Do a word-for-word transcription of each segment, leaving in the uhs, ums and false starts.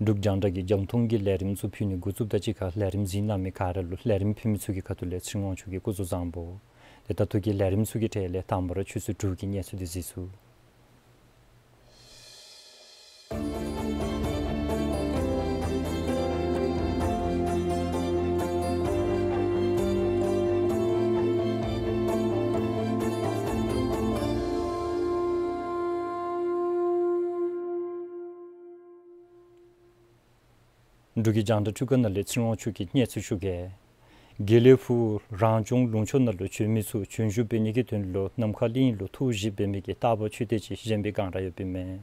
འབྲུག་རྒྱང་བསྒྲགས་ཀྱིས་རྒྱང་མཐོང་གི་ལས་རིམ་ཚུ་ཕུལ་ནི་འགོ་བཙུགསཔ་དང་གཅིག་ཁར་ལས་རིམ་གཟིགས་གནང་མི་ག་ར་ལུ་ལས་རིམ་ཕུལ་མི་ཚུ་གི་ཁ་ཐུག་ལས་ཚེ་རིང་དབང་ཕྱུག་གིས་སྐུ་གཟུགས་བཟང་པོ། དེ་ད་ལྟོ་གི་ལས་རིམ་ཚུ་གི་གྲས་ལས་དང་པ་ར་ཆུ་ཚོད་དྲུག་གི་གནས་ཚུལ་འདི་གཟིགས་ཚུགས། འབྲུག་གི་རྒྱང་བསྒྲགས་འཕྲུལ་ཁང་ནང་ལས་ཚེ་རིང་དབང་ཕྱུག་གིས་གནས་ཚུལ་ཞུ་གེ། དགེ་ལེགས་ཕུག་རང་སྐྱོང་ལུང་ཕྱོགས་ནང་ལུ་བྱོན་མི་ཚུ་བྱོན་བཞུགས་འབད་ནི་གི་དོན་ལུ་ནམ་མཁའ་གླིང་ལུ་ཐུགས་བཞེད་འབད་མི་གི་རྟ་བབས་མཆོད་རྟེན་ཅིག་བཞེངས་པའི་སྒང་ར་ཡོདཔ་ཨིན་མས།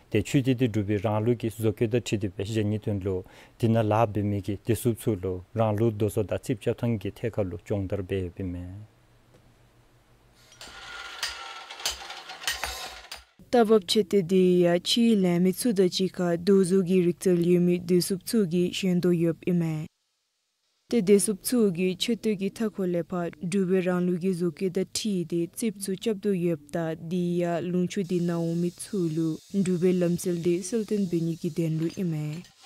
ཏེ་མཆོད་རྟེན་འདི་འབྲུག་པའི་རང་ལུགས་ཀྱི་བཟོ་བཀོད་དང་འཁྲིལ་ཏེ་སྦེ་བཞེངས་ནིའི་དོན་ལུ་འདི་ནང་ལཱ་འབད་མི་གི་བདེ་སྲུངཔ་ཚུ་ལུ་རང་ལུགས་རྡོ་བཟོ་དང་རྩིགཔ་རྐྱབ་ཐངས་ཀྱི་ཐད་ཁར་ལུ་སྦྱོང་བརྡར་འབད་ཡོདཔ་ཨིན་མས། རྟ་བབས་མཆོད་རྟེན་འདི་ཡང་ཕྱིའི་ལས་མི་ཚུ་དང་གཅིག་ཁར་རྡོ་བཟོ་གི་རིག་རྩལ་ཡོད་མི་བདེ་སྲུངཔ་ཚུ་གིས་བཞེངས་དོ་ཡོདཔ་ཨིན་མས། ཏེ་བདེ་སྲུངཔ་ཚུ་གིས་མཆོད་རྟེན་གྱི་མཐའ་འཁོར་ལས་ཕར་འབྲུག་པའི་རང་ལུགས་ཀྱི་བཟོ་བཀོད་དང་འཁྲིལ་ཏེ་རྩིགཔ་ཚུ་རྐྱབ་དོ་ཡོདཔ་ད་འདི་ཡང་ལུང་ཕྱོགས་འདི་ནང་འོང་མི་ཚུ་ལུ་འབྲུག་པའི་ལམ་སྲོལ་འདི་གསལ་སྟོན་འབད་ནི་གི་དོན་ལུ་ཨིན་མས།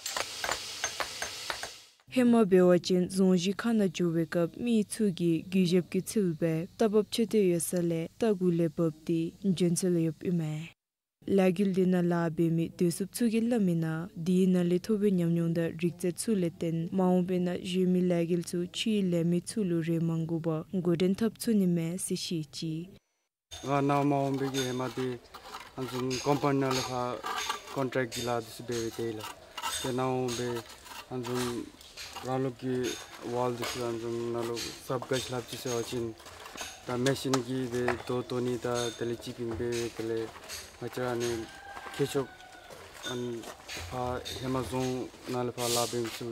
ཧེ་མ་འབད་བ་ཅིན་རྫོང་གཞིས་ཁ་ནང་འགྱོ་བའི་སྐབས་མི་ཚུ་གིས་གུས་ཞབས་ཀྱི་ཚུལ་སྦེ་རྟ་བབས་མཆོད་རྟེན་ཡོད་ས་ལས་རྟ་གུ་ལས་བབས་ཏེ་བྱོན་སྲོལ་ཡོདཔ་ཨིན་མས། ལས་འགུལ་འདི་ནང་ལཱ་འབད་མི་བདེ་སྲུངཔ་ཚུ་གིས་སླབ་མི་ནང་འདི་ནང་ལས་ཐོབ་པའི་ཉམས་མྱོང་དང་རིག་རྩལ་ཚུ་ལས་བརྟེན་མ་འོངས་པའི་ནང་གཞན་མི་ལས་འགུལ་ཚུ་ཕྱིའི་ལས་མི་ཚུ་ལུ་རེ་མ་དགོ་པར་འགོ་འདྲེན་འཐབ་ཚུགས་ནི་མས་ཟེར་བཤད་ཅི། ང་ནཱ་མ་འོངས་པའི་གི་ཧེ་མ་འདི་ཨ་ནི་བཟུམ་ཀམ་པ་ནི་ནང་ལས་ཕར་ཀོན་ཊེཀཊ་གི་ལཱ་འདི་ཚུ་འབད་འབད་དེ་ལགས། ཏེ་ནཱ་འོངས་པའི་ཨ་ནི་བཟུམ་རང་ལུགས་ཀྱི་ཝཱལ་འདི་ཚུ་ཨ་ནི་བཟུམ་ནང་ལུ་གཟབ་ག་ཅི་ལྷབ་ཅི་ཟེར་བ་ཅིན་ད་མེ་ཤིན་གྱིས་སྦེ་རྡོ་བཏོག་ནི་དང་དེ་ལས་ཅིག་ཨིན་པས། དེ་ལས་ང་བཅས་ཨ་ནི་མཁས་མཆོག་ཨ་ནི་ཕར་ཧེ་མ་རྫོང་ནང་ལས་ཕར་ལཱ་འབད་མི་ཚུ་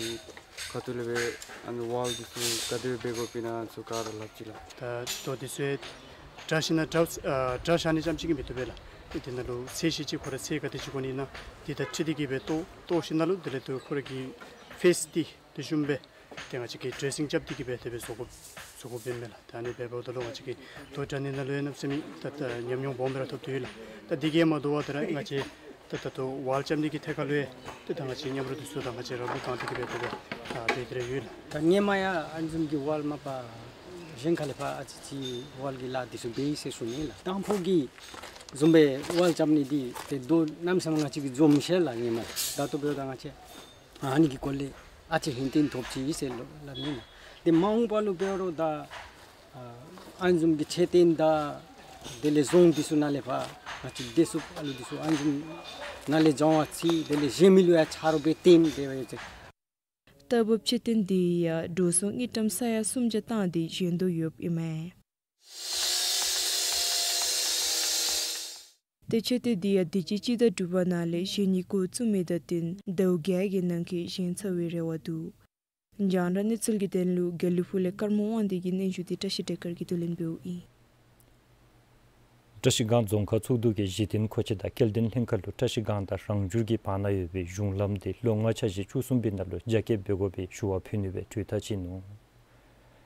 ཁ་ཐུག་ལས་སྦེ་ཨ་ནི་ཝཱལ་འདི་ཚུ་ག་དེ་སྦེ་འབད་དགོཔ་ཨིན་ན་ཨ་ནི་ཚུ་ག་ར་ལྷབ་ཅི་ལགས། ད་རྡོ་འདི་ཚུ་དྲ་ཞིན་ན་དྲ་ཨ་དྲ་བཞག་ནི་ཙམ་ཅིག་གིས་མི་བཏུབ་པས་ལགས། ཏེ་འདི་ནང་ལུ་ཚད་གཞི་ཅིག་ཁོ་ར་ཚད་ག་དེ་ཅིག་དགོ་ནི་ཨིན་ན་འདི་དང་འཁྲིལ་ཏེ་གིས་སྦེ་བཏོག་བཏོག་ཞིནམ་ལས་དེ་ལས་ཏེ་ཁོ་ར་གི་ཕེསི་འདི་དེ་བཟུམ་སྦེ་ཏེ་ང་བཅས་ཀྱིས་ཌེ་རེ་སིང་རྐྱབ་སྟེ་གིས་སྦེ་དེ་སྦེ་བཟོ་དགོ་བཟོ་དགོཔ་ཨིན་མས་ལགས། ད་ཨ་ནི་འབདཝ་ད་ལུ་ང་བཅས་ཀྱིས་རྡོ་དྲ་ནི་ནང་ལུ་ཡང་གནམ་མེད་ས་མེད་ད་ད་ཉམས་མྱོང་སྦོམ་སྦེ་ར་ཐོབ་སྟེ་ཡོད་ལགས། ད་འདི་གིས་མ་དོ་བར་ད་ར་ང་བཅས་ད་ད་ལྟོ་ཝཱལ་རྐྱབ་ནི་གི་ཐད་ཁར་ལུ་ཡང་ཏེ་ད་ང་བཅས་མཉམ་རོགས་འདི་ཚུ་དང་ང་བཅས་ར་ལུ་གང་ཏེ་གིས་སྦེ་དེ་སྦེ་ད་འབད་དེ་ར་ཡོད་ལགས། ད་སྔོན་མ་ཡང་ཨ་ནི་བཟུམ་གྱི་ཝཱལ་མ་པ་གཞན་ཁ་ལས་ཕར་ཨ་ཙི་ཅིག་ཝཱལ་གྱི་ལཱ་འདི་ཚུ་འབད་ཡི་ཟེར་ཞུ་ནི་ལགས། དང་ཕུ་གི་བཟུམ་སྦེ་ཝཱལ་རྐྱབ་ནི་འདི་ཏེ་རྡོ་གནམ་མེད་ས་མེད་ང་བཅས་ཀྱིས་འཛོམས་ཤེས་ལགས། སྔོན་མ་ད་ལྟོ་འབདཝ་ད་ང་བཅས་ཨ་ནི་གི་སྐོར་ལས་ཨ་ཙི་ཧིང་སྟོང་ཐོབ་ཅི་ཟེར་ལོ་སླབ་ནི་ལགས། ཏེ་མ་འོངས་པ་ལུ་འབད་རུང་ད་ཨ་ཨ་ནི་བཟུམ་གྱི་མཆོད་རྟེན་དང་དེ་ལས་རྫོང་འདི་ཚུ་ནང་ལས་ཕར་ང་བཅས་བདེ་སྲུངཔ་ཨ་ལུ་འདི་ཚུ་ཨ་ནི་བཟུམ་ནང་ལས་སྦྱང་བ་ཅིག་དེ་ལས་གཞན་མི་ལུ་ཡང་ཆ་རོགས་སྦེ་སྟོན་འབད་བ་ཡོད་ཅི། རྟ་བབས་མཆོད་རྟེན་འདི་ཡང་འགྲོ་སོང་དངུལ་ཀྲམ་ས་ཡ་སུམ་བརྒྱ་བཏང་སྟེ་བཞེངས་དོ་ཡོདཔ་ཨིན་མས། ཏེ་མཆོད་རྟེན་འདི་ཡང་དུས་ཅི་སྤྱི་ཟླ་དྲུག་པ་ནང་ལས་བཞེངས་ནི་འགོ་བཙུགས་མི་དང་བསྟུན་ཟླཝ་བརྒྱད་ཀྱི་ནང་འཁོད་བཞེངས་ཚར་བའི་རེ་བ་འདུག། རྒྱང་བསྒྲགས་གནས་ཚུལ་གྱི་དོན་ལུ་དགེ་ལེགས་ཕུག་ལས་ཀརྨ་དབང་འདུས་ཀྱི་སྙན་ཞུ་འདི་བཀྲ་ཤིས་བདེ་དཀར་གྱིས་བསྡུ་ལེན་འབདཝ་ཨིན། བཀྲ་ཤིས་སྒང་རྫོང་ཁག་ཚོགས་འདུ་གིས་གཞི་རྟེན་མཁོ་ཆས་དང་སྐྱེལ་འདྲེན་ལྷན་ཁག་ལུ་བཀྲ་ཤིས་སྒང་དང་རང་འགྱུར་གྱི་བར་ན་ཡོད་པའི་གཞུང་ལམ་དེ་ལོ་ལྔའི་འཆར་གཞི་བཅུ་གསུམ་པའི་ནང་ལུ་རྒྱ་སྐྱེད་འབད་དགོ་པའི་ཞུ་བ་ཕུལ་ནུག་པའི་གྲོས་ཐག་བཅད་ནུག།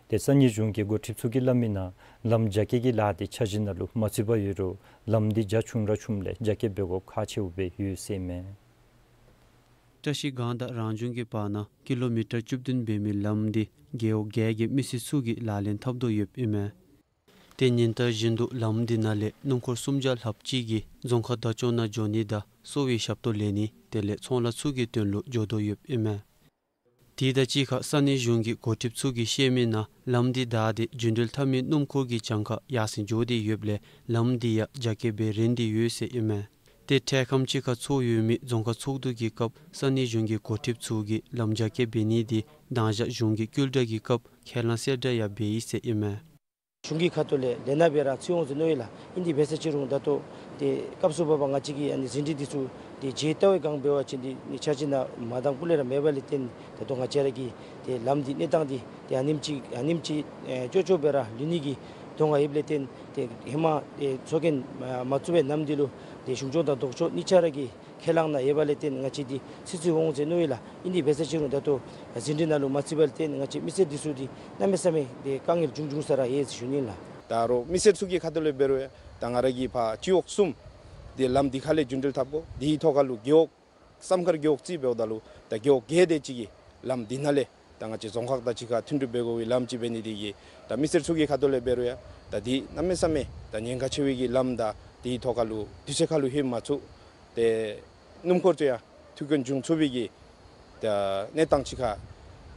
དེ་ས་གནས་གཞུང་གི་འགོ་ཁྲིདཔ་ཚུ་གིས་སླབ་མིའི་ནང་ལམ་རྒྱ་སྐྱེད་ཀྱི་ལཱ་དེ་འཆར་གཞི་ནང་ལུ་མ་ཚུད་པར་ཡོད་རུང་ལམ་དེ་རྒྱ་ཆུང་ར་ཆུངམ་ལས་རྒྱ་སྐྱེད་འབད་དགོཔ་ཁག་ཆེཝ་སྦེ་ཡོད་ཟེར་ཨིན་མས། བཀྲ་ཤིས་སྒང་དང་རང་འགྱུར་གྱི་བར་ན་ཀི་ལོ་མི་ཊར་བཅུ་བདུན་འབད་མི་ལམ་དེ་རྒེད་འོག་བརྒྱད་ཀྱི་མི་སེར་ཚུ་གིས་ལག་ལེན་འཐབ་དོ་ཡོདཔ་ཨིན་མས། དེ་ཉིན་ལྟར་བཞིན་དུ་ལམ་དེ་ནང་ལས་སྣུམ་འཁོར་སུམ་བརྒྱ་ལྷགཔ་ཅིག་གིས་རྫོང་ཁག་བདག་སྐྱོང་ནང་འགྱོ་ནི་དང་གསོ་བའི་ཞབས་ཏོག་ལེན་ནི་དེ་ལས་ཚོང་ལཱ་ཚུ་གི་དོན་ལུ་འགྱོ་དོ་ཡོདཔ་ཨིན་མས། དེ་དང་གཅིག་ཁར་ས་གནས་གཞུང་གི་འགོ་ཁྲིདཔ་ཚུ་གིས་བཤད་མིའི་ནང་ལམ་དེ་བདའ་སྟེ་རྒྱུན་འགྲུལ་འཐབ་མི་སྣུམ་འཁོར་གྱི་གྱངས་ཁ་ཡར་སེང་འགྱོ་སྟེ་ཡོདཔ་ལས་ལམ་དེ་ཡང་རྒྱ་སྐྱེད་འབད་རན་ཏེ་ཡོད་ཟེར་ཨིན་མས། དེ་འཕྲལ་ཁམས་ཅིག་ཁར་ཚོགས་ཡོད་མི་རྫོང་ཁག་ཚོགས་འདུ་གི་སྐབས་ས་གནས་གཞུང་གི་འགོ་ཁྲིདཔ་ཚུ་གིས་ལམ་རྒྱ་སྐྱེད་འབད་ནི་དེ་དང་ཞག་གཞུང་གི་བསྐུལ་བསྒྲགས་ཀྱི་སྐབས་ཁས་ལེན་གསལ་བསྒྲགས་ཡང་འབད་ཡི་ཟེར་ཨིན་མས། གཞུང་གི་ཁ་ཐུག་ལས་ལས་སྣ་སྦེ་ར་ཚུད་འོང་ཟེར་མནོ་ཡི་ལགས། ཨིན་དེ་འབད་ས་ཅིག་རུང་ད་ལྟོ་དེ་སྐབས་སུ་བབ་པ་ང་བཅས་ཀྱི་ཨ་ནི་ཟིན་བྲིས་འདི་ཚུ་དེ་བརྗེད་ལྟ་བའི་སྒང་འབད་བ་ཅིན་དེ་ནི་འཆར་གཞི་ནང་མ་དང་པོ་ལས་ར་མེད་པ་ལས་བརྟེན་ད་ལྟོ་ང་བཅས་ར་གི་དེ་ལམ་འདི་གནས་སྟངས་འདི་དེ་ཨ་ནེམ་ཅིག་ཨ་ནེམ་ཅིག་ཨེ་ཅོག་ཅོག་སྦེ་ར་ལུས་ནི་གི་དོགས་པ་ཡོདཔ་ལས་བརྟེན་དེ་ཧེ་མ་དེ་ཚོགས་རྒྱན་མ་བཙུགས་པའི་ནམ་དེ་ལུ་དེ་གཞུང་སྐྱོང་དང་ལྡོག་ཕྱོགས་གཉིས་ཆ་ར་གི་ཁས་བླངས་ནང་ཡོད་པ་ལས་བརྟེན་ང་བཅས་འདི་ཚུད་ཚུད་འོང་ཟེར་མནོ་ཡི་ལགས། ཨིན་དེ་འབད་ས་ཅིག་རུང་ད་ལྟོ་ཟིན་བྲིས་ནང་ལུ་མ་ཚུད་པ་ལས་བརྟེན་ང་བཅས་མི་སེར་འདི་ཚུ་འདི་གནམ་མེད་ས་མེད་དེ་དཀའ་ངལ་བྱུང་བྱུང་ས་ར་ཡོད་ཟེར་ཞུ་ནི་ལགས། ད་རུང་མི་སེར་ཚུ་གི་ཁ་ཐུག་ལས་འབད་རུང་ཡང་ད་ང་ར་གིས་ཕར་སྤྱི་འོག་གསུམ་དེ་ལམ་འདི་ཁ་ལས་རྒྱུན་འགྲུལ་འཐབ་དགོ། དེའི་ཐོག་ཁ་ལུ་རྒེད་འོག་བསམ་མཁར་རྒེད་འོག་རྩིས་འབདཝ་ད་ལུ་ད་རྒེད་འོག་བརྒྱད་དེ་ཅིག་གི་ལམ་འདི་ནང་ལས་ད་ང་བཅས་རྫོང་ཁག་དང་གཅིག་ཁར་མཐུད་འབྲེལ་འབད་དགོ་པའི་ལམ་ཅིག་འབད་ནི་དེ་གིས་ད་མི་སེར་ཚུ་གི་ཁ་ཐུག་ལས་འབད་རུང་ཡང་ད་འདི་གནམ་མེད་ས་མེད་ད་ཉེན་ཁ་ཆེ་བའི་གི་ལམ་དང་དེའི་ཐོག་ཁ་ལུ་དུས་ཚོད་ཁ་ལུ་ལྷོད་མ་ཚུགས། ཏེ་སྣུམ་འཁོར་ཚུ་ཡང་ཐུག་རྐྱེན་འབྱུང་ཚུགས་པའི་གི་ད་གནས་སྟངས་ཅིག་ཁར་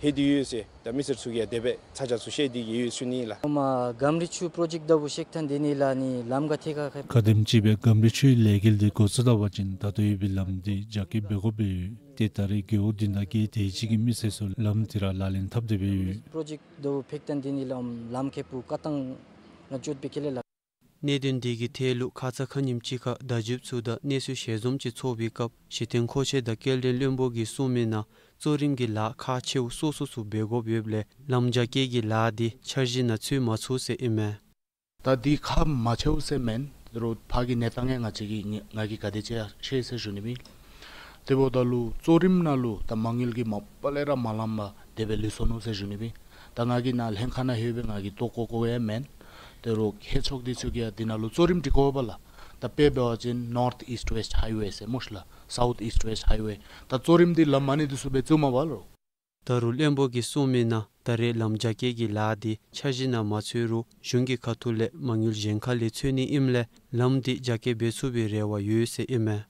ལྷོད་དེ་ཡོད་ཟེར་ད་མི་སེར་ཚུ་གིས་དེ་སྦེ་ཚ་གྱང་ཚུ་བཤད་དེ་གི་ཡོད་ཟེར་ཞུ་ནི་ལགས། ཨོ་མ་གམ་རི་ཆུ་པྲོ་ཇེཀཊ་ལྟ་བུ་བཤིག་ཐངས་འདི་ནི་ལགས་ནི་ལམ་ག་ཐད་ཁར་ཁ་ཁ་དེམ་ཅིག་སྦེ་གམ་རི་ཆུའི་ལས་འགུལ་འདི་འགོ་བཙུགས་ད་པ་ཅིན་ད་ལྟོ་ཡོད་པའི་ལམ་འདི་རྒྱ་སྐྱེད་འབད་དགོཔ་སྦེ་ཡོད། ཏེ་ད་རེས་རྒེད་འོག་བདུན་དང་བརྒྱད་དེ་ཅིག་གི་མི་སེར་ཚུ་ལམ་འདི་ར་ལག་ལེན་འཐབ་སྟེ་སྦེ་ཡོད། པྲོ་ཇེཀཊ་ལྟ་བུ་བཤིག་ཐངས་འདི་ནི་ལམ་ལམ་ཁེ་པུ་ཀ་ཏང་ང་བཅུད་པའི་ཁེ་ལས་ལགས། གནད་དོན་འདི་གི་ཐད་ལུ་ཁ་ཙ་ཁ་ཉིནམ་ཅིག་ཁར་བརྡ་བརྒྱུདཔ་ཚུ་དང་གནས་ཚུལ་ཞལ་འཛོམས་ཅིག་ཚོགས་པའི་སྐབས་གཞི་རྟེན་མཁོ་ཆས་དང་སྐྱེལ་འདྲེན་བློན་པོ་གིས་གསུངས་མིའི་ནང་གཙོ་རིམ་གྱི་ལཱ་ཁག་ཆེཝ་སོ་སོ་ཚུ་འབད་དགོཔ་ཡོདཔ་ལས་ལམ་རྒྱ་སྐྱེད་ཀྱི་ལཱ་འདི་འཆར་གཞི་ནང་ཚུད་མ་ཚུགས་ཟེར་ཨིན་མས། ད་འདི་ཁག་མ་ཆེཝ་ཟེར་མེན། རོགས་ཕར་གྱི་གནས་སྟངས་ཡང་ང་བཅས་ཀྱིས་ང་གིས་ག་དེ་ཅིག་ཡང་ཤེས་ཟེར་ཞུ་ནི་སྦེ། དེ་འབདཝ་ད་ལུ་གཙོ་རིམ་ནང་ལུ་ད་མ་དངུལ་གྱིས་མ་པ་ལས་ར་མ་ལངམ་སྦེ་དེ་སྦེ་ལུས་སོ་ནུག་ཟེར་ཞུ་ནི་སྦེ། ད་ང་གིས་ནཱ་ལྷན་ཁག་ནང་ལྷོད་སྦེ་ང་གིས་ལྟོ་བཀོ་བཀོཝ་ཡང་མེན། དེ་རོགས་ཧེ་ཕྱོགས་འདི་ཚུ་གིས་ཡང་འདི་ནང་ལུ་གཙོ་རིམ་སྒྲིག་དགོ་པས་ལགས། ད་དཔེ་འབད་བ་ཅིན་North East West Highway ཟེར་སྨོ་ཤ་ལགས། South East West Highway། ད་གཙོ་རིམ་འདི་ལམ་མ་ཎི་འདི་ཚུ་སྦེ་བཙུགས་མས་པ་ལོ། ད་རུང་བློན་པོ་གིས་གསུངས་མིའི་ནང་ད་རེས་ལམ་རྒྱ་སྐྱེད་ཀྱི་ལཱ་འདི་འཆར་གཞི་ནང་མ་ཚུད་རུང་གཞུང་གི་ཁ་ཐུག་ལས་མ་དངུལ་གཞན་ཁ་ལས་འཚོལ་ནི་ཨིནམ་ལས་ལམ་འདི་རྒྱ་སྐྱེད་འབད་ཚུགས་པའི་རེ་བ་ཡོད་ཟེར་ཨིན་མས།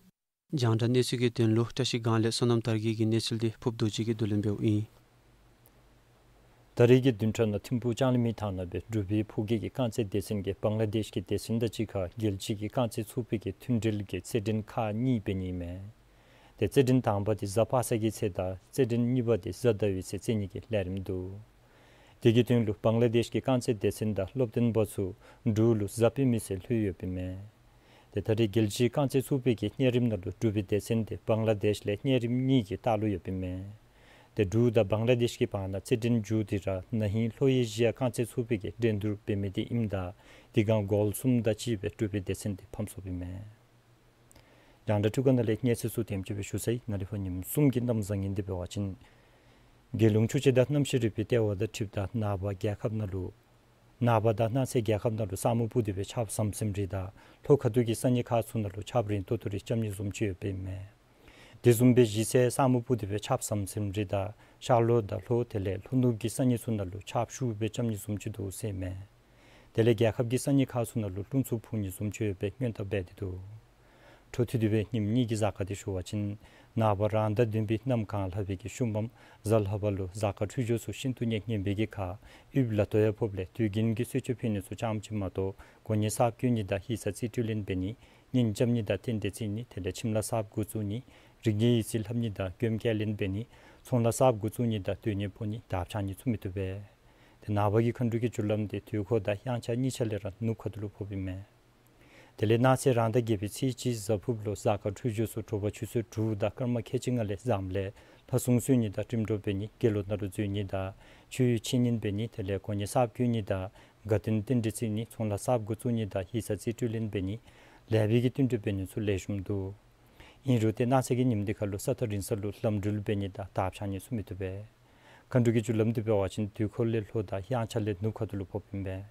རྒྱང་བསྒྲགས་གནས་ཚུལ་གྱི་དོན་ལུ་བཀྲ་ཤིས་སྒང་ལས་བསོད་ནམས་དར་རྒྱས་ཀྱི་གནས་ཚུལ་འདི་ཕུརཔ་རྡོ་རྗེ་གིས་བསྡུ་ལེན་འབདཝ་ཨིན། ད་རེས་ཀྱི་བདུན་ཕྲག་ནང་ཐིམ་ཕུག་ལྕང་གླིང་མའི་ཐང་ནང་སྦེ་འབྲུག་པའི་ཕོ་སྐྱེས་ཀྱི་རྐང་རྩེད་སྡེ་ཚན་གྱིས་བང་ལ་དེཤ་གི་སྡེ་ཚན་དང་གཅིག་ཁར་རྒྱལ་སྤྱི་གི་རྐང་རྩེད་ཚོགས་པའི་གི་མཐུན་སྒྲིལ་གྱི་རྩེད་འགྲན་ཁག་གཉིས་འབད་ནི་ཨིན་མས། དེ་རྩེད་འགྲན་དང་པ་འདི་གཟའ་པ་སངས་ཀྱི་ཚེ་དང་རྩེད་འགྲན་གཉིས་པ་འདི་གཟའ་ཟླ་བའི་ཚེ་རྩེ་ནི་གི་ལས་རིམ་འདུག། དེ་གི་དོན་ལུ་བང་ལ་དེཤ་གི་རྐང་རྩེད་སྡེ་ཚན་དང་སློབ་སྟོན་པ་ཚུ་འབྲུག་ལུ་གཟའ་སྤེན་པའི་ཚེ་ལྷོད་ཡོདཔ་ཨིན་མས། དེ་ད་རེས་རྒྱལ་སྤྱིའི་རྐང་རྩེད་ཚོགས་པའི་གི་གཉེར་རིམ་ནང་ལུ་འབྲུག་པའི་སྡེ་ཚན་དེ་བང་ལ་དེཤ་ལས་གཉེར་རིམ་གཉིས་ཀྱི་ལྟག་ལུ་ཡོདཔ་ཨིན་མས། དེ་འབྲུག་དང་བང་ལ་དེཤ་གི་བར་ན་རྩེད་འགྲན་མཇུག་དེ་ར་ན་ཧིང་ལྷོ་ཨེ་ཤི་ཡ་རྐང་རྩེད་ཚོགས་པའི་གི་འགྲན་བསྡུར་འབད་མི་དེ་ཨིནམ་ད་དེ་སྒང་གོལ་གསུམ་དང་གཅིག་སྦེ་འབྲུག་པའི་སྡེ་ཚན་དེ་ཕམ་སོཔ་ཨིན་མས། རྒྱང་བསྒྲགས་འཕྲུལ་ཁང་ནང་ལས་གནས་ཚུལ་ཚུ་དེམ་ཅིག་སྦེ་ཞུ་ཚར་ཡི། ནཱ་ལས་ཕར་ཉིནམ་གསུམ་གྱི་གནམ་བཟང་ངན་འདི་འབད་བ་ཅིན་རྒྱལ་ཡོངས་ཆུ་སྤྱོད་དང་གནམ་གཤིས་རིག་པའི་ལྟེ་བ་དང་འཁྲིལཝ་ད་ནངས་པ་རྒྱལ་ཁབ་ནང་ལུ་ནངས་པ་དང་གནངས་ཚེ་རྒྱལ་ཁབ་ནང་ལུ་ས་སྨུག་སྤུབས་ཏེ་སྦེ་ཆརཔ་ཟམ་ཟིམ་རེ་དང་ལྷོ་ཁ་ཐུག་གི་ས་གནས་ཁག་ཚུ་ནང་ལུ་ཆརཔ་རན་ཏོག་ཏོ་རེ་རྐྱབ་ནི་བཟུམ་ཅིག་ཡོདཔ་ཨིན་མས། དེ་བཟུམ་སྦེ་གཞེས་ཚེ་ས་སྨུག་སྤུབས་ཏེ་སྦེ་ཆརཔ་ཟམ་ཟིམ་རེ་དང་ཤར་ལྷོ་དང་ལྷོ་དེ་ལས་ལྷོ་ནུབ་ཀྱི་ས་གནས་ཚུ་ནང་ལུ་ཆརཔ་ཤུགས་སྦེ་རྐྱབ་ནི་བཟུམ་ཅིག་འདུག་ཟེར་ཨིན་མས། དེ་ལས་རྒྱལ་ཁབ་ཀྱི་ས་གནས་ཁག་ཚུ་ནང་ལུ་རླུང་འཚུབ་འཕུ་ནི་བཟུམ་ཅིག་ཡོད་པའི་སྔོན་བརྡ་འབད་དེ་འདུག། འཕྲོ་མཐུད་དེ་སྦེ་ཉིནམ་གཉིས་ཀྱི་གཟའ་སྐར་འདི་ཞུ་བ་ཅིན་ནངས་པ་རང་ཟླ་བདུན་པའི་གནམ་གང་ལྷག་པའི་གི་ཤུལ་མམ་གཟའ་ལྷག་པ་ལུ་གཟའ་སྐར་འཕྲོད་སྦྱོར་ཚུ་ཤིན་ཏུ་ནས་ངན་པའི་གི་ཁར་དབུལ་ལ་དོ་ཡང་ཕོགཔ་ལས་དུས་རྒྱུན་གྱི་གསོལ་མཆོད་ཕུལ་ནི་ཚུ་ཙམ་ཅིག་མ་གཏོགས་གོ་གནས་གསརཔ་བསྐོ་ནི་དང་ཡིག་ཚང་རྩིས་སྤྲོད་ལེན་འབད་ནི་ཉིན་རྐྱབ་ནི་དང་རྟེན་འབྲེལ་བརྩི་ནི་དེ་ལས་ཁྱིམ་ལཱ་གསརཔ་འགོ་བཙུགས་ནི་རིག་གནས་ཡིག་རྩིས་ལྷབ་ནི་དང་མགྱོནམ་སྐྱེལ་ལེན་འབད་ནི་ཚོང་ལཱ་གསརཔ་འགོ་བཙུགས་ནི་དང་སྡོད་གནས་སྤོ་ནི་དར་འཕྱར་ནི་ཚུ་མི་བཏུབ་པས། དེ་ནངས་པ་གི་མཁའ་འགྲོ་གི་རྒྱུ་ལམ་དེ་དུས་འཁོར་དང་དབྱངས་འཆར་གཉིས་ཆ་ལས་ར་ནུབ་ཁ་ཐུག་ལུ་ཕོགཔ་ཨིན་མས། དེ་ལས་གནངས་ཚེ་རང་ཟླ་བརྒྱད་པའི་ཚེས་གཅིག་གཟའ་ཕུརཔ་ལུ་གཟའ་སྐར་འཕྲོད་སྦྱོར་ཚུ་དྲོ་པ་ཆུ་ཚོད་དྲུག་དང་སྐར་མ་ཁལ་གཅིག་ལྔ་ལས་བཟངམ་ལས་ ལྷ་སྲུང་གསོལ་ནི་དང་བསྟན་འགྲོ་འབད་ནི། དགེ་སློང་ནང་ལུ་འཛུལ་ནི་དང་ཆོས་ཡོན་འཆད་ཉན་འབད་ནི། དེ་ལས་དགོན་གཉེར་གསརཔ་བསྐོ་ནི་དང་དགའ་སྟོན་རྟེན་འབྲེལ་བརྩི་ནི། ཚོང་ལཱ་གསརཔ་འགོ་བཙུགས་ནི་དང་ཧི་སར་རྩིས་སྤྲོད་ལེན་འབད་ནི། ལེགས་པའི་གི་བསྟུན་གྲོས་འབད་ནི་ཚུ་ལེགས་ཤོམ་འདུག། ཨིན་རུང་ཏེ་གནངས་ཚེ་གི་ཉིནམ་འདི་ཁར་ལུ་ས་ཐག་རིང་ས་ལུ་ལམ་འགྲུལ་འབད་ནི་དང་དར་འཕྱང་ནི་ཚུ་མི་བཏུབ་པས། མཁའ་འགྲོ་གི་རྒྱུ་ལམ་འདི་འབད་བ་ཅིན་དུས་འཁོར་ལས་ལྷོ་དང་དབྱངས་འཆར་ལས་ནུབ་ཁ་ཐུག་ལུ་ཕོགཔ་ཨིན་པས།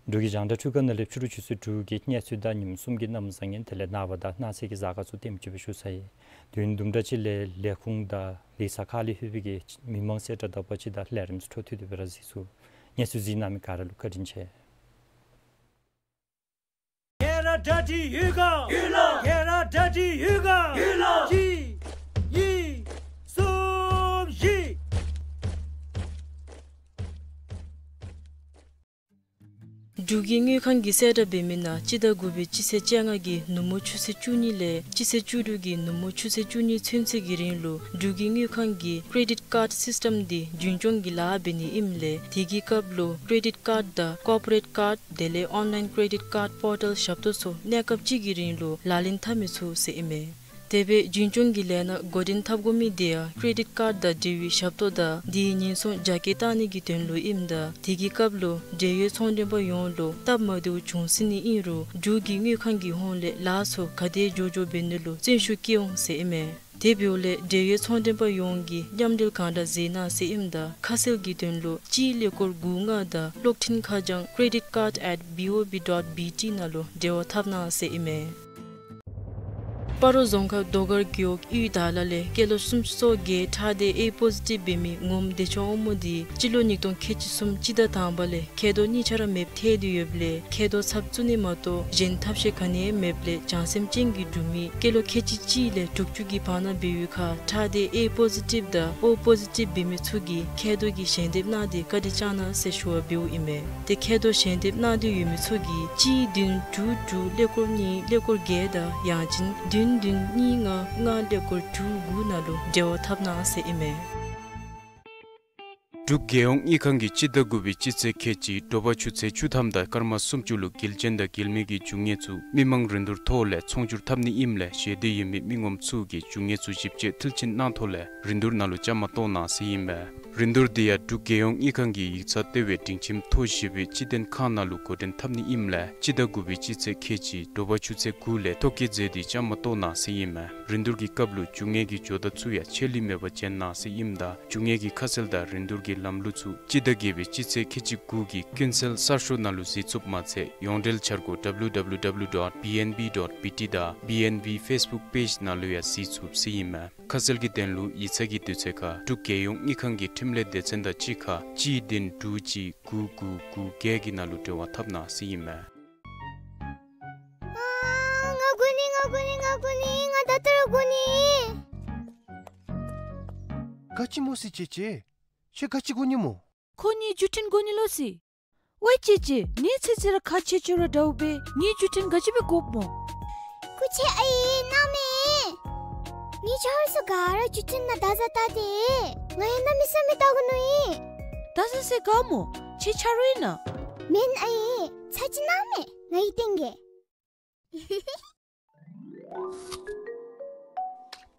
འབྲུག་གི་རྒྱང་བསྒྲགས་འཕྲུལ་ཁང་ནང་ལས་ཕྱི་རུ་ཆུ་ཚོད་དྲུག་གི་གནས་ཚུལ་དང་ཉིནམ་གསུམ་གྱི་གནམ་བཟང་ངན་དེ་ལས་ནངས་པ་དང་གནངས་ཚེ་གི་གཟའ་སྐར་ཚུ་དེམ་ཅིག་སྦེ་ཞུ་ཚར་ཡི། དུས་ཡུན་དུམ་གྲ་ཅིག་ལས་ལས་ཁུངས་དང་ལས་ས་ཁག་ལས་ལྷོད་པའི་གི་མི་མང་གསལ་བསྒྲགས་དག་པ་ཅིག་དང་ལས་རིམ་ཚུ་འཕྲོ་མཐུད་དེ་སྦེ་ར་གཟིགས་ཚུགས། གནས་ཚུལ་གཟིགས་གནང་མི་ག་ར་ལུ་བཀའ་དྲིན་ཆེ། ཁྱེད་ར་གྲ་སྒྲིག་ཡོད་ག། ཡོད་ལགས། ཁྱེད་ར་གྲ་སྒྲིག་ཡོད་ག། ཡོད་ལགས། གཅིག་གཉིས་གསུམ་བཞི། འབྲུག་གི་དངུལ་ཁང་གིས་གསལ་བསྒྲགས་འབད་མི་ནང་སྤྱི་ཟླ་དགུ་པའི་སྤྱི་ཚེས་བཅོ་ལྔ་གི་ནུབ་མོ་ཆུ་ཚོད་བཅུ་གཉིས་ལས་སྤྱི་ཚེས་བཅུ་དྲུག་གི་ནུབ་མོ་ཆུ་ཚོད་བཅུ་གཉིས་ཚུན་ཚོད་ཀྱི་རིང་ལུ་འབྲུག་གི་དངུལ་ཁང་གིས་ཀེ་རེ་ཌིཊ་ཀཱཌ་སིསི་ཊམ་འདི་རྒྱུན་སྐྱོང་གི་ལཱ་འབད་ནི་ཨིནམ་ལས་དེ་གི་སྐབས་ལུ་ཀེ་རེ་ཌིཊ་ཀཱཌ་དང་ཀོར་པོ་རེཊ་ཀཱཌ་དེ་ལས་ཨོན་ལའིན་ཀེ་རེ་ཌིཊ་ཀཱཌ་པོར་ཊལ་ཞབས་ཏོག་ཚུ་གནས་སྐབས་གཅིག་གི་རིང་ལུ་ལག་ལེན་འཐབ་མི་ཚུགས་ཟེར་ཨིན་མས། དེ་སྦེ་རྒྱུན་སྐྱོང་གི་ལས་སྣ་འགོ་འདྲེན་འཐབ་དགོ་མི་དེ་ཡང་ཀེ་རེ་ཌིཊ་ཀཱཌ་དང་འབྲེལ་བའི་ཞབས་ཏོག་དང་དེའི་ཉེན་སྲུང་རྒྱ་སྐྱེད་བཏང་ནི་གི་དོན་ལུ་ཨིནམ་ད་དེ་གི་སྐབས་ལུ་འབྲེལ་ཡོད་ཚོང་མགྲོན་པ་ཡོངས་ལུ་སྟབས་མ་བདེཝ་བྱུང་སྲིད་ནི་ཨིན་རུང་འབྲུག་གི་དངུལ་ཁང་གི་ཧོངས་ལས་ལཱ་ཚུ་ག་དེ་མགྱོགས་མགྱོགས་འབད་ནི་ལུ་བརྩོན་ཤུགས་བསྐྱེད་འོང་ཟེར་ཨིན་མས། དེ་འབདཝ་ལས་འབྲེལ་ཡོད་ཚོང་མགྲོན་པ་ཡོངས་ཀྱིས་མཉམ་འབྲེལ་གང་དྲག་མཛད་གནང་ཟེར་ཨིནམ་ད་ཁ་གསལ་གྱི་དོན་ལུ་གཅིག་ཀླད་ཀོར་དགུ་ལྔ་དང་གློག་འཕྲིན་ཁ་བྱང་credit card at B O B dot B T ནང་ལུ་འབྲེལ་བ་འཐབ་གནང་ཟེར་ཨིན་མས། སྤ་རོ་རྫོང་ཁག་རྡོ་དཀར་རྒེད་འོག་གཡུས་དྭགས་ལ་ལས་སྐྱེས་ལོ་སུམ་ཅུ་སོ་བརྒྱད་ཁྲག་སྡེ་ཨེ་པོ་ཟི་ཊིབ་འབད་མི་ངོམ་བདེ་མཆོག་དབང་མོ་དེ་སྤྱི་ལོ་ཉིས་སྟོང་ཁལ་གཅིག་གསུམ་སྤྱི་ཟླ་དང་པ་ལས་མཁལ་རྡོག་གཉིས་ཆ་ར་མེདཔ་ཐལ་ཏེ་ཡོདཔ་ལས་མཁལ་རྡོག་ཚབ་བཙུགས་ནི་མ་གཏོགས་གཞན་ཐབས་ཤེས་ག་ནི་ཡང་མེདཔ་ལས་བྱང་སེམས་ཅན་གྱི་འབྲུག་མི་སྐྱེས་ལོ་ཁལ་གཅིག་གཅིག་ལས་དྲུག་ཅུ་གི་བར་ན་འབད་བའི་ཁར་ཁྲག་སྡེ་ཨེ་པོ་ཟི་ཊིབ་དང་ཨོ་པོ་ཟི་ཊིབ་འབད་མི་ཚུ་གིས་མཁལ་རྡོག་གི་ཞལ་འདེབས་གནང་སྟེ་བཀའ་དྲིན་བསྐྱང་གནང་ཟེར་ཞུ་བ་འབདཝ་ཨིན་མས། ཏེ་མཁལ་རྡོག་ཞལ་འདེབས་གནང་འདོད་ཡོད་མི་ཚུ་གིས་གཅིག་བདུན་དྲུག་དྲུག་ཀླད་ཀོར་གཉིས་ཀླད་ཀོར་བརྒྱད་དང་ཡང་ཅིན་བདུན་བདུན་གཉིས་ལྔ་ལྔ་ཀླད་ཀོར་དྲུག་དགུ་ནང་ལུ་འབྲེལ་བ་འཐབ་གནང་ཟེར་ཨིན་མས། འབྲུག་རྒྱལ་ཡོངས་དངུལ་ཁང་གིས་སྤྱི་ཟླ་དགུ་པའི་སྤྱི་ཚེས་ཁལ་གཅིག་དྲོ་པ་ཆུ་ཚོད་བཅུ་ཐམ་དང་སྐར་མ་སུམ་ཅུ་ལུ་འགུལ་སྐྱོད་དང་འགུལ་མེད་ཀྱི་རྒྱུ་དངོས་ཚུ་མི་མང་རིན་བསྡུར་ཐོག་ལས་ཚོང་སྒྱུར་འཐབ་ནི་ཨིནམ་ལས་ཞེ་འདོད་ཡོད་མི་མི་ངོམ་ཚུ་གིས་རྒྱུ་དངོས་ཚུ་ཞིབ་དཔྱད་མཐིལ་ཕྱིན་གནང་ཐོག་ལས་རིན་བསྡུར་ནང་ལུ་བཅའ་མར་གཏོགས་གནང་ཟེར་ཨིན་མས། རིན་བསྡུར་དེ་ཡང་འབྲུག་རྒྱལ་ཡོངས་དངུལ་ཁང་གི་ཡིག་ཚང་ལྟེ་བའི་སྒྲིང་ཁྱིམ་ཐོག་བཞི་པའི་སྤྱི་དོན་ཁང་ནང་ལུ་འགོ་འདྲེན་འཐབ་ནི་ཨིནམ་ལས་སྤྱི་ཟླ་དགུ་པའི་སྤྱི་ཚེས་ཁལ་གཅིག་དྲོ་པ་ཆུ་ཚོད་དགུ་ལས་ཐོ་བཀོད་མཛད་དེ་བཅའ་མར་གཏོགས་གནང་ཟེར་ཨིན་མས། རིན་བསྡུར་གྱི་སྐབས་ལུ་རྒྱུ་དངོས་ཀྱི་ཇོ་བདག་ཚུ་ཡང་ཆད་ལུས་མེད་པར་བྱོན་གནང་ཟེར་ཨིནམ་ད་རྒྱུ་དངོས་ཀྱི་ཁ་གསལ་དང་རིན་བསྡུར་གྱི་ལམ་ལུགས་ཚུ་སྤྱི་ཟླ་བརྒྱད་པའི་སྤྱི་ཚེས་ཁལ་གཅིག་དགུ་གི་ཀུན་གསལ་གསར་ཤོག་ནང་ལུ་གཟིགས་ཚུགསཔ་མ་ཚད་ཡོངས་འབྲེལ་འཆར་སྒོ་W W W dot B N B dot B T དང་B N B Facebook page ནང་ལུ་ཡང་གཟིགས་ཚུགསཔ་ཟེར་ཨིན་མས། ཁ་གསལ་གྱི་དོན་ལུ་ཡིག་ཚང་གི་དུས་ཚོད་ཁར་འབྲུག་རྒྱལ་ཡོངས་དངུལ་ཁང་གི་འཕྲིན་ལས་སྡེ་ཚན་དང་གཅིག་ཁར་གཅིག་བདུན་དྲུག་གཅིག་དགུ་དགུ་དགུ་བརྒྱད་ཀྱི་ནང་ལུ་འབྲེལ་བ་འཐབ་གནང་ཟེར་ཨིན་མས། ཨ་ང་དགོ་ནི་ང་དགོ་ནི་ང་དགོ་ནི་ང་ད་ལྟོ་ར་དགོ་ནི། ག་ཅི་སྨོ་ཟེར་ཅེ་ཅེ། ཁྱོད་ག་ཅི་དགོ་ནི་སྨོ། ཁོ་ངེའི་བརྒྱུད་འཕྲིན་དགོ་ནི་ལོ་ཟེར། ཝའེ་ཅེ་ཅེ་ངེའི་ཚེ་ཚེ་ར་ཁག་ཆེ་ཆེ་ར་འདྲཝ་སྦེ་ངེའི་བརྒྱུད་འཕྲིན་ག་ཅི་སྦེ་དགོཔ་སྨོ། སྐུ་མཁྱེན་ཨའི་གནང་མས། ངེའི་ཆ་རོགས་ཚུ་ག་ར་བརྒྱུད་འཕྲིན་ནང་བརྡ་བཟའ་བལྟ་སྟེ་ང་ཡང་གནམ་མེད་ས་མེད་བལྟ་དགོ་མནོ་ཡི། བརྡ་བཟའ་ཟེར་ག་སྨོ། ཁྱོད་ཆ་རོགས་ཨིན་ན། མེན་ཨའི་ཚར་ཅིག་གནང་མས་ང་གིས་སྟོན་གེ།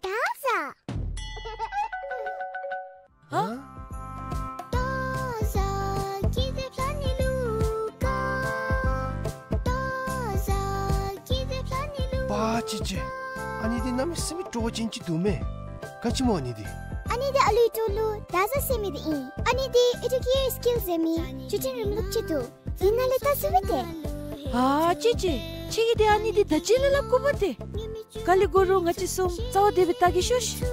བརྡ་བཟའ། ཧ། བརྡ་བཟའ་ཀི་དེབ་ལྷ་ནི་ལུ་ཀ། བརྡ་བཟའ་ཀི་དེབ་ལྷ་ནི་ལུ། པ་ཅི་ཅི། ཨ་ནི་འདི་གནམ་མེད་ས་མེད་སྤྲོ་བ་ཅན་ཅིག་འདུག་མས། ག་ཅི་སྨོ་ཨ་ནི་འདི། ཨ་ནི་འདི་ཨ་ལུའི་གྲོགས་ལུ་བརྡ་བཟའ་ཟེར་མི་འདི་ཨིན། ཨ་ནི་འདི་ཨེ་ཌུ་ཀེ་ཡར་སི་ཀིལ་ཟེར་མི་བརྒྱུད་འཕྲིན་རིམ་ལུགས་ཅིག་འདུག། འདི་ནང་ལས་བལྟ་ཚུགས་པས་ཏེ། ཨ་ཅེ་ཅེ། ཁྱོད་ཀྱིས་ཏེ་ཨ་ནི་འདི་ད་ཅི་ལས་སླབ་དགོ་པས་ཏེ། ག་ལས་དགོ་རུང་ང་བཅས་གསུམ་རྩ་བ་བདེ་སྦེ་བལྟ་གེ་ཤོག་ཤིག།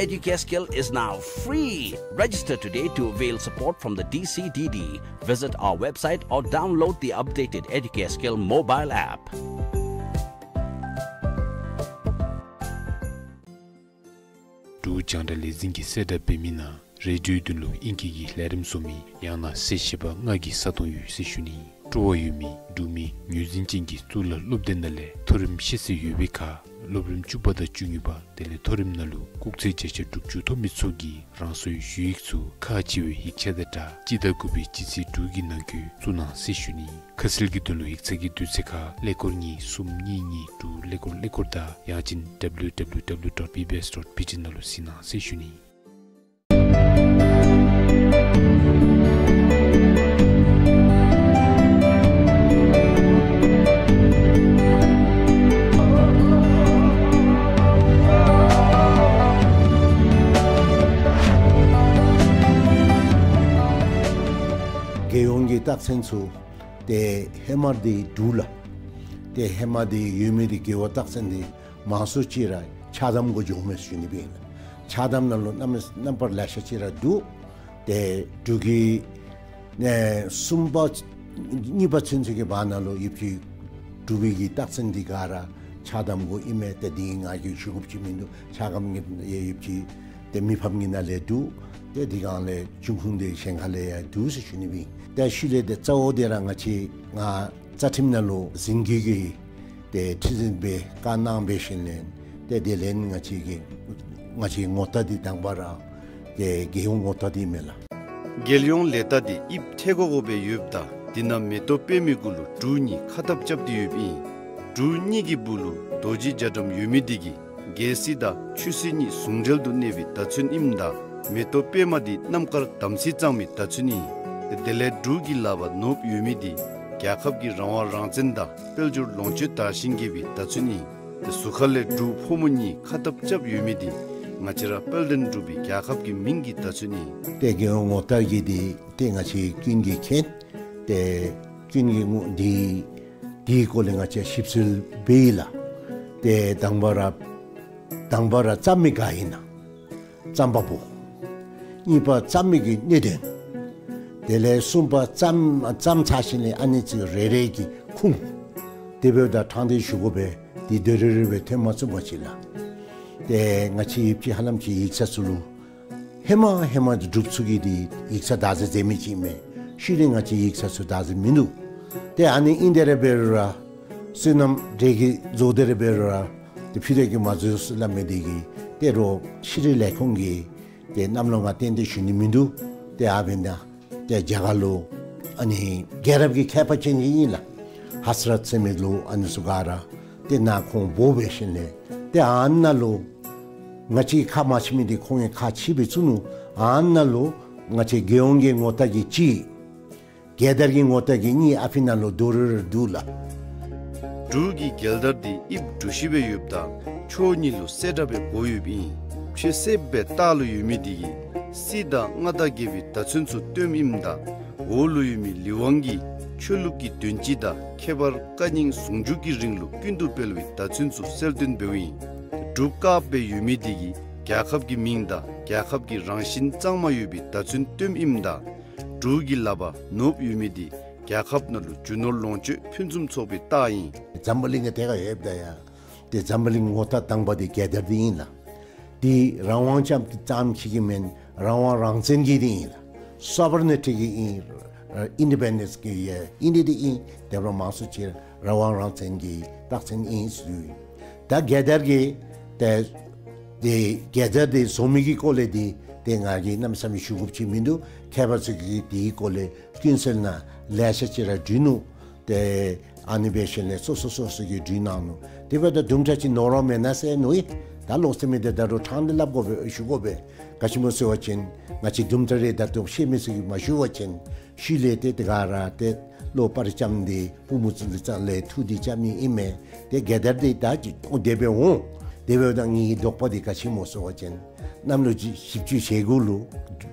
Educare Skill is now free. Register today to avail support from the D C D D. Visit our website or download the updated Educare Skill mobile app. འབྲུག་རྒྱང་བསྒྲགས་ལས་འཛིན་གྱིས་གསལ་བསྒྲགས་འབད་མི་ནང་རེ་ཌིའོའི་དོན་ལུ་ཨིང་སྐད་ཀྱི་ལས་རིམ་བཟོ་མི་ཡང་ན་གསལ་བཤད་པ་ལྔ་གི་ས་སྟོང་ཡོད་ཟེར་ཞུ་ནི། སྤྲོ་བ་ཡོད་མི་འབྲུག་མི་ངོས་འཛིན་ཅན་གྱི་གཙུག་ལག་སློབ་སྡེ་ནང་ལས་མཐོ་རིམ་ཤེས་ཚད་ཡོད་པའི་ཁར་ སློབ་རིམ་བཅུ་པ་དང་བཅུ་གཉིས་པ་དེ་ལས་མཐོ་རིམ་ནང་ལུ་སྐུགས་ཚད་བརྒྱ་ཆ་དྲུག་ཅུ་ཐོབ་མི་ཚུ་གིས་རང་སོའི་ཞུ་ཡིག་ཚུ་ཁག་ཆེ་བའི་ཡིག་ཆ་དང་སྦྲགས་སྤྱི་ཟླ་དགུ་པའི་སྤྱི་ཚེས་དྲུག་གི་ནང་འཁོད་བཙུགས་གནང་ཟེར་ཞུ་ནི། ཁ་གསལ་གྱི་དོན་ལུ་ཡིག་ཚང་གི་དུས་ཚོད་ཁར་ཀླད་ཀོར་གཉིས་གསུམ་གཉིས་གཉིས་དྲུག་ཀླད་ཀོར་ཀླད་ཀོར་དང་ཡང་ཅིན་W W W dot B B S dot B T ནང་ལུ་གཟིགས་གནང་ཟེར་ཞུ་ནི། རྒྱལ་ཡོངས་ཀྱི་རྟགས་མཚན་ཚུ་ཏེ་ཧེ་མ་འདི་འབྲུག་ལགས། ཏེ་ཧེ་མ་འདི་ཡོད་མི་འདི་རྒེད་འོག་རྟགས་མཚན་འདི་མང་སུ་ཅིག་ར་ཆགས་གཏམ་གུ་འགྱོཝ་མས་ཟེར་ཞུ་ནི་སྦེ་ཨིན་ལགས། ཆགས་གཏམ་ནང་ལུ་རྣམ་རྣམ་པར་ལེ་ཤ་ཅིག་ར་འདུག། ཏེ་འབྲུག་གི་ཨེ་གསུམ་པ་གཉིས་པ་ཚུན་ཚོད་ཀྱི་བར་ན་ལུ་ཡོདཔ་ཅིག་འབྲུག་པའི་གི་རྟགས་མཚན་འདི་ག་ར་ཆགས་གཏམ་གུ་ཨིན་མས། ཏེ་འདི་ང་གིས་ཞུ་དགོཔ་ཅིག་མིན་འདུག། ཆགས་གཏམ་གྱི་ཡོདཔ་ཅིག་ཏེ་མི་ཕམ་གྱི་ནང་ལས་འདུག། ཏེ་འདི་གང་ལས་འབྱུང་ཁུངས་འདི་གཞན་ཁ་ལས་ཡང་འདུག་ཟེར་ཞུ་ནི་སྦེ་ཨིན། ཏེ་ཤུལ་ལས་ཏེ་གཙོ་བོ་འདི་ར་ང་བཅས་ང་རྩ་ཁྲིམས་ནང་ལུ་འཛིན་སྐྱོང་གི་ཏེ་ཁྲི་འཛིན་སྦེ་བཀའ་གནང་བའི་ཤུལ་ལས་ཏེ་དེ་ལས་ང་བཅས་ཀྱི་ང་བཅས་ངོ་རྟགས་འདི་དང་པ་ར་ཏེ་རྒྱལ་ཡོངས་ངོ་རྟགས་འདི་མས་ལགས། རྒྱལ་ཡོངས་ལས་རྟགས་འདི་དབྱིབས་ཐལ་གོ་གོ་སྦེ་ཡོདཔ་ད་འདི་ནང་མེ་ཏོག་པདྨའི་གུ་ལུ་འབྲུག་གཉིས་ཁ་ཐབ་རྐྱབ་སྟེ་ཡོདཔ་ཨིན། འབྲུག་གཉིས་ཀྱི་སྦུག་ལུ་རྡོ་རྗེ་རྒྱ་གྲམ་ཡོད་མི་འདི་གིས་རྒྱལ་སྲིད་དང་ཆོས་སྲིད་གཉིས་ཟུང་འབྲེལ་དུ་གནས་པའི་བརྡ་མཚོན་ཨིནམ་ད་མེ་ཏོག་པདྨ་འདི་རྣམ་དཀར་དམ་ཚིག་གཙང་མའི་བརྡ་མཚོན་ཨིན། དེ་ལས་འབྲུག་གི་ལག་པར་ནོར་བུ་ཡོད་མི་འདི་རྒྱལ་ཁབ་ཀྱི་རང་དབང་རང་བཙན་དང་དཔལ་འབྱོར་ལོངས་སྤྱོད་དར་ཞིང་རྒྱས་པའི་བརྡ་མཚོན་ཨིན། དེ་ཟུར་ཁ་ལས་འབྲུག་ཕོ་མོ་གཉིས་ཁ་ཐབ་རྐྱབ་ཡོད་མི་འདི་ང་བཅས་ར་དཔལ་ལྡན་འབྲུག་པའི་རྒྱལ་ཁབ་ཀྱི་མིང་གི་བརྡ་མཚོན་ཨིན། ཏེ་རྒྱལ་ཡོངས་ངོ་རྟགས་ཀྱི་འདི་ཏེ་ང་བཅས་ཀུན་གྱིས་མཁྱེན། ཏེ་ཀུན་གྱིས་ངོ་འདི་འདིའི་སྐོར་ལས་ང་བཅས་ཞིབ་འཚོལ་འབད་ཡི་ལགས། ཏེ་དང་པ་ར་དང་པ་ར་བརྩམ་མི་ག་ཨིན་ན། རྩོམ་པ་པོ། གཉིས་པ་རྩོམ་མི་གི་གནད་དོན། དེ་ལས་གསུམ་པ་རྩོམ་རྩོམ་ཚར་ཞིནམ་ལས་ཨ་ནི་ཚུ་རེ་རེ་གི་ཁུངས། དེ་འབདཝ་ད་དྲང་སྟེ་ཞུ་དགོ་པས། འདི་དོན་རེ་རེ་སྦེ་ཐོན་མ་ཚུགས་པ་ཅིག་ལགས། ཏེ་ང་བཅས་ཡིབ་ཅིག་ཧ་ལམ་ཅིག་ཡིག་ཚང་ཚུ་ལུ་ཧེ་མ་ཧེ་མ་འབྲུགཔ་ཚུ་གིས་འདི་ཡིག་ཚང་བདག་འཛིན་མཛད་མི་ཅིག་མས། ཤུལ་ལས་ང་བཅས་ཡིག་ཚང་ཚུ་བདག་འཛིན་མིན་འདུག། ཏེ་ཨ་ནི་ཨིན་དེ་ར་འབད་རུང་ར་བསོད་ནམས་འདྲེ་གིས་བཟོ་སྟེ་ར་འབད་རུང་ར་ཏེ་ཕུད་རྡོག་གིས་མ་བཟོ་ཟེར་སླབ་མི་འདི་གིས་ཏེ་རོགས་ཤེས་རིག་ལས་ཁུངས་ཀྱི་ཏེ་གནམ་ལོ་ང་ཏན་ཏན་ཞུ་ནི་མིན་འདུག། ཏེ་ཨ་འབདན་ད་ཏེ་རྒྱ་གར་ལུ་ཨ་ནི་རྒྱལ་རབས་ཀྱི་མཁས་པ་ཅན་ཅིག་ཨིན་ལགས། ཧ་སི་རཏ་ཟེར་མི་ལུ་ཨ་ནི་ཚུ་ག་ར་ཏེ་ནཱ་ཁོང་འབོ་འབད་ཞིནམ་ལས་ཏེ་ཨ་ནཱ་ལུ་ང་བཅས་ཁ་མ་ཕྱེ་མི་འདི་ཁོང་གིས་ཁ་ཕྱེ་སྦེ་བཙུགས་ནུག། ཨ་ནཱ་ལུ་ང་བཅས་རྒྱལ་ཡོངས་ཀྱི་ངོ་རྟགས་ཀྱི་གཅིག། རྒྱལ་དར་གྱི་ངོ་རྟགས་ཀྱི་གཉིས་ཨ་ཕི་ནང་ལུ་རྡོག་རོལ་རོལ་འདུག་ལགས། འབྲུག་གི་རྒྱལ་དར་འདི་དབྱིབས་གྲུ་བཞི་སྦེ་ཡོདཔ་ད་ཕྱོགས་གཉིས་ལུ་སེར་དྲག་སྦེ་བགོ་ཡོདཔ་ཨིན། ཕྱེད་སེརཔོ་སྦེ་ལྟག་ལུ་ཡོད་མི་འདི་གིས་སྲིད་དང་མངའ་བདག་རྒྱལ་པོའི་བརྡ་མཚོན་ཚུ་སྟོནམ་ཨིནམ་ད་འོག་ལུ་ཡོད་མི་ལི་ཝང་གིས་ཆོས་ལུགས་ཀྱི་དོན་སྤྱི་དང་ཁྱད་པར་བཀའ་རྙིང་ཟུང་འཇུག་གི་རིང་ལུགས་ཀུན་ཏུ་སྤེལ་བའི་བརྡ་མཚོན་ཚུ་གསལ་སྟོན་འབདཝ་ཨིན། འབྲུག་དཀརཔོ་སྦེ་ཡོད་མི་འདི་གིས་རྒྱལ་ཁབ་ཀྱི་མིང་དང་རྒྱལ་ཁབ་ཀྱི་རང་བཞིན་གཙང་མ་ཡོད་པའི་བརྡ་མཚོན་སྟོནམ་ཨིནམ་ད་འབྲུག་གི་ལག་པར་ནོར་བུ་ཡོད་མི་འདི་རྒྱལ་ཁབ་ནང་ལུ་རྒྱུ་ནོར་ལོངས་སྤྱོད་ཕུན་སུམ་ཚོགས་པའི་རྟགས་ཨིན། འཛམ་བུ་གླིང་གི་ཐད་ཁར་ཡོདཔ་ད་ཡང་ཏེ་འཛམ་བུ་གླིང་ངོ་རྟགས་དང་པ་འདི་རྒྱལ་དར་འདི་ཨིན་ལགས། འདི་རང་དབང་ཙམ་ཙམ་ཅིག་གི་མེན། རང་དབང་རང་བཙན་གྱི་འདི་ཨིན་ལགས། སོ་ཝ་རེན་ཊི་གི་ཨིན། ཨིན་ཌི་པེན་ཌེནསི་གི་ཡང་ཨིན་འདི་འདི་ཨིན། དེ་འབདཝ་ལས་མང་སུ་ཅིག་རང་དབང་རང་བཙན་གྱི་རྟགས་མཚན་ཨིན་ཟེར་ཞུ་ཡི། ད་རྒྱལ་དར་གྱི་ཏེ་ཏེ་རྒྱལ་དར་འདི་བཟོ་མི་གི་སྐོར་ལས་འདི་ཏེ་ང་གིས་གནམ་མེད་ས་མེད་ཞུ་དགོཔ་ཅིག་མིན་འདུག། མཁས་པ་ཚུ་གིས་འདིའི་སྐོར་ལས་ཀུན་གསལ་ནང་ལེ་ཤ་ཅིག་ར་བྲིས་ནུག། ཏེ་ཨ་ནི་འབད་ཞིནམ་ལས་སོ་སོ་སོ་སོ་གིས་བྲིས་གནང་ནུག། དེ་འབདཝ་ད་དུམ་གྲ་ཅིག་ནོར་བ་མེན་ན་ཟེར་མནོ་ཡི། ད་ལོག་སྟེ་མི་འདི་ད་རུང་དྲང་སྟེ་སླབ་དགོ་པས་ཞུ་དགོ་པས། ག་ཅི་སྨོ་ཟེར་བ་ཅིན་ང་བཅས་དུམ་གྲ་རེ་ད་ལྟོ་ཤེས་མི་ཚུ་གིས་མ་ཞུ་བ་ཅིན་ཤུལ་ལས་ཏེ་དེ་ག་ར་ཏེ་བློ་སྤར་རྐྱབ་སྟེ་པུས་མོ་ཚུ་ལུ་རྩ་ལས་ཐུགས་འདི་རྐྱབ་ནི་ཨིན་མས། ཏེ་རྒྱལ་དར་འདི་ད་ཅི་འོང་དེ་སྦེ་འོང་། དེ་འབདཝ་ད་ངེའི་དོགས་པ་འདི་ག་ཅི་སྨོ་ཟེར་བ་ཅིན་གནམ་ལོ་བཞི་བཅུ་ཞེ་དགུ་ལུ་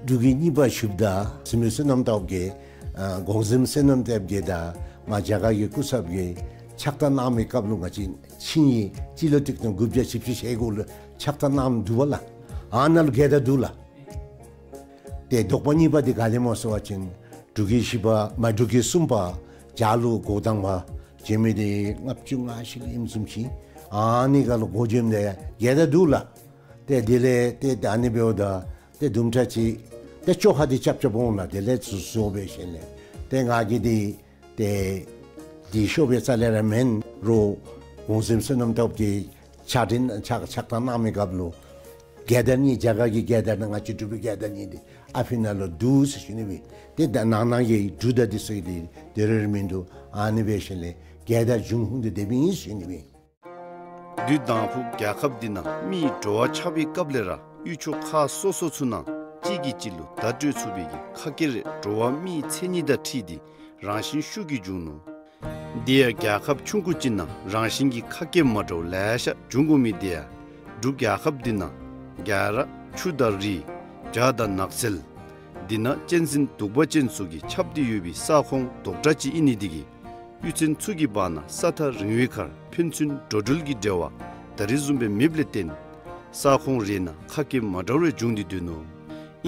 འབྲུག་གི་གཉིས་པ་ཞུཝ་ད་བཙུན་མོ་བསོད་ནམས་སྟོབས་རྒྱས་ཨ་གོང་གཟིམ་བསོད་ནམས་སྟོབས་རྒྱས་དང་མར་རྒྱ་གར་གྱི་སྐུ་ཚབ་ཀྱིས་ཕྱག་རྟགས་གནང་མི་སྐབས་ལུ་ང་བཅས་ཆིངས་ཡིག་སྤྱི་ལོ་གཅིག་སྟོང་དགུ་བརྒྱ་བཞི་བཅུ་ཞེ་དགུ་ལུ་ཕྱག་རྟགས་གནངམ་འདུག་པ་ལགས། ཨ་ནཱ་ལུ་རྒྱལ་དར་འདུག་ལགས། ཏེ་དོགས་པ་གཉིས་པ་འདི་ག་ལས་སྨོ་ཟེར་བ་ཅིན་འབྲུག་གི་བཞི་པ་མ་འབྲུག་གི་གསུམ་པ་བྱག་ལུ་འགོ་དང་པ་བྱོན་མི་འདི་ལྔ་བཅུ་ང་བཞི་ལུ་ཨིནམ་བཟུམ་ཅིག། ཨ་ནི་ཁར་ལུ་འགོ་བྱོནམ་ད་ཡང་རྒྱལ་དར་འདུག་ལགས། ཏེ་དེ་ལས་ཏེ་ད་ཨ་ནི་འབདཝ་ད་ཏེ་དུམ་གྲ་ཅིག་ཏེ་བཅོ་ཁ་འདི་རྐྱབ་རྐྱབ་འོང་ལགས། དེ་ལས་ཚུར་བཟོ་འབད་ཞིནམ་ལས་ཏེ་ང་གིས་འདི་ཏེ་འདི་ཤོབ་པའི་རྩ་ལས་ར་མེན་རུང་གོང་གཟིམ་བསོད་ནམས་སྟོབས་རྒྱས་ ཕྱག་དྲིན་ཕྱག་ཕྱག་ཐམ་གནང་མི་སྐབས་ལུ་རྒྱལ་དར་གཉིས་རྒྱ་གར་གྱི་རྒྱལ་དར་དང་ང་བཅས་འབྲུག་པའི་རྒྱལ་དར་གཉིས་འདི་ཨ་ཕི་ནང་ལུ་འདུག་ཟེར་ཞུ་ནི་སྦེ། ཏེ་ད་ནང་ན་གི་འབྲུག་དང་འདི་ཚུ་གི་འདི་དེ་རེ་རེ་མིན་འདུག། ཨ་ནི་སྦེ་ཞིནམ་ལས་རྒྱལ་དར་འབྱུང་ཁུངས་འདི་དེ་སྦེ་ཨིན་ཟེར་ཞུ་ནི་སྦེ། དུས་དང་ཕུ་རྒྱལ་ཁབ་འདི་ནང་མི་འགྲོ་བ་ཆགས་པའི་སྐབས་ལས་ར་ཡུལ་ཕྱོགས་ཁག་སོ་སོ་ཚུ་ནང་གཅིག་གིས་གཅིག་ལུ་བརྡ་སྤྲོད་ཚུགས་པའི་གི་ཁ་སྐད་རེ་འགྲོ་བ་མིའི་མཚན་ཉིད་དང་འཁྲིལ་ཏེ་རང་བཞིན་ཤུགས་ཀྱིས་འབྱུང་ནུག། དེ་ཡང་རྒྱལ་ཁབ་ཆུང་ཀུ་ཅིག་ནང་རང་བཞིན་གྱི་ཁ་སྐད་མ་འདྲཝ་ལེ་ཤ་འབྱུང་དགོ་མི་དེ་ཡང་འབྲུག་རྒྱལ་ཁབ་འདི་ནང་རྒྱ་ར་ཆུ་དང་རི་བྱག་དང་ནགས་ཚལ་འདི་ནང་གཅན་གཟན་གདུག་པ་ཅན་ཚུ་གིས་ཁྱབ་སྟེ་ཡོད་པའི་ས་ཁོངས་དོག་དྲགས་ཅིག་ཨིན་ནི་དེ་གིས་གཡུས་ཚན་ཚུ་གི་བར་ན་ས་ཐག་རིང་བའི་ཁར་ཕན་ཚུན་འགྲོ་འགྲུལ་གྱི་འབྲེལ་བ་ད་རེས་བཟུམ་སྦེ་མེདཔ་ལས་བརྟེན་ས་ཁོངས་རེ་ནང་ཁ་སྐད་མ་འདྲཝ་རེ་འབྱུང་སྟེ་སྡོད་ནུག།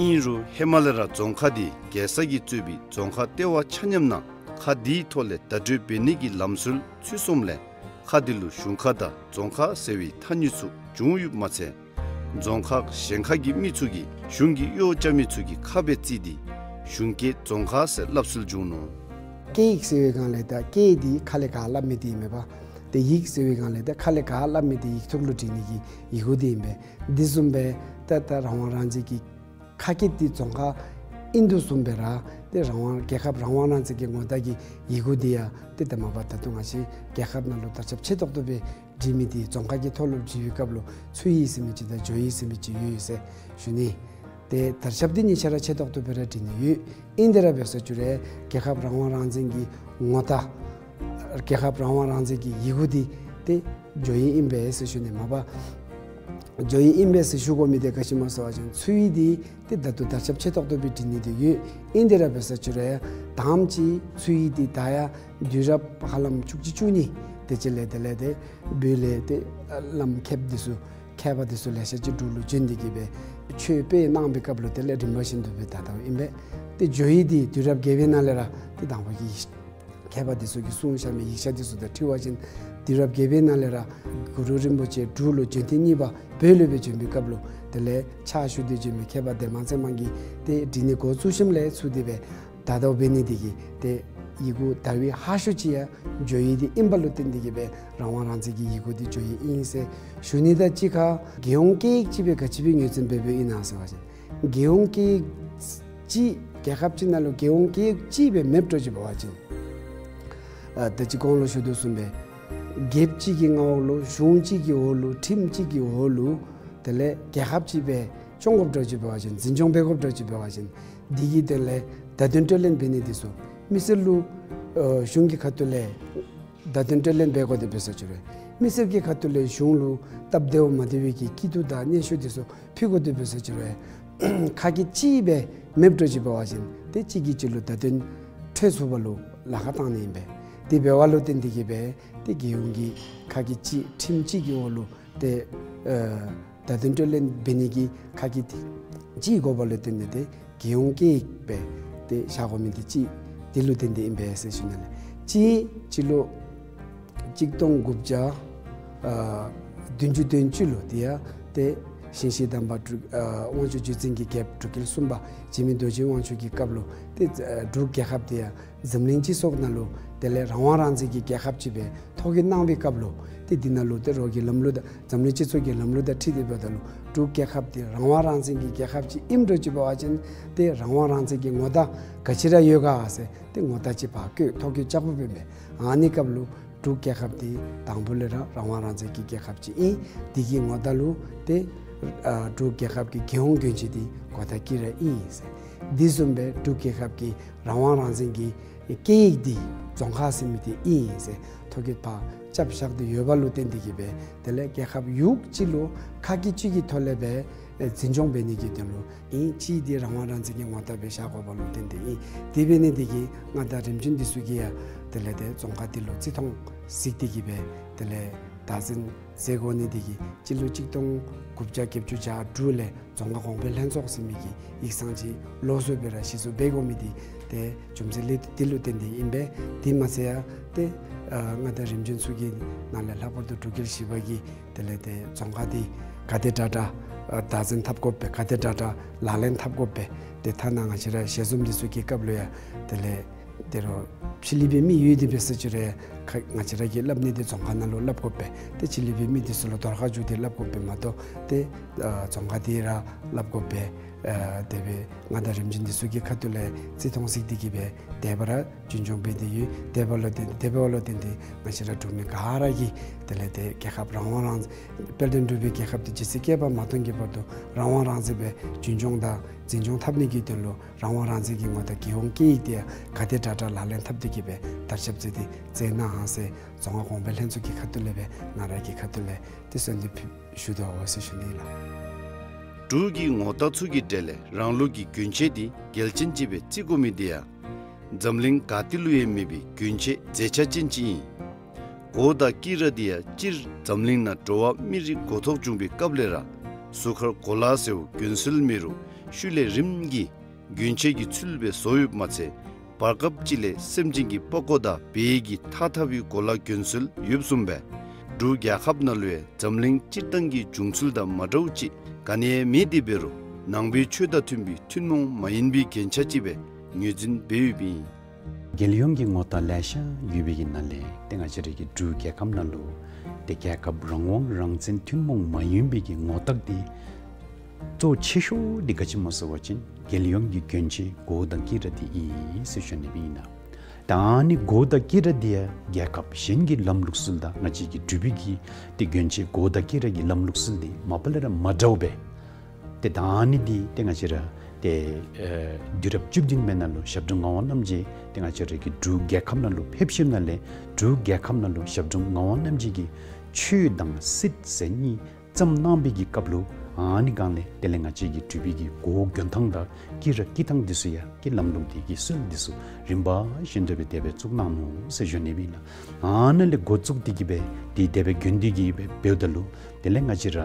ཨིན་རུང་ཧེ་མ་ལས་ར་རྫོང་ཁག་འདི་རྒྱལ་ས་གིས་གཙོས་པའི་རྫོང་ཁག་ལྟེ་བ་ཆ་མཉམ་ནང་ཁག་འདིའི་ཐོག་ལས་བརྡ་སྤྲོད་འབད་ནི་གི་ལམ་སྲོལ་ཚུད་སོངམ་ལས་ཁག་འདི་ལུ་གཞུང་ཁག་དང་རྫོང་ཁག་ཟེར་བའི་ཐ་སྙད་ཚུ་བྱུང་ཡོདཔ་མ་ཚད་རྫོང་ཁག་གཞན་ཁག་གི་མི་ཚུ་གིས་གཞུང་གི་གཡོག་རྐྱབ་མི་ཚུ་གི་ཁ་སྦེ་བརྩི་སྟེ་གཞུང་སྐད་རྫོང་ཁ་ཟེར་སླབ་སྲོལ་བྱུང་ནུག། སྐད་ཡིག་ཟེར་བའི་སྒང་ལས་ད་སྐད་འདི་ཁ་ལས་ག་སླབ་མི་འདི་ཨིན་མས་པ། ཏེ་ཡིག་ཟེར་བའི་སྒང་ལས་ད་ཁ་ལས་ག་སླབ་མི་འདི་ཡིག་ཐོག་ལུ་འབྲི་ནི་གི་ཡི་གུ་འདི་ཨིན་པས། འདི་བཟུམ་སྦེ་ད་ད་རང་དབང་རང་བཙན་གྱི་ཁ་སྐད་འདི་རྫོང་ཁ་ཨིན་དོ་བཟུམ་སྦེ་ར་ཏེ་རང་དབང་རྒྱལ་ཁབ་རང་དབང་རང་བཙན་གྱི་ངོ་རྟགས་ཀྱི་ཡི་གུ་འདི་ཡང་ཏེ་ད་མ་པ་ད་ལྟོ་ང་བཅས་རྒྱལ་ཁབ་ནང་ལུ་དར་ཁྱབ་ཆེ་ཏོག་ཏོ་སྦེ་བྲི་མི་འདི་རྫོང་ཁ་གི་ཐོག་ལུ་བྲི་བའི་སྐབས་ལུ་ཚུ་ཡིག་ཟེར་མི་ཅིག་དང་ཇོ་ཡིག་ཟེར་མི་ཅིག་ཡོད་ཡོད་ཟེར་ཞུ་ནི། ཏེ་དར་ཁྱབ་འདི་གཉིས་ཆ་ར་ཆེ་ཏོག་ཏོ་སྦེ་ར་བྲི་ནི་ཡོད། ཨིན་དེ་ར་འབད་ས་ཅིག་རུང་རྒྱལ་ཁབ་རང་དབང་རང་བཙན་གྱི་ངོ་རྟགས་རྒྱལ་ཁབ་རང་དབང་རང་བཙན་གྱི་ཡི་གུ་འདི་ཏེ་ཇོ་ཡིག་ཨིན་པས་ཟེར་ཞུ་ནི། མ་པ་ཇོ་ཡིག་ཨིན་པས་ཟེར་ཞུ་དགོ་མི་འདི་ག་ཅི་སྨོ་ཟེར་བ་ཅིན་ཚུ་ཡིག་འདི་ཏེ་ད་ལྟོ་དར་ཁྱབ་ཆེ་ཏོག་ཏོ་སྦེ་བྲི་ནི་འདི་ཡོད། ཨིན་དེ་ར་འབད་ས་ཅིག་རུང་ཡང་དང་པ་ཅིག་ཚུ་ཡིག་འདི་ད་ཡང་དུས་རབས་ཧ་ལམ་བཅུ་གཅིག་བཅུ་གཉིས་དེ་ཅིག་ལས་དེ་ལས་ཏེ་བོད་ལས་ཏེ་བླམ་མཁསཔ་འདི་ཚུ་མཁས་པ་འདི་ཚུ་ལེ་ཤ་ཅིག་འབྲུག་ལུ་བྱོན་ཏེ་གི་སྦེ་ཆོས་སྤེལ་གནང་བའི་སྐབས་ལུ་དེ་ལས་རིམ་པ་བཞིན་དུ་སྦེ་ད་ལྟོ་ཨིན་པས། ཏེ་ཇོ་ཡིག་འདི་དུས་རབས་བརྒྱད་པའི་ནང་ལས་ར་ཏེ་དང་པ་གི་མཁས་པ་འདི་ཚུ་གིས་གསུངས་བཞག་མི་ཡིག་ཆ་འདི་ཚུ་དང་འཁྲིལ་བ་ཅིན་དུས་རབས་བརྒྱད་པའི་ནང་ལས་ར་གུ་རུ་རིན་པོ་ཆེ་འབྲུག་ལུ་བྱོན་ཐེངས་གཉིས་པ་བོད་ལུ་སྦེ་བྱོན་པའི་སྐབས་ལུ་དེ་ལས་ཕྱག་ཞུ་སྟེ་བྱོན་མི་མཁས་པ་ལྡན་མ་ཚེ་དམན་གྱིས་ཏེ་འབྲི་ནི་འགོ་བཙུགས་ཞིནམ་ལས་ཚུར་འདི་སྦེ་ད་ལྟོ་འབད་ནི་འདི་གིས་ཏེ་ཡི་གུ་དར་བའི་ཧ་ཤོས་ཅིག་ཡང་ཇོ་ཡིག་འདི་ཨིན་པ་ལུ་བརྟེན་ཏེ་གི་སྦེ་རང་དབང་རང་བཙན་གྱི་ཡི་གུ་འདི་ཇོ་ཡིག་ཨིན་ཟེར་ཞུ་ནི་དང་གཅིག་ཁར་རྒྱལ་ཡོངས་སྐད་ཡིག་ཅིག་སྦེ་ག་ཅི་སྦེ་ངོས་འཛིན་འབད་འབདཝ་ཨིན་ན་ཟེར་བ་ཅིན་རྒྱལ་ཡོངས་སྐད་ཡིག་ཅིག་རྒྱལ་ཁབ་ཅིག་ནང་ལུ་རྒྱལ་ཡོངས་སྐད་ཡིག་ཅིག་སྦེ་མེདཔ་འགྱོ་ཅི་འབད་བ་ཅིན་ཨ་ད་ཅི་གོང་ལུ་ཞུ་དོ་བཟུམ་སྦེ་རྒྱལཔོ་གཅིག་གི་མངའ་འོག་ལུ་གཞུང་གཅིག་གི་འོག་ལུ་ཁྲིམས་གཅིག་གི་འོག་ལུ་དེ་ལས་རྒྱལ་ཁབ་ཅིག་སྦེ་སྐྱོང་དགོཔ་འགྱོ་ཅི་འབད་བ་ཅིན་འཛིན་སྐྱོང་འབད་དགོཔ་འགྱོ་ཅི་འབད་བ་ཅིན་འདི་གི་དོན་ལས་བརྡ་དོན་སྤྲོད་ལེན་འབད་ནི་འདི་ཚུ་མི་སེར་ལུ་ཨ་གཞུང་གི་ཁ་ཐུག་ལས་བརྡ་དོན་སྤྲོད་ལེན་འབད་དགོ་དེ་འབད་ས་ཅིག་རུང་མི་སེར་གྱི་ཁ་ཐུག་ལས་གཞུང་ལུ་སྟབས་བདེཝ་མ་བདེ་བའི་གི་སྐྱིད་སྡུག་དང་སྙན་ཞུ་འདི་ཚུ་ཕུལ་དགོ་དེ་འབད་ས་ཅིག་རུང་ཁ་སྐད་གཅིག་སྦེ་མེདཔ་འགྱོ་ཅི་འབད་བ་ཅིན་ཏེ་གཅིག་གིས་གཅིག་ལུ་བརྡ་དོན་འཕྲོད་ཚུགས་པ་ལུ་ལཱ་ཁག་བཏང་ནི་ཨིན་པས། དེ་འབད་བ་ལུ་བརྟེན་ཏེ་གི་སྦེ་ཏེ་རྒྱལ་ཡོངས་ཀྱི་ཁ་སྐད་གཅིག་ཁྲིམས་གཅིག་གི་འོག་ལུ་ཏེ་ཨ་བརྡ་དོན་སྤྲོད་ལེན་འབད་ནི་གི་ཁ་སྐད་གཅིག་དགོ་པ་ལུ་བརྟེན་ཏེ་ཏེ་རྒྱལ་ཡོངས་སྐད་ཡིག་སྦེ་ཏེ་བཞག་དགོ་མི་འདི་གཅིག་འདི་ལུ་བརྟེན་ཏེ་ཨིན་པས་ཟེར་ཞུ་ནི་ལགས། གཅིག་སྤྱི་ལོ་གཅིག་སྟོང་དགུ་བརྒྱ་ཨ་བདུན་ཅུ་དོན་གཅིག་ལུ་དེ་ཡང་ཏེ་ཞིང་གཤེགས་དམ་པ་འབྲུག་ཨ་དབང་ཕྱུག་བརྒྱུད་འཛིན་གྱི་རྒྱལཔོ་འབྲུག་རྒྱལ་གསུམ་པ་འཇིགས་མེད་རྡོ་རྗེ་དབང་ཕྱུག་གི་སྐབས་ལུ་ཏེ་ཨ་འབྲུག་རྒྱལ་ཁབ་དེ་ཡང་འཛམ་གླིང་སྤྱི་ཚོགས་ནང་ལུ་དེ་ལས་རང་དབང་རང་བཙན་གྱི་རྒྱལ་ཁབ་ཅིག་སྦེ་ཐོ་བཀོད་གནང་བའི་སྐབས་ལུ་ཏེ་འདི་ནང་ལུ་ཏེ་རོགས་ཀྱི་ལམ་ལུགས་དང་འཛམ་གླིང་སྤྱི་ཚོགས་ཀྱི་ལམ་ལུགས་དང་འཁྲིལ་ཏེ་འབདཝ་ད་ལུ་འབྲུག་རྒྱལ་ཁབ་དེ་རང་དབང་རང་བཙན་གྱི་རྒྱལ་ཁབ་ཅིག་ཨིནམ་འགྱོ་ཅི་འབད་བ་ཅིན་ཏེ་རང་དབང་རང་བཙན་གྱི་ངོ་རྟགས་ག་ཅི་ར་ཡོད་ག་ཟེར་ཏེ་ངོ་རྟགས་ཅིག་ཕར་བཀོད་ཐོ་བཀོད་རྐྱབ་དགོཔ་ཨིན་པས། ཨ་ནི་སྐབས་ལུ་འབྲུག་རྒྱལ་ཁབ་དེ་དང་པོ་ལས་ར་རང་དབང་རང་བཙན་གྱི་རྒྱལ་ཁབ་ཅིག་ཨིན། དེ་གི་ངོ་རྟགས་ལུ་ཏེ་ཨ་འབྲུག་རྒྱལ་ཁབ་ཀྱི་རྒྱལ་ཡོངས་གྱོན་ཆས་དེ་གོ་ཐག་བཀོད་ར་ཨིན་ཟེར། དེ་བཟུམ་སྦེ་འབྲུག་རྒྱལ་ཁབ་ཀྱི་རང་དབང་རང་བཙན་གྱི་སྐད་ཡིག་འདི་རྫོང་ཁ་ཟེར་མི་འདི་ཨིན་ཟེར་ཐོ་བཀོད་ཕར་རྐྱབ་བཞག་སྟེ་ཡོད་པ་ལུ་བརྟེན་ཏེ་གི་སྦེ་དེ་ལས་རྒྱལ་ཁབ་ཡུལ་གཅིག་ལུ་ཁ་སྐད་གཅིག་གི་ཐོག་ལས་སྦེ་ཨེ་འཛིན་སྐྱོང་འབད་ནི་གི་དོན་ལུ་ཨིན། གཅིག་འདི་རང་དབང་རང་བཙན་གྱི་ངོ་རྟགས་སྦེ་བཞག་དགོ་པ་ལུ་བརྟེན་ཏེ་ཨིན། དེ་འབད་ནི་འདི་གིས་མངའ་བདག་རིམ་བྱོན་འདི་ཚུ་གིས་ཡང་དེ་ལས་ཏེ་རྫོང་ཁ་འདི་ལུ་བརྩི་མཐོང་གཟིགས་ཏེ་གི་སྦེ་དེ་ལས་བདག་འཛིན་མཛད་དགོ་ནི་འདི་གིས་སྤྱི་ལོ་གཅིག་སྟོང་དགུ་བརྒྱ་བརྒྱད་ཅུ་གྱ་དྲུག་ལས་རྫོང་ཁ་གོང་འཕེལ་ལྷན་ཚོགས་ཟེར་མི་གི་ཡིག་ཚང་ཅིག་ལོགས་སུ་སྦེ་ར་གཞི་བཙུགས་འབད་དགོ་མི་འདི་ཏེ་རྒྱུ་མཚན་ལས་འདི་ལུ་བརྟེན་ཏེ་ཨིན་པས། དེ་མ་ཚད་ཡང་ཏེ་ཨ་མངའ་བདག་རིམ་བྱོན་ཚུ་གི་ནང་ལས་ལྷག་པར་དུ་འབྲུག་རྒྱལ་བཞི་པ་གིས་དེ་ལས་ཏེ་རྫོང་ཁ་འདི་ག་དེ་དྲག་དྲག་ཨ་བདག་འཛིན་འཐབ་དགོཔ་སྦེ་ག་དེ་དྲག་དྲག་ལག་ལེན་འཐབ་དགོཔ་སྦེ་ཏེ་ཐ་ན་ང་བཅས་ར་ཞལ་འཛོམས་འདི་ཚུ་གི་སྐབས་ལུ་ཡང་དེ་ལས་ཏེ་རོགས་ ཕྱི་གླིང་པའི་མི་ཡོད་དེ་འབད་ས་ཅིག་ར་ཁ་ང་བཅས་ར་གིས་སླབ་ནི་འདི་རྫོང་ཁ་ནང་ལུ་སླབ་དགོ་པས། ཏེ་ཕྱི་གླིང་པའི་མི་འདི་ཚུ་ལུ་དོར་ཁ་བཅུག་སྟེ་སླབ་དགོ་པས་མ་གཏོགས་ཏེ་ཨ་རྫོང་ཁ་འདི་ར་སླབ་དགོ་པས། ཨ་དེ་སྦེ་མངའ་བདག་རིམ་བྱོན་འདི་ཚུ་གི་ཁ་ཐུག་ལས་རྩིས་མཐོང་གཟིགས་ཏེ་གིས་སྦེ་དེ་སྦེ་ར་རྒྱུན་སྐྱོང་འབད་དེ་ཡོད། དེ་འབདཝ་ལུ་བརྟེན་དེ་འབདཝ་ལུ་བརྟེན་ཏེ་ང་བཅས་ར་འབྲུག་མི་ག་ར་གིས་དེ་ལས་ཏེ་རྒྱལ་ཁབ་རང་དབང་རང་དཔལ་ལྡན་འབྲུག་པའི་རྒྱལ་ཁབ་འདི་ཇི་སྲིད་བསྐལ་པ་མ་སྟོངས་ཀྱི་བར་དུ་རང་དབང་རང་བཙན་སྦེ་རྒྱུན་སྐྱོང་དང་འཛིན་སྐྱོང་འཐབ་ནི་གི་དོན་ལུ་རང་དབང་རང་བཙན་གྱི་ངོ་རྟགས་རྒྱལ་ཡོངས་སྐད་ཡིག་དེ་ཡང་ག་དེ་དྲག་དྲག་ལག་ལེན་འཐབ་སྟེ་གིས་སྦེ་དར་ཁྱབ་མཛད་དེ་མཛད་གནང་ཟེར་རྫོང་ཁ་གོང་འཕེལ་ལྷན་ཚོགས་ཀྱི་ཁ་ཐུག་ལས་སྦེ་ང་ར་གི་ཁ་ཐུག་ལས་ཏེ་གསོལ་འདེབས་ཞུ་དོ་ཟེར་ཞུ་ནི་ལགས། འབྲུག་གི་ངོ་རྟགས་ཚུ་གི་གྲས་ལས་རང་ལུགས་ཀྱི་གྱོན་ཆས་འདི་གལ་ཆེན་ཅིག་སྦེ་བརྩི་དགོ་མི་འདི་ཡང་འཛམ་གླིང་ག་ཏེ་ལུ་ཡང་མེད་པའི་གྱོན་ཆས་མཛེས་ཆ་ཅན་ཅིག་ཨིན། གོ་དང་དཀྱི་ར་འདི་ཡང་སྤྱིར་འཛམ་གླིང་ནང་འགྲོ་བ་མི་རིགས་འགོ་ཐོག་བྱུང་པའི་སྐབས་ལས་ར་གཟུགས་ཁར་གོ་ལ་ཟེརཝ་གྱོན་སྲོལ་མེད་རུང་ཤུལ་ལས་རིམ་གྱིས་གྱོན་ཆས་ཀྱི་ཚུལ་སྦེ་བཟོ་ཡོདཔ་མ་ཚད་བར་སྐབས་ཅིག་ལས་སེམས་ཅན་གྱི་པགས་ཀོ་དང་བལ་གྱི་ཐགས་འཐག་པའི་གོ་ལ་གྱོན་སྲོལ་ཡོདཔ་བཟུམ་སྦེ་འབྲུག་རྒྱལ་ཁབ་ནང་ལུ་ཡང་འཛམ་གླིང་སྤྱིར་བཏང་གི་བྱུང་ཚུལ་དང་མ་འདྲཝ་ཅིག་ག་ནི་ཡང་མེད་དེ་འབད་རུང་ནང་པའི་ཆོས་དང་མཐུན་པའི་ཐུན་མོང་མ་ཡིན་པའི་རྒྱན་ཆ་ཅིག་སྦེ་ངོས་འཛིན་འབད་ཡོདཔ་ཨིན། རྒྱལ་ཡོངས་ཀྱི་ངོ་རྟགས་ལེ་ཤ་ཡོད་པའི་གི་ནང་ལས་ཏེ་ང་བཅས་ར་གི་འབྲུག་རྒྱལ་ཁབ་ནང་ལུ་ཏེ་རྒྱལ་ཁབ་རང་དབང་རང་བཙན་ཐུན་མོང་མ་ཡིན་པའི་གི་ངོ་རྟགས་འདི་གཙོ་ཆེ་ཤོས་འདི་ག་ཅི་སྨོ་ཟེར་བ་ཅིན་རྒྱལ་ཡོངས་ཀྱི་གྱོན་ཆས་གོ་དང་དཀྱི་ར་འདི་ཨིན་ཟེར་ཞུ་ནི་སྦེ་ཨིན་ལགས། ད་ཨ་ནི་གོ་དང་དཀྱི་ར་འདི་ཡང་རྒྱལ་ཁབ་གཞན་གྱི་ལམ་ལུགས་སྲོལ་དང་ང་བཅས་ཀྱི་འབྲུག་པའི་གི་ཏེ་གྱོན་ཆས་གོ་དང་དཀྱི་ར་གི་ལམ་ལུགས་སྲོལ་འདི་མ་པ་ལས་ར་མ་འདྲཝ་སྦེ། ཏེ་ད་ཨ་ནི་འདི་ཏེ་ང་བཅས་ར་ཏེ་ཨེ་དུས་རབས་བཅུ་བདུན་པའི་ནང་ལུ་ཞབས་དྲུང་ངག་དབང་རྣམ་རྒྱལ་ཏེ་ང་བཅས་ར་གི་འབྲུག་རྒྱལ་ཁབ་ནང་ལུ་ཕེབས་ཞིནམ་ལས་འབྲུག་རྒྱལ་ཁབ་ནང་ལུ་ཞབས་དྲུང་ངག་དབང་རྣམ་རྒྱལ་གྱི་ཆོས་དང་སྲིད་ཟེར་གཉིས་བརྩམས་གནང་པའི་གི་སྐབས་ལུ་ཨ་ནི་སྒང་ལས་དེ་ལས་ང་བཅས་ཀྱི་འབྲུག་པའི་གི་གོ་གྱོན་ཐངས་དང་དཀྱི་ར་དཀྱི་ཐངས་འདི་ཚུ་ཡང་གི་ལམ་ལུགས་འདི་གི་སྲོལ་འདི་ཚུ་རིམ་པ་བཞིན་དུ་སྦེ་དེ་སྦེ་བཙུགས་གནང་ནུག་ཟེར་ཞུ་ནི་སྦེ་ཨིན་ལགས། ཨ་ནཱ་ལས་འགོ་བཙུགས་ཏེ་གིས་སྦེ་འདི་དེ་སྦེ་གྱོན་ཏེ་གིས་སྦེ་འབདཝ་ད་ལུ་དེ་ལས་ང་བཅས་ར་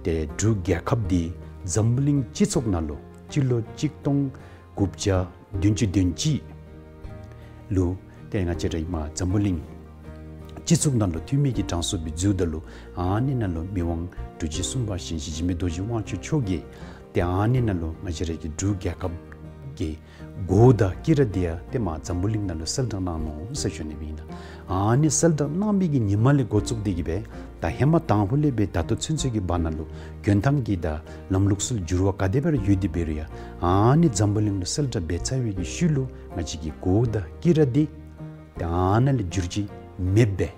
ཏེ་འབྲུག་རྒྱལ་ཁབ་འདི་འཛམ་བུ་གླིང་སྤྱི་ཚོགས་ནང་ལུ་སྤྱི་ལོ་གཅིག་སྟོང་དགུ་བརྒྱ་བདུན་ཅུ་དོན་གཅིག་ལུ་ཏེ་ང་བཅས་ར་མར་འཛམ་བུ་གླིང་སྤྱི་ཚོགས་ནང་ལུ་འཐུས་མི་གི་གྲངས་སུ་སྦེ་འཛུལཝ་ད་ལུ་ཨ་ནི་ནང་ལུ་མི་དབང་འབྲུག་རྗེ་གསུམ་པ་ཞིང་གཤེགས་འཇིགས་མེད་རྡོ་རྗེ་དབང་ཕྱུག་མཆོག་གིས་ཏེ་ཨ་ནི་ནང་ལུ་ང་བཅས་ར་གི་འབྲུག་རྒྱལ་ཁབ་ཀྱི་གོ་དང་དཀྱི་ར་འདི་ཡང་ཏེ་མར་འཛམ་བུ་གླིང་ནང་ལུ་གསལ་བསྒྲགས་གནང་ནུག་ཟེར་ཞུ་ནི་སྦེ་ཨིན་ལགས། ཨ་ནི་གསལ་བསྒྲགས་གནང་པའི་གི་ཉིནམ་ལས་འགོ་བཙུགས་ཏེ་གིས་སྦེ་ད་ཧེ་མ་དང་ཕུ་ལས་སྦེ་ད་ལྟོ་ཚུན་ཚོད་ཀྱི་བར་ན་ལུ་གྱོན་ཐངས་ཀྱི་དང་ལམ་ལུགས་སྲོལ་འགྱུར་བ་ག་དེ་སྦེ་ར་ཡོད་དེ་འབད་རུང་ཡང་ཨ་ནི་འཛམ་བུ་གླིང་ལུ་གསལ་བསྒྲགས་འབད་ཚར་བའི་གི་ཤུལ་ལུ་ང་བཅས་ཀྱི་གོ་དང་དཀྱི་ར་འདི་ཏེ་ཨ་ནཱ་ལས་འགྱུར་བཅོས་མེདཔ་སྦེ་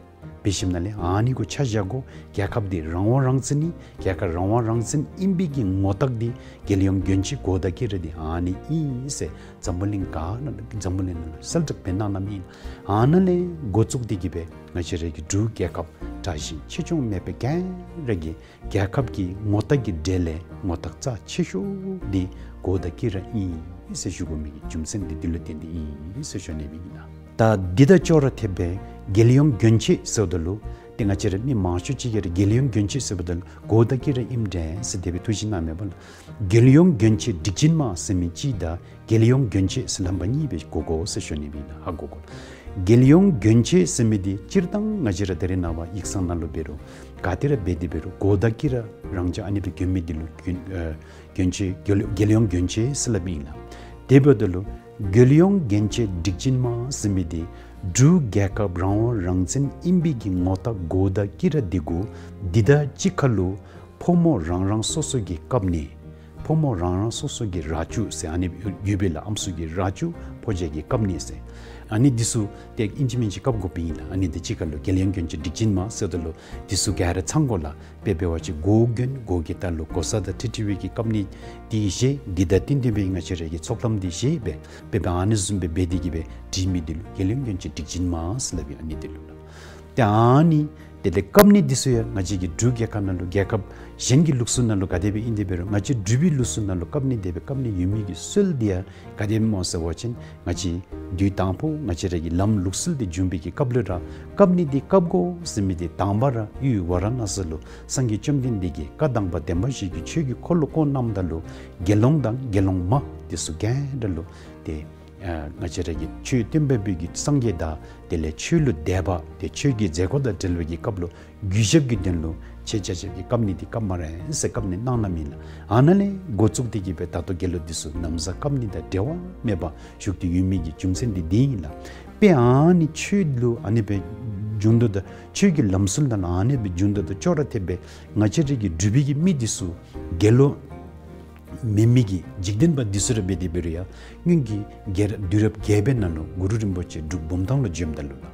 འབད་ཞིནམ་ལས་ཨ་ནི་གུ་ཆ་བཞག་དགོ། རྒྱལ་ཁབ་འདི་རང་དབང་རང་བཙན་ཨིན། རྒྱལ་ཁབ་རང་དབང་རང་བཙན་ཨིན་པའི་གི་ངོ་རྟགས་འདི་རྒྱལ་ཡོངས་གྱོན་ཆས་གོ་དང་དཀྱི་ར་འདི་ཨ་ནི་ཨིན་ཟེར་འཛམ་བུ་གླིང་ག་ནང་འཛམ་བུ་གླིང་ནང་ལུ་གསལ་བསྒྲགས་འབད་གནང་གནངམ་ཨིན། ཨ་ནཱ་ལས་འགོ་བཙུགས་ཏེ་གིས་སྦེ་ང་བཅས་ར་གི་འབྲུག་རྒྱལ་ཁབ་དྲག་ཞན་ཆེ་ཆུང་མེད་པར་ག་ར་གིས་རྒྱལ་ཁབ་ཀྱི་ངོ་རྟགས་ཀྱི་གྲས་ལས་ངོ་རྟགས་རྩ་ཆེ་ཤོས་འདི་གོ་དང་དཀྱི་ར་ཨིན་ཟེར་ཞུ་དགོ་མི་གི་རྒྱུ་མཚན་འདི་འདི་ལུ་བརྟེན་ཏེ་ཨིན་ཟེར་ཞུ་ནི་སྦེ་ཨིན་ལགས། ད་འདི་དང་ཅོག་ར་འཐདཔ་སྦེ་རྒྱལ་ཡོངས་གྱོན་ཆས་ཟེརཝ་ད་ལུ་ཏེ་ང་བཅས་ར་མི་མང་ཤོས་ཅིག་གིས་ར་རྒྱལ་ཡོངས་གྱོན་ཆས་ཟེརཝ་ད་ལུ་གོ་དང་དཀྱི་ར་ཨིནམ་འདྲས་ཟེར་དེ་སྦེ་ཐུགས་བཞེད་གནངམ་མས་པ་ལགས། རྒྱལ་ཡོངས་གྱོན་ཆས་སྒྲིག་ཆེན་མ་ཟེར་མི་གཅིག་དང་རྒྱལ་ཡོངས་གྱོན་ཆས་ཟེར་ལྷམ་པ་གཉིས་སྦེ་གོ་དགོ་ཟེར་ཞུ་ནི་སྦེ་ཨིན་ལགས། ཧ་གོ་དགོ། རྒྱལ་ཡོངས་གྱོན་ཆས་ཟེར་མི་འདི་སྤྱིར་བཏང་ང་བཅས་ར་ད་རེས་ནངས་པ་ཡིག་ཚང་ནང་ལུ་འབད་རུང་ག་ཏེ་ར་འབད་དེ་འབད་རུང་གོ་དང་དཀྱི་ར་རང་འཇགས་ཨ་ནི་སྦེ་གྱོན་མི་འདི་ལུ་གྱོན་ཨེ་གྱོན་ཆས་རྒྱལ་རྒྱལ་ཡོངས་གྱོན་ཆས་ཟེར་སླབ་ཨིན་ལགས། དེ་འབདཝ་ད་ལུ་རྒྱལ་ཡོངས་གྱོན་ཆས་སྒྲིག་ཆེན་མ་ཟེར་མི་འདི་འབྲུག་རྒྱལ་ཁབ་རང་དབང་རང་བཙན་ཨིན་པའི་གི་ངོ་རྟགས་གོ་དང་དཀྱི་ར་འདི་གུ་འདི་དང་གཅིག་ཁར་ལུ་ཕོ་མོ་རང་རང་སོ་སོ་གི་བཀབ་ནི། ཕོ་མོ་རང་རང་སོ་སོ་གི་ར་ཅུ་ཟེར་ཨ་ནི་ཡོད་པས་ལགས། ཨམ་སྲུ་གི་ར་ཅུ་ཕོ་རྒྱས་ཀྱིས་བཀབ་ནི་ཟེར། ཨ་ནི་འདི་ཚུ་ཏེ་ཨིན་ཅི་མིན་ཅི་བཀབ་དགོཔ་ཨིན་ལགས། ཨ་ནི་འདི་གཅིག་ཁར་ལུ་རྒྱལ་ཡོངས་གྱོན་ཆས་སྒྲིག་ཆེན་མ་ཟེརཝ་ད་ལུ་འདི་ཚུ་ག་ར་ཚང་དགོ་ལགས། དཔེ་འབད་བ་ཅིན་གོ་གྱོན་གོ་གི་ལྟག་ལུ་གོ་ས་དང་འཁྲིལ་འཁྲིལ་བའི་གི་བཀབ་ནི་འདི་བཞེས། འདི་དང་བསྟུན་ཏེ་སྦེ་ང་བཅས་ར་གི་ཚོགས་ལྷམ་འདི་བཞེས་སྦེ་དཔེ་འབད་ཨ་ནི་བཟུམ་སྦེ་འབད་དེ་གིས་སྦེ་སྒྲིག་མི་འདི་ལུ་རྒྱལ་ཡོངས་གྱོན་ཆས་སྒྲིག་ཆེན་མ་ཟེར་སླབ་ཨིན། ཨ་ནི་འདི་ལུ་ལགས། ཏེ་ཨ་ནི་དེ་ལས་བཀབ་ནི་འདི་ཚུ་ཡང་ང་བཅས་ཀྱི་འབྲུག་རྒྱལ་ཁབ་ནང་ལུ་རྒྱལ་ཁབ་གཞན་གྱི་ལུགས་སྲོལ་ནང་ལུ་ག་དེ་སྦེ་ཨིན་དེ་འབད་རུང་ང་བཅས་འབྲུག་པའི་ལུགས་སྲོལ་ནང་ལུ་བཀབ་ནི་དེ་སྦེ་བཀབ་ནི་ཡོད་མི་གི་སྲོལ་འདི་ཡང་ག་དེ་སྦེ་སྨོ་ཟེར་བ་ཅིན་ང་བཅས་དུས་དང་ཕུ་ང་བཅས་ར་གི་ལམ་ལུགས་སྲོལ་འདི་བྱུང་བའི་གི་སྐབས་ལུ་ར་བཀབ་ནི་འདི་བཀབ་དགོ་ཟེར་མི་འདི་དང་པ་ར་ཡུལ་ཝཱ་ར་ཎ་སི་ལུ་སངས་རྒྱས་བཅོམ་ལྡན་འདས་ཀྱིས་བཀའ་གདམས་པ་བདེན་པ་བཞི་གི་ཆོས་ཀྱི་འཁོར་ལོ་བསྐོར་གནངམ་ད་ལུ་དགེ་སློང་དང་དགེ་སློང་མ་འདི་ཚུ་ག་ར་ལུ་ཏེ་ཨ་ང་བཅས་ར་གི་ཆོས་སྟོན་པ་པོ་གི་སངས་རྒྱས་དང་དེ་ལས་ཆོས་ལུ་དད་པ་ཏེ་ཆོས་ཀྱི་མཛད་སྒོ་དང་འབྲེལ་བའི་གི་སྐབས་ལུ་གུས་ཞབས་ཀྱི་དོན་ལུ་ ཁྱེད་ཆ་ཁྱབ་ཀྱིས་བཀབ་ནི་འདི་བཀབ་སྨ་རེ་ཟེར་བཀབ་ནི་གནང་གནངམ་ཨིན་ལགས། ཨ་ནཱ་ལས་འགོ་བཙུགས་ཏེ་གི་སྦེ་ད་ལྟོ་དགེ་སློང་འདི་ཚུ་ན་བཟའ་བཀབ་ནི་དང་འབྲལ་བ་མེད་པར་བཞུགས་ཏེ་ཡོད་མི་གི་རྒྱུ་མཚན་འདི་འདི་ཨིན་ལགས། དཔེ་ཨ་ནི་ཆོས་ལུ་ཨ་ནི་སྦེ་འགྱོ་དོ་དང་ཆོས་ཀྱི་ལམ་སྲོལ་དང་ཨ་ནི་སྦེ་འགྱོ་དོ་དང་ཅོག་ར་འཐདཔ་སྦེ་ང་བཅས་ར་གི་འབྲུག་པའི་གི་མི་འདི་ཚུ་དགེ་སློང་མེན་མི་གི་འཇིག་རྟེན་པ་འདི་ཚུ་ར་འབད་དེ་འབད་རུང་ཡང་སྔོན་གྱི་རྒྱལ་རབས་དུས་རབས་བརྒྱད་པའི་ནང་ལུ་གུ་རུ་རིན་པོ་ཆེ་འབྲུག་བུམ་ཐང་ལུ་བྱོནམ་ད་ལུ་ལགས།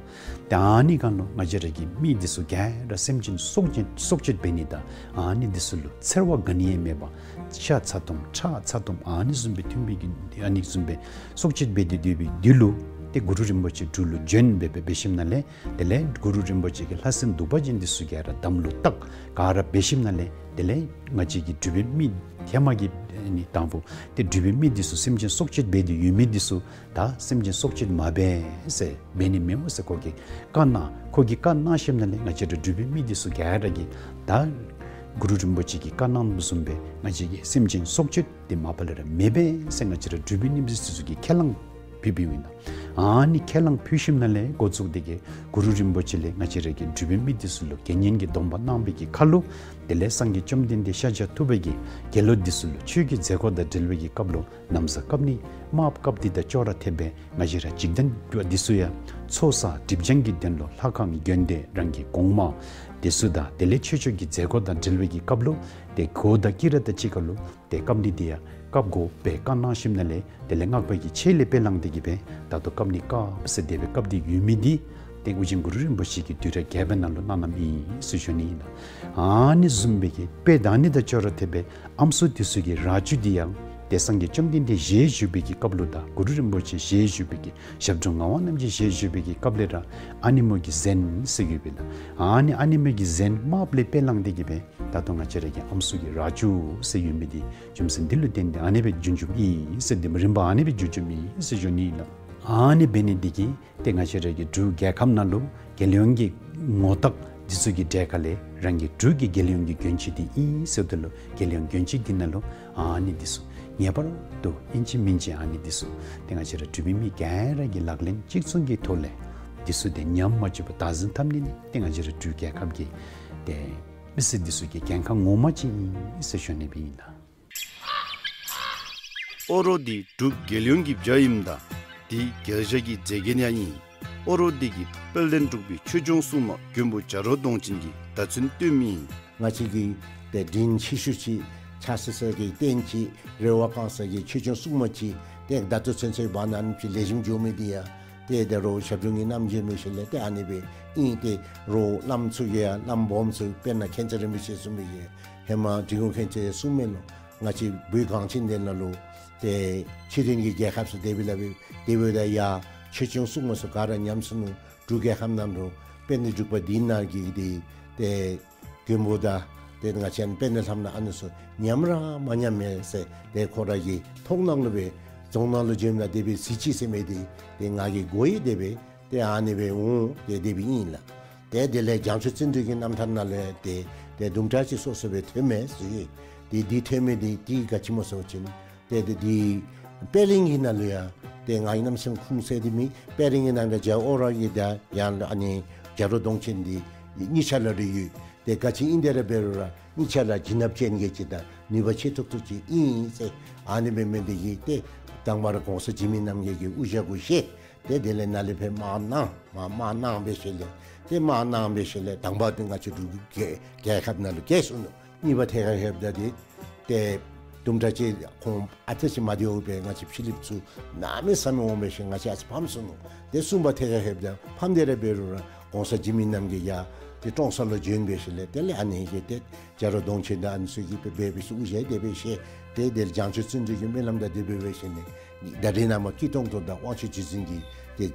ཏེ་ཨ་ནི་སྒང་ལུ་ང་བཅས་ར་གི་མི་འདི་ཚུ་ག་ར་སེམས་ཅན་སྲོག་གཅོད་སྲོག་གཅོད་འབད་ནི་དང་ཨ་ནི་འདི་ཚུ་ལུ་འཚེར་བ་ག་ནི་ཡང་མེད་པར་ཤ་ཚ་ཏོམ་ཁྲག་ཚ་ཏོམ་ཨ་ནི་བཟུམ་སྦེ་འཐུང་བའི་གི་ཨ་ནི་བཟུམ་སྦེ་སྲོག་གཅོད་འབད་དེ་སྡོད་པའི་དུས་ལུ་ཏེ་གུ་རུ་རིན་པོ་ཆེ་འབྲུག་ལུ་བྱོན་སྦེ་སྦེ་འབད་ཞིནམ་ལས་དེ་ལས་གུ་རུ་རིན་པོ་ཆེ་གིས་ལྷ་སྲིན་གདུག་པ་ཅན་འདི་ཚུ་ག་ར་དམ་ལུ་བཏགས་ག་ར་འབད་ཞིནམ་ལས་དེ་ལས་ང་བཅས་ཀྱི་འབྲུག་པའི་མི་ཧེ་མ་གི་ཨ་ནི་དང་པོ་ཏེ་འབྲུག་པའི་མི་འདི་ཚུ་སེམས་ཅན་སྲོག་གཅོད་འབད་དེ་ཡོད་མི་འདི་ཚུ་ད་སེམས་ཅན་སྲོག་གཅོད་མ་འབད་ཟེར་འབད་ནི་མེདཔ་ཟེར་ཁོ་གིས་བཀའ་གནང་། ཁོ་གིས་བཀའ་གནང་ཞིནམ་ལས་ང་བཅས་ར་འབྲུག་པའི་མི་འདི་ཚུ་ག་ར་གིས་ད་གུ་རུ་རིན་པོ་ཆེ་གིས་བཀའ་གནངམ་བཟུམ་སྦེ་ང་བཅས་ཀྱིས་སེམས་ཅན་སྲོག་གཅོད་འདི་མ་པ་ལས་ར་མི་འབད་ཟེར་ང་བཅས་ར་འབྲུག་པའི་མི་འདི་ཚུ་གིས་ཁས་བླངས་ཕུལ་ཕུལཝ་ཨིན་ལགས། ཨ་ནི་ཁས་བླངས་ཕུལ་ཞིནམ་ལས་འགོ་བཙུགས་ཏེ་གི་གུ་རུ་རིན་པོ་ཆེ་ལས་ང་བཅས་ར་གི་འབྲུག་པའི་མི་འདི་ཚུ་ལུ་དགེ་བསྙེན་གྱི་སྡོམ་པ་གནང་བའི་གི་ཁར་ལུ་དེ་ལས་སངས་རྒྱས་བཅོམ་ལྡན་འདས་ཤཱཀྱ་ཐུབ་པ་གིས་དགེ་སློང་འདི་ཚུ་ལུ་ཆོས་ཀྱི་མཛད་སྒོ་དང་འབྲེལ་བའི་གི་སྐབས་ལུ་ན་བཟའ་བཀབ་ནི་དམག་བཀབ་འདི་དང་ཅོག་ར་འཐདཔ་སྦེ་ང་བཅས་ར་འཇིག་རྟེན་པ་འདི་ཚུ་ཡང་ཚོགས་བསགས་སྒྲིབ་སྦྱང་གི་དོན་ལུ་ལྷ་ཁང་དགོན་སྡེ་རང་གི་གོང་མ་འདི་ཚུ་དང་དེ་ལས་ཆོས་ཕྱོགས་ཀྱི་མཛད་སྒོ་དང་འབྲེལ་བའི་གི་སྐབས་ལུ་ཏེ་གོ་དང་དཀྱི་ར་དང་གཅིག་ཁར་ལུ་ཏེ་བཀབ་ནི་འདི་ཡང་བཀབ་དགོ་པའི་བཀའ་གནང་ཞིནམ་ལས་དེ་ལས་སྔགས་པ་གི་ཆས་ལས་དཔེ་བླངས་ཏེ་གི་སྦེ་ད་ལྟོ་བཀབ་ནི་བཀབ་ཟེར་དེ་སྦེ་བཀབ་སྟེ་ཡོད་མི་འདི་ཏེ་ཨོ་རྒྱན་གུ་རུ་རིན་པོ་ཆེ་གིས་དུས་རབས་བརྒྱད་པའི་ནང་ལུ་གནང་གནངམ་ཨིན་ཟེར་ཞུ་ནི་ཨིན་ལགས། ཨ་ནི་བཟུམ་སྦེ་གི་དཔེ་ད་ནི་དང་ཅོག་ར་འཐདཔ་སྦེ་ཨམ་སྲུ་འདི་ཚུ་གི་རྭ་ཅོ་འདི་ཡང་ཏེ་སངས་རྒྱས་བཅོམ་ལྡན་འདས་ཞལ་བཞུགས་པའི་གི་སྐབས་ལུ་དང་གུ་རུ་རིན་པོ་ཆེ་ཞལ་བཞུགས་པའི་གི་ཞབས་དྲུང་ངག་དབང་རྣམ་རྒྱལ་ཞལ་བཞུགས་པའི་གི་སྐབས་ལས་ར་ཨ་ནེམོ་གི་གཟན་ཟེར་ཡོདཔ་ཨིན་ལགས། ཨ་ནི་ཨ་ནེམོ་གི་གཟན་དམརཔོ་ལས་དཔེ་བླངས་ཏེ་གི་སྦེ་ད་ལྟོ་ང་བཅས་ར་གི་ཨམ་སྲུ་གི་རྭ་ཅོ་ཟེར་ཡོད་མི་འདི་རྒྱུ་མཚན་འདི་ལུ་བརྟེན་ཏེ་ཨ་ནི་སྦེ་བྱུང་བྱུངམ་ཨིན་ཟེར་འདི་རིམ་པ་ཨ་ནི་སྦེ་བྱུང་བྱུངམ་ཨིན་ཟེར་ཞུ་ནི་ཨིན་ལགས། ཨ་ནི་འབད་ནི་འདི་གིས་ཏེ་ང་བཅས་ར་གི་འབྲུག་རྒྱལ་ཁབ་ནང་ལུ་རྒྱལ་ཡོངས་ཀྱི་ངོ་རྟགས་འདི་ཚུ་གི་གྲས་ཁ་ལས་རང་གི་འབྲུག་གི་རྒྱལ་ཡོངས་ཀྱི་གྱོན་ཆས་འདི་ཨིན་ཟེརཝ་ད་ལུ་རྒྱལ་ཡོངས་གྱོན་ཆས་འདི་ནང་ལུ་ཨ་ནི་འདི་ཚུ་ངེས་པར་དུ་ཨིན་ཅི་མིན་ཅི་ཨ་ནི་འདི་ཚུ་ཏེ་ང་བཅས་ར་འབྲུག་པའི་མི་ག་ར་གིས་ལག་ལེན་གཅིག་མཚུངས་ཀྱི་ཐོག་ལས་འདི་ཚུ་ཏེ་ཉམས་མ་བཅུག་པར་བདག་འཛིན་འཐབ་ནི་ནི་ཏེ་ང་བཅས་ར་འབྲུག་རྒྱལ་ཁབ་ཀྱི་ཏེ་མི་སེར་འདི་ཚུ་གི་འགན་ཁག་ངོ་མ་ཅིག་ཨིན་ཟེར་ཞུ་ནི་སྦེ་ཨིན་ལགས། ཨོ་རོག་འདི་འབྲུག་རྒྱལ་ཡོངས་ཀྱི་བྱ་ཨིནམ་ད་འདི་རྒྱལ་བྱ་གི་མཛེས་རྒྱན་ཡང་ཨིན། ཨོ་རོག་འདི་གི་དཔལ་ལྡན་འབྲུག་པའི་ཆོས་སྐྱོང་སྲུང་མ་མགོན་པོ་བྱ་རོག་གདོང་ཅན་གྱིས་བརྡ་མཚོན་སྟོནམ་ཨིན། ང་བཅས་ཀྱི་ཏེ་དྲིན་ཆེ་ཤོས་ཅིག་ཆགས་ས་ས་གི་རྟེན་ཅིག་རེ་བ་བསྐང་ས་གི་ཆོས་སྐྱོང་སྲུང་མ་ཅིག་ཏེ་ད་ལྟོ་ཚུན་ཚོད་བར་ན་ཅིག་ལེགས་ཤོམ་འགྱོ་མི་འདི་ཡང་ཏེ་ད་རུང་ཞབས་དྲུང་གི་རྣམ་རྒྱལ་འབད་ཞིནམ་ལས་ཏེ་ཨ་ནི་སྦེ་ཨིན། ཏེ་རོགས་བླམ་ཚུ་གིས་ཡང་བླམ་སྦོམ་ཚུ་དཔེར་ན་མཁྱེན་བརྩེ་རིན་པོ་ཆེ་གསུངས་མི་གི་ཧེ་མ་འབྲི་གུང་མཁྱེན་བརྩེ་གསུངས་མི་ལུ་ང་བཅས་བོད་གངས་ཅན་འདི་ནང་ལུ་ཏེ་ཕྱི་རོལ་གྱི་རྒྱལ་ཁབ་ཚུ་དེ་སྦེ་ལཱ་འབད་དེ་སྦེ་ད་ཡ་ཆོས་སྐྱོང་སྲུང་མ་ཚུ་ག་ར་ཉམས་སོ་ནུག། འབྲུག་རྒྱལ་ཁབ་ནང་ལུ་དཔལ་ལྡན་འབྲུག་པ་འདི་ནང་གི་འདི་ཏེ་མགོན་པོ་དང་ཏེ་ང་བཅས་དཔལ་ལྡན་ལྷ་མོ་ཨ་ནི་ཚུ་ཉམས་ར་མ་ཉམས་མས་ཟེར་ཏེ་ཁོ་ར་གི་མཐོང་སྣང་ལུ་སྦེ་རྫོང་ནང་ལུ་བྱོནམ་ད་དེ་སྦེ་གཟིགས་ཅི་ཟེར་མི་འདི་ཏེ་ང་གིས་གོ་ཡི། དེ་སྦེ་ཏེ་ཨ་ནི་སྦེ་འོང་ཏེ་དེ་སྦེ་ཨིན་ལགས། ཏེ་དེ་ལས་བྱང་ཆུབ་བརྩོན་འགྲུས་ཀྱི་རྣམ་ཐར་ནང་ལས་ཏེ་ཏེ་དུམ་གྲ་ཅིག་སོ་སོ་སྦེ་ཐོན་མས་ཟེར། ཏེ་འདི་ཐོན་མི་འདི་ཏེ་ག་ཅི་སྨོ་ཟེར་བ་ཅིན་ཏེ་ཏེ་འདི་དཔལ་གླིང་གི་ནང་ལུ་ཡང་ཏེ་ང་གིས་གནམ་མེད་ས་མེད་ཁུངས་བཙན་ཏེ་མེད། དཔལ་གླིང་གི་ནང་ལུ་རྒྱལ་ཨོ་རོག་གི་དང་ཡང་ཨ་ནི་བྱ་རོག་གདོང་ཅན་འདི་གཉིས་ཆ་ལ་རེ་ཡོད། ཏེ་ག་ཅི་ཨིན་དེ་ར་འབད་རུང་ར་གཉིས་ཆ་ལ་བྱིན་རླབས་ཅན་གྱི་ཅིག་དང་ནུས་པ་ཆེ་ཏོག་ཏོ་ཅིག་ཨིན་ཟེར། ཨ་ནི་སྦེ་མི་འདི་གིས་ཏེ་དང་པ་ར་གོང་ས་འཇིགས་མེད་རྣམ་རྒྱལ་གྱི་དབུ་ཞྭ་གུ་བཞེས། ཏེ་དེ་ལས་ནཱ་ལས་ཕར་དམག་གནང་མ་དམག་གནང་འབད་ཞིནམ་ལས་ཏེ་དམག་གནང་འབད་ཞིནམ་ལས་དང་པ་འདི་ང་བཅས་འབྲུག་རྒྱལ་རྒྱལ་ཁབ་ནང་ལུ་རྒྱལ་སོ་ནུག། གཉིས་པ་ཐད་ཁར་ལྷོདཔ་ད་འདི་ཏེ་དུམ་གྲ་ཅིག་ཁོང་ཨ་ཙི་ཅིག་མ་བདེཝ་སྦེ་ང་བཅས་ཕྱི་གླིངཔ་ཚུ་གནམ་མེད་ས་མེད་འོང་འབད་ཞིནམ་ང་བཅས་ཨ་ཙི་ཕམ་སོ་ནུག། ཏེ་གསུམ་པ་ཐད་ཁར་ལྷོདཔ་ད་ཕམ་སྟེ་ར་འབད་རུང་ར་གོང་ས་འཇིགས་མེད་རྣམ་རྒྱལ་ཡང་ཏེ་ཀྲོང་གསར་ལུ་བྱོན་འབད་ཞིནམ་ལས་དེ་ལས་ཨ་ནི་གིས་ཏེ་བྱ་རོག་གདོང་ཅན་དང་ཨ་ནི་ཚུ་གིས་འབད་འབད་འབད་ཞིནམ་དབུ་ཞྭ་དེ་སྦེ་བཞེས། ཏེ་དེ་ལས་བྱང་ཆུབ་བརྩོན་འགྲུས་ཀྱི་སྨོན་ལམ་དང་དེ་སྦེ་འབད་ཞིནམ་ལས་ད་རེས་ནངས་པ་སྐྱིད་ཏོང་ཏོ་དང་དབང་ཕྱུག་རྗེ་བཙུན་གྱི་ཏེ་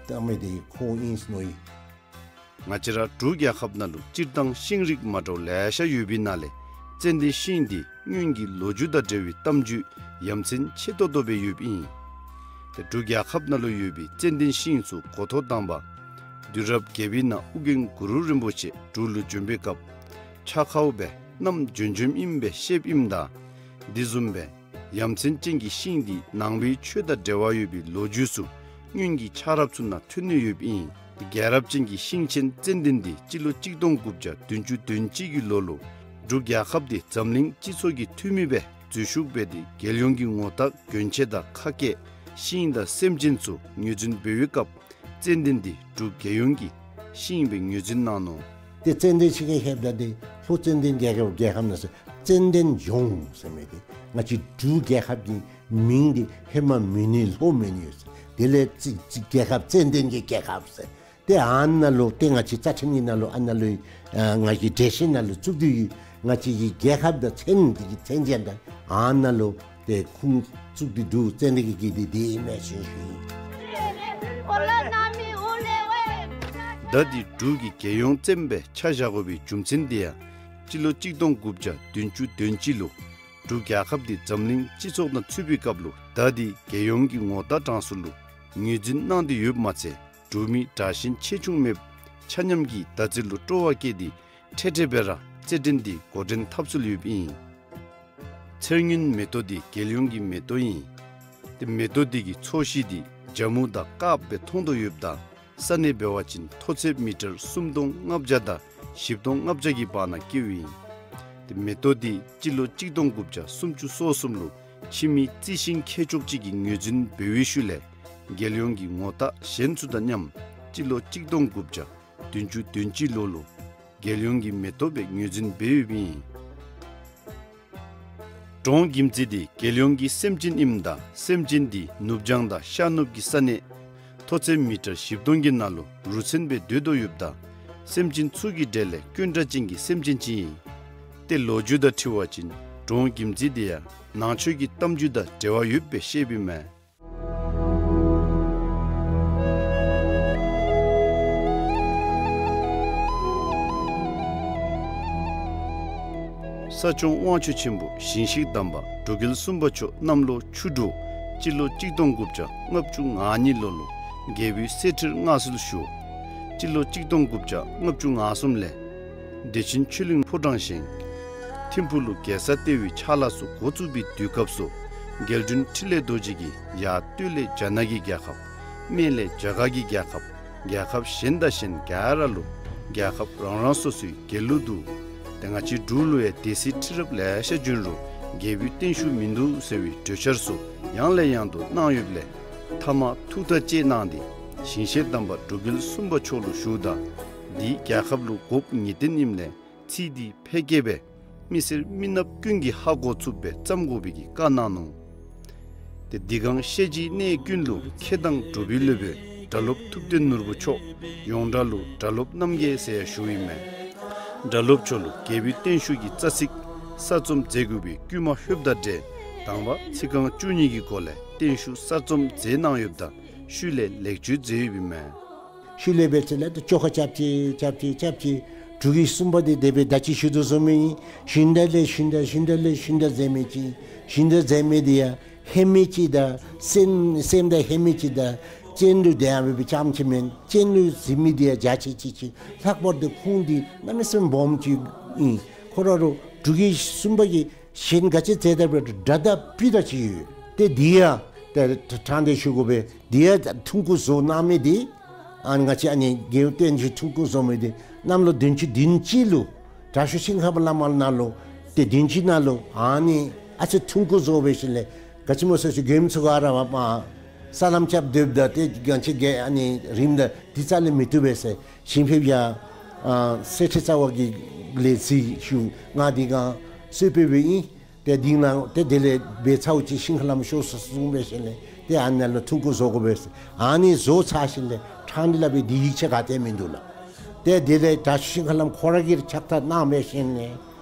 བཏང་མི་འདི་ཁོ་ཨིན་ཟེར་མནོ་ཡི། ང་བཅས་ར་འབྲུག་རྒྱལ་ཁབ་ནང་ལུ་སྤྱིར་བཏང་ཤིང་རིགས་མ་འདྲཝ་ལེ་ཤ་ཡོད་པའི་ནང་ལས་ཙན་དན་ཤིང་འདི་སྔོན་གྱི་ལོ་རྒྱུས་དང་འབྲེལ་བའི་གཏམ་རྒྱུད་ཡ་མཚན་ཆེ་ཏོག་ཏོ་སྦེ་ཡོདཔ་ཨིན། ཏེ་འབྲུག་རྒྱལ་ཁབ་ནང་ལུ་ཡོད་པའི་ཙན་དན་ཤིང་ཚུ་འགོ་ཐོག་དང་པ་དུས་རབས་བརྒྱད་པའི་ནང་ཨོ་རྒྱན་གུ་རུ་རིན་པོ་ཆེ་འབྲུག་ལུ་བྱོན་པའི་སྐབས་ཕྱག་ཁར་སྦེ་བསྣམས་བྱོན་བྱོནམ་ཨིནམ་སྦེ་བཤདཔ་ཨིནམ་ད་འདི་བཟུམ་སྦེ་ཡ་མཚན་ཅན་གྱི་ཤིང་འདི་ནང་པའི་ཆོས་དང་འབྲེལ་བ་ཡོད་པའི་ལོ་རྒྱུས་ཚུ་སྔོན་གྱི་ཆགས་རབས་ཚུ་ནང་ཐོན་ནི་ཡོདཔ་ཨིན། རྒྱལ་རབས་ཅན་གྱི་ཤིང་ཆེན་ཙན་དན་འདི་སྤྱི་ལོ་གཅིག་སྟོང་དགུ་བརྒྱ་བདུན་ཅུ་དོན་གཅིག་གི་ལོ་ལུ་འབྲུག་རྒྱལ་ཁབ་འདི་འཛམ་གླིང་སྤྱི་ཚོགས་ཀྱི་འཐུས་མི་སྦེ་འཛུལ་ཞུགས་འབད་དེ་རྒྱལ་ཡོངས་ཀྱི་ངོ་རྟགས་གྱོན་ཆས་དང་ཁ་སྐད་ཤིང་དང་སེམས་ཅན་ཚུ་ངོས་འཛིན་འབད་བའི་སྐབས་ཙན་དན་འདི་འབྲུག་རྒྱལ་ཡོངས་ཀྱི་ཤིང་སྦེ་ངོས་འཛིན་གནང་ནུག། ཏེ་ཙན་དན་ཤིང་གི་ཧེབ་ད་འདི་ལྷོ་ཙན་དན་རྒྱལ་ཁབ་རྒྱལ་ཁབ་ནང་ཟེར་ཙན་དན་ལྗོངས་ཟེར་མི་འདི་ང་བཅས་འབྲུག་རྒྱལ་ཁབ་ཀྱི་མིང་འདི་ཧེ་མ་མོན་ནི་ལྷོ་མོན་ནི་ཡོད་ཟེར། དེ་ལས་ཙི་ཙི་རྒྱལ་ཁབ་ཙན་དན་གྱི་རྒྱལ་ཁབ་ཟེར། ཏེ་ཨ་ནཱ་ལུ་ཏེ་ང་བཅས་རྩ་ཁྲིམས་ཀྱི་ནང་ལུ་ཨ་ནཱ་ལུ་ཨ་ང་གི་འགྲེལ་བཤད་ནང་ལུ་བཙུགས་ཏེ་ཡོད། ང་བཅས་ཀྱི་རྒྱལ་ཁབ་དང་མཚན་འདི་གི་མཚན་ཅན་དང་ཨ་ནཱ་ལུ་ཏེ་ཁུངས་བཙུགས་ཏེ་འདུག། ཙན་དན་གྱི་རྒྱལ་འདི་འདི་ཨིན་མས་ཟེར་ཞུ་ཡི། ད་འདི་འབྲུག་གི་རྒྱལ་ཡོངས་ཙན་སྦེ་ཆ་བཞག་དགོ་པའི་རྒྱུ་མཚན་འདི་ཡང་སྤྱི་ལོ་གཅིག་སྟོང་དགུ་བརྒྱ་བདུན་ཅུ་དོན་གཅིག་ལུ་འབྲུག་རྒྱལ་ཁབ་འདི་འཛམ་གླིང་སྤྱི་ཚོགས་ནང་ཚུད་པའི་སྐབས་ལུ་ད་འདི་རྒྱལ་ཡོངས་ཀྱི་ངོ་རྟགས་གྲངས་སུ་ལུ་ངོས་འཛིན་གནང་སྟེ་ཡོདཔ་མ་ཚད་འབྲུག་མི་དྲག་ཞན་ཆེ་ཆུང་མེདཔ་ཆ་མཉམ་གྱིས་ད་ཚེ་ལུ་སྤྲོ་བ་བསྐྱེད་དེ་འཕྲལ་འཕྲལ་སྦེ་ར་རྩེད་འགྲན་འདི་འགོ་འདྲེན་འཐབ་སྲོལ་ཡོདཔ་ཨིན། ཚེར་སྔོན་མེ་ཏོག་འདི་རྒྱལ་ཡོངས་ཀྱི་མེ་ཏོག་ཨིན། ཏེ་མེ་ཏོག་འདི་གི་ཚོས་གཞི་འདི་ཇ་མུ་དང་དཀརཔོ་སྦེ་མཐོང་དོ་ཡོདཔ་ད་ས་གནས་འབད་བ་ཅིན་མཐོ་ཚད་མི་ཊར་སུམ་སྟོང་ལྔ་བརྒྱ་དང་བཞི་སྟོང་ལྔ་བརྒྱ་གི་བར་ན་སྐྱེཝ་ཨིན། ཏེ་མེ་ཏོག་འདི་སྤྱི་ལོ་གཅིག་སྟོང་དགུ་བརྒྱ་སུམ་ཅུ་སོ་གསུམ་ལུ་ཕྱི་མི་རྩི་ཤིང་ཁྱད་མཆོག་ཅིག་གི་ངོས་འཛིན་འབད་བའི་ཤུལ་ལས་རྒྱལ་ཡོངས་ཀྱི་ངོ་རྟགས་གཞན་ཚུ་དང་མཉམ་སྤྱི་ལོ་གཅིག་སྟོང་དགུ་བརྒྱ་བདུན་ཅུ་དོན་གཅིག་ལོ་ལུ་རྒྱལ་ཡོངས་ཀྱི་མེ་ཏོག་སྦེ་ངོས་འཛིན་འབད་ཡོདཔ་ཨིན། འབྲོང་གྱིམ་ཙི་འདི་རྒྱལ་ཡོངས་ཀྱི་སེམས་ཅན་ཨིནམ་ད་སེམས་ཅན་འདི་ནུབ་བྱང་དང་ཤར་ནུབ་ཀྱི་ས་གནས་མཐོ་ཚད་མི་ཊར་བཞི་སྟོང་གི་ནང་ལུ་རུ་མཚོན་སྦེ་སྡོད་དོ་ཡོདཔ་ད་སེམས་ཅན་ཚུ་གི་གྲས་ལས་དཀོན་དྲགས་ཅན་གྱི་སེམས་ཅན་ཅིག་ཨིན། ཏེ་ལོ་རྒྱུས་དང་འཁྲིལ་བ་ཅིན་འབྲོང་གྱིམ་ཙི་འདི་ཡང་ནང་ཆོས་ཀྱི་གཏམ་རྒྱུད་དང་འབྲེལ་བ་ཡོདཔ་སྦེ་བཤདཔ་ཨིན་མས། ས་སྐྱོང་དབང་ཕྱུག་ཆེན་པོ་ཞིང་གཤེགས་དམ་པ་འབྲུག་རྒྱལ་གསུམ་པ་མཆོག་གནམ་ལོ་ཆུ་འབྲུག་སྤྱི་ལོ་གཅིག་སྟོང་དགུ་བརྒྱ་ལྔ་བཅུ་ང་གཉིས་ལོ་ལུ་རྒྱལ་པོའི་གསེར་ཁྲིར་མངའ་གསོལ་ཞུ། སྤྱི་ལོ་གཅིག་སྟོང་དགུ་བརྒྱ་ལྔ་བཅུ་ང་གསུམ་ལས་བདེ་ཆེན་ཆོས་གླིང་ཕོ་བྲང་བཞེངས། ཐིམ་ཕུག་ལུ་རྒྱལ་ས་ལྟེ་བའི་ཕྱག་ལཱ་ཚུ་འགོ་བཙུགས་པའི་དུས་སྐབས་སུ་རྒྱལ་དྲུང་འཕྲིན་ལས་རྡོ་རྗེ་གིས་ཡར་སྟོད་ལས་རྒྱ་ནག་གི་རྒྱལ་ཁབ། སྨད་ལས་རྒྱ་གར་གྱི་རྒྱལ་ཁབ། རྒྱལ་ཁབ་གཞན་དང་གཞན་ག་ར་ལུ་རྒྱལ་ཁབ་རང་རང་སོ་སོའི་རྒྱལ་གླུ་འདུག། ཏེ་ང་བཅས་འབྲུག་ལུ་ཡང་སྡེ་སྲིད་ཁྲི་རབས་ལེ་ཤ་བྱོན་རུང་རྒྱལ་པོའི་བརྟན་བཞུགས་མིན་འདུག་ཟེར་བའི་གྲོས་འཆར་ཚུ་ཡང་ལས་ཡང་དུ་གནང་ཡོདཔ་ལས་མཐའ་མ་ཐུགས་ཐག་བཅད་གནང་སྟེ་ཞིང་གཤེགས་དམ་པ་འབྲུག་རྒྱལ་གསུམ་པ་མཆོག་ལུ་ཞུཝ་ད་འདི་རྒྱལ་ཁབ་ལུ་དགོཔ་ངེས་བརྟན་ཨིནམ་ལས་ཚིག་འདི་འཕེལ་རྒྱས་སྦེ་མི་སེར་མི་ནགཔ་ཀུན་གྱིས་ཧ་གོ་ཚུགསཔ་སྦེ་བརྩམ་དགོ་པའི་གི་བཀའ་གནང་ནུག། ཏེ་འདི་གང་ཤེས་བྱའི་གནས་ཀུན་ལུ་མཁས་དང་གྲུབ་པའི་སློབ་དཔོན་སྒྲ་སློབ་ཐུབ་བསྟན་ནོར་བུ་མཆོག་ཡོངས་གྲགས་ལུ་སྒྲ་སློབ་རྣམ་རྒྱལ་ཟེར་ཡང་ཞུཝ་ཨིན་མས། སྒྲ་སློབ་མཆོག་ལུ་རྒྱལ་པོའི་བརྟན་བཞུགས་ཀྱི་རྩ་ཚིག་གསར་རྩོམ་མཛད་དགོ་པའི་བསྐུལ་མ་ལྷོདཔ་དང་འབྲེལ་དང་པ་ཚིག་རྐང་བཅུ་གཉིས་ཀྱི་སྒོ་ལས་བརྟན་བཞུགས་གསར་རྩོམ་མཛད་གནང་ཡོདཔ་ད་ཤུལ་ལས་ལེགས་བཅོས་མཛད་ཡོདཔ་ཨིན་མས། ཤུལ་ལས་འབད་ཚེ་ལས་ཏེ་བཅོ་ཁ་རྐྱབ་ཅི་རྐྱབ་ཅི་རྐྱབ་ཅི། འབྲུག་གི་གསུམ་པ་འདི་དེ་སྦེ་ད་ཅི་ཞུ་དོ་བཟུམ་མའི་ཞུན་དག་ལས་ཞུན་དག་ཞུན་དག་ལས་ཞུན་དག་མཛད་མི་ཅིག། ཞུན་དག་མཛད་མི་འདི་ཡང་ཧེ་མའི་ཅིག་དང་སེམས་སེམས་དང་ཧེ་མའི་ཅིག་དང་སྤྱན་ལུ་དེ་ཡང་འབད་བའི་ཙམ་ཅིག་མེན། སྤྱན་ལུ་གཟིགས་མི་འདི་ཡང་འཇའ་ཆི་ཆི་ཅིག། ལྷག་པར་དུ་ཁོང་འདི་གནམ་མེད་ས་མེད་སྦོམ་ཅིག་ཨིན། ཁོ་ར་རུང་འབྲུག་གི་གསུམ་པ་གི་གཞན་ག་ཅི་མཛད་ད་འབད་རུང་སྒྲ་དང་སྤུ་དང་ཅིག་ཡོད། ཏེ་འདི་ཡང་ཏེ་དྲང་སྟེ་ཞུ་དགོ་པས། འདི་ཡང་ཐུང་ཀུ་བཟོ་གནང་མི་འདི་ཨ་ནི་ང་བཅས་ཨ་ནི་རྒྱལ་བའི་བརྟན་བཞུགས་ཐུང་ཀུ་བཟོ་མི་འདི་གནམ་ལོ་བདུན་ཅུ་བདུན་ཅུ་ལུ་དྲག་ཤོས་ཤིང་ཧ་ལམ་ནང་ལུ་ཏེ་བདུན་ཅུ་ནང་ལུ་ཨ་ནི་ཨ་ཙི་ཐུང་ཀུ་བཟོ་འབད་ཞིནམ་ལས་ག་ཅི་སྨོ་ཟེར་ཞུ་མགྱོནམ་ཚུ་ག་ར་མར་ས་ལམ་རྐྱབ་སྡོདཔ་ད་ཏེ་ག་ཅི་གི་ཨ་ནི་རིངམ་ད་འདི་རྩ་ལས་མི་བཏུབ་པས་ཟེར་ཞིང་ཕེབས་ཡང་ཨ་གསེར་ཁྲི་རྩ་བ་གི་ལས་ཚིག་ཞུ་ང་འདི་གང་གསོལ་ཕེབས་འབདཝ་ཨིན། ཏེ་འདི་ནང་ཏེ་དེ་ལས་འབད་ཚརཝ་ཅིག་ཤིང་ཧ་ལམ་ཤོར་སོ་གསུངས་འབད་ཞིནམ་ལས་ཏེ་ཨ་ནཱ་ལུ་ཐུང་ཀུ་བཟོ་དགོ་པས་ཟེར། ཨ་ནི་བཟོ་ཚར་ཞིནམ་ལས་ཕྲང་སྟེ་སླབ་པའི་འདི་ཡིག་ཆ་ག་ཏེ་མིན་འདུག་ལགས། ཏེ་དེ་ལས་དྲག་ཤོས་ཤིང་ཧ་ལམ་ཁོ་ར་གིས་ཕྱག་རྟགས་གནང་འབད་ཞིནམ་ལས་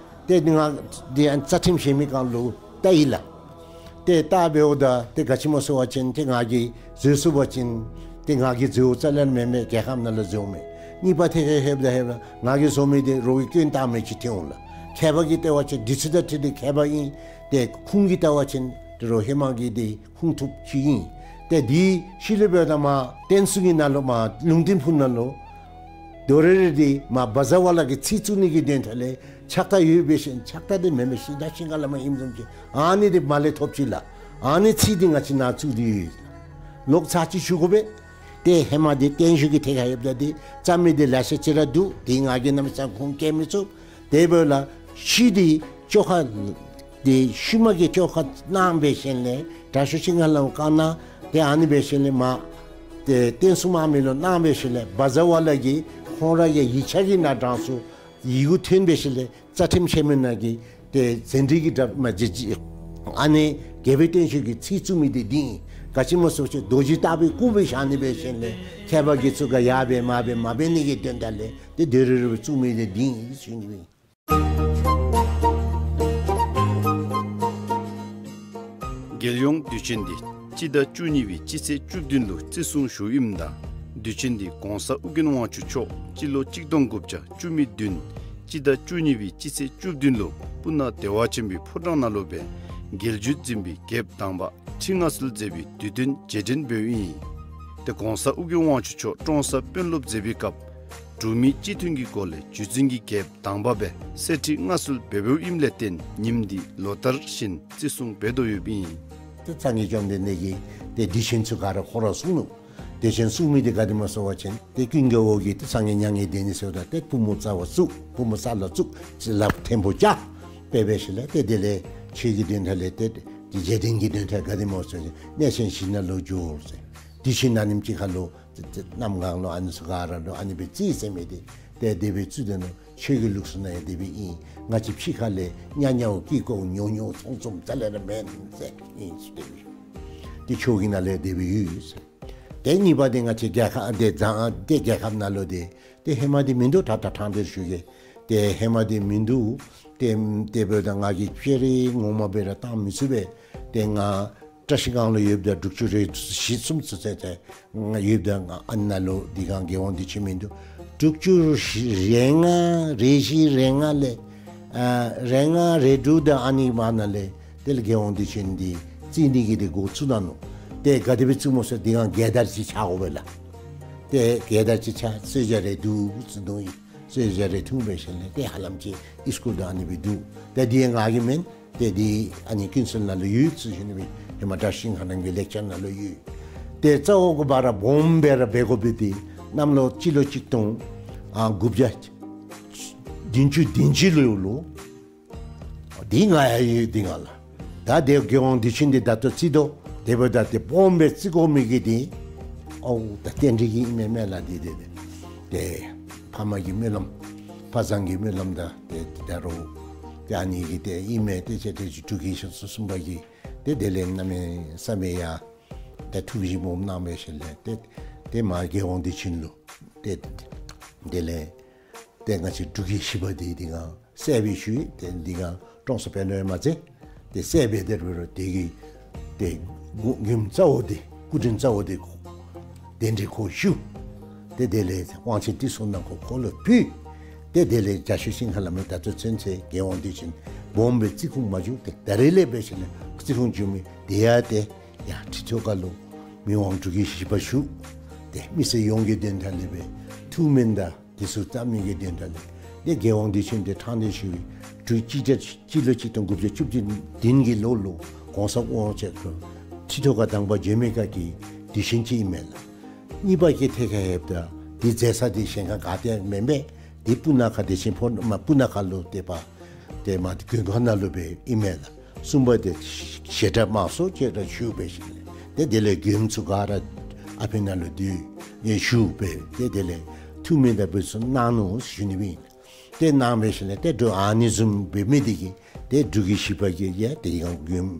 ཏེ་འདི་ང་འདི་ཨ་རྩ་ཁྲིམས་བཞེས་མི་སྒང་ལུ་བལྟ་ཡི་ལགས། ཏེ་བལྟ་འབདཝ་ད་ཏེ་ག་ཅི་སྨོ་ཟེར་བ་ཅིན་ཏེ་ང་གིས་འཛོལ་སོང་པ་ཅིན་ཏེ་ང་གིས་འཛོལཝ་རྩ་ལས་མེན་མས། རྒྱལ་ཁབ་ནང་ལུ་འཛོལཝ་མས། གཉིས་པ་ཐད་ཁར་ལྷོདཔ་ད་ལྷོདཔ་ད་ང་གིས་བཟོ་མི་འདི་རོགས་ཀྱིས་སྐྱོན་བཏགས་མི་ཅིག་ཐོན་འོང་ལགས། མཁས་པ་གིས་བལྟ་བ་ཅིན་འདི་ཚུ་དང་འཁྲིལ་ཏེ་མཁས་པ་ཨིན། ཏེ་ཁུངས་ཀྱིས་བལྟ་བ་ཅིན་ཏེ་རོགས་ཧེ་མ་གི་འདི་ཁུངས་ཐུབ་ཅིག་ཨིན། ཏེ་འདི་ཤུལ་ལས་འབདཝ་ད་མར་བསྟན་སྲུང་གི་ནང་ལུ་མར་ལུང་བསྟན་ཕུག་ནང་ལུ་དོ་རེ་རེ་འདི་མར་བ་ཛ་ཝ་ལ་གི་ཚིག་བཙུགས་ནི་གི་དོན་དག་ལས་ཕྱག་རྟགས་ཡོད་འབད་ཞིནམ་ཕྱག་རྟགས་འདི་མེན་མས། ཤིང་རྟ་ཤིང་ཧ་ལམ་ཨིནམ་བཟུམ་ཅིག། ཨ་ནི་འདི་མར་ལས་ཐོབ་ཅི་ལགས། ཨ་ནི་ཚིག་འདི་ང་བཅས་ནཱ་བཙུགས་ཏེ་ཡོད། ལོག་ཚར་ཅིག་ཞུ་དགོ་པས། ཏེ་ཧེ་མ་འདི་བརྟན་བཞུགས་ཀྱི་ཐད་ཁར་ཡོདཔ་ད་འདི་རྩ་མེད་འདི་ལེ་ཤ་ཅིག་ར་འདུག། དེ་ང་གིས་གནམ་མེད་ས་མེད་ཁུངས་བཀལ་མི་ཚུགས། དེ་འབདཝ་ལས་ཤུལ་འདི་བཅོ་ཁ་འདི་ཤུལ་མ་གི་བཅོ་ཁ་གནང་འབད་ཞིནམ་ལས་དྲག་ཤོས་ཤིང་ཧ་ལམ་བཀའ་གནང་། ཏེ་ཨ་ནི་འབད་ཞིནམ་ལས་མ་ཏེ་བསྟན་སྲུང་དམག་མི་ལུ་གནང་འབད་ཞིནམ་ལས་བཛྲ་ཝཱ་ལ་གིས་ཁོང་ར་གི་ཡིག་ཆ་གི་ནང་དྲངས་སོ། ཡི་གུ་ཐོན་འབད་ཞིནམ་ལས་རྩ་ཁྲིམས་ཆེན་མོ་ནང་གི་ཏེ་ཟན་བྲིས་ཀྱི་འདྲ་མ་ཅིག་ཅིག་ཨ་ནི་རྒྱལ་པོའི་བརྟན་བཞུགས་ཀྱི་ཚིག་བཙུགས་མི་འདི་འདི་ཨིན། ག་ཅི་སྨོ་ཟེར་བ་ཅིན་རྡོ་རྗེ་ལྟ་བུའི་སྐུ་སྦེ་བཞག་ནི་འབད་ཞིནམ་ལས་མཁས་པ་དགེ་ཚུ་ག་ཡར་འབད་མར་འབད་མ་འབད་ནི་གི་དོན་དག་ལས་ཏེ་དེ་རེ་རེ་བཙུགས་མི་འདི་འདི་ཨིན་ཟེར་ཞུ་ནི་ཨིན། རྒྱལ་ཡོངས་དུས་ཆེན་འདི་སྤྱི་ཟླ་བཅུ་གཉིས་པའི་སྤྱི་ཚེས་བཅུ་བདུན་ལུ་བརྩི་སྲུང་ཞུཝ་ཨིནམ་ད་དུས་ཆེན་འདི་གོང་ས་ཨོ་རྒྱན་དབང་ཕྱུག་མཆོག་སྤྱི་ལོ་གཅིག་སྟོང་དགུ་བརྒྱ་བཅུ་མེད་བདུན་སྤྱི་ཟླ་བཅུ་གཉིས་པའི་སྤྱི་ཚེས་བཅུ་བདུན་ལུ་སྤུ་ན་བདེ་བ་ཆེན་པོའི་ཕོ་བྲང་ནང་ལུ་སྦེ་རྒྱལ་བརྒྱུད་འཛིན་པའི་རྒྱལཔོ་དང་པ་ཁྲི་མངའ་གསོལ་མཛད་པའི་དུས་སྟོན་རྗེས་དྲན་འབདཝ་ཨིན། ཏེ་གོང་ས་ཨོ་རྒྱན་དབང་ཕྱུག་མཆོག་ཀྲོང་གསར་དཔོན་སློབ་མཛད་པའི་སྐབས་འབྲུག་མི་སྤྱི་མཐུན་གྱི་སྒོ་ལས་བརྒྱུད་འཛིན་གྱི་རྒྱལཔོ་དང་པ་སྦེ་གསེར་ཁྲི་མངའ་གསོལ་འབད་འབདཝ་ཨིནམ་ལས་བརྟེན་ཉིནམ་འདི་ལོ་ལྟར་བཞིན་བརྩི་སྲུང་འབད་དོ་ཡོདཔ་ཨིན། ཏེ་སངས་རྒྱས་བཅོམ་ལྡན་འདས་ཀྱིས་ཏེ་དུས་ཆེན་ཚུ་ག་ར་ཁོ་ར་གསུངས་ནུག། དུས་ཆེན་གསུངས་མི་འདི་ག་དེ་སྨོ་ཟེར་བ་ཅིན་ཏེ་ཀུན་དགའ་བོ་གིས་ཏེ་སངས་རྒྱས་མྱ་ངན་འདས་ནི་ཟེརཝ་ད་ཏེ་པུས་མོ་རྩ་བར་བཙུགས། པུས་མོ་རྩ་ལུ་བཙུགས། ལགཔ་མཐེམ་པོ་བཅག། དཔེ་འབད་ཞིནམ་ལས་ཏེ་དེ་ལས་ཆོས་ཀྱི་དོན་དག་ལས་ཏེ་རྗེས་དྲན་གྱི་དོན་དག་ག་དེ་སྨོ་ཟེར་བ་ཅིན་གནས་ཆེན་བཞི་ནང་ལུ་འགྱོ་ཟེར། དུས་ཆེན་ཨ་ནེམ་ཅིག་ཁར་ལུ་ཏེ་ཏེ་གནམ་གང་ལུ་ཨ་ནི་ཚུ་ག་ར་ལུ་ཨ་ནི་སྦེ་རྩིས་ཟེར་མི་འདི་ཏེ་དེ་སྦེ་རྩིས་དེ་ནང་ཆོས་ཀྱི་ལུགས་སྲོལ་ནང་ཡང་དེ་སྦེ་ཨིན། ང་བཅས་ཕྱི་ཁ་ལས་ཉག་ཉག་ཀི་ཀོ་ཉོ་ཉོ་ཚོང་ཚོང་རྩ་ལས་ར་མེན་ཟེར་ཨིན་ཟེར་དེ་སྦེ། ཏེ་ཆོས་ཀྱི་ནང་ལས་དེ་སྦེ་ཡོད་ཟེར། ཏེ་གཉིས་པ་འདི་ང་བཅས་རྒྱལ་ཁབ་འདི་བཟང་ཏེ་རྒྱལ་ཁབ་ནང་ལུ་འདི་ཏེ་ཧེ་མ་འདི་མིན་འདུག། ད་ད་ཐང་འདིར་ཞུ་གེ། ཏེ་ཧེ་མ་འདི་མིན་འདུག། ཏེ་ཏེ་འབདཝ་ད་ང་གིས་སྤྱན་རས་ངོ་མ་སྦེ་ར་བཏང་མི་ཚུགས་པས། ཏེ་ང་བཀྲ་ཤིས་སྒང་ལུ་ཡོདཔ་ད་དྲུག་ཅུ་རེ་བཞི་གསུམ་ཚུན་ཚོད་ཏེ་ང་ཡོདཔ་ད་ང་ཨ་ནཱ་ལུ་འདི་གང་རྒྱལ་དབང་དུས་ཆེན་མིན་འདུག། དྲུག་ཅུ་རེ་ལྔ་རེ་བཞི་རེ་ལྔ་ལས་ཨ་རེ་ལྔ་རེ་དྲུག་དང་ཨ་ནི་བར་ན་ལས་དེ་ལས་རྒྱལ་དབང་དུས་ཆེན་འདི་རྩིས་ནི་གི་འདི་འགོ་བཙུགས་ད་ནུག། ཏེ་ག་དེ་སྦེ་བཙུགསམ་སྨོ་ཟེར་འདི་གང་རྒྱལ་དར་ཅིག་འཕྱར་དགོ་པས་ལགས། ཏེ་རྒྱལ་དར་ཅིག་འཕྱར་གསོལ་ཇ་རེ་བསྡུ་ཟེར་དོ་ཨིན། གསོལ་ཇ་རེ་འཐུང་འབད་ཞིནམ་ལས་ཏེ་ཧ་ལམ་ཅིག་ཨིས་ཀུལ་དང་ཨ་ནི་སྦེ་འདུག། ཏེ་འདི་ང་གི་མེན། ཏེ་འདི་ཨ་ནི་ཀུན་གསལ་ནང་ལུ་ཡོད་ཟེར་ཞུ་ནི་སྦེ་ཧེ་མ་བཀྲ་ཤིས་ཤིང་ཧ་ལམ་གྱི་ལེགས་སྦྱར་ནང་ལུ་ཡོད། ཏེ་རྩ་བོ་གི་བར་ར་སྦོམ་སྦེ་ར་འབད་དགོ་པའི་འདི་གནམ་ལོ་སྤྱི་ལོ་གཅིག་སྟོང་ཨ་དགུ་བརྒྱ་བདུན་ཅུ་དོན་གཅིག་ལོ་ལུ་འདི་ང་ཡང་ཡོད་འདི་ང་ལགས། ད་དེ་རྒྱལ་དབང་དུས་ཆེན་འདི་ད་ལྟོ་རྩིས་དོ། དེ་འབདཝ་ད་ཏེ་སྦོམ་སྦེ་རྩིས་དགོ་མི་གི་འདི་ཨོ་ད་རྟེན་འབྲེལ་གྱི་ཨིན་མས་མེན་ལགས། འདི་འདི་འདི་ཏེ་ཕ་མ་གི་སྨོན་ལམ་ཕ་བཟང་གི་སྨོན་ལམ་དང་ཏེ་ད་རུང་ཏེ་ཨ་ནི་གི་ཏེ་ཨིན་མས། ཏེ་ཅིག་ཏེ་ཅིག་འབྲུག་གི་ཞིང་གསུམ་པ་གི་ཏེ་དེ་ལས་གནམ་མེད་ས་མེད་ཡང་ཏེ་ཐུགས་བཞེད་སྦོམ་གནང་འབད་ཞིནམ་ལས་ཏེ་ཏེ་མ་རྒྱལ་དབང་དུས་ཆེན་ལུ་ཏེ་དེ་ལས་ཏེ་ང་བཅས་འབྲུག་གི་བཞི་པ་འདི་འདི་གང་གསལ་སྦེ་ཞུ་ཡི། ཏེ་འདི་གང་ཀྲོང་གསར་དཔོན་སློབ་ཡང་མ་ཚད་ཏེ་གསལ་སྦེ་དེ་རུ་རུ་དེ་གི་ཏེ་མགུ་མགུནམ་རྩ་བོ་འདི་སྐུ་དྲིན་རྩ་བོ་འདི་གདན་འདྲེན་ཁོ་ཞུ། ཏེ་དེ་ལས་དབང་ཆེན་ཏི་སུ་ནང་ཁོ་ཁོ་ལུ་ཕུལ། ཏེ་དེ་ལས་རྒྱ་ཤོད་ཤིང་ཧ་ལམ་ད་ལྟོ་ཚུན་ཚོད་རྒྱལ་དབང་དུས་ཆེན་སྦོམ་སྦེ་རྩིས་ཁུངས་མ་བྱུང་། ཏེ་ད་རེས་ལས་འབད་ཞིནམ་ལས་རྩིས་ཁུངས་བྱུང་མི་དེ་ཡང་ཏེ་ཡར་ཁྲི་ཐོག་ཁ་ལུ་མི་དབང་འབྲུག་གི་བཞི་པ་བཞུགས། ཏེ་མི་སེར་ཡོངས་ཀྱི་དོན་དག་ལས་སྦེ་ཐུགས་སྨོན་དང་དེ་ཚུ་བཏབ་མི་གི་དོན་དག་ལས་ཏེ་རྒྱལ་དབང་དུས་ཆེན་འདི་ཐང་འདི་ཞུ་བའི་དུས་ཅི་ཅི་ལོ་གཅིག་སྟོང་དགུ་བརྒྱ་བཅུ་བདུན་གྱི་ལོ་ལུ་གོང་ས་དབང་ཕྱུག་ཁོ་ཁྲི་ཐོག་ཁ་དང་པ་འབྱོན་མི་སྐབས་ཀྱི་དུས་ཆེན་ཅིག་ཨིན་མས་ལགས། གཉིས་པ་གི་ཐད་ཁར་ཡོདཔ་ད་འདི་མཛད་ས་འདི་གཞན་ཁར་ག་ཏེ་མེན་པས། འདི་སྤུ་ན་ཁ་བདེ་ཆེན་ཕོ་མ་སྤུ་ན་ཁ་ལུ་ཏེ་པ་ཏེ་མ་མགོན་ཁང་ནང་ལུ་སྦེ་ཨིན་མས་ལགས། གསུམ་པ་འདི་བཤད་གྲྭ་དམངས་སྲོལ་ཅིག་ར་ཞུ་འབད་ཞིནམ་ལས་ཏེ་དེ་ལས་མགྱོནམ་ཚུ་ག་ར་ཨ་ཕི་ནང་ལུ་འདི་ཡང་ཞུ་འབད་ཏེ་དེ་ལས་ཐུགས་སྨོན་དང་འབུལ་ཚུ་གནང་ནུག་ཞུ་ནི་སྦེ་ཨིན། ཏེ་གནང་འབད་ཞིནམ་ལས་ཏེ་འབྲུག་ཨ་ནི་བཟུམ་འབད་མི་འདི་གིས་ཏེ་འབྲུག་གི་བཞི་པ་གིས་ཡང་ཏེ་ཡང་མགྱོནམ་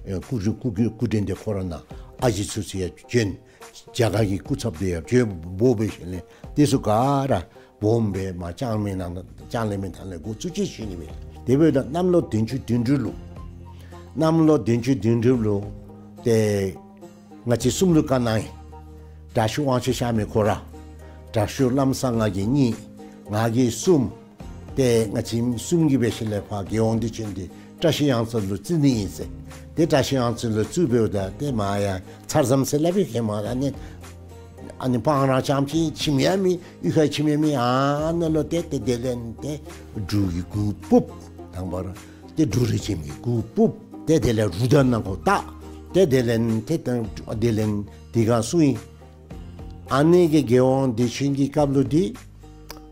ཨེ་སྐུ་སྐུ་སྐུ་སྐུ་དྲིན་འདི་ཁོ་ར་ནང་ཨ་ཞེ་ཚུ་ཚུ་ཡང་བྱོན། རྒྱ་གར་གྱི་སྐུ་ཚབ་འདི་ཡང་བྱོན་འབོ་འབད་ཞིནམ་ལས་དེ་ཚུ་ག་ར་སྦོམ་སྦེ་མར་ལྕང་གླིང་ནང་ལྕང་གླིང་མི་ཐང་ལས་འགོ་བཙུགས་ཅི་ཞུ་ནི་སྦེ། དེ་འབདཝ་ད་གནམ་ལོ་བདུན་ཅུ་དོན་དྲུག་ལུ་གནམ་ལོ་བདུན་ཅུ་དོན་དྲུག་ལུ་ཏེ་ང་བཅས་གསུམ་ལུ་བཀའ་གནང་ཡི། དྲག་ཤོས་དབང་ཕྱུག་གཤགས་མི་ཁོ་ར་དྲག་ཤོས་ལམ་བཟང་ང་གིས་གཉིས་ང་གིས་གསུམ། ཏེ་ང་བཅས་གསུམ་གྱིས་འབད་ཞིནམ་ལས་ཕར་རྒྱལ་དབང་དུས་ཆེན་འདི་བཀྲ་ཤིས་གཡང་རྩེ་ལུ་བརྩི་ནི་ཨིན་ཟེར། ཏེ་བཀྲ་ཤིས་གཡང་རྩེ་ལུ་བརྩིཝ་ད་ཏེ་མར་ཡང་ཚར་ཙམ་ཟེར་སླབ་ཨིན། ཧེ་མ་ཨ་ནི་ཨ་ནི་སྤང་རང་རྐྱངམ་ཅིག་ཁྱིམ་ཡང་མེད། གཡུས་ཁར་ཁྱིམ་ཡང་མེད། ཨ་ནཱ་ལུ་ཏེ་ཏེ་དེ་ལས་ཏེ་འབྲུག་གི་གུར་ཕུབ། དང་པ་ར་ཏེ་འབྲུག་རི་ཁྱིམ་གྱི་གུར་ཕུབ། ཏེ་དེ་ལས་རུ་དང་ནང་ཁོ་བཏགས། ཏེ་དེ་ལས་ཏེ་དེ་ལས་འདི་གང་གསུངས་ཡི། ཨ་ནི་གི་རྒྱལ་དབང་བདེ་ཆེན་གྱི་སྐབས་ལུ་འདི་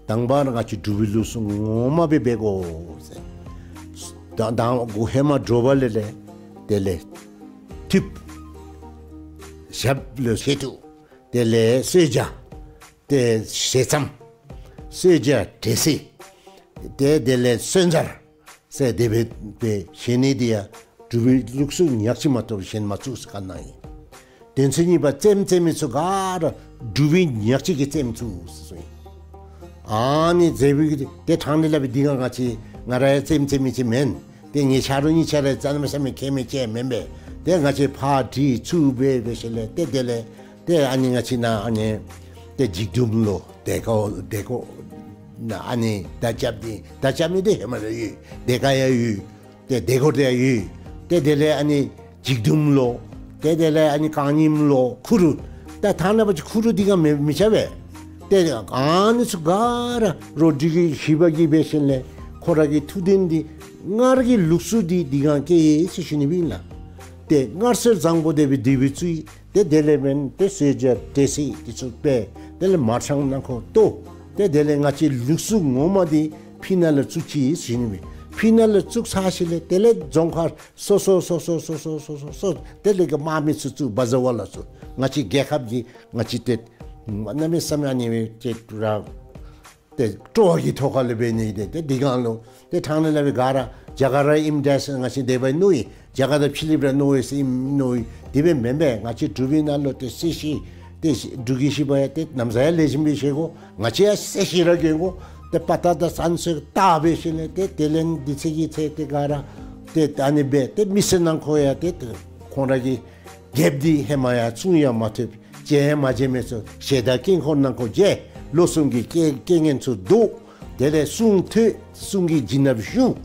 དང་པ་ར་ང་བཅས་འབྲུག་པའི་ལུགས་སྲོལ་ངོ་མ་སྦེ་འབད་དགོ་ཟེར། ད་དང་གུ་ཧེ་མ་དྲོ་པ་ལས་ལས་དེ་ལས་ཐུབ། ཞབས་ལུ་བཞེས་ཐུབ། དེ་ལས་གསོལ་ཇ། ཏེ་ཞལ་ཙམ། གསོལ་ཇ་འབྲས་སིལ། ཏེ་དེ་ལས་སོན་ཟར་ཟེར་དེ་སྦེ་སྦེ་བཞེས་ནི་འདི་ཡང་འབྲུག་པའི་ལུགས་སྲོལ་ཉག་གཅིག་མ་གཏོགས་གཞན་མ་བཙུགས་ཟེར་བཀའ་གནང་ཡི། དོན་ཚན་གཉིས་པ་རྩེདམོ་རྩེ་མི་ཚུ་ག་ར་འབྲུག་པའི་ཉག་གཅིག་གིས་རྩེདམོ་བཙུགས་ཟེར་གསུངས་ཡི། ཨ་ནི་རྩེདམོ་གི་ཏེ་ཐང་ནི་ལ་བའི་འདི་ག་ང་བཅས་ང་ར་ཡང་རྩེདམོ་རྩེ་མི་ཅིག་མེན། ཏེ་ངེའི་ཆ་རོགས་གཉིས་ཆ་ར་རྩེདམོ་རྩེ་མི་མཁས་མི་ཅིག་མེན་པས། ཏེ་ང་བཅས་ཕར་དྲི་ཚུར་འབད་འབད་ཞིནམ་ལས་ཏེ་དེ་ལས་ཏེ་ཨ་ནི་ང་བཅས་ནཱ་ཨ་ནི་ཏེ་འཇིགས་འདུམ་ལོ་དེ་ཀོ་དེ་ཀོ་ནཱ་ཨ་ནི་མདའ་རྐྱབ་ནི་མདའ་རྐྱབ་ནི་འདི་ཧེ་མ་ལས་ཡོད། དེ་ཀ་ཡང་ཡོད། ཏེ་དེ་ཀོ་དེ་ཡང་ཡོད། ཏེ་དེ་ལས་ཨ་ནི་འཇིགས་འདུམ་ལོ། ཏེ་དེ་ལས་ཨ་ནི་རྐང་རྙིངམ་ལོ། ཁུ་རུ། ད་ཐང་ནང་པ་ཅིན་ཁུ་རུ་འདི་ག་མི་མི་ཆ་བས། ཏེ་ཨ་ནི་ཚུ་ག་ར་རོགས་འབྲུག་རྒྱལ་བཞི་པ་གིས་འབད་ཞིནམ་ལས་ཁོ་ར་གི་ཐུགས་དོན་འདི་སྔར་གྱི་ལུགས་སྲོལ་འདི་འདི་ག་སྐྱེལ་ཡི་ཟེར་ཞུ་ནི་སྦེ་ཨིན་ལགས། ཏེ་སྔར་སྲོལ་བཟང་པོ་དེ་སྦེ་དེ་སྦེ་བཙུགས་ཡི། ཏེ་དེ་ལས་འབདན་ཏེ་གསོལ་ཇ་འབྲས་སིལ་འདི་ཚུ་སྦེ་དེ་ལས་མར་ཆང་ནང་ཁོག་ལྟོ། ཏེ་དེ་ལས་ང་བཅས་ལུགས་སྲོལ་ངོ་མ་འདི་ཕི་ནཱ་ལུ་བཙུགས་ཅི་ཟེར་ཞུ་ནི་སྦེ། ཕི་ནཱ་ལུ་བཙུགས་ཚར་ཞིནམ་ལས་དེ་ལས་རྫོང་ཁག་སོ་སོ་སོ་སོ་དེ་ལས་གི་དམག་མི་ཚུ་བཙུགས་བ་ཟ་བ་ལ་བཙུགས། ང་བཅས་རྒྱལ་ཁབ་ཀྱི་ང་བཅས་ཏེ་གནམ་མེད་ས་མེད་ཨ་ནི་སྦེ་ཏེ་ར་ཏེ་སྤྲོ་བ་གི་ཐོག་ཁ་ལས་འབད་ནི་ཏེ་ཏེ་འདི་གང་ལུ་ཏེ་ཐང་ནི་ལ་བའི་ག་ར་རྒྱ་གར་ར་ཨིནམ་འདྲས་ང་བཅས་དེ་སྦེ་མནོ་ཡི། རྒྱ་གར་དང་ཕྱི་གླིངཔ་ར་མནོ་ཡི་ཟེར་ཨིནམ་མནོ་ཡི། དེ་སྦེ་མེན་པས། ང་བཅས་འབྲུག་པའི་ནང་ལུ་ཏེ་གསོལ་ཞིང་ཏེ་འབྲུག་རྒྱལ་བཞི་པ་ཡང་ཏེ་ན་བཟའ་ཡང་ལེགས་ཤོམ་སྦེ་བཞེས་དགོ། ང་བཅས་ཡང་གསོལ་ཞིང་ར་གྱོན་དགོ། ཏེ་དཔའ་རྟགས་དང་བསངས་གསོལ་བཏབ་འབད་ཞིནམ་ལས་ཏེ་དེ་ལས་འདི་ཚེ་གི་ཚེ་ཏེ་ག་ར་ཏེ་ཨ་ནི་སྦེ་ཏེ་མི་སེར་ནང་འཁོད་ཡང་ཏེ་ཏེ་ཁོང་ར་གི་རྒྱལཔོ་འདི་ཧེ་མ་ཡང་བཙུན་ཡང་མ་ཐོབ། བྱོན་ཡང་མ་བྱོན་མི་ཚུ་ཞལ་ཏ་དཀྱིལ་འཁོར་ནང་འཁོད་བྱོན། ལོ་གསུམ་གྱི་རྐྱེན་རྐྱེན་ངན་ཚུ་བཟློག། དེ་ལས་གསུང་ཐོས། གསུང་གི་བྱིན་རླབས་ཞུ།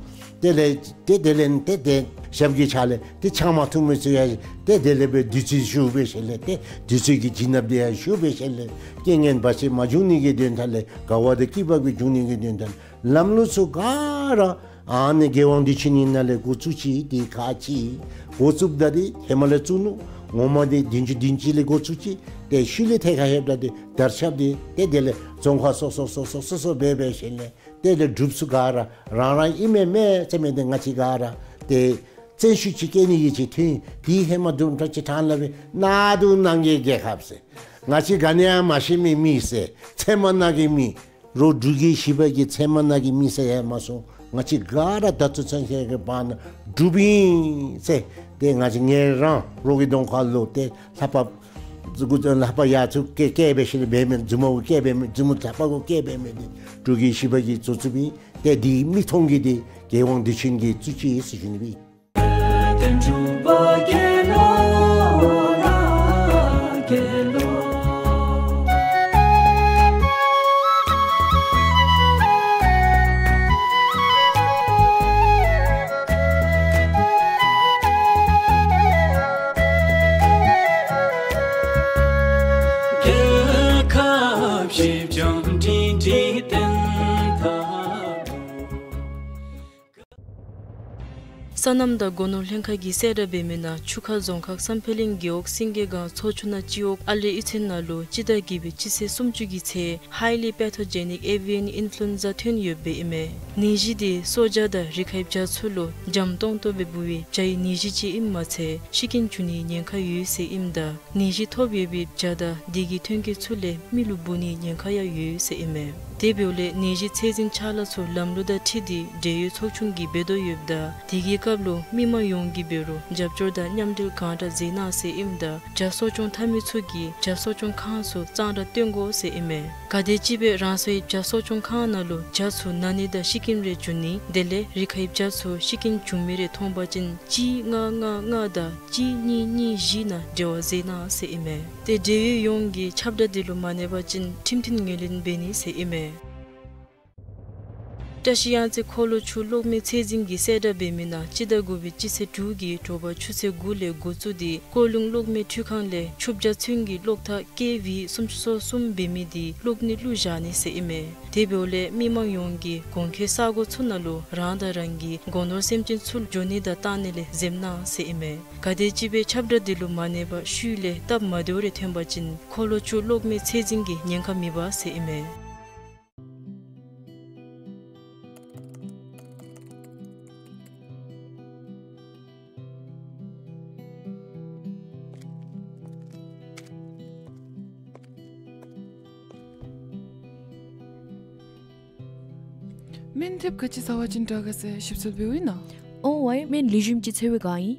དེ་ལས་ཏེ་དེ་ལས་ཏེ་ཏེ་ཞབས་ཀྱི་ཕྱག་ལས་ཏེ་ཕྱག་མ་ཐུབ་མི་ཚུ་ཡང་ཏེ་དེ་ལས་སྦེ་བདུད་རྩི་ཞུ་འབད་ཞིནམ་ལས་ཏེ་བདུད་རྩི་གི་བྱིན་རླབས་དེ་ཡང་ཞུ་འབད་ཞིནམ་ལས་རྐྱེན་ངན་བར་ཆད་མ་འབྱུང་ནི་གི་དོན་དག་ལས་དགའ་བ་དང་སྐྱིད་པ་གི་འབྱུང་ནི་གི་དོན་དག་ལམ་ལུགས་ཚུ་ག་ར་ཨ་ནི་རྒྱལ་དབང་བདེ་ཆེན་གྱི་ནང་ལས་འགོ་བཙུགས་ཅི། ཏེ་ཁག་ཅིག་འགོ་བཙུགསཔ་ད་འདི་ཧེ་མ་ལས་བཙུགས་ནུག། ངོ་མ་འདི་བདུན་ཅུ་བདུན་ཅུ་ལས་འགོ་བཙུགས་ཅི། ཏེ་ཤུལ་ལས་ཐད་ཁར་ལྷོདཔ་ད་འདི་དར་ཁྱབ་སྟེ་ཏེ་དེ་ལས་རྫོང་ཁག་སོ་སོ་སོ་སོ་སོ་སོ་སྦེ་འབད་ཞིནམ་ལས་ཏེ་དེ་སྒྲུབ་ཚུགས་ག་ར་རང་རང་ཨིན་མས་མས་ཟེར་མི་འདི་ང་བཅས་ག་ར་ཏེ་བཙན་ཤུགས་ཅིག་བཀལ་ནི་གི་ཅིག་ཐོན། དེ་ཧེ་མ་དུམ་གྲ་ཅིག་ཐང་ལ་སྦེ་གནག་དུང་ནང་གི་རྒྱལ་ཁབ་ཟེར། ང་བཅས་ག་ནི་ཡང་མ་ཤེས་མི་མི་ཟེར། ཚལ་མ་ནང་གི་མི། རོགས་འབྲུག་རྒྱལ་བཞི་པ་གི་ཚལ་མ་ནང་གི་མི་ཟེར་ཡང་མ་སོང་། ང་བཅས་ག་ར་ད་ལྟོ་ཚུན་ཆད་ཀྱི་བར་ན་འབྲུགཔ་ཨིན་ཟེར། ཏེ་ང་བཅས་ངེ་རང་རོགས་ཀྱི་གདོང་ཁ་ལུ་ཏེ་ལྷ་པ་ལྷ་པ་ཡར་ཚུར་བཀལ་བཀལ་འབད་ཞིནམ་ལས་འབད་མི་མཛུབ་མོ་བཀལ་འབད་མི་མཛུབ་མོ་ལྷ་པ་གུ་བཀལ་འབད་མི་འདི་འབྲུག་རྒྱལ་བཞི་པ་གིས་བཙུགས་བཙུགསཔ་ཨིན། ཏེ་འདི་མིག་མཐོང་གི་འདི་རྒྱལ་དབང་བདེ་ཆེན་གྱིས་བཙུགས་ཅི་ཟེར་ཞུ་ནི་སྦེ། རྒྱལ་ཁབ་བཞི་འབྱུང་འབྲིང་འབྲིང་བསྟན་ཐབས། སོ་ནམ་དང་སྒོ་ནོར་ལྷན་ཁག་གིས་གསལ་བསྒྲགས་འབད་མི་ནང་ཆུ་ཁ་རྫོང་ཁག་སམ་ཕེ་གླིང་རྒེད་འོག་སེང་གེ་སྒང་མཚོ་ཆུ་ནང་སྤྱི་འོག་ཨ་ལེ་གཡུས་ཚན་ནང་ལུ་སྤྱི་ཟླ་བརྒྱད་པའི་སྤྱི་ཚེས་སུམ་ཅུ་གི་ཚེ་highly pathogenic avian influenza ཐོན་ཡོདཔ་ཨིན་མས། ནད་གཞི་འདི་སྲོག་ཆགས་དང་རི་ཁའི་བྱ་ཚུ་ལུ་འཇམ་ཏོང་ཏོ་སྦེ་འབུ་བའི་བྱའི་ནད་གཞི་ཅིག་ཨིནམ་མ་ཚད་ཤི་རྐྱེན་འབྱུང་ནིའི་ཉེན་ཁ་ཡོད་ཟེར་ཨིནམ་ད་ནད་གཞི་ཐོབ་ཡོད་པའི་བྱ་དང་དེ་གི་ཐོན་སྐྱེད་ཚུ་ལས་མི་ལུ་འབུ་ནིའི་ཉེན་ཁ་ཡང་ཡོད་ཟེར་ཨིན་མས། དེ་འབདཝ་ལས་ནད་གཞི་ཚད་འཛིན་ཕྱག་ལཱ་ཚུ་ལམ་ལུགས་དང་འཁྲིལ་ཏེ་འབྲེལ་ཡོད་ཚོགས་ཆུང་གིས་འབད་དོ་ཡོདཔ་ད་དེ་གི་སྐབས་ལུ་མི་མང་ཡོངས་ཀྱིས་འབད་རུང་རྒྱབ་སྐྱོར་དང་མཉམ་འབྲེལ་གང་དྲག་མཛད་གནང་ཟེར་ཨིནམ་ད་བྱ་གསོ་སྐྱོང་འཐབ་མི་ཚུ་གིས་བྱ་གསོ་སྐྱོང་ཁང་ཚུ་གཙང་སྦྲ་སྟོན་དགོ་ཟེར་ཨིན་མས། ག་དེམ་ཅིག་སྦེ་རང་སོའི་བྱ་གསོ་སྐྱོང་ཁང་ནང་ལུ་བྱ་ཚུ་ན་ནི་དང་ཤི་རྐྱེན་རེ་འབྱུང་ནི་དེ་ལས་རི་ཁའི་བྱ་ཚུ་ཤི་རྐྱེན་འབྱུང་མི་རེ་མཐོང་པ་ཅིན་གཅིག་ལྔ་ལྔ་ལྔ་དང་གཅིག་གཉིས་གཉིས་བཞི་ནང་འབྲེལ་བ་མཛད་གནང་ཟེར་ཨིན་མས། ཏེ་འབྲེལ་ཡོད་ཡོངས་ཀྱིས་ཁྱབ་བསྒྲགས་འདི་ལུ་མ་གནས་པ་ཅིན་ཁྲིམས་མཐུན་ངོས་ལེན་འབད་ནི་ཟེར་ཨིན་མས། བཀྲ་ཤིས་གཡང་རྩེ་འཁོར་ལོ་ཆུ་གློག་མེ་ཚད་འཛིན་གྱིས་གསལ་བསྒྲགས་འབད་མི་ནང་སྤྱི་ཟླ་དགུ་པའི་སྤྱི་ཚེས་དྲུག་གི་དྲོ་པ་ཆུ་ཚོད་དགུ་ལས་འགོ་བཙུགས་ཏེ་ཀོ་ལུང་གློག་མེ་འཕྲུལ་ཁང་ལས་ཆུ་བརྒྱ་ཚུན་གྱི་གློག་ཐག་ཀེ་ཝི་སུམ་ཅུ་སོ་གསུམ་འབད་མི་དེ་གློག་ནད་བླུགས་བཞག་ནི་ཟེར་ཨིན་མས། དེ་འབདཝ་ལས་མི་མང་ཡོངས་ཀྱིས་གོང་འཁོད་ས་གོ་ཚུ་ནང་ལུ་རང་དང་རང་གི་སྒོ་ནོར་སེམས་ཅན་ཚུ་འགྱོ་ནི་དང་བཏང་ནི་ལས་འཛེམ་གནང་ཟེར་ཨིན་མས། ག་དེམ་ཅིག་སྦེ་ཁྱབ་བསྒྲགས་དེ་ལུ་མ་གནས་པར་ཤུལ་ལས་སྟབས་མ་བདེཝ་རེ་ཐོན་པ་ཅིན་འཁོར་ལོ་ཆུ་གློག་མེ་ཚད་འཛིན་གྱིས་ཉེན་ཁ་མི་འབག་ཟེར་ཨིན་མས། སྨན་ཐེབས་ག་ཅི་ཟ་བ་ཅིན་དྲག་ག་ཟེར་ཞིབ་འཚོལ་འབདཝ་ཨིན་ན། ཨོ་ཝའི་སྨན་ལེགས་ཤོམ་ཅིག་འཚོལ་བའི་བསྒང་ཨིན།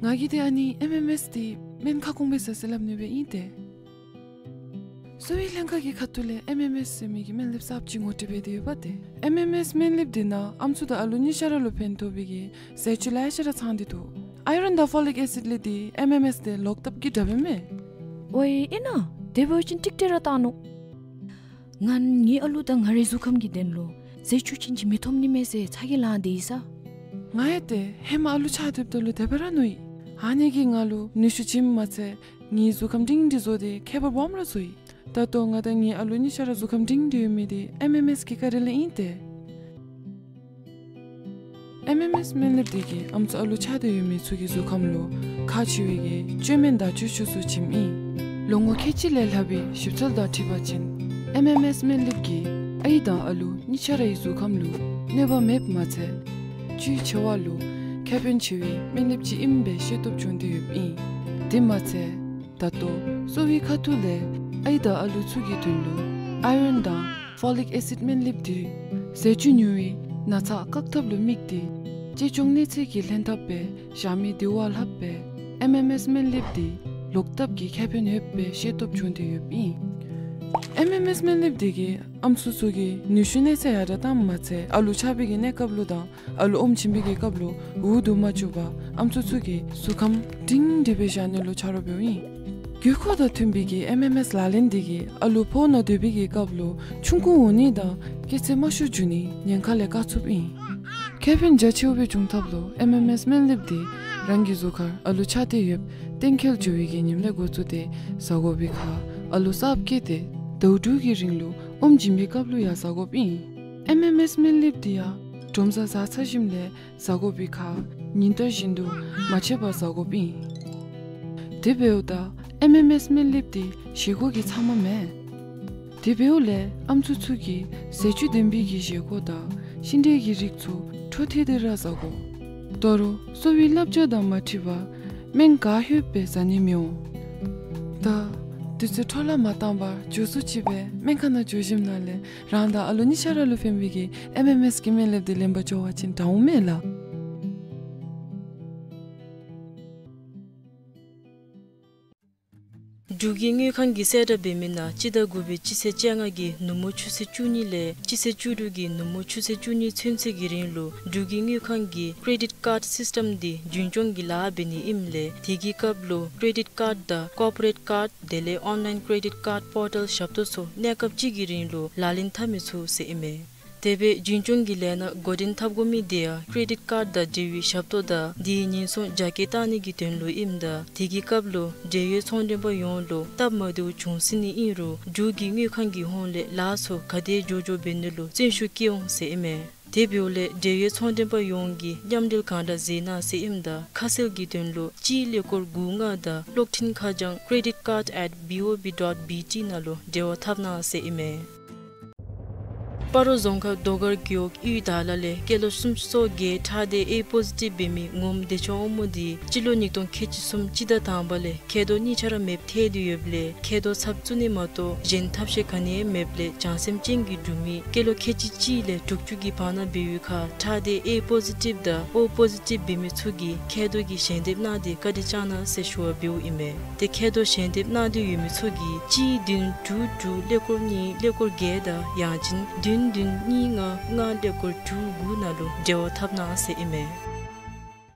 ང་གིས་ཏེ་ཨ་ནི་ཨེམ་ཨེམ་ཨེསི་འདི་སྨན་ཁ་སྐོང་སྦེ་ཟ་ཟེར་སླབ་ནི་སྦེ་ཨིན་ཏེ། གསོ་བའི་ལྷན་ཁག་གི་ཁ་ཐུག་ལས་ཨེམ་ཨེམ་ཨེསི་ཟེར་མི་གི་སྨན་ལེབ་གསརཔ་ཅིག་ངོ་སྤྲོད་འབད་དེ་ཡོདཔ་ཏེ། ཨེམ་ཨེམ་ཨེསི་སྨན་ལེབ་འདི་ནང་ཨམ་སྲུ་དང་ཨ་ལུ་གཉིས་ཆ་ར་ལུ་ཕན་ཐོགས་པའི་གི་ཟས་བཅུད་ལེ་ཤ་ར་ཚང་སྟེ་འདུག། ཨའི་རོན་དང་ཕོ་ལིག་ཨེ་སིཌ་ལས་འདི་ཨེམ་ཨེམ་ཨེསི་འདི་ལོག་ལྟབ་ཀྱི་དྲགཔ་ཨིན་མས། ཝའི་ཨིན་ན། དེ་འབད་བ་ཅིན་ཀྲིག་ཀྲི་ར་བཏང་ནུག། ང་ངེའི་ཨ་ལུ་དང་ང་རའི་གཟུགས་ཁམས་ཀྱི་དོན་ལུ་ཟས་བཅུད་ཅན་ཅིག་མི་ཐོབ་ནི་མས་ཟེར་ཚ་གྱང་ལང་སྟེ་ཡོད་ས། ང་ཡང་ཏེ་ཧེ་མ་ཨ་ལུ་ཆགས་སྡོདཔ་ད་ལུ་དེ་སྦེ་ར་མནོ་ཡི། ཨ་ནི་གིས་ང་ལུ་ནུས་ཤུགས་བྱིནམ་མ་ཚད་ངེའི་གཟུགས་ཁམས་སྒྲིང་སྒྲི་བཟོ་སྟེ་ཁྱད་པར་སྦོམ་ར་བཟོ་ཡི། ད་ལྟོ་ང་དང་ངེའི་ཨ་ལུ་གཉིས་ཆ་ར་གཟུགས་ཁམས་སྒྲིང་སྒྲི་ཡོད་མི་འདི་ཨེམ་ཨེམ་ཨེསི་གི་བཀའ་དྲིན་ལས་ཨིན་ཏེ། ཨེམ་ཨེམ་ཨེསི་སྨན་ལེབ་འདི་གིས་ཨམ་སྲུ་ཨ་ལུ་ཆགས་ཏེ་ཡོད་མི་ཚུ་གི་གཟུགས་ཁམས་ལུ་ཁག་ཆེ་བའི་གི་བཅོས་སྨན་དང་བཅོས་ཆས་ཚུ་བྱིནམ་ཨིན། ལོ་ངོ་ཁལ་གཅིག་ལས་ལྷག་པའི་ཞིབ་འཚོལ་དང་འཁྲིལ་བ་ཅིན་ཨེམ་ཨེམ་ཨེསི་སྨན་ལེབ་ཀྱིས་ཨའི་དང་ཨ་ལུ་གཉིས་ཆ་རའི་གཟུགས་ཁམས་ལུ་གནོད་པ་མེདཔ་མ་ཚད་བཅུད་ཆེ་བ་ལུ་ཁེ་ཕན་ཆེ་བའི་སྨན་ལེབ་ཅིག་ཨིནམ་སྦེ་ཤེས་རྟོགས་བྱུང་སྟེ་ཡོདཔ་ཨིན། དེ་མ་ཚད་ད་ལྟོ་གསོ་བའི་ཁ་ཐུག་ལས་ཨའི་དང་ཨ་ལུ་ཚུ་གི་དོན་ལུ་ཨའི་རོན་དང་ཕོ་ལིག་ཨེ་སིཌ་སྨན་ལེབ་འདི་ཟས་བཅུད་ཉུང་བའི་ན་ཚ་བཀག་ཐབས་ལུ་དམིགས་ཏེ་གཅེས་སྐྱོང་གནས་ཚད་ཀྱི་ལྷན་ཐབས་སྦེ་བཞག་མི་དེ་བ་ལྷགཔ་སྦེ་ཨེམ་ཨེམ་ཨེསི་སྨན་ལེབ་འདི་ལོག་ལྟབ་ཀྱི་ཁེ་ཕན་ཡོདཔ་སྦེ་ཤེས་རྟོགས་བྱུང་སྟེ་ཡོདཔ་ཨིན། ཨེམ་ཨེམ་ཨེསི་སྨན་ལེབ་འདི་གིས་ཨམ་སྲུ་ཚུ་གི་ནུས་ཤུགས་གནས་ཚད་ཡར་དྲག་བཏངམ་མ་ཚད་ཨ་ལུ་ཆགས་པའི་གི་གནས་སྐབས་ལུ་དང་ཨ་ལུ་ཨོམ་བྱིན་པའི་གི་སྐབས་ལུ་འུ་སྡུག་མ་བཅུག་པར་ཨམ་སྲུ་ཚུ་གི་གཟུགས་ཁམས་སྒྲིང་སྒྲི་སྦེ་བཞག་ནི་ལུ་ཆ་རོགས་འབདཝ་ཨིན། དགོས་མཁོ་དང་མཐུན་པའི་གི་ཨེམ་ཨེམ་ཨེསི་ལག་ལེན་འདི་གིས་ཨ་ལུ་ཕོཝ་ནང་སྡོད་པའི་གི་སྐབས་ལུ་ཆུང་ཀུ་འོང་ནི་དང་སྐྱེ་ཚེ་དམའ་ཤོས་འགྱོ་ནི་ཉེན་ཁ་ལས་བཀག་ཚུགསཔ་ཨིན། ཁེ་ཕན་རྒྱ་ཆེཝ་སྦེ་འབྱུང་ཐབས་ལུ་ཨེམ་ཨེམ་ཨེསི་སྨན་ལེབ་འདི་རང་གི་གཟུགས་ཁར་ཨ་ལུ་ཆགས་ཏེ་ཡོདཔ་གཏན་འཁེལ་འགྱོ་བའི་གི་ཉིནམ་ལས་འགོ་བཙུགས་ཏེ་ཟ་དགོ་པའི་ཁར་ཨ་ལུ་གསརཔ་སྐྱེས་ཏེ་ཟླཝ་དྲུག་གི་རིང་ལུ་ཨོམ་བྱིན་པའི་སྐབས་ལུ་ཡང་ཟ་དགོཔ་ཨིན། ཨེམ་ཨེམ་ཨེསི་སྨན་ལེབ་འདི་ཡང་དྲོ་པ་ཟ་ཚར་ཞིནམ་ལས་ཟ་དགོ་པའི་ཁར་ཉིན་ལྟར་བཞིན་དུ་མ་ཆད་པར་ཟ་དགོཔ་ཨིན། དེ་འབདཝ་ད་ཨེམ་ཨེམ་ཨེསི་སྨན་ལེབ་འདི་བཞེས་སྒོ་གི་ཚབ་མ་མེན། དེ་འབདཝ་ལས་ཨམ་སྲུ་ཚུ་གིས་ཟས་བཅུད་ལྡན་པའི་གི་བཞེས་སྒོ་དང་ཤིང་འབྲས་ཀྱི་རིགས་ཚུ་འཕྲོ་མཐུད་དེ་ར་ཟ་དགོ། དོ་རུང་གསོ་བའི་བསླབ་བྱ་དང་མ་འཁྲིལ་བར་སྨན་ག་ལྷོད་སྦེ་ཟ་ནི་མི་འོང་། ད་དུས་ཚོད་འཕྲོ་བརླག་མ་བཏང་བར་མགྱོགས་སུ་ཅིག་སྦེ་སྨན་ཁང་ནང་འགྱོ་ཞིནམ་ལས་རང་དང་ཨ་ལུ་གཉིས་ཆ་ར་ལུ་ཕན་པའི་གི་ཨེམ་ཨེམ་ཨེསི་གི་སྨན་ལེབ་འདི་ལེན་པར་འགྱོ་བ་ཅིན་དྲག་འོང་མས་ལགས། འབྲུག་གི་དངུལ་ཁང་གིས་གསལ་བསྒྲགས་འབད་མི་ནང་སྤྱི་ཟླ་དགུ་པའི་སྤྱི་ཚེས་བཅོ་ལྔ་གི་ནུབ་མོ་ཆུ་ཚོད་བཅུ་གཉིས་ལས་སྤྱི་ཚེས་བཅུ་དྲུག་གི་ནུབ་མོ་ཆུ་ཚོད་བཅུ་གཉིས་ཚུན་ཚོད་ཀྱི་རིང་ལུ་འབྲུག་གི་དངུལ་ཁང་གི་ཀེ་རེ་ཌིཊ་ཀཱཌ་སིསི་ཊེམ་འདི་རྒྱུན་སྐྱོང་གི་ལཱ་འབད་ནི་ཨིནམ་ལས་དེ་གི་སྐབས་ལུ་ཀེ་རེ་ཌིཊ་ཀཱཌ་དང་ཀོར་པོ་རེཊ་ཀཱཌ་དེ་ལས་ཨོན་ལའིན་ཀེ་རེ་ཌིཊ་ཀཱཌ་པོར་ཊལ་ཞབས་ཏོག་ཚུ་གནས་སྐབས་གཅིག་གི་རིང་ལུ་ལག་ལེན་འཐབ་མི་ཚུགས་ཟེར་ཨིན་མས། དེ་སྦེ་རྒྱུན་སྐྱོང་གི་ལས་སྣ་འགོ་འདྲེན་འཐབ་དགོ་མི་དེ་ཡང་ཀེ་རེ་ཌིཊ་ཀཱཌ་དང་འབྲེལ་བའི་ཞབས་ཏོག་དང་དེའི་ཉེན་སྲུང་རྒྱ་སྐྱེད་བཏང་ནི་གི་དོན་ལུ་ཨིནམ་ད་དེ་གི་སྐབས་ལུ་འབྲེལ་ཡོད་ཚོང་མགྲོན་པ་ཡོངས་ལུ་སྟབས་མ་བདེཝ་འབྱུང་སྲིད་ནི་ཨིན་རུང་འབྲུག་གི་དངུལ་ཁང་གི་ཧོངས་ལས་ལཱ་ཚུ་ག་དེ་མགྱོགས་མགྱོགས་འབད་ནི་ལུ་བརྩོན་ཤུགས་བསྐྱེད་འོང་ཟེར་ཨིན་མས། དེ་འབདཝ་ལས་འབྲེལ་ཡོད་ཚོང་མགྲོན་པ་ཡོངས་ཀྱིས་མཉམ་འབྲེལ་གང་དྲག་མཛད་གནང་ཟེར་ཨིནམ་ད་ཁ་གསལ་གྱི་དོན་ལུ་གཅིག་ཀླད་ཀོར་དགུ་ལྔ་དང་གློག་འཕྲིན་ཁ་བྱང་credit card at B O B dot B T ནང་ལུ་འབྲེལ་བ་འཐབ་གནང་ཟེར་ཨིན་མས། སྤ་རོ་རྫོང་ཁག་རྡོ་དཀར་རྒེད་འོག་གཡུས་དྭགས་ལ་ལས་སྐྱེས་ལོ་སུམ་ཅུ་སོ་བརྒྱད་ཁྲག་སྡེ་ཨེ་པོ་ཟི་ཊིབ་འབད་མི་ངོམ་བདེ་མཆོག་དབང་མོ་དེ་སྤྱི་ལོ་ཉིས་སྟོང་ཁལ་གཅིག་གསུམ་སྤྱི་ཟླ་དང་པ་ལས་མཁལ་རྡོག་གཉིས་ཆ་ར་མེདཔ་ཐལ་ཏེ་ཡོདཔ་ལས་མཁལ་རྡོག་ཚབ་བཙུགས་ནི་མ་གཏོགས་གཞན་ཐབས་ཤེས་ག་ནི་ཡང་མེདཔ་ལས་བྱང་སེམས་ཅན་གྱི་འབྲུག་མི་སྐྱེས་ལོ་ཁལ་གཅིག་གཅིག་ལས་དྲུག་ཅུ་གི་བར་ན་འབད་བའི་ཁར་ཁྲག་སྡེ་ཨེ་པོ་ཟི་ཊིབ་དང་ཨོ་པོ་ཟི་ཊིབ་འབད་མི་ཚུ་གིས་མཁལ་རྡོག་གི་ཞལ་འདེབས་གནང་སྟེ་བཀའ་དྲིན་བསྐྱང་གནང་ཟེར་ཞུ་བ་འབདཝ་ཨིན་མས། ཏེ་མཁལ་རྡོག་ཞལ་འདེབས་གནང་འདོད་ཡོད་མི་ཚུ་གིས་གཅིག་བདུན་དྲུག་དྲུག་ཀླད་ཀོར་གཉིས་ཀླད་ཀོར་བརྒྱད་དང་ཡང་ཅིན་བདུན་བདུན་གཉིས་ལྔ་ལྔ་ཀླད་ཀོར་དྲུག་དགུ་ནང་ལུ་འབྲེལ་བ་འཐབ་གནང་ཟེར་ཨིན་མས།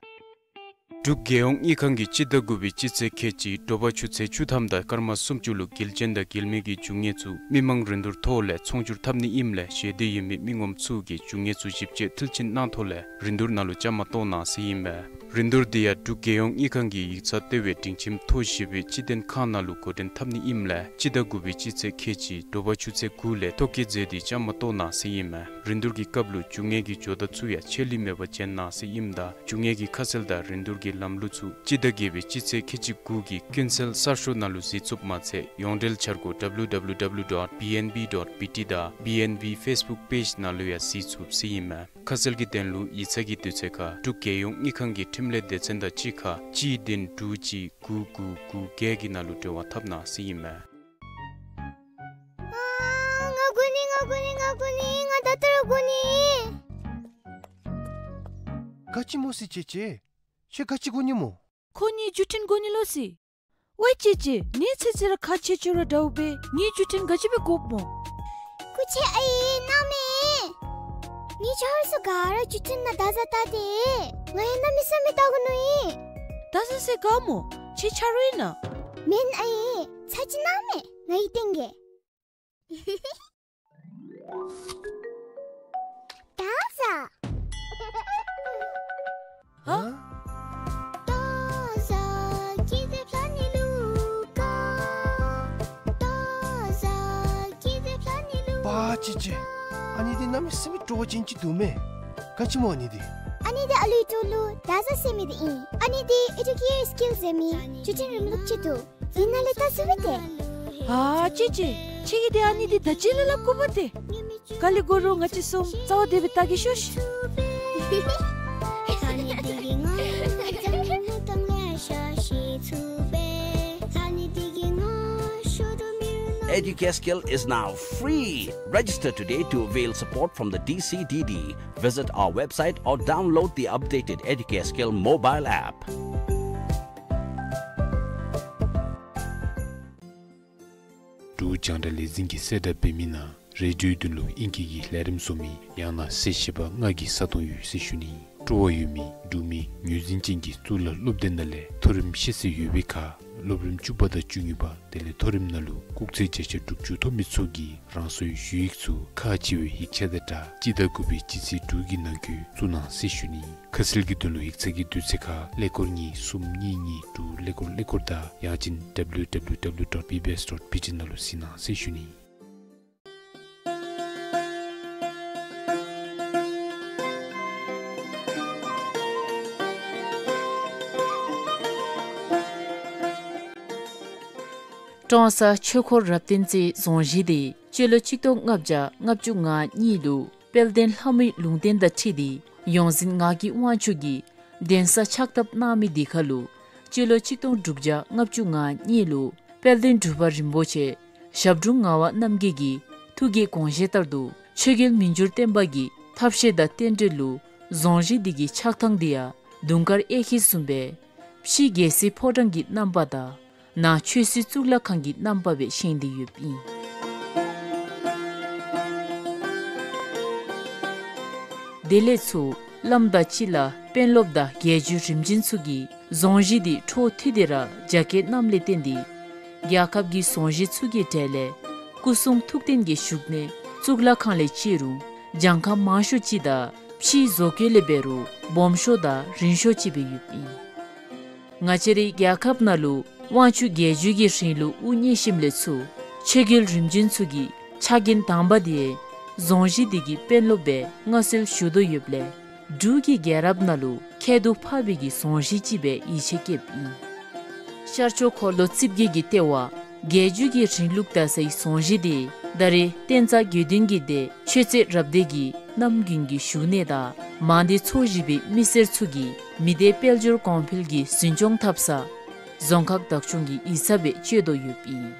འབྲུག་རྒྱལ་ཡོངས་དངུལ་ཁང་གིས་སྤྱི་ཟླ་དགུ་པའི་སྤྱི་ཚེས་ཁལ་གཅིག་དྲོ་པ་ཆུ་ཚོད་བཅུ་ཐམ་དང་སྐར་མ་སུམ་ཅུ་ལུ་འགུལ་སྐྱོད་དང་འགུལ་མེད་ཀྱི་རྒྱུ་དངོས་ཚུ་མི་མང་རིན་བསྡུར་ཐོག་ལས་ཚོང་སྒྱུར་འཐབ་ནི་ཨིནམ་ལས་ཞི་བདེ་ཡོད་མི་མི་ངོམ་ཚུ་གིས་རྒྱུ་དངོས་ཚུ་ཞིབ་དཔྱད་མཐིལ་ཕྱིན་གནང་ཐོག་ལས་རིན་བསྡུར་ནང་ལུ་བཅའ་མར་གཏོགས་གནང་ཟེར་ཨིན་མས། རིན་བསྡུར་འདི་ཡང་འབྲུག་རྒྱལ་ཡོངས་དངུལ་ཁང་གི་ཡིག་ཚང་ལྟེ་བའི་སྒྲིང་ཁྱིམ་ཐོག་བཞི་པའི་སྤྱི་དོན་ཁང་ནང་ལུ་འགོ་འདྲེན་འཐབ་ནི་ཨིནམ་ལས་སྤྱི་ཟླ་དགུ་པའི་སྤྱི་ཚེས་ཁལ་གཅིག་དྲོ་པ་ཆུ་ཚོད་དགུ་ལས་ཐོ་བཀོད་མཛད་དེ་བཅའ་མར་གཏོགས་གནང་ཟེར་ཨིན་མས། རིན་བསྡུར་གྱི་སྐབས་ལུ་རྒྱུ་དངོས་ཀྱི་ཇོ་བདག་ཚུ་ཡང་ཆད་ལུས་མེད་པར་བྱོན་གནང་ཟེར་ཨིནམ་ད་རྒྱུ་དངོས་ཀྱི་ཁ་གསལ་དང་རིན་བསྡུར་གྱི་ལམ་ལུགས་ཚུ་སྤྱི་ཟླ་བརྒྱད་པའི་སྤྱི་ཚེས་ཁལ་གཅིག་དགུ་གི་ཀུན་གསལ་གསར་ཤོག་ནང་ལུ་གཟིགས་ཚུགསཔ་མ་ཚད་ཡོངས་འབྲེལ་འཆར་སྒོ་W W W dot B N B dot B T དང་B N B Facebook page ནང་ལུ་ཡང་གཟིགས་ཚུགས་ཟེར་ཨིན་མས། ཁ་གསལ་གྱི་དོན་ལུ་ཡིག་ཚང་གི་དུས་ཚོད་ཁར་འབྲུག་རྒྱལ་ཡོངས་དངུལ་ཁང་གི་འཕྲིན་ལས་སྡེ་ཚན་དང་གཅིག་ཁར་གཅིག་བདུན་དྲུག་གཅིག་དགུ་དགུ་དགུ་བརྒྱད་ཀྱི་ནང་ལུ་འབྲེལ་བ་འཐབ་གནང་ཟེར་ཨིན་མས། ཨ་ང་དགོ་ནི་ང་དགོ་ནི་ང་དགོ་ནི་ང་ད་ལྟོ་ར་དགོ་ནི། ག་ཅི་སྨོ་ཟེར་ཅེ་ཅེ། ཁྱོད་ག་ཅི་དགོ་ནི་སྨོ། ཁོ་ངེའི་བརྒྱུད་འཕྲིན་དགོ་ནི་ལོ་ཟེར། ཝའི་ཅེ་ཅེ་ངེའི་ཚེ་ཚེ་ར་ཁག་ཆེ་ཆེ་ར་འདྲཝ་སྦེ་ངེའི་བརྒྱུད་འཕྲིན་ག་ཅི་སྦེ་དགོཔ་སྨོ། སྐུ་མཁྱེན་ཨའི་གནང་མས། ངེའི་ཆ་རོགས་ཚུ་ག་ར་བརྒྱུད་འཕྲིན་ནང་བརྡ་བཟའ་བལྟ་སྟེ་ང་ཡང་གནམ་མེད་ས་མེད་བལྟ་དགོ་མནོ་ཡི། བརྡ་བཟའ་ཟེར་ག་སྨོ། ཁྱོད་ཆ་རོགས་ཨིན་ན། མེན་ཨའི་ཚར་ཅིག་གནང་མས་ང་གིས་སྟོན་གེ། བརྡ་བཟའ། ཧ། བརྡ་བཟའ་ཀི་ཏེ་ཕ་ནི་ལུ་ཀ། བརྡ་བཟའ་ཀི་ཏེ་ཕ་ནི་ལུ། པ་ཅི་ཅི། ཨ་ནི་འདི་གནམ་མེད་ས་མེད་སྤྲོ་བ་ཅན་ཅིག་འདུག་མས། ག་ཅི་སྨོ་ཨ་ནི་འདི། ཨ་ནི་འདི་ཨ་ལུའི་ཏོ་ལུ་བརྡ་བཟའ་ཟེར་མི་འདི་ཨིན། ཨ་ནི་འདི་ཨེ་ཌུ་ཀེ་ཤཱན་སི་ཀིལ་ཟེར་མི་བརྒྱུད་འཕྲིན་རིམ་ལུགས་ཅིག་འདུག། འདི་ནང་ལས་བལྟ་ཚུགས་པས་ཏེ། ཨ་ཅེ་ཅེ། ཁྱོད་ཀྱིས་ཏེ་ཨ་ནི་འདི་ད་ཅི་ལས་སླབ་དགོ་པས་ཏེ། ག་ལས་དགོ་རུང་ང་བཅས་གསུམ་རྩ་བ་བདེ་སྦེ་བལྟ་གེ་ཤོག་ཤིག། Educare Skill is now free. Register today to avail support from the D C D D. Visit our website or download the updated Educare Skill mobile app. འབྲུག་རྒྱང་བསྒྲགས་ལས་འཛིན་གྱིས་གསལ་བསྒྲགས་འབད་མི་ནང་རེ་ཌིའོའི་དོན་ལུ་ཨིང་སྐད་ཀྱི་ལས་རིམ་བཟོ་མི་ཡང་ན་གསལ་བཤད་པ་ལྔ་གི་ས་སྟོང་ཡོད་ཟེར་ཞུ་ནི། སྤྲོ་བ་ཡོད་མི་འབྲུག་མི་ངོས་འཛིན་ཅན་གྱི་གཙུག་ལག་སློབ་སྡེ་ནང་ལས་མཐོ་རིམ་ཤེས་ཚད་ཡོད་པའི་ཁར་སློབ་རིམ་བཅུ་པ་དང་བཅུ་གཉིས་པ་དེ་ལས་མཐོ་རིམ་ནང་ལུ་སྐུགས་ཚད་བརྒྱ་ཆ་དྲུག་ཅུ་ཐོབ་མི་ཚུ་གིས་རང་སོའི་ཞུ་ཡིག་ཚུ་ཁག་ཆེ་བའི་ཡིག་ཆ་དང་སྦྲགས་སྤྱི་ཟླ་དགུ་པའི་སྤྱི་ཚེས་དྲུག་གི་ནང་འཁོད་བཙུགས་གནང་ཟེར་ཞུ་ནི། ཁ་གསལ་གྱི་དོན་ལུ་ཡིག་ཚང་གི་དུས་ཚོད་ཁར་ཀླད་ཀོར་གཉིས་གསུམ་གཉིས་གཉིས་དྲུག་ཀླད་ཀོར་ཀླད་ཀོར་དང་ཡང་ཅིན་W W W dot B B S dot B T ནང་ལུ་གཟིགས་གནང་ཟེར་ཞུ་ནི། ཀྲོང་གསར་ཆོས་འཁོར་རབ་བརྟན་རྩེའི་རྫོང་གཞིས་འདི་སྤྱི་ལོ་ཆིག་སྟོང་ལྔ་བརྒྱ་ལྔ་བཅུ་ང་གཉིས་ལུ་དཔལ་ལྡན་ལྷ་མོའི་ལུང་བསྟན་དང་འཁྲིལ་ཏེ་ཡོངས་འཛིན་ངག་གི་དབང་ཕྱུག་གིས་གདན་ས་ཕྱག་བཏབ་གནང་མི་འདི་ཁར་ལུ་སྤྱི་ལོ་ཆིག་སྟོང་དྲུག་བརྒྱ་ལྔ་བཅུ་ང་གཉིས་ལུ་དཔལ་ལྡན་འབྲུག་པ་རིན་པོ་ཆེ་ཞབས་དྲུང་ངག་དབང་རྣམ་རྒྱལ་གྱི་ཐུགས་ཀྱི་དགོངས་བཞེད་ལྟར་དུ་ཆོས་རྒྱལ་མི་འགྱུར་བརྟན་པ་གི་ཐབས་ཤེས་དང་རྟེན་འབྲེལ་ལུ་རྫོང་གཞིས་འདི་གི་ཕྱག་ཐང་འདི་ཡང་དུང་དཀར་གཡས་འཁྱིལ་བཟུམ་སྦེ་ཕྱི་རྒྱལ་སྲིད་ཕོ་བྲང་གི་རྣམ་པ་དང་ནང་ཆོས་སྲིད་གཙུག་ལག་ཁང་གི་རྣམ་པ་སྦེ་བཞེངས་ཏེ་ཡོདཔ་ཨིན། དེ་ལས་ཚུར་བླམ་དང་སྤྱི་བླ་དཔོན་སློབ་དང་རྒྱལ་བརྒྱུད་རིམ་བྱོན་ཚུ་གིས་རྫོང་གཞིས་འདི་འཕྲོ་མཐུད་དེ་ར་རྒྱ་སྐྱེད་གནངམ་ལས་བརྟེན་ཏེ་རྒྱལ་ཁབ་ཀྱི་རྫོང་གཞིས་ཚུ་གི་གྲས་ལས་སྐུ་གསུང་ཐུགས་རྟེན་གྱི་བཞུགས་གནས་གཙུག་ལག་ཁང་ལས་བརྩི་རུང་གྱངས་ཁ་མང་ཤོས་ཅིག་དང་ཕྱིའི་བཟོ་བཀོད་ལས་འབད་རུང་སྦོམ་ཤོས་དང་རིང་ཤོས་ཅིག་སྦེ་ཡོདཔ་ཨིན། ང་བཅས་རའི་རྒྱལ་ཁབ་ནང་ལུ་དབང་ཕྱུག་རྒྱལ་བརྒྱུད་ཀྱི་རིང་ལུགས་དབུ་བརྙེས་ཞིནམ་ལས་ཚུར་ཆོས་རྒྱལ་རིམ་བྱོན་ཚུ་གི་ཕྱག་འགན་དང་པ་འདི་རྫོང་གཞིས་འདི་གི་དཔོན་སློབ་སྦེ་མངའ་གསོལ་ཞུ་དོ་ཡོདཔ་ལས་འབྲུག་གི་རྒྱལ་རབས་ནང་ལུ་ཁྱད་དུ་འཕགས་པའི་གི་རྫོང་གཞིས་ཅིག་སྦེ་ཡིད་ཆེས་བསྐྱེདཔ་ཨིན། ཤར་ཕྱོགས་འཁོར་ལོ་རྩིབས་བརྒྱད་ཀྱི་ལྟེ་བ་རྒྱལ་བརྒྱུད་ཀྱི་རིང་ལུགས་དར་སའི་རྫོང་གཞིས་འདི་ད་རེས་བསྟན་རྩ་དགེ་འདུན་གྱི་སྡེ་ཆོས་རྩེ་རབ་སྡེ་གི་གནམ་དགུན་གྱི་བཞུགས་གནས་དང་མང་སྡེ་ཚོ་བཞི་པའི་མི་སེར་ཚུ་གིས་མི་སྡེ་དཔལ་འབྱོར་གོང་འཕེལ་གྱི་འཛིན་སྐྱོང་འཐབ་ས་རྫོང་ཁག་བདག་སྐྱོང་གི་ཡིག་ཚང་སྦེ་སྤྱོད་དོ་ཡོདཔ་ཨིན།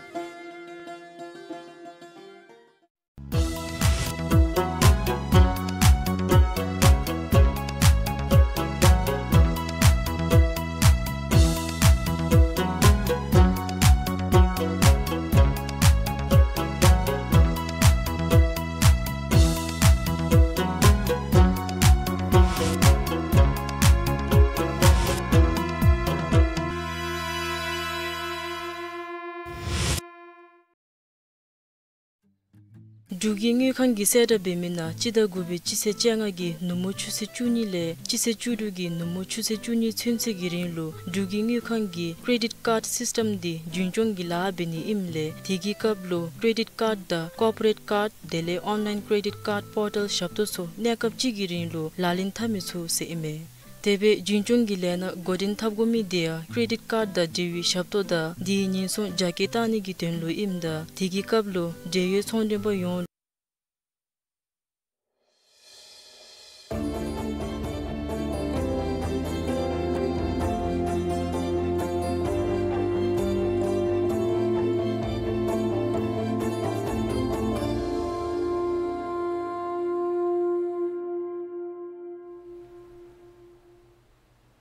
འབྲུག་གི་དངུལ་ཁང་གིས་གསལ་བསྒྲགས་འབད་མི་ནང་སྤྱི་ཟླ་དགུ་པའི་སྤྱི་ཚེས་བཅོ་ལྔ་གི་ནུབ་མོ་ཆུ་ཚོད་བཅུ་གཉིས་ལས་སྤྱི་ཚེས་བཅུ་དྲུག་གི་ནུབ་མོ་ཆུ་ཚོད་བཅུ་གཉིས་ཚུན་ཚོད་ཀྱི་རིང་ལུ་འབྲུག་གི་དངུལ་ཁང་གི་credit card system འདི་རྒྱུན་སྐྱོང་གི་ལཱ་འབད་ནི་ཨིནམ་ལས་དེ་གི་སྐབས་ལུ་credit card དང་corporate card དེ་ལས་online credit card portal ཞབས་ཏོག་ཚུ་གནས་སྐབས་གཅིག་གི་རིང་ལུ་ལག་ལེན་འཐབ་མི་ཚུགས་ཟེར་ཨིན་མས། དེ་སྦེ་རྒྱུན་སྐྱོང་གི་ལས་སྣ་འགོ་འདྲེན་འཐབ་དགོ་མི་དེ་ཡང་credit card དང་འབྲེལ་བའི་ཞབས་ཏོག་དང་དེའི་ཉེན་སྲུང་རྒྱ་སྐྱེད་བཏང་ནི་གི་དོན་ལུ་ཨིནམ་ད་དེ་གི་སྐབས་ལུ་འབྲེལ་ཡོད་ཚོང་མགྲོན་པ་ཡོངས་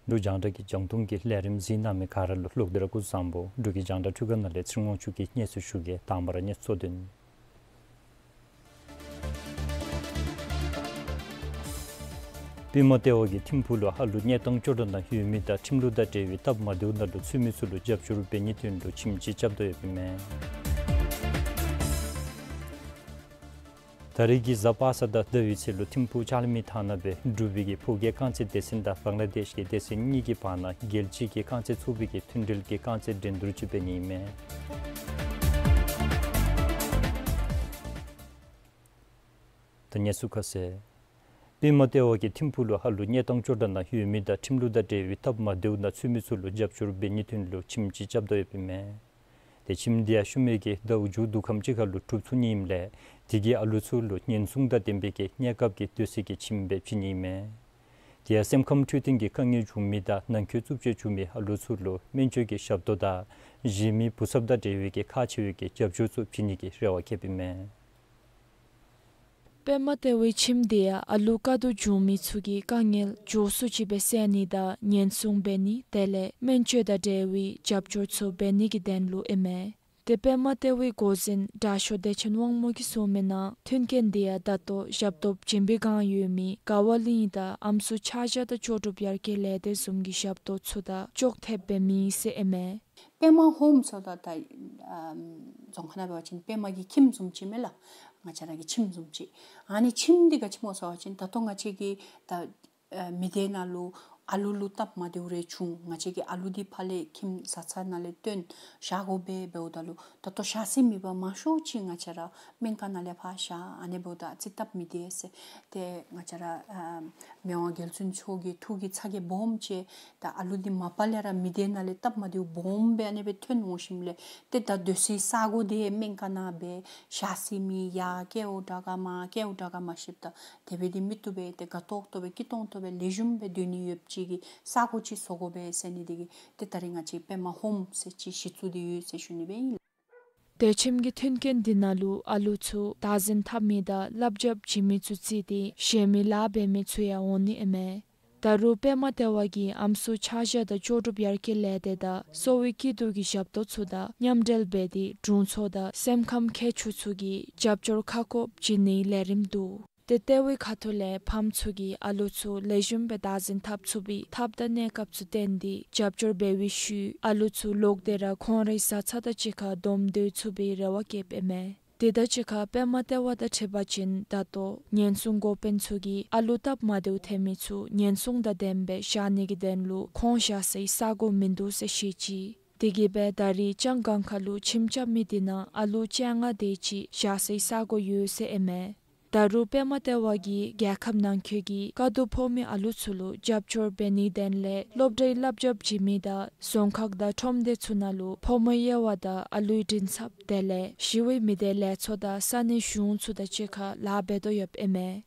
འབྲུག་རྒྱང་བསྒྲགས་ཀྱི་རྒྱང་མཐོང་གི་ལས་རིམ་གཟིགས་གནང་མི་ག་ར་ལུ་ལོག་སྟེ་ར་སྐུ་གཟུགས་བཟང་པོ། འབྲུག་གི་རྒྱང་བསྒྲགས་འཕྲུལ་ཁང་ནང་ལས་ཚེ་རིང་དབང་ཕྱུག་གིས་སྙན་སེང་ཞུ་གེ། དང་པ་ར་གནས་ཚུལ་གཙོ་དོན། པདྨ་ལྟེ་བ་གིས་ཐིམ་ཕུག་ལུ་ཨ་ལུ་གནས་སྟངས་སྐྱོ་དྲགས་ནང་ཡོད་མི་དང་ཁྲིམས་ལུགས་དང་འབྲེལ་བའི་སྟབས་མ་བདེཝ་ནང་ལུ་ཚུད་མི་ཚུ་ལུ་རྒྱབ་སྐྱོར་འབད་ནིའི་དོན་ལུ་ཁྱིམ་ཅིག་རྐྱབ་དོ་ཡོདཔ་ཨིན་མས། ད་རིས་ཀྱི་གཟའ་པ་སངས་དང་ཟླ་བའི་ཚེས་ལུ་ཐིམ་ཕུག་ལྕགས་ལམ་གྱི་མཐའ་ན་སྦེ་འབྲུག་པའི་གི་ཕོ་སྐྱེས་རྐང་རྩེད་སྡེ་ཚན་དང་བང་ལ་དེཤ་གི་སྡེ་ཚན་གཉིས་ཀྱི་བར་ན་རྒྱལ་སྤྱི་གི་རྐང་རྩེད་ཚོགས་པའི་གི་མཐུན་འབྲེལ་གྱི་རྐང་རྩེད་འགྲན་བསྡུར་ཅིག་འབད་ནི་ཨིན་མས། ད་གནས་ཚུལ་ཁ་གསལ། པདྨ་ལྟེ་བ་གིས་ཐིམ་ཕུག་ལུ་ཨ་ལུ་གནས་སྟངས་སྐྱོ་དྲགས་ནང་ཡོད་མི་དང་ཁྲིམས་ལུགས་དང་འབྲེལ་བའི་སྟབས་མ་བདེཝ་ནང་ཚུད་མི་ཚུ་ལུ་རྒྱབ་སྐྱོར་འབད་ནིའི་དོན་ལུ་ཁྱིམ་ཅིག་རྐྱབ་དོ་ཡོདཔ་ཨིན་མས། ཏེ་ཁྱིམ་དེ་ཡང་ཤུལ་མའི་གི་ཟླཝ་མཇུག་བསྡུ་ཁམས་ཅིག་ཁར་ལུ་གྲུབ་ཚུགས་ནི་ཨིནམ་ལས་དེ་གིས་ཨ་ལུ་ཚུ་ལུ་ཉེན་སྲུང་དང་ལྡན་པའི་གི་གནས་སྐབས་ཀྱི་སྡོད་ས་གི་ཁྱིམ་སྦེ་བྱིན་ནི་ཨིན་མས། དེ་ཡང་སེམས་ཁམས་འཕྲོད་བསྟེན་གྱི་དཀའ་ངལ་བྱུང་མི་དང་ནང་འཁོད་རྩུབ་སྤྱོད་བྱུང་མི་ཨ་ལུ་ཚུ་ལུ་སྨན་བཅོས་ཀྱི་ཞབས་ཏོག་དང་གཞན་མི་བུ་ཚབ་དང་འབྲེལ་བའི་གི་ཁག་ཆེ་བའི་གི་རྒྱབ་སྐྱོར་ཚུ་བྱིན་ནི་གི་རེ་བ་བསྐྱེདཔ་ཨིན་མས། པདྨ་ལྟེ་བའི་ཁྱིམ་དེ་ཡང་ཨ་ལུ་དཀའ་སྡུག་བྱུང་མི་ཚུ་གི་དཀའ་ངལ་མགྱོགས་སུ་ཅིག་སྦེ་སེལ་ནི་དང་ཉེན་སྲུང་འབད་ནི་དེ་ལས་སྨན་བཅོས་དང་འབྲེལ་བའི་རྒྱབ་སྐྱོར་ཚུ་འབད་ནི་གི་དོན་ལུ་ཨིན་མས། ཏེ་པདྨ་ལྟེ་བའི་འགོ་འཛིན་དྲག་ཤོས་བདེ་ཆེན་དབང་མོ་གིས་གསུངས་མི་ནང་མཐུན་རྐྱེན་དེ་ཡང་ད་ལྟོ་ཞབས་ཏོག་བྱིན་པའི་བསྒང་ཡོད་མི་དགའ་བ་གླིང་དང་ཨམ་སྲུ་ཕྱག་ཞྭ་དང་ལྕོགས་གྲུབ་ཡར་རྒྱས་ལས་སྡེ་བཟུམ་གྱི་ཞབས་ཏོག་ཚུ་དང་ཅོག་འཐདཔ་སྦེ་མེད་ཟེར་ཨིན་མས། པདྨ་ཧོམ་ཟེརཝ་ད་ད་ཨམ་རྫོང་ཁ་ནང་འབད་བ་ཅིན་པདྨ་གི་ཁྱིམ་བཟུམ་ཅིག་མས་ལགས། ང་བཅས་ར་གི་ཁྱིམ་བཟུམ་ཅིག། ཨ་ནི་ཁྱིམ་འདི་ག་ཅི་སྨོ་ཟེར་བ་ཅིན་ད་ལྟོ་ང་བཅས་ཀྱི་ད་ཨ་མི་སྡེ་ནང་ལུ་ཨ་ལུ་ལུ་སྟབས་མ་བདེཝ་རེ་བྱུང་། ང་བཅས་ཀྱི་ཨ་ལུ་འདི་ཕར་ལས་ཁྱིམ་བཟའ་ཚང་ནང་ལས་བཏོན་བཞག་དགོ་པས། འབདཝ་ད་ལུ་ད་ལྟོ་བཞག་ས་མེད་པར་མང་ཤོས་ཅིག་ང་བཅས་ར་སྨན་ཁང་ནང་ལས་ཕར་བཞག། ཨ་ནི་འབདཝ་ད་ཨ་ཙི་སྟབས་མི་བདེ་ཟེར། ཏེ་ང་བཅས་ར་ཨ་མི་དབང་རྒྱལ་བཙུན་མཆོག་གི་ཐུགས་ཀྱི་ཚ་གྱང་སྦོམ་ཅིག། ད་ཨ་ལུ་འདི་མ་པ་ལས་ར་མི་སྡེ་ནང་ལས་སྟབས་མ་བདེཝ་སྦོམ་སྦེ་ཨ་ནི་སྦེ་ཐོན་འོང་ཞིནམ་ལས་ཏེ་ད་སྡོད་སའི་ས་གོ་འདི་སྨན་ཁང་ནང་སྦེ་བཞག་ས་མེད། ཡར་བསྐྱལཝ་དྲག་ག་མར་བསྐྱལཝ་དྲག་ག་མ་ཤེསཔ་ད་དེ་སྦེ་འདི་མི་བཏུབ་པས། ཏེ་དགའ་ཏོག་ཏོ་སྦེ་སྐྱིད་ཏོང་ཏོ་སྦེ་ལེགས་ཤོམ་སྦེ་སྡོད་ནི་ཡོདཔ་ཅིག་གི་ས་གོ་ཅིག་བཟོ་དགོ་པས་ཟེར་ནི་འདི་གིས་ཏེ་ད་རིས་ང་བཅས་པདྨ་ཧོམ་ཟེར་ཅིག་གཞི་བཙུགས་ཏེ་ཡོད་ཟེར་ཞུ་ནི་སྦེ་ཨིན། ཏེ་ཁྱིམ་གྱི་མཐུན་རྐྱེན་འདི་ནང་ལུ་ཨ་ལུ་ཚུ་བདག་འཛིན་འཐབ་མི་དང་བསླབ་བྱ་བྱིན་མི་ཚུ་བརྩིས་ཏེ་གཞན་མི་ལཱ་འབད་མི་ཚུ་ཡང་འོང་ནི་ཨིན་མས། ད་རུང་པདྨ་ལྟེ་བ་གིས་ཨམ་སྲུ་ཕྱག་ཞྭ་དང་ལྕོགས་གྲུབ་ཡར་རྒྱས་ལས་སྡེ་དང་གསོ་བའི་སྐྱིད་སྡུག་གི་ཞབས་ཏོག་ཚུ་དང་མཉམ་འབྲེལ་འབད་དེ་དྲུང་འཚོ་དང་སེམས་ཁམས་མཁས་མཆོག་ཚུ་གིས་རྒྱབ་སྐྱོར་ཁ་སྐོང་བྱིན་ནིའི་ལས་རིམ་འདུག། ཏེ་ལྟེ་བའི་ཁ་ཐུག་ལས་ཕམ་ཚུ་གིས་ཨ་ལུ་ཚུ་ལེགས་ཤོམ་སྦེ་བདག་འཛིན་འཐབ་ཚུགས་པའི་ཐབས་དང་གནས་སྐབས་ཚུ་བསྟན་ཏེ་རྒྱབ་སྐྱོར་འབད་བའི་ཤུལ་ཨ་ལུ་ཚུ་ལོག་སྟེ་ར་ཁོང་རའི་བཟའ་ཚང་དང་གཅིག་ཁར་བསྡོམས་སྡོད་ཚུགས་པའི་རེ་བ་བསྐྱེདཔ་ཨིན་མས། དེ་དང་གཅིག་ཁར་པདྨ་ལྟེ་བ་དང་འཁྲིལ་བ་ཅིན་ད་ལྟོ་ཉེན་སྲུང་འགོ་དཔོན་ཚུ་གིས་ཨ་ལུ་སྟབས་མ་བདེཝ་ཐོན་མི་ཚུ་ཉེན་སྲུང་དང་ལྡནམ་སྦེ་བཞག་ནི་གི་དོན་ལུ་ཁོང་བཞག་སའི་ས་གོ་མིན་འདུག་ཟེར་བཤད་ཅི། དེ་གིས་སྦེ་ད་རིས་ལྕང་སྒང་ཁ་ལུ་ཁྱིམ་རྐྱབ་མི་དེ་ནང་ཨ་ལུ་བཅོ་ལྔ་དེ་ཅིག་བཞག་སའི་ས་གོ་ཡོད་ཟེར་ཨིན་མས། ད་རུང་པདྨ་ལྟེ་བ་གིས་རྒྱལ་ཁབ་ནང་འཁོད་ཀྱི་དཀའ་སྡུག་ཕོག་མི་ཨ་ལུ་ཚུ་ལུ་རྒྱབ་སྐྱོར་འབད་ནིའི་དོན་ལས་སློབ་གྲྭའི་བསླབ་བྱ་བྱིན་མི་དང་རྫོང་ཁག་དང་ཁྲོམ་སྡེ་ཚུ་ནང་ལུ་ཕོ་མོའི་དབྱེ་བ་དང་ཨ་ལུའི་མགྲིན་ཚབ་དེ་ལས་ཞི་གཡོག་མི་སྡེ་ལས་ཚོགས་དང་ས་གནས་གཞུང་ཚུ་དང་གཅིག་ཁར་ལཱ་འབད་དོ་ཡོདཔ་ཨིན་མས།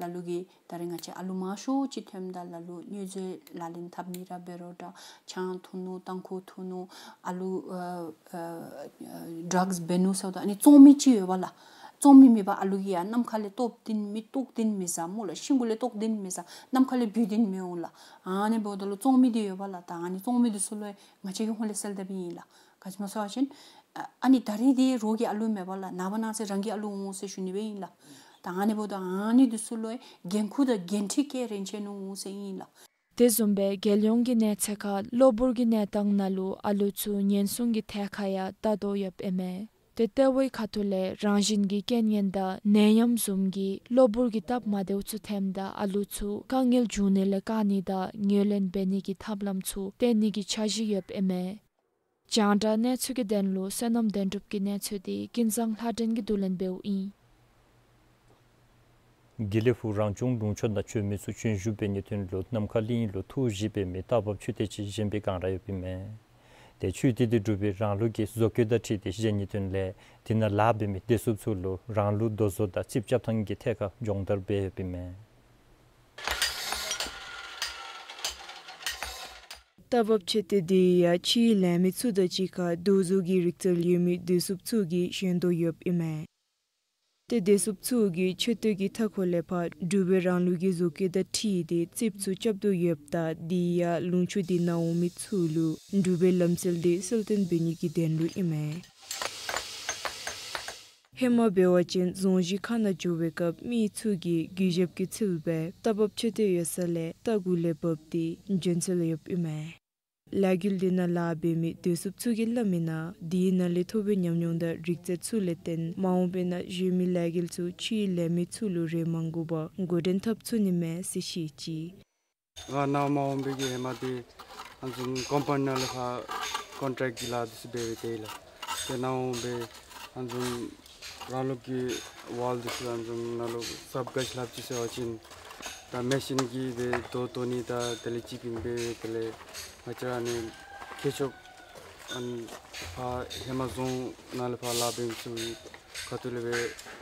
ལ་ལུ་གིས་ད་རིས་ང་བཅས་ཨ་ལུ་མང་ཤོས་ཅིག་ཐོནམ་ད་ལ་ལུ་དངུལ་རྩིས་ལག་ལེན་འཐབ་ནི་ར་འབད་རུང་འདྲ་ཆང་འཐུང་ནུག་ཏམ་ཁུ་འཐུང་ནུག་ཨ་ལུ་ཨ་ཨ་ཨ་ཌགསི་འབད་ནུག་ཟེརཝ་ད་ཨ་ནི་བཙོང་མི་ཅིག་ཡོད་པ་ལགས། བཙོང་མི་མེད་པར་ཨ་ལུ་གིས་ཡང་ནམ་མཁའ་ལས་ཏོག་ཏེ་མི་ཏོག་ཏེ་མི་ཟ་སྨོ་ལགས། ཤིང་གུ་ལས་ཏོག་ཏེ་མི་ཟ། ནམ་མཁའ་ལས་འབུད་དེ་མི་འོང་ལགས། ཨ་ནི་འབདཝ་ད་ལུ་བཙོང་མི་འདི་ཡོད་པ་ལགས། ད་ཨ་ནི་བཙོང་མི་འདི་ཚུ་ལུ་ང་བཅས་ཀྱིས་ཧོང་ལས་སེལ་ད་འབདཝ་ཨིན་ལགས། ག་ཅི་སྨོ་ཟེར་བ་ཅིན་ཨ་ཨ་ནི་ད་རིས་འདི་རོགས་ཀྱི་ཨ་ལུ་མེད་པ་ལགས། ནངས་པ་གནངས་ཚེ་རང་གི་ཨ་ལུ་འོང་ཟེར་ཞུ་ནི་སྦེ་ཨིན་ལགས། ད་ཨ་ནི་འབདཝ་ད་ཨ་ནི་འདི་ཚུ་ལུ་འགན་ཁུར་དང་འགན་འཁྲི་བཀལ་རན་ཆི་ནུག་འོང་ཟེར་ཨིན་ལགས། དེ་བཟུམ་སྦེ་རྒྱལ་ཡོངས་ཀྱི་གནས་ཚད་ཁར་གློ་བུར་གྱི་གནས་སྟངས་ནང་ལུ་ཨ་ལུ་ཚུ་ཉེན་སྲུང་གི་ཐད་ཁར་ཡང་བལྟ་དོ་ཡོདཔ་ཨིན་མས། ཏེ་ལྟེ་བའི་ཁ་ཐུག་ལས་རང་བཞིན་གྱི་རྐྱེན་ངན་དང་ནད་ཡམས་བཟུམ་གྱི་གློ་བུར་གྱི་སྟབས་མ་བདེཝ་ཚུ་ཐོནམ་ད་ཨ་ལུ་ཚུ་དཀའ་ངལ་འབྱུང་ནི་ལས་བཀག་ནི་དང་ངོས་ལེན་འབད་ནི་གི་ཐབས་ལམ་ཚུ་བསྟེན་ནི་གི་འཆར་གཞི་ཡོདཔ་ཨིན་མས། རྒྱང་བསྒྲགས་གནས་ཚུལ་གྱི་དོན་ལུ་བསོད་ནམས་དོན་གྲུབ་ཀྱི་གནས་ཚུལ་འདི་ཀུན་བཟང་ལྷ་སྒྲོན་གྱིས་བསྡུ་ལེན་འབདཝ་ཨིན། དགེ་ལེགས་ཕུག་རང་སྐྱོང་ལུང་ཕྱོགས་ནང་བྱོན་མི་ཚུ་བྱོན་བཞུགས་འབད་ནིའི་དོན་ལུ་ནམ་མཁའ་གླིང་ལུ་ཐུགས་བཞེད་འབད་མི་རྟ་བབས་མཆོད་རྟེན་ཅིག་བཞེངས་པའི་སྒང་ར་ཡོདཔ་ཨིན་མས། ཏེ་མཆོད་རྟེན་འདི་འབྲུག་པའི་རང་ལུགས་ཀྱི་བཟོ་བཀོད་དང་འཁྲིལ་ཏེ་བཞེངས་ནིའི་དོན་ལས་དེ་ནང་ལཱ་འབད་མི་བདེ་སྲུངཔ་ཚུ་ལུ་རང་ལུགས་རྡོ་བཟོ་དང་རྩིགཔ་རྐྱབ་ཐངས་ཀྱི་ཐད་ཁར་སྦྱོང་བརྡར་འབད་ཡོདཔ་ཨིན་མས། རྟ་བབས་མཆོད་རྟེན་འདི་ཡང་ཕྱིའི་ལས་མི་ཚུ་དང་གཅིག་ཁར་རྡོ་བཟོ་གི་རིག་རྩལ་ཡོད་མི་བདེ་སྲུངཔ་ཚུ་གིས་བཞེངས་དོ་ཡོདཔ་ཨིན་མས། ཏེ་བདེ་སྲུངཔ་ཚུ་གིས་མཆོད་རྟེན་གྱི་མཐའ་འཁོར་ལས་ཕར་འབྲུག་པའི་རང་ལུགས་ཀྱི་བཟོ་བཀོད་དང་འཁྲིལ་ཏེ་རྩིགཔ་ཚུ་རྐྱབ་དོ་ཡོདཔ་ད་འདི་ཡང་ལུང་ཕྱོགས་འདི་ནང་འོང་མི་ཚུ་ལུ་འབྲུག་པའི་ལམ་སྲོལ་འདི་གསལ་སྟོན་འབད་ནི་གི་དོན་ལུ་ཨིན་མས། ཧེ་མ་འབད་བ་ཅིན་རྫོང་གཞིས་ཁ་ནང་འགྱོ་བའི་སྐབས་མི་ཚུ་གིས་གུས་ཞབས་ཀྱི་ཚུལ་སྦེ་རྟ་བབས་མཆོད་རྟེན་ཡོད་ས་ལས་རྟ་གུ་ལས་བབས་ཏེ་བྱོན་སྲོལ་ཡོདཔ་ཨིན་མས། ལས་འགུལ་འདི་ནང་ལཱ་འབད་མི་བདེ་སྲུངཔ་ཚུ་གིས་སླབ་མིའི་ནང་འདི་ནང་ལས་ཐོབ་པའི་ཉམས་མྱོང་དང་རིག་རྩལ་ཚུ་ལས་བརྟེན་མ་འོངས་པའི་ནང་གཞན་མི་ལས་འགུལ་ཚུ་ཕྱིའི་ལས་མི་ཚུ་ལུ་རེ་མ་དགོ་པར་འགོ་འདྲེན་འཐབ་ཚུགས་ནི་མས་ཟེར་བཤད་ཅི། ང་ནཱ་མ་འོངས་པའི་གི་ཧེ་མ་འདི་ཨ་ནི་བཟུམ་ཀམ་པ་ནི་ནང་ལས་ཕར་ཀོན་ཊེཀཊ་གི་ལཱ་འདི་ཚུ་འབད་འབད་དེ་ལགས། ཏེ་ནཱ་འོངས་པའི་ཨ་ནི་བཟུམ་རང་ལུགས་ཀྱི་ཝཱལ་འདི་ཚུ་ཨ་ནི་བཟུམ་ནང་ལུ་གཟབ་ག་ཅི་སླབ་ཅི་ཟེར་བ་ཅིན་ད་མེ་ཤིན་གྱིས་སྦེ་རྡོ་བཏོག་ནི་དང་དེ་ལས་ཅིག་ཨིན་པས། དེ་ལས་ང་བཅས་ཨ་ནི་མཁས་མཆོག་ཨ་ནི་ཕར་ཧེ་མ་རྫོང་ནང་ལས་ཕར་ལཱ་འབད་མི་ཚུ་ཁ་ཐུག་ལས་སྦེ་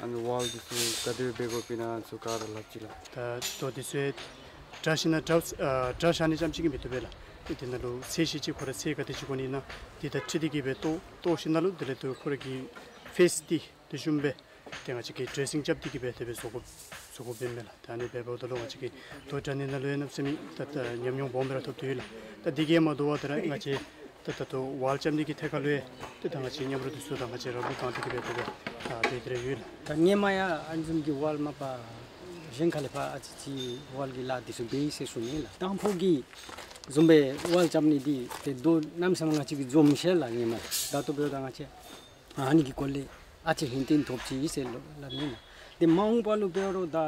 ཨ་ནི་ཝཱལ་འདི་ཚུ་ག་དེ་སྦེ་འབད་དགོཔ་ཨིན་ན་ཚུ་ག་ར་སླབ་ཅི་ལགས། ད་རྡོ་འདི་ཚུ་དྲ་ཞིནམ་ལས་དྲ་ཨ་དྲ་བཞག་ནི་རྐྱངམ་ཅིག་གིས་མི་བཏུབ་པས་ལགས། དེ་ནང་ལུ་ཚད་ཤེས་ཅི། ཁོ་ར་ཚད་ག་དེ་ཅིག་དགོ་ནི་ཨིན་ན་འདི་དང་འཁྲིལ་ཏེ་གིས་སྦེ་བཏོག་བཏོག་ཞིནམ་ལས་དེ་ལས་དུ་ཁོ་ར་གི་ཕེསི་འདི་དེ་བཟུམ་སྦེ་ཏེ་ང་བཅས་ཀྱིས་ཌེ་སིང་རྐྱབ་སྟེ་གིས་སྦེ་དེ་སྦེ་བཟོ་དགོ་བཟོ་དགོཔ་ཨིན་མས་ལགས། ད་ཨ་ནི་འབདཝ་ད་ལུ་ང་བཅས་ཀྱིས་རྡོ་དྲ་ནི་ནང་ལུ་ཡང་གནམ་མེད་ས་མེད་ད་ད་ཉམས་མྱོང་སྦོམ་སྦེ་ར་ཐོབ་སྟེ་ཡོད་ལགས། ད་འདི་གིས་མ་དོ་བར་ད་ར་ང་བཅས་ད་ད་ལྟོ་ཝཱལ་རྐྱབ་ནི་གི་ཐད་ཁར་ལུ་ཡང་ཏེ་ད་ང་བཅས་མཉམ་རོགས་འདི་ཚུ་དང་ང་བཅས་ར་ལུ་བཏང་སྟེ་གིས་སྦེ་དེ་སྦེ་ཨ་འབད་དེ་ར་ཡོད་ལགས། ད་སྔོན་མ་ཡང་ཨ་ནི་བཟུམ་གྱི་ཝཱལ་མ་པ་གཞན་ཁ་ལས་ཕར་ཨ་ཙི་ཅིག་ཝཱལ་གྱི་ལཱ་འདི་ཚུ་འབད་ཡི་ཟེར་ཞུ་ནི་ལགས། དང་ཕུ་གི་བཟུམ་སྦེ་ཝཱལ་རྐྱབ་ནི་འདི་ཏེ་རྡོ་གནམ་མེད་ས་མེད་ང་བཅས་ཀྱིས་འཛོམས་ཤེས་ལགས། སྔོན་མ་ད་ལྟོ་འབདཝ་ད་ང་བཅས་ཨ་ནི་གི་སྐོར་ལས་ཨ་ཙི་ཧིང་སྟོང་ཐོབ་ཅི་ཟེར་ལོ་སླབ་ནི་ལགས། ཏེ་མ་འོངས་པ་ལུ་འབད་རུང་ད་ཨ་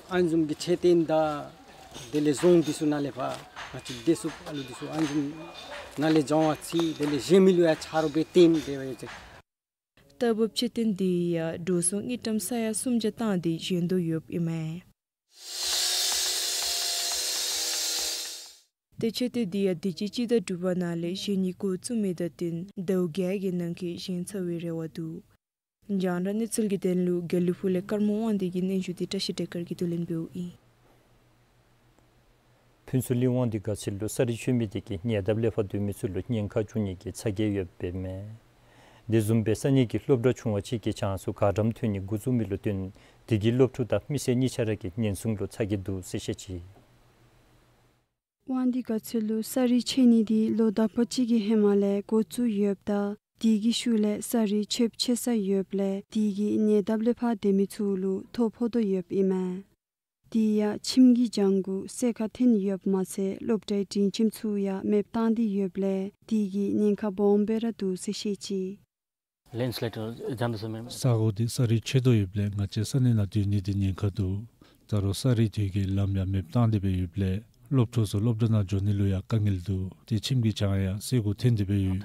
ཨ་ནི་བཟུམ་གྱི་མཆོད་རྟེན་དང་དེ་ལས་རྫོང་འདི་ཚུ་ནང་ལས་ཕར་ང་བཅས་བདེ་སྲུངཔ་ཨ་ལུ་འདི་ཚུ་ཨ་ནི་བཟུམ་ནང་ལས་སྦྱང་བ་ཅིག་དེ་ལས་གཞན་མི་ལུ་ཡང་ཆ་རོགས་སྦེ་སྟོན་འབད་བ་ཡོད་ཅི། རྟ་བབས་མཆོད་རྟེན་འདི་ཡང་འགྲོ་སོང་དངུལ་ཀྲམ་ས་ཡ་སུམ་བརྒྱ་བཏང་སྟེ་བཞེངས་དོ་ཡོདཔ་ཨིན་མས། ཏེ་མཆོད་རྟེན་འདི་ཡང་དུས་ཅི་སྤྱི་ཟླ་དྲུག་པ་ནང་ལས་བཞེངས་ནི་འགོ་བཙུགས་མི་དང་བསྟུན་ཟླཝ་བརྒྱད་ཀྱི་ནང་འཁོད་བཞེངས་ཚར་བའི་རེ་བ་འདུག། རྒྱང་བསྒྲགས་གནས་ཚུལ་གྱི་དོན་ལུ་དགེ་ལེགས་ཕུག་ལས་ཀརྨ་དབང་འདུས་ཀྱི་སྙན་ཞུ་འདི་བཀྲ་ཤིས་བདེ་དཀར་གྱིས་བསྡུ་ལེན་འབདཝ་ཨིན། ཕུན་ཚོགས་གླིང་དབང་འདུས་དགའ་ཚལ་ལུ་ས་རུད་ཆད་མི་དེ་གིས་ཉེ་འདབས་ལས་ཕར་སྡོད་མི་ཚུ་ལུ་ཉེན་ཁ་འབྱུང་ནི་གི་ཚ་གྱང་ཡོདཔ་ཨིན་མས། དེ་བཟུམ་སྦེ་ས་གནས་ཀྱི་སློབ་གྲྭ་ཆུང་བ་ཅིག་གི་གྱངས་སུ་གར་འགྲམ་ཐོན་ནི་འགོ་བཙུགས་མི་ལུ་བརྟེན་དེ་གིས་སློབ་ཕྲུག་དང་མི་སེར་གཉིས་ཆ་ར་གི་ཉེན་སྲུང་ལུ་ཚ་གྱང་འདུག་ཟེར་བཤད་ཅི། དབང་འདུས་དགའ་ཚལ་ལུ་ས་རུད་ཆད་ནི་འདི་ལོ་དག་པ་ཅིག་གི་ཧེ་མ་ལས་འགོ་བཙུགས་ཡོདཔ་ད་དེ་གི་ཤུལ་ལས་ས་རུད་ཆདཔ་ཆད་ས་ཡོདཔ་ལས་དེ་གིས་ཉེ་འདབས་ལས་ཕར་སྡོད་མི་ཚུ་ལུ་ཐོ་ཕོག་དོ་ཡོདཔ་ཨིན་མས། དེ་ཡང་ཁྱིམ་གྱི་གྱང་གུ་སོས་ཁ་ཐོན་ཡོདཔ་མ་ཚད་སློབ་གྲྭའི་སྒྲིང་ཁྱིམ་ཚུ་ཡང་མེདཔ་བཏང་སྟེ་ཡོདཔ་ལས་དེ་གིས་ཉེན་ཁ་སྦོམ་སྦེ་ར་འདུག་ཟེར་བཤད་ཅི། ལེནཌ་སི་ལའིཌ་རྐྱབ་ད་ས་མེན། ས་གོ་འདི་ས་རུད་ཆད་དོ་ཡོདཔ་ལས་ང་བཅས་ས་གནས་ནང་སྡོད་ནི་འདི་ཉེན་ཁ་འདུག། ད་རུང་ས་རུད་དེ་གིས་ལམ་ཡང་མེདཔ་བཏང་སྟེ་སྦེ་ཡོདཔ་ལས་སློབ་ཕྲུག་ཚུ་སློབ་གྲྭ་ནང་འགྱོ་ནི་ལུ་ཡང་དཀའ་ངལ་འདུག། ཏེ་ཁྱིམ་གྱི་གྱང་ཡང་སོས་གུ་ཐོན་ཏེ་སྦེ་ཡོད།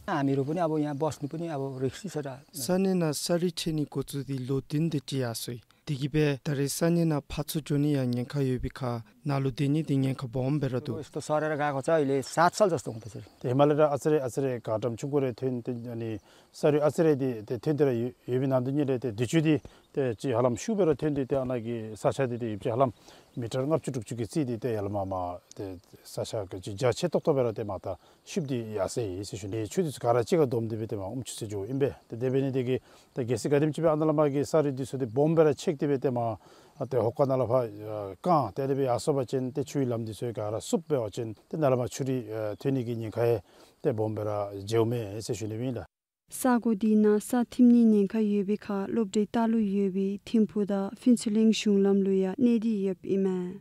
ཨ་མི་རུ་པུ་ནི་ཨ་བོ་ཡང་བཱས་ནི་པུ་ནི་ཨ་བོ་རིགས་སི་ས་ར། ས་གནས་ནང་ས་རུད་ཆད་ནི་འགོ་བཙུགས་ཏེ་ལོ་བདུན་དེ་ཅིག་ཡར་སོ་ཡི། དེ་གིས་སྦེ་ད་རེས་ས་གནས་ནང་ཕར་ཚུར་འགྱོ་ནི་ཡང་ཉེན་ཁ་ཡོད་པའི་ཁར་ནཱ་ལུ་སྡོད་ནི་འདི་ཉེན་ཁ་སྦོམ་སྦེ་ར་འདུག། ད་ས་ར་ར་ག་གོ་ཚ་ཡི་ལས་ས་ཚལ་ཟ་སྟོང་ད་ཟེར། ཏེ་ཧེ་མ་ལས་ར་ཨ་ཙི་རེ་ཨ་ཙི་རེ་གར་འགྲམ་ཆུང་ཀུ་རེ་ཐོན་ཏེ་ཨ་ནི་ས་རུད་ཨ་ཙི་རེ་འདི་ཏེ་ཐོན་ཏེ་ར་ཡོད་ཡོད་པའི་ནང་དོན་ཉིད་ལས་ཏེ་དུས་ཅི་འདི་ཏེ་ཅིག་ཧ་ལམ་ཤུགས་སྦེ་ར་ཐོན་ཏེ་ཏེ་ཨ་ནཱ་གི་ས་ཆ་འདི་ཏེ་ཡོད་ཅིག་ཧ་ལམ་མི་ཊར་ལྔ་བཅུ་དྲུག་ཅུ་གི་རྩིས་འདི་ཏེ་ཡར་ལས་མར་མར་ཏེ་ས་ཆ་ག་ཅི་རྒྱ་ཆེ་ཏོག་ཏོ་སྦེ་ར་ཏེ་མར་ད་ཤུབ་སྟེ་ཡར་སོ་ཡི་ཟེར་ཞུ་ནི། ཆུ་འདི་ཚུ་ག་ར་གཅིག་ཁར་བསྡོམས་ཏེ་སྦེ་ཏེ་མར་ཨུམ་ཆུ་ཚུ་འགྱོཝ་ཨིན་པས། ཏེ་དེ་འབད་ནི་དེ་གིས་ཏེ་གལ་སྲིད་ག་དེམ་ཅིག་སྦེ་ཨ་ནཱ་ལས་མར་གྱི་ས་རུད་འདི་ཚུ་འདི་སྦོམ་སྦེ་ར་ཆད་དེ་སྦེ་ཏེ་མར་ཨ་ཏེ་ཧོ་ཀ་ནང་ལས་ཕར་ཨ་བཀང་སྟེ་དེ་སྦེ་ཡར་སོ་བ་ཅིན་ཏེ་ཆུའི་ལམ་འདི་ཚུ་ག་ར་བསུབ་འབད་བ་ཅིན་ཏེ་ནཱ་ལས་མར་ཆུ་རུད་ཨ་ཐོན་ནི་གི་ཉེན་ཁ་ཡང་ཏེ་སྦོམ་སྦེ་ར་འགྱོཝ་མས་ཟེར་ཞུ་ནི་ཨིན་ལགས། ས་གོ་འདི་ནང་ས་ཐིམ་ནི་ཉེན་ཁ་ཡོད་པའི་ཁར་སློབ་གྲྭའི་ལྟག་ལུ་ཡོད་པའི་ཐིམ་ཕུག་དང་ཕུན་ཚོགས་གླིང་གཞུང་ལམ་ལུ་ཡང་གནས་ཏེ་ཡོདཔ་ཨིན་མས།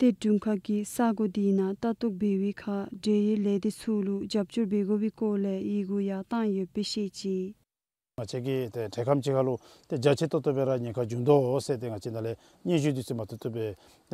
ཏེ་དྲུང་ཁག་གིས་ས་གོ་དེའི་ནང་ལྟ་རྟོག་འབད་བའི་ཁར་འབྲེལ་ཡོད་ལས་སྡེ་ཚུ་ལུ་རྒྱབ་སྐྱོར་འབད་དགོ་པའི་སྐོར་ལས་ཡི་གུ་ཡང་བཏང་ཡོདཔ་སྦེ་བཤད་ཅི། ང་བཅས་ཀྱིས་ཏེ་འཕྲལ་ཁམས་ཅིག་ཁར་ལུ་ཏེ་རྒྱ་ཆེ་ཏོག་ཏོ་སྦེ་ར་ཉེན་ཁ་འབྱུང་དོ་ཟེར་ཏེ་ང་བཅས་ནཱ་ལས་སྙན་ཞུ་འདི་ཚུ་མ་ཐུབ་ཐུབ་སྦེ་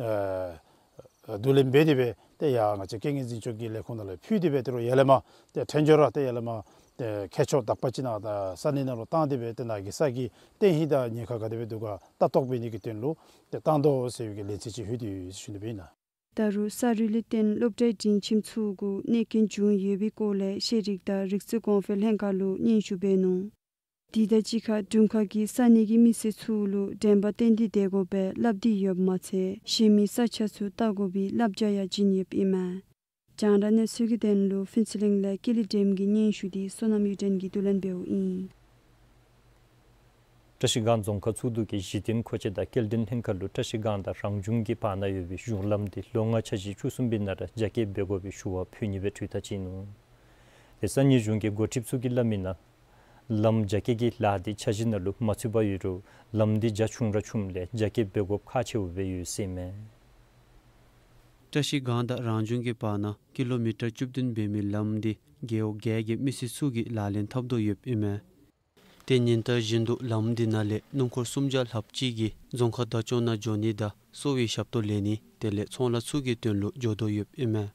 ཨ་བསྡུ་ལེན་འབད་དེ་སྦེ་ཏེ་ཡར་ང་བཅས་རྐྱེན་ངན་འཛིན་སྐྱོང་གི་ལས་ཁུངས་ནང་ལུ་ཕུལ་ཏེ་སྦེ་ཏེ་རོགས་ཡར་ལས་མར་ཏེ་འཕྲལ་མགྱོགས་ར་ཏེ་ཡར་ལས་མར་ཏེ་མཁས་མཆོག་དག་པ་ཅིག་ནཱ་ད་ས་གནས་ནང་ལུ་བཏང་སྟེ་སྦེ་ཏེ་ནཱ་གི་ས་གི་རྟེན་གཞི་དང་ཉེན་ཁ་ག་དེ་སྦེ་འདུག་ག་ལྟ་རྟོག་འབད་ནི་གི་དོན་ལུ་ཏེ་བཏང་དོ་ཟེར་བའི་གི་ལན་ཚད་ཅིག་ལྷོད་དེ་ཡོད་ཟེར་ཞུ་ནི་སྦེ་ཨིན་ལགས། ད་རུང་ས་རུད་ལས་བརྟེན་སློབ་གྲྭའི་འབྲིང་ཁྱིམ་ཚུ་གུ་གནོད་སྐྱོན་བྱུང་ཡོད་པའི་སྐོར་ལས་ཤེས་རིག་དང་རིག་རྩལ་གོང་འཕེལ་ལྷན་ཁག་ལུ་སྙན་ཞུ་འབད་ནུག། དེ་དང་གཅིག་ཁར་དྲུང་ཁག་གིས་ས་གནས་ཀྱི་མི་སེར་ཚུ་ལུ་དྲན་པ་བརྟན་ཏེ་སྡོད་དགོ་པའི་སླབ་སྟེ་ཡོདཔ་མ་ཚད་གཞན་མི་ས་ཆ་ཚུ་བལྟ་དགོ་པའི་བསླབ་བྱ་ཡང་བྱིན་ཡོདཔ་ཨིན་མས། རྒྱང་བསྒྲགས་གནས་ཚུལ་གྱི་དོན་ལུ་ཕུན་ཚོགས་གླིང་ལས་ཀེ་ལི་སྒྲོལམ་གྱི་སྙན་ཞུ་འདི་བསོད་ནམས་གཡུ་སྒྲོན་གྱིས་བསྡུ་ལེན་འབདཝ་ཨིན། བཀྲ་ཤིས་སྒང་རྫོང་ཁག་ཚོགས་འདུ་གིས་གཞི་རྟེན་མཁོ་ཆས་དང་སྐྱེལ་འདྲེན་ལྷན་ཁག་ལུ་བཀྲ་ཤིས་སྒང་དང་རང་བྱུང་གི་བར་ན་ཡོད་པའི་གཞུང་ལམ་འདི་ལོ་ལྔ་འཆར་གཞི་བཅུ་གསུམ་པའི་ནང་ར་རྒྱ་སྐྱེད་འབད་དགོ་པའི་ཞུ་བ་ཕུལ་ནི་སྦེ་གྲོས་ཐག་བཅད་ནུག། ཏེ་ས་གནས་གཞུང་གི་འགོ་ཁྲིདཔ་ཚུ་གིས་སླབ་མི་ནང་ལམ་རྒྱ་སྐྱེད་ཀྱི་ལཱ་འདི་འཆར་གཞི་ནང་ལུ་མ་ཚུད་པར་ཡོད་རུང་ལམ་འདི་རྒྱ་ཆུང་ར་ཆུངམ་ལས་རྒྱ་སྐྱེད་འབད་དགོཔ་ཁག་ཆེཝ་སྦེ་ཡོད་ཟེར་ཨིན་མས། བཀྲ་ཤིས་སྒང་དང་རང་བྱུང་གི་བར་ན་ཀི་ལོ་མི་ཊར་བཅུ་བདུན་འབད་མི་ལམ་འདི་རྒེད་འོག་བརྒྱད་ཀྱི་མི་སེར་ཚུ་གིས་ལག་ལེན་འཐབ་དོ་ཡོདཔ་ཨིན་མས། ཏེ་ཉིན་ལྟར་བཞིན་དུ་ལམ་འདི་ནང་ལས་སྣུམ་འཁོར་སུམ་བརྒྱ་ལྷགཔ་ཅིག་གིས་རྫོང་ཁག་བདག་སྐྱོང་ནང་འགྱོ་ནི་དང་གསོ་བའི་ཞབས་ཏོག་ལེན་ནི་དེ་ལས་ཚོང་ལཱ་ཚུ་གི་དོན་ལུ་འགྱོ་དོ་ཡོདཔ་ཨིན་མས།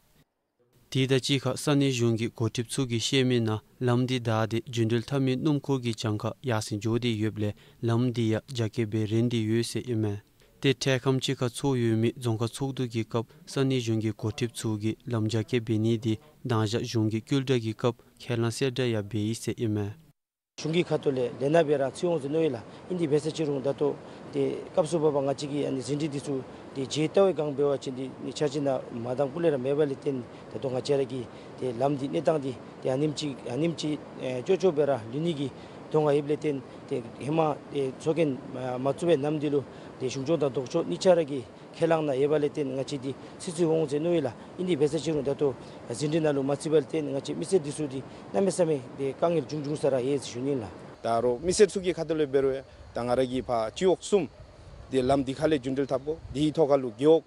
དེ་དང་གཅིག་ཁར་ས་གནས་གཞུང་གི་འགོ་ཁྲིདཔ་ཚུ་གིས་བཤད་མི་ནང་ལམ་འདི་བདའ་སྟེ་རྒྱུན་འགྲུལ་འཐབ་མི་སྣུམ་འཁོར་གྱི་གྱངས་ཁ་ཡར་སེང་འགྱོ་སྟེ་ཡོདཔ་ལས་ལམ་འདི་ཡང་རྒྱ་སྐྱེད་འབད་རན་ཏེ་ཡོད་ཟེར་ཨིན་མས། ཏེ་འཕྲལ་ཁམས་ཅིག་ཁར་ཚོགས་ཡོད་མི་རྫོང་ཁག་ཚོགས་འདུ་གི་སྐབས་ས་གནས་གཞུང་གི་འགོ་ཁྲིདཔ་ཚུ་གིས་ལམ་རྒྱ་སྐྱེད་འབད་ནི་འདི་དང་ཞག་གཞུང་གི་བསྐུལ་བསྒྲགས་ཀྱི་སྐབས་ཁས་བླངས་གསལ་བསྒྲགས་ཡང་འབད་ཡི་ཟེར་ཨིན་མས། གཞུང་གི་ཁ་ཐུག་ལས་ལས་སྣ་སྦེ་ར་ཚུད་འོང་ཟེར་མནོ་ཡི་ལགས། ཨིན་དེ་འབད་ས་ཅི་རུང་ད་ལྟོ་ཏེ་སྐབས་སུ་བབ་པ་ང་བཅས་ཀྱི་ཨ་ནི་ཟིན་བྲིས་འདི་ཚུ་ཏེ་བརྗེད་ལྟ་བའི་སྒང་འབད་བ་ཅིན་འདི་ནི་འཆར་གཞི་ནང་མ་དང་པོ་ལས་ར་མེད་པ་ལས་བརྟེན་ད་ལྟོ་ང་བཅས་ར་གི་ཏེ་ལམ་འདི་གནས་སྟངས་འདི་ཏེ་ཨ་ནེམ་ཅིག་ཨ་ནེམ་ཅིག་ཨེ་སྐྱོ་སྐྱོ་སྦེ་ར་ལུས་ནི་གི་དོགས་པ་ཡོདཔ་ལས་བརྟེན་ཏེ་ཧེ་མ་ཏེ་ཚོགས་རྒྱན་མ་བཙུགས་པའི་ནམ་འདི་ལུ་ཏེ་གཞུང་སྐྱོང་དང་ལྡོག་ཕྱོགས་གཉིས་ཆ་ར་གི་ཁས་བླངས་ནང་ཡོད་པ་ལས་བརྟེན་ང་བཅས་འདི་ཚུད་ཚུད་འོང་ཟེར་མནོ་ཡི་ལགས། ཨིན་དེ་འབད་ས་ཅི་རུང་ད་ལྟོ་ཟིན་བྲིས་ནང་ལུ་མ་ཚུད་པ་ལས་བརྟེན་ང་བཅས་མི་སེར་འདི་ཚུ་འདི་གནམ་མེད་ས་མེད་ཏེ་དཀའ་ངལ་བྱུང་བྱུང་ས་ར་ཡོད་ཟེར་ཞུ་ནི་ལགས། ད་རུང་མི་སེར་ཚུ་གི་ཁ་ཐུག་ལས་འབད་རུང་ཡང་ད་ང་ར་གི་ཕར་སྤྱི་འོག་གསུམ་འདི་ལམ་འདི་ཁ་ལས་རྒྱུན་འགྲུལ་འཐབ་དགོ། དེའི་ཐོག་ཁར་ལུ་རྒེད་འོག་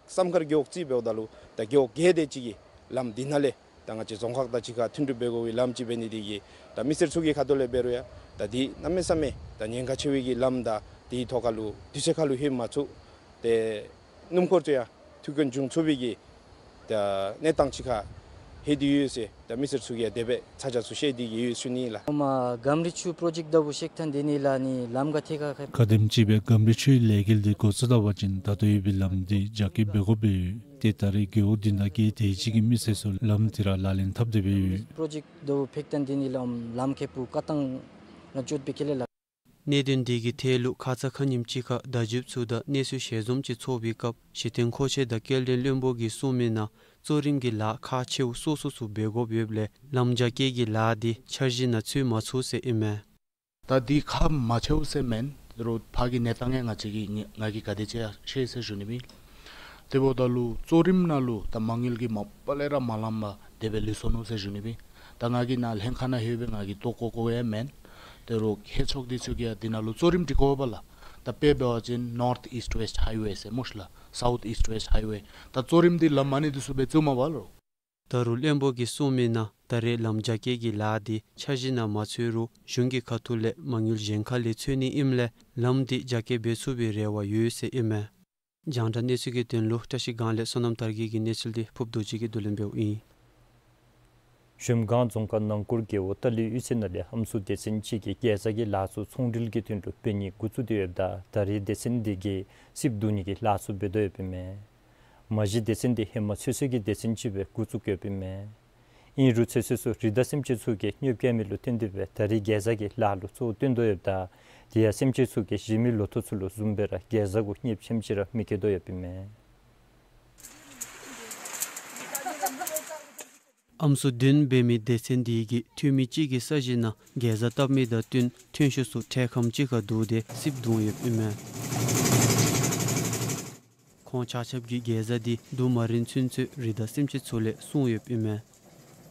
བསམ་མཁར་རྒེད་འོག་རྩིས་འབདཝ་ད་ལུ་ད་རྒེད་འོག་བརྒྱད་དེ་ཅིག་གི་ལམ་འདི་ནང་ལས་ད་ང་བཅས་རྫོང་ཁག་དང་གཅིག་ཁར་མཐུད་འགྲུལ་འབད་དགོ་པའི་ལམ་ཅིག་འབད་ནི་དེ་གིས་ད་མི་སེར་ཚུ་གི་ཁ་ཐུག་ལས་འབད་རུང་ཡང་ད་འདི་གནམ་མེད་ས་མེད་ད་ཉེན་ཁ་ཆེ་བའི་གི་ལམ་དང་དེའི་ཐོག་ཁར་ལུ་དུས་ཚོད་ཁར་ལུ་ལྷོད་མ་ཚུགས། ཏེ་སྣུམ་འཁོར་ཚུ་ཡང་ཐུག་རྐྱེན་བྱུང་ཚུགས་པའི་གི་ད་གནས་སྟངས་ཅིག་ཁར་ལྷོད་དེ་ཡོད་ཟེར་ད་མི་སེར་ཚུ་གིས་དེ་སྦེ་ཚ་གྱང་ཚུ་བཤད་དེ་གི་ཡོད་ཟེར་ཞུ་ནི་ལགས། ཨོ་མ་གམ་རི་ཆུ་པྲོ་ཇེཀཊ་ལྟ་བུ་བཤིག་ཐངས་འདི་ནི་ལགས་ནི་ལམ་ག་ཐད་ཁར་ཁ་ག་དེམ་ཅིག་སྦེ་གམ་རི་ཆུའི་ལས་འགུལ་འདི་འགོ་བཙུགས་ད་པ་ཅིན་ད་ལྟོ་ཡོད་པའི་ལམ་འདི་རྒྱ་སྐྱེད་འབད་དགོཔ་སྦེ་ཡོད། ཏེ་ད་རེས་རྒེད་འོག་བདུན་དང་བརྒྱད་དེ་ཅིག་གི་མི་སེར་ཚུ་ལམ་འདི་ར་ལག་ལེན་འཐབ་སྟེ་སྦེ་ཡོད། པྲོ་ཇེཀཊ་ལྟ་བུ་བཤིག་ཐངས་འདི་ནི་ལམ་ལམ་ཁེ་པུ་ཀ་ཏང་ན་ཅོད་པེ་ཁེ་ལེ་ལགས། གནད་དོན་འདི་གི་ཐད་ལུ་ཁ་ཙ་ཁ་ཉིནམ་ཅིག་ཁར་བརྡ་བརྒྱུདཔ་ཚུ་དང་གནས་ཚུལ་ཞལ་འཛོམས་ཅིག་ཚོགས་པའི་སྐབས་གཞི་རྟེན་མཁོ་ཆས་དང་སྐྱེལ་འདྲེན་བློན་པོ་གིས་གསུངས་མི་ནང་གཙོ་རིམ་གྱི་ལཱ་ཁག་ཆེཝ་སོ་སོ་ཚུ་འབད་དགོཔ་ཡོདཔ་ལས་ལམ་རྒྱ་སྐྱེད་ཀྱི་ལཱ་འདི་འཆར་གཞི་ནང་ཚུད་མ་ཚུགས་ཟེར་ཨིན་མས། ད་འདི་ཁག་མ་ཆེཝ་ཟེར་མེན། རོགས་ཕར་གྱི་གནས་སྟངས་ཡང་ང་བཅས་ཀྱིས་ང་གིས་ག་དེ་ཅིག་ཡང་ཤེས་ཟེར་ཞུ་ནི་ཨིན། དེ་འབདཝ་ད་ལུ་གཙོ་རིམ་ནང་ལུ་ད་མ་དངུལ་གྱིས་མ་པ་ལས་ར་མ་ལངམ་སྦེ་དེ་སྦེ་ལུས་སོ་ནུག་ཟེར་ཞུ་ནི་ཨིན། ད་ང་གིས་ནཱ་ལྷན་ཁག་ནང་ལྷོད་སྦེ་ང་གིས་ལྟ་དགོ་དགོ་ཡང་མེན། ཏེ་རོགས་ལྷོད་ཕྱོགས་འདི་ཚུ་གིས་ཡང་འདི་ནང་ལུ་གཙོ་རིམ་འདི་གོ་བ་ལགས། ད་དཔེ་འབད་བ་ཅིན་North East West Highway ཟེར་སྨོ་ཤ་ལགས། South East West Highway། ད་གཙོ་རིམ་འདི་ལམ་ཨ་ནི་འདི་ཚུ་སྦེ་བཙུགས་མས་པ་ལོ། ད་རུང་བློན་པོ་གིས་གསུངས་མི་ནང་ད་རེས་ལམ་རྒྱ་སྐྱེད་ཀྱི་ལཱ་འདི་འཆར་གཞི་ནང་མ་ཚུད་རུང་གཞུང་གི་ཁ་ཐུག་ལས་མ་དངུལ་གཞན་ཁ་ལས་འཚོལ་ནི་ཨིནམ་ལས་ལམ་འདི་རྒྱ་སྐྱེད་འབད་ཚུགས་པའི་རེ་བ་ཡོད་ཟེར་ཨིན་མས། རྒྱང་བསྒྲགས་གནས་ཚུལ་གྱི་དོན་ལུ་བཀྲ་ཤིས་སྒང་ལས་བསོད་ནམས་དར་རྒྱས་ཀྱི་གནས་ཚུལ་འདི་ཕུབ་རྡོ་རྗེ་གིས་བསྡུ་ལེན་འབདཝ་ཨིན། གཞལམ་སྒང་རྫོང་ཁག་ནང་སྐོར་རྒེད་འོག་ཏ་ལི་གཡུས་ཚན་ནང་ལས་ཨམ་སྲུ་སྡེ་ཚན་ཅིག་གིས་གེ་ཛ་གི་ལཱ་ཚུ་ཚོང་འབྲེལ་གྱི་དོན་ལུ་འབད་ནི་འགོ་བཙུགས་ཏེ་ཡོདཔ་ད་ད་རེས་སྡེ་ཚན་འདི་གིས་སིབ་བརྡུང་ནི་གི་ལཱ་ཚུ་འབད་དོ་ཡོདཔ་ཨིན་མས། མ་གཞི་སྡེ་ཚན་འདི་ཧེ་མ་ཚོད་བསྲེ་གི་སྡེ་ཚན་ཅིག་སྦེ་འགོ་བཙུགས་ཡོདཔ་ཨིན་མས། ཨིན་རུང་ཚོད་བསྲེ་ཚུ་རི་དྭགས་སེམས་ཅན་ཚུ་གིས་གནོདཔ་བཀལ་མི་ལུ་བརྟེན་ཏེ་སྦེ་ད་རེས་གེ་ཛ་གི་ལཱ་ལུ་གཙོ་བོ་བཏོན་དོ་ཡོདཔ་ད་དེ་ཡང་སེམས་ཅན་ཚུ་གིས་གཞན་མི་ལོ་ཐོག་ཚུ་ལུ་བཟུམ་སྦེ་ར་གེ་ཛ་གུ་གནོདཔ་ཆེམ་ཅིག་ར་མི་བཀལ་དོ་ཡོདཔ་ཨིན་མས། ཨམ་སྲུ་བདུན་འབད་མི་སྡེ་ཚན་འདི་གིས་འཐུས་མི་གཅིག་གི་ས་གཞི་ནང་གེ་ཛ་བཏབ་མི་དང་བསྟུན་ཐོན་ཤུགས་ཚུ་འཕྲལ་ཁམས་ཅིག་ཁར་བསྡུ་སྟེ་སིབ་བརྡུང་ཡོདཔ་ཨིན་མས། ཁོང་ཆ་ཁྱབ་ཀྱིས་གེ་ཛ་འདི་བསྡུ་མ་རན་ཚུན་ཚོད་རི་དྭགས་སེམས་ཅན་ཚུ་ལས་སྲུང་ཡོདཔ་ཨིན་མས།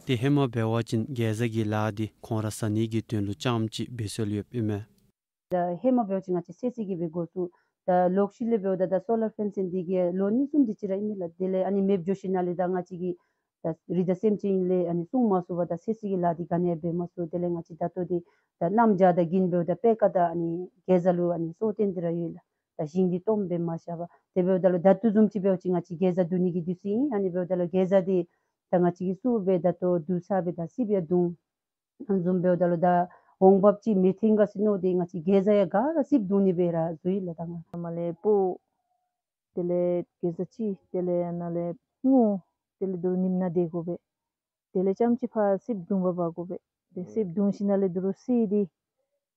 ཏེ་ཧེ་མ་འབད་བ་ཅིན་གེ་ཛ་གི་ལཱ་འདི་ཁོང་ར་ཟ་ནི་གི་དོན་ལུ་རྐྱངམ་ཅིག་འབད་སྲོལ་ཡོདཔ་ཨིན་མས། ད་ཧེ་མ་འབད་བ་ཅིན་ང་བཅས་ཚོད་བསྲེ་གི་སྦེ་འགོ་བཙུགས། ད་ལོག་ཤུལ་ལས་འབདཝ་ད་ད་སོ་ལར་ཕེན་སིང་འདི་གིས་ལོ་གཉིས་གསུམ་དེ་ཅིག་ར་ཨིན་མས་ལགས། དེ་ལས་ཨ་ནི་མེདཔ་འགྱོ་ཞིནམ་ལས་ད་ང་བཅས་ཀྱིས་ད་རི་དང་སེམས་ཅན་ལས་ཨ་ནི་སྲུང་མ་ཚུགས་པར་ད་བསད་ས་གི་ལཱ་འདི་ག་ནི་ཡང་འབད་མ་ཚུགས། དེ་ལས་ང་བཅས་ད་ལྟོ་འདི་ད་གནམ་བྱཱར་དང་གིན་འབདཝ་ད་པེ་ཀ་དང་ཨ་ནི་གེ་ཛ་ལུ་ཨ་ནི་སྲོག་བཏོན་ཏེ་ར་ཡོད་ལགས། ད་ཞིང་འདི་སྟོངམ་སྦེ་མ་བཞག་པར། དེ་འབདཝ་ད་ལུ་ད་ལྟོ་བཟུམ་ཅིག་འབད་བ་ཅིན་ང་བཅས་གེ་ཛ་བསྡུ་ནི་གི་དུས་ཚོད་ཨིན། ཨ་ནི་འབདཝ་ད་ལུ་གེ་ཛ་འདི་ད་ང་བཅས་ཀྱིས་བསུ་སྦེ་ད་ལྟོ་བསྡུ་ཚར་སྦེ་ད་སིབ་ཡང་བརྡུང་། ཨ་ནི་བཟུམ་འབདཝ་ད་ལུ་ད་འོང་འབབ་ཅིག་མི་ཐོན་ག་ཟེར་མནོ་སྟེ་ང་བཅས་གེ་ཛ་ཡང་ག་ར་སིབ་བརྡུང་ནི་སྦེ་ར་འཛུལ་ཡི་ལགས་ད་ང་། མར་ལས་སྤོ། དེ་ལས་གེ་ཛ་ཅིག། དེ་ལས་ཨ་ནཱ་ལས་སྔོ། དེ་ལས་དོ་རུང་ཉིམ་ནང་སྡོད་དགོ་པས། དེ་ལས་རྐྱངམ་ཅིག་ཕར་སིབ་བརྡུང་པར་འབག་དགོ་པས། དེ་སིབ་བརྡུང་ཞིནམ་ལས་དོ་རུང་བསད་དེ་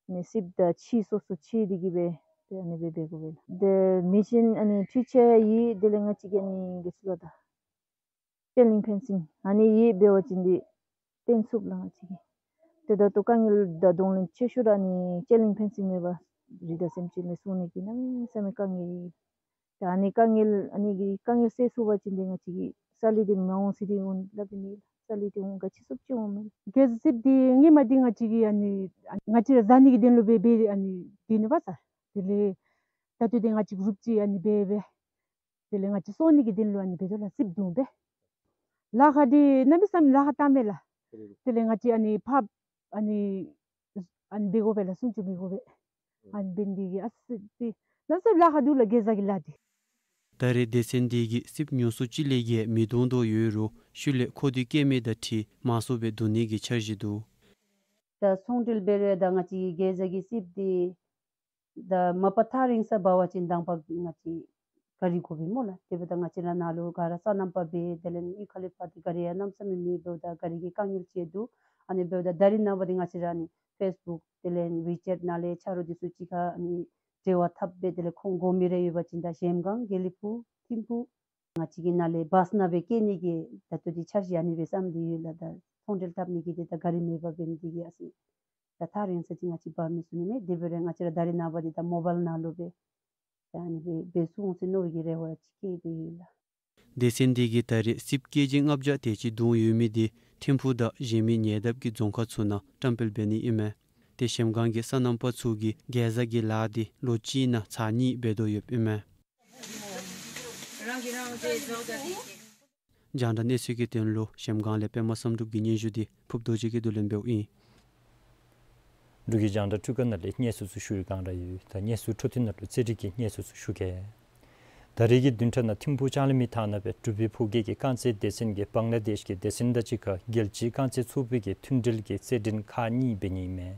ཨ་ནི་སིབ་དང་ཕྱེ་སོ་སོ་ཕྱེ་སྟེ་གི་སྦེ་དེ་ཨ་ནི་སྦེ་འབད་དགོ་པས་ལགས། དེ་མི་ཅིག་ཨ་ནི་འཕྲུལ་ཆས་ཡོད། དེ་ལས་ང་བཅས་ཀྱིས་ཨ་ནི་ག་ཅི་ལོ་ད་ཅེན་ལིང་ཕེན་སིང་ཨ་ནི་ཡོདཔ་འབད་བ་ཅིན་འདི་བཏོན་ཚུགས་ལགས་ང་བཅས་ཀྱིས། ཏེ་ད་ལྟོ་དཀའ་ངལ་དང་གདོང་ལེན་ཆེ་ཤོས་ར་ཨ་ནི་ཅེན་ལིང་ཕེན་སིང་མེད་པར་རི་དང་སེམས་ཅན་ལས་སྲུང་ནི་གི་གནམ་མེད་ས་མེད་དཀའ་ངལ་ཡོད། ད་ཨ་ནི་དཀའ་ངལ་ཨ་ནི་གི་དཀའ་ངལ་སེལ་ཚུགས་པ་ཅིན་འདི་ང་བཅས་ཀྱི་ས་ལུད་འདི་མ་འོང་ཟེར་འདི་འོང་སླབ་ནི་མེད་ལགས། ས་ལུད་འདི་འོང་ག་ཅི་སོང་ཅི་འོང་མེད། གེ་ཛ་སིབ་འདི་སྔོན་མ་འདི་ང་བཅས་ཀྱིས་ཨ་ནི་ང་བཅས་ར་བཟའ་ནི་གི་དོན་ལུ་སྦེ་འབད་ཨ་ནི་འབད་ནི་པ་ས། དེ་ལས་ད་ལྟོ་འདི་ང་བཅས་གུ་རུབ་ཅིག་ཨ་ནི་འབད་འབད། དེ་ལས་ང་བཅས་གསོ་ནི་གི་དོན་ལུ་ཨ་ནི་འབད་དོ་ལགས། སིབ་བརྡུང་སྦེ། ལཱ་ཁག་འདི་གནམ་མེད་ས་མེད་ལཱ་ཁག་བཏངམ་མས་ལགས། དེ་ལས་ང་བཅས་ཨ་ནི་ཕར་ཨ་ནི་ཨ་ནི་འབད་དགོ་པས་ལགས། སྲུང་སྐྱོབ་འབད་དགོ་པས། ཨ་ནི་འབད་ནི་འདི་གིས་ཨ་ཙི་ཅིག་གནམ་མེད་ས་མེད་ལཱ་ཁག་འདུག་ལགས་གེ་ཛ་གི་ལཱ་འདི། ད་རེས་སྡེ་ཚན་འདི་གིས་སིབ་ཉུང་སུ་ཅིག་ལས་བརྒལ་མི་བརྡུང་དོ་ཡོད་རུང་ཤུལ་ལས་མཁོ་འདོད་བསྐྱེད་མི་དང་འཁྲིལ་མང་སུ་སྦེ་བརྡུང་ནི་གི་འཆར་གཞི་འདུག། ད་ཚོང་འབྲེལ་འབད་རུང་ད་ང་བཅས་གེ་ཛ་གི་སིབ་འདི་ད་མ་པ་ཐག་རིང་ས་འབད་བ་ཅིན་དང་པ་ང་བཅས་ག་རི་དགོ་པས་སྨོ་ལགས། དེ་འབདཝ་ད་ང་བཅས་ར་ནཱ་ལུ་ག་ར་སོ་ནམ་པ་འབད། དེ་ལས་ཨིན་ཁ་ལས་ཕར་འདི་ག་རི་ཡང་གནམ་མེད་ས་མེད་མེད། འབདཝ་ད་ག་རི་གི་དཀའ་ངལ་ཅིག་འདུག། ཨ་ནི་འབདཝ་ད་ད་རིས་ནངས་པ་འདི་ང་བཅས་ར་ཨ་ནི་ཕེསི་བུཀ་དེ་ལས་ཝི་ཅེཊ་ནང་ལས་ཆ་རོགས་འདི་ཚུ་གཅིག་ཁར་ཨ་ནི་འབྲེལ་བ་འཐབ་སྦེ་དེ་ལས་ཁོང་དགོ་མི་རེ་ཡོད་པ་ཅིན་ད་གཞལམ་སྒང་དགེ་ལེགས་ཕུག་ཐིམ་ཕུག་ང་བཅས་ཀྱི་ནང་ལས་བཱསི་ནང་སྦེ་བསྐྱལ་ནི་གི་ད་ལྟོ་འདི་འཆར་གཞི་ཨ་ནི་སྦེ་བསམ་སྟེ་ཡོད་ལགས། ད་ཚོང་འབྲེལ་འཐབ་ནི་གི་འདི་ད་ག་རི་མེད་པར་འབད་ནི་འདི་གིས་ཨ་ཙི་ད་ཐག་རིང་ས་ཅིག་ང་བཅས་འབག་མི་ཚུགས་ནི་མས། དེ་འབད་རུང་ང་བཅས་ར་ད་རིས་ནངས་པ་འདི་ད་མོ་བཱའིལ་ནང་ལུ་སྦེ་ད་ཨ་ནི་སྦེ་འབད་ཚུགས་འོང་ཟེར་མནོ་བའི་གི་རེ་བ་ཅིག་བསྐྱེད་དེ་ཡོད་ལགས། སྡེ་ཚན་འདི་གིས་ད་རེས་སིབ་ཀེ་ཇི་ལྔ་བརྒྱ་དེ་ཅིག་བརྡུང་ཡོད་མི་འདི་ཐིམ་ཕུག་དང་གཞན་མི་ཉེ་འདབས་ཀྱི་རྫོང་ཁག་ཚུ་ནང་བཀྲམ་སྤེལ་འབད་ནི་ཨིན་མས། ཏེ་གཞལམ་སྒང་གི་སོ་ནམ་པ་ཚུ་གིས་གེ་ཛ་གི་ལཱ་འདི་ལོ་གཅིག་ནང་ཚར་གཉིས་འབད་དོ་ཡོདཔ་ཨིན་མས། རྒྱང་བསྒྲགས་གནས་ཚུལ་གྱི་དོན་ལུ་གཞལམ་སྒང་ལས་པདྨ་བསམ་གྲུབ་ཀྱི་སྙན་ཞུ་འདི་ཕུབ་རྡོ་རྗེ་གིས་བསྡུ་ལེན་འབདཝ་ཨིན། འབྲུག་གི་རྒྱང་བསྒྲགས་འཕྲུལ་ཁང་ནང་ལས་གནས་ཚུལ་ཚུ་ཞུ་བའི་བསྒང་ར་ཡོད། ད་གནས་ཚུལ་འཕྲོ་མཐུད་ནང་ལུ་རྩེད་འགྲན་གྱི་གནས་ཚུལ་ཚུ་ཞུ་གེ། ད་རེས་ཀྱི་བདུན་ཕྲག་ནང་ཐིམ་ཕུག་ལྕང་གླིང་མི་ཐང་ནང་སྦེ་འབྲུག་པའི་ཕོ་སྐྱེས་ཀྱི་རྐང་རྩེད་སྡེ་ཚན་གྱིས་བང་ལ་དེཤ་གི་སྡེ་ཚན་དང་གཅིག་ཁར་རྒྱལ་སྤྱིའི་རྐང་རྩེད་ཚོགས་པའི་གི་མཐུན་སྒྲིལ་གྱི་རྩེད་འགྲན་ཁག་གཉིས་འབད་ནི་ཨིན་མས།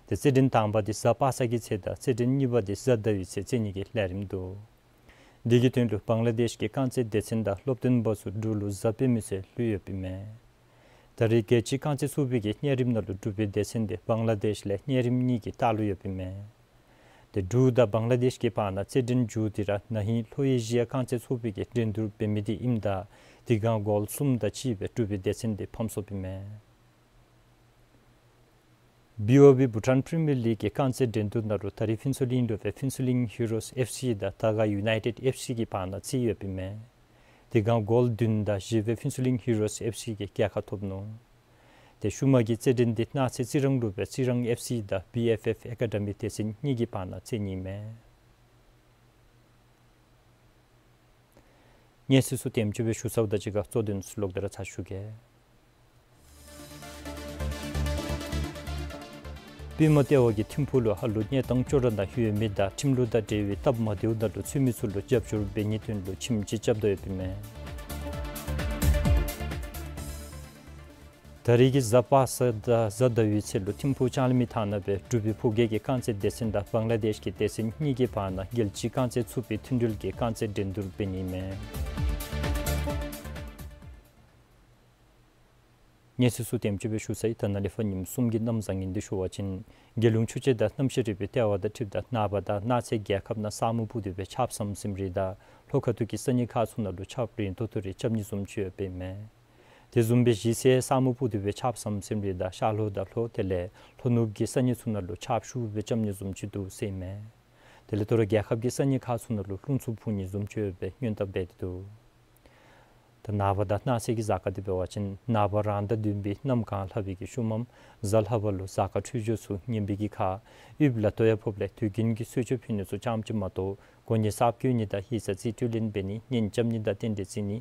ཏེ་རྩེད་འགྲན་དང་པ་འདི་གཟའ་པ་སངས་ཀྱི་ཚེ་དང་རྩེད་འགྲན་གཉིས་པ་འདི་གཟའ་ཟླ་བའི་ཚེ་རྩེ་ནི་གི་ལས་རིམ་འདུག། འདི་གི་དོན་ལུ་བང་ལ་དེཤ་གི་རྐང་རྩེད་སྡེ་ཚན་དང་སློབ་སྟོན་པ་ཚུ་འབྲུག་ལུ་གཟའ་སྤེན་པའི་ཚེ་ལྷོད་ཡོདཔ་ཨིན་མས། ད་རེས་རྒྱལ་སྤྱིའི་རྐང་རྩེད་ཚོགས་པའི་གི་གཉའ་རིམ་ནང་ལུ་འབྲུག་པའི་སྡེ་ཚན་འདི་བང་ལ་དེཤ་ལས་གཉའ་རིམ་གཉིས་ཀྱི་ལྟག་ལུ་ཡོདཔ་ཨིན་མས། ཏེ་འབྲུག་དང་བང་ལ་དེཤ་གི་བར་ན་རྩེད་འགྲན་མཇུག་འདི་ར་ན་ཧིང་ལྷོ་ཨེ་ཤི་ཡ་རྐང་རྩེད་ཚོགས་པའི་གི་འགྲན་བསྡུར་འབད་མི་འདི་ཨིནམ་ད་དེ་སྒང་གོལ་གསུམ་དང་གཅིག་སྦེ་འབྲུག་པའི་སྡེ་ཚན་འདི་ཕམ་སོཔ་ཨིན་མས། བི་ཨོ་བི་བྷུ་ཊཱན་པི་རི་མི་ཡར་ལིག་གི་རྐང་རྩེད་འགྲན་བསྡུར་ནང་ལུ་ད་རེས་ཕུན་ཚོགས་གླིང་ལུ་སྦེ་ཕུན་ཚོགས་གླིང་ཧི་རོས་ཨེཕ་སི་དང་དར་དཀར་ཡུ་ནའི་ཊེཌ་ཨེཕ་སི་གི་བར་ན་རྩེད་ཡོདཔ་ཨིན་མས། དེ་སྒང་གོལ་བདུན་དང་བཞི་སྦེ་ཕུན་ཚོགས་གླིང་ཧི་རོས་ཨེཕ་སི་གིས་རྒྱལ་ཁ་ཐོབ་ནུག། ཏེ་ཤུལ་མ་གི་རྩེད་འགྲན་འདི་གནངས་ཚེ་རྩི་རང་ལུ་སྦེ་རྩི་རང་ཨེཕ་སི་དང་བི་ཨེཕ་ཨེཕ་ཨེ་ཀ་ཌ་མི་སྡེ་ཚན་གཉིས་ཀྱི་བར་ན་རྩེད་ནི་ཨིན་མས། གནས་ཚུལ་ཚུ་དེམ་ཅིག་སྦེ་ཞུ་ཚརཝ་དང་གཅིག་ཁར་གཙོ་དོན་ཚུ་ལོག་སྟེ་ར་ཚར་ཞུ་གེ། པདྨ་ལྟེ་བ་གིས་ཐིམ་ཕུག་ལུ་ཧ་ལུགས་གནས་སྟངས་ཅོག་འཐདཔ་ནང་ལྷོད་མི་དང་ཁྲིམས་ལུགས་དང་འབྲེལ་བའི་སྟབས་མ་བདེཝ་ནང་ལུ་ཚུད་མི་ཚུ་ལུ་རྒྱབ་སྐྱོར་འབད་ནིའི་དོན་ལུ་ཁྱིམ་ཅིག་རྐྱབ་དོ་ཡོདཔ་ཨིན་མས། ད་རེས་ཀྱི་གཟའ་པ་སངས་དང་གཟའ་ཟླ་བའི་ཚེ་ལུ་ཐིམ་ཕུག་ལྕང་གླིང་མི་ཐང་ནང་སྦེ་འབྲུག་པའི་ཕོ་སྐྱེས་ཀྱི་རྐང་རྩེད་སྡེ་ཚན་དང་བང་ལ་དེཤ་གི་སྡེ་ཚན་གཉིས་ཀྱི་བར་ན་རྒྱལ་སྤྱིའི་རྐང་རྩེད་ཚོགས་པའི་མཐུན་སྒྲིལ་གྱི་རྐང་རྩེད་འགྲན་བསྡུར་འབད་ནི་ཨིན་མས། གནས་ཚུལ་ཚུ་དེམ་ཅིག་སྦེ་ཞུ་ཚར་ཡི། ད་ནཱ་ལས་ཕར་ཉིནམ་གསུམ་གྱི་གནམ་བཟང་ངན་འདི་ཞུ་བ་ཅིན་རྒྱལ་ཡོངས་ཆུ་དཔྱད་དང་གནམ་གཤིས་རིག་པའི་ལྟེ་བ་དང་འཁྲིལཝ་ད་ནངས་པ་དང་གནངས་ཚེ་རྒྱལ་ཁབ་ནང་ས་སྨུག་སྤུབས་ཏེ་སྦེ་ཆརཔ་ཟམ་ཟིམ་རེ་དང་ལྷོ་ཁ་ཐུག་གི་ས་གནས་ཁག་ཚུ་ནང་ལུ་ཆརཔ་རན་ཏོག་ཏོ་རེ་རྐྱབ་ནི་བཟུམ་ཅིག་ཡོདཔ་ཨིན་མས། དེ་བཟུམ་སྦེ་གཞེས་ཚེ་ས་སྨུག་སྤུབས་ཏེ་སྦེ་ཆརཔ་ཟམ་ཟིམ་རེ་དང་ཤར་ལྷོ་དང་ལྷོ་དེ་ལས་ལྷོ་ནུབ་ཀྱི་ས་གནས་ཚུ་ནང་ལུ་ཆརཔ་ཤུགས་སྦེ་རྐྱབ་ནི་བཟུམ་ཅིག་འདུག་ཟེར་ཨིན་མས། དེ་ལས་ད་རུང་རྒྱལ་ཁབ་ཀྱི་ས་གནས་ཁག་ཚུ་ནང་ལུ་རླུང་འཚུབ་འཕུ་ནི་བཟུམ་ཅིག་ཡོད་པའི་སྔོན་བརྡ་འབད་དེ་འདུག། ད་ནངས་པ་དང་གནངས་ཚེ་གི་གཟའ་སྐར་འདི་འབད་བ་ཅིན་ནངས་པ་རང་ཟླ་བདུན་པའི་གནམ་གང་ལྷག་པའི་གི་ཤུལ་མམ་གཟའ་ལྷག་པ་ལུ་གཟའ་སྐར་འཕྲོད་སྦྱོར་ཚུ་ངན་པའི་གི་ཁར་དབུལ་ལ་ལྟོ་ཡང་ཕོགཔ་ལས་དུས་རྒྱུན་གྱི་གསོལ་མཆོད་ཕུལ་ནི་ཚུ་ཙམ་ཅིག་མ་གཏོགས་གོ་གནས་གསརཔ་བསྐོ་ནི་དང་ཡིག་ཚང་རྩིས་སྤྲོད་ལེན་འབད་ནི་གཉེན་རྐྱབ་ནི་དང་རྟེན་འབྲེལ་བརྩི་ནི་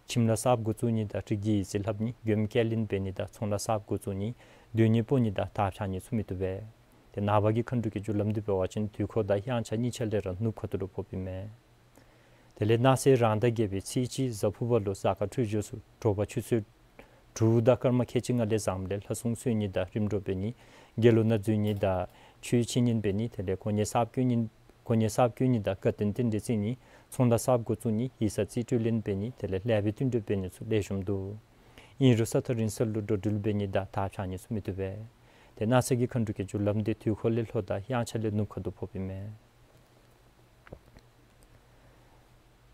ཁྱིམ་ལཱ་གསརཔ་འགོ་བཙུགས་ནི་དང་སྒྲིག་གི་ཡིག་རྩིས་ལྷབ་ནི་མགྱོནམ་སྐྱེལ་ལེན་འབད་ནི་དང་ཚོང་ལཱ་གསརཔ་འགོ་བཙུགས་ནི་སྡོད་གནས་སྤོ་ནི་དང་དར་འཕྱར་ནི་ཚུ་མི་བཏུབ་པས། ཏེ་ནངས་པ་གི་མཁའ་འགྲོ་གི་རྒྱུ་ལམ་འདི་འབད་བ་ཅིན་དུས་འཁོར་དང་དབྱངས་འཆར་གཉིས་ཆ་ལས་ར་ནུབ་ཁ་ཐུག་ལུ་ཕོགཔ་ཨིན་མས། དེ་ལས་གནངས་ཚེ་རང་ཟླ་བརྒྱད་པའི་ཚེས་གཅིག་གཟའ་ཕུར་བ་ལུ་གཟའ་སྐར་འཕྲོད་སྦྱོར་ཚུ་དྲོ་པ་ཆུ་ཚོད་དྲུག་དང་སྐར་མ་ཁལ་གཅིག་ལྔ་ལས་བཟངམ་ལས་ལྷ་སྲུང་གསོལ་ནི་དང་རིམ་གྲོ་འབད་ནི་དགེ་སློང་ནང་འཛུལ་ནི་དང་ཆོས་འཆད་ཉན་འབད་ནི་དེ་ལས་གོ་གནས་གསརཔ་བསྐོ་ནི་གོ་གནས་གསརཔ་བསྐོ་ནི་དང་དགའ་སྟོན་རྟེན་འབྲེལ་བརྩི་ནི་ཚོང་ལཱ་གསརཔ་འགོ་བཙུགས་ནི་ཡིག་ཚང་རྩིས་སྤྲོད་ལེན་འབད་ནི་དེ་ལས་ལེགས་པའི་བསྟུན་གྲོས་འབད་ནི་ཚུ་ལེགས་ཤོམ་འདུག། ཨིན་རུང་ས་ཐག་རིང་ས་ལུ་འགྲོ་འགྲུལ་འབད་ནི་དང་དར་འཕྱར་ནི་ཚུ་མི་བཏུབ་པས། ཏེ་གནངས་ཚེ་གི་མཁའ་འགྲོ་གི་རྒྱུ་ལམ་འདི་དུས་འཁོར་ལས་ལྷོ་དང་དབྱངས་འཆར་ལས་ནུབ་ཁ་ཐུག་ཕོགཔ་ཨིན་མས།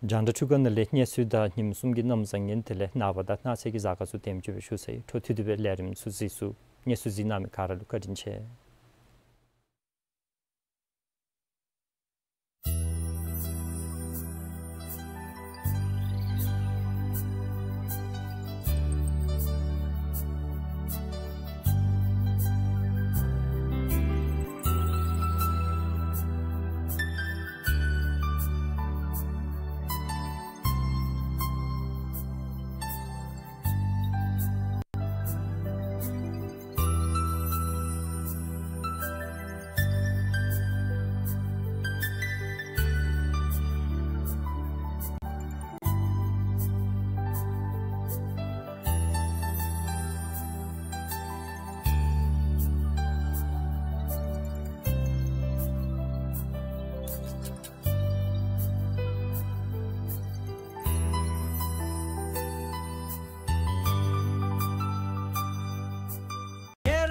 རྒྱང་བསྒྲགས་འཕྲུལ་ཁང་ནང་ལས་གནས་ཚུལ་དང་ཉིནམ་གསུམ་གྱི་གནམ་བཟང་ངན་དེ་ལས་ནངས་པ་དང་གནངས་ཚེ་གི་གཟའ་སྐར་ཚུ་དེམ་ཅིག་སྦེ་ཞུ་ཚར་ཡི། འཕྲོ་མཐུད་དེ་སྦེ་ལས་རིམ་ཚུ་གཟིགས་ཚུགས། གནས་ཚུལ་གཟིགས་གནང་མི་ག་ར་ལུ་བཀའ་དྲིན་ཆེ།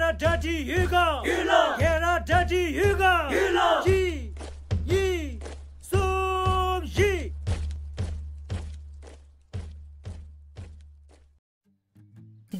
ཁྱེད་ར་གྲ་སྒྲིག་ཡོད་ག། ཡོད་ལགས། ཁྱེད་ར་གྲ་སྒྲིག་ཡོད་ག། ཡོད་ལགས། གཅིག་གཉིས་གསུམ་བཞི།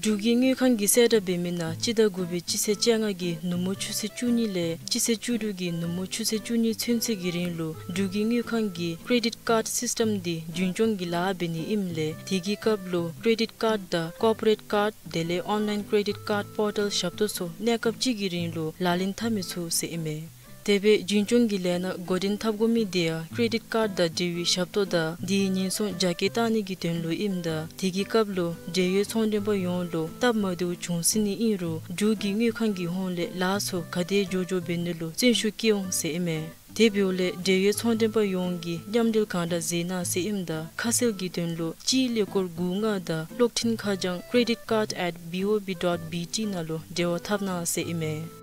འབྲུག་གི་དངུལ་ཁང་གིས་གསལ་བསྒྲགས་འབད་མི་ནང་སྤྱི་ཟླ་དགུ་པའི་སྤྱི་ཚེས་བཅོ་ལྔ་གི་ནུབ་མོ་ཆུ་ཚོད་བཅུ་གཉིས་ལས་སྤྱི་ཚེས་བཅུ་དྲུག་གི་ནུབ་མོ་ཆུ་ཚོད་བཅུ་གཉིས་ཚུན་ཚོད་ཀྱི་རིང་ལུ་འབྲུག་གི་དངུལ་ཁང་གི་ཀེ་རེ་ཌིཊ་ཀཱཌ་སིསི་ཊམ་འདི་རྒྱུན་སྐྱོང་གི་ལཱ་འབད་ནི་ཨིནམ་ལས་དེ་གི་སྐབས་ལུ་ཀེ་རེ་ཌིཊ་ཀཱཌ་དང་ཀོར་པོ་རེཊ་ཀཱཌ་དེ་ལས་ཨོན་ལཱའིན་ཀེ་རེ་ཌིཊ་ཀཱཌ་པོར་ཊལ་ཞབས་ཏོག་ཚུ་གནས་སྐབས་གཅིག་གི་རིང་ལུ་ལག་ལེན་འཐབ་མི་ཚུགས་ཟེར་ཨིན་མས། དེ་སྦེ་རྒྱུན་སྐྱོང་གི་ལས་སྣ་འགོ་འདྲེན་འཐབ་དགོ་མི་དེ་ཡང་ཀེ་རེ་ཌིཊ་ཀཱཌ་དང་འབྲེལ་བའི་ཞབས་ཏོག་དང་དེའི་ཉེན་སྲུང་རྒྱ་སྐྱེད་བཏང་ནི་གི་དོན་ལུ་ཨིནམ་ད་དེ་གི་སྐབས་ལུ་འབྲེལ་ཡོད་ཚོང་མགྲོན་པ་ཡོངས་ལུ་སྟབས་མ་བདེཝ་བྱུང་སྲིད་ནི་ཨིན་རུང་འབྲུག་གི་དངུལ་ཁང་གི་ཧོངས་ལས་ལཱ་ཚུ་ག་དེ་མགྱོགས་མགྱོགས་འབད་ནི་ལུ་བརྩོན་ཤུགས་བསྐྱེད་འོང་ཟེར་ཨིན་མས། དེ་འབདཝ་ལས་འབྲེལ་ཡོད་ཚོང་མགྲོན་པ་ཡོངས་ཀྱིས་མཉམ་འབྲེལ་གང་དྲག་མཛད་གནང་ཟེར་ཨིནམ་ད་ཁ་གསལ་གྱི་དོན་ལུ་གཅིག་ཀླད་ཀོར་དགུ་ལྔ་དང་གློག་འཕྲིན་ཁ་བྱང་credit card at B O B dot B T ནང་ལུ་འབྲེལ་བ་འཐབ་གནང་ཟེར་ཨིན་མས།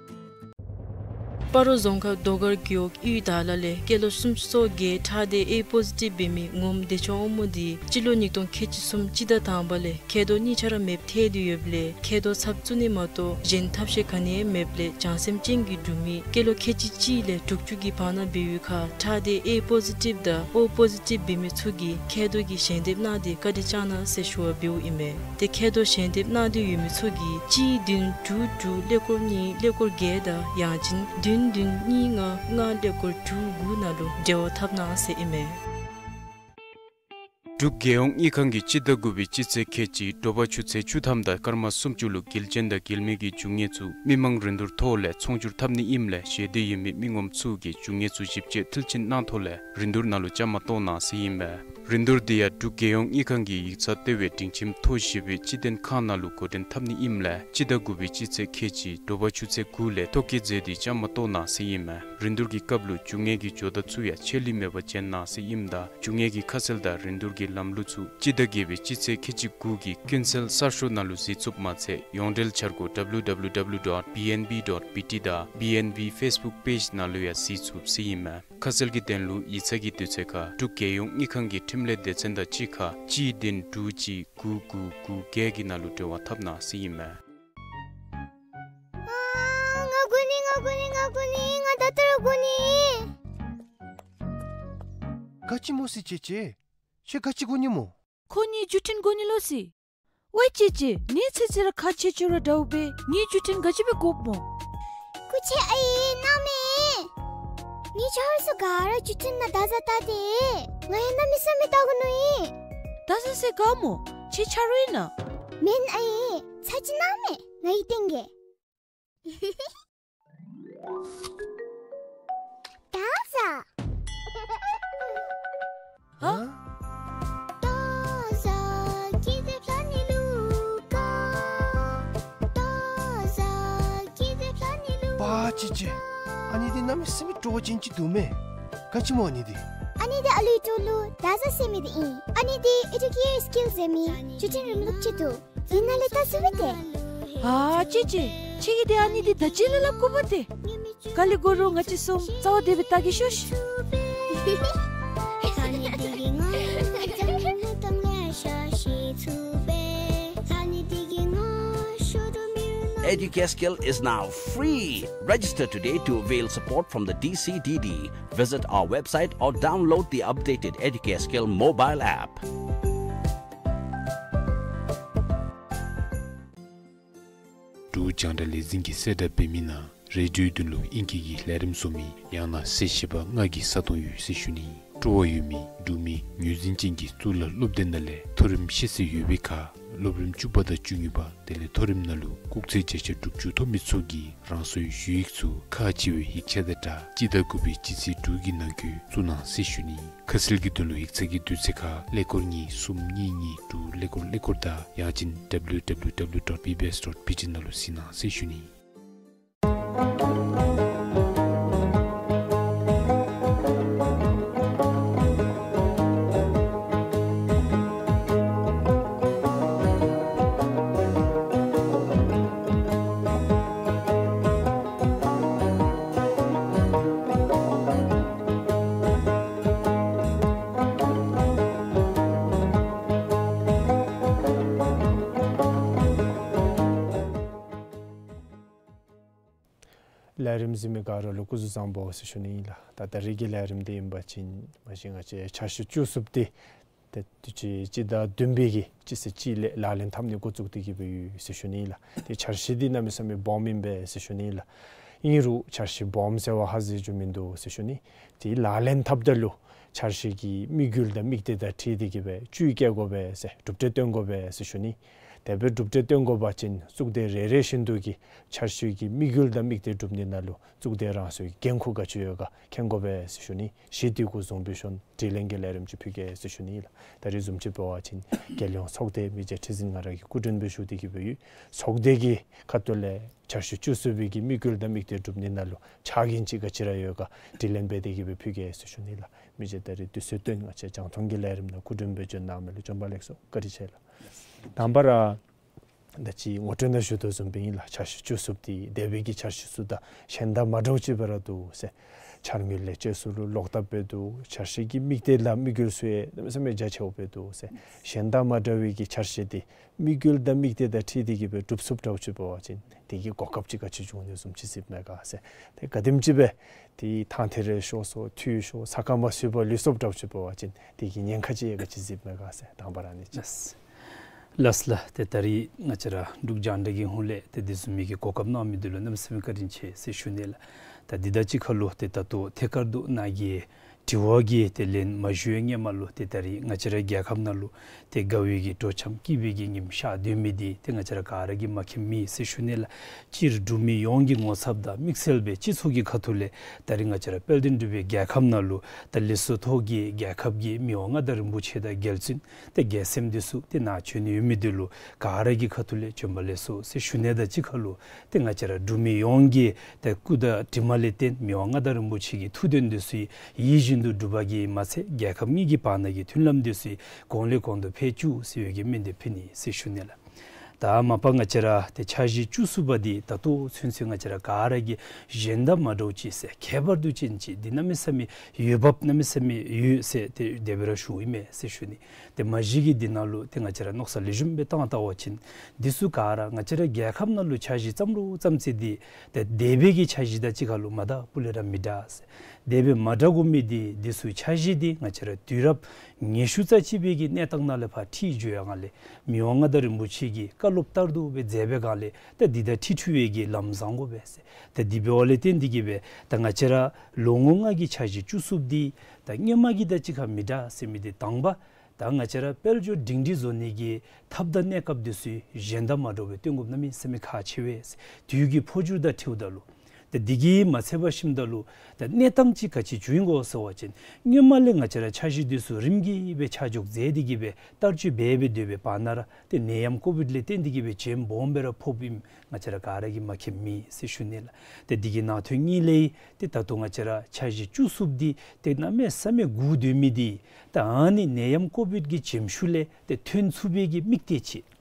སྤ་རོ་རྫོང་ཁག་རྡོ་དཀར་རྒེད་འོག་གཡུས་དྭགས་ལ་ལས་སྐྱེས་ལོ་སུམ་ཅུ་སོ་བརྒྱད་ཁྲག་སྡེ་ཨེ་པོ་ཟི་ཊིབ་འབད་མི་ངོམ་བདེ་མཆོག་དབང་མོ་འདི་སྤྱི་ལོ་ཉིས་སྟོང་ཁལ་གཅིག་གསུམ་སྤྱི་ཟླ་དང་པ་ལས་མཁལ་རྡོག་གཉིས་ཆ་ར་མེདཔ་ཐལ་ཏེ་ཡོདཔ་ལས་མཁལ་རྡོག་ཚབ་བཙུགས་ནི་མ་གཏོགས་གཞན་ཐབས་ཤེས་ག་ནི་ཡང་མེདཔ་ལས་བྱང་སེམས་ཅན་གྱི་འབྲུག་མི་སྐྱེས་ལོ་ཁལ་གཅིག་གཅིག་ལས་དྲུག་ཅུ་གི་བར་ན་འབད་བའི་ཁར་ཁྲག་སྡེ་ཨེ་པོ་ཟི་ཊིབ་དང་ཨོ་པོ་ཟི་ཊིབ་འབད་མི་ཚུ་གིས་མཁལ་རྡོག་གི་ཞལ་འདེབས་གནང་སྟེ་བཀའ་དྲིན་བསྐྱང་གནང་ཟེར་ཞུ་བ་འབདཝ་ཨིན་མས། ཏེ་མཁལ་རྡོག་ཞལ་འདེབས་གནང་སྟེ་ཡོད་མི་ཚུ་གིས་གཅིག་བདུན་དྲུག་དྲུག་ཀླད་ཀོར་གཉིས་ཀླད་ཀོར་བརྒྱད་དང་ཡང་ཅིན་བདུན་བདུན་གཉིས་ལྔ་ལྔ་ཀླད་ཀོར་དྲུག་དགུ་ནང་ལུ་འབྲེལ་བ་འཐབ་གནང་ཟེར་ཨིན་མས། འབྲུག་རྒྱལ་ཡོངས་དངུལ་ཁང་གིས་སྤྱི་ཟླ་དགུ་པའི་སྤྱི་ཚེས་ཁལ་གཅིག་དྲོ་པ་ཆུ་ཚོད་བཅུ་ཐམ་དང་སྐར་མ་སུམ་ཅུ་ལུ་འགུལ་སྐྱོད་དང་འགུལ་མེད་ཀྱི་རྒྱུ་དངོས་ཚུ་མི་མང་རིན་བསྡུར་ཐོག་ལས་ཚོང་སྒྱུར་འཐབ་ནི་ཨིནམ་ལས་ཞེ་འདོད་ཡོད་མི་མི་ངོམ་ཚུ་གིས་རྒྱུ་དངོས་ཚུ་ཞིབ་དཔྱད་མཐིལ་ཕྱིན་གནང་ཐོག་ལས་རིན་བསྡུར་ནང་ལུ་བཅའ་མར་གཏོགས་གནང་ཟེར་ཨིན་མས། རིན་བསྡུར་འདི་ཡང་འབྲུག་རྒྱལ་ཡོངས་དངུལ་ཁང་གི་ཡིག་ཚང་ལྟེ་བའི་སྒྲིང་ཁྱིམ་ཐོག་བཞི་པའི་སྤྱི་དོན་ཁང་ནང་ལུ་འགོ་འདྲེན་འཐབ་ནི་ཨིནམ་ལས་སྤྱི་ཟླ་དགུ་པའི་སྤྱི་ཚེས་ཁལ་གཅིག་དྲོ་པ་ཆུ་ཚོད་དགུ་ལས་ཐོ་བཀོད་མཛད་དེ་བཅའ་མར་གཏོགས་གནང་ཟེར་ཨིན་མས། རིན་བསྡུར་གྱི་སྐབས་ལུ་རྒྱུ་དངོས་ཀྱི་ཇོ་བདག་ཚུ་ཡང་ཆད་ལུས་མེད་པར་བྱོན་གནང་ཟེར་ཨིནམ་ད་རྒྱུ་དངོས་ཀྱི་ཁ་གསལ་དང་རིན་བསྡུར་གྱི་ལམ་ལུགས་ཚུ་སྤྱི་ཟླ་བརྒྱད་པའི་སྤྱི་ཚེས་ཁལ་གཅིག་དགུ་གི་ཀུན་གསལ་གསར་ཤོག་ནང་ལུ་གཟིགས་ཚུགསཔ་མ་ཚད་ཡོངས་འབྲེལ་འཆར་སྒོ་W W W dot B N B dot B T དང་B N B Facebook page ནང་ལུ་ཡང་གཟིགས་ཚུགས་ཟེར་ཨིན་མས། ཁ་གསལ་གྱི་དོན་ལུ་ཡིག་ཚང་གི་དུས་ཚོད་ཁར་འབྲུག་རྒྱལ་ཡོངས་དངུལ་ཁང་གི་འཕྲིན་ལས་སྡེ་ཚན་དང་གཅིག་ཁར་གཅིག་བདུན་དྲུག་གཅིག་དགུ་དགུ་དགུ་བརྒྱད་ཀྱི་ནང་ལུ་འབྲེལ་བ་འཐབ་གནང་ཟེར་ཨིན་མས། ཨ་ང་དགོ་ནི་ང་དགོ་ནི་ང་དགོ་ནི་ང་ད་ལྟོ་ར་དགོ་ནི། ག་ཅི་སྨོ་ཟེར་ཅེ་ཅེ། ཁྱོད་ག་ཅི་དགོ་ནི་སྨོ། ཁོ་ངེའི་བརྒྱུད་འཕྲིན་དགོ་ནི་ལོ་ཟེར། ཝའི་ཅེ་ཅེ་ངེའི་ཚེ་ཚེ་ར་ཁག་ཆེ་ཆེ་ར་འདྲཝ་སྦེ་ངེའི་བརྒྱུད་འཕྲིན་ག་ཅི་སྦེ་དགོཔ་སྨོ། སྐུ་མཁྱེན་ཨའི་གནམ་མེད། ངེའི་ཆ་རོགས་ཚུ་ག་ར་བརྒྱུད་འཕྲིན་ནང་བརྡ་བཟའ་བལྟ་སྟེ་ང་ཡང་གནམ་མེད་ས་མེད་བལྟ་དགོ་མནོ་ཡི། བརྡ་བཟའ་ཟེར་ག་སྨོ། ཁྱོད་ཆ་རོགས་ཨིན་ན། མེན་ཨའི། ཚ་གྱང་གནང་མས། ང་གིས་སྟོན་གེ། ད་ཟ། ཨ། པ་ཅི་ཅི། ཨ་ནི་འདི་གནམ་མེད་ས་མེད་སྤྲོ་བ་ཅན་ཅིག་འདུག་མས། ག་ཅི་སྨོ་ཨ་ནི་འདི། ཨ་ནི་འདི་ཨ་ལུའི་སྤྲོ་ལུ་ད་ཟ་ཟེར་མི་འདི་ཨིན། ཨ་ནི་འདི་ཨེ་ཌུ་ཀེར་སི་ཀིལ་ཟེར་མི་བརྒྱུད་འཕྲིན་རིམ་ལུགས་ཅིག་འདུག། འདི་ནང་ལས་བལྟ་ཚུགས་པས་ཏེ། ཨ་ཅི་ཅི། ཁྱོད་ཀྱིས་འདི་ཨ་ནི་འདི་ད་ཅི་ལས་སླབ་དགོ་པས་ཏེ། ག་ལས་དགོ་རུང་ང་བཅས་གསུམ་རྩ་བ་བདེ་སྦེ་བལྟ་གེ་ཤོག་ཤིག། Educare Skill is now free. Register today to avail support from the D C D D. Visit our website or download the updated Educare Skill mobile app. འབྲུག་རྒྱང་བསྒྲགས་ལས་འཛིན་གྱིས་གསལ་བསྒྲགས་འབད་མི་ནང་རེ་ཌིའོའི་དོན་ལུ་ཨིང་སྐད་ཀྱི་ལས་རིམ་བཟོ་མི་ཡང་ན་གསལ་བཤད་པ་ལྔ་གི་ས་སྟོང་ཡོད་ཟེར་ཞུ་ནི། སྤྲོ་བ་ཡོད་མི་འབྲུག་མི་ངོས་འཛིན་ཅན་གྱི་གཙུག་ལག་སློབ་སྡེ་ནང་ལས་མཐོ་རིམ་ཤེས་ཚད་ཡོད་པའི་ཁར་སློབ་རིམ་བཅུ་པ་དང་བཅུ་གཉིས་པ་དེ་ལས་མཐོ་རིམ་ནང་ལུ་སྐུགས་ཚད་བརྒྱ་ཆ་དྲུག་ཅུ་ཐོབ་མི་ཚུ་གིས་རང་སོའི་ཞུ་ཡིག་ཚུ་ཁག་ཆེ་བའི་ཡིག་ཆ་དང་སྦྲགས་སྤྱི་ཟླ་དགུ་པའི་སྤྱི་ཚེས་དྲུག་གི་ནང་འཁོད་བཙུགས་གནང་ཟེར་ཞུ་ནི། ཁ་གསལ་གྱི་དོན་ལུ་ཡིག་ཚང་གི་དུས་ཚོད་ཁར་ཀླད་ཀོར་གཉིས་གསུམ་གཉིས་གཉིས་དྲུག་ཀླད་ཀོར་ཀླད་ཀོར་དང་ཡང་ཅིན་W W W dot B B S dot B T dot B T ནང་ལུ་གཟིགས་གནང་ཟེར་ཞུ་ནི། ལས་རིམ་གཟིགས་མི་ག་ར་ལུ་སྐུ་གཟུགས་བཟང་པོ་ཟེར་ཞུ་ནི་ཨིན་ལགས། ད་ད་རིས་ཀྱི་ལས་རིམ་འདི་ཨིན་པ་ཅིན་མ་གཞི་ང་བཅས་འཆར་གཞི་བཅུ་གསུམ་འདི་ཏེ་དུས་ཅི་སྤྱི་ཟླ་བདུན་པའི་གི་སྤྱི་ཚེས་གཅིག་ལས་ལག་ལེན་འཐབ་ནི་འགོ་བཙུགས་ཏེ་གི་སྦེ་ཡོད་ཟེར་ཞུ་ནི་ཨིན་ལགས། ཏེ་འཆར་གཞི་འདི་གནམ་མེད་ས་མེད་སྦོམ་ཨིན་པས་ཟེར་ཞུ་ནི་ཨིན་ལགས། ཨིན་རུང་འཆར་གཞི་སྦོམ་ཟེར་བ་ཧ་གོ་རྒྱུ་མིན་འདུག་ཟེར་ཞུ་ནི། ཏེ་ལག་ལེན་འཐབ་ད་ལུ་འཆར་གཞི་གི་དམིགས་ཡུལ་དང་དམིགས་གཏད་དང་འཁྲིལ་ཏེ་གི་སྦེ་བཅུད་བཀལ་དགོ་པས་ཟེར་གྲུབ་འབྲས་སྟོན་དགོ་པས་ཟེར་ཞུ་ནི། དེ་སྦེ་གྲུབ་འབྲས་སྟོན་དགོ་པ་ཅིན་གཙུག་སྡེ་རེ་རེ་བཞིན་དུ་གིས་འཆར་གཞི་གི་དམིགས་ཡུལ་དང་དམིགས་གཏད་སྒྲུབ་ནི་ནང་ལུ་གཙུག་སྡེ་རང་སོའི་འགན་ཁུར་ག་ཅི་ཡོད་ག་མཁྱེན་དགོ་པས་ཟེར་ཞུ་ནི། གཞི་དེ་གུ་བཟུང་སྦེ་ཞུ་ནི། དྲི་ལན་གྱི་ལས་རིམ་ཅིག་ཕུལ་གེ་ཟེར་ཞུ་ནི་ལགས། ད་རིས་བཟུམ་ཅིག་འབད་བ་ཅིན་རྒྱལ་ཡོངས་ཚོགས་སྡེ་མི་རྗེ་ཁྲི་འཛིན་ང་ར་གིས་སྐུ་མགྲོན་སྦེ་ཞུ་སྟེ་གི་སྦེ་ཡོད། ཚོགས་སྡེ་གི་ཁ་ཐུག་ལས་འཆར་གཞི་བཅུ་གསུམ་པའི་གི་དམིགས་ཡུལ་དང་དམིགས་གཏད་སྒྲུབ་ནི་ནང་ལུ་ཕྱག་འགན་ཅིག་ག་ཅི་ར་ཡོད་ག་དྲི་ལན་འབད་དེ་གི་སྦེ་ཕུལ་གེ་ཟེར་ཞུ་ནི་ལགས། མི་རྗེ་ད་རིས་དུས་ཚོད་བཏོན་ང་བཅས་རྒྱང་མཐོང་གི་ལས་རིམ་ནང་སྐུ་མགྲོན་སྦེ་བྱོན་གནང་མི་ལུ་བྱོན་པ་ལེགས་སོ། བཀའ་དྲིན་ཆེ་ལགས། དང་པ་ར་ད་ཅི་ངོ་སྤྲོད་ནང་ཞུ་དོ་བཟུམ་སྦེ་ཨིན་ལགས། འཆར་གཞི་བཅུ་གསུམ་འདི་འདས་པའི་གི་འཆར་གཞི་ཚུ་དང་གཞན་དང་མ་འདྲཝ་ཅིག་སྦེ་ར་འདུག་ཟེར། འཆར་དངུལ་ལེན་ཚུ་ལུ་ལོག་ལྟབ་སྦེ་འདུག། འཆར་གཞི་གི་དམིགས་གཏད་དང་དམིགས་ཡུལ་ཚུ་ཡང་གནམ་མེད་ས་མེད་རྒྱ་ཆེཝ་སྦེ་འདུག་ཟེར། གཞན་དང་མ་འདྲ་བའི་གི་འཆར་གཞི་འདི་དམིགས་ཡུལ་དང་དམིགས་གཏད་དང་འཁྲིལ་ཏེ་གི་སྦེ་འགྲུབ་ཚུགསཔ་འདྲཝ་ཅིག་འབད་བ་ཅིན་དེ་གི་གོ་སྐབས་ཅིག་ག་ཅི་བྱུང་ནི་བཟུམ་ཅིག་གཟིགསཔ་མས་ག་ཟེར། ཏེ་ག་དེམ་ཅིག་སྦེ་ཏེ་ཐང་ཐེ་རེ་ཤོར་སོང་འཐུས་ཤོར་ས་ཁ་མ་སོས་པར་ལུས་སོངམ་འདྲཝ་ཅིག་འབད་བ་ཅིན་དེ་གི་ཉེན་ཁ་ཅིག་ཡང་ག་ཅི་གཟིགསཔ་མས་ག་ཟེར། དང་པ་ར་ཨ་ནི་ཅིག། ལགས་ལགས། ཏེ་ད་རིས་ང་བཅས་ར་འབྲུག་རྒྱང་བསྒྲགས་ཀྱི་ཧོངས་ལས་ཏེ་དེ་བཟུམ་མའི་གི་གོ་སྐབས་གནང་མི་འདི་ལུ་གནམ་མེད་ས་མེད་བཀའ་དྲིན་ཆེ་ཟེར་ཞུ་ནི་ལགས། ད་འདི་དང་གཅིག་ཁར་ལུ་ཏེ་ད་ལྟོ་ཐད་ཀར་དུ་ནཱ་གི་དྲི་བ་གི་ཏེ་ལན་མ་ཞུ་བའི་སྔོན་མ་ལུ་ཏེ་ད་རིས་ང་བཅས་ར་རྒྱལ་ཁབ་ནང་ལུ་ཏེ་དགའ་བའི་གི་དྲོ་འཆམ་སྐྱིད་པའི་གི་ཉིམ་ཤར་སྡོད་མི་འདི་ཏེ་ང་བཅས་ར་ག་ར་གིས་མ་མཁྱེནམ་མེད་ཟེར་ཞུ་ནི་ལགས། སྤྱིར་འབྲུག་མི་ཡོངས་ཀྱི་ངོ་ཚབ་དང་དམིགས་བསལ་སྦེ་སྤྱི་ཚོགས་ཀྱི་ཁ་ཐུག་ལས་ད་རིས་ང་བཅས་ར་དཔལ་ལྡན་འབྲུག་པའི་རྒྱལ་ཁབ་ནང་ལུ་ད་ལེ་སོ་ཐོ་གི་རྒྱལ་ཁབ་ཀྱི་མི་དབང་མངའ་བདག་རིན་པོ་ཆེ་དང་རྒྱལ་བཙུན་ཏེ་རྒྱལ་མཚན་འདི་ཚུ་ཏེ་ནཱ་བྱོན་ནི་ཡོད་མི་འདི་ལུ་ག་ར་གི་ཁ་ཐུག་ལས་བྱོན་པ་ལེགས་སོ་ཟེར་ཞུ་ནི་དང་གཅིག་ཁར་ལུ་ཏེ་ང་བཅས་ར་འབྲུག་མི་ཡོངས་ཀྱི་ཏེ་སྐུ་དང་གྲིབ་མ་ལས་བརྟེན་མི་དབང་མངའ་བདག་རིན་པོ་ཆེ་གི་ཐུགས་དོན་འདི་ཚུ་ཡིད་བཞིན་དུ་འགྲུབ་པ་གིས་མ་ཚད་རྒྱལ་ཁབ་གཉིས་ཀྱི་བར་ན་གི་མཐུན་ལམ་འདི་ཚུ་གོང་ལས་གོང་དུ་འཕེལ་བཅུག་ཟེར་བའི་གི་སྨོན་འདེབས་ཕུལ་ནི་ཟེར་ཞུ་ནི་ལགས། ད་མ་པ་ང་བཅས་ར་ཏེ་འཆར་གཞི་བཅུ་གསུམ་པ་འདི་ད་ལྟོ་ཚུན་ཚོད་ང་བཅས་ར་ག་ར་གིས་གཞན་དང་མ་འདྲཝ་ཅིག་ཟེར་ཁྱད་པར་དུ་ཅན་ཅིག་འདི་གནམ་མེད་ས་མེད་ཡོདཔ་གནམ་མེད་ས་མེད་ཡོད་ཟེར་ཏེ་དེ་སྦེ་ར་ཞུཝ་ཨིན་མས་ཟེར་ཞུ་ནི། ཏེ་མ་གཞི་གི་འདི་ནང་ལུ་ཏེ་ང་བཅས་ར་མནོ་བསམ་ལེགས་ཤོམ་སྦེ་བཏང་བལྟ་བ་ཅིན་འདི་ཚུ་ག་ར་ང་བཅས་ར་རྒྱལ་ཁབ་ནང་ལུ་འཆར་གཞི་བརྩམ་རུང་བརྩམ་ཚེ་འདི་ཏེ་འདས་པའི་གི་འཆར་གཞི་དང་གཅིག་ཁར་ལུ་མ་འདྲཝ་སྤུ་ལས་ར་མི་འདྲ་ཟེར། འདས་པའི་མ་འདྲ་དགོ་མི་འདི་འདི་ཚུ་འཆར་གཞི་འདི་ང་བཅས་ར་དུས་རབས་ཉི་ཤུ་རྩ་གཅིག་པའི་གི་གནས་སྟངས་ནང་ལས་ཕར་འཁྲིད་འགྱོ་ཡར་སྒང་ལས་མི་དབང་མངའ་བདག་རིན་པོ་ཆེ་གི་བཀའ་སློབ་ལྟར་དུ་སྦེ་མཛད་པའི་སྒང་ལས་ད་འདི་དང་འཁྲིལ་འཁྲིལ་བའི་གི་ལམ་བཟང་དགོ་པས་ཟེར། ད་འདི་འབདཝ་ལས་བརྟེན་ཏེ་གི་སྦེ་ད་ང་བཅས་ར་ལོ་ངོ་ལྔ་གི་འཆར་གཞི་བཅུ་གསུམ་འདི་ད་སྔོན་མ་གི་དང་གཅིག་ཁར་མི་འདྲ་ཟེར་མི་འདི་དང་པ་ ད་ང་བཅས་ར་དཔལ་འབྱོར་སྒྲིང་སྒྲིང་བཟོ་ནི་གི་ཐབས་དང་གནས་སྐབས་འདི་ཚུ་གཞན་དང་མ་འདྲཝ་སྦེ་སྟོན་དགོཔ་གནམ་མེད་ས་མེད་ཁག་ཆེ་བས། དུས་ཀྱི་འཕོ་འགྱུར་དང་འཁྲིལཝ་ད་ལུ། ད་འདི་གིས་མ་ཚད་པར་ཞིནམ་ད་ལུ་ད་གནས་སྟངས་ཅིག་ག་ཅི་བྱུང་ཡི་གོ་ཟེར་བ་ཅིན། སྔོན་མ་ལས་ང་བཅས་ར་འཆར་གཞི་འདི་ཚུ་རིམ་གྱིས་སྦེ་ཆ་འཇོག་མཛད་དེ་གི་སྦེ་བསྟར་སྤྱོད་འབད་སྦེ་སྡོད་པའི་བར་ན་ར་ཏེ་ནད་ཡམས་ཀོ་བིཌ་ལས་བརྟེན་ཏེ་གི་སྦེ་བྱེམ་སྦོམ་སྦེ་ར་ཕོགཔ་ཨིནམ་ང་བཅས་ར་ག་ར་གིས་མ་མཁྱེནམ་མེད་ཟེར་ཞུ་ནི་ལགས། ཏེ་འདི་གི་ནང་དོན་གཉིས་ལས་ཏེ་ད་ལྟོ་ང་བཅས་ར་འཆར་གཞི་བཅུ་གསུམ་འདི་ཏེ་གནམ་མེད་ས་མེད་སྒུག་སྡོད་མི་འདི་ད་ཨ་ནི་ནད་ཡམས་ཀོ་བིཌ་ཀྱི་བྱེམ་ཤུགས་ལས་ཏེ་ཐོན་ཚུགས་པའི་གི་དམིགས་གཏད་ཅིག།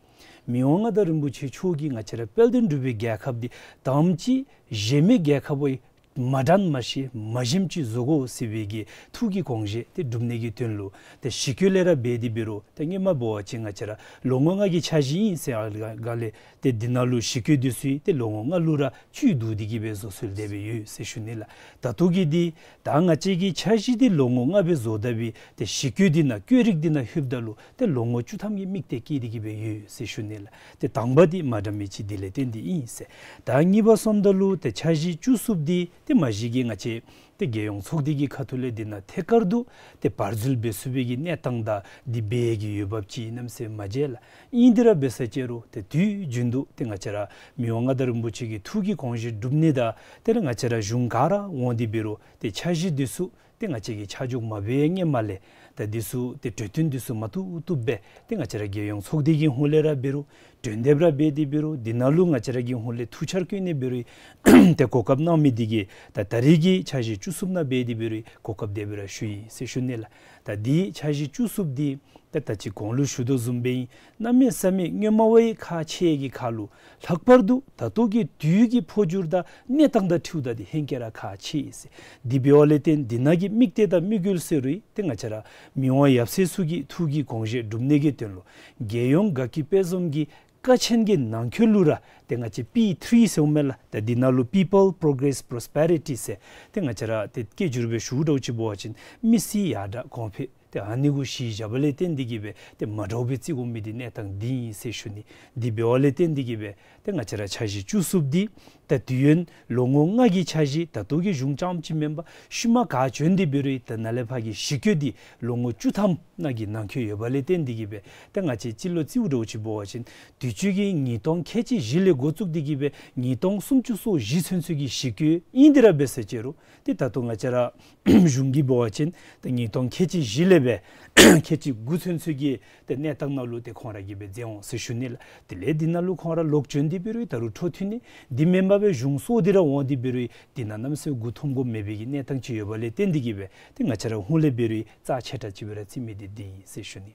མི་དབང་མངའ་བདག་རིན་པོ་ཆེ་མཆོག་གིས་ང་བཅས་ར་དཔལ་ལྡན་འབྲུག་པའི་རྒྱལ་ཁབ་འདི་དང་པ་ཅིག་གཞན་མི་རྒྱལ་ཁབ་བ་མ་འདྲཝ་མ་ཤེས་མ་ཞནམ་ཅིག་བཟོ་དགོ་ཟེར་བའི་གི་ཐུགས་ཀྱི་དགོངས་བཞེད་དེ་སྒྲུབ་ནི་གི་དོན་ལུ་ཏེ་ཞི་རྒོལ་ལས་ར་འབད་དེ་འབད་རུང་ཏེ་སྔོན་མ་འབད་བ་ཅིན་ང་བཅས་ར་ལོ་ངོ་ལྔ་གི་འཆར་གཞི་ཨིན་ཟེར་ཨ་ལ་ག་ལས་ཏེ་འདི་ནང་ལུ་ཞི་རྒོལ་འདི་ཚུ་ཏེ་ལོ་ངོ་ལྔ་ལུ་ར་བཅུད་བསྡུ་སྟེ་གི་སྦེ་བཟོ་སྲོལ་དེ་སྦེ་ཡོད་ཟེར་ཞུ་ནི་ལགས། ད་ལྟོ་གི་འདི་ད་ང་བཅས་ཀྱི་འཆར་གཞི་འདི་ལོ་ངོ་ལྔ་སྦེ་བཟོ་ད་སྦེ་ཏེ་ཞི་རྒོལ་འདི་ནང་བཀོད་རིགས་འདི་ནང་ལྷོདཔ་ད་ལུ་ཏེ་ལོ་ངོ་བཅུ་ཐམ་གྱི་དམིགས་གཏད་བསྐྱེད་དེ་གི་སྦེ་ཡོད་ཟེར་ཞུ་ནི་ལགས། ཏེ་དང་པ་འདི་མ་འདྲ་མི་ཅིག་འདི་ལས་བརྟེན་ཏེ་ཨིན་ཟེར། ད་གཉིས་པ་སོངམ་ད་ལུ་ཏེ་འཆར་གཞི་བཅུ་གསུམ་འདི་ཏེ་མ་གཞི་གི་ང་བཅས་ཏེ་རྒྱལ་ཡོངས་ཚོགས་སྡེ་གི་ཁ་ཐུག་ལས་འདི་ནང་ཐད་ཀར་དུ་ཏེ་བར་འཛུལ་འབད་ཚུགས་པའི་གི་གནས་སྟངས་དང་འདི་འབད་ནི་གི་འོས་འབབ་ཅིག་གནམ་མེད་ས་མེད་མ་མཇལ་ལགས། ཨིན་དེ་ར་འབད་ས་ཅིག་རུང་ཏེ་དུས་རྒྱུན་དུ་ཏེ་ང་བཅས་ར་མི་དབང་མངའ་བདག་རིན་པོ་ཆེ་གི་ཐུགས་ཀྱི་དགོངས་བཞེད་སྒྲུབ་ནི་དང་ཏེ་ར་ང་བཅས་ར་གཞུང་ག་ར་འོང་སྟེ་འབད་རུང་ཏེ་འཆར་གཞི་འདི་ཚུ་ཏེ་ང་བཅས་ཀྱིས་ཆ་འཇོག་མ་འབད་བའི་སྔོན་མ་ལས་ད་འདི་ཚུ་ཏེ་གྲོས་བསྟུན་འདི་ཚུ་མ་བཏུབ་བཏུབ་སྦེ་ཏེ་ང་བཅས་ར་རྒྱལ་ཡོངས་ཚོགས་སྡེ་གི་ཧོངས་ལས་ར་འབད་རུང་གྲོས་འདེབས་ར་འབད་དེ་འབད་རུང་འདི་ནང་ལུ་ང་བཅས་ར་གི་ཧོངས་ལས་ཐུགས་འཆར་བཀོད་ནི་འབད་རུང་ཏེ་གོ་སྐབས་གནང་མི་འདི་གིས་ད་ད་རེས་ཀྱི་འཆར་གཞི་བཅུ་གསུམ་ནང་འབད་དེ་འབད་རུང་གོ་སྐབས་དེ་སྦེ་ར་ཞུ་ཡི་ཟེར་ཞུ་ནི་ལགས། ད་འདི་འཆར་གཞི་བཅུ་གསུམ་འདི་ད་ད་ཅི་གོང་ལུ་ཞུ་དོ་བཟུམ་སྦེ་ཨིན། གནམ་མེད་ས་མེད་སྔོན་མ་བ་ཡི་ཁག་ཆེ་གི་ཁར་ལུ་ལྷག་པར་དུ་ད་ལྟོ་གི་དུས་ཀྱི་འཕོ་འགྱུར་དང་གནས་སྟངས་དང་འཁྲིལཝ་ད་འདི་ཧེང་སྐལ་ར་ཁག་ཆེ་ཟེར། འདི་འབདཝ་ལས་བརྟེན་འདི་ནང་གི་དམིགས་གཏད་དང་དམིགས་ཡུལ་ཟེར་རུང་ཏེ་ང་བཅས་ར་མི་དབང་ཡབ་སྲས་ཚུ་གི་ཐུགས་ཀྱི་དགོངས་བཞེད་སྒྲུབ་ནི་གི་དོན་ལུ་རྒྱལ་ཡོངས་དགའ་སྐྱིད་དཔལ་འཛོམས་ཀྱི་ཀ་ཆེན་གྱི་ནང་འཁོད་ལུ་ར་ཏེ་ང་བཅས་པི་ཐི་རི་ཟེརཝ་མས་ལགས། ད་འདི་ནང་ལུ་People Progress Prosperity ཟེར་ཏེ་ང་བཅས་ར་ཏེ་སྐད་སྒྱུར་སྦེ་ཞུཝ་འདྲཝ་ཅིག་འབད་བ་ཅིན་མི་སེར་ཡར་དྲག་གོང་འཕེལ་ཏེ་ཨ་ནི་གུ་གཞི་བཞག་པ་ལས་བརྟེན་ཏེ་གི་སྦེ་ཏེ་མ་འདྲཝ་སྦེ་བརྩི་དགོ་མི་འདི་གནས་སྟངས་འདི་ཨིན་ཟེར་ཞུ་ནི། འདི་འབདཝ་ལས་བརྟེན་ཏེ་གི་སྦེ་ཏེ་ང་བཅས་ར་འཆར་གཞི་བཅུ་གསུམ་འདི་ད་དུས་ཡུན་ལོ་ངོ་ལྔ་གི་འཆར་གཞི་ད་ལྟོ་གི་གཞུང་རྐྱངམ་ཅིག་མེན་པར་ཤུལ་མ་ག་བྱོན་ཏེ་འབད་རུང་ད་ནཱ་ལས་ཕར་གྱི་ཞི་རྒོལ་འདི་ལོ་ངོ་བཅུ་ཐམ་ནང་གི་ནང་འཁོད་ཡོད་པ་ལས་བརྟེན་ཏེ་གི་སྦེ་ཏེ་ང་བཅས་སྤྱི་ལོ་རྩིཝ་འདྲཝ་ཅིག་འབད་བ་ཅིན་དུས་ཅི་གི་ཉིས་སྟོང་ཁལ་གཅིག་བཞི་ལས་འགོ་བཙུགས་ཏེ་གི་སྦེ་ཉིས་སྟོང་སུམ་ཅུ་སོ་བཞི་ཚུན་ཚོད་ཀྱི་ཞི་རྒོལ་ཨིན་དེ་ར་འབད་ས་ཅིག་རུང་ཏེ་ད་ལྟོ་ང་བཅས་ར་གཞུང་གིས་འབད་བ་ཅིན་ཏེ་ཉིས་སྟོང་ཁལ་གཅིག་བཞི་ལས་སྦེ་ཁལ་གཅིག་དགུ་ཚུན་ཚོད་ཀྱི་ཏེ་གནས་སྟངས་ནང་ལུ་ཏེ་ཁོང་ར་གིས་སྦེ་མཛད་འོང་ཟེར་ཞུ་ནི་ལགས། དེ་ལས་འདི་ནང་ལུ་ཁོང་ར་ལོག་བྱོན་ཏེ་འབད་རུང་ད་རུང་འཕྲོ་མཐུད་ནི་འདི་མེན་པར་སྦེ་གཞུང་སོར་འདི་ར་འོང་སྟེ་འབད་རུང་འདི་ནང་གནམ་མེད་ས་མེད་མགུ་འཐོམ་དགོཔ་མེད་པའི་གི་གནས་སྟངས་ཅིག་ཡོད་པ་ལས་བརྟེན་ཏེ་གི་སྦེ་ཏེ་ང་བཅས་ར་ཧོངས་ལས་འབད་རུང་རྩ་ཆེ་དྲགས་ཅིག་སྦེ་ར་བརྩི་མི་འདི་འདི་ཨིན་ཟེར་ཞུ་ནི།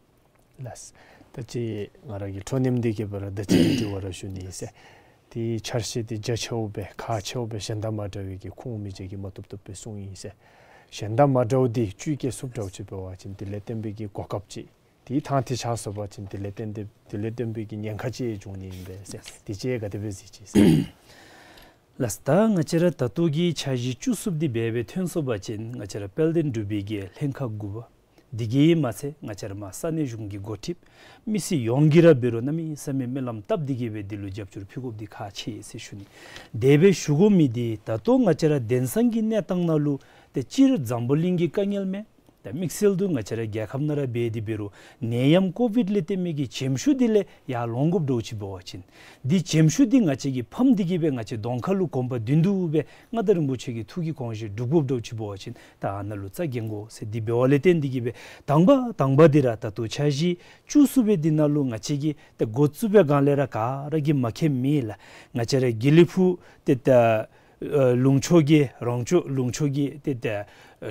ལགས། ད་ཅི་ང་ར་གི་འཕྲོ་མཐུད་དེ་གི་སྦེ་ར་ད་ཅི་དྲི་བ་ར་ཞུ་ནི་ཟེར། ཏེ་འཆར་གཞི་འདི་རྒྱ་ཆེཝ་སྦེ་ཁག་ཆེཝ་སྦེ་གཞན་དང་མ་འདྲ་བའི་གི་ཁུངས་མེད་ཅིག་གིས་མ་བཏུབ་བཏུབ་སྦེ་གསུངས་ཡི་ཟེར། གཞན་དང་མ་འདྲཝ་འདི་བཅུད་བསྐྱེད་ཚུགསཔ་འདྲཝ་ཅིག་འབད་བ་ཅིན་དེ་ལས་བརྟེན་པའི་གི་གོ་སྐབས་ཅིག་ཏེ་ཐང་ཐི་ཆགས་སོང་པ་ཅིན་དེ་ལས་བརྟེན་ཏེ་དེ་ལས་བརྟེན་པའི་གི་ཉེན་ཁ་ཅིག་འབྱུང་ནི་ཨིན་པས་ཟེར། དེ་ཅིག་ག་དེ་སྦེ་གཟིགས་ཅི་ཟེར། ལགས། ད་ང་བཅས་ར་ད་ལྟོ་གི་འཆར་གཞི་བཅུ་གསུམ་འདི་འབད་སྦེ་ཐོན་སོང་པ་ཅིན་ང་བཅས་ར་དཔལ་ལྡན་འབྲུག་པའི་གི་ལྷན་ཁག་དགུ་པ་འདི་གིས་མ་ཚད་ང་བཅས་ར་མར་ས་གནས་གཞུང་གི་འགོ་ཁྲིདཔ་མི་སེར་ཡོངས་ཀྱིས་ར་འབད་རུང་གནམ་མེད་ས་མེད་སྨོན་ལམ་བཏབ་སྟེ་གི་སྦེ་འདི་ལུ་རྒྱབ་སྐྱོར་ཕུལ་དགོཔ་འདི་ཁག་ཆེ་ཟེར་ཞུ་ནི། དེ་སྦེ་ཞུ་དགོ་མི་འདི་ད་ལྟོ་ང་བཅས་ར་དེང་སང་གི་གནས་སྟངས་ནང་ལུ་ཏེ་སྤྱིར་འཛམ་བུ་གླིང་གི་དཀའ་ངལ་མས། ད་དམིགས་བསལ་དུ་ང་བཅས་ར་རྒྱལ་ཁབ་ནང་ར་འབད་དེ་འབད་རུང་ནད་ཡམས་ཀོ་བིཌ་ལས་བརྟེན་མི་གི་བྱེམ་ཤུགས་འདི་ལས་ཡར་ལོང་དགོཔ་འདྲཝ་ཅིག་འབད་བ་ཅིན་འདི་བྱེམ་ཤུགས་འདི་ང་བཅས་ཀྱིས་ཕམ་སྟེ་གི་སྦེ་ང་བཅས་གདོང་ཁ་ལུ་གོམ་པ་བདུན་དུ་སྦེ་མངའ་བདག་རིན་པོ་ཆེ་གི་ཐུགས་ཀྱི་དགོངས་བཞེད་སྒྲུབ་དགོཔ་འདྲཝ་ཅིག་འབད་བ་ཅིན་ད་ཨ་ནཱ་ལུ་རྩ་འགེངས་དགོ་ཟེར་འདི་འབདཝ་ལས་བརྟེན་ཏེ་གི་སྦེ་དང་པ་དང་པ་འདི་ར་ད་ལྟོ་འཆར་གཞི་བཅུ་གསུམ་པའི་འདི་ནང་ལུ་ང་བཅས་ཀྱིས་ད་འགོ་བཙུགས་པའི་སྒང་ལས་ར་ག་ར་གིས་མ་མཁྱེནམ་མེད་ལགས། ང་བཅས་ར་དགེ་ལེགས་ཕུག་ཏེ་ད་ཨ་ལུང་ཕྱོགས་ཀྱི་རོང་ཕྱོགས་ལུང་ཕྱོགས་ཀྱི་ཏེ་ད་ཨ་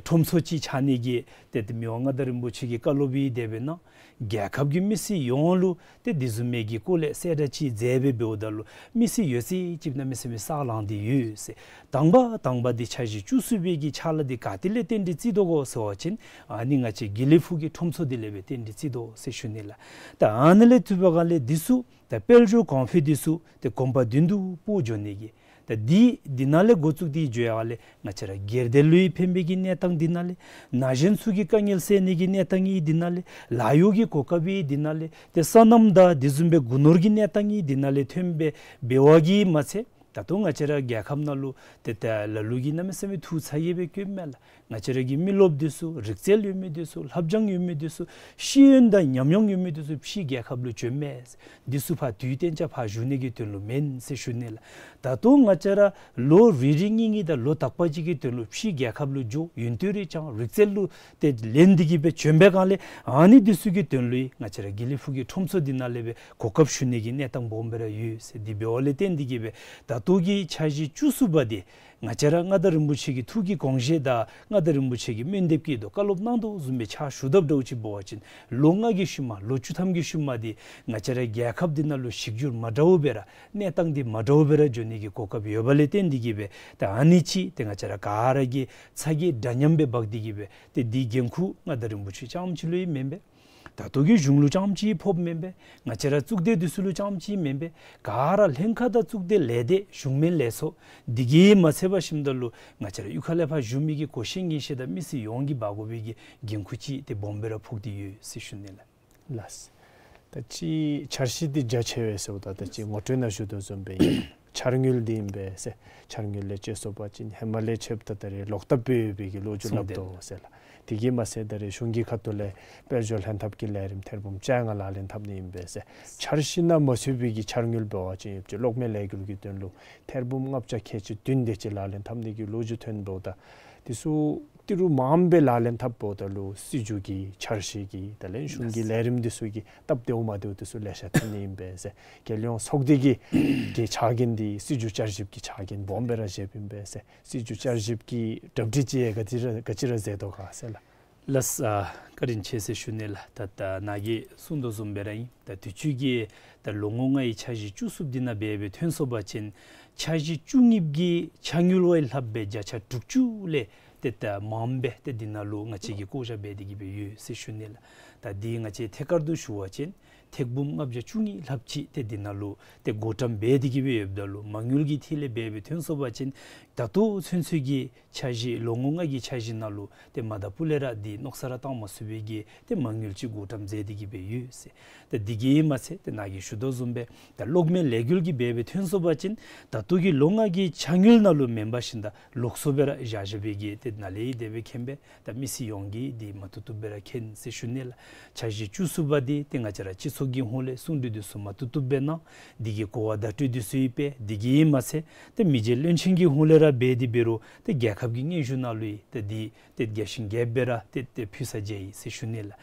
ཁྲོམ་ཚོགས་ཅིག་ཆགས་ནི་གི་ཏེ་ཏེ་མི་དབང་མངའ་བདག་རིན་པོ་ཆེ་གི་བཀའ་སློབ་འདི་དེ་སྦེ་གནང་། རྒྱལ་ཁབ་ཀྱི་མི་སེར་ཡོངས་ལུ་ཏེ་འདི་བཟུམ་མའི་གི་སྐོར་ལས་གསལ་བསྒྲགས་ཅིག་མཛད་སྦེ་འབདཝ་ད་ལུ་མི་སེར་ཡོད་ཚད་ཅིག་གནམ་མེད་ས་མེད་ས་ལངས་ཏེ་ཡོད་ཟེར། དང་པ་དང་པ་འདི་འཆར་གཞི་བཅུ་གསུམ་པའི་གི་ཕྱག་ལཱ་འདི་ག་ཏེ་ལས་བརྟེན་ཏེ་བརྩི་དོ་གོ་ཟེར་བ་ཅིན་ཨ་ནི་ང་བཅས་དགེ་ལེགས་ཕུག་གི་ཁྲོམ་ཚོགས་འདི་ལས་སྦེ་བརྟེན་ཏེ་བརྩི་དོ་ཟེར་ཞུ་ནི་ལགས། ད་ཨ་ནི་ལས་བརྟེན་པའི་སྒང་ལས་འདི་ཚུ་ད་དཔལ་འབྱོར་གོང་འཕེལ་འདི་ཚུ་ཏེ་གོམ་པ་བདུན་དུ་སྤོ་འགྱོ་ནི་གི་ད་འདི་འདི་ནང་ལས་འགོ་བཙུགས་ཏེ་འགྱོ་ཡར་ལས་ང་བཅས་ར་སྒེར་སྡེ་ལུ་ཡང་ཕན་པའི་གི་གནས་སྟངས་འདི་ནང་ལས་ན་གཞོན་ཚུ་གི་དཀའ་ངལ་སེལ་ནི་གི་གནས་སྟངས་ཨིན་འདི་ནང་ལས་ལཱ་གཡོག་གི་གོ་སྐབས་ཨིན་འདི་ནང་ལས་ཏེ་སོ་ནམ་དང་འདི་བཟུམ་སྦེ་སྒོ་ནོར་གྱི་གནས་སྟངས་ཨིན་འདི་ནང་ལས་ཐོན་སྦེ་འབདཝ་གིས་མ་ཚད་ ད་ལྟོ་ང་བཅས་ར་རྒྱལ་ཁབ་ནང་ལུ་ཏེ་ད་ལ་ལུ་གིས་གནམ་མེད་ས་མེད་ཐུགས་ཚ་གྱང་སྦེ་བཀོདཔ་མས་ལགས། ང་བཅས་ར་གི་མི་རློབས་འདི་ཚུ་རིག་རྩལ་ཡོད་མི་འདི་ཚུ་ལྷབ་སྦྱང་ཡོད་མི་འདི་ཚུ་ཤེས་ཡོན་དང་ཉམས་མྱོང་ཡོད་མི་འདི་ཚུ་ཕྱིའི་རྒྱལ་ཁབ་ལུ་བྱོནམ་མས། འདི་ཚུ་ཕར་དུས་གཏན་འཇགས་ཕར་བཞུགས་ནི་གི་དོན་ལུ་མེན་ཟེར་ཞུ་ནི་ལགས། ད་ལྟོ་ང་བཅས་ར་ལོ་རེ་རེ་གཉིས་གཉིས་དང་ལོ་དག་པ་ཅིག་གི་དོན་ལུ་ཕྱིའི་རྒྱལ་ཁབ་ལུ་འགྱོ་ཡོན་ཏན་རེ་སྦྱང་རིག་རྩལ་ལུ་ཏེ་ལེན་ཏེ་གི་སྦེ་བྱོན་པའི་སྒང་ལས་ཨ་ནི་འདི་ཚུ་གི་དོན་ལུ་ང་བཅས་ར་དགེ་ལེགས་ཕུག་གི་ཁྲོམ་ཚོགས་འདི་ནང་ལས་སྦེ་གོ་སྐབས་ཞུ་ནི་གི་གནས་སྟངས་སྦོམ་སྦེ་ར་ཡོད་ཟེར། དེ་འབདཝ་ལས་བརྟེན་ཏེ་གི་སྦེ་ད་ལྟོ་གི་འཆར་གཞི་བཅུ་གསུམ་པ་འདི་ང་བཅས་ར་མངའ་བདག་རིན་པོ་ཆེ་གི་ཐུགས་ཀྱི་དགོངས་བཞེད་དང་མངའ་བདག་རིན་པོ་ཆེ་གིས་སྨོན་འདེབས་ཀྱི་དོ་བཀའ་སློབ་གནང་དོ་བཟུམ་སྦེ་ཕྱག་ཞུ་དཔ་འདྲཝ་ཅིག་འབད་བ་ཅིན་ལོ་ལྔ་གི་ཤུལ་མ་ལོ་བཅུ་ཐམ་གྱི་ཤུལ་མ་འདི་ང་བཅས་ར་རྒྱལ་ཁབ་འདི་ནང་ལུ་ཞིབ་འཇུག་མ་འདྲཝ་སྦེ་ར་གནས་སྟངས་འདི་མ་འདྲཝ་སྦེ་ར་འགྱོ་ནི་གི་གོ་སྐབས་ཡོདཔ་ལས་བརྟེན་ཏེ་གི་སྦེ་ད་ཨ་ནི་ཅིག་ཏེ་ང་བཅས་ར་ག་ར་གིས་ཚ་གྱང་འདྲ་མཉམ་སྦེ་འབག་སྟེ་གི་སྦེ་ཏེ་འདི་འགན་ཁུར་མངའ་བདག་རིན་པོ་ཆེ་རྐྱངམ་ཅིག་ལུ་ཡང་མེན་པས། ད་ལྟོ་གི་གཞུང་ལུ་རྐྱངམ་ཅིག་ཕོགཔ་མེན་པས། ང་བཅས་ར་གཙུག་སྡེ་འདི་ཚུ་ལུ་རྐྱངམ་ཅིག་མེན་པས། ག་ར་ལྷན་ཁག་དང་གཙུག་སྡེ་ལས་སྡེ་གཞུང་མིན་ལས་ཚོགས་འདི་གིས་མ་ཚད་པར་ཞིནམ་ད་ལུ་ང་བཅས་ར་གཡུས་ཁ་ལས་ཕར་བཞུགས་མི་གི་གོ་ཤེས་ངེས་ཤེས་དང་མི་སེར་ཡོངས་ཀྱིས་འབག་དགོ་པའི་གི་འགན་ཁུར་ཅིག་ཏེ་སྦོམ་སྦེ་ར་ཕོག་སྟེ་ཡོད་ཟེར་ཞུ་ནི་ལགས། ལགས། ད་ཅི་འཆར་གཞི་འདི་རྒྱ་ཆེ་བས་ཟེརཝ་ད་ད་ཅི་ངོ་སྤྲོད་ནང་ཞུ་དོ་བཟུམ་སྦེ་འཆར་དངུལ་འདི་ཨིན་པས་ཟེར། འཆར་དངུལ་ལས་བཅད་སོང་པ་ཅིན་ཧེ་མ་ལས་ཕྱདཔ་ད་ད་རེས་ལོག་བཏབ་སྦེ་ཡོད་པའི་གི་ལོ་རྒྱུས་སླབ་དོ་ཟེར་ལགས། དེ་གིས་མ་ཚད་ད་རེས་གཞུང་གི་ཁ་ཐུག་ལས་དཔལ་འབྱོར་ལྷན་ཐབས་ཀྱི་ལས་རིམ་ཐེར་འབུམ་བཅོ་ལྔ་ལག་ལེན་འཐབ་ནི་ཨིན་པས་ཟེར། འཆར་གཞི་ནང་མ་ཚུད་པའི་གི་འཆར་དངུལ་འབད་བ་ཅིན་ཡོད་ཅིག་གློག་མེ་ལས་འགུལ་གྱི་དོན་ལུ་ཐེར་འབུམ་ལྔ་བརྒྱ་ཁལ་གཅིག་བདུན་དེ་ཅིག་ལག་ལེན་འཐབ་ནི་གི་ལོ་རྒྱུས་ཐོན་འབདཝ་ད་འདི་ཚུ་ཏི་རུ་མངམ་སྦེ་ལག་ལེན་འཐབ་འབདཝ་ད་ལུ་སྲིད་བྱུས་ཀྱི་འཆར་གཞི་གི་ད་ལན་གཞུང་གི་ལས་རིམ་འདི་ཚུ་གི་སྟབས་བདེཝ་མ་བདེཝ་འདི་ཚུ་ལེ་ཤ་ཐོན་ནི་ཨིན་པས་ཟེར། རྒྱལ་ཡོངས་ཚོགས་སྡེ་གི་གི་ཕྱག་འགན་འདི་སྲིད་བྱུས་བསྐྱར་ཞིབ་ཀྱི་ཕྱག་འགན་སྦོམ་སྦེ་ར་བཞེསཔ་ཨིན་པས་ཟེར། སྲིད་བྱུས་བསྐྱར་ཞིབ་ཀྱི་གྲ་སྒྲིག་ཅིག་ཡང་ག་ཅི་ར་ག་ཅི་ར་མཛད་དོ་ག་ཟེར་ལགས། ལགས། ཨ་བཀའ་དྲིན་ཆེ་ཟེར་ཞུ་ནི་ལགས། ད་ད་ནཱ་གིས་གསུངས་དོ་བཟུམ་སྦེ་ར་ཨིན། ད་དུས་ཅི་གི་ད་ལོ་ངོ་ལྔའི་འཆར་གཞི་བཅུ་གསུམ་འདི་ནང་འབད་སྦེ་ཐོན་སོང་པ་ཅིན་འཆར་གཞི་བཅུ་གཉིས་ཀྱི་འཆར་དངུལ་བ་ལྷགཔ་སྦེ་བརྒྱ་ཆ་དྲུག་ཅུ་ལས་ཏེ་ད་མངམ་སྦེ་ཏེ་འདི་ནང་ལུ་ང་བཅས་ཀྱིས་བཀོ་བཞག་འབད་དེ་གི་སྦེ་ཡོད་ཟེར་ཞུ་ནི་ལགས། ད་འདི་ང་བཅས་ཐད་ཀར་དུ་ཞུ་བ་ཅིན་ཐེར་འབུམ་ལྔ་བརྒྱ་བཅུ་གཉིས་ལྷགཔ་ཅིག་ཏེ་འདི་ནང་ལུ་ཏེ་བགོ་བཀྲམ་འབད་དེ་གི་སྦེ་ཡོདཔ་ད་ལུ་མ་དངུལ་གྱི་ཐད་ལས་འབད་སྦེ་ཐོན་སོང་པ་ཅིན་ད་ལྟོ་ཚུན་ཚོད་ཀྱི་འཆར་གཞི་ལོ་ངོ་ལྔ་གི་འཆར་གཞི་ནང་ལུ་ཏེ་མ་ད་སྤུ་ལས་ར་འདི་མནོ་བསམ་ར་བཏང་མ་ཚུགས་པའི་གི་ཏེ་མ་དངུལ་ཅིག་བགོ་བཀྲམ་མཛད་དེ་གི་སྦེ་ཡོད་ཟེར། ཏེ་འདི་གིས་མ་ཚད་ཏེ་ནཱ་གིས་ཞུ་དོ་བཟུམ་སྦེ་ད་གློག་མེ་ལས་འགུལ་གྱི་འབད་སྦེ་ཐོན་སོང་པ་ཅིན་ད་ལྟོ་གི་ལོ་ལྔ་གི་འཆར་དངུལ་ནང་ལུ་མེན་པར་ཞིནམ་ད་ལོགས་སུ་སྦེ་ར་བཞག་བཞག་པའི་གི་ཏེ་ནཱ་ལས་དེ་སྦེ་མཁྱེན་པས། ད་མི་སེར་ཡོངས་ཀྱིས་འདི་མ་བཏུབ་བཏུབ་སྦེ་ར་མཁྱེན་ཟེར་ཞུ་ནི་ལགས། འཆར་གཞི་བཅུ་གསུམ་པ་འདི་ཏེ་ང་བཅས་ར་སྤྱི་ཚོགས་ཀྱི་ཧོངས་ལས་གསུང་གྲོས་འདི་ཚུ་མ་བཏུབ་བཏུབ་སྦེ་གནང་། འདི་གི་གོ་བ་བརྡ་སྤྲོད་འདི་ཚུ་ཡང་འབད། འདི་གིས་མ་ཚད་ཏེ་མི་རྗེ་བློན་ཆེན་གྱི་ཧོངས་ལས་ར་འབད་དེ་འབད་རུང་ཏེ་རྒྱལ་ཁབ་ཀྱི་སྙན་ཞུ་ནང་ལུ་ཡང་ཏེ་འདི་ཏེ་རྒྱས་ཤིང་རྒྱསཔ་སྦེ་ར་ཏེ་ཏེ་ཕུལ་ས་མཇལ་ཡི་ཟེར་ཞུ་ནི་ལགས།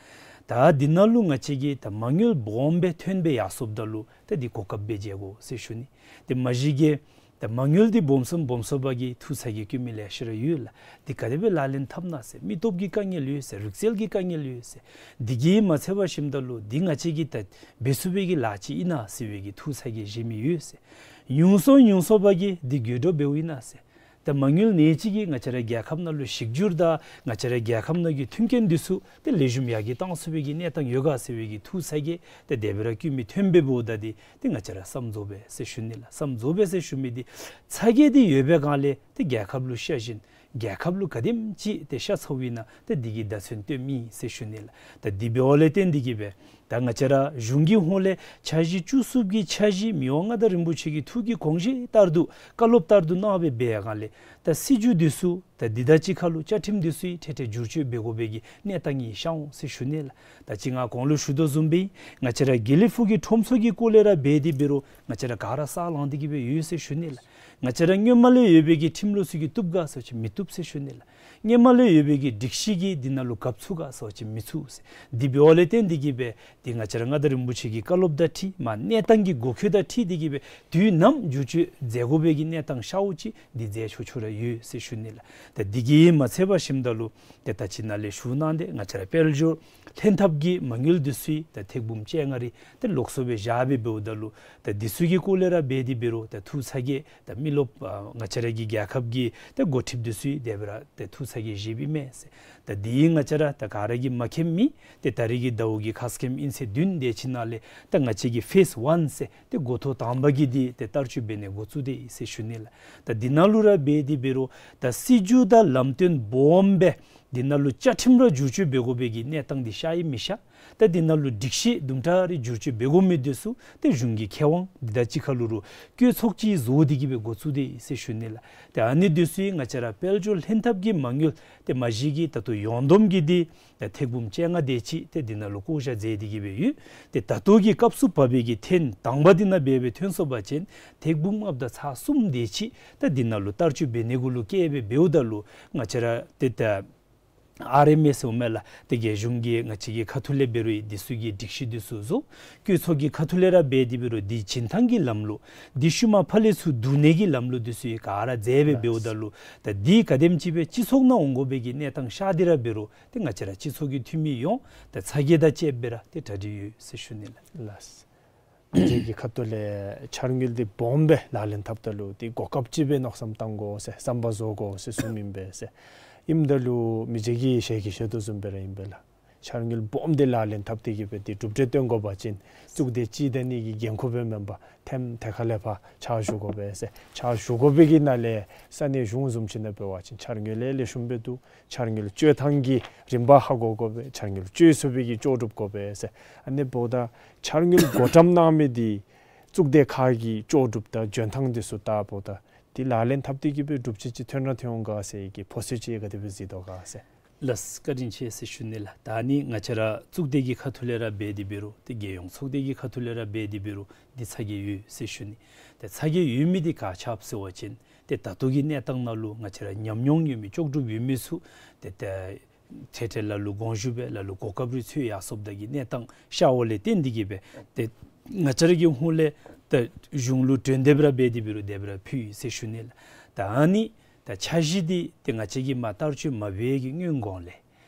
ད་འདི་ནང་ལུ་ང་བཅས་ཀྱིས་ད་མ་དངུལ་སྦོམ་སྦེ་ཐོན་སྦེ་ཡར་སོངམ་ད་ལུ་ཏེ་འདི་གོ་སྐབས་སྦེ་མཇལ་དགོ་ཟེར་ཞུ་ནི། ཏེ་མ་གཞི་གི་ད་མ་དངུལ་འདི་སྦོམ་སོངམ་སྦོམ་སོངམ་གི་ཐུགས་ཚ་གྱང་བཀོད་མི་ལེ་ཤ་ར་ཡོད་ལགས། འདི་ག་དེ་སྦེ་ལག་ལེན་འཐབ་ན་ཟེར། མི་སྟོབས་ཀྱི་དཀའ་ངལ་ཡོད་ཟེར། རིག་རྩལ་གྱི་དཀའ་ངལ་ཡོད་ཟེར། འདི་གིས་མ་ཚད་པར་ཞིནམ་ད་ལུ་འདི་ང་བཅས་ཀྱིས་ད་འབད་ཚུགས་པའི་གི་ལཱ་ཅིག་ཨིན་ན་ཟེར་བའི་གི་ཐུགས་ཚ་གྱང་བཞེས་མི་ཡོད་ཟེར། ཉུང་སོང་ཉུང་སོངམ་གི་འདི་དགོད་བྲོ་འབདཝ་ཨིན་ན་ཟེར། ད་མ་དངུལ་ཨ་ནེམ་ཅིག་གིས་ང་བཅས་ར་རྒྱལ་ཁབ་ནང་ལུ་གཞི་བསྒྱུར་དང་ང་བཅས་ར་རྒྱལ་ཁབ་ནང་གི་མཐུན་རྐྱེན་འདི་ཚུ་ཏེ་ལེགས་ཤོམ་ཡར་རྒྱས་གཏང་ཚུགས་པའི་གི་གནས་སྟངས་ཡོད་ག་ཟེར་བའི་གི་ཐུགས་ཚ་གྱང་ཏེ་དེ་སྦེ་ར་བཀོད་མི་ཐོན་པས། འབདཝ་ད་འདི་ཏེ་ང་བཅས་ར་བསམ་རྫོགས་པས་ཟེར་ཞུ་ནི་ལགས། བསམ་རྫོགས་པས་ཟེར་ཞུ་མི་འདི་ཚ་གྱང་འདི་ཡོད་པའི་སྒང་ལས་ཏེ་རྒྱལ་ཁབ་ལུ་ཤ་ཞེན། རྒྱལ་ཁབ་ལུ་ག་དེམ་ཅིག་ཏེ་ཤ་ཚ་བ་ཨིན་ན་ཏེ་འདི་གིས་བརྡ་མཚོན་སྟོནམ་ཨིན་ཟེར་ཞུ་ནི་ལགས། ད་འདི་འབདཝ་ལས་བརྟེན་ཏེ་གི་སྦེ་ད་ང་བཅས་ར་གཞུང་གི་ཧོངས་ལས་འཆར་གཞི་བཅུ་གསུམ་གྱི་འཆར་གཞི་མི་དབང་མངའ་བདག་རིན་པོ་ཆེ་གི་ཐུགས་ཀྱི་དགོངས་བཞེད་ལྟར་དུ་བཀའ་སློབ་ལྟར་དུ་གནང་སྦེ་འབད་བའི་སྒང་ལས་ད་སྲིད་བྱུས་འདི་ཚུ་ད་འདི་དང་གཅིག་ཁར་ལུ་བཅའ་ཁྲིམས་འདི་ཚུ་ཡང་ཁྲིག་ཁྲི་བསྒྱུར་བཅོས་འབད་དགོ་པའི་གི་གནས་སྟངས་ཨིན་ཤར་འོང་ཟེར་ཞུ་ནི་ལགས། ད་ཅི་ང་གོང་ལུ་ཞུ་དོ་བཟུམ་སྦེ་ང་བཅས་ར་དགེ་ལེགས་ཕུག་གི་ཁྲོམ་ཚོགས་ཀྱི་སྐོར་ལས་ར་འབད་དེ་འབད་རུང་ང་བཅས་ར་ག་ར་ས་ལངས་ཏེ་གི་སྦེ་ཡོད་ཟེར་ཞུ་ནི་ལགས། ང་བཅས་ར་སྔོན་མ་ལས་ཡོད་པའི་གི་ཁྲིམས་ལུགས་ཚུ་གིས་བཏུབ་ག་ཟེར་བ་ཅིན་མི་བཏུབ་ཟེར་ཞུ་ནི་ལགས། སྔོན་མ་ལས་ཡོད་པའི་གི་སྒྲིག་གཞི་གིས་འདི་ནང་ལུ་རྒཔོ་ཚུགས་ག་ཟེར་བ་ཅིན་མི་ཚུགས་ཟེར། འདི་འབདཝ་ལས་བརྟེན་ཏེ་གི་སྦེ་འདི་ང་བཅས་ར་མངའ་བདག་རིན་པོ་ཆེ་གི་བཀའ་སློབ་དང་འཁྲིལ་མར་གནས་སྟངས་ཀྱི་འགོ་འཁོད་དང་འཁྲིལ་ཏེ་གི་སྦེ་དུས་ནམ་བསྒྱུར་བཅོས་མཛད་དགོ་པའི་གི་གནས་སྟངས་ཤརཝ་ཅིག་འདི་མཛད་ཆོག་ཆོག་ར་ཡོད་ཟེར་ཞུ་ནི་ལགས། ད་འདི་གིས་མ་ཚད་པར་ཞིནམ་ད་ལུ་ཏེ་ད་ཅི་ནཱ་ལས་ཞུ་གནང་སྟེ་ང་བཅས་ར་དཔལ་འབྱོར་ལྷན་ཐབས་ཀྱི་མ་དངུལ་འདི་ཚུ་ཡང་ད་ཐེར་འབུམ་བཅོ་ལྔ་རེ་ཏེ་ལོགས་སུ་སྦེ་བཞག་སྦེ་འབདཝ་ད་ལུ་ད་འདི་ཚུ་གི་སྐོར་ལས་ར་འབད་དེ་འབད་རུང་ད་ཐུགས་ཚ་གྱང་ད་མི་རློབས་ཨ་ང་བཅས་ར་གི་རྒྱལ་ཁབ་ཀྱི་ད་འགོ་ཁྲིདཔ་འདི་ཚུ་ཡང་དེ་སྦེ་ར་ད་ཐུགས་ཚ་གྱང་བཞེསཔ་ཨིན་མས་ཟེར། ད་འདི་ང་བཅས་ར་ད་ག་ར་གིས་མ་མཁྱེནམ་མེད། ཏེ་ད་རེས་ཀྱི་ཟླཝ་གི་ཁ་སྐོམ་ཨིན་ཚེས་བདུན་དེ་ཅིག་ནང་ལས་ད་ང་བཅས་ཀྱི་ཕེསི་ཝན་ཟེར་ཏེ་འགོ་ཐོག་དང་པ་གི་འདི་ཏེ་བསྟར་སྤྱོད་འབད་ནི་འགོ་བཙུགས་ཏེ་ཨིན་ཟེར་ཞུ་ནི་ལགས། ད་འདི་ནང་ལུ་ར་འབད་དེ་འབད་རུང་ད་སྲིད་བྱུས་དང་ལམ་སྟོན་སྦོམ་སྦེ་ འདི་ནང་ལུ་བཅའ་ཁྲིམས་ར་བསྒྱུར་བཅོས་འབད་དགོ་པའི་གི་གནས་སྟངས་འདི་ཤར་ཡི་མི་ཤར། ད་འདི་ནང་ལུ་སྒྲིག་གཞི་དུམ་གྲ་རེ་བསྒྱུར་བཅོས་འབད་དགོ་མི་འདི་ཚུ་ཏེ་གཞུང་གི་ཁེ་དབང་འདི་དང་གཅིག་ཁར་ལུ་རུང་བཀོད་ཚོགས་ཅིག་བཟོ་སྟེ་གི་སྦེ་འགོ་བཙུགས་ཏེ་ཟེར་ཞུ་ནི་ལགས། ཏེ་ཨ་ནི་འདི་ཚུ་ང་བཅས་ར་དཔལ་འབྱོར་ལྷན་ཐབས་ཀྱི་མ་དངུལ་ཏེ་མ་གཞི་གི་ད་ལྟོ་ཡོངས་བསྡོམས་ཀྱི་འདི་ཏེ་ཐེར་འབུམ་བཅོ་ལྔ་དེ་ཅིག་ཏེ་འདི་ནང་ལུ་བཀོད་བཞག་མཛད་དེ་གི་སྦེ་ཡོད། ཏེ་ད་ལྟོ་གི་སྐབས་སུ་བབས་པའི་གི་ཐེངས་དང་པ་འདི་ནང་འབད་སྦེ་ཐོན་སོང་པ་ཅིན་ཐེར་འབུམ་ལྔ་བརྒྱ་ཚག་གསུམ་དེ་ཅིག་ད་འདི་ནང་ལུ་བསྟར་སྤྱོད་འབད་ནི་གུ་ལུ་བཀལ་སྦེ་འབདཝ་ད་ལུ་ང་བཅས་ར་ཏེ་ད་ཨར་ཨེམ་ཨེསི་འོང་མས་ལགས། ཏེ་རྒྱལ་གཞུང་གི་ང་བཅས་ཀྱི་ཁ་ཐུག་ལས་འབད་རུང་འདི་ཚུ་གི་སྒྲིག་གཞི་འདི་ཚུ་བཟོ། བཀོད་ཚོགས་ཀྱི་ཁ་ཐུག་ལས་ར་འབད་དེ་འབད་རུང་འདི་བྱིན་ཐངས་ཀྱི་ལམ་ལུགས་འདི་ཤུལ་མ་ཕར་ལས་ཚུར་བསྡུ་ནི་གི་ལམ་ལུགས་འདི་ཚུ་ག་ར་མཛད་སྦེ་འབདཝ་ད་ལུ་ད་འདི་ག་དེམ་ཅིག་སྦེ་སྤྱི་ཚོགས་ནང་འོང་དགོ་པའི་གི་གནས་སྟངས་ཤར་ཏེ་ར་འབད་རུང་ཏེ་ང་བཅས་ར་སྤྱི་ཚོགས་ཀྱི་འཐུས་མི་ཡོངས་ཏེ་ཚ་གྱང་དང་བཅས་པ་ར་ཏེ་གྲ་སྒྲིག་ཡོད་ཟེར་ཞུ་ནི་ལགས། ལགས། ང་བཅས་ཀྱི་ཁ་ཐུག་ལས་འཆར་དངུལ་འདི་སྦོམ་སྦེ་ལག་ལེན་འཐབ་ད་ལུ་ཏེ་གོ་སྐབས་ཅིག་སྦེ་མནོ་བསམ་བཏང་དགོ་ཟེར་བསམ་པ་བཟོ་དགོ་ཟེར་གསུངམ་ཨིན་པས་ཟེར། ཨིནམ་ད་ལུ་མི་རྗེ་གིས་ཞལ་གྱིས་བཞེས་དོ་བཟུམ་སྦེ་ར་ཨིན་པས་ལགས། འཆར་དངུལ་སྦོམ་འདི་ལག་ལེན་འཐབ་སྟེ་གི་སྦེ་ཏེ་གྲུབ་འབྲས་སྟོན་དགོ་པ་ཅིན་གཙུག་སྡེ་གཅིག་དང་གཉིས་ཀྱི་འགན་ཁུར་སྦེ་མེན་པར་ཐེམ་ཐེ་ཁ་ལས་ཕར་ཕྱག་ཞུ་དགོ་པས་ཟེར། ཕྱག་ཞུ་དགོ་པའི་གི་ནང་ལས་ས་གནས་གཞུང་བཟུམ་ཅིག་ནང་འབད་བ་ཅིན་འཆར་དངུལ་ལེ་ལེ་ཤོམ་སྦེ་འདུག། འཆར་དངུལ་སྤྱོད་ཐངས་ཀྱི་རིམ་པ་ཧ་གོ་དགོ་པས། འཆར་དངུལ་སྤྱོད་ཚུགས་པའི་གི་ལྕོགས་གྲུབ་དགོ་པས་ཟེར། ཨ་ནི་འབདཝ་ད་འཆར་དངུལ་བགོ་བཀྲམ་གནང་མི་འདི་གཙུག་སྡེ་ཁག་གི་ལྕོགས་གྲུབ་དང་འཇོན་ཐངས་འདི་ཚུ་ལྟ་བུ་ད་འདི་ལག་ལེན་འཐབ་སྟེ་གི་སྦེ་གྲུབ་འབྲས་ཅིག་ཐོན་ར་ཐོན་འོང་ག་ཟེར་གྱི་ཕོ་སོ་ཅིག་ག་དེ་སྦེ་གཟིགས་དོ་ག་ཟེར། ལགས། བཀའ་དྲིན་ཆེ་ཟེར་ཞུ་ནི་ལགས། ད་ནི་ང་བཅས་ར་གཙུག་སྡེ་གི་ཁ་ཐུག་ལས་ར་འབད་དེ་འབད་རུང་ཏེ་རྒྱལ་ཡོངས་ཚོགས་སྡེ་གི་ཁ་ཐུག་ལས་ར་འབད་དེ་འབད་རུང་འདི་ཚ་གྱང་ཡོད་ཟེར་ཞུ་ནི། ཏེ་ཚ་གྱང་ཡོད་མི་འདི་ག་ཅི་སྦེ་ཟེར་བ་ཅིན་ཏེ་ད་ལྟོ་གི་གནས་སྟངས་ནང་ལུ་ང་བཅས་ར་ཉམས་མྱོང་ཡོད་མི་ལྕོགས་གྲུབ་ཡོད་མི་ཚུ་ཏེ་ཏེ་འཕྲལ་འཕྲལ་ལ་ལུ་དགོངས་ཞུ་འབད་ལ་ལུ་གོ་སྐབས་རེ་འཚོལ་ཡར་སོངམ་ད་གི་གནས་སྟངས་ཤར་བ་ལས་བརྟེན་ཏེ་གི་སྦེ་ཏེ་ང་བཅས་ར་གི་ཧོངས་ལས་ཏེ་གཞུང་ལུ་གྲོས་འདེབས་ར་འབད་དེ་འབད་རུང་དེ་སྦེ་ར་ཕུལ་ཡི་ཟེར་ཞུ་ནི་ལགས། ད་ཨ་ནི་ད་འཆར་གཞི་འདི་ཏེ་ང་བཅས་ཀྱིས་མ་བསྟར་སྤྱོད་མ་འབད་བའི་གི་སྔོན་གོང་ལས་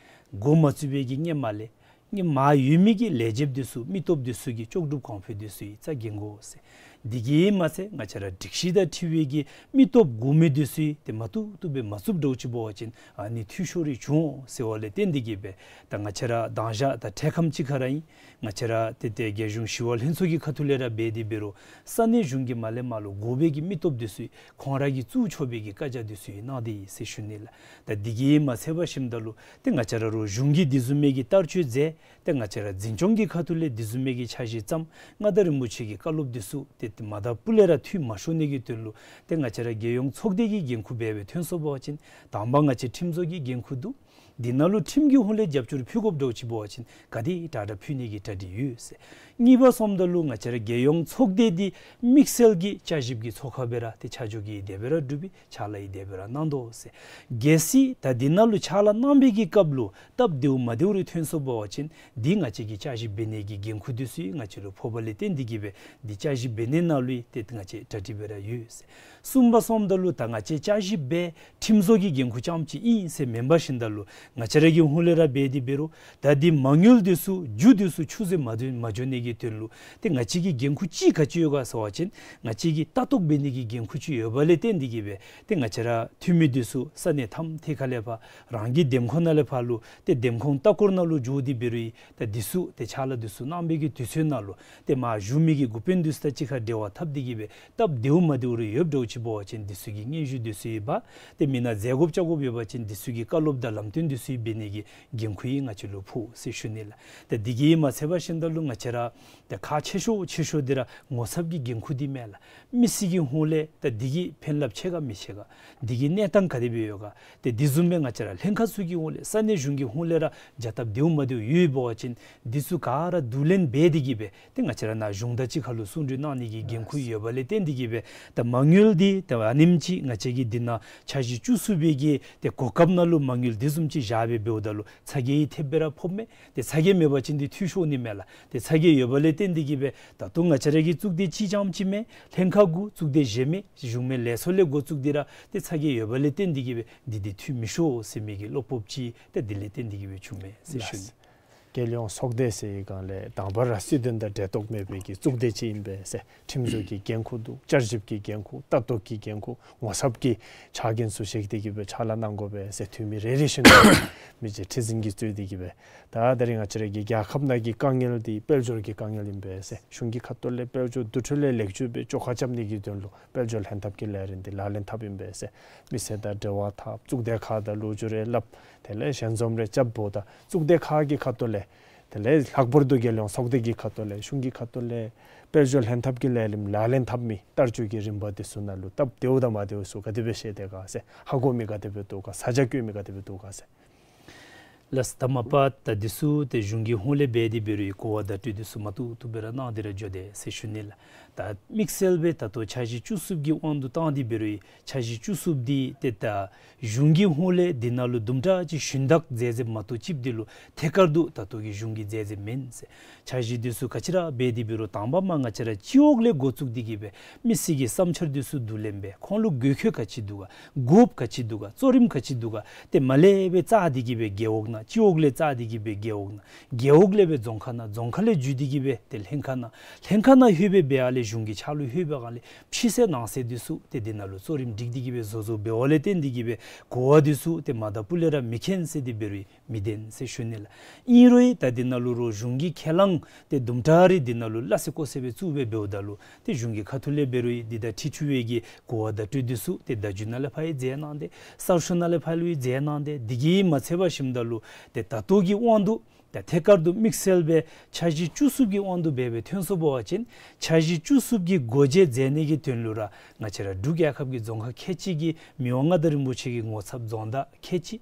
འགོ་མ་བཙུགས་པའི་གི་སྔོན་མ་ལས་སྔོན་མ་ཡོད་མི་གི་ལས་བྱེདཔ་འདི་ཚུ་མི་སྟོབས་འདི་ཚུ་གི་ལྕོགས་གྲུབ་གོང་འཕེལ་འདི་ཚུ་ཡི་རྩ་འགེངས་དགོ་ཟེར། འདི་གིས་མ་ཚད་ང་བཅས་ར་སྒྲིག་གཞི་དང་འཁྲིལ་བའི་གི་མི་སྟོབས་དགོ་མི་འདི་ཚུ་ཡི་ཏེ་མ་བཏུབ་བཏུབ་སྦེ་མ་བཙུགསཔ་འདྲཝ་ཅིག་འབད་བ་ཅིན་ཨ་ནི་འཐུས་ཤོར་རེ་འབྱུང་འོང་ཟེར་བ་ལས་བརྟེན་ཏེ་གི་སྦེ་ད་ང་བཅས་ར་དང་ཞག་དང་འཕྲལ་ཁམས་ཅིག་ཁར་ཨིན། ང་བཅས་ར་ཏེ་ཏེ་རྒྱལ་གཞུང་ཞི་གཡོག་ལྷན་ཚོགས་ཀྱི་ཁ་ཐུག་ལས་ར་འབད་དེ་འབད་རུང་ས་གནས་གཞུང་གི་མར་ལས་མར་ལུ་དགོ་པའི་གི་མི་སྟོབས་འདི་ཚུ་ཡི་ཁོང་ར་གིས་བཙུགས་ཆོག་པའི་གི་བཀའ་རྒྱ་འདི་ཚུ་ཡི་གནང་སྟེ་ཡི་ཟེར་ཞུ་ནི་ལགས། ད་འདི་གིས་མ་ཚད་པར་ཞིནམ་ད་ལུ་ཏེ་ང་བཅས་ར་རོགས་གཞུང་གིས་འདི་བཟུམ་མའི་གི་བསྟར་སྤྱོད་མཛད། ཏེ་ང་བཅས་ར་འཛིན་སྐྱོང་གི་ཁ་ཐུག་ལས་འདི་བཟུམ་མའི་གི་འཆར་གཞི་བརྩམས། མངའ་བདག་རིན་པོ་ཆེ་གི་བཀའ་སློབ་འདི་ཚུ་ཏེ་ཏེ་མ་དང་པོ་ལས་ར་འཐུས་མ་ཤོར་ནི་གི་དོན་ལུ་ཏེ་ང་བཅས་ར་རྒྱལ་ཡོངས་ཚོགས་སྡེ་གི་འགན་ཁུར་འབད་སྦེ་ཐོན་སོང་པ་ཅིན་དང་པ་ང་བཅས་ཁྲིམས་བཟོ་གི་འགན་ཁུར་འདུག། འདི་ནང་ལུ་ཁྲིམས་ཀྱི་ཧོངས་ལས་རྒྱབ་སྐྱོར་ཕུལ་དགོཔ་འདྲཝ་ཅིག་འབད་བ་ཅིན་ག་དེ་དྲག་དྲག་ཕུལ་ནི་གི་གྲ་སྒྲིག་ཡོད་ཟེར། གཉིས་པ་སོངམ་ད་ལུ་ང་བཅས་ར་རྒྱལ་ཡོངས་ཚོགས་སྡེ་འདི་དམིགས་བསལ་གྱི་བསྐྱར་ཞིབ་ཀྱི་ཚོགས་ཁང་སྦེ་ར་ཏེ་ཆ་འཇོག་གི་དེ་སྦེ་ར་གྲུབ་པའི་ཕྱག་ལཱ་ཡི་དེ་སྦེ་ར་གནང་དོ་ཟེར། གལ་སྲིད་ད་འདི་ནང་ལུ་ཕྱག་ལཱ་གནང་བའི་གི་སྐབས་ལུ་སྟབས་བདེཝ་མ་བདེཝ་རེ་ཐོན་སོང་པ་ཅིན་འདི་ང་བཅས་ཀྱིས་བསྐྱར་ཞིབ་འབད་ནི་གི་འགན་ཁུར་འདི་ཚུ་ཡི་ང་བཅས་ལུ་ཕོག་པ་ལས་བརྟེན་ཏེ་གི་སྦེ་འདི་བསྐྱར་ཞིབ་འབད་ནི་ནང་ལུ་ཡི་ཏེ་ང་བཅས་གྲ་སྒྲིག་སྦེ་ར་ཡོད་ཟེར། གསུམ་པ་སོངམ་ད་ལུ་ད་ང་བཅས་བསྐྱར་ཞིབ་འབད་ཁྲིམས་བཟོ་གི་འགན་ཁུར་རྐྱངམ་ཅིག་ཨིན་ཟེར་མེན་པར་ཞིནམ་ད་ལུ་ང་བཅས་ར་གི་ཧོངས་ལས་ར་འབད་དེ་འབད་རུང་ད་འདི་མ་དངུལ་འདི་ཚུ་རྒྱུ་འདི་ཚུ་ཆུད་ཟོས་མ་འགྱོ་མ་འགྱོ་ནི་གི་དོན་ལུ་ཏེ་ང་བཅས་ཀྱི་འགན་ཁུར་ཅིག་ག་ཅི་ཡོད་ག་ཟེར་བ་ཅིན་ང་བཅས་ཀྱིས་ལྟ་རྟོག་འབད་ནི་གི་འགན་ཁུར་ཅིག་ཡོད་པ་ལས་བརྟེན་ཏེ་གི་སྦེ་ཏེ་ང་བཅས་ར་འཐུས་མི་འདི་ཚུ་ས་གནས་ཐམ་ཐེ་ཁ་ལས་ཕར་རང་གི་འདེམས་ཁོངས་ནང་ལས་ཕར་ལུ་ཏེ་འདེམས་ཁོངས་ལྟ་སྐོར་ནང་ལུ་འགྱོ་སྟེ་འབད་རུང་ཡི་ད་འདི་ཚུ་ཏེ་ཕྱག་ལཱ་འདི་ཚུ་གནང་བའི་གི་དུས་ཚོད་ནང་ལུ་ཏེ་མར་བཞུགས་མི་གི་འགོ་དཔོན་འདི་ཚུ་དང་གཅིག་ཁར་འབྲེལ་བ་འཐབ་སྟེ་གི་སྦེ་སྟབས་བདེཝ་མ་བདེཝ་རེ་ཡོདཔ་འདྲཝ་ཅིག་འབད་བ་ཅིན་འདི་ཚུ་གི་སྙན་ཞུ་འདི་ཚུ་ཡི་འབག། ཏེ་མི་ནང་མཛད་དགོཔ་བཅར་དགོཔ་ཡོད་པ་ཅིན་འདི་ཚུ་གི་བཀའ་སློབ་དང་ལམ་སྟོན་འདི་ཚུ་ཡི་འབད་ནི་གི་འགན་ཁུར་ཡི་ང་བཅས་ལུ་ཕོག་ཟེར་ཞུ་ནི་ལགས། ཏེ་འདི་གིས་མ་ཚད་པར་ཞིནམ་ད་ལུ་ང་བཅས་ར་ཏེ་ཁག་ཆེ་ཤོས་ཆེ་ཤོས་འདི་ར་ངོ་ཚབ་ཀྱི་འགན་ཁུར་འདི་མས་ལགས། མི་སེར་གྱི་ཧོངས་ལས་ད་འདི་གིས་ཕན་རླབས་ཆེ་ག་མི་ཆེ་ག། འདི་གི་གནས་སྟངས་ག་དེ་སྦེ་ཡོད་ག། ཏེ་འདི་བཟུམ་སྦེ་ང་བཅས་ར་ལྷན་ཁག་ཚུ་གི་ཧོངས་ལས་ས་གནས་གཞུང་གི་ཧོངས་ལས་ར་བྱ་སྟབས་བདེཝ་མ་བདེཝ་ཡོདཔ་འབད་བ་ཅིན་འདི་ཚུ་ག་ར་བསྡུ་ལེན་འབད་དེ་གི་སྦེ་ཏེ་ང་བཅས་ར་ནཱ་གཞུང་དང་གཅིག་ཁར་ལུ་གསུང་གྲོས་གནང་ནི་གི་འགན་ཁུར་ཡོད་པ་ལས་བརྟེན་ཏེ་གི་སྦེ་ད་མ་དངུལ་འདི་ད་ཨ་ནེམ་ཅིག་ང་བཅས་ཀྱིས་འདི་ནང་འཆར་གཞི་བཅུ་གསུམ་པའི་གི་ཏེ་གོ་སྐབས་ནང་ལུ་མ་དངུལ་འདི་བཟུམ་ཅིག་བཞག་སྦེ་འབདཝ་ད་ལུ་ཚ་གྱང་ཡི་ཐེབས་སྦེ་ར་ཕོགཔ་མས། ཏེ་ཚ་གྱང་མེད་པ་ཅིན་འདི་འཐུས་ཤོར་ནི་མས་ལགས། ཏེ་ཚ་གྱང་ཡོད་པ་ལས་བརྟེན་ཏེ་གི་སྦེ་ད་ལྟོ་ང་བཅས་ར་གི་གཙུག་སྡེ་གཅིག་རྐྱངམ་ཅིག་མེན། ལྷན་ཁག་དགུ་གཙུག་སྡེ་བཞི་མེན། གཞུང་མེན་ལས་ཚོགས་ལས་འགོ་བཙུགས་ཏེ་ར་ཏེ་ཚ་གྱང་ཡོད་པ་ལས་བརྟེན་ཏེ་གི་སྦེ་འདི་འདི་འཐུས་མི་ཤོར་ཟེར་མི་གི་བློ་སྤོབས་ཅིག་ཏེ་འདི་ལས་བརྟེན་ཏེ་གི་སྦེ་བྱུངམ་མས་ཟེར་ཞུ་ནི། ལགས། རྒྱལ་ཡོངས་ཚོགས་སྡེ་ཟེར་བའི་སྒང་ལས་དང་པ་ར་སྲིད་དོན་དང་འབྲེལ་གཏོགས་མེད་པའི་གི་གཙུག་སྡེ་ཅིག་ཨིན་པས་ཟེར། ཁྲིམས་བཟོ་གི་འགན་ཁུར་འདུག། བསྐྱར་ཞིབ་ཀྱི་འགན་ཁུར། ལྟ་རྟོག་གི་འགན་ཁུར། ངོ་ཚབ་ཀྱི་ཕྱག་འགན་ཚུ་བཞེས་ཏེ་གི་སྦེ་ཕྱག་ལཱ་གནང་དགོ་པས་ཟེར། འཐུས་མི་རེ་རེ་བཞིན་དུ་མི་རྗེ་ཁྲི་འཛིན་གྱིས་གཙོས་ཏེ་གི་སྦེ། ད་ད་རིས་ང་བཅས་ར་གི་རྒྱལ་ཁབ་ནང་གི་དཀའ་ངལ་འདི་དཔལ་འབྱོར་གྱི་དཀའ་ངལ་ཨིན་པས་ཟེར། གཞུང་གི་ཁ་ཐུག་ལས་དཔལ་འབྱོར་དུར་ཁྲོད་ལས་ལེགས་བཅོས་འབད་བཅོ་ཁ་རྐྱབ་ནི་གི་དོན་ལུ་དཔལ་འབྱོར་ལྷན་ཐབས་ཀྱི་ལས་རིམ་འདི་ལག་ལེན་འཐབ་ཨིན་པས་ཟེར། མི་སེར་དང་འབྲེལ་བ་འཐབ། གཙུག་སྡེ་ཁག་དང་ལོ་རྒྱུས་རེ་སླབ། དེ་ལས་ཞལ་འཛོམས་རེ་རྐྱབ་འབདཝ་ད་གཙུག་སྡེ་ཁག་གི་ཁ་ཐུག་ལས། དེ་ལས་ལྷག་པར་དུ་རྒྱལ་ཡོངས་ཚོགས་སྡེ་གི་ཁ་ཐུག་ལས། གཞུང་གི་ཁ་ཐུག་ལས་དཔལ་འབྱོར་ལྷན་ཐབས་ཀྱི་ལས་རིམ་ལག་ལེན་འཐབ་མི་བསྟར་སྤྱོད་ཀྱི་རིམ་པ་འདི་ཚུ་ནང་ལུ་སྟབས་བདེཝ་དང་མ་བདེཝ་ཚུ་ག་དེ་སྦེ་ཤེས་དེས་ག་ཟེར། ཧ་གོ་མི་ག་དེ་སྦེ་འདུག་ག། ས་ཆ་བཀོད་མི་ག་དེ་སྦེ་འདུག་ག་ཟེར། ལགས། ད་མ་པ་ད་འདི་ཚུ་ཏེ་གཞུང་གི་ཧོངས་ལས་འབད་དེ་འབད་རུང་གོ་བ་བརྡ་སྤྲོད་འདི་ཚུ་མ་བཏུབ་བཏུབ་སྦེ་ར་གནང་སྟེ་ར་འགྱོ་དེས་ཟེར་ཞུ་ནི་ལགས། ད་དམིགས་བསལ་སྦེ་ད་ལྟོ་འཆར་གཞི་བཅུ་གསུམ་གྱི་དབང་དུ་བཏང་སྟེ་འབད་རུང་འཆར་གཞི་བཅུ་གསུམ་འདི་ཏེ་ད་གཞུང་གི་ཧོངས་ལས་འདི་ནང་ལུ་དུམ་གྲ་ཅིག་ཞུན་དག་མཛད་མཛདཔ་མ་གཏོགས་ཅིག་འདི་ལུ་ཐད་ཀར་དུ་ད་ལྟོ་གི་གཞུང་གིས་མཛད་མཛདཔ་མེན་ཟེར། འཆར་གཞི་འདི་ཚུ་ག་ཅི་ར་འབད་དེ་འབད་རུང་དང་པ་མར་ང་བཅས་ར་སྤྱི་འོག་ལས་འགོ་བཙུགས་ཏེ་གི་སྦེ་མི་སེར་གྱི་བསམ་འཆར་འདི་ཚུ་བསྡུ་ལེན་འབད། ཁོང་ལུ་དགོས་མཁོ་ག་ཅི་འདུག་ག། དགོཔ་ག་ཅི་འདུག་ག། གཙོ་རིམ་ག་ཅི་འདུག་ག། ཏེ་མར་ལས་སྦེ་བཙུགས་ཏེ་གི་སྦེ་རྒེད་འོག་ནང་། སྤྱི་འོག་ལས་བཙུགས་ཏེ་གི་སྦེ་རྒེད་འོག་ནང་། རྒེད་འོག་ལས་སྦེ་རྫོང་ཁག་ནང་། རྫོང་ཁག་ལས་བརྒྱུད་དེ་གི་སྦེ་ཏེ་ལྷན་ཁག་ནང་། ལྷན་ཁག་ནང་ལྷོད་སྦེ་འབད་ཡར་ལས་གཞུང་གི་ཕྱག་ལུ་ལྷོད་པའི་སྒང་ལས་ཕྱི་གསལ་ནང་གསལ་འདི་ཚུ་ཏེ་འདི་ནང་ལུ་གཙོ་རིམ་སྒྲིག་སྟེ་གི་སྦེ་བཟོ་བཟོཝ་འབདཝ་ལས་བརྟེན་ཏེ་གི་སྦེ་གོ་བ་འདི་ཚུ་ཏེ་མ་དང་པོ་ལས་ར་མི་མཁྱེན་ཟེར་ཏེ་འབད་རུང་མི་བདེན་ཟེར་ཞུ་ནི་ལགས། ཨིན་རུང་ད་འདི་ནང་ལུ་རོགས་གཞུང་གི་ཁས་བླངས་ཏེ་དུམ་གྲ་རེ་འདི་ནང་ལུ་སླ་བསྲེ་ཀོ་བསྲེ་སྦེ་བཙུགས་སྦེ་འབདཝ་ད་ལུ་ཏེ་གཞུང་གི་ཁ་ཐུག་ལས་འབད་རུང་འདི་དང་འཁྲིལ་ཚུགས་པའི་གི་གོ་བ་བརྡ་སྤྲོད་འདི་ཚུ་ཏེ་བརྡ་བརྒྱུད་ནང་ལས་ཕར་ཡང་མཛད་གནང་སྟེ། གསར་ཤོག་ནང་ལས་ཕར་ལུ་ཡང་མཛད་གནང་སྟེ། འདི་གིས་མ་ཚད་པར་ཞིནམ་ད་ལུ་ཏེ་ད་ལྟོ་གི་དབང་དུ་ད་ཐད་ཀར་དུ་དམིགས་བསལ་སྦེ་འཆར་གཞི་བཅུ་གསུམ་གྱི་དབང་དུ་སྦེ་སྦེ་ཐོན་སོང་པ་ཅིན་འཆར་གཞི་བཅུ་གསུམ་གྱི་སྒོ་འབྱེད་མཛད་ནི་གི་དོན་ལུ་ར་ང་བཅས་ར་འབྲུག་རྒྱལ་ཁབ་ཀྱི་རྫོང་ཁག་ཁལ་གཅིག་གི་མི་དབང་མངའ་བདག་རིན་པོ་ཆེ་གི་ངོ་ཚབ་རྫོང་བདག་ཁལ་གཅིག།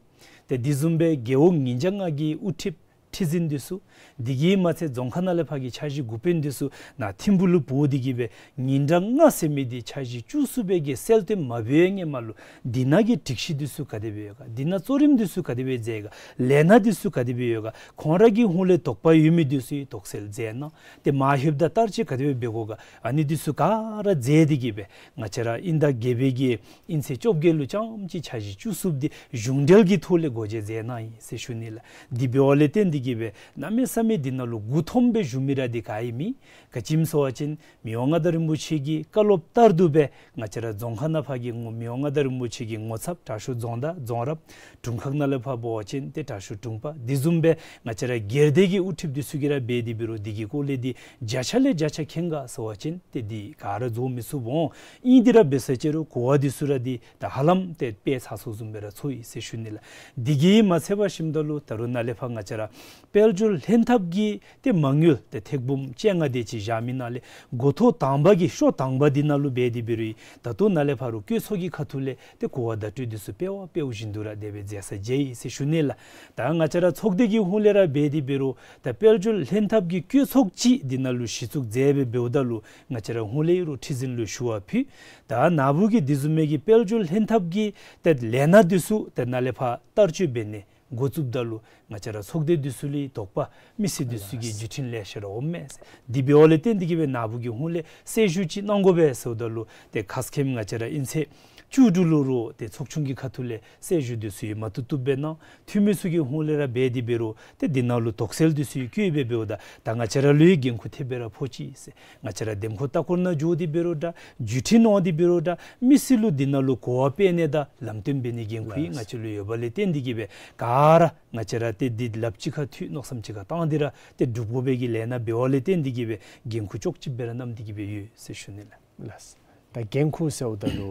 ཏེ་དེ་བཟུམ་སྦེ་རྒེད་འོག་ཉིས་བརྒྱ་ལྔ་གི་དབུ་ཁྲིདཔ་ཁྲི་འཛིན་འདི་ཚུ། དེ་གིས་མ་ཚད་རྫོང་ཁག་ནང་ལས་ཕར་གྱི་འཆར་གཞི་འགོ་དཔོན་འདི་ཚུ་ནཱ་ཐིམ་ཕུག་ལུ་འབོ་སྟེ་གི་སྦེ་ཉིན་གྲངས་ལྔ་ཟེར་མི་འདི་འཆར་གཞི་བཅུ་གསུམ་པའི་གི་གསལ་སྟོན་མ་འབད་བའི་སྔོན་མ་ལུ་འདི་ནང་གི་སྒྲིག་གཞི་འདི་ཚུ་ག་དེ་སྦེ་ཡོད་ག། འདི་ནང་གཙོ་རིམ་འདི་ཚུ་ག་དེ་སྦེ་མཛད་ག། ལས་སྣ་འདི་ཚུ་ག་དེ་སྦེ་ཡོད་ག། ཁོང་ར་གི་ཧོངས་ལས་དོགས་པ་ཡོད་མི་འདི་ཚུ་ཡང་དོགས་སེལ་མཛད་གནང་། ཏེ་མར་ལྷོདཔ་ད་བསྟར་སྤྱོད་ག་དེ་སྦེ་འབད་དགོ་ག། ཨ་ནི་འདི་ཚུ་ག་ར་མཛད་དེ་གི་སྦེ་ང་བཅས་ར་དབྱིན་ཟླ་བརྒྱད་པའི་གི་དབྱིན་ཚེས་བཅོ་བརྒྱད་ལུ་རྐྱངམ་གཅིག་འཆར་གཞི་བཅུ་གསུམ་འདི་གཞུང་འབྲེལ་གྱི་ཐོག་ལས་སྒོ་འབྱེད་མཛད་གནང་ཡི་ཟེར་ཞུ་ནི་ལགས། དེ་འབདཝ་ལས་བརྟེན་ཏེ་གི་སྦེ་གནམ་མེད་ས་མེད་འདི་ནང་ལུ་མགུ་འཐོམས་སྦེ་བཞུགས་མི་ར་འདི་ག་ཡང་མེད། ག་ཅི་སྨོ་ཟེར་བ་ཅིན་མི་དབང་མངའ་བདག་རིན་པོ་ཆེ་གི་བཀའ་སློབ་ལྟར་དུ་སྦེ་ང་བཅས་ར་རྫོང་ཁག་ནང་ཕར་གྱི་ངོ་མི་དབང་མངའ་བདག་རིན་པོ་ཆེ་གི་ངོ་ཚབ་དྲག་ཤོས་རྫོང་བདག་རྫོང་རབ། དྲུང་ཁག་ནང་ལས་ཕར་འབད་བ་ཅིན་ཏེ་དྲག་ཤོས་དྲུང་པ། དེ་བཟུམ་སྦེ་ང་བཅས་ར་སྒེར་སྡེ་གི་དབུ་ཁྲིདཔ་འདི་ཚུ་གིས་ར་འབད་དེ་འབད་རུང་འདི་གི་སྐོར་ལས་འདི་བརྒྱ་ཆ་ལས་བརྒྱ་ཆ་མཁྱེན་ག་ཟེར་བ་ཅིན་ཏེ་འདི་ག་ར་རྫོགས་མི་ཚུགས་འོང་། ཨིན་དེ་ར་འབད་ས་ཅིག་རུང་གོ་བ་འདི་ཚུ་ར་འདི་ད་ཧ་ལམ་ཏེ་དཔེ་ཚར་སོང་བཟུམ་སྦེ་ར་ཚོར་ཡི་ཟེར་ཞུ་ནི་ལགས། འདི་གིས་མ་ཚད་པར་ཞིནམ་ད་ལུ་ད་རུང་ནཱ་ལས་ཕར་ང་བཅས་ར་དཔལ་འབྱོར་ལྷན་ཐབས་ཀྱི་ཏེ་མ་དངུལ་ཏེ་ཐེར་འབུམ་བཅོ་ལྔ་དེ་ཅིག་བཞག་མི་ནང་ལས་འགོ་ཐོག་དང་པ་གི་ཤོག་དང་པ་འདི་ནང་ལུ་འབད་དེ་འབད་རུང་ད་ལྟོ་ནཱ་ལས་ཕར་རུང་བཀོད་ཚོགས་ཀྱི་ཁ་ཐུག་ལས་ཏེ་གོ་བ་བརྡ་སྤྲོད་འདི་ཚུ་སྤེལ་བ་སྤེལཝ་བཞིན་དུ་ར་དེ་སྦེ་མཛད་ས་མཇལ་ཡི་ཟེར་ཞུ་ནི་ལགས། ད་ང་བཅས་ར་ཚོགས་སྡེ་གི་ཧོངས་ལས་ར་འབད་དེ་འབད་རུང་ད་དཔལ་འབྱོར་ལྷན་ཐབས་ཀྱི་བཀོད་ཚོགས་ཅིག་འདི་ནང་ལུ་གཞི་བཙུགས་མཛད་སྦེ་འབདཝ་ད་ལུ་ང་བཅས་ར་ཧོངས་ལས་རུང་ཁྲི་འཛིན་ལུ་ཞུ་བ་ཕུལ། ད་ནཱ་བུ་གིས་དེ་བཟུམ་མའི་གི་དཔལ་འབྱོར་ལྷན་ཐབས་ཀྱི་ཏེ་ལས་སྣ་འདི་ཚུ་ཏེ་ནཱ་ལས་ཕར་བསྟར་སྤྱོད་འབད་ནི་འགོ་བཙུགསཔ་ད་ལུ་ང་བཅས་ར་ཚོགས་སྡེ་འདི་ཚུ་ལུ་དོགས་པ་མི་སེར་འདི་ཚུ་གི་བརྒྱུད་འཕྲིན་ལེ་ཤ་ར་འོངམ་མས། དེ་འབདཝ་ལས་བརྟེན་ཏེ་གི་སྦེ་ནཱ་བུ་གི་ཧོངས་ལས་གསལ་ཞུ་ཅིག་གནང་དགོ་པས་ཟེརཝ་ད་ལུ་ཏེ་ཁ་སྐོམ་ང་བཅས་ར་ཨིན་ཚེ་བཅུ་དྲུག་ལུ་རུང་ཏེ་ཚོགས་ཆུང་གི་ཁ་ཐུག་ལས་གསལ་ཞུ་འདི་ཚུ་ཡང་མ་བཏུབ་བཏུབ་སྦེ་གནང་། འཐུས་མི་ཚུ་གི་ཧོངས་ལས་ར་འབད་དེ་འབད་རུང་ཏེ་འདི་ནང་ལུ་དོགས་སེལ་འདི་ཚུ་ཡང་བཀོད་སྦེ་འབདཝ་ད་ད་ང་བཅས་ར་ལུ་ཡང་འགན་ཁུར་ཐེབས་སྦེ་ར་ཕོག་ཅི་ཟེར། ང་བཅས་ར་འདེམས་ཁོངས་ལྟ་སྐོར་ནང་འགྱོ་སྟེ་འབད་རུང་འདྲ། བརྒྱུད་འཕྲིན་འོང་སྟེ་འབད་རུང་འདྲ། མི་སེར་ལུ་འདི་ནང་ལུ་གོ་བ་སྤེལ་ནི་དང་ལམ་སྟོན་འབད་ནིའི་འགན་ཁུར་ཡང་ང་བཅས་ལུ་ཡོདཔ་ལས་བརྟེན་ཏེ་གི་སྦེ་ག་ར་ང་བཅས་ར་ཏེ་འདི་ལགཔ་གཅིག་ཁར་མཐུད་མནོ་བསམ་གཅིག་ཁར་བཏང་སྟེ་ར་ཏེ་སྒྲུབ་དགོ་པའི་གི་ལས་སྣ་འབདཝ་ལས་བརྟེན་ཏེ་གི་སྦེ་འགན་ཁུར་ལྕོགས་ཅིག་སྦེ་ར་བསྣམས་ཏེ་གི་སྦེ་ཡོད་ཟེར་ཞུ་ནི་ལགས། ལགས། ད་འགན་ཁུར་ཟེརཝ་ད་ལུ་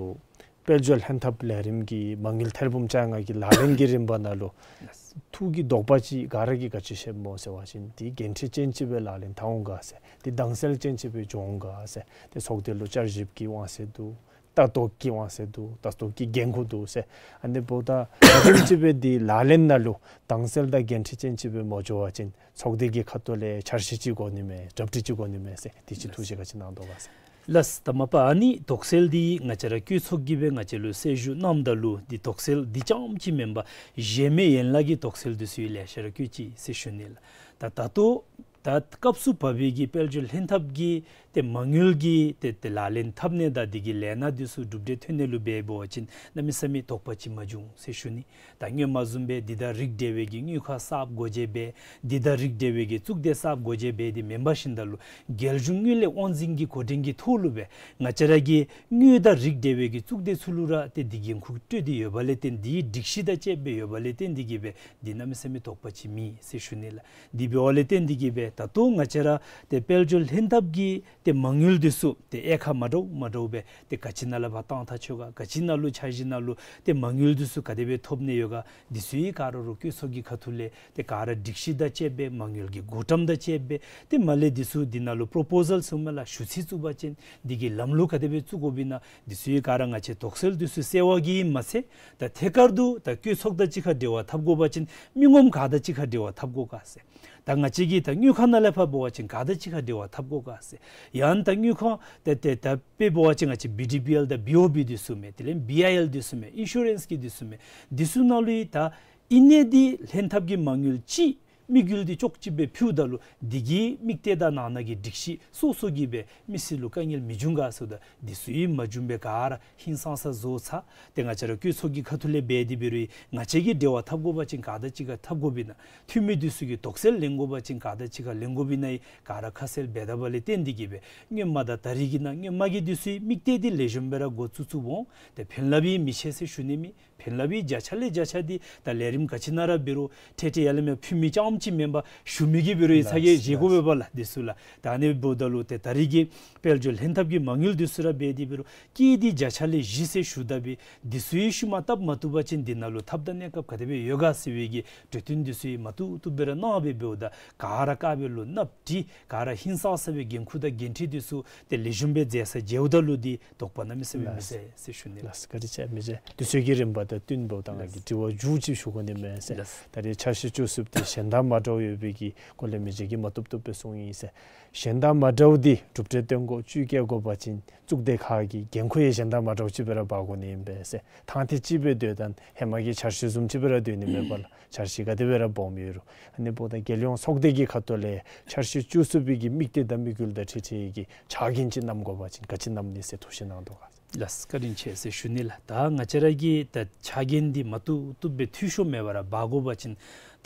དཔལ་འབྱོར་ལྷན་ཐབས་ལས་རིམ་གྱི་མ་དངུལ་ཐེར་འབུམ་བཅོ་ལྔ་གི་ལག་ལེན་གྱི་རིམ་པ་ནང་ལུ་ལགས། ཐུགས་ཀྱི་དོགས་པ་ཅིག་ག་ར་གིས་ག་ཅི་བཤདཔ་སྨོ་ཟེར་བ་ཅིན་འདི་འགན་འཁྲི་ཅན་ཅིག་སྦེ་ལག་ལེན་འཐབ་འོང་ག་ཟེར། འདི་དྭངས་གསལ་ཅན་ཅིག་སྦེ་འགྱོ་འོང་ག་ཟེར། ཏེ་ཚོགས་སྡེ་ལུ་བསྐྱར་ཞིབ་ཀྱི་དབང་ཚད་འདུག། ལྟ་རྟོག་གི་དབང་ཚད་འདུག། ལྟ་རྟོག་གི་འགན་ཁུར་འདུག་ཟེར། ཨ་ནི་འབདཝ་ད་ག་དེམ་ཅིག་སྦེ་འདི་ལག་ལེན་ནང་ལུ་དྭངས་གསལ་དང་འགན་འཁྲི་ཅན་ཅིག་སྦེ་མ་འགྱོ་བ་ཅིན་ཚོགས་སྡེ་གི་ཁ་ཐུག་ལས་འཆར་གཞི་ཅིག་དགོ་ནི་མས། གྲ་སྒྲིག་ཅིག་དགོ་ནི་མས་ཟེར། དེ་ཅིག་ཐུགས་བཞེད་ག་ཅི་གནང་དོ་ག་ཟེར། ལགས། ད་མ་པ་ཨ་ནི་དོགས་སེལ་འདི་ང་བཅས་ར་བཀོད་ཚོགས་ཀྱིས་སྦེ་ང་བཅས་ལུ་གསལ་ཞུ་གནངམ་ད་ལུ་འདི་དོགས་སེལ་འདི་རྐྱངམ་ཅིག་མེན་པར་གཞན་མི་ཡན་ལག་གི་དོགས་སེལ་འདི་ཚུ་ཡང་ལེ་ཤ་ར་བཀོད་ཅི་ཟེར་ཞུ་ནི་ལགས། ད་ད་ལྟོ་ ད་སྐབས་སུ་བབས་པའི་གི་དཔལ་འབྱོར་ལྷན་ཐབས་ཀྱི་ཏེ་མ་དངུལ་གྱི་ཏེ་ཏེ་ལག་ལེན་འཐབ་ནི་དང་དེ་གི་ལས་སྣ་འདི་ཚུ་གྲུབ་འབྲས་ཐོན་ནི་ལུ་འབད་བ་ཅིན་གནམ་མེད་ས་མེད་དོགས་པ་ཅིག་མ་བྱུང་ཟེར་ཞུ་ནི། ད་སྔོན་མ་བཟུམ་སྦེ་འདི་དང་རིགས་འབྲེལ་བའི་གི་དངུལ་ཁང་གསརཔ་སྒོ་འབྱེད་འབད། འདི་དང་རིགས་འབྲེལ་བའི་གི་གཙུག་སྡེ་གསརཔ་སྒོ་འབྱེད་འབད་དེ་མེན་པར་ཞིནམ་ད་ལུ་རྒྱལ་གཞུང་དངུལ་ལས་དབང་འཛིན་གྱི་འགོ་འདྲེན་གྱི་ཐོག་ལུ་སྦེ་ང་བཅས་ར་གི་དངུལ་དང་རིགས་འབྲེལ་བའི་གི་གཙུག་སྡེ་ཚུ་ལུ་ར་ཏེ་འདི་འགན་ཁུར་སྤྲོད་དེ་ཡོདཔ་ལས་བརྟེན་འདི་སྒྲིག་གཞི་དང་བཅསཔ་སྦེ་ཡོདཔ་ལས་བརྟེན་འདི་གིས་སྦེ་འདི་གནམ་མེད་ས་མེད་དོགས་པ་ཅིག་མེད་ཟེར་ཞུ་ནི་ལགས། འདི་འབདཝ་ལས་བརྟེན་འདི་གིས་སྦེ་ད་ལྟོ་ང་བཅས་ར་ཏེ་དཔལ་འབྱོར་ལྷན་ཐབས་ཀྱི་ཏེ་མ་དངུལ་འདི་ཚུ་ཏེ་དབྱེ་ཁག་མ་འདྲཝ་མ་འདྲཝ་སྦེ་ཏེ་ག་ཅི་ནང་ལས་ཕར་བཏང་ད་ཆོག་ག། ག་ཅི་ནང་ལུ་འཆར་གཞི་ནང་ལུ་ཏེ་མ་དངུལ་འདི་ཚུ་ག་དེ་སྦེ་ཐོབ་ནི་ཡོད་ག། འདི་ཚུ་ཡང་ག་ར་རུང་བཀོད་ཚོགས་ཀྱི་ཁ་ཐུག་ལས་ཏེ་ག་ར་སྒྲིག་གཞི་དང་བཅསཔ་སྦེ་མ་དངུལ་གྱི་བགོ་བཀྲམ་དང་བཅསཔ་སྦེ་ཏེ་མ་ལས་འདི་ཚུ་འདི་ནང་ལུ་པོརོ་པོ་ཟཱལ་ཟེར་མི་ལགས། ཞུ་ཚིག་བཙུགས་པ་ཅིན་འདི་གི་ལམ་ལུགས་ག་དེ་སྦེ་བཙུགས་དགོཔ་ཨིན་ན་འདི་ཚུ་ཡང་ག་ར་ང་བཅས་དོགས་སེལ་འདི་ཚུ་སེལ་བ་གིས་མ་ཚད་ད་ཐད་ཀར་དུ་ད་བཀོད་ཚོགས་དང་གཅིག་ཁར་འབྲེལ་བ་འཐབ་དགོ་པ་ཅིན་མི་ངོམ་ག་དང་གཅིག་ཁར་འབྲེལ་བ་འཐབ་དགོ་ག་ཟེར། ད་ང་བཅས་ཀྱིས་ད་དངུལ་ཁང་ནང་ལས་ཕར་འབད་བ་ཅིན་ག་དང་གཅིག་ཁར་འབྲེལ་བ་འཐབ་དགོ་ག་ཟེར། ཡང་ད་དངུལ་ཁང་ད་ཏེ་ད་དཔེ་འབད་བ་ཅིན་ང་བཅས་བི་ཌི་བི་ཨེལ་དང་བི་ཨོ་བི་འདི་ཚུ་མས། དེ་ལས་བི་ཨའི་ཨེལ་འདི་ཚུ་མས། ཨིན་ཤུ་རེནསི་གི་འདི་ཚུ་མས། འདི་ཚུ་ནང་ལུ་ཡང་ད་ཨིན་ནི་འདི་ལྷན་ཐབས་ཀྱི་མ་དངུལ་ཅིག་དམིགས་ཡུལ་འདི་ཅོག་གཅིག་སྦེ་ཕུལཝ་ད་ལུ་འདི་གི་དམིགས་གཏད་དང་ནང་ན་གི་སྒྲིག་གཞི་སོ་སོ་གིས་སྦེ་མི་སེར་ལུ་དཀའ་ངལ་མི་འབྱུང་ག་ཟེརཝ་ད་འདི་ཚུ་ཡང་མ་བྱུང་པར་ག་ར་ཧིང་སངས་ས་བཟོ་ཚར། ཏེ་ང་བཅས་ར་བཀོད་ཚོགས་ཀྱི་ཁ་ཐུག་ལས་འབད་དེ་འབད་རུང་ང་བཅས་ཀྱིས་འབྲེལ་བ་འཐབ་དགོ་པ་ཅིན་ག་དང་གཅིག་ཁར་འཐབ་དགོཔ་ཨིན་ན། འཐུས་མི་འདི་ཚུ་གིས་དོགས་སེལ་ལེན་དགོ་པ་ཅིན་ག་དང་གཅིག་ཁར་ལེན་དགོཔ་ཨིན་ན་ཡང་ག་ར་ཁ་གསལ་འབད་དཔ་ལས་བརྟེན་འདི་གིས་སྦེ་སྔོན་མ་དང་ད་རིས་ཀྱི་ནང་སྔོན་མ་གི་འདི་ཚུ་ཡང་དམིགས་གཏད་འདི་ལེགས་ཤོམ་སྦེ་ར་འགོ་བཙུགས་བཙུགསཔ་འོང་། ཏེ་ཕན་རླབས་ཡང་མི་ཆེ་ཟེར་ཞུ་ནི་མས། ཕན་རླབས་ཡང་བརྒྱ་ཆ་ལས་བརྒྱ་ཆ་འདི་ད་ལས་རིམ་ག་ཅི་ནང་ར་འབད་རུང་ཏེ་ཏེ་ཡར་ལས་མར་ཕུལ་མི་རྐྱངམ་ཅིག་མེན་པར་ཞུ་མི་གིས་འབད་རུང་ཡང་ཚ་གྱང་བཞེས་དགོ་པས་པ་ལགས་འདི་ཚུ་ལགས། ད་ཨ་ནི་འབདཝ་ད་ལུ་ཏེ་ད་རིས་ཀྱི་དཔལ་འབྱོར་ལྷན་ཐབས་ཀྱི་མ་དངུལ་འདི་ཚུ་ར་འབད་དེ་འབད་རུང་སྐྱེད་འདི་བརྒྱ་ཆ་ལས་བཞི་ཟེར་ཞུ་ད་འབད་འདི་ཚུ་ཡང་ཤུལ་མ་བཏབ་མ་བཏུབ་པ་ཅིན་འདི་ནང་ལུ་ཐབས་དང་གནས་སྐབས་ག་དེ་སྦེ་ཡོད་ག་ཟེར་བའི་གི་གྲོས་བསྟུན་འདི་ཚུ་ཡང་མ་བཏུབ་བཏུབ་སྦེ་ར་གནང་སྦེ་འབདཝ་ད་ག་ར་དཀའ་བའི་ལུ་ནག་ཏི་ག་ར་ཧིང་སངས་ས་སྦེ་འགན་ཁུར་དང་འགན་འཁྲི་འདི་ཚུ་ཏེ་ལེགས་ཤོམ་སྦེ་མཛད་ས་མཇལཝ་ད་ལུ་འདི་དོགས་པ་གནམ་མེད་ས་མེད་མེད་ཟེར་ཟེར་ཞུ་ནི་ལགས། ལགས་བཀའ་དྲིན་ཆེ་མི་རྗེ། དུས་ཚོད་ཀྱི་རིམ་པ་དང་བསྟུན་འབདཝ་ད་ང་གིས་དྲི་བ་མཇུག་ཅིག་ཞུ་དགོ་ནི་མས་ཟེར། ལགས། ད་རེས་འཆར་གཞི་བཅུ་གསུམ་འདི་གཞན་དང་མ་འདྲཝ་ཡོད་པའི་གི་སྐོར་ལས་མི་རྗེ་གིས་མ་བཏུབ་བཏུབ་སྦེ་གསུངས་ཡི་ཟེར། གཞན་དང་མ་འདྲཝ་འདི་གྲུབ་འབྲས་སྟོན་དགོ་བཅུད་བསྐྱེད་དགོ་པ་ཅིན་གཙུག་སྡེ་ཁག་གི་འགན་ཁུར་ཡང་གཞན་དང་མ་འདྲཝ་ཅིག་སྦེ་ར་འབག་དགོ་ནི་ཨིན་པས་ཟེར། ཐང་འདི་ཅིག་སྦེ་སྡོད་ད་ཧེ་མ་གི་འཆར་གཞི་བཟུམ་ཅིག་སྦེ་ར་སྡོད་ནི་མེད་པ་ལགས། འཆར་གཞི་ག་དེ་སྦེ་ར་སྦོམ་ཡོད་རུང་ཨ་ནི་འབདཝ་ད་རྒྱལ་ཡོངས་ཚོགས་སྡེ་གི་ཁ་ཐུག་ལས་འཆར་གཞི་བཅུ་གསུམ་པའི་གི་དམིགས་གཏད་དང་དམིགས་ཡུལ་དང་འཁྲིལ་ཏེ་གི་ཕྱག་འགན་ཅིག་བསྣམ་དགོ་པ་ཅིན་ག་ཅི་བསྣམ་ནི་ཟེར་ཐུགས་བཞེད་གནང་དོ་ག། ལགས་བཀའ་དྲིན་ཆེ་ཟེར་ཞུ་ནི་ལགས། ད་ང་བཅས་ར་གིས་ད་ཕྱག་འགན་འདི་མ་བཏུབ་བཏུབ་སྦེ་འཐུས་ཤོར་མེད་པར་ར་འབག་དགོ་པ་ཅིན་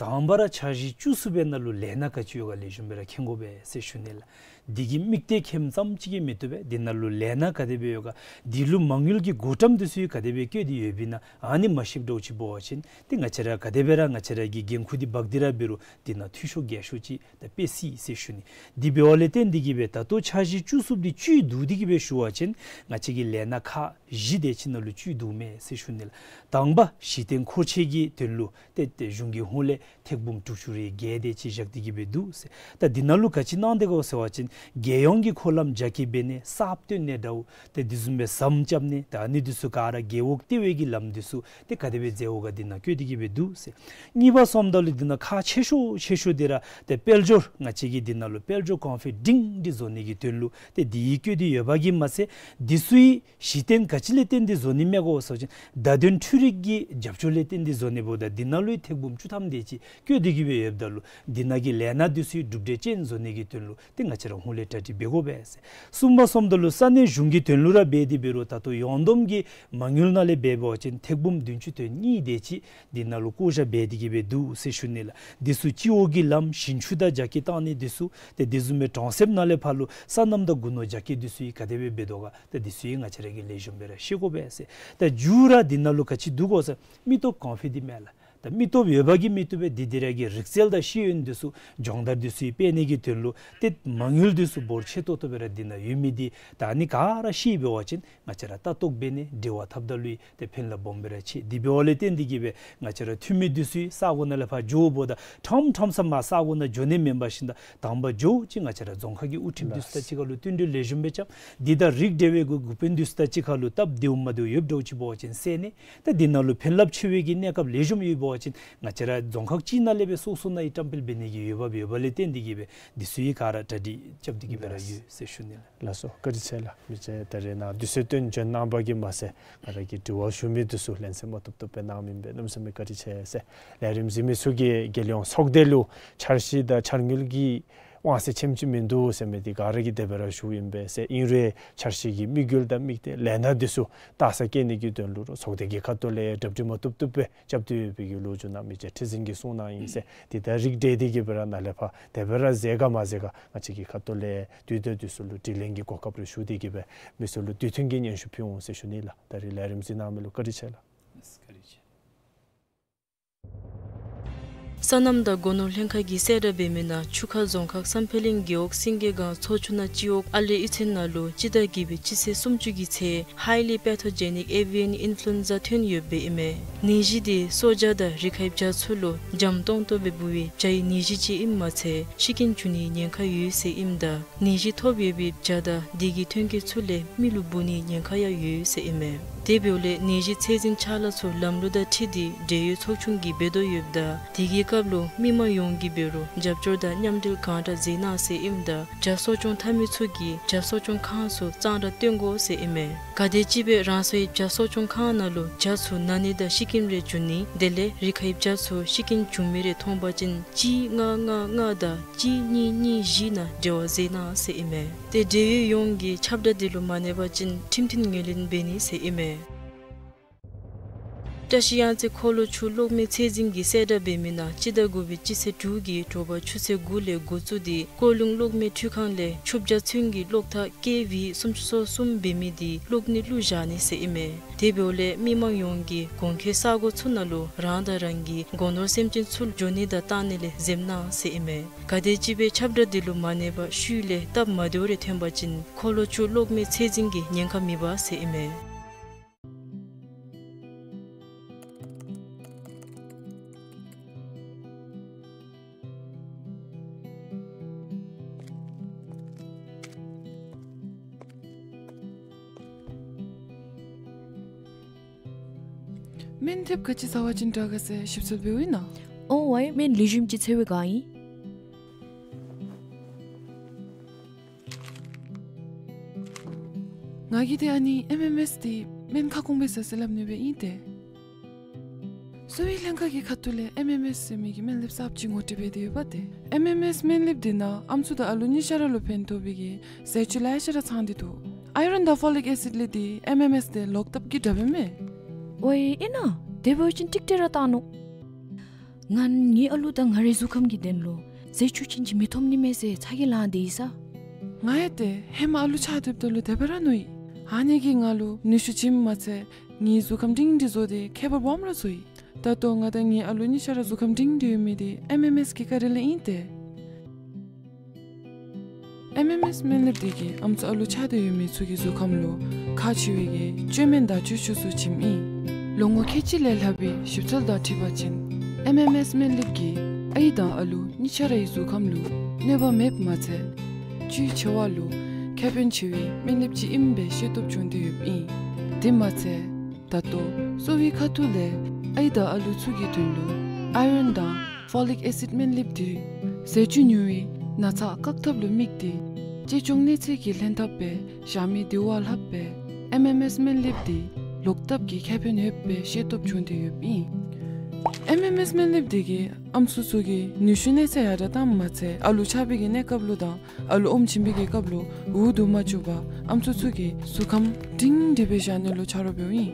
དང་པ་ར་འཆར་གཞི་བཅུ་གསུམ་པའི་ནང་ལུ་ལས་སྣ་ག་ཅི་ཡོད་ག་ལེགས་ཤོམ་སྦེ་ར་མཁྱེན་དགོ་པས་ཟེར་ཞུ་ནི་ལགས། འདི་གི་དམིགས་གཏད་མཁྱེནམ་ཙམ་ཅིག་གིས་མི་བཏུབ་པས། འདི་ནང་ལུ་ལས་སྣ་ག་དེ་སྦེ་ཡོད་ག། འདི་ལུ་མ་དངུལ་གྱི་བགོ་བཀྲམ་འདི་ཚུ་ག་དེ་སྦེ་བཀོད་དེ་ཡོདཔ་ཨིན་ན་ཨ་ནི་མ་ཤེསཔ་འདྲཝ་ཅིག་འབད་བ་ཅིན་ཏེ་ང་བཅས་ར་ག་དེ་སྦེ་ར་ང་བཅས་ར་གིས་འགན་ཁུར་འདི་འབག་སྟེ་ར་འབད་རུང་འདི་ནང་འཐུས་ཤོར་རྒས་ཤོས་ཅིག་ད་འབད་སྲིད་ཟེར་ཞུ་ནི། འདི་འབདཝ་ལས་བརྟེན་འདི་གིས་སྦེ་ད་ལྟོ་འཆར་གཞི་བཅུ་གསུམ་འདི་བཅུད་བསྡུ་སྟེ་གིས་སྦེ་ཞུ་བ་ཅིན་ང་བཅས་ཀྱི་ལས་སྣ་ཁག་བཞི་དེ་ཅིག་ནང་ལུ་བཅུད་བསྡུཝ་མས་ཟེར་ཞུ་ནི་ལགས། དང་པ་གཞི་རྟེན་མཁོ་ཆས་ཀྱི་དོན་ལུ་ཏེ་ཏེ་གཞུང་གི་ཧོངས་ལས་ཐེར་འབུམ་དྲུག་ཅུ་རེ་བརྒྱད་དེ་ཅིག་བཞག་སྟེ་གིས་སྦེ་འདུག་ཟེར། ད་འདི་ནང་ལུ་ག་ཅི་གནང་སྟེ་གོ་ཟེར་བ་ཅིན་རྒྱལ་ཡོངས་ཀྱི་འཁོར་ལམ་རྒྱ་སྐྱེད་འབད་ནི་གསརཔ་བཏོན་ནི་འདྲཝ་ཏེ་འདི་བཟུམ་སྦེ་ཟམ་རྐྱབ་ནི་ད་ཨ་ནི་འདི་ཚུ་ག་ར་རྒེད་འོག་ལྟེ་བའི་གི་ལམ་འདི་ཚུ་ཏེ་ག་དེ་སྦེ་མཛད་དགོ་ག་འདི་ནང་བཀོད་དེ་གིས་སྦེ་འདུག་ཟེར། གཉིས་པ་སོངམ་ད་ལུ་འདི་ནང་ཁག་ཆེ་ཤོས་ཆེ་ཤོས་འདི་ར་ཏེ་དཔལ་འབྱོར་ང་བཅས་ཀྱིས་འདི་ནང་ལུ་དཔལ་འབྱོར་གོང་འཕེལ་སྒྲིང་སྒྲི་བཟོ་ནི་གི་དོན་ལུ་ཏེ་འདི་ཡང་བཀོད་དེ་ཡོདཔ་གིས་མ་ཚད་འདི་ཚུ་ཡང་གཞི་རྟེན་ག་ཅི་ལས་བརྟེན་ཏེ་བཟོ་ནི་མས་གོ་ཟེར་བ་ཅིན་བརྡ་དོན་འཕྲུལ་རིག་གི་རྒྱབ་སྐྱོར་ལས་བརྟེན་ཏེ་བཟོ་ནི་འབདཝ་ད་འདི་ནང་ལུ་ཡང་ཐེར་འབུམ་བཅུ་ཐམ་དེ་ཅིག་བཀོད་དེ་གིས་སྦེ་ཡོདཔ་ད་ལུ་འདི་ནང་གི་ལས་སྣ་འདི་ཚུ་གྲུབ་འབྲས་ཅན་བཟོ་ནི་གི་དོན་ལུ་ཏེ་ང་བཅས་ར་ཧོངས་ལས་གྲ་སྒྲིག་འབད་དགོ་པས་ཟེར། གསུམ་པ་སོངམ་ད་ལུ་ས་གནས་གཞུང་གི་དོན་ལུ་ར་འབད་དེ་འབད་རུང་ད་ལྟོ་ཡོངས་བསྡོམས་ཀྱི་མ་དངུལ་ནང་ལས་འབད་བ་ཅིན་ཐེར་འབུམ་བདུན་ཅུ་དོན་གཉིས་དེ་ཅིག་འདི་ནང་ལུ་བཀོ་བཞག་འབད་དེ་གིས་སྦེ་འདུག་ཟེར་ཞུ་ནི་ལགས། འདི་ཚུ་སྤྱི་འོག་གི་ལམ་ཞིང་ཆུ་དང་རྒྱ་སྐྱེད་བཏང་ནི་འདི་ཚུ་ཏེ་འདི་བཟུམ་སྦེ་གྲོང་གསེབ་ནང་ལས་ཕར་ལུ་སོ་ནམ་དང་སྒོ་ནོར་རྒྱ་སྐྱེད་འདི་ཚུ་ཡང་ག་དེ་སྦེ་འབད་དོ་ག། ཏེ་འདི་ཚུ་ཡང་ང་བཅས་ར་གིས་ལེགས་ཤོམ་སྦེ་ར་ཤེས་དགོ་པས་ཟེར། ད་མཇུག་ར་འདི་ནང་ལུ་ག་ཅི་འདུག་གོ་ཟེར་མི་སྟོབས་གོང་འཕེལ་འདི་མས་ལགས། ད་མི་སྟོབས་ཡོད་པ་གིས་མི་བཏུབ་པས། འདི་འདི་ར་གི་རིག་རྩལ་དང་ཤེས་ཡོན་འདི་ཚུ་སྦྱོང་བརྡར་འདི་ཚུ་ཡང་སྤེལ་ནི་གི་དོན་ལུ་ཏེ་མ་དངུལ་འདི་ཚུ་འབོར་ཆེ་ཏོག་ཏོ་སྦེ་ར་འདི་ནང་ཡོད་མི་འདི་ད་ཨ་ནི་ག་ར་ཤེས་འབད་བ་ཅིན་ང་བཅས་ར་ལྟ་རྟོག་འབད་ནི་འབྲེལ་བ་འཐབ་ད་ལུ་ཡང་ཏེ་ཕན་རླབས་སྦོམ་སྦེ་ར་ཆེ། འདི་འབདཝ་ལས་བརྟེན་འདི་གིས་སྦེ་ང་བཅས་ར་འཐུས་མི་འདི་ཚུ་ཡང་ས་གོ་ནང་ལས་ཕར་འགྱོཝ་ད་ཕྲང་ཕྲང་ས་མར་ས་གོ་ནང་འགྱོ་ནི་མེན་པར་ཞིནམ་ད་དང་པ་འགྱོ་ཅིག་ང་བཅས་ར་རྫོང་ཁག་གི་དབུ་ཁྲིདཔ་འདི་ཚུ་དང་གཅིག་ཁར་ལུ་བསྟུན་གྲོས་ལེགས་ཤོམ་སྦེ་རྐྱབ། འདི་དང་རིགས་འབྲེལ་བའི་གི་འགོ་དཔོན་འདི་ཚུ་དང་གཅིག་ཁར་ལུ་སྟབས་བདེཝ་མ་བདེཝ་ཡོདཔ་འདྲཝ་ཅིག་འབད་བ་ཅིན་སེལ་ནི། ད་འདི་ནང་ལུ་ཕན་རླབས་ཆེ་བའི་གི་གནས་སྐབས་ལེགས་ཤོམ་ཡོདཔ་འབད་བ་ཅིན་ང་བཅས་ར་རྫོང་ཁག་གཅིག་ནང་ལས་སྦེ་སོ་སོ་ནང་ཡང་བཀྲམ་སྤེལ་འབད་ནི་གི་འོས་འབབ་ཡོདཔ་ལས་བརྟེན་འདི་གིས་སྦེ་འདི་ཚུ་ཡང་ག་ར་གྲ་སྒྲིག་རྐྱབ་སྟེ་གིས་སྦེ་ར་ཡོད་ཟེར་ཞུ་ནི་ལགས། ལགས་སོ། བཀའ་དྲིན་ཆེ་ལགས། མི་རྗེ་ད་རེས་ནཱ་དུས་ཚོད་བཏོན་འབྱོན་གནང་བ་གིས་མ་ཚད་ང་ར་གི་དྲི་བ་ཞུ་མི་འདི་ཚུ་ལན་གསལ་མ་བཏུབ་བཏུབ་སྦེ་གནང་མི་འབད་གནམ་མེད་ས་མེད་བཀའ་དྲིན་ཆེ་ཟེར། ལས་རིམ་གཟིགས་མི་ཚུ་གིས་རྒྱལ་ཡོངས་ཚོགས་སྡེ་ལུ་འཆར་གཞི་དང་འཆར་དངུལ་གྱི་ དབང་ཚད་ཆེམ་ཅིག་མིན་འདུག་ཟེར་མི་འདི་ག་ར་གིས་དེ་སྦེ་ར་ཞུཝ་ཨིན་པས་ཟེར། ཨིན་རུང་འཆར་གཞི་གི་དམིགས་ཡུལ་དང་དམིགས་གཏད་ལས་སྣ་འདི་ཚུ་ལྟ་ས་བཀལ་ནི་གི་དོན་ལུ་ར་ཚོགས་སྡེ་གི་ཁ་ཐུག་ལས་གྲ་སྒྲིག་མ་བཏུབ་བཏུབ་སྦེ་རྐྱབ་སྟེ་ཡོད་པའི་གི་ལོ་རྒྱུས་ནང་མི་རྗེ་ཁྲི་འཛིན་གྱིས་གསུངས་གནང་ཡི་ཟེར། དེ་དང་རིགས་བསྒྲེས་ཏེ་གི་སྦེ་ར་ནཱ་ལས་ཕར་དེ་སྦེ་ར་མཛད་ག་མ་མཛད་ག་ང་བཅས་ཀྱི་ཁ་ཐུག་ལས་དུས་དང་དུས་སུ་ལུ་དྲི་ལན་གྱི་གོ་སྐབས་རེ་ཞུ་སྟེ་གི་སྦེ་མི་ཚུ་ལུ་དུས་མཐུན་གྱི་སྙན་ཞུ་ཕུལ་འོང་ཟེར་ཞུ་ནི་ལགས། ད་རིས་ལས་རིམ་གཟིགས་གནང་མི་ལུ་བཀའ་དྲིན་ཆེ་ལགས། སོ་ནམ་དང་སྒོ་ནོར་ལྷན་ཁག་གིས་གསལ་བསྒྲགས་འབད་མི་ནང་ཆུ་ཁ་རྫོང་ཁག་བསམ་འཕེལ་གླིང་རྒེད་འོག་སེང་གེ་སྒང་ཚོ་ཆུ་ནང་སྤྱི་འོག་ཨ་ལེ་གཡུས་ཚན་ནང་ལུ་སྤྱི་ཟླ་བརྒྱད་པའི་སྤྱི་ཚེས་སུམ་ཅུ་གི་ཚེ་Highly Pathogenic Avian Influenza ཐོན་ཡོདཔ་ཨིན་མས། ནད་གཞི་དེ་སོ་བྱ་དང་རི་ཁའི་བྱ་ཚུ་ལུ་འཇམ་ཏོང་ཏོ་སྦེ་འབུ་བའི་བྱའི་ནད་གཞི་ཅིག་ཨིནམ་མ་ཚད་ཤི་རྐྱེན་འབྱུང་ནིའི་ཉེན་ཁ་ཡོད་ཟེར་ཨིནམ་ད་ནད་གཞི་ཐོབ་ཡོད་པའི་བྱ་དང་དེ་གི་ཐོན་སྐྱེད་ཚུ་ལས་མི་ལུ་འབུ་ནིའི་ཉེན་ཁ་ཡང་ཡོད་ཟེར་ཨིན་མས། དེ་འབདཝ་ལས་ནད་གཞི་ཚད་འཛིན་ཕྱག་ལཱ་ཚུ་ལམ་ལུགས་དང་འཁྲིལ་ཏེ་འབྲེལ་ཡོད་ཚོགས་ཆུང་གིས་འབད་དོ་ཡོདཔ་ད་དེ་གི་སྐབས་ལུ་མི་མང་ཡོངས་ཀྱིས་འབད་རུང་རྒྱབ་སྐྱོར་དང་མཉམ་འབྲེལ་གང་དྲག་མཛད་གནང་ཟེར་ཨིནམ་ད་བྱ་གསོ་སྐྱོང་འཐབ་མི་ཚུ་གིས་བྱ་གསོ་སྐྱོང་ཁང་ཚུ་གཙང་སྦྲ་སྟོན་དགོ་ཟེར་ཨིན་མས། ག་དེམ་ཅིག་སྦེ་རང་སོའི་བྱ་གསོ་སྐྱོང་ཁང་ནང་ལུ་བྱ་ཚུ་ན་ནི་དང་ཤི་རྐྱེན་རེ་འབྱུང་ནི་དེ་ལས་རི་ཁའི་བྱ་ཚུ་ཤི་རྐྱེན་འབྱུང་མི་རེ་མཐོང་པ་ཅིན་གཅིག་ལྔ་ལྔ་ལྔ་དང་གཅིག་གཉིས་གཉིས་བཞི་ནང་འབྲེལ་བ་མཛད་གནང་ཟེར་ཨིན་མས། ཏེ་འབྲེལ་ཡོད་ཡོངས་ཀྱིས་ཁྱབ་བསྒྲགས་འདི་ལུ་མ་གནས་པ་ཅིན་ཁྲིམས་མཐུན་ངོས་ལེན་འབད་ནི་ཟེར་ཨིན་མས། བཀྲ་ཤིས་གཡང་རྩེ་འཁོར་ལོ་ཆུ་གློག་མེ་ཚད་འཛིན་གྱིས་གསལ་བསྒྲགས་འབད་མི་ནང་སྤྱི་ཟླ་དགུ་པའི་སྤྱི་ཚེས་དྲུག་གི་དྲོ་པ་ཆུ་ཚོད་དགུ་ལས་འགོ་བཙུགས་ཏེ་ཀོ་ལུང་གློག་མེ་འཕྲུལ་ཁང་ལས་ཆུ་བྱ་ཚོན་གྱི་གློག་ཐག་ཀེ་ཝི་སུམ་ཅུ་སོ་གསུམ་འབད་མི་འདི་གློག་ནད་བླུགས་བཞག་ནི་ཟེར་ཨིན་མས། དེ་འབདཝ་ལས་མི་མང་ཡོངས་ཀྱིས་གོང་འཁོད་ས་གོ་ཚུ་ནང་ལུ་རང་དང་རང་གི་སྒོ་ནོར་སེམས་ཅན་ཚུ་འགྱོ་ནི་དང་གཏང་ནི་ལས་འཛེམ་གནང་ཟེར་ཨིན་མས། ག་དེམ་ཅིག་སྦེ་ཁྱབ་བསྒྲགས་འདི་ལུ་མ་གནས་པར་ཤུལ་ལས་སྟབས་མ་བདེཝ་རེ་ཐོན་པ་ཅིན་འཁོར་ལོ་ཆུ་གློག་མེ་ཚད་འཛིན་གྱིས་ཉེན་ཁ་མི་འབག་ཟེར་ཨིན་མས། སྨན་ལེབ་ག་ཅི་ཟ་བ་ཅིན་དྲག་ག་ཟེར་ཞིབ་འཚོལ་འབདཝ་ཨིན་ན། ཨོ་ཝའི་སྨན་ལེགས་ཤོམ་ཅིག་འཚོལ་བའི་བསྒང་ཨིན། ང་གིས་ཏེ་ཨ་ནི་ཨེམ་ཨེམ་ཨེསི་འདི་སྨན་ཁ་སྐོང་སྦེ་ཟ་ཟེར་སླབ་ནི་སྦེ་ཨིན་ཏེ། གསོ་བའི་ལྷན་ཁག་གི་ཁ་ཐུག་ལས་ཨེམ་ཨེམ་ཨེསི་ཟེར་མི་གི་སྨན་ལེབ་གསརཔ་ཅིག་ངོ་སྤྲོད་འབད་དེ་ཡོདཔ་ཏེ། ཨེམ་ཨེམ་ཨེསི་སྨན་ལེབ་འདི་ནང་ཨམ་སྲུ་དང་ཨ་ལུ་གཉིས་ཆ་ར་ལུ་ཕན་ཐོགས་པའི་གི་ཟས་བཅུད་ལེ་ཤ་ར་ཚང་སྟེ་འདུག། ཨའི་རཱན་དང་ཕོ་ལིག་ཨེ་སིཌ་ལས་འདི་ཨེམ་ཨེམ་ཨེསི་འདི་ལོག་ལྟབ་ཀྱི་དྲགཔ་ཨིན་མས། ཝའི་ཨིན་ན། དེ་འབད་བ་ཅིན་ཀྲིག་ཀྲི་ར་བཏང་ནུག། ང་ངེའི་ཨ་ལུ་དང་ང་རའི་གཟུགས་ཁམས་ཀྱི་དོན་ལུ་ཟས་བཅུད་ཅན་ཅིག་མི་ཐོབ་ནི་མས་ཟེར་ཚ་གྱང་ལང་སྟེ་ཡོད་ས། ང་ཡང་ཏེ་ཧེ་མ་ཨ་ལུ་ཆགས་སྡོདཔ་ད་ལུ་དེ་སྦེ་ར་མནོ་ཡི། ཨ་ནི་གིས་ང་ལུ་ནུས་ཤུགས་བྱིནམ་མ་ཚད་ངེའི་གཟུགས་ཁམས་སྒྲིང་སྒྲི་བཟོ་སྟེ་ཁྱད་པར་སྦོམ་ར་བཟོ་ཡི། ད་ལྟོ་ང་དང་ངེའི་ཨ་ལུ་གཉིས་ཆ་ར་གཟུགས་ཁམས་སྒྲིང་སྒྲི་ཡོད་མི་འདི་ཨེམ་ཨེམ་ཨེསི་གི་བཀའ་དྲིན་ལས་ཨིན་ཏེ། ཨེམ་ཨེམ་ཨེསི་སྨན་ལེབ་འདི་གིས་ཨམ་སྲུ་ཨ་ལུ་ཆགས་ཏེ་ཡོད་མི་ཚུ་གི་གཟུགས་ཁམས་ལུ་ཁག་ཆེ་བའི་གི་བཅོས་སྨན་དང་བཅོས་ཆས་ཚུ་བྱིནམ་ཨིན། ལོ་ངོ་ཁལ་གཅིག་ལས་ལྷག་པའི་ཞིབ་འཚོལ་དང་འཁྲིལ་བ་ཅིན་ཨེམ་ཨེམ་ཨེསི་སྨན་ལེབ་ཀྱིས་ཨའི་དང་ཨ་ལུ་གཉིས་ཆ་རའི་གཟུགས་ཁམས་ལུ་གནོད་པ་མེདཔ་མ་ཚད་བཅུད་ཆེ་བ་ལུ་ཁེ་ཕན་ཆེ་བའི་སྨན་ལེབ་ཅིག་ཨིནམ་སྦེ་ཤེས་རྟོགས་བྱུང་སྟེ་ཡོདཔ་ཨིན། དེ་མ་ཚད་ད་ལྟོ་གསོ་བའི་ཁ་ཐུག་ལས་ཨའི་དང་ཨ་ལུ་ཚུ་གི་དོན་ལུ་ཨའི་རཱན་དང་ཕོ་ལིག་ཨེ་སིཌ་སྨན་ལེབ་འདི་ཟས་བཅུད་ཉུང་བའི་ན་ཚ་བཀག་ཐབས་ལུ་དམིགས་ཏེ་གཅེས་སྐྱོང་གནས་ཚད་ཀྱི་ལྷན་ཐབས་སྦེ་བཞག་མི་དེ་བ་ལྷགཔ་སྦེ་ཨེམ་ཨེམ་ཨེསི་སྨན་ལེབ་འདི་ལོག་ལྟབ་ཀྱི་ཁེ་ཕན་ཡོདཔ་སྦེ་ཤེས་རྟོགས་བྱུང་སྟེ་ཡོདཔ་ཨིན། ཨེམ་ཨེམ་ཨེསི་སྨན་ལེབ་འདི་གིས་ཨམ་སྲུ་ཚུ་གི་ནུས་ཤུགས་གནས་ཚད་ཡར་དྲགས་བཏངམ་མ་ཚད་ཨ་ལུ་ཆགས་པའི་གི་གནས་སྐབས་ལུ་དང་ཨ་ལུ་ཨོམ་བྱིན་པའི་གི་སྐབས་ལུ་འུ་སྡུག་མ་བཅུག་པར་ཨམ་སྲུ་ཚུ་གི་གཟུགས་ཁམས་སྒྲིང་སྒྲི་སྦེ་བཞག་ནི་ལུ་ཆ་རོགས་འབདཝ་ཨིན།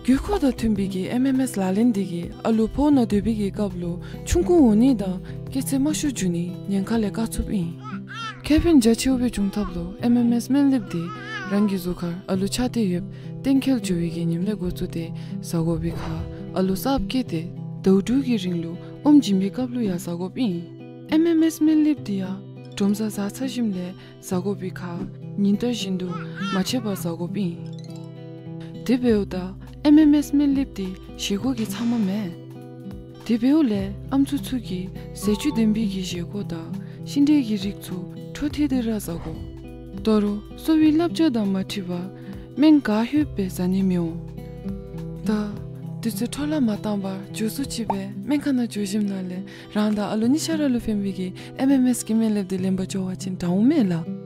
དགོས་མཁོ་དང་མཐུན་པའི་གི་ཨེམ་ཨེམ་ཨེསི་ལག་ལེན་འདི་གིས་ཨ་ལུ་ཕོཝ་ནང་སྡོད་པའི་གི་སྐབས་ལུ་ཆུང་ཀུ་འོང་ནི་དང་སྐྱེ་ཚད་དམའ་ཤོས་འགྱོ་ནི་ཉེན་ཁ་ལས་བཀག་ཚུགསཔ་ཨིན། ཁེ་ཕན་རྒྱ་ཆེཝ་སྦེ་འབྱུང་ཐབས་ལུ་ཨེམ་ཨེམ་ཨེསི་སྨན་ལེབ་འདི་རང་གི་གཟུགས་ཁར་ཨ་ལུ་ཆགས་ཏེ་ཡོདཔ་གཏན་འཁེལ་འགྱོ་བའི་གི་ཉིནམ་ལས་འགོ་བཙུགས་ཏེ་ཟ་དགོ་པའི་ཁར་ཨ་ལུ་གསརཔ་སྐྱེས་ཏེ་ཟླཝ་དྲུག་གི་རིང་ལུ་ཨོམ་བྱིན་པའི་སྐབས་ལུ་ཡང་ཟ་དགོཔ་ཨིན། ཨེམ་ཨེམ་ཨེསི་སྨན་ལེབ་འདི་ཡང་དྲོ་པ་ཟ་ཚར་ཞིནམ་ལས་ཟ་དགོ་པའི་ཁར་ཉིན་ལྟར་བཞིན་དུ་མ་ཆད་པར་ཟ་དགོཔ་ཨིན། དེ་འབདཝ་ད་ཨེམ་ཨེམ་ཨེསི་སྨན་ལེབ་འདི་བཞེས་སྒོ་གི་ཚབ་མ་མེན། དེ་འབདཝ་ལས་ཨམ་སྲུ་ཚུ་གིས་ཟས་བཅུད་ལྡན་པའི་གི་བཞེས་སྒོ་དང་ཤིང་འབྲས་ཀྱི་རིགས་ཚུ་འཕྲོ་མཐུད་དེ་ར་ཟ་དགོ། དོ་རུང་གསོ་བའི་བསླབ་བྱ་དང་མ་འཁྲིལ་བར་སྨན་ག་ལྷོདཔ་སྦེ་ཟ་ནི་མི་འོང་། ད་དུས་ཚོད་འཕྲོ་བརླག་མ་བཏང་བར་མགྱོགས་སུ་ཅིག་སྦེ་སྨན་ཁང་ནང་འགྱོ་ཞིནམ་ལས་རང་དང་ཨ་ལུ་གཉིས་ཆ་ར་ལུ་ཕན་པའི་གི་ཨེམ་ཨེམ་ཨེསི་གི་སྨན་ལེབ་འདི་ལེན་པར་འགྱོ་བ་ཅིན་དྲག་འོང་མས་ལགས།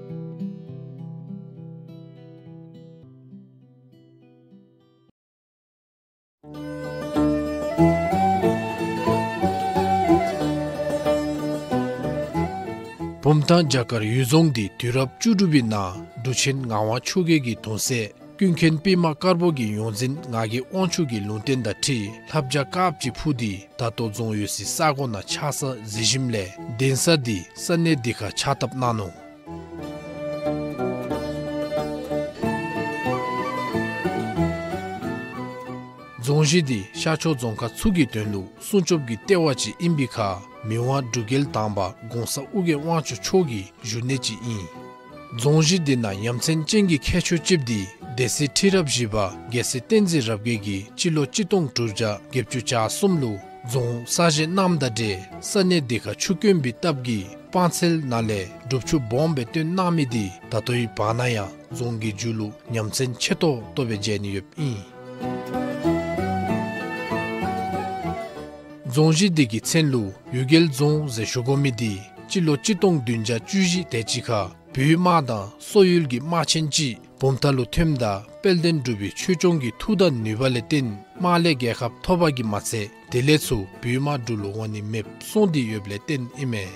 བུམ་ཐང་བྱ་དཀར་གཡུལ་རྫོང་འདི་དུས་རབས་བཅུ་དྲུག་པའི་ནང་འབྲུག་ཆེན་ངག་དབང་ཆོས་རྒྱལ་གྱི་གདུང་སྲས་ཀུན་མཁྱེན་པདྨ་དཀར་པོ་གི་ཡོངས་འཛིན་ངག་གི་དབང་ཕྱུག་གི་ལུང་བསྟན་དང་འཁྲིལ་ལྷ་བྱ་དཀརཔོ་ཅིག་འཕུར་ཏེ་ད་ལྟོ་རྫོང་ཡོད་སའི་ས་གོ་ནང་ཆགས་ས་གཟིགས་ཞིནམ་ལས་གདན་ས་འདི་ས་གནས་འདི་ཁར་ཕྱག་བཏབ་གནང་ནུག། རྫོང་གཞི་འདི་ཤར་ཕྱོགས་རྫོང་ཁག་ཚུ་གི་དོན་ལུ་སྲུང་སྐྱོབ་ཀྱི་ལྟེ་བ་ཅིག་ཨིན་པའི་ཁར་མི་དབང་འབྲུག་རྒྱལ་དང་པ་གོང་ས་ཨོ་རྒྱན་དབང་ཕྱུག་མཆོག་གི་བཞུགས་གནས་ཅིག་ཨིན། རྫོང་གཞི་འདི་ནང་ཡ་མཚན་ཅན་གྱི་ཁྱད་ཆོས་ཅིག་འདི་སྡེ་སྲིད་ཁྲི་རབས་བཞི་པ་རྒྱལ་སྲས་བསྟན་འཛིན་རབ་རྒྱས་ཀྱིས་སྤྱི་ལོ་གཅིག་སྟོང་དྲུག་བརྒྱ་བརྒྱད་ཅུ་གྱ་གསུམ་ལུ་རྫོང་གསར་བཞེངས་གནངམ་དང་འབྲེལ་ས་གནས་འདི་ཁར་ཆུ་དཀོན་པའི་སྟབས་ཀྱིས་སྤང་ཚལ་ནང་ལས་སྒྲུབ་ཆུ་སྦོམ་སྦེ་བཏོན་གནང་མི་འདི་ད་ལྟོའི་བར་ན་ཡང་རྫོང་གི་མཇུག་ལུ་ཡ་མཚན་ཆེ་ཏོག་ཏོ་སྦེ་མཇལ་ནི་ཡོདཔ་ཨིན། རྫོང་གཞི་འདི་གི་མཚན་ལུ་གཡུལ་རྒྱལ་རྫོང་ཟེར་ཞུ་དགོ་མི་འདི་སྤྱི་ལོ་གཅིག་སྟོང་བདུན་བརྒྱ་བཅུ་བཞི་དེ་ཅིག་ཁར་བོད་དམག་དང་སོག་ཡུལ་གྱི་དམག་ཆེན་ཅིག་བུམ་ཐང་ལུ་ཐོནམ་ད་དཔལ་ལྡན་འབྲུག་པའི་ཆོས་སྐྱོང་གི་མཐུ་དང་ནུས་པ་ལས་བརྟེན་དམག་ལས་རྒྱལ་ཁ་ཐོབ་པ་གིས་མ་ཚད་དེ་ལས་ཚུར་བོད་དམག་འབྲུག་ལུ་འོང་ནི་མེདཔ་སོང་སྟེ་ཡོདཔ་ལས་བརྟེན་ཨིན་མས།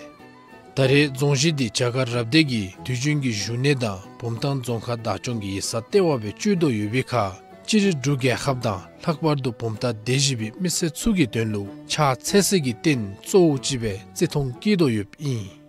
ད་རེས་རྫོང་གཞི་འདི་བྱ་དཀར་རབ་སྡེ་གི་དུས་རྒྱུན་གྱི་བཞུགས་གནས་དང་བུམ་ཐང་རྫོང་ཁག་བདག་སྐྱོང་གི་ཡིག་ཚང་ལྟེ་བ་སྦེ་སྤྱོད་དོ་ཡོད་པའི་ཁར་སྤྱིར་འབྲུག་རྒྱལ་ཁབ་དང་ལྷག་པར་དུ་བུམ་ཐང་སྡེ་བཞི་པའི་མི་སེར་ཚུ་གི་དོན་ལུ་ཕྱག་འཚལ་ས་གི་རྟེན་གཙོ་བོ་ཅིག་སྦེ་བརྩི་མཐོང་བསྐྱེད་དོ་ཡོདཔ་ཨིན།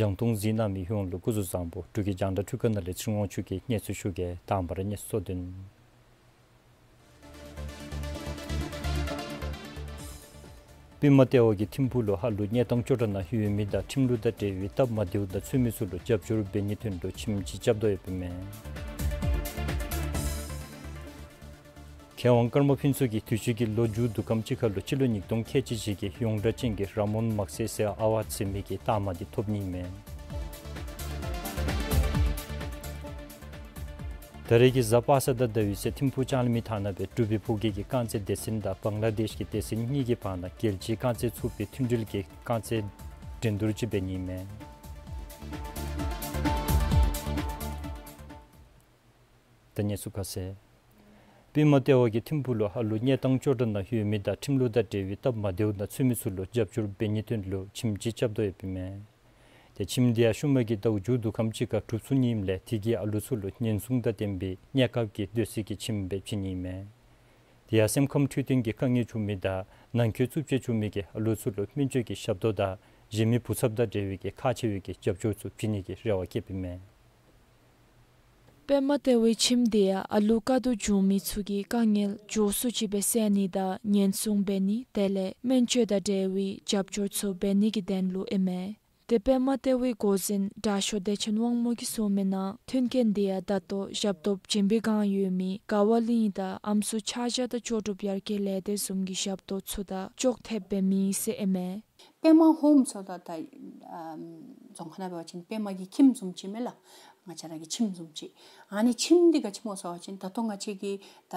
རྒྱང་མཐོང་གཟིགས་གནང་མི་ཡོངས་ལུ་སྐུ་གཟུགས་བཟང་པོ། འབྲུག་གི་རྒྱང་བསྒྲགས་འཕྲུལ་ཁང་ནང་ལས་ཚེ་རིང་དབང་ཕྱུག་གིས་གནས་ཚུལ་ཞུ་གེ། དང་པ་ར་གནས་ཚུལ་གཙོ་དོན། པདྨ་ལྟེ་བ་གིས་ཐིམ་ཕུག་ལུ་ཨ་ལུ་གནས་སྟངས་སྐྱོ་དྲགས་ནང་ཡོད་མི་དང་ཁྲིམས་ལུགས་དང་འབྲེལ་བའི་སྟབས་མ་བདེཝ་ནང་ཚུད་མི་ཚུ་ལུ་རྒྱབ་སྐྱོར་འབད་ནིའི་དོན་ལུ་ཁྱིམ་ཅིག་རྐྱབ་དོ་ཡོདཔ་ཨིན་མས། མཁས་དབང་ཀརྨ་ཕུན་ཚོགས་ཀྱིས་དུས་ཅི་གི་ལོ་མཇུག་བསྡུ་ཁམས་ཅིག་ཁར་ལུ་སྤྱི་ལོ་ཉིས་སྟོང་ཁལ་གཅིག་གཅིག་གི་ཡོངས་གྲགས་ཅན་གྱི་ར་མོན་མག་སེར་ཟེར་ཨ་ཝརཌ་ཟེར་མི་གི་རྟགས་མ་འདི་ཐོབ་ནི་ཨིན་མས། ད་རེས་ཀྱི་གཟའ་པ་སངས་དང་ཟླ་བའི་ཚེ་ཐིམ་ཕུག་ལྕང་གླིང་མི་ཐང་ནང་སྦེ་འབྲུག་པའི་ཕོ་རྒྱས་ཀྱི་རྐང་རྩེད་སྡེ་ཚན་དང་བང་ལ་དེཤ་གི་སྡེ་ཚན་གཉིས་ཀྱི་བར་ན་རྒྱལ་སྤྱིའི་རྐང་རྩེད་ཚོགས་པའི་མཐུན་སྒྲིལ་གྱི་རྐང་རྩེད་འགྲན་བསྡུར་ཅིག་འབད་ནི་ཨིན་མས། ད་གནས་ཚུལ་ཁ་གསལ། པདྨ་ལྟེ་བ་གིས་ཐིམ་ཕུག་ལུ་ཨ་ལུ་གནས་སྟངས་སྐྱོ་དྲགས་ནང་ཡོད་མི་དང་ཁྲིམས་ལུགས་དང་འབྲེལ་བའི་སྟབས་མ་བདེཝ་ནང་ཚུད་མི་ཚུ་ལུ་རྒྱབ་སྐྱོར་འབད་ནིའི་དོན་ལུ་ཁྱིམ་ཅིག་རྐྱབ་དོ་ཡོདཔ་ཨིན་མས། ཏེ་ཁྱིམ་འདི་ཡང་ཤུལ་མ་གི་ཟླཝ་མཇུག་བསྡུ་ཁམས་ཅིག་ཁར་གྲུབ་ཚུགས་ནི་ཨིནམ་ལས་དེ་གིས་ཨ་ལུ་ཚུ་ལུ་ཉེན་སྲུང་དང་ལྡན་པའི་གནས་སྐབས་ཀྱི་སྡོད་སའི་གི་ཁྱིམ་སྦེ་བྱིན་ནི་ཨིན་མས། དེ་ཡང་སེམས་ཁམས་འཕྲོད་བསྟེན་གྱི་དཀའ་ངལ་བྱུང་མི་དང་ནང་འཁོད་རྩུབ་སྤྱོད་བྱུང་མི་གི་ཨ་ལུ་ཚུ་ལུ་སྨན་བཅོས་ཀྱི་ཞབས་ཏོག་དང་གཞན་མི་བུ་ཚབ་དང་འབྲེལ་བའི་གི་ཁག་ཆེ་བའི་གི་རྒྱབ་སྐྱོར་ཚུ་བྱིན་ནི་གི་རེ་བ་བསྐྱེདཔ་ཨིན་མས། པདྨ་ལྟེ་བའི་ཁྱིམ་འདི་ཡང་ཨ་ལུ་དཀའ་སྡུག་བྱུང་མི་ཚུ་གི་དཀའ་ངལ་མགྱོགས་སུ་ཅིག་སྦེ་སེལ་ནི་དང་ཉེན་སྲུང་འབད་ནི་དེ་ལས་སྨན་བཅོས་དང་འབྲེལ་བའི་རྒྱབ་སྐྱོར་ཚུ་འབད་ནི་གི་དོན་ལུ་ཨིན་མས། ཏེ་པདྨ་ལྟེ་བའི་འགོ་འཛིན་དྲག་ཤོས་བདེ་ཆེན་དབང་མོ་གིས་གསུངས་མི་ནང་མཐུན་རྐྱེན་འདི་ཡང་ད་ལྟོ་ཞབས་ཏོག་བྱིན་པའི་བསྒང་ཡོད་མི་དགའ་བ་གླིང་དང་ཨམ་སྲུ་ཕྱག་བཞག་དང་ལྕོགས་གྲུབ་ཡར་རྒྱས་ལས་སྡེ་བཟུམ་གྱི་ཞབས་ཏོག་ཚུ་དང་ཅོག་འཐདཔ་སྦེ་མེད་ཟེར་ཨིན་མས། པདྨ་ཧོམ་ཟེརཝ་ད་ད་ཨམ་རྫོང་ཁ་ནང་འབད་བ་ཅིན་པདྨ་གི་ཁྱིམ་བཟུམ་ཅིག་མས་ལགས། ང་བཅས་ར་གི་ཁྱིམ་བཟུམ་ཅིག། ཨ་ནི་ཁྱིམ་འདི་ག་ཅི་སྨོ་ཟེར་བ་ཅིན་ད་ལྟོ་ང་བཅས་ཀྱི་ད་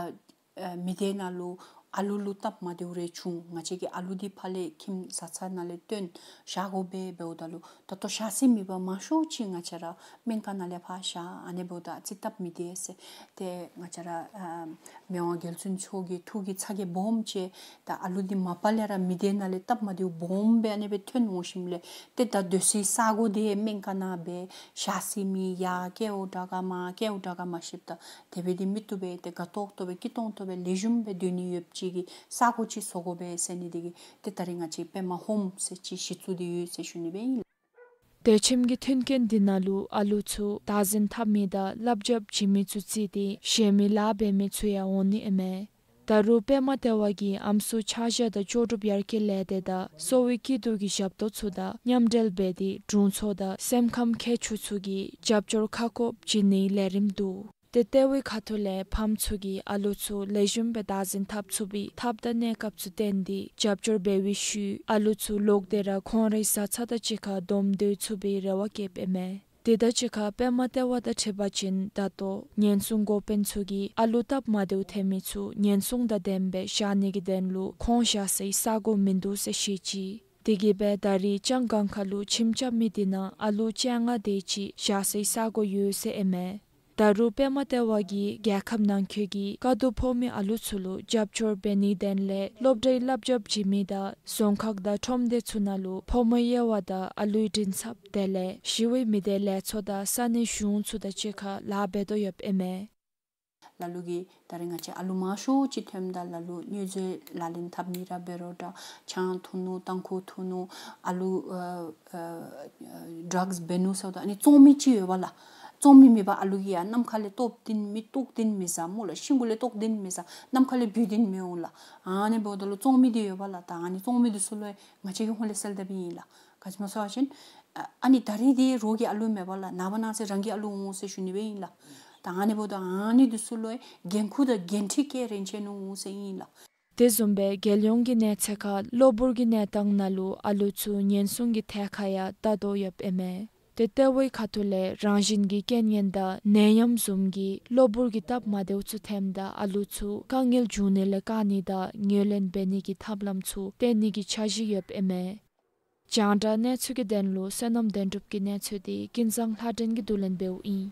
ཨ་མི་སྡེ་ནང་ལུ་ཨ་ལུ་ལུ་སྟབས་མ་བདེཝ་རེ་བྱུང་། ང་བཅས་ཀྱི་ཨ་ལུ་འདི་ཕར་ལས་ཁྱིམ་བཟའ་ཚང་ནང་ལས་བཏོན་བཞག་དགོ་པས་འབདཝ་ད་ལུ་ད་ལྟོ་བཞག་སའི་མེད་པར་མང་ཤོས་ཅིག་ང་བཅས་ར་སྨན་ཁང་ནང་ལས་ཕར་བཞག། ཨ་ནི་འབདཝ་ད་ཨ་ཙི་སྟབས་མི་བདེ་ཟེར། ཏེ་ང་བཅས་ར་ཨ་མི་དབང་རྒྱལ་བཙུན་མཆོག་གི་ཐུགས་ཀྱི་ཚ་གྱང་སྦོམ་བཅས། ད་ཨ་ལུ་འདི་མ་པ་ལས་ར་མི་སྡེ་ནང་ལས་སྟབས་མ་བདེཝ་སྦོམ་སྦེ་ཨ་ནི་སྦེ་ཐོན་འོང་ཞིནམ་ལས་ཏེ་ད་སྡོད་སའི་ས་གོ་འདི་སྨན་ཁང་ནང་སྦེ་བཞག་སའི་མི་ཡར་སྐྱེལཝ་དྲག་ག་མར་སྐྱེལཝ་དྲག་ག་མ་ཤེསཔ་ད་དེ་སྦེ་འདི་མི་བཏུབ་པས། ཏེ་དགའ་ཏོག་ཏོ་སྦེ་སྐྱིད་ཏོང་ཏོ་སྦེ་ལེགས་ཤོམ་སྦེ་སྡོད་ནི་ཡོདཔ་ཅིག་གི་ས་གོ་ཅིག་བཟོ་དགོ་པས་ཟེར་ནི་འདི་གིས་ཏེ་ད་རེས་ང་བཅས་པདྨ་ཧོམ་ཟེར་ཅིག་གཞི་བཙུགས་ཏེ་ཡོད་ཟེར་ཞུ་ནི་སྦེ་ཨིན། ཏེ་ཁྱིམ་གྱི་མཐུན་རྐྱེན་འདི་ནང་ལུ་ཨ་ལུ་ཚུ་བདག་འཛིན་འཐབ་མི་དང་བསླབ་བྱ་བྱིན་མི་ཚུ་བརྩིས་ཏེ་གཞན་མི་ལཱ་འབད་མི་ཚུ་ཡང་འོང་ནི་ཨིན་མས། ད་རུང་པདྨ་ལྟེ་བ་གིས་ཨམ་སྲུ་ཕྱག་བཞག་དང་ལྕོགས་གྲུབ་ཡར་རྒྱས་ལས་སྡེ་དང་གསོ་བའི་སྐྱིད་སྡུག་གི་ཞབས་ཏོག་ཚུ་དང་མཉམ་འབྲེལ་འབད་དེ་དྲུང་འཚོ་དང་སེམས་ཁམས་མཁས་མཆོག་ཚུ་གིས་རྒྱབ་སྐྱོར་ཁ་སྐོང་བྱིན་ནིའི་ལས་རིམ་འདུག། ཏེ་ལྟེ་བའི་ཁ་ཐུག་ལས་ཕམ་ཚུ་གིས་ཨ་ལུ་ཚུ་ལེགས་ཤོམ་སྦེ་བདག་འཛིན་འཐབ་ཚུགས་པའི་ཐབས་དང་གནས་སྐབས་ཚུ་བསྟན་ཏེ་རྒྱབ་སྐྱོར་འབད་བའི་ཤུལ་ཨ་ལུ་ཚུ་ལོག་སྟེ་ར་ཁོང་རའི་བཟའ་ཚང་དང་གཅིག་ཁར་བསྡོམས་སྡོད་ཚུགས་པའི་རེ་བ་བསྐྱེདཔ་ཨིན་མས། དེ་དང་གཅིག་ཁར་པདྨ་ལྟེ་བ་དང་འཁྲིལ་བ་ཅིན་ད་ལྟོ་ཉེན་སྲུང་འགོ་དཔོན་ཚུ་གིས་ཨ་ལུ་སྟབས་མ་བདེཝ་ཐོན་མི་ཚུ་ཉེན་སྲུང་དང་ལྡནམ་སྦེ་བཞག་ནི་གི་དོན་ལུ་ཁོང་བཞག་སའི་ས་གོ་མིན་འདུག་ཟེར་བཤད་ཅི། དེ་གིས་སྦེ་ད་རེས་ལྕང་སྒང་ཁ་ལུ་ཁྱིམ་རྐྱབ་མི་དེ་ནང་ཨ་ལུ་བཅོ་ལྔ་དེ་ཅིག་བཞག་སའི་ས་གོ་ཡོད་ཟེར་ཨིན་མས། ད་རུང་པདྨ་ལྟེ་བ་གིས་རྒྱལ་ཁབ་ནང་འཁོད་ཀྱི་དཀའ་སྡུག་ཕོག་མི་ཨ་ལུ་ཚུ་ལུ་རྒྱབ་སྐྱོར་འབད་ནིའི་དོན་ལས་སློབ་གྲྭའི་བསླབ་བྱ་བྱིན་མི་དང་རྫོང་ཁག་དང་ཁྲོམ་སྡེ་ཚུ་ནང་ལུ་ཕོ་མོའི་དབྱེ་བ་དང་ཨ་ལུའི་མགྲིན་ཚབ་དེ་ལས་ཞི་བའི་མི་སྡེ་ལས་ཚོགས་དང་ས་གནས་གཞུང་ཚུ་དང་གཅིག་ཁར་ལཱ་འབད་དོ་ཡོདཔ་ཨིན་མས། ལ་ལུ་གིས་ད་རེས་ང་བཅས་ཨ་ལུ་མང་ཤོས་ཅིག་ཐོནམ་ད་ལ་ལུ་དངུལ་རྩིས་ལག་ལེན་འཐབ་ནི་ར་འབད་རུང་འདྲ། ཆང་འཐུང་ནུག། ཏམ་ཁུ་འཐུང་ནུག། ཨ་ལུ་ཨ་ཨ་ཨ་ཌགསི་འབད་ནུག་ཟེརཝ་ད་ཨ་ནི་བཙོང་མི་ཅིག་ཡོདཔ་ལགས། བཙོང་མི་མེདཔ་ཨ་ལུ་གིས་ཡང་གནམ་ཁ་ལས་ལྟོཝ་བཏོན་མི་ལྟོགས་བཏོན་མི་ཟ་སྨོ་ལགས། ཤིང་གུ་ལས་ལྟོགས་བཏོན་མི་ཟ། གནམ་ཁ་ལས་སྦུད་བཏོན་མི་འོང་ལགས། ཨ་ནི་འབདཝ་ད་ལུ་བཙོང་མི་འདི་ཡོདཔ་ལགས། ད་ཨ་ནི་བཙོང་མི་འདི་ཚུ་ལུ་ཡང་ང་བཅས་ཀྱིས་ཧོངས་ལས་སེལ་དཔ་ཨིན་ལགས། ག་ཅི་སྨོ་ཟེར་བ་ཅིན་ཨ་ཨ་ནི་ད་རེས་འདི་རོགས་ཀྱི་ཨ་ལུ་མེདཔ་ལགས། ནངས་པ་གནངས་ཚེ་རང་གི་ཨ་ལུ་འོང་ཟེར་ཞུ་ནི་སྦེ་ཨིན་ལགས། ད་ཨ་ནི་འབདཝ་ད་ཨ་ནི་འདི་ཚུ་ལུ་ཡང་འགན་ཁུར་དང་འགན་འཁྲི་བཀལ་རན་ཆི་ནུག་ཟེར་ཨིན་ལགས། དེ་བཟུམ་སྦེ་རྒྱལ་ཡོངས་ཀྱི་གནས་ཚད་ཁར་གློ་བུར་གྱི་གནས་སྟངས་ནང་ལུ་ཨ་ལུ་ཚུ་ཉེན་སྲུང་གི་ཐད་ཁར་ཡང་བལྟ་དོ་ཡོདཔ་ཨིན་མས། དེ་ལྟེ་བའི་ཁ་ཐུག་ལས་རང་བཞིན་གྱི་རྐྱེན་ངན་དང་ནད་ཡམས་བཟུམ་གྱི་གློ་བུར་གྱི་སྟབས་མ་བདེཝ་ཚུ་ཐོནམ་ད་ཨ་ལུ་ཚུ་དཀའ་ངལ་འབྱུང་ནི་ལས་བཀག་ནི་དང་ངོས་ལེན་འབད་ནི་གི་ཐབས་ལམ་ཚུ་བཏོན་ནི་གི་འཆར་གཞི་ཡོདཔ་ཨིན་མས། རྒྱང་བསྒྲགས་གནས་ཚུལ་གྱི་དོན་ལུ་བསོད་ནམས་དོན་གྲུབ་ཀྱི་གནས་ཚུལ་འདི་ཀུན་བཟང་ལྷ་སྒྲོན་གྱིས་བསྡུ་ལེན་འབདཝ་ཨིན།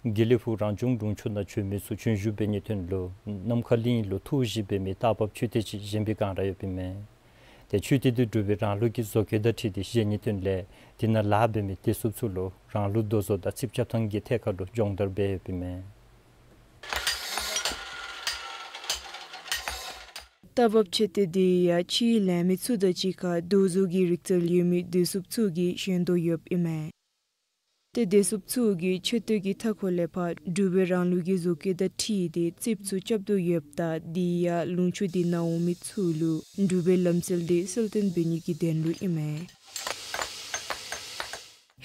དགེ་ལེགས་ཕུག་རང་སྐྱོང་དྲུང་ཆུ་ནང་བྱོན་མི་ཚུ་བྱོན་བཞུགས་འབད་ནིའི་དོན་ལུ་ནམ་མཁའ་གླིང་ལུ་ཐུགས་བཞེད་འབད་མི་རྟ་བབས་མཆོད་རྟེན་ཅིག་བཞེངས་པའི་བསྒང་ར་ཡོདཔ་ཨིན་མས། ཏེ་མཆོད་རྟེན་འདི་འབྲུག་པའི་རང་ལུགས་ཀྱི་བཟོ་བཀོད་དང་འཁྲིལ་ཏེ་བཞེངས་ནིའི་དོན་ལས་དེ་ནང་ལཱ་འབད་མི་བདེ་སྲུངཔ་ཚུ་ལུ་རང་ལུགས་རྡོ་བཟོ་དང་རྩིགཔ་རྐྱབ་ཐངས་ཀྱི་ཐད་ཁར་ལུ་སྦྱོང་བརྡར་འབད་ཡོདཔ་ཨིན་མས། རྟ་བབས་མཆོད་རྟེན་འདི་ཡང་ཕྱིའི་ལས་མི་ཚུ་དང་གཅིག་ཁར་རྡོ་བཟོ་གི་རིག་རྩལ་ཡོད་མི་བདེ་སྲུངཔ་ཚུ་གིས་བཞེངས་དོ་ཡོདཔ་ཨིན་མས། ཏེ་བདེ་སྲུངཔ་ཚུ་གིས་མཆོད་རྟེན་གྱི་མཐའ་འཁོར་ལས་ཕར་འབྲུག་པའི་རང་ལུགས་ཀྱི་བཟོ་བཀོད་དང་འཁྲིལ་ཏེ་རྩིགཔ་ཚུ་རྐྱབ་དོ་ཡོདཔ་ད་འདི་ཡང་ལུང་ཕྱོགས་འདི་ནང་འོང་མི་ཚུ་ལུ་འབྲུག་པའི་ལམ་སྲོལ་འདི་གསལ་སྟོན་འབད་ནི་གི་དོན་ལུ་ཨིན་མས།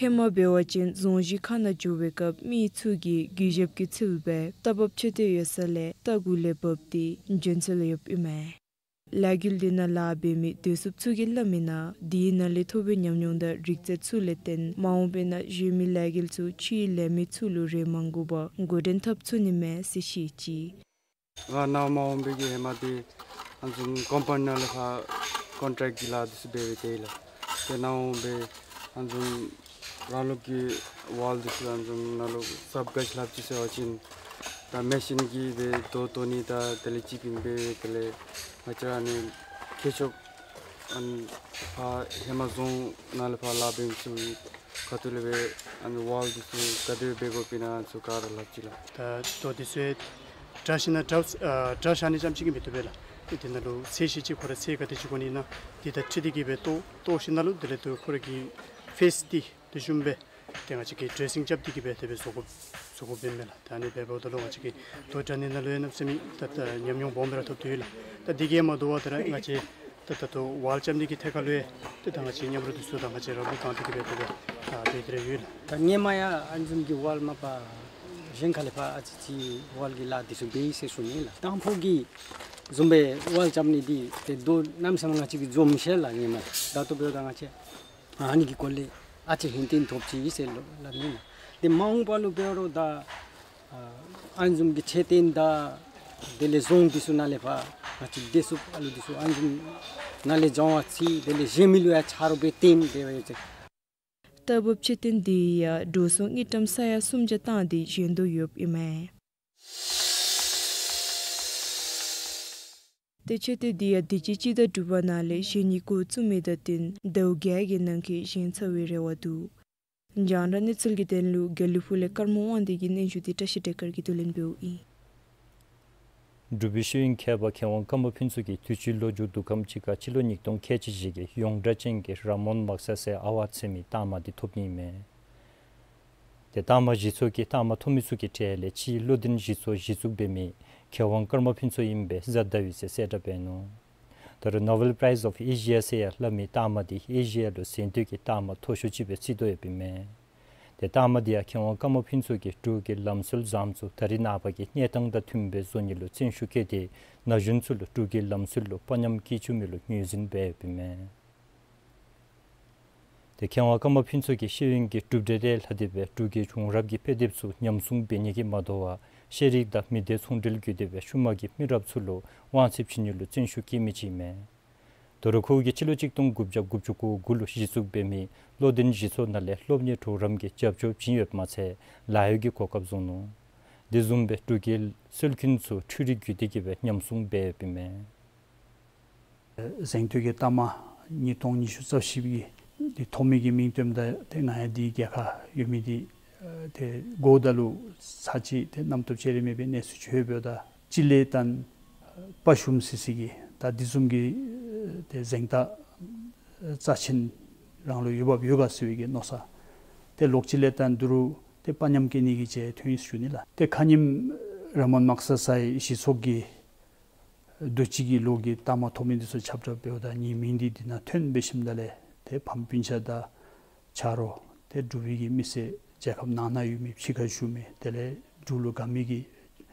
ཧེ་མ་འབད་བ་ཅིན་རྫོང་གཞིས་ཁག་ནང་འགྱོ་བའི་སྐབས་མི་ཚུ་གིས་གུས་ཞབས་ཀྱི་ཚུལ་སྦེ་རྟ་བབས་མཆོད་རྟེན་ཡོད་ས་ལས་རྟ་གུ་ལས་བབས་ཏེ་བྱོན་སྲོལ་ཡོདཔ་ཨིན་མས། ལས་འགུལ་འདི་ནང་ལཱ་འབད་མི་བདེ་སྲུངཔ་ཚུ་གིས་སླབ་མི་ནང་འདི་ནང་ལས་ཐོབ་པའི་ཉམས་མྱོང་དང་རིག་རྩལ་ཚུ་ལས་བརྟེན་མ་འོངས་པའི་ནང་གཞན་མི་ལས་འགུལ་ཚུ་ཕྱིའི་ལས་མི་ཚུ་ལུ་རེ་མ་དགོ་པར་འགོ་འདྲེན་འཐབ་ཚུགས་ནི་མས་ཟེར་བཤད་ཅི། ང་ནཱ་མ་འོངས་པའི་གི་ཧེ་མ་འདི་ཨ་ནི་བཟུམ་ཀམ་པཱའུནཌ་ནང་ལས་ཕར་ཀོན་ཊེཀཊ་གི་ལཱ་འདི་ཚུ་འབད་འབད་དེ་ལགས། ཏེ་ནཱ་འོངས་པའི་ཨ་ནི་བཟུམ་རང་ལུགས་ཀྱི་ཝཱལ་འདི་ཚུ་ཨ་ནི་བཟུམ་ནཱ་ལུ་གསརཔ་ག་ཅི་ལྷབ་ཅི་ཟེར་བ་ཅིན་ད་མེ་ཤིན་གྱིས་སྦེ་རྡོ་བཏོག་ནི་དང་དེ་ལས་ཅིབ་པིང་འབད་དེ་ལས་ང་བཅས་ར་ཨ་ནི་མཁས་མཆོག་ཨ་ནི་ཕར་ཧེ་མ་རྫོང་ནང་ལས་ཕར་ལཱ་འབད་མི་ཚུ་ཁ་ཐུག་ལས་སྦེ་ཨ་ནི་ཝཱལ་འདི་ཚུ་ག་དེ་སྦེ་འབད་དགོཔ་ཨིན་ན་ཚུ་ག་ར་ལྷབ་ཅི་ལགས། ད་རྡོ་འདི་ཚུ་ཡང་དྲ་ཞིནམ་ན་དྲ་ཨ་དྲ་བཞག་ནི་ཙམ་ཅིག་གིས་མི་བཏུབ་པས་ལགས། ཏེ་དེ་ནང་ལུ་ཚད་ཤེས་ཅིག་ཁོ་ར་ཚད་ག་དེ་ཅིག་དགོ་ནི་ཨིན་ན་འདི་དང་འཁྲིལ་ཏེ་གིས་སྦེ་བཏོག་བཏོག་ཞིནམ་ན་ལུ་དེ་ལས་དུ་ཁོ་ར་གི་ཕེསི་འདི་དེ་བཟུམ་སྦེ་ཏེ་ང་བཅས་ཀྱིས་ཌེ་རེ་སིང་རྐྱབ་སྟེ་གིས་སྦེ་དེ་སྦེ་བཟོ་དགོ་བཟོ་དགོཔ་ཨིན་མས་ལགས། ད་ཨ་ནི་འབདཝ་ད་ལུ་ང་བཅས་ཀྱིས་རྡོ་དྲ་ནི་ནང་ལུ་ཡང་གནམ་མེད་ས་མེད་ད་ད་ཉམས་མྱོང་སྦོམ་སྦེ་ར་ཐོབ་སྟེ་ཡོད་ལགས། ད་འདི་གིས་མ་དོ་བར་ད་ར་ང་བཅས་ད་ད་ལྟོ་ཝཱལ་རྐྱབ་ནི་གི་ཐད་ཁར་ལུ་ཡང་ཏེ་ད་ང་བཅས་མཉམ་རོགས་འདི་ཚུ་དང་ང་བཅས་ར་ལུ་གང་ཏེ་གིས་སྦེ་ད་ད་འབད་དེ་ར་ཡོད་ལགས། ད་སྔོན་མ་ཡང་ཨ་ནི་བཟུམ་གྱི་ཝཱལ་མ་པ་གཞན་ཁ་ལས་ཕར་ཨ་ཙི་ཅིག་ཝཱལ་གྱི་ལཱ་འདི་ཚུ་འབད་ཡི་ཟེར་ཞུ་ནི་ལགས། དང་ཕུ་གི་བཟུམ་སྦེ་ཝཱལ་རྐྱབ་ནི་འདི་ཏེ་རྡོ་གནམ་མེད་ས་མེད་ང་བཅས་ཀྱིས་འཛོམས་ཤེས་ལགས་སྔོན་མ། ད་ལྟོ་འབདཝ་ད་ང་བཅས་ཨ་ནི་གི་སྐོར་ལས་ཨ་ཙི་ཧིང་སྟོང་ཐོབ་ཅི་ཟེར་ལོ་སླབ་ནི་ལགས། ཏེ་མ་འོངས་པ་ལུ་འབད་རུང་ད་ཨ་ཨ་ནི་བཟུམ་གྱི་མཆོད་རྟེན་དང་དེ་ལས་རྫོང་འདི་ཚུ་ནང་ལས་ཕར་ང་བཅས་བདེ་སྲུངཔ་ཨ་ལུ་འདི་ཚུ་ཨ་ནི་བཟུམ་ནང་ལས་སྦྱང་བ་ཅིག་དེ་ལས་གཞན་མི་ལུ་ཡང་ཆ་རོགས་སྦེ་སྟོན་དེ་སྦེ་ཡོད་ཅི། རྟ་བབས་མཆོད་རྟེན་འདི་ཡང་འགྲོ་སོང་དངུལ་ཀྲམ་ས་ཡ་སུམ་བརྒྱ་བཏང་སྟེ་བཞེངས་དོ་ཡོདཔ་ཨིན་མས། ཏེ་མཆོད་རྟེན་འདི་ཡང་དུས་ཅི་སྤྱི་ཟླ་དྲུག་པ་ནང་ལས་བཞེངས་ནི་འགོ་བཙུགས་མི་དང་བསྟུན་ཟླཝ་བརྒྱད་ཀྱི་ནང་འཁོད་བཞེངས་ཚར་བའི་རེ་བ་འདུག། རྒྱང་བསྒྲགས་གནས་ཚུལ་གྱི་དོན་ལུ་དགེ་ལེགས་ཕུག་ལས་ཀརྨ་དབང་འདུས་ཀྱི་སྙན་ཞུ་འདི་བཀྲ་ཤིས་བདེ་དཀར་གྱིས་བསྡུ་ལེན་འབདཝ་ཨིན། འབྲུག་པའི་ཤེས་ཡོན་མཁས་པ་མཁས་དབང་ཀརྨ་ཕུན་ཚོགས་ཀྱི་དུས་ཅི་ལོ་རྒྱུས་འདུག་ཁམས་ཅིག་ཁར་སྤྱི་ལོ་ཉིས་སྟོང་ཁལ་གཅིག་བཞི་གི་ཡོངས་གྲགས་ཅན་གྱི་ར་མོན་མག་ས་སའི་ཨ་ཝཱཌ་ཟེར་མི་རྟགས་མ་འདི་ཐོབ་ནི་མས། ཏེ་རྟགས་མ་བཞེས་ཚུགས་ཀྱི་རྟགས་མ་ཐོབ་མི་ཚུ་གི་གྲས་ལས་སྤྱིའི་བློ་ལྡན་བཞེས་ཚུགས་བཞེས་ཚུགས་འབད་མི་མཁས་དབང་ཀརྨ་ཕུན་ཚོགས་ཨིནམ་སྦེ་གསལ་བཏབ་ཡི་ཟེར་གསལ་བསྒྲགས་འབད་ནུག། ད་རུང་Nobel Prize of Asia ཟེར་ཡང་སླབ་མི་རྟགས་མ་འདི་ཨེ་ཤི་ཡ་ལུ་གཟེངས་བསྟོད་ཀྱི་རྟགས་མ་མཐོ་ཤོས་ཅིག་སྦེ་བརྩི་དོ་ཡོདཔ་ཨིན་མས། ཏེ་རྟགས་མ་འདི་ཡང་མཁས་དབང་ཀརྨ་ཕུན་ཚོགས་ཀྱིས་འབྲུག་གི་ལམ་སྲོལ་བཟང་སུ་ད་རེས་ནངས་པ་གི་གནས་སྟངས་དང་མཐུནམ་སྦེ་བཟོ་ནི་ལུ་བརྩོན་ཤུགས་བསྐྱེད་དེ་ན་གཞོན་ཚུ་ལུ་འབྲུག་གི་ལམ་སྲོལ་ལུ་དཔའ་ཉམས་བསྐྱེད་བཅུག་མི་ལུ་ངོས་འཛིན་འབད་ཡོདཔ་ཨིན་མས། ཏེ་མཁས་དབང་ཀརྨ་ཕུན་ཚོགས་ཀྱིས་ཤེས་ཡོན་གྱི་གྲུབ་འབྲས་ལས་ལྷག་སྟེ་སྦེ་འབྲུག་རྒྱལ་བྱུང་རབས་ཀྱི་དཔེ་དེབ་ཚུ་ཉམས་སྲུང་འབད་ནི་གིས་མ་དོ་བར་ཤེས་རིག་དང་མི་སྡེ་ཚོང་འབྲེལ་བརྒྱུད་དེ་སྦེ་ཤུལ་མ་གི་མི་རབས་ཚུ་ལུ་དབང་ཚད་བྱིན་ནི་ལུ་བརྩོན་ཤུགས་བསྐྱེད་མི་ཅིག་ཨིན་མས། ད་རུང་ཁོ་གིས་སྤྱི་ལོ་གཅིག་སྟོང་དགུ་བརྒྱ་དགུ་བཅུ་གོ་དགུ་ལུ་གཞི་བཙུགས་འབད་མི་བློ་ལྡན་གཞི་ཚོགས་ནང་ལས་སློབ་གཉེར་གྲོགས་རམ་གྱི་རྒྱབ་སྐྱོར་བྱིན་ཡོདཔ་མ་ཚད་ལཱ་གཡོག་གི་གོ་སྐབས་བཟུང་ནུག། དེ་བཟུམ་སྦེ་འབྲུག་རྒྱལ་སྲོལ་རྒྱུན་ཚུ་འཕྲུལ་རིག་བརྒྱུད་དེ་གིས་སྦེ་ཉམས་སྲུང་འབད་ཡོདཔ་ཨིན་མས། གཟེངས་བསྟོད་ཀྱི་རྟགས་མ་ཉིས་སྟོང་ཉི་ཤུ་རྩ་བཞི་པའི་འདི་ཐོབ་མི་གི་མིང་བཏོནམ་ད་ཏེ་ང་ཡང་འདི་རྒྱལ་ཁ་ཡོད་མི་འདི་ཨ་ཏེ་གོཝ་ད་ལུ་ཚར་གཅིག་ཏེ་རྣམ་རྟོག་བཅས་ར་མེད་པའི་གནས་ཚུལ་ཅིག་ལྷོདཔ་ད་གཅིག་ལས་བརྟེན་དཔའ་ཞུམ་སི་སི་གི་ད་འདི་བཟུམ་གྱི་ཨ་ཏེ་གཟེངས་རྟགས་རྩ་ཆེན་རང་ལུ་ཡོདཔ་ཡོད་ག་ཟེར་བའི་གི་མནོ་བསམ། ཏེ་ལོག་གཅིག་ལས་བརྟེན་ད་རུང་ཏེ་དཔའ་ཉམས་བསྐྱེད་ནི་གི་ཅིག་ཐོན་ཡི་ཟེར་ཞུ་ནི་ལགས། ཏེ་ཁ་ཉིནམ་ར་མོན་དམག་ས་སའི་གཞི་ཚོགས་ཀྱི་དུས་ཅི་གི་ལོ་གི་རྟགས་མ་ཐོབ་མི་འདི་ཚུ་ཁྱབ་བསྒྲགས་འབདཝ་ད་ངེའི་མིང་འདི་འདི་ནང་ཐོན་འབད་ཞིནམ་ད་ལས་ཏེ་ཕམ་སྤུན་ཆ་དང་ཆ་རོགས་ཏེ་འབྲུག་པའི་གི་མི་སེར་རྒྱལ་ཁབ་ནང་ན་ཡོད་མི་ཕྱི་ཁར་བཞུགས་མི་དེ་ལས་འབྲུག་ལུ་དགའ་མི་གི་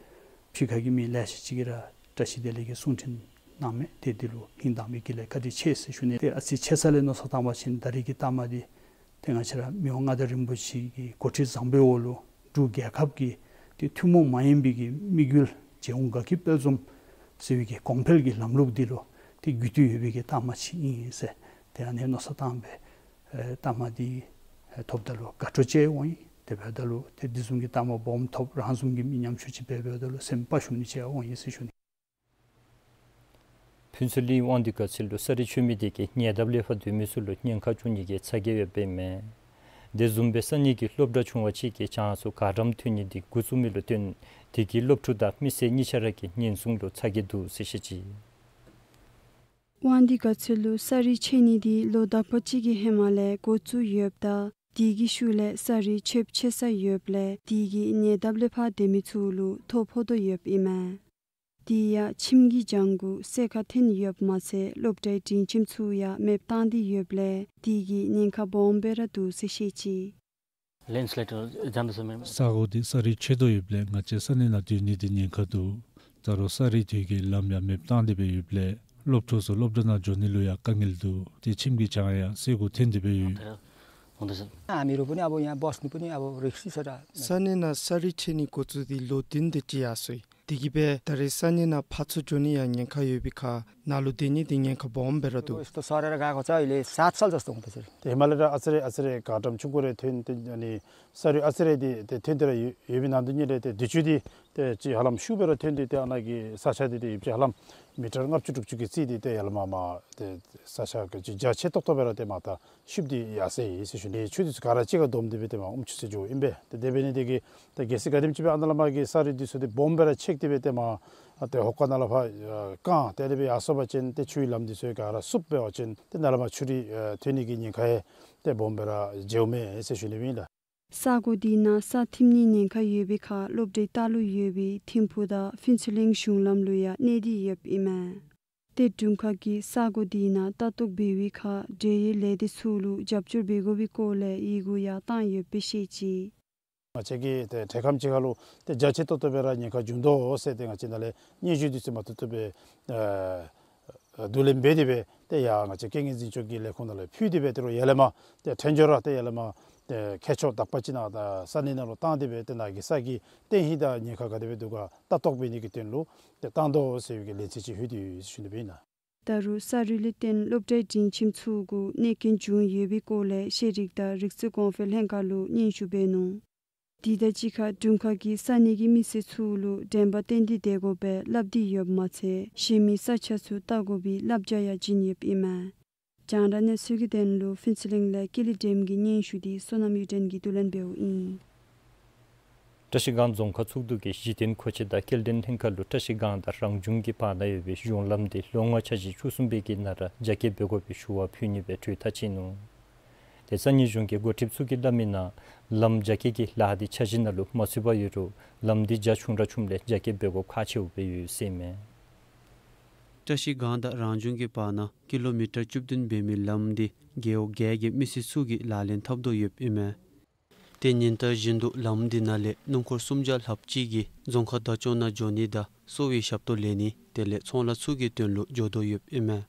ཕྱི་ཁ་གི་མི་ལེ་ཤ་ཅིག་གིས་ར་བཀྲ་ཤིས་བདེ་ལེགས་ཀྱི་གསུང་འཕྲིན་གནང་མི་དེ་འདི་ལུ་སྙིང་དྭངས་པའི་དཀྱིལ་ལས་བཀའ་དྲིན་ཆེ་ཟེར་ཞུ་ནི། ཏེ་ཨ་ཙི་ཆེ་ས་ལས་མནོ་བསམ་བཏང་བ་ཅིན་ད་རེས་ཀྱི་རྟགས་མ་འདི་ཏེ་ང་བཅས་ར་མི་དབང་མངའ་བདག་རིན་པོ་ཆེ་གི་འགོ་ཁྲིད་བཟང་པོའི་འོག་ལུ་འབྲུག་རྒྱལ་ཁབ་ཀྱི་ཏེ་ཐུན་མོང་མ་ཡིན་པའི་གི་དམིགས་ཡུལ་རྒྱལ་ཡོངས་དགའ་སྐྱིད་དཔལ་འཛོམས་ཟེར་བའི་གི་གོང་འཕེལ་གྱི་ལམ་ལུགས་འདི་ལུ་ཏེ་རྒྱུད་དུ་ཡོད་པའི་གི་རྟགས་མ་ཅིག་ཨིན་ཟེར་ཏེ་ཨ་ནི་མནོ་བསམ་བཏང་སྦེ་ཨེ་རྟགས་མ་འདི་ཨེ་ཐོབ་ད་ལུ་དགའ་སྤྲོ་སྐྱེ་འོང་ཡི། དེ་འབདཝ་ད་ལུ་ཏེ་འདི་བཟུམ་གྱི་རྟགས་མ་སྦོམ་ཐོབ་རང་བཟུམ་གྱི་མི་ཉམ་ཆུང་ཅིག་འབད་འབདཝ་ད་ལུ་སེམས་དཔའ་ཞུམ་ནི་ཅིག་འོང་ཡི་ཟེར་ཞུ་ནི། ཕུན་ཚོགས་གླིང་དབང་འདུས་དགའ་ཚལ་ལུ་ས་རུད་མཆོད་མེ་དེ་གིས་ཉེ་འདབས་ལས་ཕར་སྡོད་མི་ཚུ་ལུ་ཉེན་ཁ་བྱུང་ནི་གི་ཚ་གྱང་ཡོདཔ་ཨིན་མས། དེ་བཟུམ་སྦེ་ས་གནས་ཀྱི་སློབ་གྲྭ་ཆུང་བ་ཅིག་གིས་ཆང་སོགས་ག་རམ་འཐུང་ནི་འདི་འགོ་བཙུགས་མི་ལུ་བརྟེན་དེ་གིས་སློབ་ཕྲུག་དང་མི་སེར་གཉིས་ཆ་ར་གི་ཉེན་སྲུང་ལུ་ཚ་གྱང་འདུག་ཟེར་བཤད་ཅི། དབང་འདུས་དགའ་ཚལ་ལུ་ས་རུད་ཆད་ནི་འདི་ལོ་དག་པ་ཅིག་གི་ཧེ་མ་ལས་འགོ་བཙུགས་ཡོདཔ་ད་དེ་གི་ཤུལ་ལས་ས་རུད་ཆདཔ་ཆད་ས་ཡོདཔ་ལས་དེ་གིས་ཉེ་འདབས་ལས་ཕར་སྡོད་མི་ཚུ་ལུ་ཐོ་ཕོག་དོ་ཡོདཔ་ཨིན་མས། དེ་ཡང་ཁྱིམ་གྱི་ལྗང་གུ་སེར་ཁ་ཐོན་ཡོདཔ་མ་ཚད་སློབ་གྲྭའི་སྒྲིང་ཁྱིམ་ཚུ་ཡང་མེདཔ་བཏང་སྟེ་ཡོདཔ་ལས་དེ་གིས་ཉེན་ཁ་སྦོམ་སྦེ་ར་འདུག་ཟེར་བཤད་ཅི། Landslide ལྗང་དུ་སོང་མས། ས་གོ་འདི་ས་རུད་ཆད་དོ་ཡོདཔ་ལས་ང་བཅས་ས་གནས་ནང་སྡོད་ནི་འདི་ཉེན་ཁ་འདུག། ད་རུང་ས་རུད་དེ་གིས་ལམ་ཡང་མེདཔ་བཏང་སྟེ་སྦེ་ཡོདཔ་ལས་སློབ་ཕྲུག་ཚུ་སློབ་གྲྭ་ནང་འགྱོ་ནི་ལུ་ཡང་དཀའ་ངལ་འདུག། ཏེ་ཁྱིམ་གྱི་ལྗང་ཡང་སེར་ཁ་ཐོན་ཏེ་སྦེ་ཡོད། ཨ་མི་རུ་པུ་ནི་ཨ་བོ་ཡང་བོས་ནི་པུ་ནི་ཨ་བོ་རིགས་སི་ས་ར། ས་གནས་ནང་ས་རུད་ཆད་ནི་འགོ་བཙུགས་ཏེ་ལོ་བདུན་དེ་ཅིག་ཡར་སོང་ཡི། དེ་གིས་སྦེ་ད་རེས་ས་གནས་ནང་ཕར་ཚུར་འགྱོ་ནི་ཡང་ཉེན་ཁ་ཡོད་པའི་ཁར་ནཱ་ལུ་སྡོད་ནི་འདི་ཉེན་ཁ་སྦོམ་སྦེ་ར་འདུག། ཏེ་ཧེ་མ་ལས་ར་ཨ་ཙི་རེ་ཨ་ཙི་རེ་ག་དྲམ་ཆུང་ཀུ་རེ་ཐོན་ཏེ་ཨ་ནི་ས་རུད་ཨ་ཙི་རེ་འདི་ཏེ་ཐོན་ཏེ་ར་ཡོད་ཡོད་པའི་ནང་དོན་ཉིད་ལས་ཏེ་དུས་ཅི་འདི་ཏེ་ཅིག་ཧ་ལམ་ཤུགས་སྦེ་ར་ཐོན་ཏེ་ཏེ་ཨ་ནཱ་གི་ས་ཆ་འདི་ཏེ་ཡོད་ཅིག་ཧ་ལམ་མི་ཊར་ལྔ་བཅུ་དྲུག་ཅུ་གི་རྩིས་འདི་ཏེ་ཡར་ལས་མར་མར་ཏེ་ས་ཆ་གི་ཅིག་རྒྱ་ཆེ་ཏོག་ཏོ་སྦེ་ར་ཏེ་མར་ད་ཤུབ་སྟེ་ཡར་སོང་ཡི་ཟེར་ཞུ་ནི། ཆུ་འདི་ཚུ་ག་ར་གཅིག་ཁར་བསྡོམས་ཏེ་སྦེ་ཏེ་མར་ཨུམ་ཆུ་ཟེར་འགྱོཝ་ཨིན་པས། ཏེ་དེ་འབད་ནི་དེ་གིས་ཏེ་གལ་སྲིད་ག་དེམ་ཅིག་སྦེ་ཨ་ནཱ་ལས་མར་གི་ས་རུད་འདི་ཚུ་ཏེ་སྦོམ་སྦེ་ར་ཆད་དེ་སྦེ་ཏེ་མར་ཏེ་ཧོ་ཀ་ནང་ལས་ཕར་བཀང་སྟེ་སྦེ་ཡར་སོང་པ་ཅིན་ཏེ་ཆུའི་ལམ་འདི་ཚུ་ག་ར་བསུབ་འབད་བ་ཅིན་ཏེ་ནཱ་ལས་མར་ཆུ་རུད་ཐོན་ནི་གི་ཉེན་ཁ་ཡང་ཏེ་སྦོམ་སྦེ་ར་འགྱོཝ་མས་ཟེར་ཞུ་ནི་ཨིན་ལགས། ས་གོ་འདི་ནང་ས་ཐིམ་ནི་ཉེན་ཁ་ཡོད་པའི་ཁར་སློབ་གྲྭའི་ལྟག་ལུ་ཡོད་པའི་ཐིམ་ཕུག་དང་ཕུན་ཚོགས་གླིང་གཞུང་ལམ་ལུ་ཡང་གནོད་དེ་ཡོདཔ་ཨིན་མས། ཏེ་དྲུང་ཁག་གིས་ས་གོ་འདི་ནང་ལྟ་རྟོག་འབད་བའི་ཁར་འབྲེལ་ཡོད་ལས་སྡེ་ཚུ་ལུ་རྒྱབ་སྐྱོར་འབད་དགོ་པའི་སྐོར་ལས་ཡི་གུ་ཡང་བཏང་ཡོདཔ་སྦེ་བཤད་ཅི། ང་བཅས་ཀྱི་ཏེ་འདྲེས་ཁམས་ཅིག་ཁར་ལུ་ཏེ་རྒྱ་ཆེ་ཏོག་ཏོ་སྦེ་ར་ཉེན་ཁ་འབྱུང་དོ་ཟེར་ཏེ་ང་བཅས་ནཱ་ལས་སྙན་ཞུ་འདི་ཚུ་མ་ཐུབ་ཐུབ་སྦེ་ཨེ་བསྡུ་ལེན་འབད་དེ་སྦེ་ཏེ་ཡར་ང་བཅས་རྐྱེན་ངན་འཛིན་སྐྱོང་གི་ལས་ཁུངས་ནང་ལུ་ཕུལ་ཏེ་སྦེ་ཏེ་རུང་ཡར་ལས་མར་ཏེ་ཐོན་འགྱོ་ར་ཏེ་ཡར་ལས་མར་ཏེ་མཁས་མཆོག་དག་པ་ཅིག་ནཱ་ད་ས་གནས་ནང་ལུ་བཏང་སྟེ་སྦེ་ཏེ་ནཱ་གི་ས་གི་བརྟན་ཧིང་དང་ཉེན་ཁ་ག་དེ་སྦེ་འདུག་ག་ལྟ་རྟོག་འབད་ནི་གི་དོན་ལུ་ཏེ་བཏང་དོ་ཟེར་བའི་གི་ལན་ཚད་ཅིག་ལྷོད་དེ་ཡོད་ཟེར་ཞུ་ནི་སྦེ་ཨིན་ལགས། ད་རུང་ས་རུད་ལས་བརྟེན་སློབ་གྲྭའི་སྒྲིང་ཁྱིམ་ཚུ་གུ་གནོད་རྐྱེན་བྱུང་ཡོད་པའི་སྐོར་ལས་ཤེས་རིག་དང་རིག་རྩལ་གོང་འཕེལ་ལྷན་ཁག་ལུ་སྙན་ཞུ་འབད་ནུག། དེ་དང་གཅིག་ཁར་དྲུང་ཁག་གིས་ས་གནས་ཀྱི་མི་སེར་ཚུ་ལུ་དྲན་པ་བསྟེན་ཏེ་སྡོད་དགོ་པའི་སླབ་སྟེ་ཡོདཔ་མ་ཚད་གཞན་མི་ས་ཆ་ཚུ་བལྟ་དགོ་པའི་བསླབ་བྱ་ཡང་བྱིན་ཡོདཔ་ཨིན་མས། རྒྱང་བསྒྲགས་གནས་ཚུལ་གྱི་དོན་ལུ་ཕུན་ཚོགས་གླིང་ལས་ཀུན་ལེགས་སྒྲོལམ་གྱི་སྙན་ཞུ་འདི་བསོད་ནམས་གཡུ་སྒྲོན་གྱིས་བསྡུ་ལེན་འབདཝ་ཨིན། བཀྲ་ཤིས་སྒང་རྫོང་ཁག་ཚོགས་འདུ་གིས་གཞི་རྟེན་མཁོ་ཆས་དང་སྐྱེལ་འདྲེན་ལྷན་ཁག་ལུ་བཀྲ་ཤིས་སྒང་དང་རང་བྱུང་གི་བར་ན་ཡོད་པའི་གཞུང་ལམ་འདི་ལོ་ལྔ་འཆར་གཞི་བཅུ་གསུམ་པའི་གི་ནང་ར་རྒྱ་སྐྱེད་འབད་དགོ་པའི་ཞུ་བ་ཕུལ་ནི་སྦེ་གྲོས་ཐག་བཅད་ནུག། ཏེ་ས་གནས་གཞུང་གི་འགོ་ཁྲིདཔ་ཚུ་གིས་སླབ་མིའི་ནང་ལམ་རྒྱ་སྐྱེད་ཀྱི་ལཱ་འདི་འཆར་གཞི་ནང་ལུ་མ་ཚུད་པར་ཡོད་རུང་ལམ་འདི་རྒྱ་ཆུང་ར་ཆུངམ་ལས་རྒྱ་སྐྱེད་འབད་དགོཔ་ཁག་ཆེཝ་སྦེ་ཡོད་ཟེར་ཨིན་མས། བཀྲ་ཤིས་སྒང་དང་རང་བྱུང་གི་བར་ན་ཀི་ལོ་མི་ཊར་བཅུ་བདུན་འབད་མི་ལམ་འདི་རྒེད་འོག་བརྒྱད་ཀྱི་མི་སེར་ཚུ་གིས་ལག་ལེན་འཐབ་དོ་ཡོདཔ་ཨིན་མས། ཏེ་ཉིན་ལྟར་བཞིན་དུ་ལམ་འདི་ནང་ལས་སྣུམ་འཁོར་སུམ་བརྒྱ་ལྷགཔ་ཅིག་གིས་རྫོང་ཁག་བདག་སྐྱོང་ནང་འགྱོ་ནི་དང་གསོ་བའི་ཞབས་ཏོག་ལེན་ནི་དེ་ལས་ཚོང་ལཱ་ཚུ་གི་དོན་ལུ་འགྱོ་དོ་ཡོདཔ་ཨིན་མས།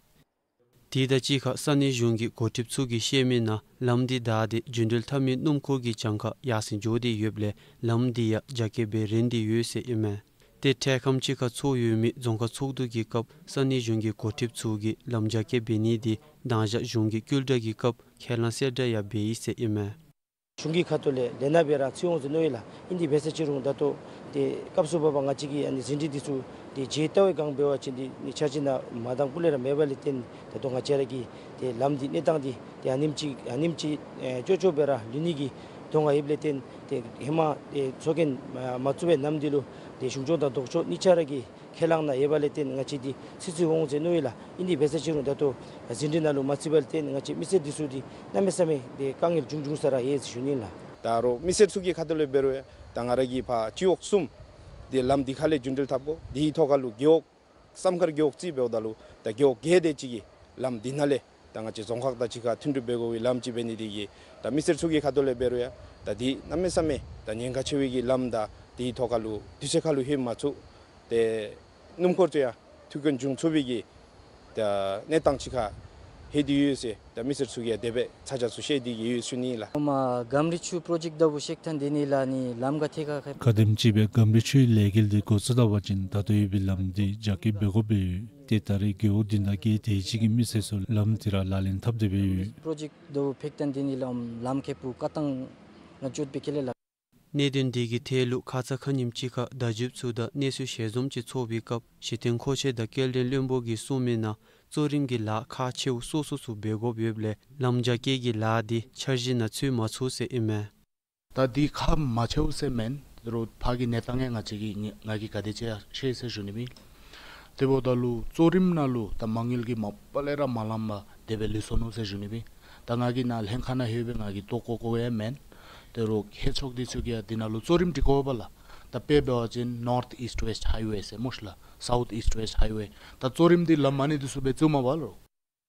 དེ་དང་གཅིག་ཁར་ས་གནས་གཞུང་གི་འགོ་ཁྲིདཔ་ཚུ་གིས་བཤད་མི་ནང་ལམ་འདི་བདའ་སྟེ་རྒྱུན་འགྲུལ་འཐབ་མི་སྣུམ་འཁོར་གྱི་གྱངས་ཁ་ཡར་སེང་འགྱོ་སྟེ་ཡོདཔ་ལས་ལམ་འདི་ཡང་རྒྱ་སྐྱེད་འབད་རན་ཏེ་ཡོད་ཟེར་ཨིན་མས། ཏེ་འཕྲལ་ཁམས་ཅིག་ཁར་ཚོགས་ཡོད་མི་རྫོང་ཁག་ཚོགས་འདུ་གི་སྐབས་ས་གནས་གཞུང་གི་འགོ་ཁྲིདཔ་ཚུ་གིས་ལམ་རྒྱ་སྐྱེད་འབད་ནི་འདི་དང་ཞག་གཞུང་གི་བསྐུལ་བསྒྲགས་ཀྱི་སྐབས་ཁས་བླངས་གསལ་བསྒྲགས་ཡང་འབད་ཡི་ཟེར་ཨིན་མས། གཞུང་གི་ཁ་ཐུག་ལས་ལས་སྣ་སྦེ་ར་ཚུད་འོང་ཟེར་མནོ་ཡི་ལགས། ཨིན་དེ་འབད་ས་ཅིག་རུང་ད་ལྟོ་ཏེ་སྐབས་སུ་བབ་པར་ང་བཅས་ཀྱི་ཨ་ནི་ཟིན་བྲིས་འདི་ཚུ་ཏེ་མཇལ་བལྟ་བའི་སྒང་འབད་བ་ཅིན་འདི་ནི་འཆར་གཞི་ནང་མ་འདང་སྤུ་ལས་ར་མེད་པ་ལས་བརྟེན་ད་ལྟོ་ང་བཅས་ར་གི་ཏེ་ལམ་འདི་གནས་སྟངས་འདི་ཏེ་ཨ་ནེམ་ཅིག་ཨ་ནེམ་ཅིག་ཨེ་སྐྱོ་སྐྱོ་སྦེ་ར་ལུས་ནི་གི་དོགས་པ་ཡོདཔ་ལས་བརྟེན་ཏེ་ཧེ་མ་ཏེ་ཚོགས་རྒྱན་མ་བཙུགས་པའི་ནམ་འདི་ལུ་ཏེ་གཞུང་སྐྱོང་དང་ལྡོག་ཕྱོགས་གཉིས་ཆ་ར་གི་ཁས་བླངས་ནང་ཡོད་པ་ལས་བརྟེན་ང་བཅས་འདི་ཚུད་ཚུད་འོང་ཟེར་མནོ་ཡི་ལགས། ཨིན་དེ་འབད་ས་ཅིག་རུང་ད་ལྟོ་ཟིན་བྲིས་ནང་ལུ་མ་ཚུད་པ་ལས་བརྟེན་ང་བཅས་མི་སེར་འདི་ཚུ་འདི་གནམ་མེད་ས་མེད་ཏེ་དཀའ་ངལ་བྱུང་བྱུང་ས་ར་ཡོད་ཟེར་ཞུ་ནི་ལགས། ད་རུང་མི་སེར་ཚུ་གི་ཁ་ཐུག་ལས་འབད་རུང་ཡང་ད་ང་ར་གི་ཕར་སྤྱི་འོག་གསུམ་འདི་ལམ་འདི་ཁ་ལས་རྒྱུན་འགྲུལ་འཐབ་དགོ། དེའི་ཐོག་ཁ་ལུ་རྒེད་འོག་བསམ་མཁར་རྒེད་འོག་རྩིས་འབདཝ་ད་ལུ་ད་རྒེད་འོག་བརྒྱད་དེ་ཅིག་གི་ལམ་འདི་ནང་ལས་ད་ང་བཅས་རྫོང་ཁག་དང་གཅིག་ཁར་མཐུད་འགྲུལ་འབད་དགོ་པའི་ལམ་ཅིག་འབད་ནི་དེ་གིས་ད་མི་སེར་ཚུ་གི་ཁ་ཐུག་ལས་འབད་རུང་ཡང་ད་འདི་གནམ་མེད་ས་མེད་ད་ཉེན་ཁ་ཆེ་བའི་གི་ལམ་ད་དེའི་ཐོག་ཁ་ལུ་དུས་ཚོད་ཁ་ལུ་ལྷོད་མ་ཚུགས། ཏེ་སྣུམ་འཁོར་ཚུ་ཡང་ཐུག་རྐྱེན་བྱུང་ཚུགས་པའི་གི་ད་གནས་སྟངས་ཅིག་ཁར་ལྷོད་དེ་ཡོད་ཟེར་ད་མི་སེར་ཚུ་གིས་ཡང་དེ་སྦེ་ཚ་གྱང་ཚུ་བཤད་དེ་གི་ཡོད་ཞུ་ནི་ལགས། ཨོ་མ་གམ་རི་ཆུ་པྲོ་ཇེཀཊ་ད་བུ་ཤེག་ཐན་དེ་ནི་ལ་ནི་ལམ་ག་ཐད་ཁ་ཁ། ག་དེམ་ཅིག་སྦེ་གམ་རི་ཆུའི་ལས་འགུལ་འདི་འགོ་བཙུགས་ད་པ་ཅིན་ད་ལྟོ་ཡོད་པའི་ལམ་འདི་རྒྱ་སྐྱེད་འབད་དགོཔ་སྦེ་ཡོད། ཏེ་ད་རེས་རྒེད་འོག་བདུན་དང་བརྒྱད་དེ་ཅིག་གི་མི་སེར་ཚུ་ལམ་འདི་ར་ལག་ལེན་འཐབ་སྟེ་སྦེ་ཡོད། པྲོ་ཇེཀཊ་ད་བུ་ཕེག་ཐན་དེ་ནི་ལམ་ལམ་ཁེ་པུ་ཀ་ཏང་ང་ཅོད་པེ་ཁེ་ལེ་ལ། གནད་དོན་འདི་གི་ཐད་ལུ་ཁ་ཙ་ཁ་ཉིནམ་ཅིག་ཁར་བརྡ་བརྒྱུདཔ་ཚུ་དང་གནས་ཚུལ་ཞལ་འཛོམས་ཅིག་ཚོགས་པའི་སྐབས་གཞི་རྟེན་མཁོ་ཆས་དང་སྐྱེལ་འདྲེན་བློན་པོ་གིས་གསུངས་མི་ནང་གཙོ་རིམ་གྱི་ལཱ་ཁག་ཆེཝ་སོ་སོ་ཚུ་འབད་དགོཔ་ཡོདཔ་ལས་ལམ་རྒྱ་སྐྱེད་ཀྱི་ལཱ་འདི་འཆར་གཞི་ནང་ཚུད་མ་ཚུགས་ཟེར་ཨིན་མས། ད་འདི་ཁག་མ་ཆེཝ་ཟེར་མེན། རོགས་ཕར་གྱི་གནས་སྟངས་ཡང་ང་བཅས་ཀྱིས་ང་གིས་ག་དེ་ཅིག་ཡང་ཤེས་ཟེར་ཞུ་ནི་མེད། དེ་འབདཝ་ད་ལུ་གཙོ་རིམ་ནང་ལུ་ད་མ་དངུལ་གྱིས་མ་པ་ལས་ར་མ་ལངམ་དེ་སྦེ་ལུས་སོ་ནུག་ཟེར་ཞུ་ནི་མེད། ད་ང་གིས་ནཱ་ལྷན་ཁག་ནང་ལྷོད་སྦེ་ང་གིས་བལྟ་བཀོ་བཀོཝ་ཡང་མེན། ཏེ་རོགས་ཧེ་ཕྱོགས་འདི་ཚུ་གིས་ཡང་འདི་ནང་ལུ་གཙོ་རིམ་སྒྲིག་དགོ་པས་ལགས། ད་དཔེ་འབད་བ་ཅིན་North East West Highway ཟེར་སྨོ་ཤིག་ལགས། South East West Highway། ད་གཙོ་རིམ་འདི་ལམ་ཨ་ནི་འདི་ཚུ་སྦེ་བཙུགས་མས་པ་ལོ།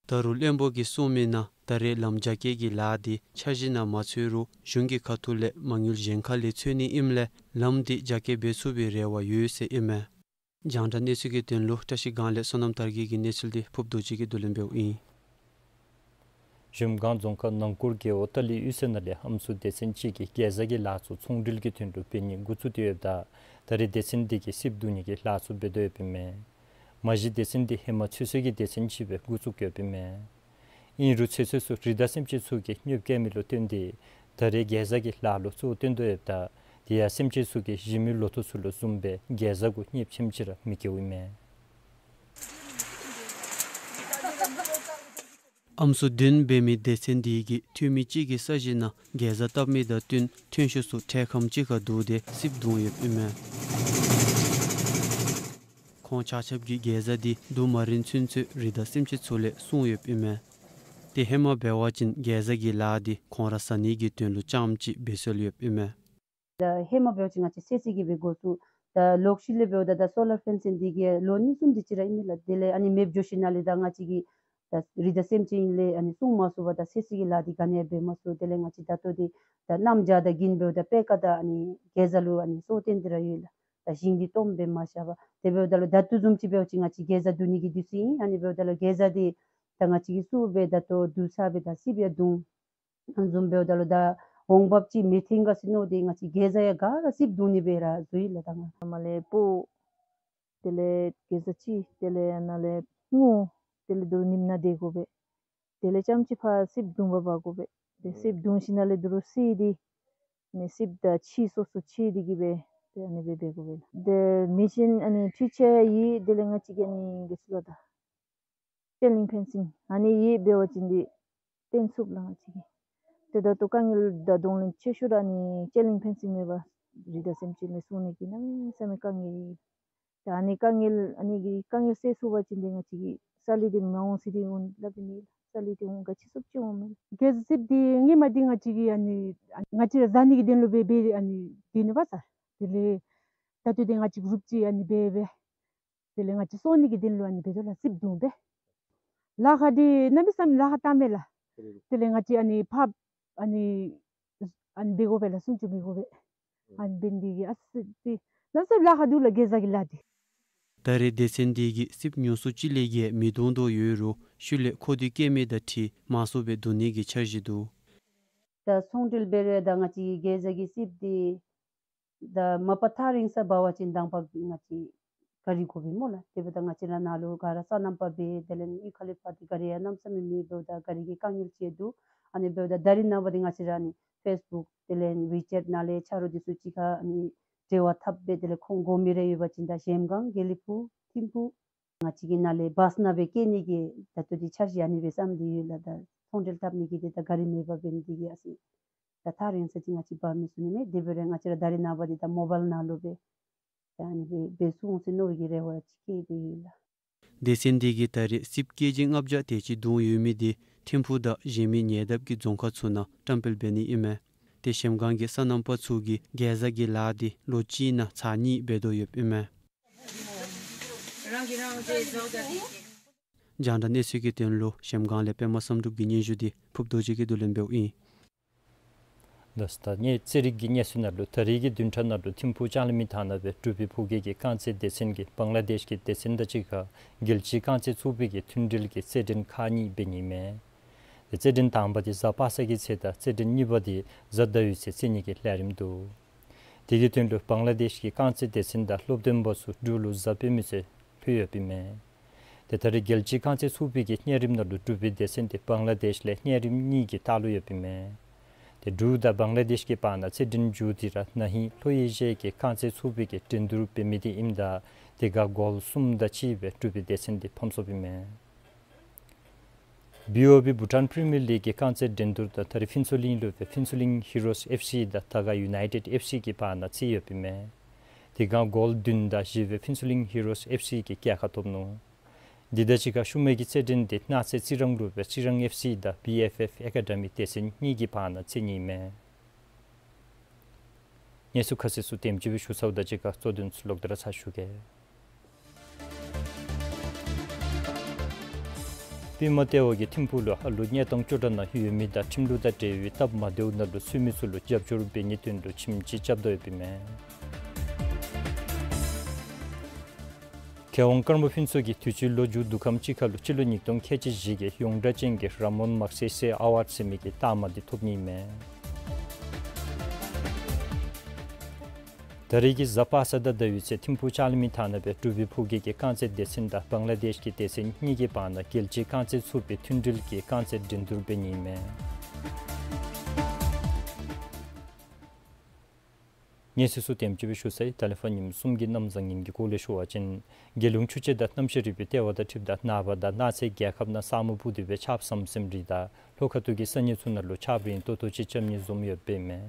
ད་རུང་བློན་པོ་གིས་གསུངས་མི་ནང་ད་རེས་ལམ་རྒྱ་སྐྱེད་ཀྱི་ལཱ་འདི་འཆར་གཞི་ནང་མ་ཚུད་རུང་གཞུང་གི་ཁ་ཐུག་ལས་མ་དངུལ་གཞན་ཁ་ལས་འཚོལ་ནི་ཨིནམ་ལས་ལམ་འདི་རྒྱ་སྐྱེད་འབད་ཚུགས་པའི་རེ་བ་ཡོད་ཟེར་ཨིན་མས། རྒྱང་བསྒྲགས་གནས་ཚུལ་གྱི་དོན་ལུ་བཀྲ་ཤིས་སྒང་ལས་བསོད་ནམས་དར་རྒྱས་ཀྱི་གནས་ཚུལ་འདི་ཕུརཔ་རྡོ་རྗེ་གིས་བསྡུ་ལེན་འབདཝ་ཨིན། གཞལམ་སྒང་རྫོང་ཁག་ནང་སྐོར་རྒེད་འོག་ཏ་ལི་གཡུས་ཚན་ནང་ལས་ཨམ་སྲུ་སྡེ་ཚན་ཅིག་གིས་གེ་ཛ་གི་ལཱ་ཚུ་ཚོང་འབྲེལ་གྱི་དོན་ལུ་འབད་ནི་འགོ་བཙུགས་ཏེ་ཡོདཔ་ད་ད་རེས་སྡེ་ཚན་འདི་གིས་སིབ་བརྡུང་ནི་གི་ལཱ་ཚུ་འབད་དོ་ཡོདཔ་ཨིན་མས། མ་གཞི་སྡེ་ཚན་འདི་ཧེ་མ་ཚོད་བསྲེ་གི་སྡེ་ཚན་ཅིག་སྦེ་འགོ་བཙུགས་ཡོདཔ་ཨིན་མས། ཨིན་རུང་ཚོད་བསྲེ་ཚུ་རི་དྭགས་སེམས་ཅན་ཚུ་གིས་གནོདཔ་བཀལ་མི་ལུ་བརྟེན་ཏེ་ད་རེས་གེ་ཛ་གི་ལཱ་ལུ་གཙོ་བོ་བཏོན་དོ་ཡོདཔ་ད་དེ་ཡང་སེམས་ཅན་ཚུ་གིས་གཞི་མེད་ལོ་ཐོག་ཚུ་ལུ་བཟུམ་སྦེ་གེ་ཛ་གུ་གནོདཔ་ཆེནམ་ཅིག་ར་མི་བཀལཝ་ཨིན་མས། ཨམ་སྲུ་བདུན་འབད་མི་སྡེ་ཚན་འདི་གིས་འཐུས་མི་གཅིག་གི་ས་གཞི་ནང་གེ་ཛ་བཏབ་མི་དང་བསྟུན་ཐོན་ཤུགས་ཚུ་འཕྲལ་ཁམས་ཅིག་ཁར་བསྡུ་སྟེ་སིབ་བརྡུང་ཡོདཔ་ཨིན་མས། ཁོང་ཆ་ཁྱབ་ཀྱིས་གེ་ཛ་འདི་བསྡུ་མ་རན་ཚུན་ཚོད་རི་དྭགས་སེམས་ཅན་ཚུ་ལས་སྲུང་ཡོདཔ་ཨིན་མས། ཏེ་ཧེ་མ་འབད་བ་ཅིན་གེ་ཛ་གི་ལཱ་འདི་ཁོང་ར་ཟ་ནི་གི་དོན་ལུ་རྐྱངམ་ཅིག་འབད་སྲོལ་ཡོདཔ་ཨིན་མས། ད་ཧེ་མ་འབད་བ་ཅིན་ང་བཅས་ཚོད་བསྲེ་གི་སྦེ་འགོ་བཙུགས། ད་ལོག་ཤུལ་ལས་འབདཝ་ད་ད་སོ་ལར་ཕེན་སིང་འདི་གིས་ལོ་གཉིས་གསུམ་དེ་ཅིག་ར་ཨིན་མས་ལགས། དེ་ལས་ཨ་ནི་མེདཔ་འགྱོ་ཞིནམ་ལས་ད་ང་བཅས་ཀྱིས་ད་རི་དྭགས་སེམས་ཅན་ལས་ཨ་ནི་སྲུང་མ་ཚུགས་པར་ད་ཚོད་བསྲེ་གི་ལཱ་འདི་ག་ནི་ཡང་འབད་མ་ཚུགས། དེ་ལས་ང་བཅས་ད་ལྟོ་འདི་ད་གནམ་བྱཱར་དང་གིན་འབདཝ་ད་དཔེ་ཁ་ད་ཨ་ནི་གེ་ཛ་ལུ་ཨ་ནི་སྲོག་བཏོན་ཏེ་ར་ཡོད་ལགས། ད་ཞིང་འདི་སྟོངམ་སྦེ་མ་ཤར་བར། དེ་འབདཝ་ད་ལུ་ད་ལྟོ་བཟུམ་ཅིག་འབད་བ་ཅིན་ང་བཅས་གེ་ཛ་བསྡུ་ནི་གི་དུས་ཚོད་ཨིན། ཨ་ནི་འབདཝ་ད་ལུ་གེ་ཛ་འདི་ད་ང་བཅས་ཀྱིས་བསུ་སྦེ་ད་ལྟོ་བསྡུ་ཚར་སྦེ་ད་སིབ་ཡང་བརྡུང་། བཟུམ་འབདཝ་ད་ལུ་ད་འོང་འབབ་ཅིག་མི་ཐོན་ག་ཟེར་མནོ་སྟེ་ང་བཅས་གེ་ཛ་ཡང་ག་ར་སིབ་བརྡུང་ནི་སྦེ་ར་བཟོ་ཡི་ལགས། ད་ང་མར་ལས་སྤོ། དེ་ལས་གེ་ཛ་ཅིག་དེ་ལས་ནཱ་ལས་སྔོ། དེ་ལས་དོ་རུང་ཉིམ་ནང་སྡོད་དགོ་པས། དེ་ལས་རྐྱངམ་ཅིག་ཕར་སིབ་བརྡུང་པར་འབག་དགོ་པས། དེ་སིབ་བརྡུང་ཞིནམ་ལས་དོ་རུང་བསྲེ་སྟེ་ནི་སིབ་དང་ཕྱེ་སོ་སོ་ཕྱེ་སྟེ་གི་སྦེ་དེ་ཨ་ནི་སྦེ་འབད་དགོ་པས་ལགས། དེ་མེ་ཤིན་ཨ་ནི་འཕྲུལ་ཆས་ཡོད། དེ་ལས་ང་བཅས་ཀྱིས་ཨ་ནི་ག་ཅི་ལོ་ད་ཅེན་ལིང་ཕེན་སིང་ཨ་ནི་ཡོད་པ་འབད་བ་ཅིན་འདི་བཏོན་ཚུགས་ལགས་ང་བཅས་ཀྱིས། ཏེ་ད་ལྟོ་དཀའ་ངལ་དང་གདོང་ལེན་ཆེ་ཤོས་ར་ཨ་ནི་ཅེན་ལིང་ཕེན་སིང་མེད་པར་རི་དྭགས་སེམས་ཅན་ལས་སྲུང་ནི་གི་གནམ་མེད་ས་མེད་དཀའ་ངལ་ཡོད། ད་ཨ་ནི་དཀའ་ངལ་ཨ་ནི་གི་དཀའ་ངལ་སེལ་ཚུགས་པ་ཅིན་འདི་ང་བཅས་ཀྱི་ས་ལུད་འདི་མ་འོང་ཟེར་ཏེ་འོང་སླབ་ཨིན་མས། ས་ལུད་འདི་འོང་ག་ཅི་སུབ་ཅིག་འོང་མས། གེ་ཛ་སིབ་འདི་སྔོན་མ་འདི་ང་བཅས་ཀྱིས་ཨ་ནི་ང་བཅས་ར་ཟ་ནི་གི་དོན་ལུ་སྦེ་སྦེ་ཨ་ནི་སྡོད་ནུག་པ་ས། དེ་ལས་ད་ལྟོ་འདི་ང་བཅས་གུ་རུབ་ཅིག་ཨ་ནི་སྦེ་སྦེ། དེ་ལས་ང་བཅས་སྲུང་ནི་གི་དོན་ལུ་ཨ་ནི་འབད་དོ་ལགས། སིབ་བརྡུང་སྦེ། ལཱ་ཁག་འདི་གནམ་མེད་ས་མེད་ལཱ་ཁག་དྲག་མས་ལགས། དེ་ལས་ང་བཅས་ཨ་ནི་ཕར་ཨ་ནི་ཨ་ནི་འབད་དགོ་པས་ལགས། སྲུང་སྐྱོབ་འབད་དགོ་པས། ཨ་ནི་འབད་ནི་འདི་གིས་ཨ་ཙི་ཅིག་གནམ་མེད་ས་མེད་ལཱ་ཁག་འདུག་ལགས་གེ་ཛ་གི་ལཱ་འདི། ད་རེས་སྡེ་ཚན་འདི་གིས་སིབ་ཉུང་སུ་ཅིག་ལས་བརྒལ་མི་བརྡུང་དོ་ཡོད་རུང་ ཤུལ་ལས་ཁོ་དེ་སྐྱེ་མི་དང་འཁྲིལ་མང་སུ་སྦེ་བསྡུ་ནི་གི་འཆར་གཞི་འདུག། ད་ཚོང་འབྲེལ་འབད་རུང་ད་ང་བཅས་ཀྱི་གེ་ཛ་གི་རྩིགཔ་འདི་ད་མ་པ་ཐག་རིང་ས་འབད་བ་ཅིན་དང་པ་ང་བཅས་གཱ་རི་དགོ་པས་སྨོ་ལགས། དེ་འབདཝ་ད་ང་བཅས་ར་ནཱ་ལུ་ག་ར་སོ་ནམ་པ་འབད་དེ་ལས་གཡུས་ཁ་ལས་ཕར་འདི་གཱ་རི་ཡང་གནམ་མེད་ས་མེད་མེད། འབདཝ་ད་གཱ་རི་གི་དཀའ་ངལ་ཅིག་འདུག། ཨ་ནི་འབདཝ་ད་ད་རིས་ནངས་པ་འདི་ང་བཅས་ར་ནི་ཕེསི་བུཀ་དེ་ལས་ཝི་ཅེཊ་ནང་ལས་ཆ་རོགས་འདི་ཚུ་གཅིག་ཁར་ཨ་ནི་འབྲེལ་བ་འཐབ་སྦེ་དེ་ལས་ཁོང་དགོ་མི་རེ་ཡོད་པ་ཅིན་ད་གཞལམ་སྒང་དགེ་ལེགས་ཕུག་ཐིམ་ཕུག་ང་བཅས་ཀྱི་ནཱ་ལས་བཱསི་ནང་སྦེ་སྐྱེལ་ནི་གི་ད་ལྟོ་འདི་འཆར་གཞི་ཨ་ནི་སྦེ་བརྩམས་ཏེ་ཡོད་ལགས། ད་ཚོང་འབྲེལ་འཐབ་ནི་གི་འདི་ད་གཱ་རི་མེད་པར་འབད་ནི་འདི་གིས་ཨ་ཙི་ད་ཐག་རིང་ས་ཅིག་ང་བཅས་འབག་མི་ཚུགས་ནི་མས། དེ་འབད་རུང་ང་བཅས་ར་ད་རིས་ནངས་པ་འདི་ད་མོ་བཱའིལ་ནང་ལུ་སྦེ་ད་ཨ་ནི་སྦེ་འབད་ཚུགས་འོང་ཟེར་མནོ་བའི་གི་རེ་བ་ཅིག་བསྐྱེད་དེ་ཡོད་ལགས། སྡེ་ཚན་འདི་གིས་ད་རེས་རྩིགཔ་ཀེ་ཇི་ལྔ་བརྒྱ་དེ་ཅིག་བརྡུང་ཡོད་མི་འདི་ཐིམ་ཕུག་དང་གཞན་མི་ཉེ་འདབས་ཀྱི་རྫོང་ཁག་ཚུ་ནང་བཀྲམ་སྤེལ་འབད་ནི་ཨིན་མས། དེ་གཞལམ་སྒང་གི་སོ་ནམ་པ་ཚུ་གིས་གེ་ཛ་གི་ལཱ་འདི་ལོ་གཅིག་ནང་ཚར་གཉིས་འབད་དོ་ཡོདཔ་ཨིན་མས། རྒྱང་བསྒྲགས་གནས་ཚུལ་གྱི་དོན་ལུ་གཞལམ་སྒང་ལས་པདྨ་བསམ་གྲུབ་ཀྱི་སྙན་ཞུ་འདི་ཕུབ་རྡོ་རྗེ་གིས་བསྡུ་ལེན་འབདཝ་ཨིན། ད་ད་རེས་རྩེད་རིགས་ཀྱི་གནས་ཚུལ་ནང་ལུ་ད་རེས་ཀྱི་བདུན་ཕྲག་ནང་ལུ་ཐིམ་ཕུག་ལྕང་གླིང་མི་ཐང་ནང་སྦེ་འབྲུག་པའི་ཕོ་སྐྱེས་ཀྱི་རྐང་རྩེད་སྡེ་ཚན་གྱིས་བང་ལ་དེཤ་གི་སྡེ་ཚན་དང་གཅིག་ཁར་རྒྱལ་སྤྱིའི་རྐང་རྩེད་ཚོགས་པའི་གི་མཐུན་སྒྲིལ་གྱི་རྩེད་འགྲན་ཁག་གཉིས་འབད་ནི་མས། དེ་རྩེད་འགྲན་དང་པ་འདི་གཟའ་པ་སངས་ཀྱི་ཚེ་དང་རྩེད་འགྲན་གཉིས་པ་འདི་གཟའ་ཟླ་བའི་ཚེ་རྩེ་ནི་གི་ལས་རིམ་འདུག། དེ་གི་དོན་ལུ་བང་ལ་དེཤ་གི་རྐང་རྩེད་སྡེ་ཚན་དང་སློབ་སྟོན་པ་ཚུ་འབྲུག་ལུ་གཟའ་སྤེན་པའི་ཚེ་ལྷོད་ཡོདཔ་ཨིན་མས། དེ་ད་རེས་རྒྱལ་སྤྱིའི་རྐང་རྩེད་ཚོགས་པའི་གི་གནས་རིམ་ནང་ལུ་འབྲུག་པའི་སྡེ་ཚན་འདི་བང་ལ་དེཤ་ལས་གནས་རིམ་གཉིས་ཀྱི་ལྟག་ལུ་ཡོདཔ་ཨིན་མས། དེ་འབྲུག་དང་བང་ལ་དེཤ་གི་བར་ན་རྩེད་འགྲན་མཇུག་འདི་ར་ན་ཧིང་ལྷོ་ཨེ་ཤི་ཡའི་གི་རྐང་རྩེད་ཚོགས་པའི་གི་འགྲན་བསྡུར་འབད་མི་འདི་ཨིནམ་ད་དེ་ཁར་གོལ་གསུམ་དང་གཅིག་སྦེ་འབྲུག་པའི་སྡེ་ཚན་འདི་ཕམ་སོཔ་ཨིན་མས། བི་ཨོ་བི་བྷུ་ཊཱན་པི་རི་མི་ཡར་ལིག་གི་རྐང་རྩེད་འགྲན་བསྡུར་དང་ད་རེས་ཕུན་ཚོགས་གླིང་ལུ་སྦེ་ཕུན་ཚོགས་གླིང་ཧི་རོས་ཨེཕ་སི་དང་དར་དཀར་ཡུ་ནའི་ཊེཌ་ཨེཕ་སི་གི་བར་ན་རྩེད་ཡོདཔ་ཨིན་མས། དེ་ཁར་གོལ་བདུན་དང་བཞི་སྦེ་ཕུན་ཚོགས་གླིང་ཧི་རོས་ཨེཕ་སི་གིས་རྒྱལ་ཁ་ཐོབ་ནུག། འདི་དང་གཅིག་ཁར་ཤུལ་མའི་གི་རྩེད་འགྲན་འདི་གནངས་ཚེ་རྩི་རང་ལུ་སྦེ་རྩི་རང་ཨེཕ་སི་དང་བི་ཨེཕ་ཨེཕ་ཨེ་ཀ་ཌི་མི་སྡེ་ཚན་གཉིས་ཀྱི་བར་ན་རྩེ་ནི་ཨིན་མས། གནས་ཚུལ་ཁ་གསལ་ཚུ་དེམ་ཅིག་སྦེ་ཞུ་ཚརཝ་དང་གཅིག་ཁར་གཙོ་དོན་ཚུ་ལོག་སྟེ་ར་ཚར་ཞུ་གེ། པདྨ་ལྟེ་བ་གིས་ཐིམ་ཕུག་ལུ་ཨ་ལུ་གནས་སྟངས་སྐྱོ་དྲགས་ནང་ཡོད་མི་དང་ཁྲིམས་ལུགས་དང་འབྲེལ་བའི་སྟབས་མ་བདེཝ་ནང་ལུ་ཚུད་མི་ཚུ་ལུ་རྒྱབ་སྐྱོར་འབད་ནིའི་དོན་ལུ་ཁྱིམ་གཅིག་རྐྱབ་དོ་ཡོདཔ་ཨིན་མས། མཁས་དབང་ཀརྨ་ཕུན་ཚོགས་ཀྱིས་དུས་ཅི་ལོ་མཇུག་བསྡུ་ཁམས་ཅིག་ཁར་ལུ་སྤྱི་ལོ་ཉིས་སྟོང་ཁལ་གཅིག་བཞི་གི་ཡོངས་གྲགས་ཅན་གྱི་ར་མོན་མག་སེ་སེ་ཨ་ཝཱཌ་ཟེར་མི་གི་རྟགས་མ་འདི་ཐོབ་ནི་ཨིན་མས། ད་རེས་ཀྱི་གཟའ་པ་སངས་དང་ཟླ་བའི་ཚེ་ཐིམ་ཕུག་ལྕང་གླིང་མི་ཐང་ནང་སྦེ་འབྲུག་པའི་ཕོ་སྐྱེས་ཀྱི་རྐང་རྩེད་སྡེ་ཚན་དང་བང་ལ་དེཤ་གི་སྡེ་ཚན་གཉིས་ཀྱི་བར་ན་རྒྱལ་སྤྱིའི་རྐང་རྩེད་ཚོགས་པའི་མཐུན་སྒྲིལ་གྱི་རྐང་རྩེད་འགྲན་བསྡུར་འབད་ནི་ཨིན་མས། གནས་ཚུལ་ཚུ་དེམ་ཅིག་སྦེ་ཞུ་ཚར་ཡི། ད་ལས་ཕར་ཉིནམ་གསུམ་གྱི་གནམ་བཟང་ངན་གྱི་སྐོར་ལས་ཞུ་བ་ཅིན་རྒྱལ་ཡོངས་ཆུ་དཔྱད་དང་གནམ་གཤིས་རིག་པའི་ལྟེ་བ་དང་འཁྲིལཝ་ད་ནངས་པ་དང་གནངས་ཚེ་རྒྱལ་ཁབ་ནང་ས་སྨུག་སྤུབས་ཏེ་སྦེ་ཆརཔ་ཟམ་ཟིམ་རེ་དང་ལྷོ་ཁ་ཐུག་གི་ས་གནས་ཚུ་ནང་ལུ་ཆརཔ་རིང་ཏོག་ཏོ་ཅིག་རྐྱབ་ནི་བཟུམ་ཡོདཔ་ཨིན་མས།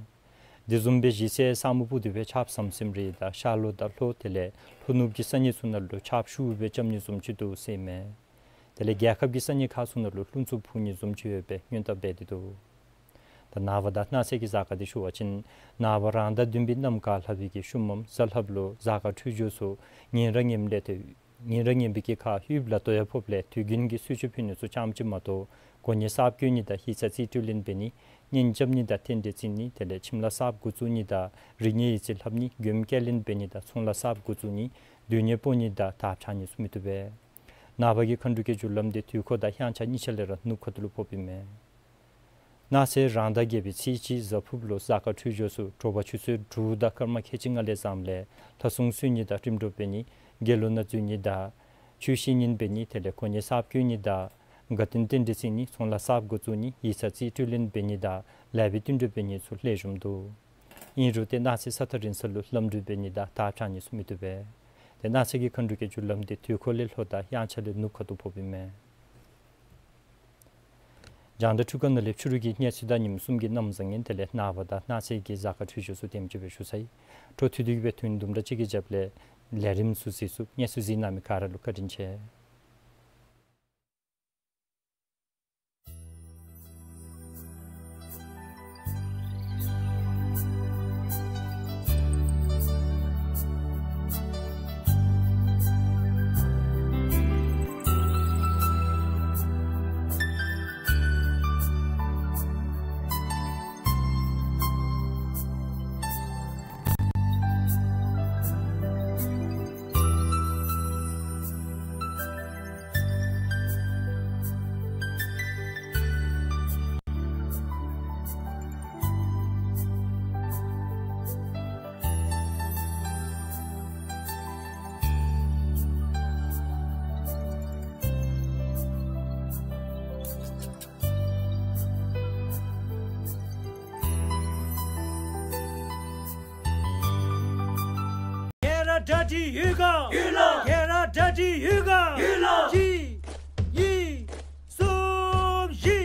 དེ་བཟུམ་སྦེ་གཞེས་ཚེ་ས་སྨུག་སྤུབས་ཏེ་སྦེ་ཆརཔ་ཟམ་ཟིམ་རེ་དང་ཤར་ལྷོ་དང་ལྷོ་དེ་ལས་ལྷོ་ནུབ་ཀྱི་ས་གནས་ཚུ་ནང་ལུ་ཆརཔ་ཤུགས་སྦེ་རྐྱབ་ནི་བཟུམ་ཅིག་འདུག་ཟེར་ཨིན་མས། དེ་ལས་རྒྱལ་ཁབ་ཀྱི་ས་གནས་ཁག་ཚུ་ནང་ལུ་རླུང་འཚུབ་འཕུ་ནི་བཟུམ་ཅིག་ཡོད་པའི་སྔོན་བརྡ་འབད་དེ་འདུག། ད་ནངས་པ་དང་གནངས་ཚེ་གི་གཟའ་སྐར་འདི་ཞུ་བ་ཅིན་ནངས་པ་རང་ཟླ་བདུན་པའི་གནམ་གང་ལྷག་པའི་གི་ཤུལ་མམ་གཟའ་ལྷགཔ་ལུ་གཟའ་སྐར་འཕྲོད་སྦྱོར་ཚུ་ངན་ར་ངནམ་ལས་ཏེ་ངན་ར་ངན་པའི་གི་ཁར་ཡུདཔ་ལ་ལྟོ་ཡང་ཕོགཔ་ལས་དུས་རྒྱུན་གྱི་གསོལ་མཆོད་ཕུལ་ནི་ཚུ་རྐྱངམ་ཅིག་མ་གཏོགས་གོ་གནས་གསརཔ་བསྐོ་ནི་དང་ཡིག་ཚང་རྩིས་སྤྲོད་ལེན་འབད་ནི་གཉེན་རྐྱབ་ནི་དང་རྟེན་འབྲེལ་བརྩི་ནི་དེ་ལས་ཁྱིམ་ལཱ་གསརཔ་འགོ་བཙུགས་ནི་དང་རིག་གནས་ཡིག་རྩིས་ལྷབ་ནི་མགྱོནམ་སྐྱེལ་ལེན་འབད་ནི་དང་ཚོང་ལཱ་གསརཔ་འགོ་བཙུགས་ནི་སྡོད་གནས་སྤོ་ནི་དང་དར་འཕྱར་ནི་ཚུ་མི་བཏུབ་པས། ནངས་པ་གི་མཁའ་འགྲོ་གི་རྒྱུ་ལམ་འདི་དུས་འཁོར་དང་དབྱངས་འཆར་གཉིས་ཆ་ལས་ར་ནུབ་ཁ་ཐུག་ལུ་ཕོགཔ་ཨིན་མས། གནངས་ཚེ་རང་ཟླ་བརྒྱད་པའི་ཚེས་གཅིག་གཟའ་ཕུརཔ་ལུ་གཟའ་སྐར་འཕྲོད་སྦྱོར་ཚུ་དྲོ་པ་ཆུ་ཚོད་དྲུག་དང་སྐར་མ་ཁལ་གཅིག་ལྔ་ལས་བརྩམས་ལས་ལྷ་སྲུང་གསོལ་ནི་དང་རིམ་གྲོ་འབད་ནི་དགེ་སློང་ནང་འཛུལ་ནི་དང་ཆོས་བཤད་ཉན་འབད་ནི་དེ་ལས་གོ་གནས་གསརཔ་བསྐོ་ནི་དང་དགའ་སྟོན་རྟེན་འབྲེལ་བརྩི་ནི་ཚོང་ལཱ་གསརཔ་འགོ་བཙུགས་ནི་ཡིག་ཚང་རྩིས་སྤྲོད་ལེན་འབད་ནི་དང་ལེགས་པའི་བསྟུན་གྲོས་འབད་ནི་ཚུ་ལེགས་ཤོམ་འདུག། ཨིན་རུང་ཏེ་གནངས་ཚེ་ས་ཐག་རིང་ས་ལུ་ལམ་འགྲུལ་འབད་ནི་དང་དར་འཕྱར་ནི་ཚུ་མི་བཏུབ་པས། ཏེ་གནངས་ཚེ་གི་མཁའ་འགྲོ་གི་རྒྱུ་ལམ་འདི་དུས་འཁོར་ལས་ལྷོ་དང་དབྱངས་འཆར་ལས་ནུབ་ཁ་ཐུག་ཕོགཔ་ཨིན་མས། རྒྱང་བསྒྲགས་འཕྲུལ་ཁང་ནང་ལས་ཕྱི་རུ་གི་གནས་ཚུལ་དང་ཉིནམ་གསུམ་གྱི་གནམ་བཟང་ངན་དེ་ལས་ནངས་པ་དང་གནངས་ཚེ་གི་གཟའ་སྐར་འཕྲོད་སྦྱོར་ཚུ་དེམ་ཅིག་སྦེ་ཞུ་ཚར་ཡི། འཕྲོ་མཐུད་དེ་གི་སྦེ་ཐུན་དུམ་གྲ་ཅིག་གི་རྒྱབ་ལས་ལས་རིམ་ཚུ་གཟིགས་ཚུགས། གནས་ཚུལ་གཟིགས་གནང་མི་ག་ར་ལུ་བཀའ་དྲིན་ཆེ། གྲ་སྒྲིག་ཡོད་ག། ཡོད་ལགས། ཁྱེད་ར་གྲ་སྒྲིག་ཡོད་ག། ཡོད་ལགས། གཅིག་གཉིས་གསུམ་བཞི།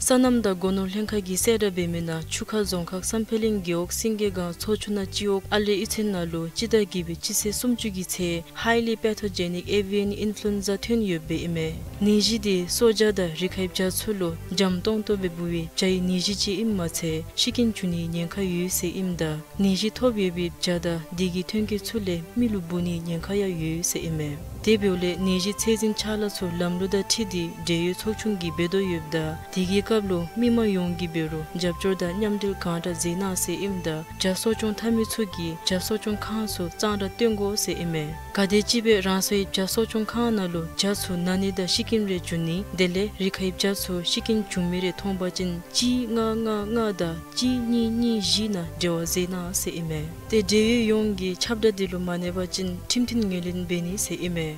སོ་ནམ་དང་སྒོ་ནོར་ལྷན་ཁག་གིས་གསལ་བསྒྲགས་འབད་མི་ནང་ཆུ་ཁ་རྫོང་ཁག་བསམ་འཕེལ་གླིང་རྒེད་འོག་སེང་གེ་སྒང་མཚོ་ཆུ་ནང་སྤྱི་འོག་ཨ་ལེ་གཡུས་ཚན་ནང་ལུ་སྤྱི་ཟླ་བརྒྱད་པའི་སྤྱི་ཚེས་སུམ་ཅུ་གི་ཚེ་highly pathogenic avian influenza ཐོན་ཡོདཔ་སྦེ་ཨིན་མས། ནད་གཞི་དེ་སྲོག་ཆགས་དང་རི་ཁའི་བྱ་ཚུ་ལུ་འཇམ་ཏོང་ཏོ་སྦེ་འབུ་བའི་བྱའི་ནད་གཞི་ཅིག་ཨིནམ་མ་ཚད་ཤི་རྐྱེན་འབྱུང་ནིའི་ཉེན་ཁ་ཡོད་ཟེར་ཨིནམ་ད་ནད་གཞི་ཐོབ་ཡོད་པའི་བྱ་དང་དེ་གི་ཐོན་སྐྱེད་ཚུ་ལས་མི་ལུ་འབུ་ནིའི་ཉེན་ཁ་ཡང་ཡོད་ཟེར་ཨིན་མས། དེ་འབདཝ་ལས་ནད་གཞི་ཚད་འཛིན་ཕྱག་ལཱ་ཚུ་ལམ་ལུགས་དང་འཁྲིལ་ཏེ་འབྲེལ་ཡོད་ཚོགས་ཆུང་གིས་འབད་དོ་ཡོདཔ་ད་དེ་གི་སྐབས་ལུ་མི་མང་ཡོངས་ཀྱིས་འབད་རུང་རྒྱབ་སྐྱོར་དང་མཉམ་འབྲེལ་གང་དྲག་མཛད་གནང་ཟེར་ཨིནམ་ད་བྱ་གསོ་སྐྱོང་འཐབ་མི་ཚུ་གིས་བྱ་གསོ་སྐྱོང་ཁང་ཚུ་གཙང་སྦྲ་སྟོན་དགོ་ཟེར་ཨིན་མས། ག་དེམ་ཅིག་སྦེ་རང་སོའི་བྱ་གསོ་སྐྱོང་ཁང་ནང་ལུ་བྱ་ཚུ་ན་ནི་དང་ཤི་རྐྱེན་རེ་འབྱུང་ནི་དེ་ལས་རི་ཁའི་བྱ་ཚུ་ཤི་རྐྱེན་འབྱུང་མི་རེ་མཐོང་པ་ཅིན་གཅིག་ལྔ་ལྔ་ལྔ་དང་གཅིག་གཉིས་གཉིས་བཞི་ནང་འབྲེལ་བ་མཛད་གནང་ཟེར་ཨིན་མས། ཏེ་འབྲེལ་ཡོད་ཡོངས་ཀྱིས་ཁྱབ་བསྒྲགས་འདི་ལུ་མ་གནས་པ་ཅིན་ཁྲིམས་མཐུན་ངོས་ལེན་འབད་ནི་ཟེར་ཨིན་མས།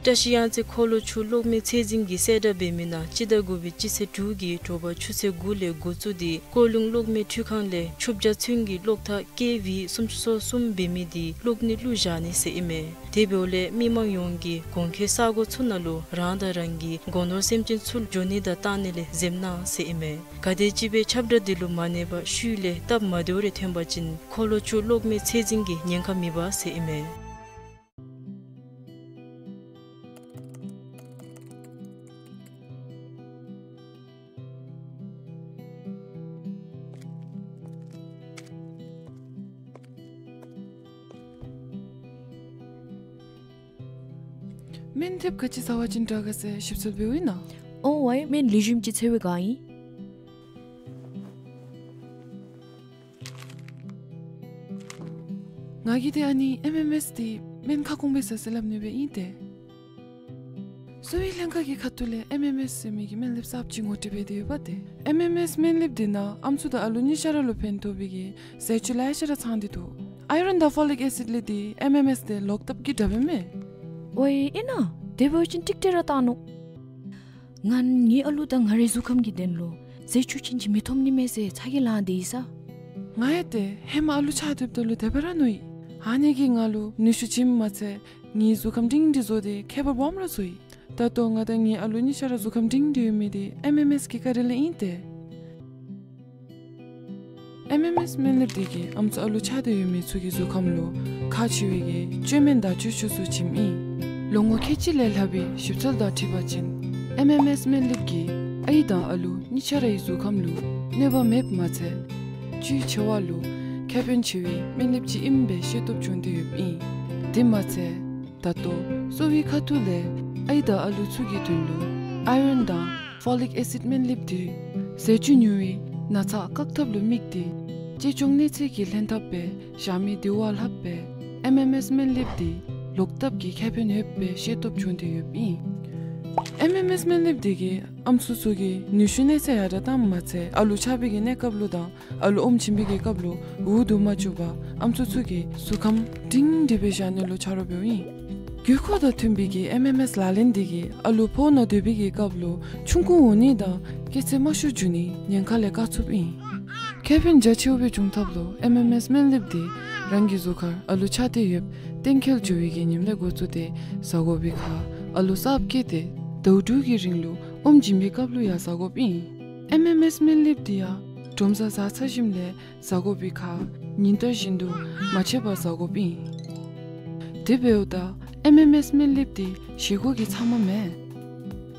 བཀྲ་ཤིས་གཡང་རྩེ་འཁོར་ལོ་ཆུ་གློག་མེ་ཚད་འཛིན་གྱིས་གསལ་བསྒྲགས་འབད་མི་ནང་སྤྱི་ཟླ་དགུ་པའི་སྤྱི་ཚེས་དྲུག་གི་དྲོ་པ་ཆུ་ཚོད་དགུ་ལས་འགོ་བཙུགས་ཏེ་ཀོ་ལུང་གློག་མེ་འཕྲུལ་ཁང་ལས་ཆུ་བྱ་ཚོན་གྱི་གློག་ཐག་ཀེ་ཝི་སུམ་ཅུ་སོ་གསུམ་འབད་མི་དེ་གློག་ནད་བླུགས་བཞག་ནི་ཟེར་ཨིན་མས། དེ་འབདཝ་ལས་མི་མང་ཡོངས་ཀྱིས་གོང་འཁོད་ས་གོ་ཚུ་ནང་ལུ་རང་དང་རང་གི་སྒོ་ནོར་སེམས་ཅན་ཚུ་འགྱོ་ནི་དང་བཏང་ནི་ལས་འཛེམ་གནང་ཟེར་ཨིན་མས། ག་དེམ་ཅིག་སྦེ་ཁྱབ་བསྒྲགས་འདི་ལུ་མ་གནས་པར་ཤུལ་ལས་སྟབས་མ་བདེཝ་རེ་ཐོན་པ་ཅིན་འཁོར་ལོ་ཆུ་གློག་མེ་ཚད་འཛིན་གྱིས་ཉེན་ཁ་མི་འབག་ཟེར་ཨིན་མས། སྨན་ཐེབས་ག་ཅི་ཟ་བ་ཅིན་དྲག་ག་ཟེར་ཞིབ་འཚོལ་འབདཝ་ཨིན་ན། ཨོ་ཝའི་སྨན་ལེགས་ཤོམ་ཅིག་འཚོལ་བའི་བསྒང་ཨིན། ང་གིས་ཏེ་ཨ་ནི་ཨེམ་ཨེམ་ཨེསི་འདི་སྨན་ཁ་སྐོང་སྦེ་ཟ་ཟེར་སླབ་ནི་སྦེ་ཨིན་ཏེ། གསོ་བའི་ལྷན་ཁག་གི་ཁ་ཐུག་ལས་ཨེམ་ཨེམ་ཨེསི་ཟེར་མི་གི་སྨན་ལེབ་གསརཔ་ཅིག་ངོ་སྤྲོད་འབད་དེ་ཡོདཔ་ཏེ། ཨེམ་ཨེམ་ཨེསི་སྨན་ལེབ་འདི་ནང་ཨམ་སྲུ་དང་ཨ་ལུ་གཉིས་ཆ་ར་ལུ་ཕན་ཐོགས་པའི་གི་ཟས་བཅུད་ལེ་ཤ་ར་ཚང་སྟེ་འདུག། ཨའི་རོན་དང་ཕོ་ལིག་ཨེ་སིཌ་ལས་འདི་ཨེམ་ཨེམ་ཨེསི་འདི་ལོག་ལྟབ་ཀྱི་དྲགཔ་ཨིན་མས། ཝའི་ཨིན་ན། དེ་འབད་བ་ཅིན་ཀྲིག་ཀྲི་ར་བཏང་ནུག། ང་ངེའི་ཨ་ལུ་དང་ང་རའི་གཟུགས་ཁམས་ཀྱི་དོན་ལུ་ཟས་བཅུད་ཅན་ཅིག་མི་ཐོབ་ནི་མས་ཟེར་ཚ་གྱང་ལང་སྟེ་ཡོད་ས། ང་ཡང་ཏེ་ཧེ་མ་ཨ་ལུ་ཆགས་སྡོདཔ་ད་ལུ་དེ་སྦེ་ར་མནོ་ཡི། ཨ་ནི་གིས་ང་ལུ་ནུས་ཤུགས་བྱིནམ་མ་ཚད་ངེའི་གཟུགས་ཁམས་སྒྲིང་སྒྲི་བཟོ་སྟེ་ཁྱད་པར་སྦོམ་ར་བཟོ་ཡི། ད་ལྟོ་ང་དང་ངེའི་ཨ་ལུ་གཉིས་ཆ་ར་གཟུགས་ཁམས་སྒྲིང་སྒྲི་ཡོད་མི་འདི་ཨེམ་ཨེམ་ཨེསི་གི་བཀའ་དྲིན་ལས་ཨིན་ཏེ། ཨེམ་ཨེམ་ཨེསི་སྨན་ལེབ་འདི་གིས་ཨམ་སྲུ་ཨ་ལུ་ཆགས་ཏེ་ཡོད་མི་ཚུ་གི་གཟུགས་ཁམས་ལུ་ཁག་ཆེ་བའི་གི་བཅོས་མའི་བརྡ་བཅོས་ཚུ་བྱིནམ་ཨིན། ལོ་ངོ་ཁལ་གཅིག་ལས་ལྷག་པའི་ཞིབ་འཚོལ་དང་འཁྲིལ་བ་ཅིན་ཨེམ་ཨེམ་ཨེསི་སྨན་ལེབ་ཀྱིས་ཨའི་དང་ཨ་ལུ་གཉིས་ཆ་རའི་གཟུགས་ཁམས་ལུ་གནོད་པ་མེདཔ་མ་ཚད་བཅུད་ཆེ་བ་ལུ་ཁེ་ཕན་ཆེ་བའི་སྨན་ལེབ་ཅིག་ཨིནམ་སྦེ་ཤེས་རྟོགས་བྱུང་སྟེ་ཡོདཔ་ཨིན། དེ་མ་ཚད་ད་ལྟོ་གསོ་བའི་ཁ་ཐུག་ལས་ཨའི་དང་ཨ་ལུ་ཚུ་གི་དོན་ལུ་ཨའི་རོན་དང་ཕོ་ལིག་ཨེ་སིཌ་སྨན་ལེབ་འདི་ཟས་བཅུད་ཉུང་བའི་ན་ཚ་བཀག་ཐབས་ལུ་དམིགས་ཏེ་གཅེས་སྐྱོང་གནས་ཚད་ཀྱི་ལྷན་ཐབས་སྦེ་བཞག་མི་འདི་བ་ལྷགཔ་སྦེ་ཨེམ་ཨེམ་ཨེསི་སྨན་ལེབ་འདི་ལོག་ལྟབ་ཀྱི་ཁེ་ཕན་ཡོདཔ་སྦེ་ཤེས་རྟོགས་བྱུང་སྟེ་ཡོདཔ་ཨིན། ཨེམ་ཨེམ་ཨེསི་སྨན་ལེབ་འདི་གིས་ཨམ་སྲུ་ཚུ་གི་ནུས་ཤུགས་གནས་ཚད་ཡར་དྲགས་བཏངམ་མ་ཚད་ཨ་ལུ་ཆགས་པའི་གི་གནས་སྐབས་ལུ་དང་ཨ་ལུ་ཨོམ་བྱིན་པའི་གི་སྐབས་ལུ་འུ་སྡུག་མ་བཅུག་པར་ཨམ་སྲུ་ཚུ་གི་གཟུགས་ཁམས་སྒྲིང་སྒྲི་སྦེ་བཞག་ནི་ལུ་ཆ་རོགས་འབདཝ་ཨིན། དགོས་མཁོ་དང་མཐུན་པའི་གི་ཨེམ་ཨེམ་ཨེསི་ལག་ལེན་འདི་གིས་ཨ་ལུ་ཕོཝ་ནང་སྡོད་པའི་གི་སྐབས་ལུ་ཆུང་ཀུ་འོང་ནི་དང་སྐྱེས་ཚད་དམའ་ཤོས་འགྱོ་ནི་ཉེན་ཁ་ལས་བཀག་ཚུགསཔ་ཨིན། ཁེ་ཕན་རྒྱ་ཆེ་བའི་འབྱུང་ཐབས་ལུ་ཨེམ་ཨེམ་ཨེསི་སྨན་ལེབ་འདི་རང་གི་གཟུགས་ཁར་ཨ་ལུ་ཆགས་ཏེ་ཡོདཔ་གཏན་འཁེལ་འགྱོ་བའི་གི་ཉིནམ་ལས་འགོ་བཙུགས་ཏེ་ཟ་དགོ་པའི་ཁར་ཨ་ལུ་གསརཔ་སྐྱེས་ཏེ་ཟླཝ་དྲུག་གི་རིང་ལུ་ཨོམ་བྱིན་པའི་སྐབས་ལུ་ཡང་ཟ་དགོཔ་ཨིན། ཨེམ་ཨེམ་ཨེསི་སྨན་ལེབ་འདི་ཡང་དྲོ་མཚར་ཟ་ཚར་ཞིནམ་ལས་ཟ་དགོ་པའི་ཁར་ཉིན་ལྟར་བཞིན་དུ་མ་ཆད་པར་ཟ་དགོཔ་ཨིན། དེ་འབདཝ་ད་ཨེམ་ཨེམ་ཨེསི་སྨན་ལེབ་འདི་བཞེས་སྒོ་གི་ཚབ་མ་མེན།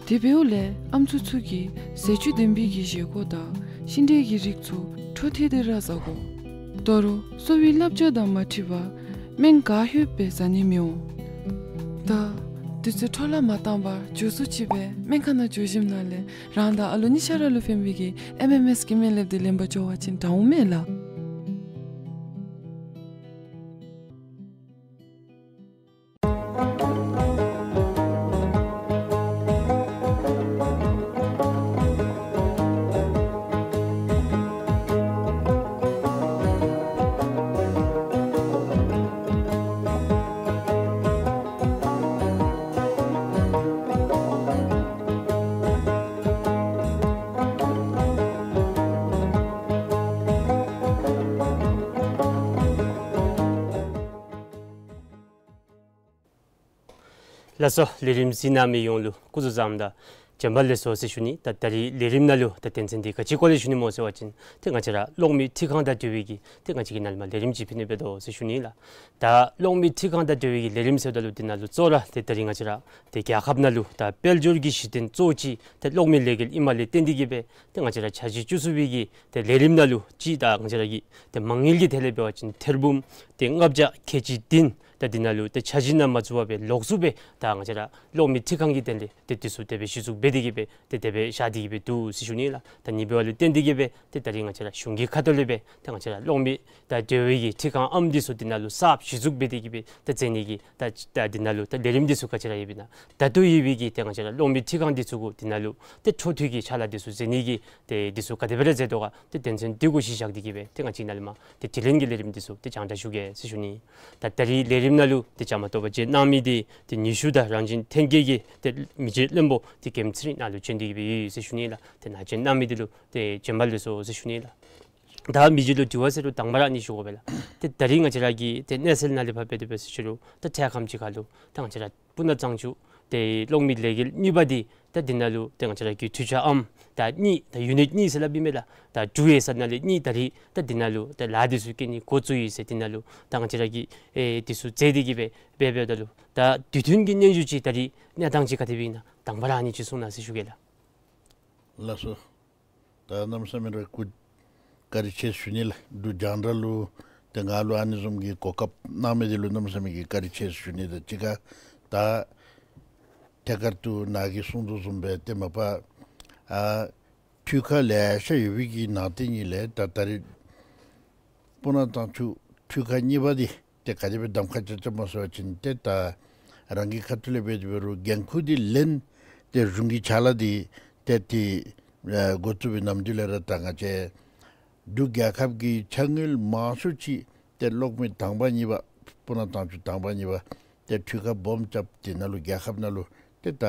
དེ་འབདཝ་ལས་ཨམ་སྲུ་ཚུ་གིས་ཟས་བཅུད་ལྡན་པའི་གི་བཞེས་སྒོ་དང་ཤིང་འབྲས་ཀྱི་རིགས་ཚུ་འཕྲོ་མཐུད་དེ་ར་ཟ་དགོ། ད་རུང་གསོ་བའི་བསླབ་བྱ་དང་མ་འཁྲིལ་བར་སྨན་ག་ལྷོདཔ་སྦེ་ཟ་ནི་མི་འོང་། ད་དུས་ཚོད་འཕྲོ་བརླག་མ་བཏང་བར་མགྱོགས་སུ་ཅིག་སྦེ་སྨན་ཁང་ནང་འགྱོ་ཞིནམ་ལས་རང་དང་ཨ་ལུ་གཉིས་ཆ་ར་ལུ་ཕན་པའི་གི་ཨེམ་ཨེམ་ཨེསི་གི་སྨན་ལེབ་འདི་ལེན་པར་འགྱོ་བ་ཅིན་དྲག་འོང་མས་ལགས། ལགས་སོ། ལས་རིམ་གཟིགས་གནང་མི་ཡོངས་ལུ་སྐུ་གཟུགས་བཟང་དང་བྱོན་པ་ལེགས་སོ་ཟེར་ཞུ་ནི། ད་ད་རིས་ལས་རིམ་ནང་ལུ་ད་དོན་ཚན་འདི་ག་ཅི་སྐོར་ལས་ཞུ་ནི་སྨོ་ཟེར་བ་ཅིན་ཏེ་ང་བཅས་ར་གློག་མེ་འཕྲུལ་ཁང་དང་འབྲེལ་བའི་གི་ཏེ་ང་བཅས་ཀྱི་ནང་ལས་མར་ལས་རིམ་ཅིག་ཕུལ་ནི་འབད་དོ་ཟེར་ཞུ་ནི་ལགས། ད་གློག་མེ་འཕྲུལ་ཁང་དང་འབྲེལ་བའི་གི་ལས་རིམ་ཟེརཝ་ད་ལུ་འདི་ནང་ལུ་གཙོ་བོ་ར་ཏེ་ད་རིས་ང་བཅས་ར་ཏེ་རྒྱལ་ཁབ་ནང་ལུ་ད་དཔལ་འབྱོར་གྱི་གཞི་རྟེན་གཙོ་བོ་ཅིག་ཏེ་གློག་མེ་ལས་འགུལ་ཨིནམ་ལས་བརྟེན་ཏེ་གིས་སྦེ་ཏེ་ང་བཅས་ར་འཆར་གཞི་བཅུ་གསུམ་པའི་གི་ཏེ་ལས་རིམ་ནང་ལུ་ཅིག་ད་ང་བཅས་ར་གི་ཏེ་མ་དངུལ་གྱི་ཐད་ལས་འབད་བ་ཅིན་ཐེར་འབུམ་ཏེ་ལྔ་བརྒྱ་ཁལ་གཅིག་བདུན་ད་འདི་ནང་ལུ་ཏེ་འཆར་གཞི་ནང་མ་བཙུགས་པར་སྦེ་ལོགས་སུ་སྦེ་ད་ང་བཅས་ར་གློག་མེ་འཕྲུལ་ཁང་གི་དོན་ལས་ཏེ་འདི་ཚུ་དེ་སྦེ་གཞི་བཙུགས་འབད་དེ་གིས་སྦེ་ཏེ་དེ་སྦེ་བཞག་སྟེ་གིས་སྦེ་འདུག་ཟེར་ཞུ་ནི་ལགས། ད་ཨ་ནི་འབདཝ་ལས་བརྟེན་ཏེ་གིས་སྦེ་ཏེ་ད་རིས་ང་བཅས་ར་གཞུང་གི་ཁ་ཐུག་ལས་སྦེ་ཏེ་ང་བཅས་ར་གློག་མེ་དང་འབྲེལ་བའི་གི་འཕྲུལ་ཁང་ཨམ་འདི་ཚུ་འདི་ནང་ལུ་གསརཔ་གཞི་བཙུགས་འབད་དེ་གིས་སྦེ་ཏེ་མཛད་ནི་གི་ད་ད་འདི་ནང་ལུ་ད་ལས་རིམ་འདི་ཚུ་ག་ཅི་ར་ཡོདཔ་ཨིན་ན། ད་ལྟོ་ཡོད་པའི་གི་ཏེ་ང་བཅས་ར་གློག་མེ་འཕྲུལ་ཁང་འདི་ཚུ་གུ་འདི་ནང་ལུ་ཏེ་འཕྲོ་མཐུད་ཀྱི་ཕྱག་ལཱ་འདི་ཚུ་མཛད་ནི་གི་ཏེ་འདི་ཚུ་ག་དེ་སྦེ་ར་མཛད་དོ་ག་ཏེ་དོན་ཚན་འདི་གུ་གཞི་བཞག་སྟེ་གིས་སྦེ་ཏེ་ང་བཅས་ནཱ་ལས་མར་ཏེ་དྲི་ལན་གྱི་ལས་རིམ་འདི་ཚུ་ཏེ་རྒྱང་བསྒྲགས་ཞུ་གེ་ཟེར་ཞུ་ནི། ད་ད་རིས་ལས་རིམ་ནང་ལུ་ཏེ་བཅའ་མར་གཏོགས་པར་བཅར་གནང་མི་འདི་ཏེ་ཉི་ཤུ་དང་རང་བཞིན་ལྷན་སྐྱེས་ཀྱི་ཏེ་མི་རྗེ་བློན་པོ་ཏེ་མཁན་ཚུལ་ཁྲིམས་ནཱ་ལུ་བྱོན་ཏེ་གིས་སྦེ་ཡོད་ཟེར་ཞུ་ནི་ལགས། ཏེ་ནཱ་བཅར་གནང་མི་འདི་ལུ་ཏེ་བྱོན་པ་ལེགས་སོ་ཟེར་ཞུ་ནི་ལགས། ད་མི་རྗེ་ལུ་དྲི་བ་ཟེར་རུང་དང་པ་ར་ཨ་ནི་ཞུ་དགོ་པས་ལགས། ཏེ་ད་རིས་ང་བཅས་ར་གི་ཏེ་གནས་ཚུལ་ནང་ལས་ཕར་འབད་དེ་འབད་ཟེར་རུང་ད་འཕྲལ་ཁམས་ཅིག་ཁར་ལུ་ད་ང་བཅས་ར་སྤུ་ན་གཙང་ཆུ་ཏེ་གློག་མེ་ལས་འགུལ་གཉིས་པ་འདི་ད་འདི་ནང་ལུ་ཏེ་ང་བཅས་ར་གི་འཕྲུལ་ཆས་ཨམ་ད་གཉིས་ད་ཡུ་ནིཊ་གཉིས་ཟེར་སླབ་ཨིན་མས་ལགས། ད་འབྲུག་ཡོད་ས་ནང་ལས་གཉིས་ད་རིས་ད་འདི་ནང་ལུ་ད་ལཱ་འདི་ཚུ་རྐྱབ་ནི་འགོ་བཙུགས་ཡི་ཟེར་འདི་ནང་ལུ་ད་ང་བཅས་ར་གིས་ཨེ་འདི་ཚུ་མཛད་དེ་གིས་སྦེ་འབད་འབདཝ་ད་ལུ་ད་དུས་མཐུན་གྱི་སྙན་ཞུ་ཅིག་ད་རིས་གནས་སྟངས་ཅིག་ག་དེ་སྦེ་ཨིན་ན་དང་པ་ར་ཨ་ནི་ཅིག་གསུང་གནང་ཟེར་ཞུ་གེ་ལགས། ལགས་སོ། ད་གནམ་མེད་ས་མེད་ར་སྐུ་བཀའ་དྲིན་ཆེ་ཞུ་ནི་ལགས། འབྲུག་རྒྱང་བསྒྲགས་ལུ་ཏེ་ང་ལུ་ཨ་ནི་བཟུམ་གྱི་གོ་སྐབས་གནང་མི་འདི་ལུ་གནམ་མེད་ས་མེད་ཀྱི་བཀའ་དྲིན་ཆེ་ཞུ་ནི། ད་གཅིག་ཁར་ད་ཐད་ཀར་དུ་ནཱ་གིས་གསུངས་དོ་བཟུམ་སྦེ་ཏེ་མ་པ་ཨ་འཕྲུལ་ཁང་ལེ་ཤ་ཡོད་པའི་གི་ནང་དེ་ཉིད་ལས་ད་ད་རིས་སྤུ་ན་གཙང་ཆུ་འཕྲུལ་ཁང་གཉིས་པ་འདི་ཏེ་ག་དེ་སྦེ་གདམ་ཁ་རྐྱབ་རྐྱབ་སྨོ་ཟེར་བ་ཅིན་ཏེ་ད་རང་གི་ཁ་ཐུག་ལས་འབད་དེ་འབད་རུང་འགན་ཁུར་འདི་ལེན། ཏེ་གཞུང་གི་ཕྱག་ལཱ་འདི་ཏེ་ཏེ་ཨེ་འགོ་བཙུགས་པའི་ནམ་དུས་ལས་ར་ད་ང་བཅས་འབྲུག་རྒྱལ་ཁབ་ཀྱི་ཕྱག་དངུལ་མང་ཤོས་ཅིག་ཏེ་གློག་མེ་དང་པ་གཉིས་པ་སྤུ་ན་གཙང་ཆུ་དང་པ་གཉིས་པ་ཏེ་འཕྲུལ་ཁང་སྦོམ་རྐྱབ་འདི་ནང་ལུ་རྒྱལ་ཁབ་ནང་ལུ་ཏེ་ད་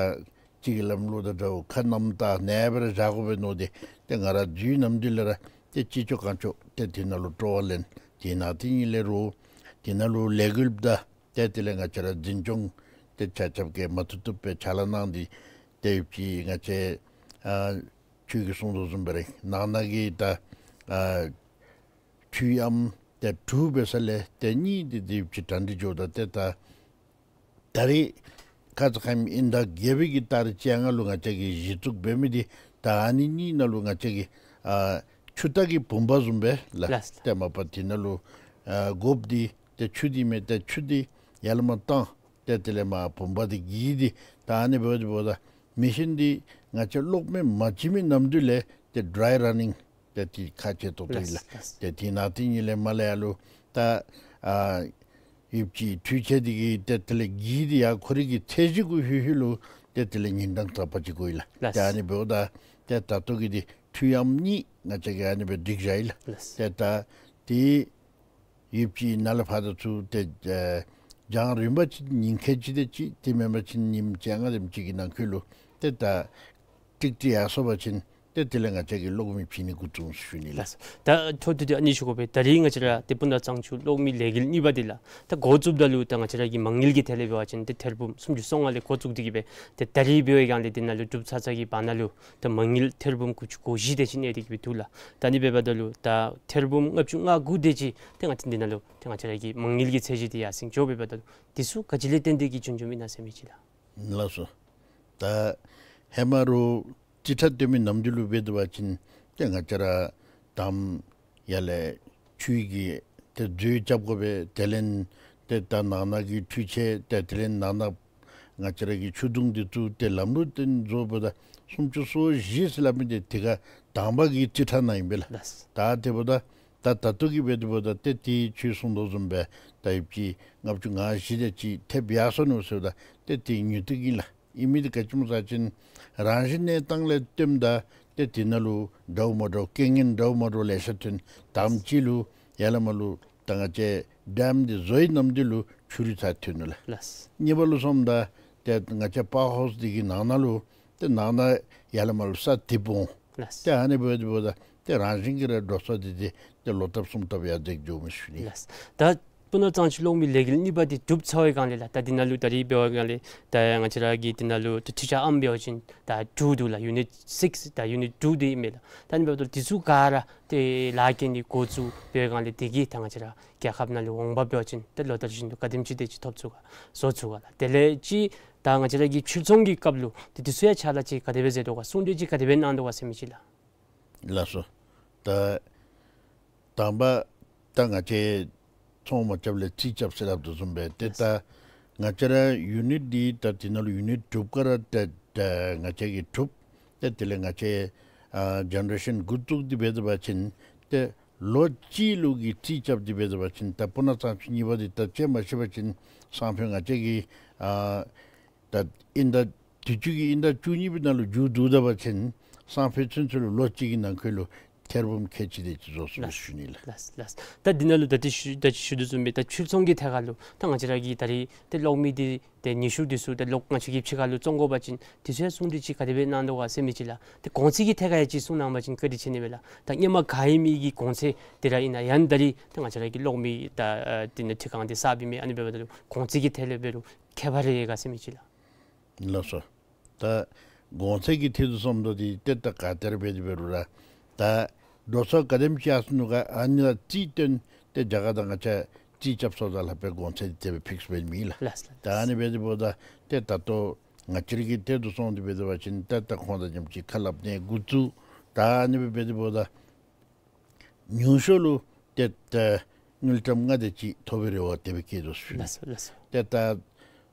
གཅིག་གི་ལམ་ལུགས་དང་འདྲཝ་ཁ་གནམ་ལྟ་ནཱ་སྦེ་ར་བཞག་དགོ་པས་མནོ་སྟེ་ཏེ་ང་ར་འཛུལ་ནམ་དུས་ལས་ར་ཏེ་ཅི་ལྕོགས་གང་ལྕོགས་ཏེ་དེ་ནང་ལུ་སྤྲོ་བ་ལེན། དེ་ནང་དེ་ཉིད་ལས་རུང་དེ་ནང་ལུ་ལས་འགུལ་བརྡ་ཏེ་དེ་ལས་ང་བཅས་ར་འཛིན་སྐྱོང་ཏེ་ཆ་ཁྱབ་ཀྱིས་མ་བཏུབ་བཏུབ་སྦེ་ཕྱག་ལཱ་གནང་སྟེ་ཏེ་ཡོདཔ་ཅིག་ང་བཅས་ཨ་ཁྱོད་ཀྱིས་གསུངས་དོ་བཟུམ་སྦེ་ར་ནང་ན་གི་ད་ཨ་འཕྲུལ་ཨམ་ཏེ་དྲུག་འབད་ས་ལས་ཏེ་གཉིས་འདི་ཏེ་ཡོདཔ་ཅིག་གྲ་སྒྲིག་འགྱོཝ་ད་ཏེ་ད་ད་རིས་ཁ་ཙ་ཁ་ཉིནམ་དབྱིན་ཟླ་བརྒྱད་པའི་གི་ཏ་རིག་བཅོ་ལྔ་ལུ་ང་བཅས་ཀྱིས་གཞི་བཙུགས་འབད་མི་འདི་ད་ཨ་ནི་གཉིས་ནང་ལུ་ང་བཅས་ཀྱིས་ཨ་ཆུ་རྟ་གི་བུམ་པ་བཟུམ་སྦེ་ལགས། ལགས། ཏེ་མ་པ་དེ་ནང་ལུ་ཨ་དགོཔ་འདི་ཏེ་ཆུ་འདི་མས། ཏེ་ཆུ་འདི་ཡར་ལས་མར་བཏང་ཏེ་དེ་ལས་མར་བུམ་པ་འདི་གི་འདི་ད་ཨ་ནི་འབདཝ་ད་འབདཝ་ད་མེ་ཤིན་འདི་ང་བཅས་གློག་མེ་མ་བྱིན་མི་ནམ་དུས་ལས་ཏེ་ཌྲའི་ར་ནིང་ཏེ་དེ་ཁག་ཆེ་ཏོག་ཏོ་ཨིན་ལགས། ལགས། ཏེ་དེ་ནང་དེ་ཉིད་ལས་མར་ལས་ཡར་ལུ་ད་ཨ་ཡོདཔ་ཅིག་འཕྲུལ་ཆས་འདི་གི་ཏེ་དེ་ལས་གི་འདི་ཡང་ཁོ་རའི་གི་ཚད་གཞི་གུ་ལྷོད་ལྷོད་ལུ་ཏེ་དེ་ལས་ཉིན་གྲངས་དག་པ་ཅིག་དགོ་ཡི་ལགས། ལགས། ཏེ་ཨ་ནི་འབདཝ་ད་ཏེ་ད་ལྟོ་གི་འདི་འཕྲུལ་ཨམ་གཉིས་ང་བཅས་ཀྱིས་ཨ་ནི་སྦེ་སྒྲིག་བཞག་ཡི་ལགས། ལགས། ཏེ་ད་དེ་ཡོདཔ་ཅིག་ནཱ་ལས་ཕར་ད་ཚུ་ཏེ་ཨེ་རྒྱང་རིངམ་ཅིག་ཉིན་ཁལ་གཅིག་དེ་ཅིག་དེ་མེན་པ་ཅིན་ཉིནམ་བཅོ་ལྔ་དེམ་ཅིག་གི་ནང་འཁོད་ལུ་ཏེ་ད་ཀྲིག་ཀྲི་ཡར་སོང་པ་ཅིན་ཏེ་དེ་ལས་ང་བཅས་ཀྱིས་གློག་མེ་བྱིན་ནི་འགོ་བཙུགས་ཞུ་ནི་ལགས། ལགས། ད་འཕྲོ་མཐུད་དེ་ཨ་ནི་ཞུ་དགོ་པས། ད་རིས་ང་བཅས་ར་ཏེ་སྤུ་ན་གཙང་ཆུ་གློག་མེ་ལས་འགུལ་གཉིས་པ་འདི་ལགས། ད་འགོ་བཙུགསཔ་ད་ལུ་ད་ང་བཅས་ར་གི་མ་དངུལ་གྱི་ཐད་ལས་འབད་བ་ཅིན་ཏེ་ཐེར་འབུམ་སུམ་ཅུ་སོ་ལྔ་ལས་འགོ་བཙུགས་ཏེ་གིས་སྦེ་ཏེ་ད་རིས་འབད་བའི་སྒང་ལས་འདི་ནང་ལུ་འབྲུག་ཚ་ཚ་གི་བར་ན་ལུ་ད་མ་དངུལ་ཐེར་འབུམ་དགུ་བཅུ་གོ་བཞི་དེ་ཅིག་གནས་ཏེ་གིས་སྦེ་འདུག་ལགས། ད་ཨ་ནི་འབདཝ་ད་ལུ་ད་ཐེར་འབུམ་ལྔ་བཅུ་ང་དགུ་དེ་ཅིག་ཏེ་ང་བཅས་འདི་ནང་ལུ་ཏེ་ང་བཅས་ར་གི་མ་དངུལ་གྱི་ཚད་གཞི་འདི་ཡར་སེང་འགྱོ་འབདཝ་ད་ལུ་འདི་ཚུ་ག་ཅི་ལས་བརྟེན་ཏེ་གིས་བྱུང་བྱུངམ་ཨིན་ན་ཟེར་མི་ཅིག་ལགས། ལགས་སོ། ད་ཧེ་མ་རུང་རྩིས་ཁྲ་བཏོན་མི་ནམ་དུས་ལུ་འབད་དོ་བ་ཅིན་ཏེ་ང་བཅས་ར་དང་པ་ཡར་ལས་ཆུ་གི་ཏེ་མཛོད་རྐྱབ་དགོ་པས། དེ་ལས་ཏེ་ད་ནང་ན་གི་འཕྲུལ་ཆས་ཏེ་དེ་ལས་ནང་ན་ང་བཅས་ར་གི་ཆུ་དུང་འདི་ཚུ་ཏེ་ལམ་ལུགས་བརྟན་བཟོ་འབདཝ་ད་སུམ་ཅུ་སོ་བཞི་ཟེར་སླབ་མི་འདི་དེ་ཁར་དང་པ་གི་རྩིས་ཁྲ་ནང་ཨིན་པས་ལགས། ལགས། ད་དེ་འབདཝ་ད་ད་ད་ལྟོ་གི་འབད་དེ་འབདཝ་ད་ཏེ་ཏེ་ཁྱོད་གསུངས་དོ་བཟུམ་སྦེ་ད་ཡོདཔ་ཅིག་ལྔ་བཅུ་ང་བཞི་དེ་ཅིག་ཐེབས་ཡར་སོ་ནུག་ཟེརཝ་ད་ཏེ་དེ་མྱུར་ཏེ་གིས་ལགས། ཨིན་མི་འདི་ག་ཅི་སྨོ་ཟེར་བ་ཅིན་རང་བཞིན་གནས་སྟངས་ལས་བརྟེནམ་ད་ཏེ་དེ་ནང་ལུ་འདྲཝ་མ་འདྲཝ་རྐྱེན་ངན་འདྲཝ་མ་འདྲཝ་ལེ་ཤ་ཐོན། དང་པ་ཅིག་ལུ་ཡར་ལས་མར་ལུ་ད་ང་བཅས་ཌེམ་འདི་བཟོ་བའི་ནམ་དུས་ལུ་ཆུ་རུད་ཚར་ཐོན་ནུག་ལགས། ལགས། གཉིས་པ་ལུ་སོངམ་ད་ཏེ་ང་བཅས་པ་ཝར་ཧའུསི་འདི་གི་ནང་ན་ལུ་ཏེ་ནང་ན་ཡར་ལས་མར་ལུ་ས་དིབ་འོང་། ལགས། ཏེ་ཨ་ནི་འབདཝ་ད་འབདཝ་ད་ཏེ་རང་བཞིན་གྱིས་ར་འགྲོ་སོང་འདི་ཏེ་ཏེ་ལོག་ཐབས་གསུམ་ཐབས་ཡར་འཛེགས་འགྱོཝ་མས་ཞུ་ནི། ལགས། ད་ སྤུ་ན་གཙང་ཆུ་གློག་མེ་ལས་འགུལ་གཉིས་པ་འདི་གྲུབ་ཚར་བའི་སྒང་ལས་ལགས། ད་འདི་ནང་ལུ་ད་རིས་འབད་བའི་སྒང་ལས་ད་ང་བཅས་ར་གི་འདི་ནང་ལུ་ད་འཕྲུལ་ཆས་ཨམ་འབད་བ་ཅིན་ད་ཊུ་འདུག་ལགས། ཡུ་ནིཊ་སིགསི་ད་ཡུ་ནིཊ་ཊུ་འདི་ཨིན་མས་ལགས། ད་ཨ་ནི་འབདཝ་ད་འདི་ཚུ་ག་ར་ཏེ་ལཱ་གི་ནི་འགོ་བཙུགས་འབད་བའི་སྒང་ལས་དེ་གིས་ད་ང་བཅས་ར་རྒྱལ་ཁབ་ནང་ལུ་འོང་འབབ་འབད་བ་ཅིན་ཏེ་ལོ་ལྟར་བཞིན་དུ་ག་དེམ་ཅིག་དེ་ཅིག་ཐོབ་ཚུགས་ག་བཟོ་ཚུགས་ག་ལགས། དེ་ལས་ཅིག་ད་ང་བཅས་ར་གི་ཕྱིར་ཚོང་གི་སྐབས་ལུ་ཏེ་འདི་ཚུ་ཡང་ཕྱག་ལཱ་ཅིག་ག་དེ་སྦེ་མཛད་དོ་ག། གསུང་གྲོས་ཅིག་ག་དེ་སྦེ་གནང་དོ་ག་ཟེར་མི་ཅིག་ལགས། ལགས་སོ། ད་དང་པ་ད་ང་བཅས་ཚོང་མ་རྐྱབ་ལས་རྩིས་རྐྱབ་ཟེར་སླབ་དོ་བཟུམ་སྦེ་ཏེ་ད་ང་བཅས་ར་ཡུ་ནིཊ་འདི་ད་འདི་ནང་ལུ་ཡུ་ནིཊ་དྲུག་ག་ར་ཏེ་ད་ང་བཅས་ཀྱིས་གྲུབ། ཏེ་དེ་ལས་ང་བཅས་ཨ་ཇེ་ནེ་རེ་ཤཱན་འགོ་བཙུགས་ཏེ་འབད་དེ་འབད་བ་ཅིན་ཏེ་ལོ་གཅིག་ལུ་གི་རྩིས་རྐྱབ་སྟེ་འབད་དེ་འབད་བ་ཅིན་ད་སྤུ་ན་གཙང་ཆུ་གཉིས་པ་འདི་ད་ཅིག་མ་ཤེས་པ་ཅིན་སང་ཕོད་ང་བཅས་ཀྱིས་ཨ་ད་དབྱིན་ཟླ་དུས་ཅི་གི་དབྱིན་ཟླ་བཅུ་གཉིས་པའི་ནང་ལུ་མཇུག་བསྡུ་ད་པ་ཅིན་སང་ཕོད་ཚུན་ཚོད་ལུ་ལོ་གཅིག་གི་ནང་འཁོད་ལུ་ཐེར་འབུམ་ཁལ་གཅིག་དེ་ཅིག་བཟོ་ཚུགས་ཟེར་ཞུ་ནི་ལགས། ལགས་ལགས། ད་འདི་ནང་ལུ་ད་ཅི་ཞུ་ད་ཅི་ཞུ་དོ་བཟུམ་སྦེ་ད་ཕྱིར་ཚོང་གི་ཐད་ཁར་ལུ་ད་ང་བཅས་ར་གི་ད་རིས་ཏེ་གློག་མེ་འདི་ཏེ་ཉི་ཤུ་འདི་ཚུ་ཏེ་གློག་ང་བཅས་ཀྱིས་ཕྱི་ཁར་ལུ་བཙོང་དགོ་པ་ཅིན་འདི་ཚུ་ཡང་གསུང་གྲོས་ཅིག་ག་དེ་སྦེ་གནང་དོ་ག་ཟེར་མི་ཅིག་ལགས། ཏེ་གོང་ཚད་ཀྱི་ཐད་ཁར་ཡང་ཅིག་གསུང་གནང་པ་ཅིན་བཀའ་དྲིན་ཆེ་ནི་སྦེ་ལགས། ད་སྔོན་མ་ག་ཨིན་མི་གི་གོང་ཚད་དེ་ར་ཨིན་ན་ཡང་ད་རིས་ད་ང་བཅས་ར་གི་གློག་མེ་ད་ཨ་དེ་ནང་འཕྲུལ་ཁང་འདི་གསརཔ་ཨིན་མས། ཨ་ནི་འབདཝ་ད་ལུ་གོང་ཚད་ཀྱི་ཐད་ལས་འབད་རུང་ཁྱད་པར་རེ་ཡོད་ག་ཟེར་མི་ཅིག་ལགས། ལགས་སོ། ད་གོང་ཚད་ཀྱི་ཐད་དུ་སོངམ་ད་འདི་ཏེ་ད་ག་ཏེ་ར་འབད་དེ་འབད་རུང་ར་ད་འགྲོ་སོང་ག་དེམ་ཅིག་ཡར་སོ་ནུག་ག། ཨ་ནི་ལུ་རྩིས་སྟོན་ཏེ་རྒྱ་གར་དང་ང་བཅས་རྩིས་རྐྱབ་སོངམ་ད་ལྷགཔ་སྦེ་གོང་ཚད་འདི་དེ་སྦེ་ཕིགསི་འབད་མེད་ལགས། ལགས་ལགས། ད་ཨ་ནི་འབད་དེ་འབདཝ་ད་ཏེ་ད་ལྟོ་ང་བཅས་ར་གི་ཐད་དུ་སོང་སྟེ་འབད་དེ་འབད་བ་ཅིན་ད་ད་ཁོང་དང་མཉམ་ཅིག་ཁ་སླབ་ནི་འགོ་བཙུགས། ད་ཨ་ནི་སྦེ་འབད་དེ་འབདཝ་ད་ཉུང་ཤོས་ལུ་ཏེ་ད་དངུལ་ཀྲམ་ལྔ་དེ་ཅིག་ཐོབ་པའི་རེ་བ་དེ་སྦེ་བསྐྱེད་དོ་ཟེར་ཞུ་ནི། ལགས་སོ་ལགས་སོ། ཏེ་ད་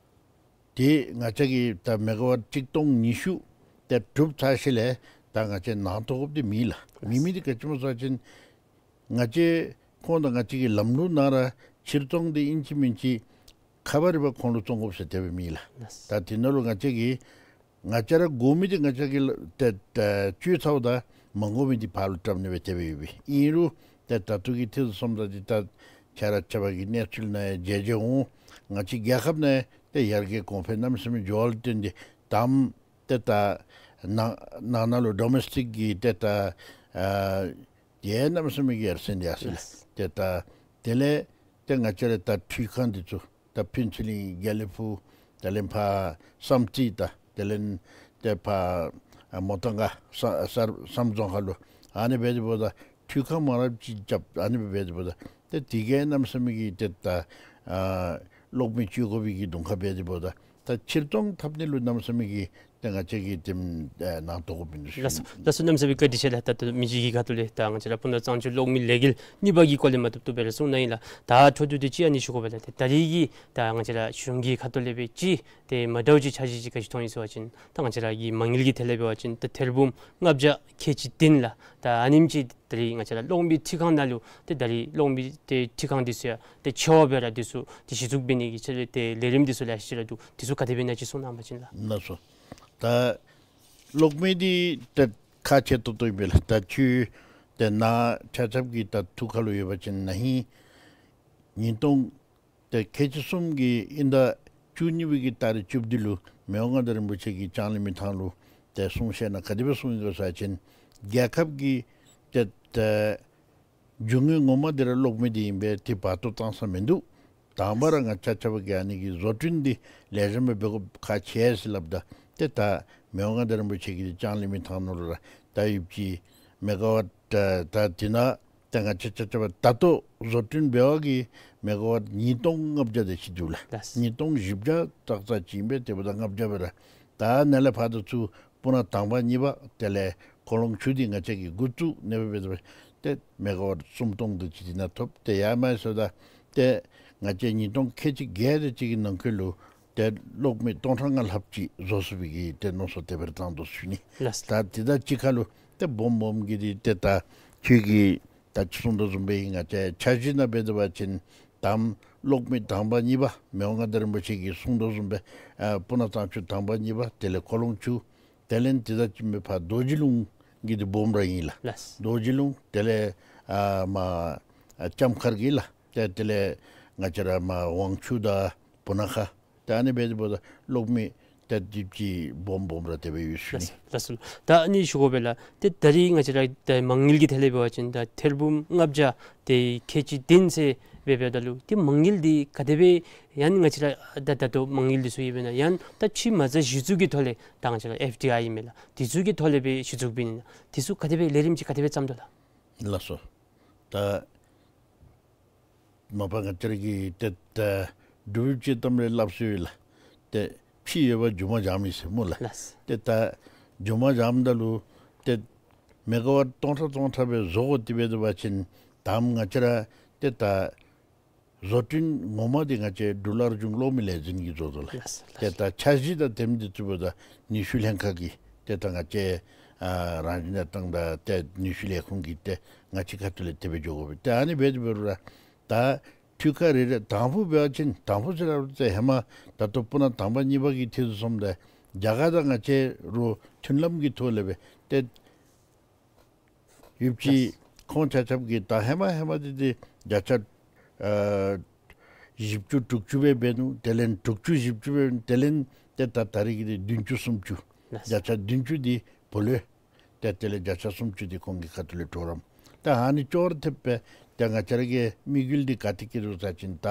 དེ་ང་བཅས་ཀྱིས་ད་མེ་ག་ཝཊ་གཅིག་སྟོང་ཉི་ཤུ་དེ་གྲུབ་ཚར་ཞིནམ་ལས་ད་ང་བཅས་ནང་གཏོགས་དགོཔ་དེ་མེད་ལགས། མེད་མི་དེ་ག་ཅི་སྨོ་ཟེར་བ་ཅིན་ང་བཅས་ཁོང་དང་ང་བཅས་ཀྱི་ལམ་ལུགས་ནང་ར་ཕྱིར་བཙོང་དེ་ཨིན་ཅི་མིན་ཅི་ཁ་པར་རི་བ་ཁོང་ལུ་བཙོང་དགོཔ་ཟེར་དེ་སྦེ་མེད་ལགས། ལགས། ད་དེ་ནང་ལུ་ང་བཅས་ཀྱིས་ང་བཅས་ར་དགོ་མི་དེ་ང་བཅས་ཀྱིས་ལ་ཏེ་ཏེ་སྤྱོད་ཚརཝ་ད་མ་དགོ་མི་དེ་ཕར་ལུ་བཀྲམ་ནི་སྦེ་དེ་སྦེ་ཡོད་པས། ཨིན་རུང་ཏེ་ད་ལྟོ་གི་ཐད་དུ་སོངམ་ད་འདི་ད་ཆ་ར་ཆ་བ་གི་གནས་ཚུལ་ནང་ཡང་མཇལ་མཇལཝ་འོང་། ང་བཅས་རྒྱལ་ཁབ་ནང་ཡང་ཏེ་ཡར་རྒྱས་གོང་འཕེལ་གནམ་མེད་ས་མེད་འགྱོ་བ་ལུ་བརྟེན་ཏེ་དམ་ཏེ་ད་ནང་ནང་ན་ལུ་ཌོ་མེསི་ཊིཀ་གི་ཏེ་ད་ཨ་ཡང་གནམ་མེད་ས་མེད་ཀྱི་ཡར་སེང་འདི་ཡར་སེང་ལགས། ལགས། ཏེ་ད་དེ་ལས་ཏེ་ང་བཅས་ར་ད་འཕྲུལ་ཁང་འདི་ཚུ་ད་ཕུན་ཚོགས་གླིང་དགེ་ལེགས་ཕུག་དེ་ལས་ཕར་བསམ་རྩེ་ད་དེ་ལས་ཏེ་ཕར་ཨ་མོ་ཏང་ག་ས་ས་བསམ་རྫོང་ཁ་ལུ་ཨ་ནི་འབད་དེ་འབདཝ་ད་འཕྲུལ་ཁང་མང་རབས་ཅིག་རྐྱབ། ཨ་ནི་འབད་དེ་འབདཝ་ད་ཏེ་དེ་གིས་གནམ་མེད་ས་མེད་ཀྱི་ཏེ་ད་ཨ་གློག་མེ་སྤྱོད་དགོ་པའི་གི་གདོང་ཁ་འབད་དེ་འབདཝ་ད་ད་ཕྱིར་བཙོང་འཐབ་ནི་ལུ་གནམ་མེད་ས་མེད་ཀྱི་ཏེ་ང་བཅས་ཀྱིས་དེམ་ཨེ་ནང་གཏོགས་དགོཔ་ཨིན་ཟེར་ཞུ་ནི། ལགས་སོ། ལགས་སོ། གནམ་མེད་ས་མེད་བཀའ་དྲིན་ཆེ་ལགས། ད་ལྟོ་མི་རྗེ་གི་ཁ་ཐུག་ལས་ད་ང་བཅས་ར་སྤུ་ན་གཙང་ཆུ་གློག་མེ་ལས་འགུལ་གཉིས་པ་གི་སྐོར་ལས་མ་ཐུབ་ཐུབ་སྦེ་ར་གསུང་གནང་ཡི་ལགས། ད་འཕྲོ་མཐུད་དེ་ཅིག་ཨ་ནི་ཞུ་དགོ་པས་ལགས། ཏེ་ད་རིས་ཀྱི་ད་ང་བཅས་ར་གཞུང་གི་ཁ་ཐུག་ལས་སྦེ་ཅིག་ཏེ་མ་འདྲཝ་ཅིག་འཆར་གཞི་ཅིག་ག་ཅི་མཐོང་ཡི་ཟེར་བ་ཅིན་ད་ང་བཅས་ར་གི་མ་དངུལ་གྱི་ཐད་ལས་འབད་བ་ཅིན་ད་ཐེར་འབུམ་ལྔ་བརྒྱ་ཁལ་གཅིག་བདུན་ལགས། ད་ཨ་ནེམ་ཅིག་ད་རིས་ང་བཅས་ར་གློག་མེ་འཕྲུལ་ཁང་ནང་ལུ་ཏེ་ད་རིས་གློག་མེ་ཏེ་འཕྲུལ་ཁང་འདི་ཚུ་ཡང་ཏེ་ཆེ་བ་སྦེ་ར་འདི་ཚུ་ཏེ་གཞི་བཙུགས་འབད་ནི་གི་ཆེད་ལས་ཏེ་ལས་རིམ་འདི་ཚུ་ལེ་ཤ་ཅིག་ར་འདུག། འདི་ཚུ་ག་དེ་སྦེ་ཨིན་ན་ཅིག་གསུང་གནང་པ་ཅིན་ལགས། ལགས་སོ། ད་གློག་མེ་འདི་ཏེ་ཁག་ཆེ་ཏོག་ཏོ་ཨིན་པས་ལགས། ད་ཁྱོད་ཏེ་ནཱ་ཆ་ཁྱབ་ཀྱི་ད་ཐུགས་ཁ་ལུ་ཡོད་པ་ཅིན་ན་ཧིང་ཉིས་སྟོང་ཏེ་ཁལ་གཅིག་གསུམ་གྱི་དབྱིན་ཟླ་བཅུ་གཉིས་པའི་གི་ཏ་རིག་བཅུ་བདུན་ལུ་མི་དབང་མངའ་བདག་རིན་པོ་ཆེ་གིས་ལྕང་གླིང་མི་ཐང་ལུ་ཏེ་གསུང་བཤད་ནང་ག་དེ་སྦེ་གསུངས་ཡི་ག་ཟེར་བ་ཅིན་རྒྱལ་ཁབ་ཀྱི་ཏེ་ཏེ་རྒྱུ་དངོས་ངོ་མ་འདི་ར་གློག་མེ་འདི་ཨིན་པས། ཏེ་བར་སྟོང་བཏང་ས་མིན་འདུག། དང་པ་ར་ང་བཅས་ཆ་ཁྱབ་ཀྱིས་ཨ་ནི་གི་བཟོ་སྐྲུན་འདི་ལེགས་ཤོམ་སྦེ་འབད་དགོཔ་ཁག་ཆེ་ཟེར་སླབ་ད་ཏེ་ད་མི་དབང་མངའ་བདག་རིན་པོ་ཆེ་གིས་ལྕང་གླིང་མི་ཐང་ནང་ལུ་ར་ད་ཡོདཔ་ཅིག་མེ་ག་ཝཊ་ད་ད་དེ་ནང་ཏེ་ང་བཅས་ཆ་ཁྱབ་ད་ལྟོ་བཟོ་སྐྲུན་འབད་བའི་གི་མེ་ག་ཝཊ་ཉིས་སྟོང་ལྔ་བརྒྱ་དེ་ཅིག་འདུག་ལགས། ལགས། ཉིས་སྟོང་བཞི་བརྒྱ་ཙག་ཙག་ཅིག་ཨིན་པས། དེ་འབདཝ་ད་ལྔ་བརྒྱ་སྦེ་ར་ད་ནཱ་ལས་ཕར་དུ་ཚུར་སྤུ་ན་དང་པ་གཉིས་པ་དེ་ལས་ཁོ་ལོང་ཆུ་འདི་ང་བཅས་ཀྱིས་འགོ་བཙུགས་ནི་སྦེ་འབད་དེ་སྦེ་ཏེ་མེ་ག་ཝཊ་སུམ་སྟོང་དེ་ཅིག་དེ་ནང་ཐོབ། ཏེ་ཡར་མར་སོང་ད་ཏེ་ང་བཅས་ཉིས་སྟོང་ཁལ་གཅིག་བརྒྱད་དེ་ཅིག་གི་ནང་འཁོད་ལུ་ཏེ་གློག་མེ་སྟོང་ཕྲག་ལྔ་ལྷགཔ་ཅིག་བཟོ་ཚུགས་པའི་གི་ཏེ་མནོ་བསམ་དེ་སྦེ་ར་བཏང་དོ་ཟེར་ཞུ་ནི། ལགས། ད་དེ་དང་གཅིག་ཁར་ལུ་ཏེ་སྦོམ་སྦོམ་གྱི་འདི་ཏེ་ད་ཁྱོད་ཀྱིས་ད་ཅི་གསུངས་དོ་བཟུམ་སྦེ་ང་བཅས་འཆར་གཞི་ནང་འབད་དེ་འབད་བ་ཅིན་དམ་གློག་མེ་དང་པ་གཉིས་པ་མི་དབང་མངའ་བདག་རིན་པོ་ཆེ་གིས་གསུངས་དོ་བཟུམ་སྦེ་ཨ་སྤུ་ན་གཙང་ཆུ་དང་པ་གཉིས་པ་དེ་ལས་ཁོ་ལོང་ཆུ་དེ་ལས་དེ་དང་གཅིག་སྦེ་ཕར་རྡོ་རྗེ་ལུང་གི་འདི་སྦོམ་ར་ཨིན་ལགས། ལགས། རྡོ་རྗེ་ལུང་དེ་ལས་ཨ་མར་ཨ་ལྕམ་མཁར་གྱི་ལགས། ཏེ་དེ་ལས་ང་བཅས་ར་མར་ཝང་ཆུ་དང་སྤུ་ན་ཁ་ཏེ་ཨ་ནི་འབད་དེ་འབདཝ་ད་གློག་མེ་ཏེ་དེ་ཅིག་སྦོམ་སྦོམ་ར་དེ་སྦེ་ཡོད་ཟེར་ཞུ་ནི། ལགས་སོ། ལགས་སོ། ད་ཨ་ནི་ཞུ་དགོ་པས་ལགས། ཏེ་ད་རིས་ང་བཅས་ར་ཏེ་མ་དངུལ་གྱི་ཐད་ལས་འབད་བ་ཅིན་ད་ཐེར་འབུམ་ལྔ་བརྒྱ་ཏེ་ཁལ་གཅིག་བདུན་ཟེར་ འབད་འབདཝ་ད་ལུ་ཏེ་མ་དངུལ་འདི་ག་དེ་སྦེ་ཡང་ང་བཅས་ར་ད་ད་ལྟོ་མ་དངུལ་འདི་ཚུ་ཨིན་མེན་ན། ཡང་ད་ཕྱི་མ་རྩ་གཞི་བཙུགས་ཀྱི་ཐོག་ལས་ད་ང་བཅས་ར་ཨེཕ་ཌི་ཨའི་ཨིན་མས་ལགས། དེ་ཚུ་གི་ཐོག་ལས་སྦེ་གཞི་བཙུགས་འབད་ནི་ན་དེ་ཚུ་ག་དེ་སྦེ་ལས་རིམ་ཅིག་ག་དེ་སྦེ་བརྩམ་དོ་ལགས། ལགས་སོ། ད་མ་པ་ང་བཅས་ར་གིས་ཏེ་ད་འབྲུག་ཡུལ་སྤྱིའི་གཏམ་རེ་སླབ་ཟེར་བས་ལགས། ཏེ་ཕྱི་ཡོད་པ་རྒྱུ་མ་འཇམ་ཨིན་ཟེར་སྨོ་ལགས། ལགས། ཏེ་ད་རྒྱུ་མ་འཇམ་ད་ལུ་ཏེ་མེ་ག་ཝཊ་སྟོང་ཕྲག་སྟོང་ཕྲག་སྦེ་བཟོ་དགོ་དེ་འབད་དེ་འབད་བ་ཅིན་ད་ང་བཅས་ར་ཏེ་ད་བཟོ་སྐྲུན་ངོ་མ་འདི་ང་བཅས་འབྲུག་ལྷ་རིས་གློག་མེ་ལས་འཛིན་གྱིས་བཟོ་དོ་ལགས། ལགས། ཏེ་ད་འཆར་གཞི་དང་དེམ་འདི་བཙུགས་པ་ད་ནུས་ཤུགས་ལྷན་ཁག་གིས་ཏེ་ད་ང་བཅས་ཨ་རང་བཞིན་གནས་སྟངས་དང་ཏེ་ནུས་ཤུགས་ལས་ཁུངས་ཀྱིས་ཏེ་ང་བཅས་ཁ་ཐུག་ལས་དེ་སྦེ་འགྱོ་དགོ་པས། ཏེ་ཨ་ནི་འབད་དེ་འབད་རུང་ར་ད་འཕྲུལ་ཁང་རེ་རེ་དང་ཕུ་འབད་བ་ཅིན་དང་ཕུ་ཟེར་རུང་ཏེ་ཧེ་མ་ད་ལྟོ་སྤུ་ན་དང་པ་གཉིས་པ་གི་དུས་སུ་སོངམ་ད་རྒྱ་གར་དང་ང་བཅས་ར་མཐུན་ལམ་གྱི་ཐོག་ལས་སྦེ་ཏེ་ཡོདཔ་ཅིག། ལགས། ཁོང་ཆ་ཁྱབ་ཀྱིས་ད་ཧེ་མ་ཧེ་མ་འདི་ཏེ་བརྒྱ་ཆ་ཨ་བཞི་བཅུ་དྲུག་ཅུ་སྦེ་འབད་ནུག། དེ་ལས་དྲུག་ཅུ་བཞི་བཅུ་སྦེ་དེ་ལས་ཏེ་ད་ད་རིས་ཀྱི་ཏེ་བདུན་ཅུ་སུམ་ཅུ། ལགས། བརྒྱ་ཆ་བདུན་ཅུ་འདི་བུ་ལོན། ཏེ་དེ་ལས་བརྒྱ་ཆ་སུམ་ཅུ་འདི་ཁོང་གི་ཁ་ཐུག་ལས་གྲོགས་རམ། ད་ཨ་ནི་ཅོག་ར་འཐདཔ་སྦེ་ཏེ་ང་བཅས་ར་གི་དམིགས་ཡུལ་འདི་ག་ཏེ་བསྐྱེད་དོ་ཟེར་བ་ཅིན་ད་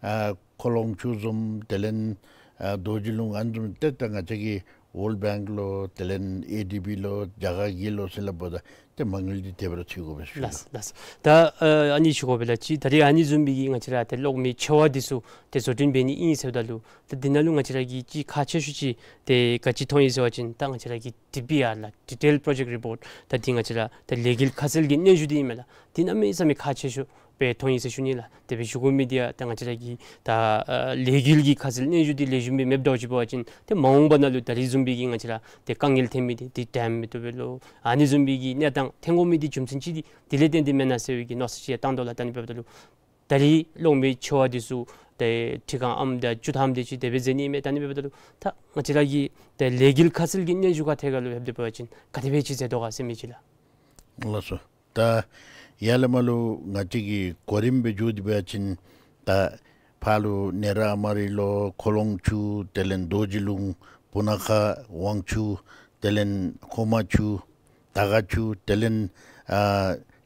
ཨ་ཁོ་ལོང་ཆུ་བཟུམ་དེ་ལས་ཨ་རྡོ་རྗེ་ལུང་ཨ་ནི་བཟུམ་ཏེ་ད་ང་བཅས་ཀྱི་ཝཱརལཌ་བེངཀ་ལོ་དེ་ལས་ཨེ་ཌི་བི་ལོ་རྒྱ་གར་གྱི་ལོ་ཟེར་སླབ་པ་ད་ཏེ་མ་དངུལ་འདི་དེ་སྦེ་ར་ཚུད་དགོ་པས་ཞུ་ལགས། ལགས། ད་ཨ་ཨ་ནི་ཞུ་དགོ་པས་ལགས། ཅིག་ད་རིས་ཨ་ནི་བཟུམ་སྦེ་གི་ང་བཅས་ར་ཏེ་གློག་མེ་ཆེ་བ་འདི་ཚུ་ཏེ་བཟོ་སྐྲུན་འབད་ནི་ཨིན་ཟེརཝ་ད་ལུ་ད་འདི་ནང་ལུ་ང་བཅས་ར་གིས་ཅིག་ཁག་ཆེ་ཤོས་ཅིག་ཏེ་ག་ཅི་མཐོང་ཡི་ཟེར་བ་ཅིན་ད་ང་བཅས་ར་གི་ཌི་པི་ཨར་ལགས། Detail Project Report། ད་འདི་ང་བཅས་ར་ད་ལས་འགུལ་ཁ་གསལ་གྱི་སྙན་ཞུ་འདི་ཨིན་མས་ལགས། འདི་གནམ་མེད་ས་མེད་ཁག་ཆེ་ཤོས་སྦེ་མཐོང་ཡི་ཟེར་ཞུ་ནི་ལགས། དེ་སྦེ་ཞུ་དགོ་མི་འདི་ཡང་ད་ང་བཅས་ར་གི་ད་ཨ་ལས་འགུལ་གྱི་ཁ་གསལ་སྙན་ཞུ་འདི་ལེགས་ཤོམ་སྦེ་མེདཔ་འདྲཝ་ཅིག་འབད་བ་ཅིན་ཏེ་མ་འོངས་པ་ནང་ལུ་ད་རིས་བཟུམ་སྦེ་གི་ང་བཅས་ར་ཏེ་དཀའ་ངལ་ཐོན་མི་འདི་ཏེ་ཌེམ་མེད་དོ་སྦེ་ལོ་ཨ་ནི་བཟུམ་སྦེ་གི་གནས་སྟངས་ཐོན་དགོ་མི་འདི་རྒྱུ་མཚན་ཅིག་འདི་དེ་ལས་བརྟེན་ཏེ་མེན་ན་ཟེར་བའི་གི་མནོ་བསམ་ཅིག་ཡང་བཏང་དོ་ལགས། ད་ཨ་ནི་འབདཝ་ད་ལུ་ད་རིས་གློག་མེ་ཆེ་བ་འདི་ཚུ་ཏེ་ཁྲི་གང་ཨམ་དང་བཅུ་ཐམ་དེ་ཅིག་དེ་སྦེ་མཛད་ནི་མས། ད་ཨ་ནི་འབདཝ་ད་ལུ་ད་ང་བཅས་ར་གི་ཏེ་ལས་འགུལ་ཁ་གསལ་གྱི་སྙན་ཞུ་ཁག་ཐད་ཁར་ལུ་ལྷོདཔ་ད་འབད་བ་ཅིན་ག་དེ་སྦེ་ཅིག་མཛད་དོ་ག་ཟེར་མི་ཅིག་ལགས། ལགས་སོ། ད་ཡར་ལས་མར་ལུ་ང་བཅས་ཀྱི་གོ་རིམ་སྦེ་འགྱོ་སྟེ་འབད་བ་ཅིན་ད་ཕར་ལུ་ནེ་ར་ཨ་མ་རི་ལོ་ཁོ་ལོང་ཆུ་དེ་ལས་རྡོ་རྗེ་ལུང་སྤུ་ན་ཁ་ཝང་ཆུ་དེ་ལས་ཁོ་མ་ཆུ་དར་དཀར་ཆུ་དེ་ལས་ཨ་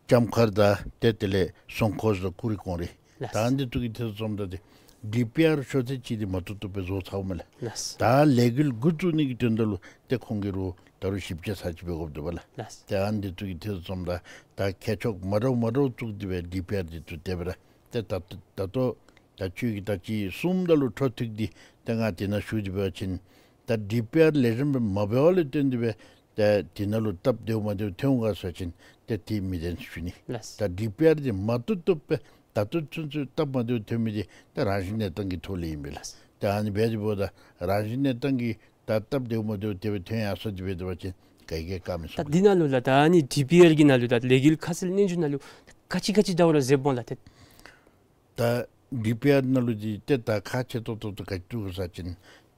ལྕམ་མཁར་དང་ཏེ་དེ་ལས་སྲུང་འཁོར་སོགས་ཀུ་རི་ཀོང་རི། ལགས། ད་འདི་ཚུ་གི་ཐད་སོངམ་ད་ཏེ་ཌི་པི་ཨར་ཤོ་ཚད་ཅིག་འདི་མ་བཏུབ་བཏུབ་སྦེ་བཟོ་ཚརཝ་མས་ལགས། ལགས། ད་ལས་འགུལ་འགོ་བཙུགས་ནི་གི་དོན་དག་ལུ་ཏེ་ཁོང་གིས་རུང་ད་རུང་ཞིབ་དཔྱད་ཚར་ཅིག་འབད་དགོཔ་འདུག་པ་ལགས། ལགས། ད་འདི་ཚུ་གི་ཐད་སོངམ་ད་ད་མཁས་མཆོག་མ་འདྲཝ་མ་འདྲཝ་བཙུགས་ཏེ་སྦེ་ཌི་པི་ཨར་འདི་ཚུ་དེ་སྦེ་ར་ཏེ་ད་ད་ལྟོ་ད་ཁྱོད་ཀྱིས་ད་ཅི་གསུངམ་ད་ལུ་འཕྲོ་མཐུད་དེ་ཏེ་ང་དེ་ནང་ཞུ་སྟེ་འབད་བ་ཅིན་ད་ཌི་པི་ཨར་ལེགས་ཤོམ་སྦེ་མ་འབད་བ་ལས་བརྟེན་ཏེ་སྦེ་ཏེ་དེ་ནང་ལུ་སྟབས་བདེཝ་མ་བདེཝ་ཐོན་འོང་ག་ཟེར་བ་ཅིན་ཏེ་དེ་མི་བདེན་ཞུ་ནི། ལགས། ད་ཌི་པི་ཨར་འདི་མ་བཏུབ་བཏུབ་སྦེ་ད་ལྟོ་ཚུན་ཚོད་སྟབས་མ་བདེཝ་ཐོན་མི་འདི་ད་རང་བཞིན་གནས་སྟངས་ཀྱི་ཐོག་ལས་ཨིན་པས་ལགས། ལགས། ད་ཨ་ནི་འབད་དེ་འབདཝ་ད་རང་བཞིན་གནས་སྟངས་ཀྱི་ད་སྟབས་བདེཝ་མ་བདེཝ་དེ་སྦེ་ཐོན་ཡར་སོང་སྟེ་འབད་དེ་འབད་བ་ཅིན་ག་གིས་ཡང་བཀག་མི་ཚུགས། ད་འདི་ནང་ལུ་ལགས་ད་ཨ་ནི་ཌི་པི་ཨར་གྱི་ནང་ལུ་ད་ལས་འགུལ་ཁ་གསལ་སྙན་ཞུ་ནང་ལུ་ག་ཅི་ག་ཅི་འདྲཝ་ར་མཛདཔ་འོང་ལགས། ཏེ་ད་ཌི་པི་ཨར་ནང་ལུ་འདི་ཏེ་ད་ཁག་ཆེ་ཏོག་ཏོ་འདི་ག་ཅི་འདུག་ཟེར་བ་ཅིན་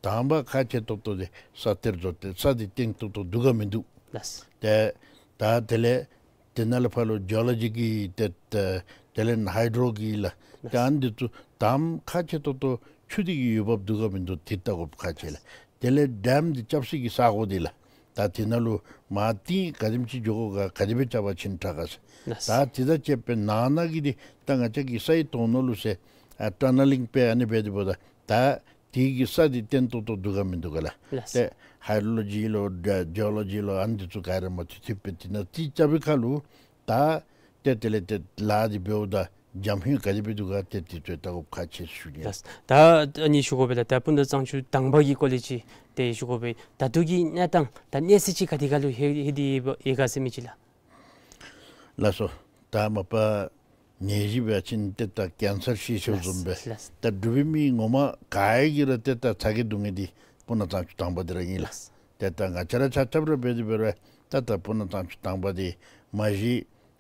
དང་པ་ཁག་ཆེ་ཏོག་ཏོ་འདི་ས་གཏེར་བཟོ་སྟེ་ས་འདི་བརྟན་ཏོག་ཏོ་འདུག་ག་མིན་འདུག། ལགས། ཏེ་ད་དེ་ལས་དེ་ནང་ལས་ཕར་ལུ་ཇི་ཨོ་ལོ་ཇི་གི་ཏེ་ད་དེ་ལས་ཧའི་ཌྲོ་གི་ལགས། ལགས། ཏེ་ཨ་ནི་འདི་ཚུ་དང་པ་ཁག་ཆེ་ཏོག་ཏོ་ཆུ་འདི་གི་ཡོདཔ་འདུག་ག་མིན་འདུག་འདི་བལྟ་དགོཔ་ཁག་ཆེ་ལགས། དེ་ལས་ཌེམ་འདི་རྐྱབ་སའི་གི་ས་གོ་འདི་ལགས། ད་དེ་ནང་ལུ་མར་ཏེ་ག་དེམ་ཅིག་འགྱོ་དགོ་ག་ག་དེ་སྦེ་རྐྱབ་པ་ཅིན་དྲག་ག་ཟེར། ལགས། ད་དེ་དང་བཅསཔ་སྦེ་ནང་ན་གི་འདི་ད་ང་བཅས་ཀྱི་སའི་དོང་ནང་ལུ་ཟེར་ཨ་ཊ་ནེ་ལིང་སྦེ་ཨ་ནི་འབད་དེ་འབདཝ་ད་ད་དེ་གི་ས་འདི་བརྟན་ཏོག་ཏོ་འདུག་ག་མིན་འདུག་ག་ལགས། ལགས། ཏེ་ཧའི་ཌྲོ་ལོ་ཇི་ལོ་ཇི་ཨོ་ལོ་ཇི་ལོ་ཨ་ནི་འདི་ཚུ་ག་ར་མ་ཐུབ་ཐུབ་སྦེ་དེ་ནང་རྩིས་རྐྱབ་པའི་ཁར་ལུ་ད་ཏེ་དེ་ལས་ཏེ་ལཱ་འདི་འབདཝ་ད་འཇམ་ཧོན་ག་དེ་སྦེ་འདུག་ག་ཏེ་དེ་ཚུ་བལྟ་དགོཔ་ཁག་ཆེ་ཞུ་ནི། ལགས། ད་ཨ་ནི་ཞུ་དགོ་པས་ལགས། ད་སྤུ་ན་གཙང་ཆུ་དང་པ་གི་སྐོར་ལས་ཅིག་ཏེ་ཞུ་དགོ་པས། ད་ལྟོ་གི་གནས་སྟངས་ད་གནས་ཚད་ཅིག་ག་དེ་ཁར་ལུ་ལྷོད་ལྷོད་དེ་ཡོད་ག་ཟེར་མི་ཅིག་ལགས། ལགས་སོ། ད་མ་པ་ནད་གཞི་འབད་བ་ཅིན་ཏེ་ད་ཀེན་སར་ཤི་ཤོར་བཟུམ་སྦེ། ལགས། ལགས། ད་འབྲུག་པའི་མི་ངོ་མ་ག་ཡང་གིས་ར་ཏེ་ད་ཚ་གྱང་སྡུག་བསྔལ་འདི་སྤུ་ན་གཙང་ཆུ་དང་པ་འདི་ར་ཨིན་ལགས། ལགས། ཏེ་ད་ང་བཅས་ར་ཆ་ཁྱབ་ར་འབད་དེ་འབད་རུང་ད་ད་སྤུ་ན་གཙང་ཆུ་དང་པ་འདི་མ་གཞི་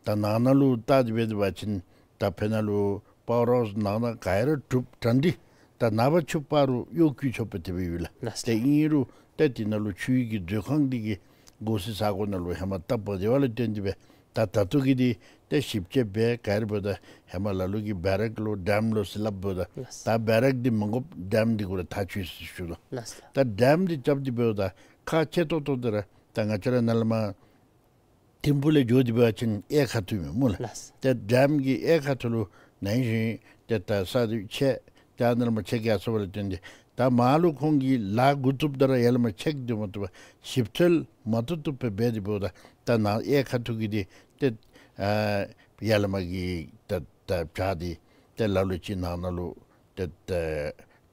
ད་ནང་ན་ལུ་བལྟ་སྟེ་འབད་དེ་འབད་བ་ཅིན་ད་ཕར་ནང་ལུ་པཱ་ཝར་ཧའུསི་ནང་ན་ག་ཡང་ར་གྲུབ་གྲ་སྒྲིག་ད་ནངས་པ་ཕྱི་པ་རུ་གཡོག་བཀོལ་ཆོག་པའི་དེ་སྦེ་ཡོད་ལགས། ལགས། ཏེ་ཨིན་རུང་ཏེ་དེ་ནང་ལུ་ཆུའི་གི་མཛོད་ཁང་འདི་གི་སྒོ་སྲུང་ས་གོ་ནང་ལུ་ཧེ་མ་སྟབས་མ་བདེཝ་ལས་བརྟེན་ཏེ་སྦེ་ད་ད་ལྟོ་གི་འདི་ཏེ་ཞིབ་དཔྱད་འབད་ག་ར་འབདཝ་ད་ཧེ་མ་ལ་ལུ་གིས་བེ་རེཀ་ལོ་ཌེམ་ལོ་ཟེར་སླབ་འབདཝ་ད། ལགས། ད་བེ་རེཀ་འདི་མ་དགོཔ་ཌེམ་འདི་གུ་ར་ཐག་ཆོད་ཟེར་ཞུ་དོ། ལགས། ད་ཌེམ་འདི་རྐྱབ་སྟེ་འབདཝ་ད་ཁག་ཆེ་ཏོག་ཏོ་འདི་ར་ད་ང་བཅས་ར་ནཱ་ལས་མར་ཐིམ་ཕུག་ལས་འགྱོ་སྟེ་འབད་བ་ཅིན་གཡས་ཁ་ཐུག་ཨིན་མས་སྨོ་ལགས། ལགས། ཏེ་ཌེམ་གྱི་གཡས་ཁ་ཐུག་ལུ་ ནང་བཞིན་ཏེ་ད་ས་དེ་ཆད་ཏེ་ཨ་ནཱ་ལས་མར་ཆད་གེ་ཡར་སོང་བ་ལས་བརྟེན་ཏེ་ད་མར་ལུ་ཁོང་གིས་ལཱ་འགོ་བཙུགསཔ་ད་ར་ཡར་ལས་མར་ཆད་སྡོད་མ་བཏུབ་པར་ཞིབ་འཚོལ་མ་བཏུབ་བཏུབ་སྦེ་འབད་དེ་འབདཝ་ད་ད་ནཱ་གཡས་ཁ་ཐུག་གི་འདི་ཏེ་ཨ་ཡར་ལས་མར་གྱི་ད་ད་བྱག་འདི་ཏེ་ལ་ལུ་ཅིག་ནང་ན་ལུ་ཏེ་ད་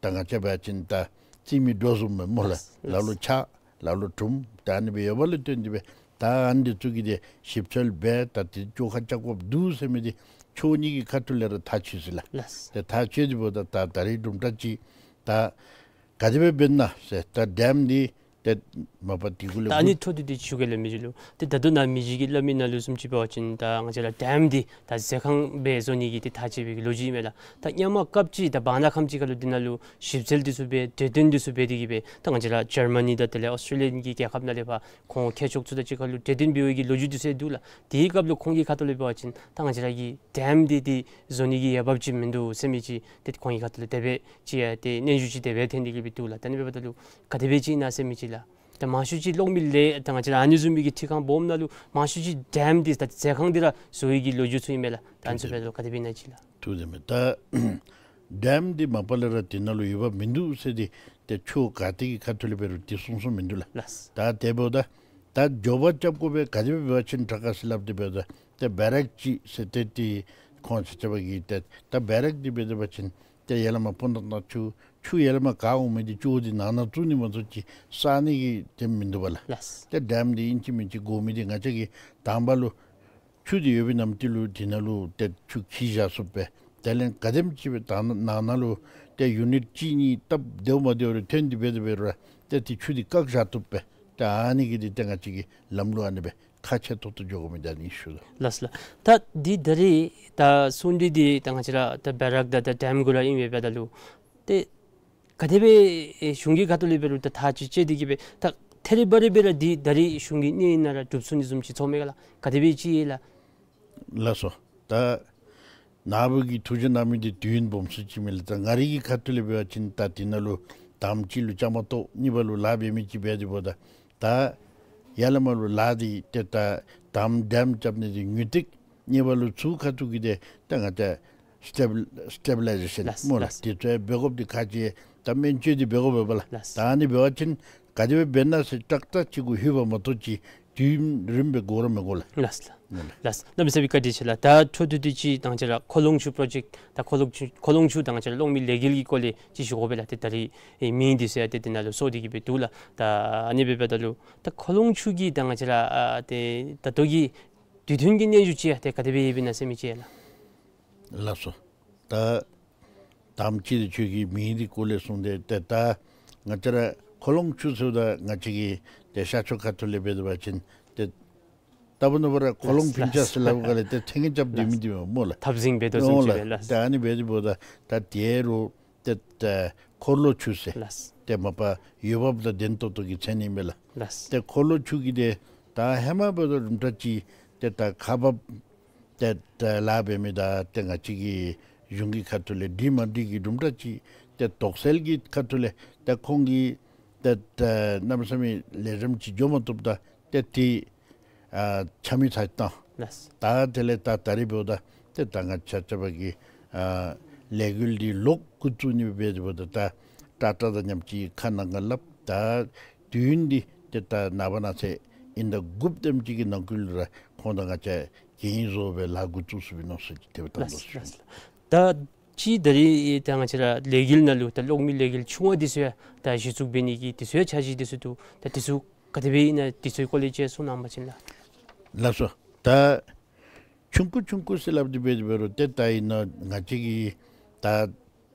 ད་ང་བཅས་འབད་བ་ཅིན་ད་རྩིས་མེད་འགྲོ་བཟུམ་སྦེ་སྨོ་ལགས། ལགས། ལ་ལུ་ཆག་ལ་ལུ་གྲུམ་ད་ཨ་ནི་སྦེ་ཡོདཔ་ལས་བརྟེན་ཏེ་སྦེ་ད་ཨ་ནི་འདི་ཚུ་གི་འདི་ཞིབ་འཚོལ་འབད་ད་འདི་བཅོ་ཁ་རྐྱབ་དགོཔ་འདུག་ཟེར་མི་འདི་ཕྱོགས་གཉིས་ཀྱི་ཁ་ཐུག་ལས་ར་ཐག་ཆོད་ཅི་ལགས། ལགས། ཏེ་ཐག་ཆོད་དེ་འབདཝ་ད་ད་ད་རིས་དུམ་གྲ་ཅིག་ད་ག་དེ་སྦེ་འབད་ན་ཟེར་ད་ཌེམ་འདི་ཏེ་མ་པ་དེ་གུ་ལས་ད་ཨ་ནི་འཕྲོ་མཐུད་དེ་ཞུ་གེ་ལགས་མི་རྗེ་ལུ། ཏེ་ད་ལྟོ་ནཱ་མི་རྗེ་གིས་སླབ་མི་ནང་ལུ་བཟུམ་ཅིག་འབད་བ་ཅིན་ད་ང་བཅས་ར་ཌེམ་འདི་ད་ཟས་ཁང་སྦེ་བཟོ་ནི་གི་ཏེ་ཐག་བཅད་པའི་གི་ལོ་རྒྱུས་ཨིན་མས་ལགས། ད་སྔོན་མ་སྐབས་ཅིག་ད་བར་ན་ཁམས་ཅིག་ཁ་ལུ་འདི་ནང་ལུ་ཞིབ་འཚོལ་འདི་ཚུ་འབད་གྲོས་བསྟུན་འདི་ཚུ་འབད་དེ་གིས་སྦེ་ད་ང་བཅས་ར་ཇར་མ་ནི་དང་དེ་ལས་ཨོསི་ཊྲེ་ལི་ཡ་གི་རྒྱལ་ཁབ་ནང་ལས་ཕར་ཁོང་མཁས་མཆོག་ཚུ་དང་གཅིག་ཁར་ལུ་གྲོས་བསྟུན་འབད་བའི་གི་ལོ་རྒྱུས་འདི་ཚུ་འདུག་ལགས། དེའི་སྐབས་ལུ་ཁོང་གི་ཁ་ཐུག་ལས་འབད་བ་ཅིན་ད་ང་བཅས་ར་གི་ཌེམ་འདི་འདི་བཟོ་ནི་གི་འོས་འབབ་ཅིག་མིན་འདུག་ཟེར་མི་ཅིག་ཏེ་ཁོང་གི་ཁ་ཐུག་ལས་དེ་སྦེ་ཅིག་ཡང་ཏེ་སྙན་ཞུ་ཅིག་དེ་སྦེ་ཐོན་ཏེ་གིས་སྦེ་འདུག་ལགས། ད་ཨ་ནི་འབདཝ་ད་ལུ་ག་དེ་སྦེ་ཅིག་ཨིན་ན་ཟེར་མི་ཅིག་ལགས། ད་མང་ཤོས་ཅིག་གློག་མེ་ལས་ད་ང་བཅས་ར་ཨ་ནི་བཟུམ་མའི་གི་འཕྲུལ་ཁང་སྦོམ་ནང་ལུ་མང་ཤོས་ཅིག་ཌེམ་འདི་ད་ཟས་ཁང་འདི་ར་བཟོ་བའི་གི་ལོ་རྒྱུས་ཚུ་ཨིན་མས་ལགས། ད་ཨ་ནི་ཚུ་འབདཝ་ད་ལུ་ག་དེ་སྦེ་ཨིན་ན་ཅིག་ལགས། ཐུགས་བདེན་མས། ད་ཌེམ་འདི་མ་པ་ལས་ར་དེ་ནང་ལུ་འོས་འབབ་མིན་འདུག་ཟེར་ཏེ་ཏེ་ཕྱོགས་ག་ཏེ་གི་ཁ་ཐུག་ལས་འབད་རུང་དེ་གསུངས་གསུངསམ་མིན་འདུག་ལགས། ལགས། ད་དེ་འབདཝ་ད་ད་མགྱོགས་པ་རྐྱབ་དགོ་པའི་ག་དེ་སྦེ་འབད་བ་ཅིན་དྲག་ག་ཟེར་སླབ་སྟེ་འབདཝ་ད་ཏེ་བེ་རེག་ཅིག་ཟེར་ཏེ་ཏེ་ཁོང་ཆ་ཁྱབ་ཀྱིས་ཏེ་ད་བེ་རེག་འདི་འབད་དེ་འབད་བ་ཅིན་ཏེ་ཡར་ལས་མར་སྤུ་ན་གནམ་ལྕགས་ཆུ་ཡར་ལས་མར་ག་འོང་མི་འདི་ཅོག་འདི་ནང་ན་བཙུགས་ནི་མ་གཏོགས་ཅིག་བསག་ནི་གི་དེ་མིན་འདུག་པ་ལགས། ལགས། ཏེ་ཌེམ་འདི་ཨིན་ཅི་མིན་ཅི་དགོ་མི་འདི་ང་བཅས་ཀྱིས་དང་པ་ལུ་ཆུ་འདི་ཡོད་པའི་ནམ་དུས་ལུ་དེ་ནང་ལུ་ཏེ་ཆུ་འཁྱིལ་བཞག་ཚུགསཔ་སྦེ་དེ་ལས་ག་དེམ་ཅིག་སྦེ་ད་ནང་ན་ལུ་ཏེ་ཡུ་ནིཊ་གཅིག་གཉིས་སྟབས་བདེཝ་མ་བདེཝ་རེ་ཐོན་ཏེ་འབད་དེ་འབད་རུང་ཏེ་དེ་ཆུ་འདི་བཀག་བཞག་བཏུབ་པས། ཏེ་ཨ་ནི་གིས་འདི་ཏེ་ང་བཅས་ཀྱིས་ལམ་ལུགས་ཨ་ནི་སྦེ་ཁག་ཆེ་ཏོག་ཏོ་འགྱོ་དགོ་མི་འདི་ཨ་ནི་ཞུ་དོ། ལགས་ལགས། ད་འདི་ད་རིས་ད་གསུང་གྲོས་འདི་ད་ང་བཅས་ར་ད་བེ་རེག་དང་ད་ཌེམ་གུ་ར་ཨིན་པས་འབདཝ་ད་ལུ་ཏེ་ག་དེ་སྦེ་ཨེ་གཞུང་གི་ཁ་ཐུག་ལས་འབད་རུང་ད་ཐག་ཅིག་བཅད་དེ་གིས་སྦེ་ད་ཐད་རི་བ་རི་སྦེ་ར་འདི་ད་རིས་གཞུང་གི་སྣེ་ནང་ར་གྲུབ་ཚུགས་ནི་བཟུམ་ཅིག་ཚོར་མས་ག་ལགས། ག་དེ་སྦེ་ཅིག་ཨིན་ལགས། ལགས་སོ། ད་ནཱ་བུ་གིས་ཐུགས་བཞེད་གནང་མི་འདི་དུས་ཡུན་སྦོམ་སུ་ཅིག་མས་ལགས། ད་ང་རའི་གི་ཁ་ཐུག་ལས་འབད་བ་ཅིན་ད་དེ་ནང་ལུ་དང་པ་ཅིག་ལུ་བཅའ་མར་གཏོགས་གཉིས་པ་ལུ་ལཱ་འབད་མི་ཅིག་འབད་དེ་འབདཝ་ད་ད་ཡར་ལས་མར་ལུ་ལཱ་འདི་ཏེ་ད་དང་པ་ཌེམ་རྐྱབ་ནི་འདི་ངོས་ཐིག། གཉིས་པ་ལུ་ཚུར་ཁ་ཐུག་གི་འདི་ད་ང་བཅས་སི་ཊེ་བི་ལའི་ཛེ་ཤཱན་ལགས་སྨོ་ལགས། ལགས། དེ་ཚུ་འབད་དགོཔ་འདི་ཁག་ཆེ། ད་སྨན་བཅོས་འདི་འབད་དགོཔ་འབདཝ་ལགས། ལགས། ད་ཨ་ནི་འབད་བ་ཅིན་ག་དེ་སྦེ་འབད་ན་ཟེར་ཏག་ཏག་ཅིག་གུ་ལྷོད་པ་མ་གཏོགས་ཅིག་དུས་ཡུན་རིངམོ་སྦེ་འགོར་ར་མི་འགོར་ལགས། ལགས་ལགས། ཨིན་ལགས། ལགས། གནམ་མེད་ས་མེད་བཀའ་དྲིན་ཆེ་ལགས། ད་འཕྲོ་མཐུད་དེ་ཅིག་ད་ང་བཅས་ར་ཁོ་ལོང་ཆུ་པྲོ་ཇེཀཊ་ད་ཁོ་ལོང་ཆུ་ཁོ་ལོང་ཆུ་ད་ང་བཅས་ར་གློག་མེ་ལས་འགུལ་གྱི་སྐོར་ལས་ཅིག་ཞུ་དགོ་པས་ལགས། ཏེ་ད་རིས་ཨེ་མིང་འདི་ཚུ་ཡང་ཏེ་དེ་ནང་ལུ་སོར་ཏེ་གིས་སྦེ་འདུག་ལགས། ད་ཨ་ནི་འབདཝ་ད་ལུ་ད་ཁོ་ལོང་ཆུ་གི་ད་ང་བཅས་ར་ཨ་ཏེ་ད་ལྟོ་གི་དུས་མཐུན་གྱི་སྙན་ཞུ་ཅིག་ཡང་ཏེ་ག་དེ་སྦེ་ཡོདཔ་ཨིན་ན་ཟེར་མི་ཅིག་ཡང་ལགས། ལགས་སོ། ད་དང་པ་ཅིག་འདི་ཁྱོད་ཀྱིས་མིང་འདི་སྐོར་ལས་གསུངས་ཏེ་ཏེ་ད་ང་བཅས་ར་ཁོ་ལོང་ཆུ་ཟེརཝ་ད་ང་བཅས་ཀྱི་ཏེ་ཤར་ཕྱོགས་ཁ་ཐུག་ལས་འབད་དེ་འབད་བ་ཅིན་ཏེ་ད་བུ་ནོར་བུ་ར་ཁོ་ལོང་ལགས་ཕིང་ཅ་ཟེར་སླབ་ག་ལས་ཏེ་ཐེངས་རྐྱབ་སྡོད་མི་འདི་སྨོ་ལགས། ཐབ་ཟིང་འབད་དོ་བཟུམ་ཅིག་སྦེ་ལགས། ལགས། ད་ཨ་ནི་འབད་དེ་འབདཝ་ད་ད་དེ་རུང་ཏེ་ད་འཁོར་ལོ་ཆུ་ཟེར། ལགས། ཏེ་མ་པ་འོས་འབབ་དང་ལྡན་ཏོག་ཏོ་གི་མཚན་ཨིན་མས་ལགས། ལགས། ཏེ་འཁོར་ལོ་ཆུ་གི་འདི་ད་ཧེ་མ་འབདཝ་ད་དུམ་གྲ་ཅིག་ཏེ་ད་ཁག་འབགཔ་ཏེ་ད་ལཱ་འབད་མི་དང་ཏེ་ང་བཅས་ཀྱི་གཞུང་གི་ཁ་ཐུག་ལས་འགྲིག་མ་འགྲིག་གི་དུམ་གྲ་ཅིག་ཏེ་དོགས་སེལ་གྱི་ཁ་ཐུག་ལས་ཏེ་ཁོང་གིས་ཏེ་ད་གནམ་མེད་ས་མེད་ལེགས་ཤོམ་ཅིག་འགྱོ་མ་བཏུབ་ད་ཏེ་དེ་ཨ་ཆ་མེད་ཐག་བཏང་། ལགས། ད་དེ་ལས་ད་ད་རིས་འབདཝ་ད་ཏེ་ད་ང་བཅས་ཆ་ཁྱབ་ཀྱིས་ཨ་ལས་འགུལ་འདི་ལོག་འགོ་བཙུགས་ནི་འབད་དེ་འབདཝ་ད་ད་ཏག་ཏག་དང་མཉམ་ཅིག་ཁ་ནང་ཁར་སླབ། ད་དུས་ཡུན་འདི་ཏེ་ད་ནངས་པ་གནངས་ཚེ་ཨིན་ཟླ་དགུ་པ་དེམ་ཅིག་གི་ནང་འཁོད་ལུ་ར་ཁོང་དང་ང་བཅས་གན་བཟོ་སྦེ་ལཱ་འགོ་བཙུགས་ཚུགསཔ་ཨིན་ནོ་ཟེར་ཅིག་དེ་སྦེ་བཏང་དོ་ཟེར། ལགས་ལགས། ད་ཅི་ད་རིས་ད་ང་བཅས་ར་ལས་འགུལ་ནང་ལུ་ད་གློག་མེ་ལས་འགུལ་ཆུང་བ་འདི་ཚུ་ཡང་ད་གཞི་བཙུགས་འབད་ནི་གི་འདི་ཚུ་ཡང་འཆར་གཞི་འདི་ཚུ་འདུག། ད་འདི་ཚུ་ག་དེ་སྦེ་ཨིན་ན་འདི་ཚུ་སྐོར་ལས་ཅིག་གསུང་གནང་བ་ཅིན་ལགས། ལགས་སོ། ད་ཆུང་ཀུ་ཆུང་ཀུ་ཟེར་སླབ་སྟེ་འབད་དེ་འབད་རུང་ཏེ་ད་ཨིན་ན་ང་བཅས་ཀྱིས་ད་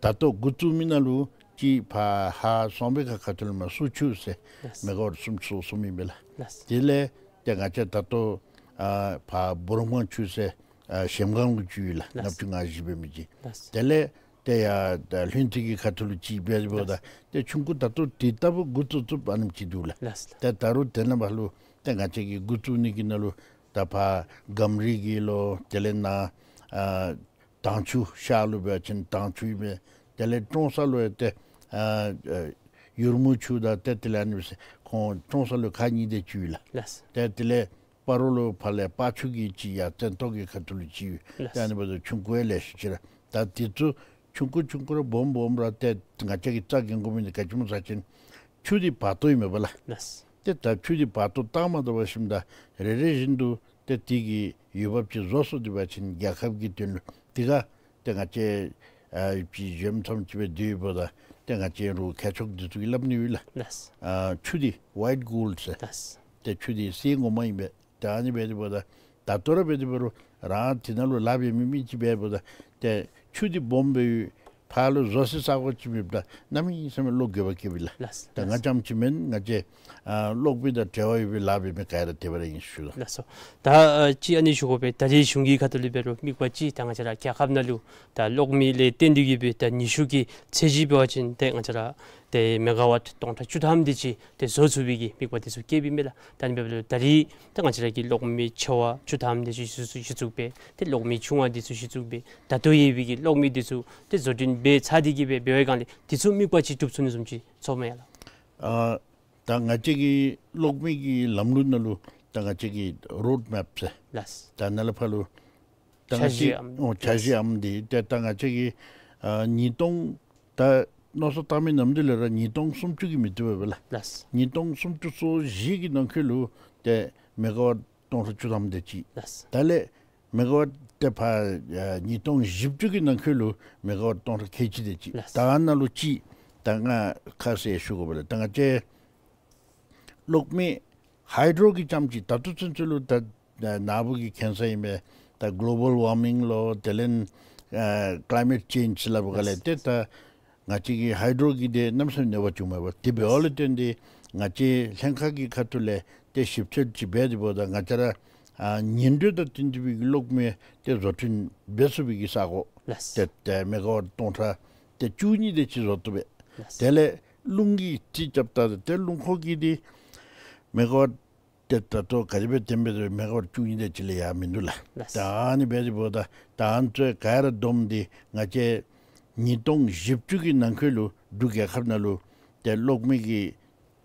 ད་ལྟོ་འགོ་བཙུགས་མི་ནང་ལུ་ཅིག་ཕར་ཧཱ་སོང་པའི་ཁ་ཁ་ཐུག་ལས་མར་སུ་ཆུ་ཟེར་ལགས། མེ་ག་ཝཊ་སུམ་ཅུ་སོ་གསུམ་ཨིན་པས་ལགས། ལགས། དེ་ལས་ཏེ་ང་བཅས་ད་ལྟོ་ཨ་ཕར་སྦོ་རོང་སྒང་ཆུ་ཟེར་ཨ་གཞལམ་སྒང་ལུ་ཅིག་ཡོད་ལགས། ལགས། ལྔ་བཅུ་ང་བཞི་འབད་མི་ཅིག། ལགས། དེ་ལས་ཏེ་ཡར་ད་ལྷུན་རྩེ་གི་ཁ་ཐུག་ལུ་ཅིག་འབད་དེ་འབདཝ་ད་ལགས། ཏེ་ཆུང་ཀུ་ད་ལྟོ་དེ་ལྟ་བུ་འགོ་བཙུགས་བཙུགསཔ་ཨ་ནེམ་ཅིག་འདུག་ལགས། ལགས། ཏེ་ད་རུང་དེ་ནང་ཕར་ལུ་ཏེ་ང་བཅས་ཀྱིས་འགོ་བཙུགས་ནི་གི་ནང་ལུ་ད་ཕར་སྒམ་རི་གི་ལོ་དེ་ལས་ནཱ་ཨ་དྭངས་ཆུ་ཤར་ལུ་འབད་བ་ཅིན་དྭངས་ཆུ་ཨིན་པས། དེ་ལས་ཀྲོང་གསར་ལུ་ཡང་ཏེ་ཨ་ཨ་ཡུར་མུ་ཆུ་དང་ཏེ་དེ་ལས་ཨ་ནི་སྦེ་ཁོང་ཀྲོང་གསར་ལུ་ཁག་གཉིས་དེ་ཅིག་ཡོད་ལགས། ལགས། ཏེ་དེ་ལས་སྤ་རོ་ལུ་ཕར་ལས་སྤ་ཆུ་གི་ཅིག་ཡར་བཙན་ཐོག་གི་ཁ་ཐུག་ལུ་ཅིག་ཡོད། ལགས། ཏེ་ཨ་ནི་འབདཝ་ད་ཆུང་ཀུ་ཡང་ལེ་ཤ་ཅིག་ར་ ད་དེ་ཚུ་ཆུང་ཀུ་ཆུང་ཀུ་ར་སྦོམ་སྦོམ་ར་ཏེ་ང་བཅས་ཀྱིས་རྩ་འགེངས་དགོ་མི་འདི་ག་ཅི་སྨོ་ཟེར་བ་ཅིན་ཆུ་འདི་བར་སྟོང་ཨིན་མས་པ་ལགས། ལགས། ཏེ་ད་ཆུ་འདི་བར་སྟོང་བཏང་མ་བཏང་པ་ཞིནམ་ད་རེ་རེ་བཞིན་དུ་ཏེ་དེ་གི་འོས་འབབ་ཅིག་བཟོ་སོང་སྟེ་འབད་བ་ཅིན་རྒྱལ་ཁབ་ཀྱི་དོན་ལུ་དེ་ཁར་ཏེ་ང་བཅས་ཨ་ཅིག་གཞོནམ་ཙམ་ཅིག་སྦེ་སྡོད་པ་ད་ཏེ་ང་བཅས་ར་མཁས་མཆོག་འདི་ཚུ་གིས་སླབ་ནི་ཡོད་ལགས། ལགས། ཨ་ཆུ་འདི་ཝའིཊ་གོལཌ་ཟེར། ལགས། ཏེ་ཆུ་འདི་གསེར་ངོ་མ་ཨིན་པས། ད་ཨ་ནི་འབད་དེ་འབདཝ་ད་ད་ལྟོ་ར་འབད་དེ་འབད་རུང་རང་དེ་ནང་ལུ་ལཱ་འབད་མི་མི་ཅིག་འབདཝ་ད་ཏེ་ཆུ་འདི་སྦོམ་སྦེ་ཕར་ལུ་བཟོ་སའི་ས་གོ་ཅིག་མེདཔ་ད་གནམ་མེད་ས་མེད་བློ་འགྱོད་པ་སྐྱེཝ་ཨིན་ལགས། ལགས། ད་ང་ལགས། རྐྱངམ་ཅིག་མེན། ང་བཅས་ཨ་གློག་མེ་དང་འབྲེལ་བ་ཡོད་པའི་ལཱ་འབད་མི་ག་ར་དེ་སྦེ་ར་ཨིན་ཞུ་ལགས། ལགས་སོ། ད་ཨ་ཅིག་ཨ་ནི་ཞུ་དགོ་པས། ད་རེས་གཞུང་གི་ཁ་ཐུག་ལས་འབད་རུང་དམིགས་པ་ཅིག་ད་ང་བཅས་ར་རྒྱལ་ཁབ་ནང་ལུ་ད་གློག་མེ་ལས་བརྟེན་ཏེ་གི་སྦེ་ད་ནུས་ཤུགས་ཀྱི་ཚད་གཞི་འབད་བ་ཅིན་ཏེ་ང་བཅས་ར་ཏེ་མེ་ག་ཝཊ་སྟོང་ཕྲག་བཅུ་ཐམ་དེ་ཅིག་ཏེ་བཟོ་ཚུགས་པའི་གི་དམིགས་པ་དེ་ཚུ་བསྐྱེདཔ་ཨིན་མས་ལགས། ད་ཨ་ནི་འབདཝ་ད་ད་རེས་ད་ང་བཅས་ར་གི་གློག་མེ་ཆེ་བ་བཅུ་ཐམ་དེ་ཅིག་གཞི་བཙུགས་གཞི་བཙུགས་སྦེ་ཏེ་གློག་མེ་ཆུང་བ་དེ་ཚུ་གཞི་བཙུགས་སྦེ་ད་ལྟོ་ཡོད་པའི་གི་གློག་མེ་དེ་ཚུ་ཏེ་བཟོ་སྐྲུན་འབད་ཚར་ཏེ་གི་སྦེ་འབད་བའི་སྒང་ལས་དེ་ཚུ་དམིགས་པ་ཅིག་གྲུབ་ཚུགས་ནི་བཟུམ་ཅིག་ཚོརཝ་མས་ཡ་ལགས། ཨ་ད་ང་བཅས་ཀྱི་གློག་མེ་གི་ལམ་ལུགས་ནང་ལུ་ད་ང་བཅས་ཀྱི་རོཌ་མེཔ་ཟེར། ལགས། ད་ནཱ་ལས་ཕར་ལུ་ད་ང་འཆར་གཞི་བཅས་ཨམ། འོ་འཆར་གཞི་ཨམ་འདི་ཏེ་ད་ང་བཅས་ཀྱི་ཨ་ཉིས་སྟོང་ད་མནོ་བསམ་བཏང་མི་ནམ་དེ་ལས་ར་ཉིས་སྟོང་སུམ་ཅུ་གི་མི་བཏུབ་པས་ལགས། ལགས། ཉིས་སྟོང་སུམ་ཅུ་སོ་བཞི་གི་ནང་འཁོད་ལུ་ཏེ་མེ་ག་ཝཊ་སྟོང་ཕྲག་བཅུ་ཐམ་དེ་ཅིག། ལགས། ད་ལས་མེ་ག་ཝཊ་ཏེ་ཕར་ཨ་ཉིས་སྟོང་བཞི་བཅུ་གི་ནང་འཁོད་ལུ་མེ་ག་ཝཊ་སྟོང་ཕྲག་ཁལ་གཅིག་དེ་ཅིག། ལགས། ད་ཨ་ནཱ་ལུ་ཅིག་ད་ང་ཁ་གསལ་ཞུ་དགོ་པས་ལགས། ད་ང་བཅས་གློག་མེ་ཧའི་ཌོ་གི་རྐྱངམ་ཅིག་ད་ལྟོ་ཚུན་ཚོད་ལུ་ད་ནཱ་བུ་གིས་མཁྱེན་ས་ཨིན་པས། ད་གློ་བཱལ་ཝར་མིང་ལོ་དེ་ལས་ཨ་ཀླའི་མེཊ་ཅེནཇ་ཟེར་སླབ་པའི་སྒང་ལས་ཏེ་ད་ང་བཅས་ཀྱི་ཧའི་ཌོ་གི་དེ་གནམ་མེད་ས་མེད་གནོད་པ་བྱུངམ་མས་པ། དེ་འབདཝ་ལས་བརྟེན་ཏེ་ང་བཅས་ལྷན་ཁག་གི་ཁ་ཐུག་ལས་ཏེ་ཞིབ་འཚོལ་ཅིག་འབད་དེ་འབདཝ་ད་ང་བཅས་ར་ཨ་ཉིན་དྲོད་དང་བསྟུན་ཏེ་སྦེ་གློག་མེ་ཏེ་བཟོ་སྐྲུན་འབད་ཚུགས་པའི་གི་ས་གོ་ལགས། ཏེ་ཏེ་མེ་ག་ཝཊ་སྟོང་ཕྲག་ཏེ་བཅུ་གཉིས་དེ་ཅིག་བཟོ་བཏུབ་པས། ལགས། དེ་ལས་རླུང་གིས་རྩིས་རྐྱབ་ད་ཏེ་རླུང་འཁོར་གྱི་དེ་མེ་ག་ཝཊ་ཏེ་ད་ལྟོ་ག་དེ་སྦེ་བཏོན་འབད་དེ་མེ་ག་ཝཊ་བཅུ་གཉིས་དེ་ཅིག་ལས་ཡར་མིན་འདུག་ལགས། ལགས། ད་ཨ་ནི་འབད་དེ་འབདཝ་ད་ད་ཨ་ནི་ཚུ་ག་ར་བསྡོམས་ཏེ་ང་བཅས་ཉིས་སྟོང་བཞི་བཅུ་གི་ནང་འཁོད་ལུ་འབྲུག་རྒྱལ་ཁབ་ནང་ལུ་ཏེ་གློག་མེ་གི་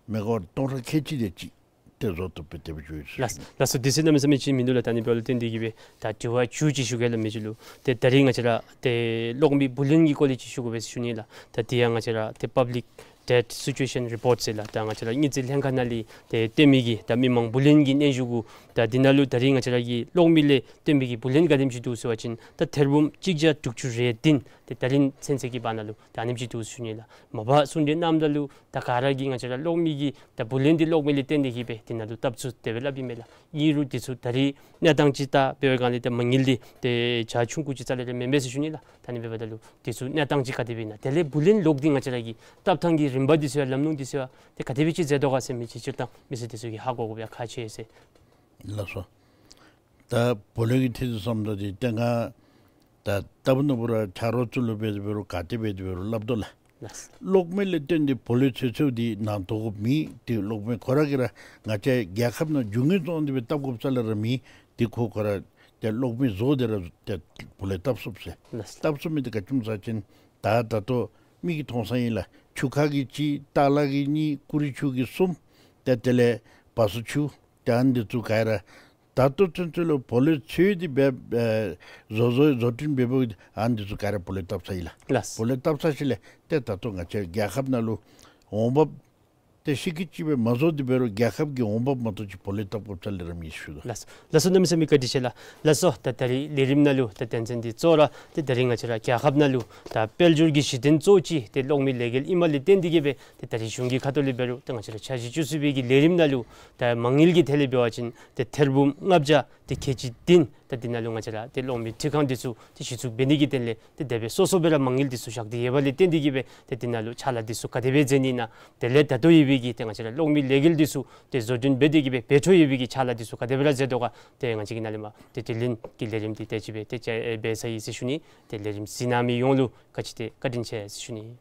མེ་ག་ཝཊ་སྟོང་ཕྲག་ཁལ་གཅིག་དེ་ཅིག་ཏེ་བཟོ་བཏུབ་པའི་དེ་སྦེ་ཞུ་ཡི། ལགས། ལགས་སོ། དུས་ཚོད་གནམ་མེད་ས་མེད་ཅིག་མིན་འདུག་ལགས། ད་ཨ་ནི་འབདཝ་ལས་བརྟེན་ཏེ་གི་སྦེ་ད་དྲི་བ་བཅུ་ཅིག་ཞུ་གེ་ལགས་མི་རྗེ་ལུ། ཏེ་ད་རིས་ང་བཅས་ར་ཏེ་གློག་མེ་བུ་ལོན་གྱི་སྐོར་ལས་ཅིག་ཞུ་དགོ་པས་ཟེར་ཞུ་ནི་ལགས། ད་དེ་ཡང་ང་བཅས་ར་ཏེ་པབ་ལིཀ་ཌེཊ་སི་ཅུ་ཨེ་ཤཱན་རི་པོརཊ་ཟེར་ལགས། ད་ང་བཅས་ར་དངུལ་རྩིས་ལྷན་ཁག་ནང་ལས་ཏེ་བཏོན་མི་གི་ད་མི་མང་བུ་ལོན་གྱི་གནོན་ཤུགས་གུ་ད་འདི་ནང་ལུ་ད་རིས་ང་བཅས་ར་གི་གློག་མེ་ལས་བཏོན་མི་གི་བུ་ལོན་ག་དེམ་ཅིག་འདུག་ཟེར་བ་ཅིན་ད་ཐེར་འབུམ་གཅིག་བརྒྱ་དྲུག་ཅུ་རེ་བདུན་ཏེ་ད་རིས་ཚུན་ཚོད་ཀྱི་བར་ན་ལུ་ད་ཨ་ནེམ་ཅིག་འདུག་ཟེར་ཞུ་ནི་ལགས། མ་པ་གསུང་གྲོས་གནངམ་ད་ལུ་ད་ག་ར་གིས་ང་བཅས་ར་གློག་མེ་གི་ད་བུ་ལོན་འདི་གློག་མེ་ལས་བཏོན་ཏེ་གི་སྦེ་འདི་ནང་ལུ་བཏབ་ཚུགས་དེ་སྦེ་སླབ་ཨིན་མས་ལགས། ཨིན་རུང་འདི་ཚུ་ད་རིས་གནས་སྟངས་ཅིག་ལྟ་འབད་བའི་སྒང་ལས་ཏེ་མ་དངུལ་འདི་ཏེ་བྱ་ཆུང་ཀུ་ཅིག་རྩ་ལས་ར་མེན་པས་ཟེར་ཞུ་ནི་ལགས། ད་ཨ་ནི་འབདཝ་ད་ལུ་འདི་ཚུ་གནས་སྟངས་ཅིག་ག་དེ་སྦེ་ཨིན་ན། དེ་ལས་བུ་ལོན་ལོག་སྟེ་ང་བཅས་ར་གི་བཏབ་ཐངས་ཀྱི་རིམ་པ་འདི་ཚུ་ཡང་ལམ་ལྷོང་འདི་ཚུ་ཡང་ཏེ་ག་དེ་སྦེ་ཅིག་མཛད་དོ་ག་ཟེར་མི་ཅིག་སྤྱིར་བཏང་མི་སེར་འདི་ཚུ་གིས་ཧ་གོ་དགོ་པའི་ཁག་ཆེ་ཟེར། ལགས་སོ། ད་བུ་ལོན་གྱི་ཐད་དུ་བསམ་ད་འདི་ཏེ་ང་ད་ལྟ་བུ་ནང་འབད་རུང་ཆ་རོགས་ཚུ་ལུ་འབད་དེ་འབད་རུང་ག་ཏེ་འབད་དེ་འབད་རུང་སླབ་དོ་ལགས། ལགས། གློག་མེ་ལས་བརྟེན་ཏེ་བུ་ལོན་ཚོད་ཚོདཔ་འདི་གནང་དོ་དགོཔ་མེད། ཏེ་གློག་མེ་ཁོ་ར་གིས་ར་ང་བཅས་རྒྱལ་ཁབ་ནང་རྒྱུ་དངོས་བཙོང་སྟེ་སྦེ་བཏབ་དགོཔ་རྩ་ལས་ར་མེད། ཏེ་ཁོ་ཁོ་ར་ཏེ་གློག་མེ་བཟོ་སྟེ་ར་ཏེ་བུ་ལོན་བཏབ་ཚུགས་ཟེར། ལགས། བཏབ་ཚུགས་མི་འདི་ག་ཅི་སྨོ་ཟེར་བ་ཅིན་ད་ད་ལྟོ་མིག་གིས་མཐོང་ས་ཨིན་ལགས། ཆུ་ཁ་གི་གཅིག། ཏ་ལ་གི་གཉིས། ཀུ་རི་ཆུ་གི་གསུམ། ཏེ་དེ་ལས་བ་སོ་ཆུ། ཏེ་ཨ་ནི་འདི་ཚུ་ག་ར་ད་ལྟོ་ཚུན་ཚོད་ལུ་བུ་ལོན་ཚོད་དེ་སྦེ་ཨེ་བཟོ་བཟོ་བཟོ་སྐྲུན་འབད་འབདཝ་ཨ་ནི་འདི་ཚུ་ག་ར་བུ་ལོན་བཏབ་ཚར་ཡི་ལགས། ལགས། བུ་ལོན་བཏབ་ཚར་ཞིནམ་ལས་ཏེ་ད་ལྟོ་ང་བཅས་རྒྱལ་ཁབ་ནང་ལུ་འོང་འབབ་ཏེ་ཤི་ཁི་ཅིག་སྦེ་མ་བཟོ་སྟེ་འབད་རུང་རྒྱལ་ཁབ་ཀྱི་འོང་འབབ་མ་གཏོགས་ཅིག་བུ་ལོན་བཏབ་དགོཔ་རྩ་ལས་ར་མེད་ཞུ་དོ། ལགས་སོ། ལགས་སོ། གནམ་མེད་ས་མེད་བཀའ་དྲིན་ཆེ་ལགས། ལགས་སོ། ད་ད་རིས་ལས་རིམ་ནང་ལུ་ད་དོན་ཚན་འདི་གཙོ་བོ་ར་ཏེ་ད་རིས་ང་བཅས་ར་རྒྱལ་ཁབ་ནང་ལུ་ད་དཔལ་འབྱོར་གྱི་གཞི་རྟེན་གཙོ་བོ་ཅིག་ཏེ་གློག་མེ་ལས་འགུལ་ཨིནམ་ལས་བརྟེན་ཏེ་གི་སྦེ་ཏེ་ད་རིས་གཞུང་གི་ཁ་ཐུག་ལས་འབད་རུང་ཏེ་ང་བཅས་ར་འཆར་གཞི་བཅུ་གསུམ་པའི་གི་ལས་རིམ་ནང་ལུ་ད་མ་དངུལ་གྱི་ཐད་ལས་འབད་བ་ཅིན་ཏེ་ཐེར་འབུམ་ལྔ་བརྒྱ་ཏེ་ཁལ་གཅིག་བདུན། ད་འདི་ནང་ལུ་ང་བཅས་ར་ཏེ་གློག་མེ་འཕྲུལ་ཁང་འདི་ཚུ་ཏེ་གཞི་བཙུགས་འབད་ནི་གི་དོན་ལས་ཏེ་དེ་སྦེ་སོ་སོ་སྦེ་ར་མ་དངུལ་འདི་ཚུ་བཞག་སྟེ་ཡོདཔ་ལས་བརྟེན་ཏེ་གི་སྦེ་ཏེ་འདི་ནང་ལུ་ཕྱག་ལཱ་འདི་ཚུ་ག་དེ་སྦེ་མཛད་ནི་ཨིན་ན། དེ་ལས་ད་ལྟོ་ཡོད་པའི་གི་ཏེ་ང་བཅས་ར་གློག་མེ་ལས་འགུལ་འདི་ཚུ་ཏེ་བཟོ་སྐྲུན་འབད་དེ་གི་སྦེ་འབད་འཕྲོ་ཡོད་པའི་གི་ཕྱག་ལཱ་འདི་ཚུ་ག་དེ་སྦེ་ར་མཛད་དོ་ག། ཏེ་ང་བཅས་ཀྱིས་ནཱ་ལས་མར་ཏེ་དྲི་ལན་གྱི་ལས་རིམ་འདི་ཏེ་ཅིག་སྦེ་ཏེ་ཅིག་འབད་ཚར་ཡི་ཟེར་ཞུ་ནི། ཏེ་ལས་རིམ་གཟིགས་གནང་མི་ཡོངས་ལུ་ག་ཅི་ཏེ་བཀའ་དྲིན་ཆེ་ཟེར་ཞུ་ནི།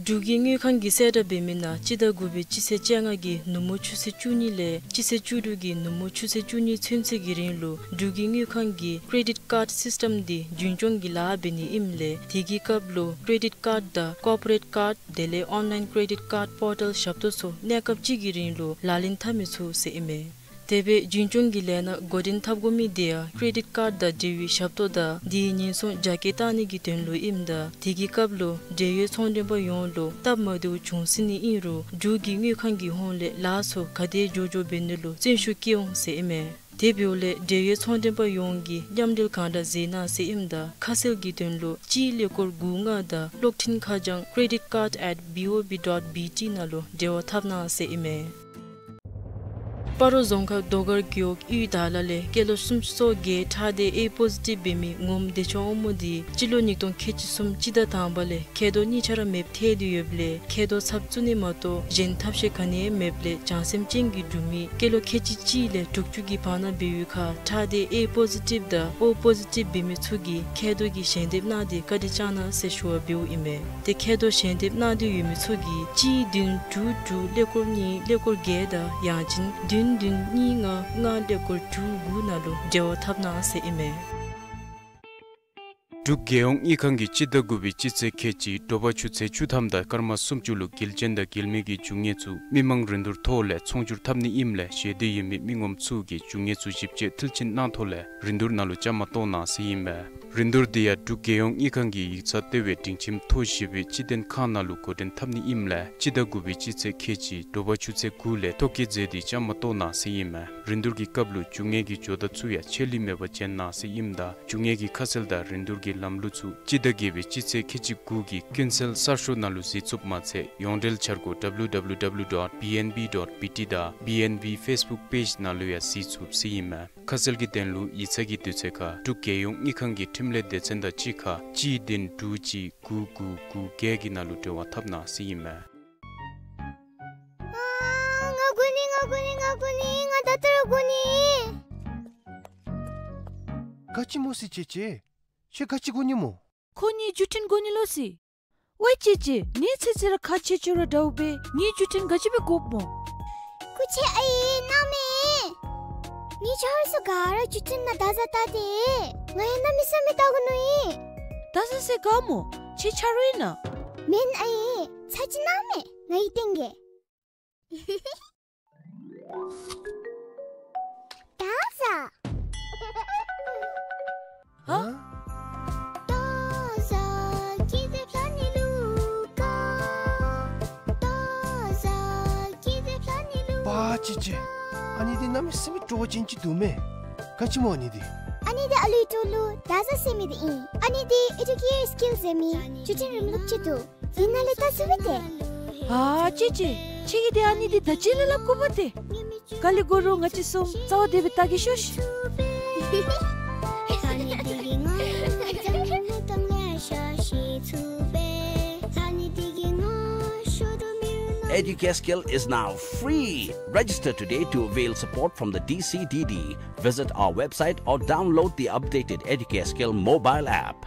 འབྲུག་གི་དངུལ་ཁང་གིས་གསལ་བསྒྲགས་འབད་མི་ནང་སྤྱི་ཟླ་དགུ་པའི་སྤྱི་ཚེས་བཅོ་ལྔ་གི་ནུབ་མོ་ཆུ་ཚོད་བཅུ་གཉིས་ལས་སྤྱི་ཚེས་བཅུ་དྲུག་གི་ནུབ་མོ་ཆུ་ཚོད་བཅུ་གཉིས་ཚུན་ཚོད་ཀྱི་རིང་ལུ་འབྲུག་གི་དངུལ་ཁང་གི་ཀེ་རེ་ཌིཊ་ཀཱརཌ་སིསི་ཊམ་འདི་རྒྱུན་སྐྱོང་གི་ལཱ་འབད་ནི་ཨིནམ་ལས་དེ་གི་སྐབས་ལུ་ཀེ་རེ་ཌིཊ་ཀཱརཌ་དང་ཀོར་པོ་རེཊ་ཀཱརཌ་དེ་ལས་ཨོན་ལའིན་ཀེ་རེ་ཌིཊ་ཀཱརཌ་པོར་ཊལ་ཞབས་ཏོག་ཚུ་གནས་སྐབས་ཅིག་གི་རིང་ལུ་ལག་ལེན་འཐབ་མི་ཚུགས་ཟེར་ཨིན་མས། དེ་སྦེ་རྒྱུན་སྐྱོང་གི་ལས་སྣ་འགོ་འདྲེན་འཐབ་དགོ་མི་དེ་ཡང་ཀེ་རེ་ཌིཊ་ཀཱརཌ་དང་འབྲེལ་བའི་ཞབས་ཏོག་དང་དེའི་ཉེན་སྲུང་རྒྱ་སྐྱེད་བཏང་ནི་གི་དོན་ལུ་ཨིནམ་ད་དེ་གི་སྐབས་ལུ་འབྲེལ་ཡོད་ཚོང་མགྲོན་པ་ཡོངས་ལུ་སྟབས་མ་བདེཝ་བྱུང་སྲིད་ནི་ཨིན་རུང་འབྲུག་གི་དངུལ་ཁང་གི་ཧོངས་ལས་ལཱ་ཚུ་ག་དེ་མགྱོགས་མགྱོགས་འབད་ནི་ལུ་བརྩོན་ཤུགས་བསྐྱེད་འོང་ཟེར་ཨིན་མས། དེ་འབདཝ་ལས་འབྲེལ་ཡོད་ཚོང་མགྲོན་པ་ཡོངས་ཀྱིས་མཉམ་འབྲེལ་གང་དྲག་མཛད་གནང་ཟེར་ཨིནམ་ད་ཁ་གསལ་གྱི་དོན་ལུ་གཅིག་ཀླད་ཀོར་དགུ་ལྔ་དང་གློག་འཕྲིན་ཁ་བྱང་credit card at B O B dot B T ནང་ལུ་འབྲེལ་བ་འཐབ་གནང་ཟེར་ཨིན་མས། སྤ་རོ་རྫོང་ཁག་རྡོ་དཀར་རྒེད་འོག་གཡུས་དྭགས་ལ་ལས་སྐྱེས་ལོ་སུམ་ཅུ་སོ་བརྒྱད་ཁྲག་སྡེ་ཨེ་པོ་ཟི་ཊིབ་འབད་མི་ངོམ་བདེ་མཆོག་དབང་མོ་འདི་སྤྱི་ལོ་ཉིས་སྟོང་ཁལ་གཅིག་གསུམ་སྤྱི་ཟླ་དང་པ་ལས་མཁལ་རྡོག་གཉིས་ཆ་ར་མེདཔ་ཐལ་ཏེ་ཡོདཔ་ལས་མཁལ་རྡོག་ཚབ་བཙུགས་ནི་མ་གཏོགས་གཞན་ཐབས་ཤེས་ག་ནི་ཡང་མེདཔ་ལས་བྱང་སེམས་ཅན་གྱི་འབྲུག་མི་སྐྱེས་ལོ་ཁལ་གཅིག་གཅིག་ལས་དྲུག་ཅུ་གི་བར་ན་འབད་བའི་ཁར་ཁྲག་སྡེ་ཨེ་པོ་ཟི་ཊིབ་དང་ཨོ་པོ་ཟི་ཊིབ་འབད་མི་ཚུ་གིས་མཁལ་རྡོག་གི་ཞལ་འདེབས་གནང་སྟེ་བཀའ་དྲིན་བསྐྱང་གནང་ཟེར་ཞུ་བ་འབདཝ་ཨིན་མས། ཏེ་མཁལ་རྡོག་ཞལ་འདེབས་གནང་འདོད་ཡོད་མི་ཚུ་གིས་གཅིག་བདུན་དྲུག་དྲུག་ཀླད་ཀོར་གཉིས་ཀླད་ཀོར་བརྒྱད་དང་ཡང་ཅིན་བདུན་བདུན་གཉིས་ལྔ་ལྔ་ཀླད་ཀོར་དྲུག་དགུ་ནང་ལུ་འབྲེལ་བ་འཐབ་གནང་ཟེར་ཨིན་མས། འབྲུག་རྒྱལ་ཡོངས་དངུལ་ཁང་གིས་སྤྱི་ཟླ་དགུ་པའི་སྤྱི་ཚེས་ཁལ་གཅིག་དྲོ་པ་ཆུ་ཚོད་བཅུ་ཐམ་དང་སྐར་མ་སུམ་ཅུ་ལུ་འགུལ་ཅན་དང་འགུལ་མེད་ཀྱི་རྒྱུ་དངོས་ཚུ་མི་མང་རིན་བསྡུར་ཐོག་ལས་ཚོང་སྒྱུར་འཐབ་ནི་ཨིནམ་ལས་ཞེ་འདོད་ཡོད་མི་མི་ངོམ་ཚུ་གིས་རྒྱུ་དངོས་ཚུ་ཞིབ་དཔྱད་མཐིལ་ཕྱིན་གནང་ཐོག་ལས་རིན་བསྡུར་ནང་ལུ་བཅའ་མར་གཏོགས་གནང་ཟེར་ཨིན་མས། རིན་བསྡུར་འདི་ཡང་འབྲུག་རྒྱལ་ཡོངས་དངུལ་ཁང་གི་ཡིག་ཚང་ལྟེ་བའི་སྒྲིང་ཁྱིམ་མཐོ་ཞིང་ཞི་བའི་སྤྱི་བདེན་ཁང་ནང་ལུ་འགོ་འདྲེན་འཐབ་ནི་ཨིནམ་ལས་སྤྱི་ཟླ་དགུ་པའི་སྤྱི་ཚེས་ཁལ་གཅིག་དྲོ་པ་ཆུ་ཚོད་དགུ་ལས་ཐོ་བཀོད་མཛད་དེ་བཅའ་མར་གཏོགས་གནང་ཟེར་ཨིན་མས། རིན་བསྡུར་གྱི་སྐབས་ལུ་རྒྱུ་དངོས་ཀྱི་ཇོ་བདག་ཚུ་ཡང་ཆད་ལུས་མེད་པར་བྱོན་གནང་ཟེར་ཨིནམ་ད་རྒྱུ་དངོས་ཀྱི་ཁ་གསལ་དང་རིན་བསྡུར་གྱི་ལམ་ལུགས་ཚུ་སྤྱི་ཟླ་བརྒྱད་པའི་སྤྱི་ཚེས་ཁལ་གཅིག་དགུ་གི་ཀུན་གསལ་གསར་ཤོག་ནང་ལུ་གཟིགས་ཚུགསཔ་མ་ཚད་ཡོངས་འབྲེལ་འཆར་སྒོ་W W W dot B N B dot B T དང་B N B Facebook page ནང་ལུ་ཡང་གཟིགས་ཚུགས་ཟེར་ཨིན་མས། ཁ་གསལ་གྱི་དོན་ལུ་ཡིག་ཚང་གི་དུས་ཚོད་ཁར་འབྲུག་རྒྱལ་ཡོངས་དངུལ་ཁང་གི་འཕྲིན་ལས་སྡེ་ཚན་དང་གཅིག་ཁར་གཅིག་བདུན་དྲུག་གཅིག་དགུ་དགུ་དགུ་བརྒྱད་ཀྱི་ནང་ལུ་འབྲེལ་བ་འཐབ་གནང་ཟེར་ཨིན་མས། ཨ་ང་དགོ་ནི་ང་དགོ་ནི་ང་དགོ་ནི་ང་ད་ལྟོ་ར་དགོ་ནི། ག་ཅི་སྨོ་ཟེར་ཅེ་ཅེ། ཁྱོད་ག་ཅི་དགོ་ནི་སྨོ། ཁོ་གཉིས་བརྒྱུད་འཕྲིན་དགོ་ནི་ལོ་ཟེར། ཝའི་ཅེ་ཅེ་ངེའི་ཚེ་ཚེ་ར་ཁག་ཆེ་ཆེ་ར་འདྲཝ་སྦེ་ངེའི་བརྒྱུད་འཕྲིན་ག་ཅི་སྦེ་དགོཔ་སྨོ། སྐུ་མཁྱེན་ཨའི་གནམ་མེད། ངེའི་ཆ་རོགས་ཚུ་ག་ར་བརྒྱུད་འཕྲིན་ནང་བརྡ་བཟའ་བལྟ་སྟེ་ང་ཡང་གནམ་མེད་ས་མེད་བལྟ་དགོ་ནི་ཨིན། བརྡ་བཟའ་ས་ག་སྨོ། ཁྱེད་ཆ་རོགས་ཨིན་ན། མེན་ཨའི་ཚར་ཅིག་གནང་མས་ང་གིས་སྟོན་གེ། ད་ཟ། ཧ། ད་ཟ་ཀི་དེ་ཕ་ནི་ལུ་ཀ། ད་ཟ་ཀི་དེ་ཕ་ནི་ལུ་པ་ཅི་ཅི། ཨ་ནི་འདི་གནམ་མེད་ས་མེད་སྤྲོ་བ་ཅན་ཅིག་འདུག་མས། ག་ཅི་སྨོ་ཨ་ནི་འདི། ཨ་ནི་འདི་ཨ་ལུའི་ཏོ་ལུ་ད་ཟ་ཟེར་མི་འདི་ཨིན། ཨ་ནི་འདི་ཨེ་ཌུ་ཀེ་ཡར་སི་ཀིལ་ཟེར་མི་བརྒྱུད་འཕྲིན་རིམ་ལུགས་ཅིག་འདུག། ཨིན་ན་ལས་ད་ཟ་བས་ཏེ། ཨ་ཅི་ཅི། ཁྱེད་ཀྱིས་འདི་ཨ་ནི་འདི་ད་ཅི་ལས་སླབ་དགོ་པ་ཏེ། ག་ལས་དགོ་རུང་ང་བཅས་གསུམ་རྩ་བ་བདེ་སྦེ་བལྟ་གེ་ཤོག་ཤིག། Educare Skill is now free. Register today to avail support from the D C D D. Visit our website or download the updated Educare Skill mobile app.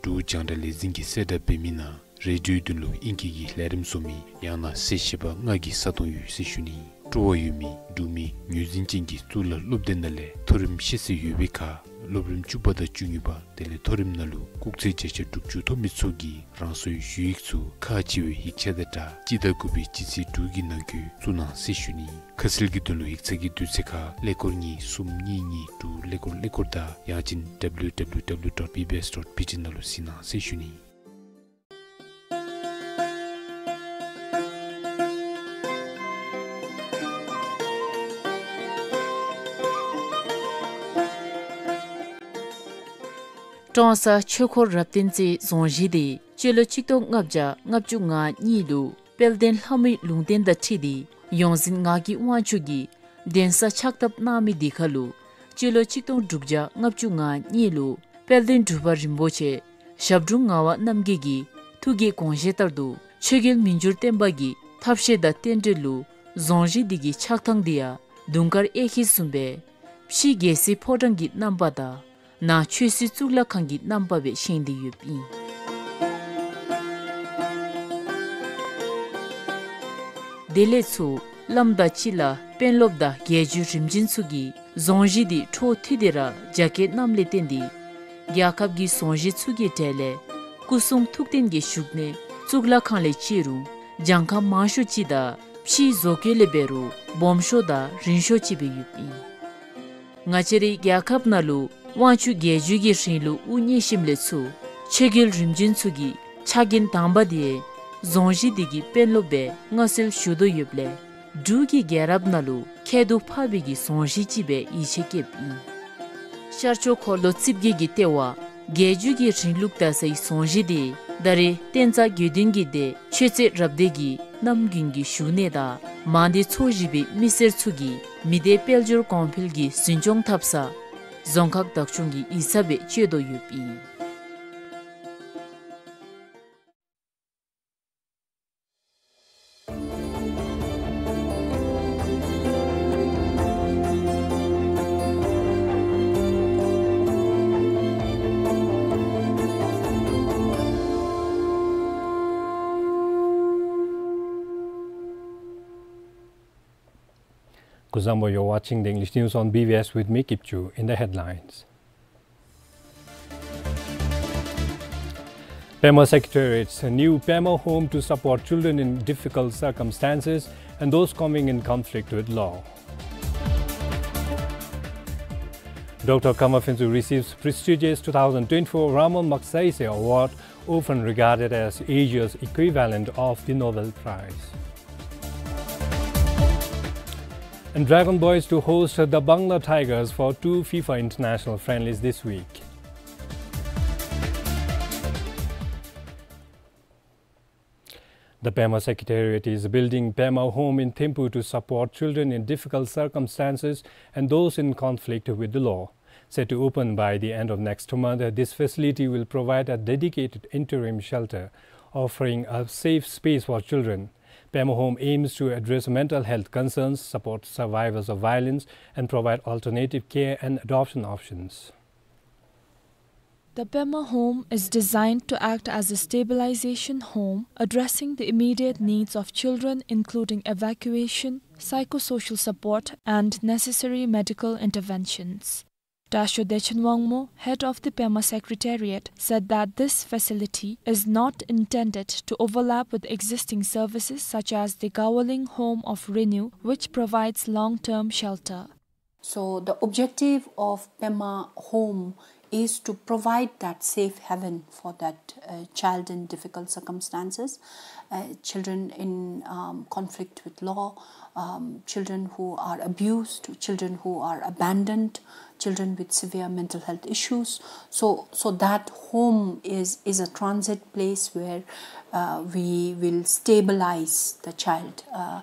འབྲུག་རྒྱང་བསྒྲགས་ལས་འཛིན་གྱིས་གསལ་བསྒྲགས་འབད་མི་ནང་རེ་ཌིའོའི་དོན་ལུ་ཨིང་སྐད་ཀྱི་ལས་རིམ་བཟོ་མི་ཡང་ན་གསལ་བཤད་པ་ལྔ་གི་ས་སྟོང་ཡོད་ཟེར་ཞུ་ནི། སྤྲོ་བ་ཡོད་མི་འབྲུག་མི་ངོས་འཛིན་ཅན་གྱི་གཙུག་ལག་སློབ་སྡེ་ནང་ལས་མཐོ་རིམ་ཤེས་ཚད་ཡོད་པའི་ཁར་སློབ་རིམ་བཅུ་པ་དང་བཅུ་གཉིས་པ་དེ་ལས་མཐོ་རིམ་ནང་ལུ་སྐུགས་ཚད་བརྒྱ་ཆ་དྲུག་ཅུ་ཐོབ་མི་ཚུ་གིས་རང་སོའི་ཞུ་ཡིག་ཚུ་ཁག་ཆེ་བའི་ཡིག་ཆ་དང་སྦྲགས་སྤྱི་ཟླ་དགུ་པའི་སྤྱི་ཚེས་དྲུག་གི་ནང་འཁོད་བཙུགས་གནང་ཟེར་ཞུ་ནི། ཁ་གསལ་གྱི་དོན་ལུ་ཡིག་ཚང་གི་དུས་ཚོད་ཁར་ཀླད་ཀོར་གཉིས་གསུམ་གཉིས་གཉིས་དྲུག་ཀླད་ཀོར་ཀླད་ཀོར་དང་ཡང་ཅིན་W W W dot B B S dot B T ནང་ལུ་གཟིགས་གནང་ཟེར་ཞུ་ནི། ཀྲོང་གསར་ཆོས་འཁོར་རབ་བརྟན་རྩེ་རྫོང་གཞིས་འདི་སྤྱི་ལོ་ཆིག་སྟོང་ལྔ་བརྒྱ་ལྔ་བཅུ་ང་གཉིས་ལུ་དཔལ་ལྡན་ལྷ་མོའི་ལུང་བསྟན་དང་འཁྲིལ་ཏེ་ཡོངས་འཛིན་ངག་གི་དབང་ཕྱུག་གིས་གདན་ས་ཕྱག་བཏབ་གནང་མི་འདི་ཁར་ལུ་སྤྱི་ལོ་ཆིག་སྟོང་དྲུག་བརྒྱ་ལྔ་བཅུ་ང་གཉིས་ལུ་དཔལ་ལྡན་འབྲུག་པ་རིན་པོ་ཆེ་ཞབས་དྲུང་ངག་དབང་རྣམ་རྒྱལ་གྱི་ཐུགས་ཀྱི་དགོངས་བཞེད་ལྟར་དུ་ཆོས་རྒྱལ་མི་འགྱུར་བརྟན་པ་གི་ཐབས་ཤེས་དང་རྟེན་འབྲེལ་ལུ་རྫོང་གཞིས་འདི་གི་ཆགས་ཐངས་འདི་ཡང་དུང་དཀར་གཡས་འཁྱིལ་བཟུམ་སྦེ་ཕྱི་རྒྱལ་སྲིད་ཕོ་བྲང་གི་རྣམ་པ་དང་ ནང་ཆོས་སྲིད་གཙུག་ལག་ཁང་གི་རྣམ་པ་སྦེ་བཞེངས་ཏེ་ཡོདཔ་ཨིན། དེ་ལས་ཚུར་བླམ་དང་ཅིག་ལ་དཔོན་སློབ་དང་རྒྱལ་བརྒྱུད་རིམ་བྱོན་ཚུ་གིས་རྫོང་གཞི་འདི་འཕྲོ་མཐུད་དེ་ར་རྒྱ་སྐྱེད་གནངམ་ལས་བརྟེན་ཏེ་རྒྱལ་ཁབ་ཀྱི་རྫོང་གཞི་ཚུ་གི་གྲས་ལས་སྐུ་གསུང་ཐུགས་རྟེན་གྱི་བཞུགས་གནས་གཙུག་ལག་ཁང་ལས་བརྩི་རུང་གྱངས་ཁ་མང་ཤོས་ཅིག་དང་ཕྱིའི་བཟོ་བཀོད་ལས་འབད་རུང་སྦོམ་ཤོས་དང་རིང་ཤོས་ཅིག་སྦེ་ཡོདཔ་ཨིན། ང་བཅས་རའི་རྒྱལ་ཁབ་ནང་ལུ་དབང་ཕྱུག་རྒྱལ་བརྒྱུད་ཀྱི་རིང་ལུགས་དབུ་བརྙེས་ཞིནམ་ལས་ཚུར་ཆོས་རྒྱལ་རིམ་བྱོན་ཚུ་གི་ཕྱག་འགན་དང་པ་དེ་རྫོང་གཞི་འདི་གི་དཔོན་སློབ་སྦེ་མངའ་གསོལ་ཞུ་དོ་ཡོདཔ་ལས་འབྲུག་གི་རྒྱལ་རབས་ནང་ལུ་ཁྱད་དུ་འཕགས་པའི་གི་རྫོང་གཞི་ཅིག་སྦེ་ཡིད་ཆེས་བསྐྱེདཔ་ཨིན། ཤར་ཕྱོགས་འཁོར་ལོ་རྩིབས་བརྒྱད་ཀྱི་ལྟེ་བ་རྒྱལ་བརྒྱུད་ཀྱི་རིང་ལུགས་དར་སའི་རྫོང་གཞི་དེ་ད་རེས་བསྟན་རྩ་དགེ་འདུན་གྱི་སྡེ་ཆོས་རྩེ་རབ་སྡེ་གི་གནམ་དགུན་གྱི་བཞུགས་གནས་དང་མང་སྡེ་ཚོ་བཞི་པའི་མི་སེར་ཚུ་གིས་མི་སྡེ་དཔལ་འབྱོར་གོང་འཕེལ་གྱི་འཛིན་སྐྱོང་འཐབ་ས་རྫོང་ཁག་བདག་སྐྱོང་གི་ཡིག་ཚང་སྦེ་སྤྱོད་དོ་ཡོདཔ་ཨིན། Kuzuzangpo, you're watching the English news on B B S with me, Kipchu. In the headlines. Pema Secretariat's new Pema Home to support children in difficult circumstances and those coming in conflict with law. Doctor Kama Phentsu receives prestigious two thousand twenty-four Ramon Magsaysay Award, often regarded as Asia's equivalent of the Nobel Prize. And Dragon Boys to host the Bangla Tigers for two FIFA international friendlies this week. The Pema Secretariat is building Pema Home in Thimphu to support children in difficult circumstances and those in conflict with the law. Set to open by the end of next month, this facility will provide a dedicated interim shelter, offering a safe space for children. Pema Home aims to address mental health concerns, support survivors of violence, and provide alternative care and adoption options. The Pema Home is designed to act as a stabilization home, addressing the immediate needs of children, including evacuation, psychosocial support, and necessary medical interventions. Dasho Dechen Wangmo, head of the Pema Secretariat, said that this facility is not intended to overlap with existing services such as the Gawaling Home of Renew, which provides long-term shelter. So the objective of Pema Home is to provide that safe haven for that, uh, child in difficult circumstances, uh, children in, um, conflict with law, um, children who are abused, children who are abandoned, children with severe mental health issues. So, so that home is, is a transit place where, uh, we will stabilize the child, uh,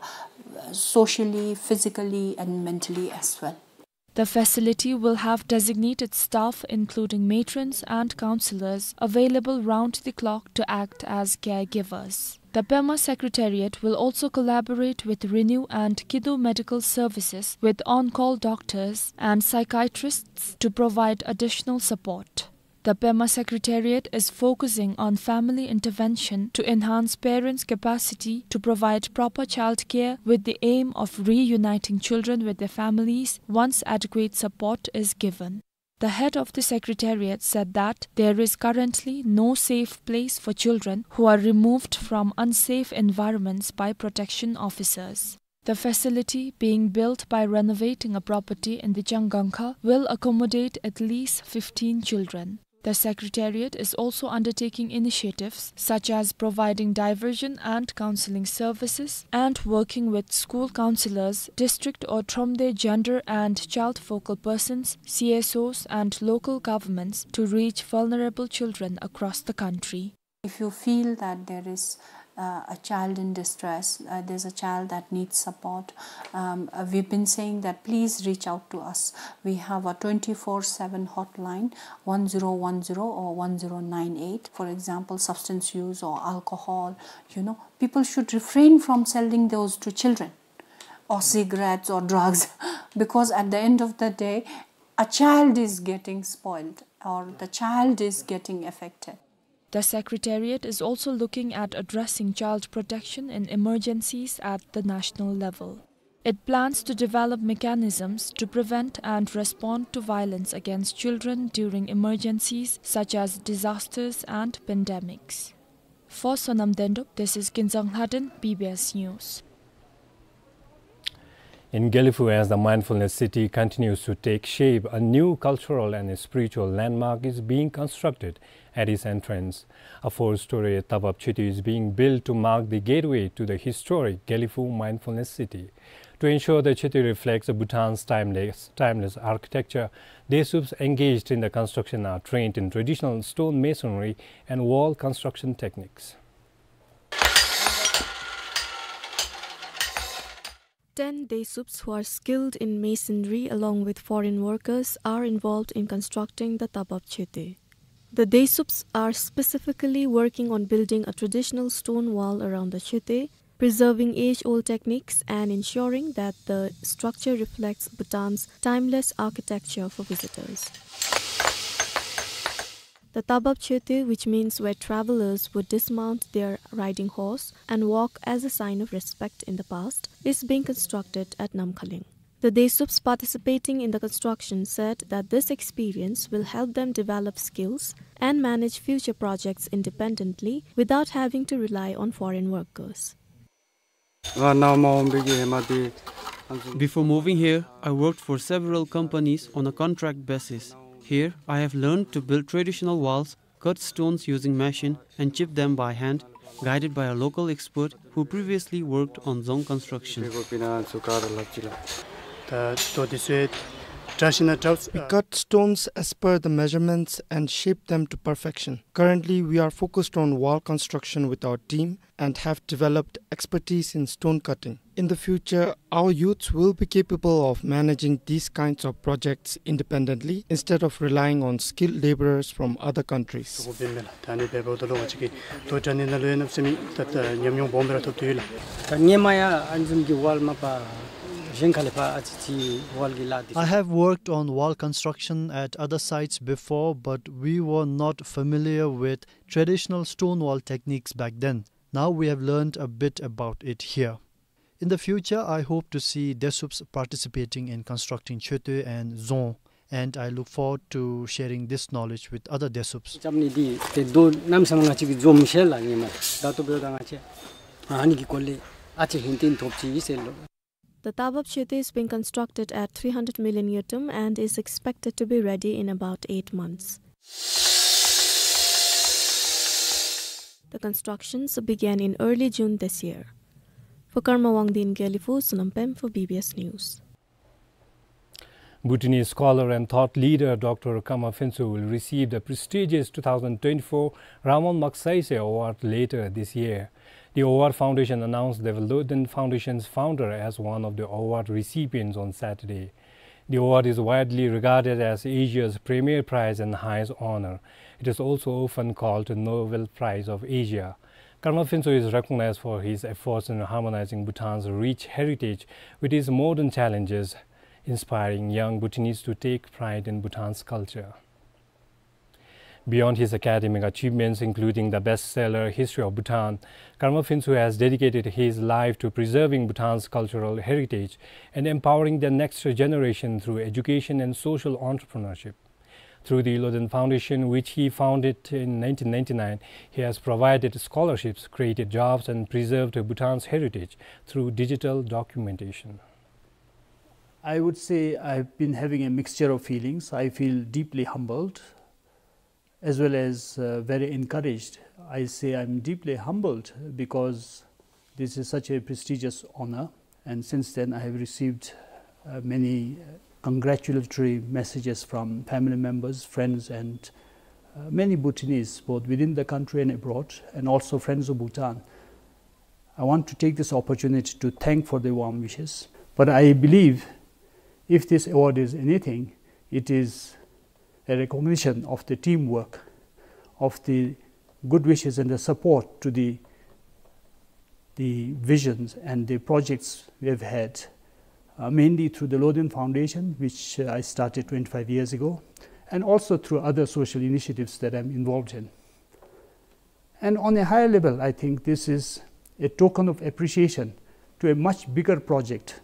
socially, physically, and mentally as well. The facility will have designated staff, including matrons and counselors, available round the clock to act as caregivers. The Pema Secretariat will also collaborate with Renew and Kidu Medical Services with on-call doctors and psychiatrists to provide additional support. The Pema Secretariat is focusing on family intervention to enhance parents' capacity to provide proper child care, with the aim of reuniting children with their families once adequate support is given. The head of the Secretariat said that there is currently no safe place for children who are removed from unsafe environments by protection officers. The facility, being built by renovating a property in the Changangkha, will accommodate at least fifteen children. The Secretariat is also undertaking initiatives such as providing diversion and counseling services and working with school counselors, district or Thromde gender and child focal persons, C S Os, and local governments to reach vulnerable children across the country. If you feel that there is, uh, a child in distress, uh, there's a child that needs support, um, uh, we've been saying that please reach out to us. We have a twenty-four seven hotline, one zero one zero or one zero nine eight. For example, substance use or alcohol, you know, people should refrain from selling those to children, or cigarettes or drugs, because at the end of the day, a child is getting spoiled or the child is getting affected. The Secretariat is also looking at addressing child protection in emergencies at the national level. It plans to develop mechanisms to prevent and respond to violence against children during emergencies such as disasters and pandemics. For Sonam Dendrup, this is Kinzang Lhaden, B B S News. In Gelephu, as the mindfulness city continues to take shape, a new cultural and spiritual landmark is being constructed at its entrance. A four-story Tabap Choetue is being built to mark the gateway to the historic Gelephu mindfulness city. To ensure the Choetue reflects Bhutan's timeless, timeless architecture, Desups engaged in the construction are trained in traditional stone masonry and wall construction techniques. Ten Desups who are skilled in masonry along with foreign workers are involved in constructing the Tabap Choetue. The Desups are specifically working on building a traditional stone wall around the Choetue, preserving age-old techniques and ensuring that the structure reflects Bhutan's timeless architecture for visitors. The Tabap Choetue, which means where travelers would dismount their riding horse and walk as a sign of respect in the past, is being constructed at Namkhaling. The Desups participating in the construction said that this experience will help them develop skills and manage future projects independently without having to rely on foreign workers. Before moving here, I worked for several companies on a contract basis. Here, I have learned to build traditional walls, cut stones using machine, and chip them by hand, guided by a local expert who previously worked on dzong construction. We cut stones as per the measurements and shape them to perfection. Currently, we are focused on wall construction with our team and have developed expertise in stone cutting. In the future, our youths will be capable of managing these kinds of projects independently instead of relying on skilled laborers from other countries. I have worked on wall construction at other sites before, but we were not familiar with traditional stone wall techniques back then. Now we have learned a bit about it here. In the future, I hope to see Desups participating in constructing Choetue and dzong, and I look forward to sharing this knowledge with other Desups. The Tabap Choetue is being constructed at three hundred million ngultrum and is expected to be ready in about eight months. The constructions began in early June this year. For Karma Wangdi in Gelephu, Sonam Pem for B B S News. Bhutanese scholar and thought leader Doctor Karma Phuntsho will receive the prestigious two thousand twenty-four Rawang Magsaysay Award later this year. The award foundation announced the Loden Foundation's founder as one of the award recipients on Saturday. The award is widely regarded as Asia's premier prize and highest honor. It is also often called the Nobel Prize of Asia. Karma Phuntsho is recognized for his efforts in harmonizing Bhutan's rich heritage with its modern challenges, inspiring young Bhutanese to take pride in Bhutan's culture. Beyond his academic achievements, including the bestseller History of Bhutan, Karma Phuntsho has dedicated his life to preserving Bhutan's cultural heritage and empowering the next generation through education and social entrepreneurship. Through the Loden Foundation, which he founded in nineteen ninety-nine, he has provided scholarships, created jobs, and preserved Bhutan's heritage through digital documentation. I would say I've been having a mixture of feelings. I feel deeply humbled as well as, uh, very encouraged. I say I'm deeply humbled because this is such a prestigious honor, and since then I have received, uh, many, uh, congratulatory messages from family members, friends, and, uh, many Bhutanese, both within the country and abroad, and also friends of Bhutan. I want to take this opportunity to thank for the warm wishes. But I believe if this award is anything, it is a recognition of the teamwork, of the good wishes and the support to the, the visions and the projects we have had, uh, mainly through the Loden Foundation, which, uh, I started twenty-five years ago, and also through other social initiatives that I'm involved in. And on a higher level, I think this is a token of appreciation to a much bigger project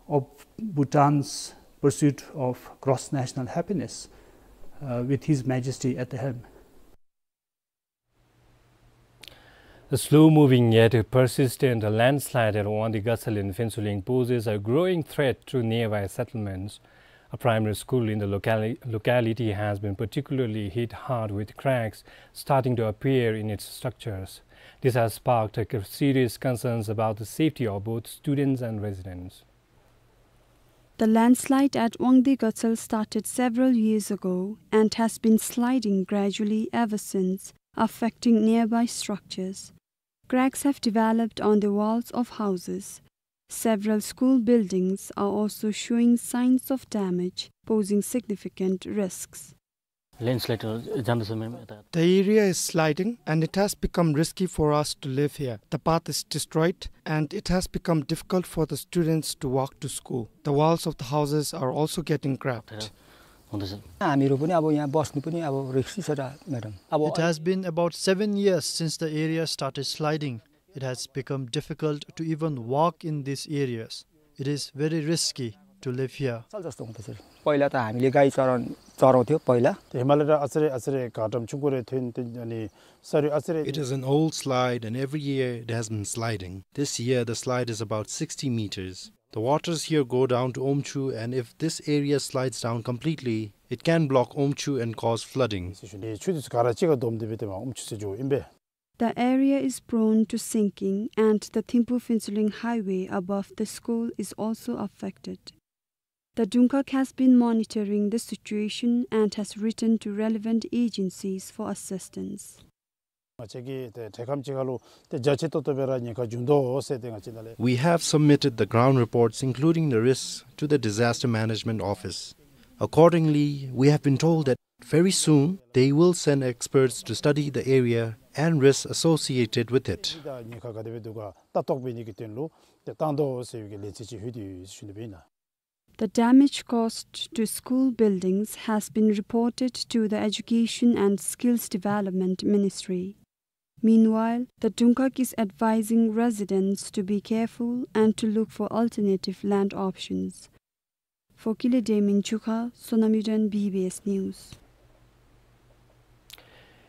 of Bhutan's pursuit of cross-national happiness, uh, with His Majesty at the helm. The slow-moving yet persistent landslide at Wangdue Gatsal in Phuentsholing poses a growing threat to nearby settlements. A primary school in the locali-, locality has been particularly hit hard, with cracks starting to appear in its structures. This has sparked a serious concerns about the safety of both students and residents. The landslide at Wangdue Gatsal started several years ago and has been sliding gradually ever since, affecting nearby structures. Cracks have developed on the walls of houses. Several school buildings are also showing signs of damage, posing significant risks. Landslide जाँदैछ, म्याम, यता। The area is sliding and it has become risky for us to live here. The path is destroyed and it has become difficult for the students to walk to school. The walls of the houses are also getting cracked. हुँदैछ। हामीहरू पनि अब यहाँ बस्नु पनि अब risky छ त, madam। अब It has been about seven years since the area started sliding. It has become difficult to even walk in these areas. It is very risky to live here. अचल जस्तो हुँदैछ। पहिला त हामीले गाई चराउन, चराउँथ्यो पहिला। हिमालय र अचरे अचरे घाटम छुकुरे थुन थुन अनि सरी अचरे It is an old slide and every year it has been sliding. This year the slide is about sixty meters. The waters here go down to Omchu, and if this area slides down completely, it can block Omchu and cause flooding. ཆུ་དུས་ག་ར་གཅིག་ག་སྡོམ་དེ་བེ་དེ་མ་ཨོམ་ཆུ་སེ་ཇོ་ཨིན་པས། The area is prone to sinking and the Thimphu-Phuentsholing highway above the school is also affected. The Dungak has been monitoring the situation and has written to relevant agencies for assistance. ང་བཅས་ཀྱིས་ཏེ་དེ་ཁམས་ཅིག་ཁ་ལུ་ཏེ་རྒྱ་ཆེ་ཏོག་ཏོ་སྦེ་ར་ཉེན་ཁ་བྱུང་དོ་ཟེར་ཏེ་ང་བཅས་ནང་ལས། We have submitted the ground reports, including the risks, to the Disaster Management Office. Accordingly, we have been told that very soon they will send experts to study the area and risks associated with it. ཉེན་ཁ་ག་དེ་སྦེ་འདུག་ག་ལྟ་རྟོག་འབད་ནི་གི་དོན་ལུ་ཏེ་བཏང་དོ་ཟེར་བའི་གི་ལན་ཚིག་ཅིག་ལྷོད་དེ་ཞུ་ནི་སྦེ་ཨིན། The damage caused to school buildings has been reported to the Education and Skills Development Ministry. Meanwhile, the Dungak is advising residents to be careful and to look for alternative land options. For Kile Demin Chukha, Sonam Yuden, B B S News.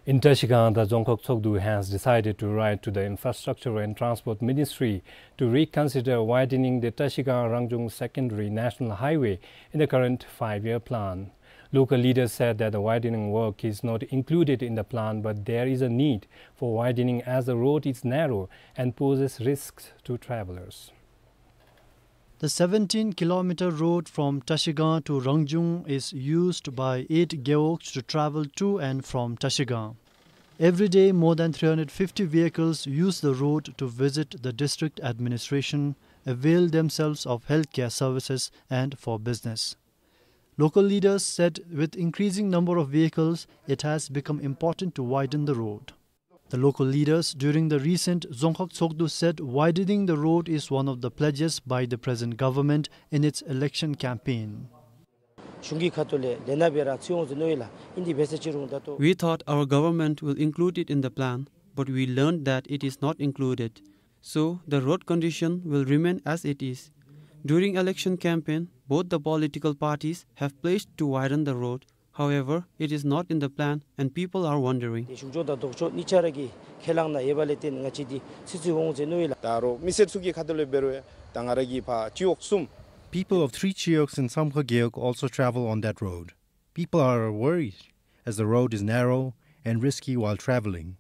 In Trashigang, the Dzongkhag Tshogdu has decided to write to the Infrastructure and Transport Ministry to reconsider widening the Trashigang-Rangjung Secondary National Highway in the current five-year plan. Local leaders said that the widening work is not included in the plan, but there is a need for widening as the road is narrow and poses risks to travelers. The seventeen kilometer road from Trashigang to Rangjung is used by eight gewogs to travel to and from Trashigang. Every day, more than three hundred fifty vehicles use the road to visit the district administration, avail themselves of healthcare services, and for business. Local leaders said with increasing number of vehicles, it has become important to widen the road. The local leaders during the recent Dzongkhag Tshogdu said widening the road is one of the pledges by the present government in its election campaign. གཞུང་གི་ཁ་ཐུག་ལས་ལས་སྣ་སྦེ་ར་ཚུད་འོང་ཟེར་མནོ་ཡི་ལགས། ཨིན་དེ་འབད་ས་ཅི་རུང་ད་ལྟོ། We thought our government will include it in the plan, but we learned that it is not included. So the road condition will remain as it is. During election campaign, both the political parties have pledged to widen the road. However, it is not in the plan and people are wondering. དེ་གཞུང་ཕྱོགས་དང་ལྡོག་ཕྱོགས་གཉིས་ཆ་ར་གི་ཁས་བླངས་ནང་ཡོད་པ་ལས་བརྟེན་ང་བཅས་འདི་ཚུད་ཚུད་འོང་ཟེར་མནོ་ཡི་ལགས། ད་རུང་མི་སེར་ཚུ་གི་ཁ་ཐུག་ལས་འབད་རུང་ད་ང་ར་གི་ཕར་སྤྱི་འོག་གསུམ། People of three Chiyoks in Samkha Gewog also travel on that road. People are worried as the road is narrow and risky while traveling.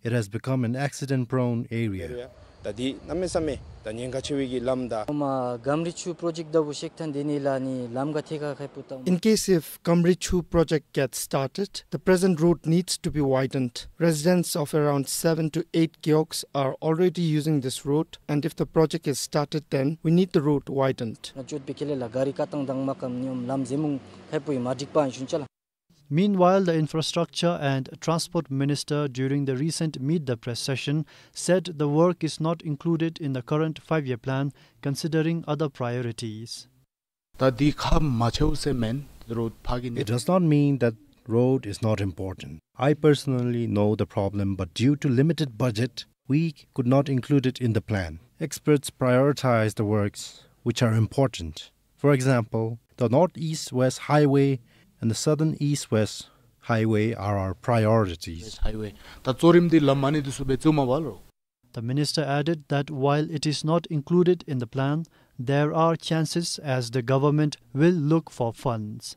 It has become an accident-prone area. ད་འདི་གནམ་མེད་ས་མེད་ད་ཉེན་ཁ་ཆེ་བའི་གི་ལམ་ད། ཨོ་མ་གམ་རི་ཆུ་པྲོ་ཇེཀཊ་འདྲཝ་ཤིག་ཐོན་འདི་ནི་ལགས་ནི་ལམ་ག་ཐད་ཁར་ཁག་པོ་ད། In case if Gamrichu project gets started, the present road needs to be widened. Residents of around seven to eight gewogs are already using this road, and if the project is started, then we need the road widened. ང་བཅོས་པའི་ཁ་ལས་ལགས་ག་རི་ཀ་ཏང་དང་མ་ཀམ་ནི་ཨོམ་ལམ་ཟེ་མུང་ཁག་པོ་ཡི་མ་འགྲིག་པ་ཨིན་ཞུན་ཅ་ལགས། Meanwhile, the Infrastructure and Transport Minister, during the recent Meet the Press session, said the work is not included in the current five-year plan, considering other priorities. ད་འདི་ཁག་མ་ཆེཝ་ཟེར་མེན། རོཌ་ཕར་གི་ནི། It does not mean that road is not important. I personally know the problem, but due to limited budget, we could not include it in the plan. Experts prioritize the works which are important. For example, the North East West Highway and the Southern East West Highway are our priorities. West Highway. ད་གཙོ་རིམ་འདི་ལམ་ཨ་ནི་འདི་ཚུ་སྦེ་བཙུགས་མས་པ་ལོ། The minister added that while it is not included in the plan, there are chances as the government will look for funds.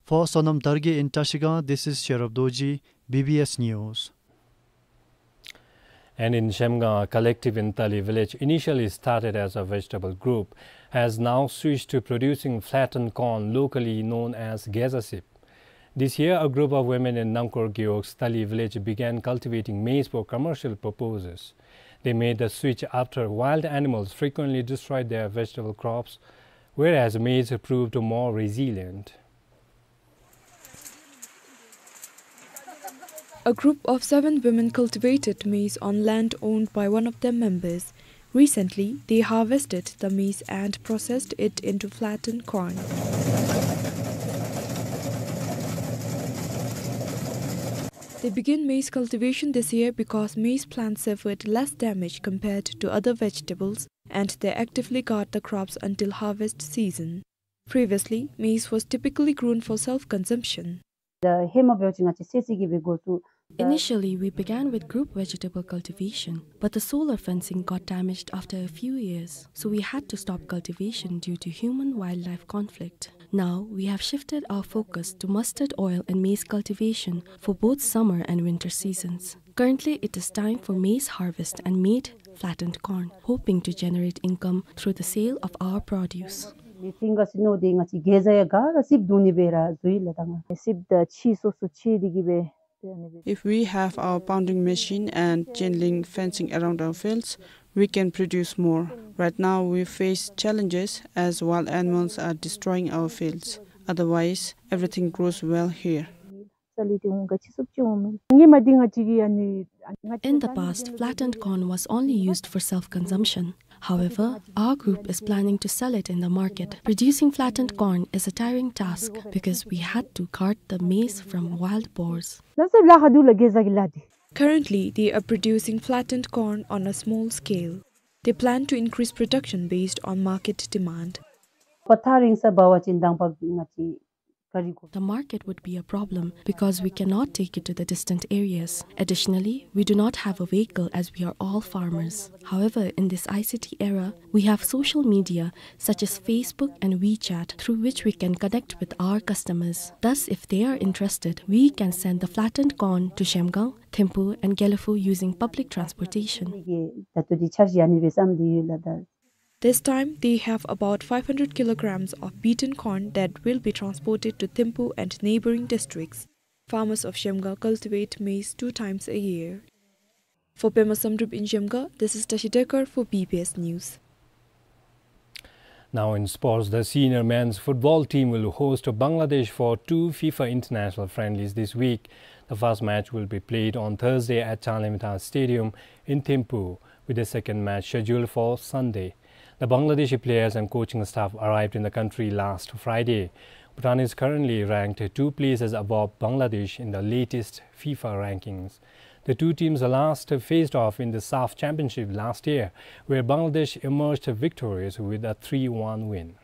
For Sonam Dargye in Trashigang, this is Sherab Dorji, B B S News. And in Zhemgang, a collective in Tali village, initially started as a vegetable group, has now switched to producing flattened corn, locally known as Geza sip. This year, a group of women in Nangkor Gewog's Tali village began cultivating maize for commercial purposes. They made the switch after wild animals frequently destroyed their vegetable crops, whereas maize proved more resilient. A group of seven women cultivated maize on land owned by one of their members. Recently, they harvested the maize and processed it into flattened corn. They began maize cultivation this year because maize plants suffered less damage compared to other vegetables, and they actively guard the crops until harvest season. Previously, maize was typically grown for self-consumption. ད་ཧེ་མ་འབད་བ་ཅིན་ང་བཅས་སེར་སྐྱ་གིས་འབད་དགོ་ཚུགས། Initially, we began with group vegetable cultivation, but the solar fencing got damaged after a few years, so we had to stop cultivation due to human-wildlife conflict. Now, we have shifted our focus to mustard oil and maize cultivation for both summer and winter seasons. Currently, it is time for maize harvest and made flattened corn, hoping to generate income through the sale of our produce. ལས་ཐིང་ག་སི་ནོ་དེ་ང་བཅས་གེ་ཛ་ཡ་ག་ར་སིབ་བརྡུང་ནི་སྦེ་ར་འཛུལ་ཡི་ལགས། ད་ང་སིབ་དང་ཕྱེ་སོ་སོ་ཕྱེ་དེ་གིས་སྦེ། If we have our pounding machine and chain link fencing around our fields, we can produce more. Right now, we face challenges as wild animals are destroying our fields. Otherwise, everything grows well here. In the past, flattened corn was only used for self-consumption. However, our group is planning to sell it in the market. Producing flattened corn is a tiring task because we had to guard the maize from wild boars. Currently, they are producing flattened corn on a small scale. They plan to increase production based on market demand. ཕར་ཐག་རིང་ས་འབད་བ་ཅིན་དང་པ་ང་བཅས་ག་རི་གོ། The market would be a problem because we cannot take it to the distant areas. Additionally, we do not have a vehicle as we are all farmers. However, in this I C T era, we have social media such as Facebook and WeChat through which we can connect with our customers. Thus, if they are interested, we can send the flattened corn to Zhemgang, Thimphu and Gelephu using public transportation. ད་ལྟོ་འདི་འཆར་གཞི་ཨ་ནི་སྦེ་བརྩམས་ཏེ་ཡོད་ལགས། ད། This time, they have about five hundred kilograms of beaten corn that will be transported to Thimphu and neighboring districts. Farmers of Zhemgang cultivate maize two times a year. For Pema Samdrup in Zhemgang, this is Tashi Dekar for B B S News. Now in sports, the senior men's football team will host Bangladesh for two FIFA international friendlies this week. The first match will be played on Thursday at Changlimtha Stadium in Thimphu, with the second match scheduled for Sunday. The Bangladeshi players and coaching staff arrived in the country last Friday. Bhutan is currently ranked two places above Bangladesh in the latest FIFA rankings. The two teams last faced off in the CAF Championship last year, where Bangladesh emerged victorious with a three one win.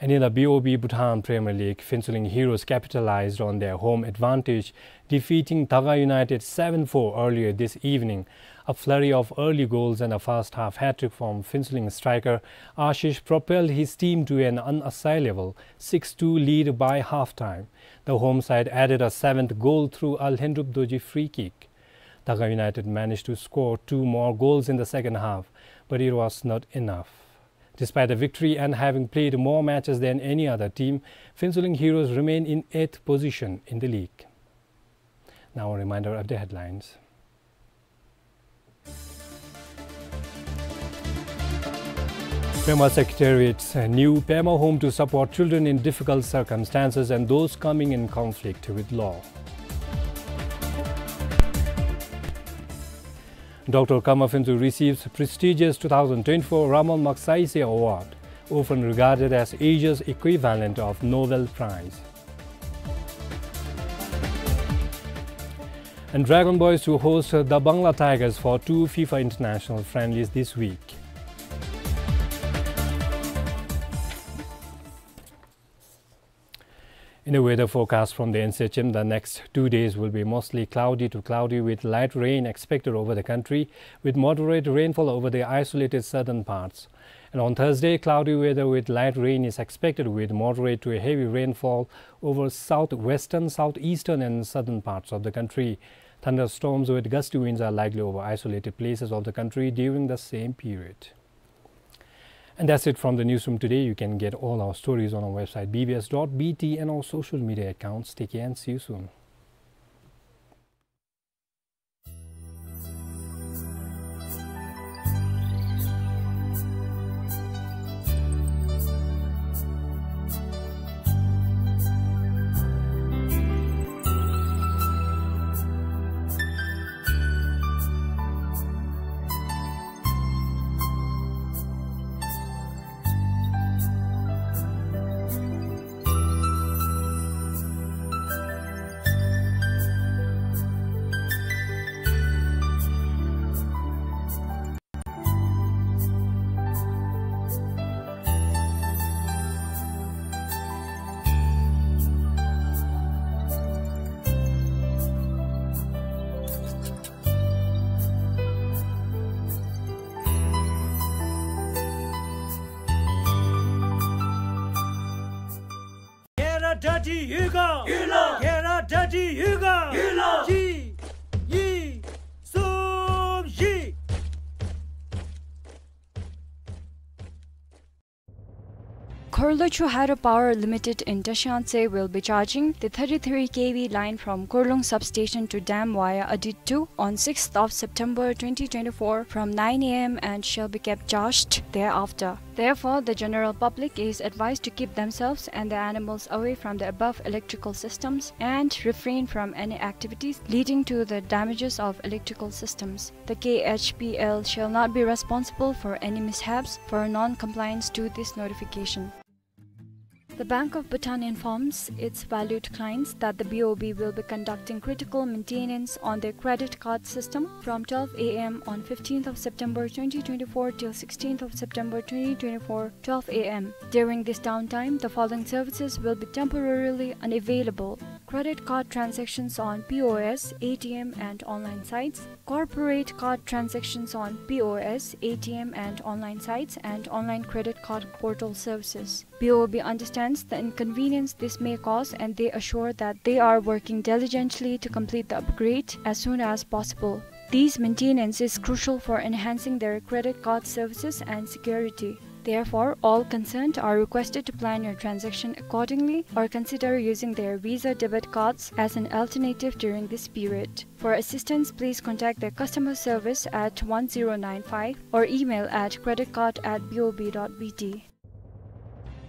And in the B O B Bhutan Premier League, Phuentsholing Heroes capitalized on their home advantage, defeating Daga United seven four earlier this evening. A flurry of early goals and a first half hat-trick from Phuentsholing striker Ashish propelled his team to an unassailable six two lead by halftime. The home side added a seventh goal through a Lhendrup Dorji free kick. Daga United managed to score two more goals in the second half, but it was not enough. Despite the victory and having played more matches than any other team, Phuentsholing Heroes remain in eighth position in the league. Now a reminder of the headlines. Pema Secretariat's new Pema Home to support children in difficult circumstances and those coming in conflict with law. Doctor Kama Phentshway receives prestigious two thousand twenty-four Ramal Magsaysay Award, often regarded as Asia's equivalent of Nobel Prize. And Dragon Boys to host the Bangla Tigers for two FIFA international friendlies this week. In the weather forecast from the N C H M, the next two days will be mostly cloudy to cloudy with light rain expected over the country, with moderate rainfall over the isolated southern parts. And on Thursday, cloudy weather with light rain is expected, with moderate to heavy rainfall over southwestern, southeastern, and southern parts of the country. Thunderstorms with gusty winds are likely over isolated places of the country during the same period. And that's it from the newsroom today. You can get all our stories on our website, B B S dot B T, and our social media accounts. Take care and see you soon. ཁྱེད་ར་གྲ་སྒྲིག་ཡོད་ག། ཡོད་ལགས། ཁྱེད་ར་གྲ་སྒྲིག་ཡོད་ག། ཡོད་ལགས། གཅིག་གཉིས་གསུམ་བཞི། Korlu Chu Hydropower Limited in Tashi Awungtse will be charging the thirty-three K V line from Korlung substation to dam via Adit two on sixth of September twenty twenty-four from nine A M and shall be kept charged thereafter. Therefore, the general public is advised to keep themselves and their animals away from the above electrical systems and refrain from any activities leading to the damages of electrical systems. The K H P L shall not be responsible for any mishaps for non-compliance to this notification. The Bank of Bhutan informs its valued clients that the B O B will be conducting critical maintenance on their credit card system from twelve A M on fifteenth of September twenty twenty-four till sixteenth of September twenty twenty-four, twelve A M. During this downtime, the following services will be temporarily unavailable: credit card transactions on P O S, A T M, and online sites, corporate card transactions on P O S, A T M, and online sites, and online credit card portal services. B O B understands the inconvenience this may cause, and they assure that they are working diligently to complete the upgrade as soon as possible. This maintenance is crucial for enhancing their credit card services and security. Therefore, all concerned are requested to plan your transaction accordingly or consider using their Visa debit cards as an alternative during this period. For assistance, please contact their customer service at one zero nine five or email at credit card at B O B dot B T.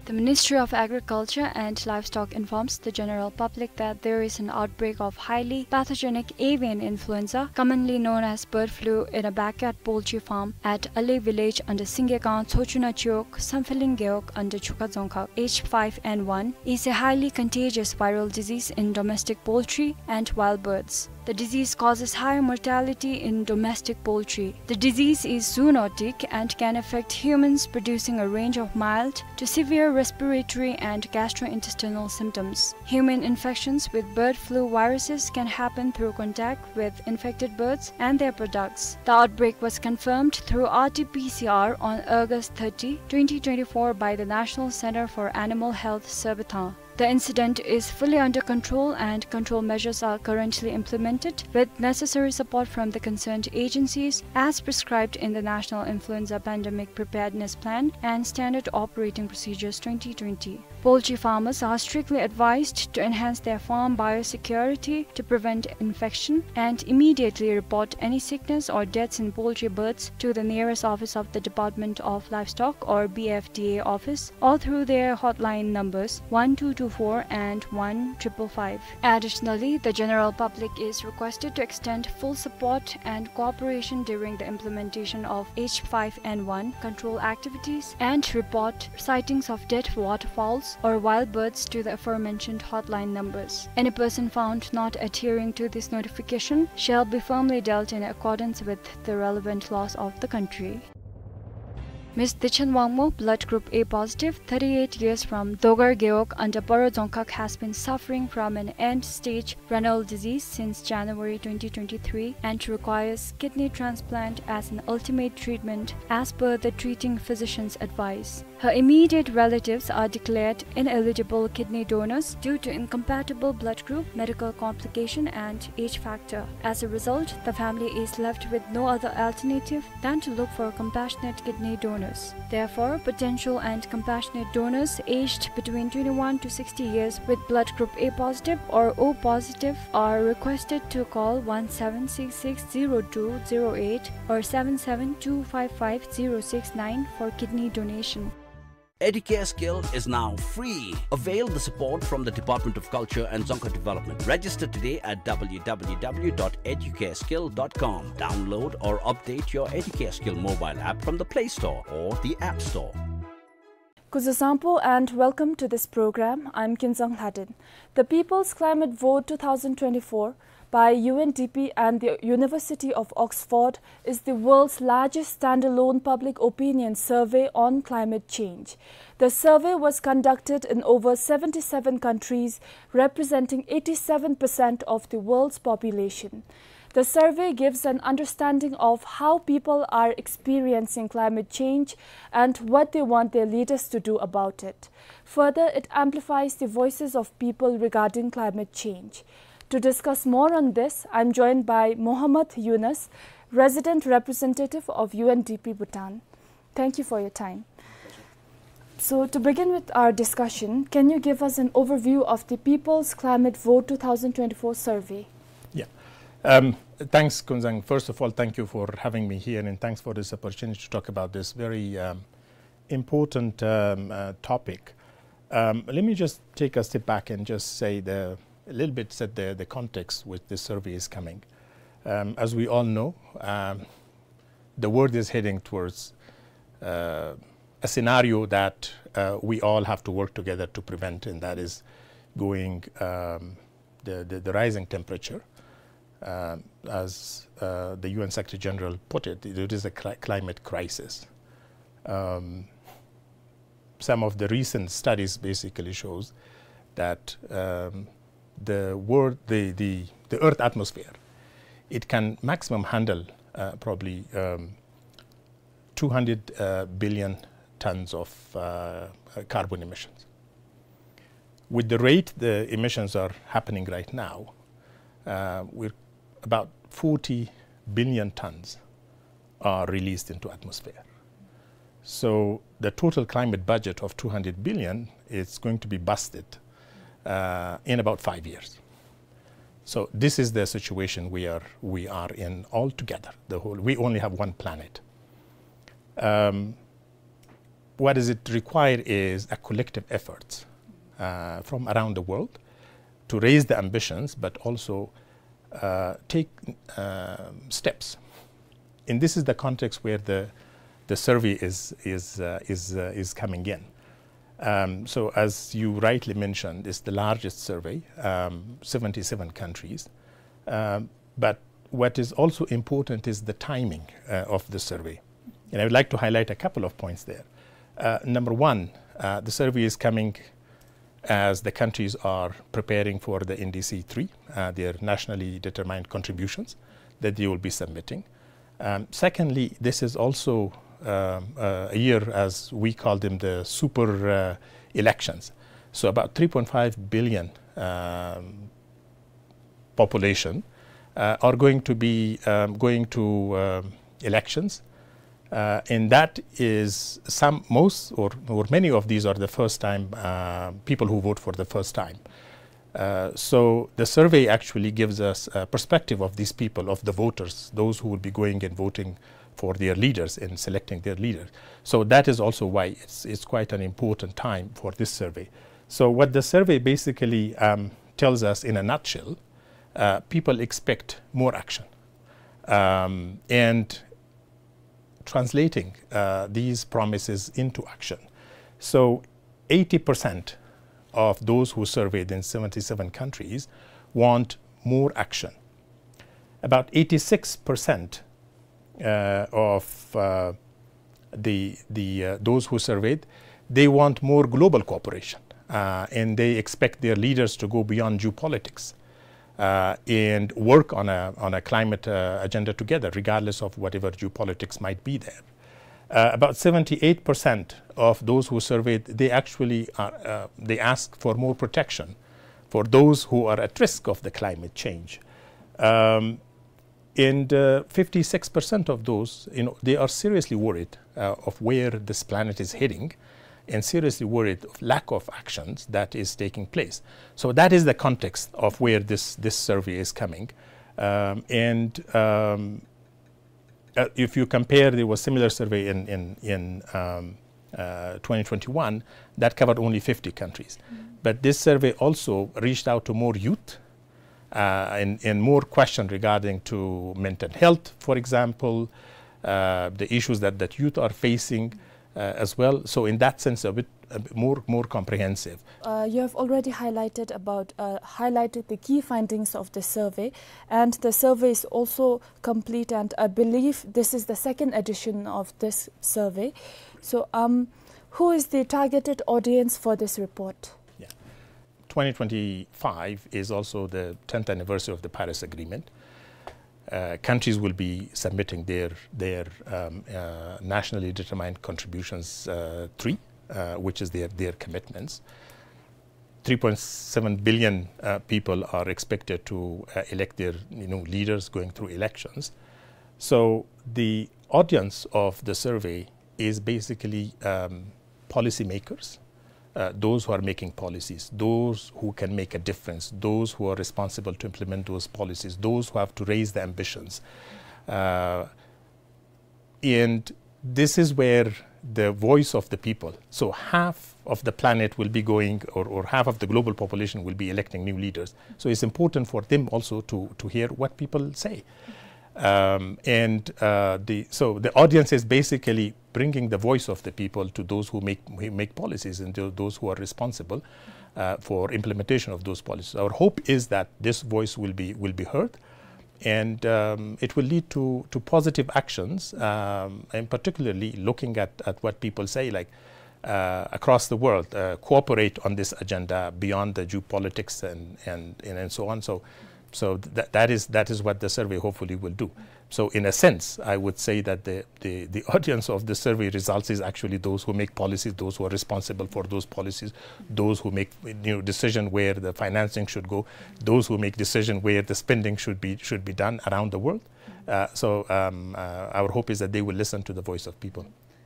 The Ministry of Agriculture and Livestock informs the general public that there is an outbreak of highly pathogenic avian influenza, commonly known as bird flu, in a backyard poultry farm at Ali village under Singekang Tsochuna Chiwog, Sampheling Gewog under Chukha Dzongkhag. H five N one is a highly contagious viral disease in domestic poultry and wild birds. The disease causes high mortality in domestic poultry. The disease is zoonotic and can affect humans, producing a range of mild to severe respiratory and gastrointestinal symptoms. Human infections with bird flu viruses can happen through contact with infected birds and their products. The outbreak was confirmed through R T P C R on August thirty, twenty twenty-four by the National Center for Animal Health, Sirbatang. The incident is fully under control and control measures are currently implemented with necessary support from the concerned agencies as prescribed in the National Influenza Pandemic Preparedness Plan and Standard Operating Procedures twenty twenty. Poultry farmers are strictly advised to enhance their farm biosecurity to prevent infection and immediately report any sickness or deaths in poultry birds to the nearest office of the Department of Livestock or B F D A office or through their hotline numbers one two two four and one triple five. Additionally, the general public is requested to extend full support and cooperation during the implementation of H five N one control activities and report sightings of dead waterfowls or wild birds to the aforementioned hotline numbers. Any person found not adhering to this notification shall be firmly dealt in accordance with the relevant laws of the country. Miss Dichen Wangmo, blood group A positive, thirty-eight years, from Dogar Gewog under Paro Dzongkhag, has been suffering from an end-stage renal disease since January twenty twenty-three and requires kidney transplant as an ultimate treatment as per the treating physician's advice. Her immediate relatives are declared ineligible kidney donors due to incompatible blood group, medical complication, and age factor. As a result, the family is left with no other alternative than to look for compassionate kidney donors. Therefore, potential and compassionate donors aged between twenty-one to sixty years with blood group A positive or O positive are requested to call one seven six six zero two zero eight or seven seven two five five zero six nine for kidney donation. Educare Skill is now free. Avail the support from the Department of Culture and Dzongkha Development. Register today at W W W dot educare skill dot com. Download or update your Educare Skill mobile app from the Play Store or the App Store. Kuzuzangpo and welcome to this program. I'm Kinzang Lhaden. The People's Climate Vote two thousand twenty-four by U N D P and the University of Oxford is the world's largest standalone public opinion survey on climate change. The survey was conducted in over seventy-seven countries, representing eighty-seven percent of the world's population. The survey gives an understanding of how people are experiencing climate change and what they want their leaders to do about it. Further, it amplifies the voices of people regarding climate change. To discuss more on this, I'm joined by Mohammad Yunus, resident representative of U N D P Bhutan. Thank you for your time. So, to begin with our discussion, can you give us an overview of the People's Climate Vote two thousand twenty-four survey? Yeah. Um, thanks, Kunzang. First of all, thank you for having me here, and thanks for this opportunity to talk about this very, um, important, um, uh, topic. Um, let me just take a step back and just say the, a little bit set the, the context which this survey is coming. Um, as we all know, um, the world is heading towards, uh, a scenario that, uh, we all have to work together to prevent, and that is going, um, the, the, the rising temperature. Um, as, uh, the U N Secretary General put it, it is a cli-, climate crisis. Um, some of the recent studies basically shows that, um, the world, the, the, the Earth atmosphere, it can maximum handle, uh, probably, um, two hundred, uh, billion tons of, uh, uh, carbon emissions. With the rate the emissions are happening right now, uh, we're about forty billion tons are released into atmosphere. So the total climate budget of two hundred billion is going to be busted, uh, in about five years. So this is the situation we are, we are in altogether. The whole, we only have one planet. Um, what does it require is a collective effort, uh, from around the world to raise the ambitions, but also, uh, take, um, steps. And this is the context where the, the survey is, is, uh, is, uh, is coming in. Um, so as you rightly mentioned, it's the largest survey, um, seventy-seven countries. Um, but what is also important is the timing, uh, of the survey. And I would like to highlight a couple of points there. Uh, number one, uh, the survey is coming as the countries are preparing for the N D C three, uh, their nationally determined contributions that they will be submitting. Um, secondly, this is also, um, uh, a year, as we call them, the super, uh, elections. So about three point five billion, um, population, uh, are going to be, um, going to, um, elections. Uh, and that is some, most or, or many of these are the first time, uh, people who vote for the first time. Uh, so the survey actually gives us a perspective of these people, of the voters, those who will be going and voting for their leaders and selecting their leaders. So that is also why it's, it's quite an important time for this survey. So what the survey basically, um, tells us in a nutshell, uh, people expect more action. Um, and translating, uh, these promises into action. So eighty percent of those who surveyed in seventy-seven countries want more action. About eighty-six percent, uh, of, uh, the, the, uh, those who surveyed, they want more global cooperation, uh, and they expect their leaders to go beyond geopolitics, uh, and work on a, on a climate, uh, agenda together, regardless of whatever geopolitics might be there. Uh, about seventy-eight percent of those who surveyed, they actually are, uh, they ask for more protection for those who are at risk of the climate change. Um, and, uh, fifty-six percent of those, you know, they are seriously worried, uh, of where this planet is heading, and seriously worried of lack of actions that is taking place. So that is the context of where this, this survey is coming. Um, and, um, uh, if you compare, there was similar survey in, in, in, um, uh, twenty twenty-one that covered only fifty countries. But this survey also reached out to more youth, uh, and, and more question regarding to mental health, for example, uh, the issues that, that youth are facing, uh, as well. So in that sense, a bit, a bit more, more comprehensive. Uh, you have already highlighted about, uh, highlighted the key findings of the survey, and the survey is also complete, and I believe this is the second edition of this survey. So, um, who is the targeted audience for this report? Yeah. Twenty twenty-five is also the tenth anniversary of the Paris Agreement. Uh, countries will be submitting their, their, um, uh, nationally determined contributions, uh, three, uh, which is their, their commitments. Three point seven billion, uh, people are expected to, uh, elect their, you know, leaders going through elections. So the audience of the survey is basically, um, policymakers, uh, those who are making policies, those who can make a difference, those who are responsible to implement those policies, those who have to raise the ambitions. Uh, and this is where the voice of the people, so half of the planet will be going, or, or half of the global population will be electing new leaders. So it's important for them also to, to hear what people say. Um, and, uh, the, so the audience is basically bringing the voice of the people to those who make, who make policies and to those who are responsible, uh, for implementation of those policies. Our hope is that this voice will be, will be heard, and, um, it will lead to, to positive actions, um, and particularly looking at, at what people say, like, uh, across the world, uh, cooperate on this agenda beyond the geopolitics and, and, and, and so on. So, so that, that is, that is what the survey hopefully will do. So in a sense, I would say that the, the, the audience of the survey results is actually those who make policies, those who are responsible for those policies, those who make, you know, decision where the financing should go, those who make decision where the spending should be, should be done around the world. Uh, so, um, uh, our hope is that they will listen to the voice of people.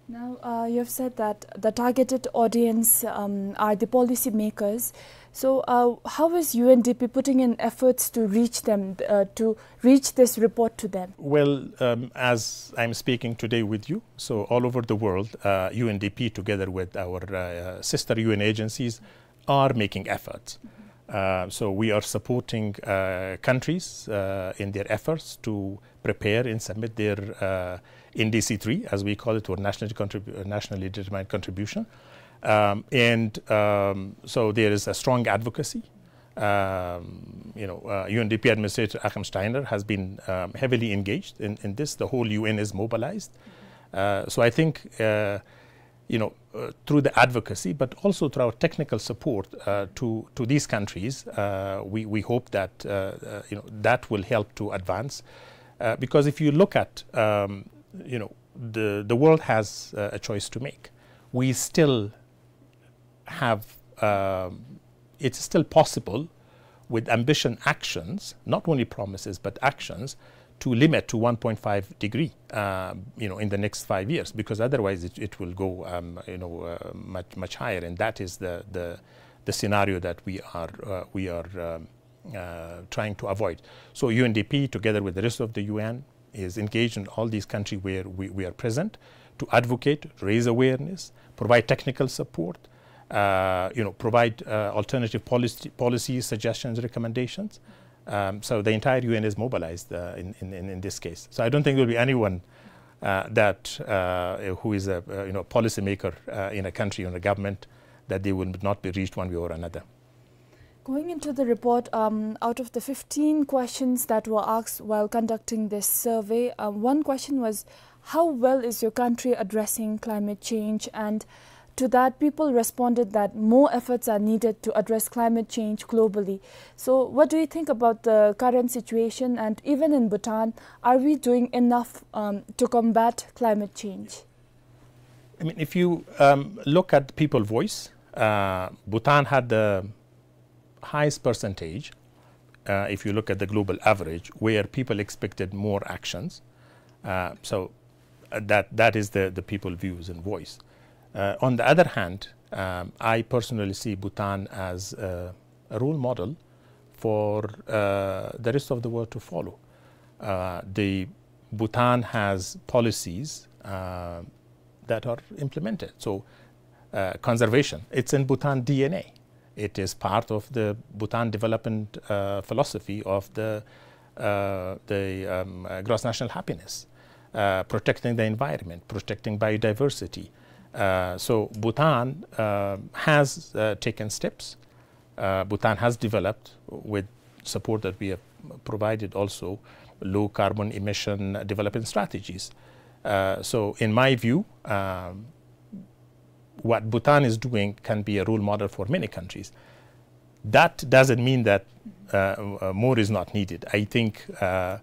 Now, uh, you have said that the targeted audience, um, are the policymakers. So, uh, how is U N D P putting in efforts to reach them, uh, to reach this report to them? Well, um, as I'm speaking today with you, so all over the world, uh, U N D P, together with our, uh, sister U N agencies, are making efforts. Uh, so we are supporting, uh, countries, uh, in their efforts to prepare and submit their, uh, N D C three, as we call it, or nationally contribu-, uh, nationally determined contribution. Um, and, um, so there is a strong advocacy. Um, you know, uh, U N D P Administrator Achim Steiner has been, um, heavily engaged in, in this. The whole U N is mobilized. Uh, so I think, uh, you know, uh, through the advocacy, but also through our technical support, uh, to, to these countries, uh, we, we hope that, uh, uh, you know, that will help to advance. Uh, because if you look at, um, you know, the, the world has, uh, a choice to make. We still have um, it's still possible with ambition actions, not only promises but actions, to limit to one point five degree, uh, you know, in the next five years, because otherwise it, it will go, um, you know, uh, much, much higher, and that is the, the, the scenario that we are, uh, we are, um, uh, trying to avoid. So U N D P, together with the rest of the U N, is engaged in all these countries where we, we are present to advocate, raise awareness, provide technical support, uh, you know, provide, uh, alternative policy, policy suggestions, recommendations. Um, so the entire U N is mobilized, uh, in, in, in, in this case. So I don't think there will be anyone, uh, that, uh, who is a, uh, you know, policymaker, uh, in a country, in a government, that they will not be reached one way or another. Going into the report, um, out of the fifteen questions that were asked while conducting this survey, uh, one question was, "How well is your country addressing climate change?" And to that, people responded that more efforts are needed to address climate change globally. So, what do you think about the current situation? And even in Bhutan, are we doing enough, um, to combat climate change? I mean, if you, um, look at people voice, uh, Bhutan had the highest percentage, uh, if you look at the global average, where people expected more actions. Uh, so, uh, that, that is the, the people views and voice. Uh, on the other hand, um, I personally see Bhutan as a, a role model for, uh, the rest of the world to follow. Uh, the Bhutan has policies, uh, that are implemented. So, uh, conservation, it's in Bhutan D N A. It is part of the Bhutan development, uh, philosophy of the, uh, the, um, uh, gross national happiness, uh, protecting the environment, protecting biodiversity. Uh, so Bhutan, uh, has, uh, taken steps. Uh, Bhutan has developed, with support that we have provided also, low carbon emission development strategies. Uh, so in my view, um, what Bhutan is doing can be a role model for many countries. That doesn't mean that, uh, uh, more is not needed. I think, uh,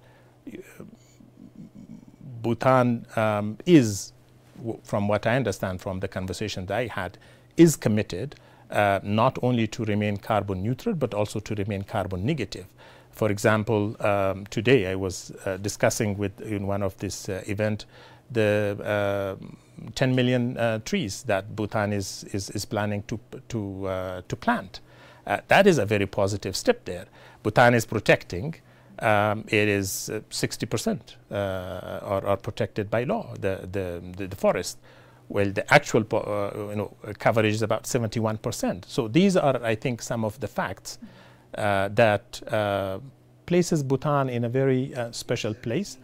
Bhutan, um, is, w-, from what I understand from the conversation that I had, is committed, uh, not only to remain carbon neutral, but also to remain carbon negative. For example, um, today I was, uh, discussing with, in one of this, uh, event, the, uh, ten million, uh, trees that Bhutan is, is, is planning to, to, uh, to plant. Uh, that is a very positive step there. Bhutan is protecting, um, it is, uh, sixty percent, uh, are, are protected by law, the, the, the, the forest. Well, the actual po-, uh, you know, coverage is about seventy-one percent. So these are, I think, some of the facts, uh, that, uh, places Bhutan in a very, uh, special place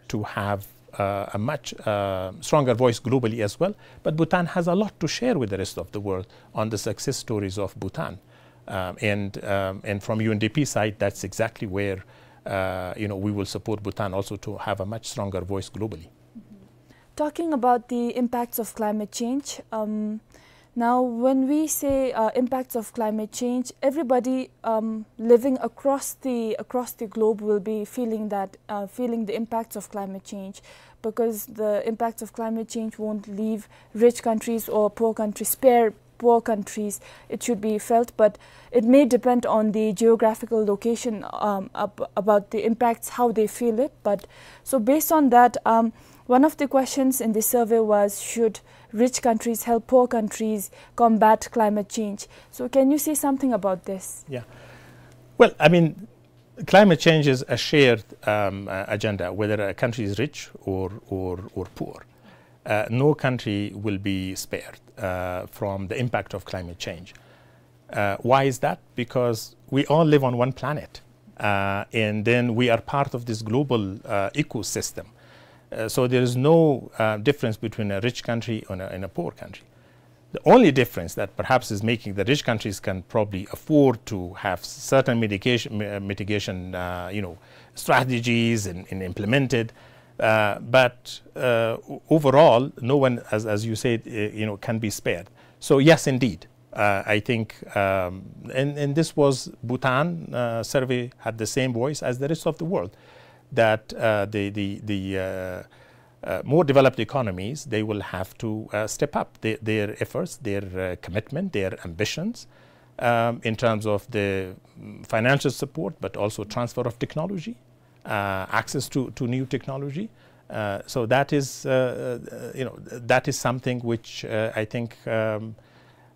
to have, uh, a much, uh, stronger voice globally as well. But Bhutan has a lot to share with the rest of the world on the success stories of Bhutan. Um, and, um, and from U N D P side, that's exactly where, uh, you know, we will support Bhutan also to have a much stronger voice globally. Talking about the impacts of climate change, um, now when we say, uh, impacts of climate change, everybody, um, living across the, across the globe will be feeling that, uh, feeling the impacts of climate change, because the impacts of climate change won't leave rich countries or poor countries, spare poor countries, it should be felt, but it may depend on the geographical location, um, ab-, about the impacts, how they feel it. But so based on that, um, one of the questions in the survey was, "Should rich countries help poor countries combat climate change?" So can you say something about this? Yeah. Well, I mean, climate change is a shared, um, uh, agenda, whether a country is rich or, or, or poor. Uh, no country will be spared, uh, from the impact of climate change. Uh, why is that? Because we all live on one planet, uh, and then we are part of this global, uh, ecosystem. Uh, so there is no, uh, difference between a rich country and a, and a poor country. The only difference that perhaps is making the rich countries can probably afford to have certain mitigation, mi-, uh, mitigation, uh, you know, strategies and, and implement it. Uh, but, uh, o-, overall, no one, as, as you said, uh, you know, can be spared. So yes, indeed, uh, I think, um, and, and this was Bhutan, uh, survey had the same voice as the rest of the world, that, uh, the, the, the, uh, uh, more developed economies, they will have to uh, step up their, their efforts, their uh, commitment, their ambitions um, in terms of the mm, financial support, but also transfer of technology, uh, access to, to new technology. Uh, so that is, uh, uh, you know, that is something which uh, I think um,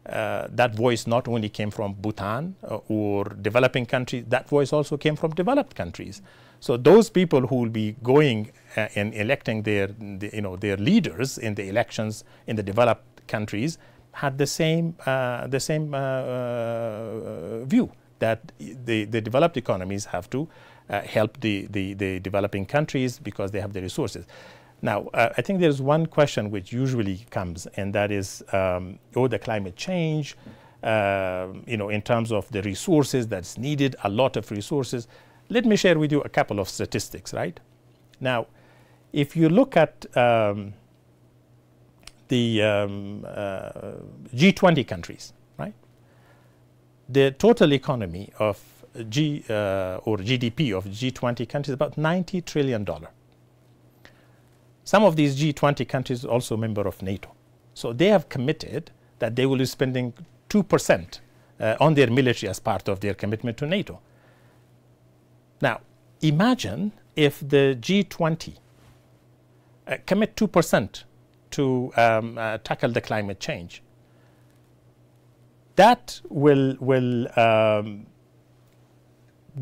uh, that voice not only came from Bhutan uh, or developing countries, that voice also came from developed countries. So those people who will be going uh, and electing their, the, you know, their leaders in the elections in the developed countries had the same, uh, the same uh, uh, view that the, the developed economies have to uh, help the, the, the developing countries because they have the resources. Now, uh, I think there's one question which usually comes, and that is, um, oh, the climate change, uh, you know, in terms of the resources that's needed, a lot of resources. Let me share with you a couple of statistics, right? Now, if you look at um, the um, uh, G twenty countries, right? The total economy of G uh, or G D P of G twenty countries is about ninety trillion dollar. Some of these G twenty countries also member of NATO. So they have committed that they will be spending two percent uh, on their military as part of their commitment to NATO. Now, imagine if the G twenty uh, commit two percent to um, uh, tackle the climate change. That will, will um,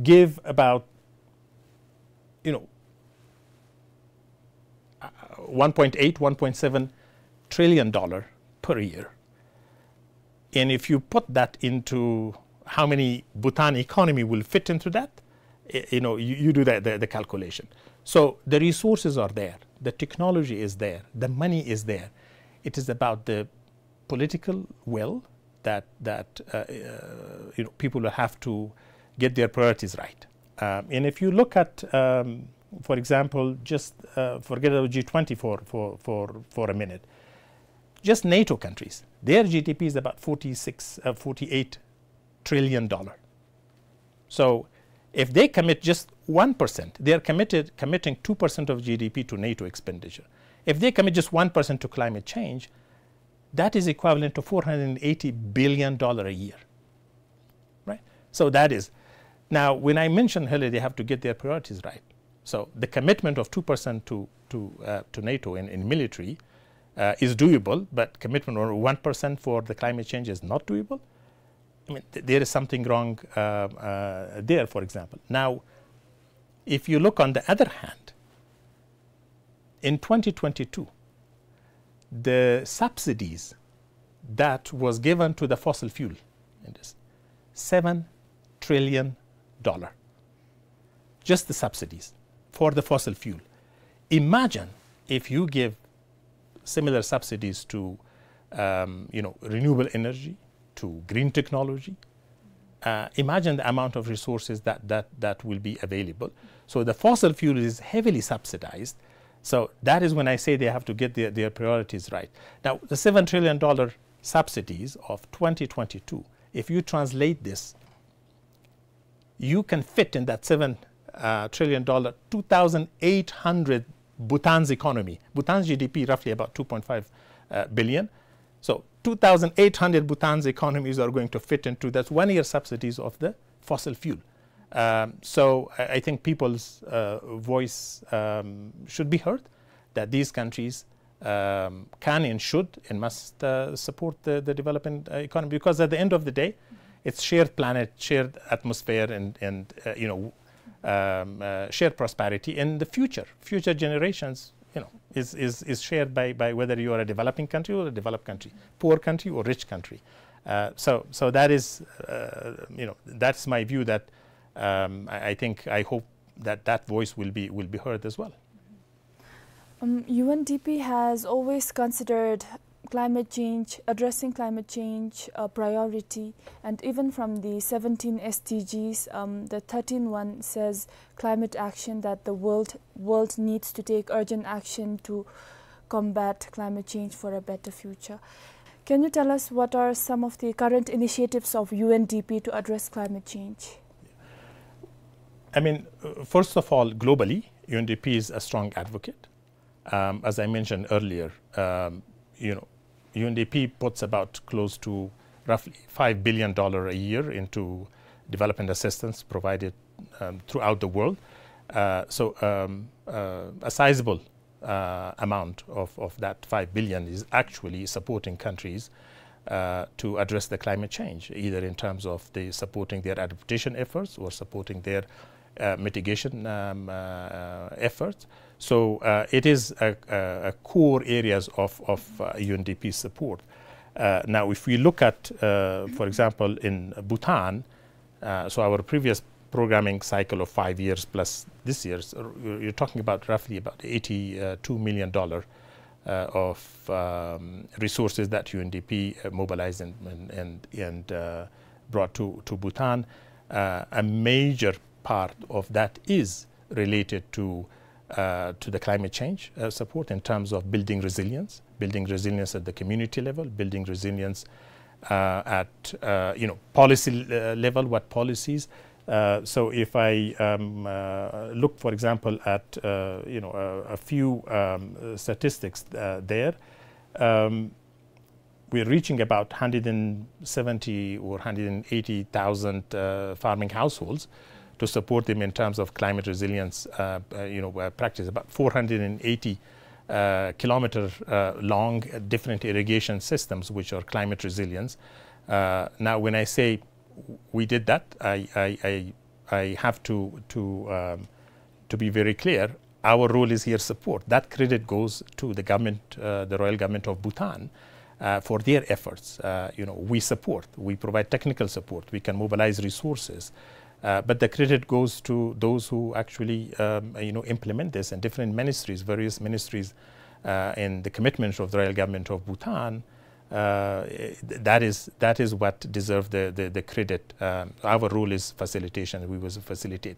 give about, you know, uh, one point eight, one point seven trillion dollar per year. And if you put that into how many Bhutan economy will fit into that, y- you know, you, you do the, the, the calculation. So the resources are there, the technology is there, the money is there. It is about the political will that, that uh, uh, you know, people will have to get their priorities right. Um, and if you look at, um, for example, just uh, forget about G twenty for, for, for, for a minute, just NATO countries, their G D P is about forty-six, uh, forty-eight trillion dollar. So if they commit just one percent, they are committed, committing two percent of G D P to NATO expenditure. If they commit just one percent to climate change, that is equivalent to four hundred eighty billion dollar a year. Right? So that is. Now, when I mentioned earlier, they have to get their priorities right. So the commitment of two percent to, to, uh, to NATO in, in military uh, is doable, but commitment of one percent for the climate change is not doable. I mean, th- there is something wrong uh, uh, there, for example. Now, if you look on the other hand, in twenty twenty-two, the subsidies that was given to the fossil fuel industry, seven trillion dollar. Just the subsidies for the fossil fuel. Imagine if you give similar subsidies to, um, you know, renewable energy, to green technology. Uh, imagine the amount of resources that, that, that will be available. So the fossil fuel is heavily subsidized. So that is when I say they have to get their, their priorities right. Now, the seven trillion dollar subsidies of twenty twenty-two, if you translate this, you can fit in that seven uh, trillion dollar, two thousand eight hundred Bhutan's economy. Bhutan's G D P roughly about two point five uh, billion. So two thousand eight hundred Bhutan's economies are going to fit into that one year subsidies of the fossil fuel. Um, so I, I think people's uh, voice um, should be heard that these countries um, can and should and must uh, support the, the developing uh, economy, because at the end of the day, it's shared planet, shared atmosphere, and, and uh, you know, um, uh, shared prosperity. And the future, future generations, you know, is, is, is shared by, by whether you are a developing country or a developed country, poor country or rich country. Uh, so, so that is, uh, you know, that's my view that um, I, I think, I hope that that voice will be, will be heard as well. Um, U N D P has always considered climate change, addressing climate change, a priority, and even from the seventeen S D Gs, um, the thirteenth one says climate action, that the world, world needs to take urgent action to combat climate change for a better future. Can you tell us what are some of the current initiatives of U N D P to address climate change? I mean, uh, first of all, globally, U N D P is a strong advocate. Um, as I mentioned earlier, um, you know, U N D P puts about close to roughly five billion dollar a year into development assistance provided, um, throughout the world. Uh, so, um, uh, a sizable, uh, amount of, of that five billion is actually supporting countries, uh, to address the climate change, either in terms of the supporting their adaptation efforts or supporting their, uh, mitigation, um, uh, efforts. So, uh, it is a, a, a core areas of, of, uh, U N D P support. Uh, now, if we look at, uh, for example, in Bhutan, uh, so our previous programming cycle of five years plus this year's, uh, you're, you're talking about roughly about eighty-two million dollar, uh, of, um, resources that U N D P, uh, mobilized and, and, and, and, uh, brought to, to Bhutan. Uh, a major part of that is related to, uh, to the climate change, uh, support in terms of building resilience, building resilience at the community level, building resilience, uh, at, uh, you know, policy, uh, level, what policies. Uh, so if I, um, uh, look, for example, at, uh, you know, a, a few, um, uh, statistics, uh, there, um, we're reaching about hundred and seventy or hundred and eighty thousand, uh, farming households to support them in terms of climate resilience, uh, uh, you know, uh, practice. About four hundred and eighty, uh, kilometer, uh, long, uh, different irrigation systems which are climate resilience. Uh, now, when I say we did that, I, I, I, I have to, to, um, to be very clear, our role is here support. That credit goes to the government, uh, the royal government of Bhutan, uh, for their efforts. Uh, you know, we support, we provide technical support, we can mobilize resources, uh, but the credit goes to those who actually, um, you know, implement this, and different ministries, various ministries, uh, and the commitment of the royal government of Bhutan, uh, th-, that is, that is what deserve the, the, the credit. Um, our role is facilitation. We will facilitate.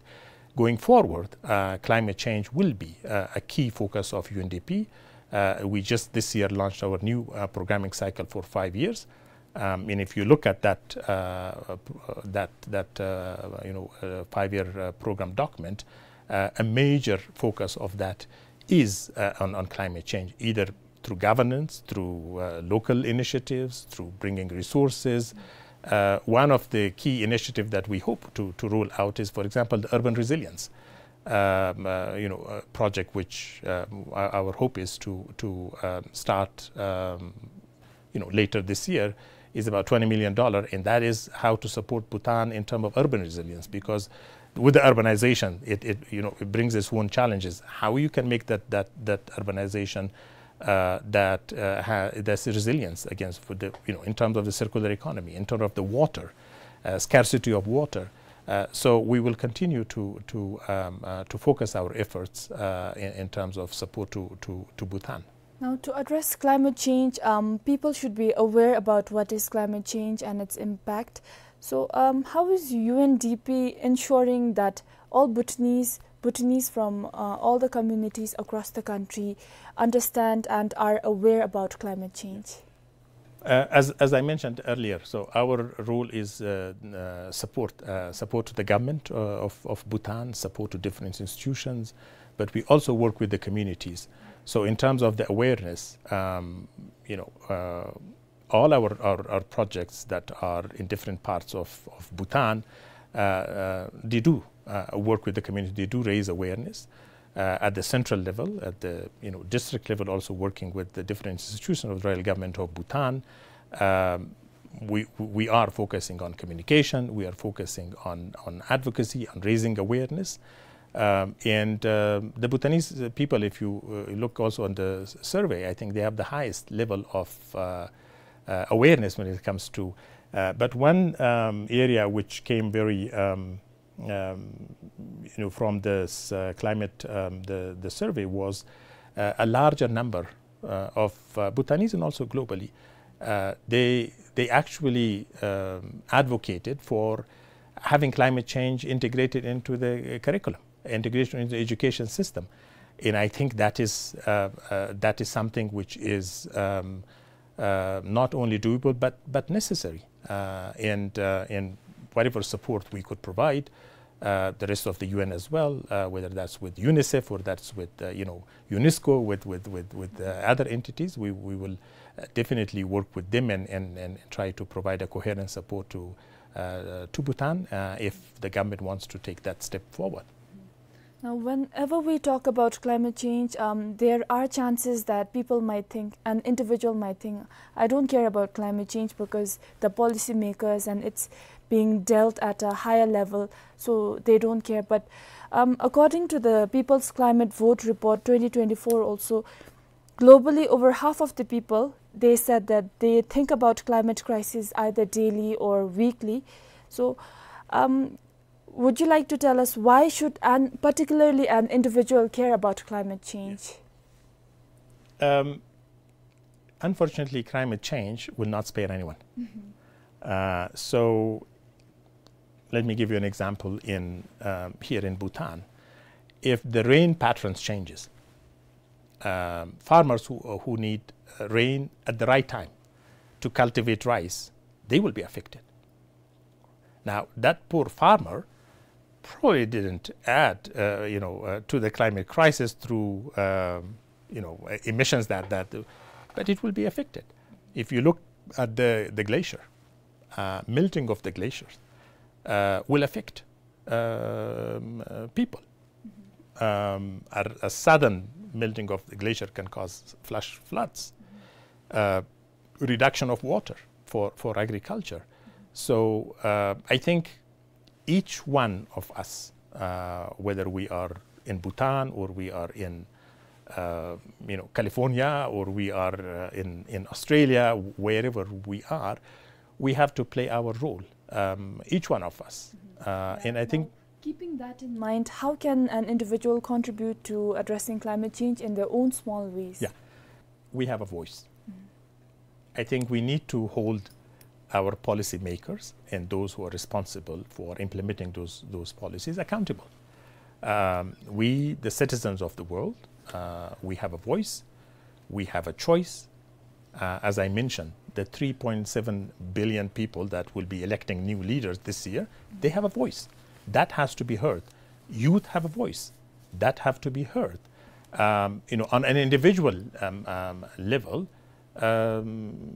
Going forward, uh, climate change will be, uh, a key focus of U N D P. Uh, we just this year launched our new, uh, programming cycle for five years. Um, and if you look at that, uh, uh, that, that, uh, you know, uh, five-year, uh, program document, uh, a major focus of that is, uh, on, on climate change, either through governance, through, uh, local initiatives, through bringing resources. Uh, one of the key initiatives that we hope to, to roll out is, for example, the urban resilience, um, uh, you know, uh, project, which, uh, our, our hope is to, to, um, start, um, you know, later this year, is about twenty million dollar, and that is how to support Bhutan in terms of urban resilience, because with the urbanization, it, it, you know, it brings its own challenges. How you can make that, that, that urbanization, uh, that, uh, ha-, that's resilience against for the, you know, in terms of the circular economy, in terms of the water, uh, scarcity of water. Uh, so we will continue to, to, um, uh, to focus our efforts, uh, in, in terms of support to, to, to Bhutan. Now, to address climate change, um, people should be aware about what is climate change and its impact. So, um, how is U N D P ensuring that all Bhutanese, Bhutanese from, uh, all the communities across the country understand and are aware about climate change? Uh, as, as I mentioned earlier, so our role is, uh, uh, support, uh, support to the government, uh, of, of Bhutan, support to different institutions, but we also work with the communities. So in terms of the awareness, um, you know, uh, all our, our, our projects that are in different parts of, of Bhutan, uh, uh, they do, uh, work with the community, they do raise awareness. Uh, at the central level, at the, you know, district level, also working with the different institutions of the Royal Government of Bhutan. Um, we, we are focusing on communication, we are focusing on, on advocacy, on raising awareness. Um, and, uh, the Bhutanese, uh, people, if you, uh, look also on the s-, survey, I think they have the highest level of, uh, uh, awareness when it comes to, uh, but one, um, area which came very, um, um, you know, from this, uh, climate, um, the, the survey was, uh, a larger number, uh, of, uh, Bhutanese and also globally, uh, they, they actually, um, advocated for having climate change integrated into the curriculum, integration into the education system. And I think that is, uh, uh, that is something which is, um, uh, not only doable, but, but necessary. Uh, and, uh, and whatever support we could provide, uh, the rest of the U N as well, uh, whether that's with UNICEF or that's with, uh, you know, UNESCO, with, with, with, with, uh, other entities. We, we will, uh, definitely work with them and, and, and try to provide a coherent support to, uh, to Bhutan, uh, if the government wants to take that step forward. Now, whenever we talk about climate change, um, there are chances that people might think, an individual might think, "I don't care about climate change because the policymakers and it's being dealt at a higher level, so they don't care." But, um, according to the People's Climate Vote Report twenty twenty-four also, globally, over half of the people, they said that they think about climate crisis either daily or weekly. So, um, would you like to tell us why should an, particularly an individual care about climate change? Yes. Um, unfortunately, climate change will not spare anyone. Mm-hmm. Uh, so let me give you an example in, um, here in Bhutan. If the rain patterns changes, um, farmers who, who need, uh, rain at the right time to cultivate rice, they will be affected. Now, that poor farmer probably didn't add, uh, you know, uh, to the climate crisis through, um, you know, uh, emissions that, that, but it will be affected. If you look at the, the glacier, uh, melting of the glaciers, uh, will affect, um, uh, people. Um, a, a sudden melting of the glacier can cause flash floods, uh, reduction of water for, for agriculture. So, uh, I think each one of us, uh, whether we are in Bhutan or we are in, uh, you know, California or we are, uh, in, in Australia, wherever we are, we have to play our role, um, each one of us. Mm-hmm. Uh, and I think Now, keeping that in mind, how can an individual contribute to addressing climate change in their own small ways? Yeah. We have a voice. Mm-hmm. I think we need to hold our policymakers and those who are responsible for implementing those, those policies accountable. Um, we, the citizens of the world, uh, we have a voice, we have a choice. Uh, as I mentioned, the three point seven billion people that will be electing new leaders this year, they have a voice. That has to be heard. Youth have a voice. That have to be heard. Um, you know, on an individual, um, um, level, um,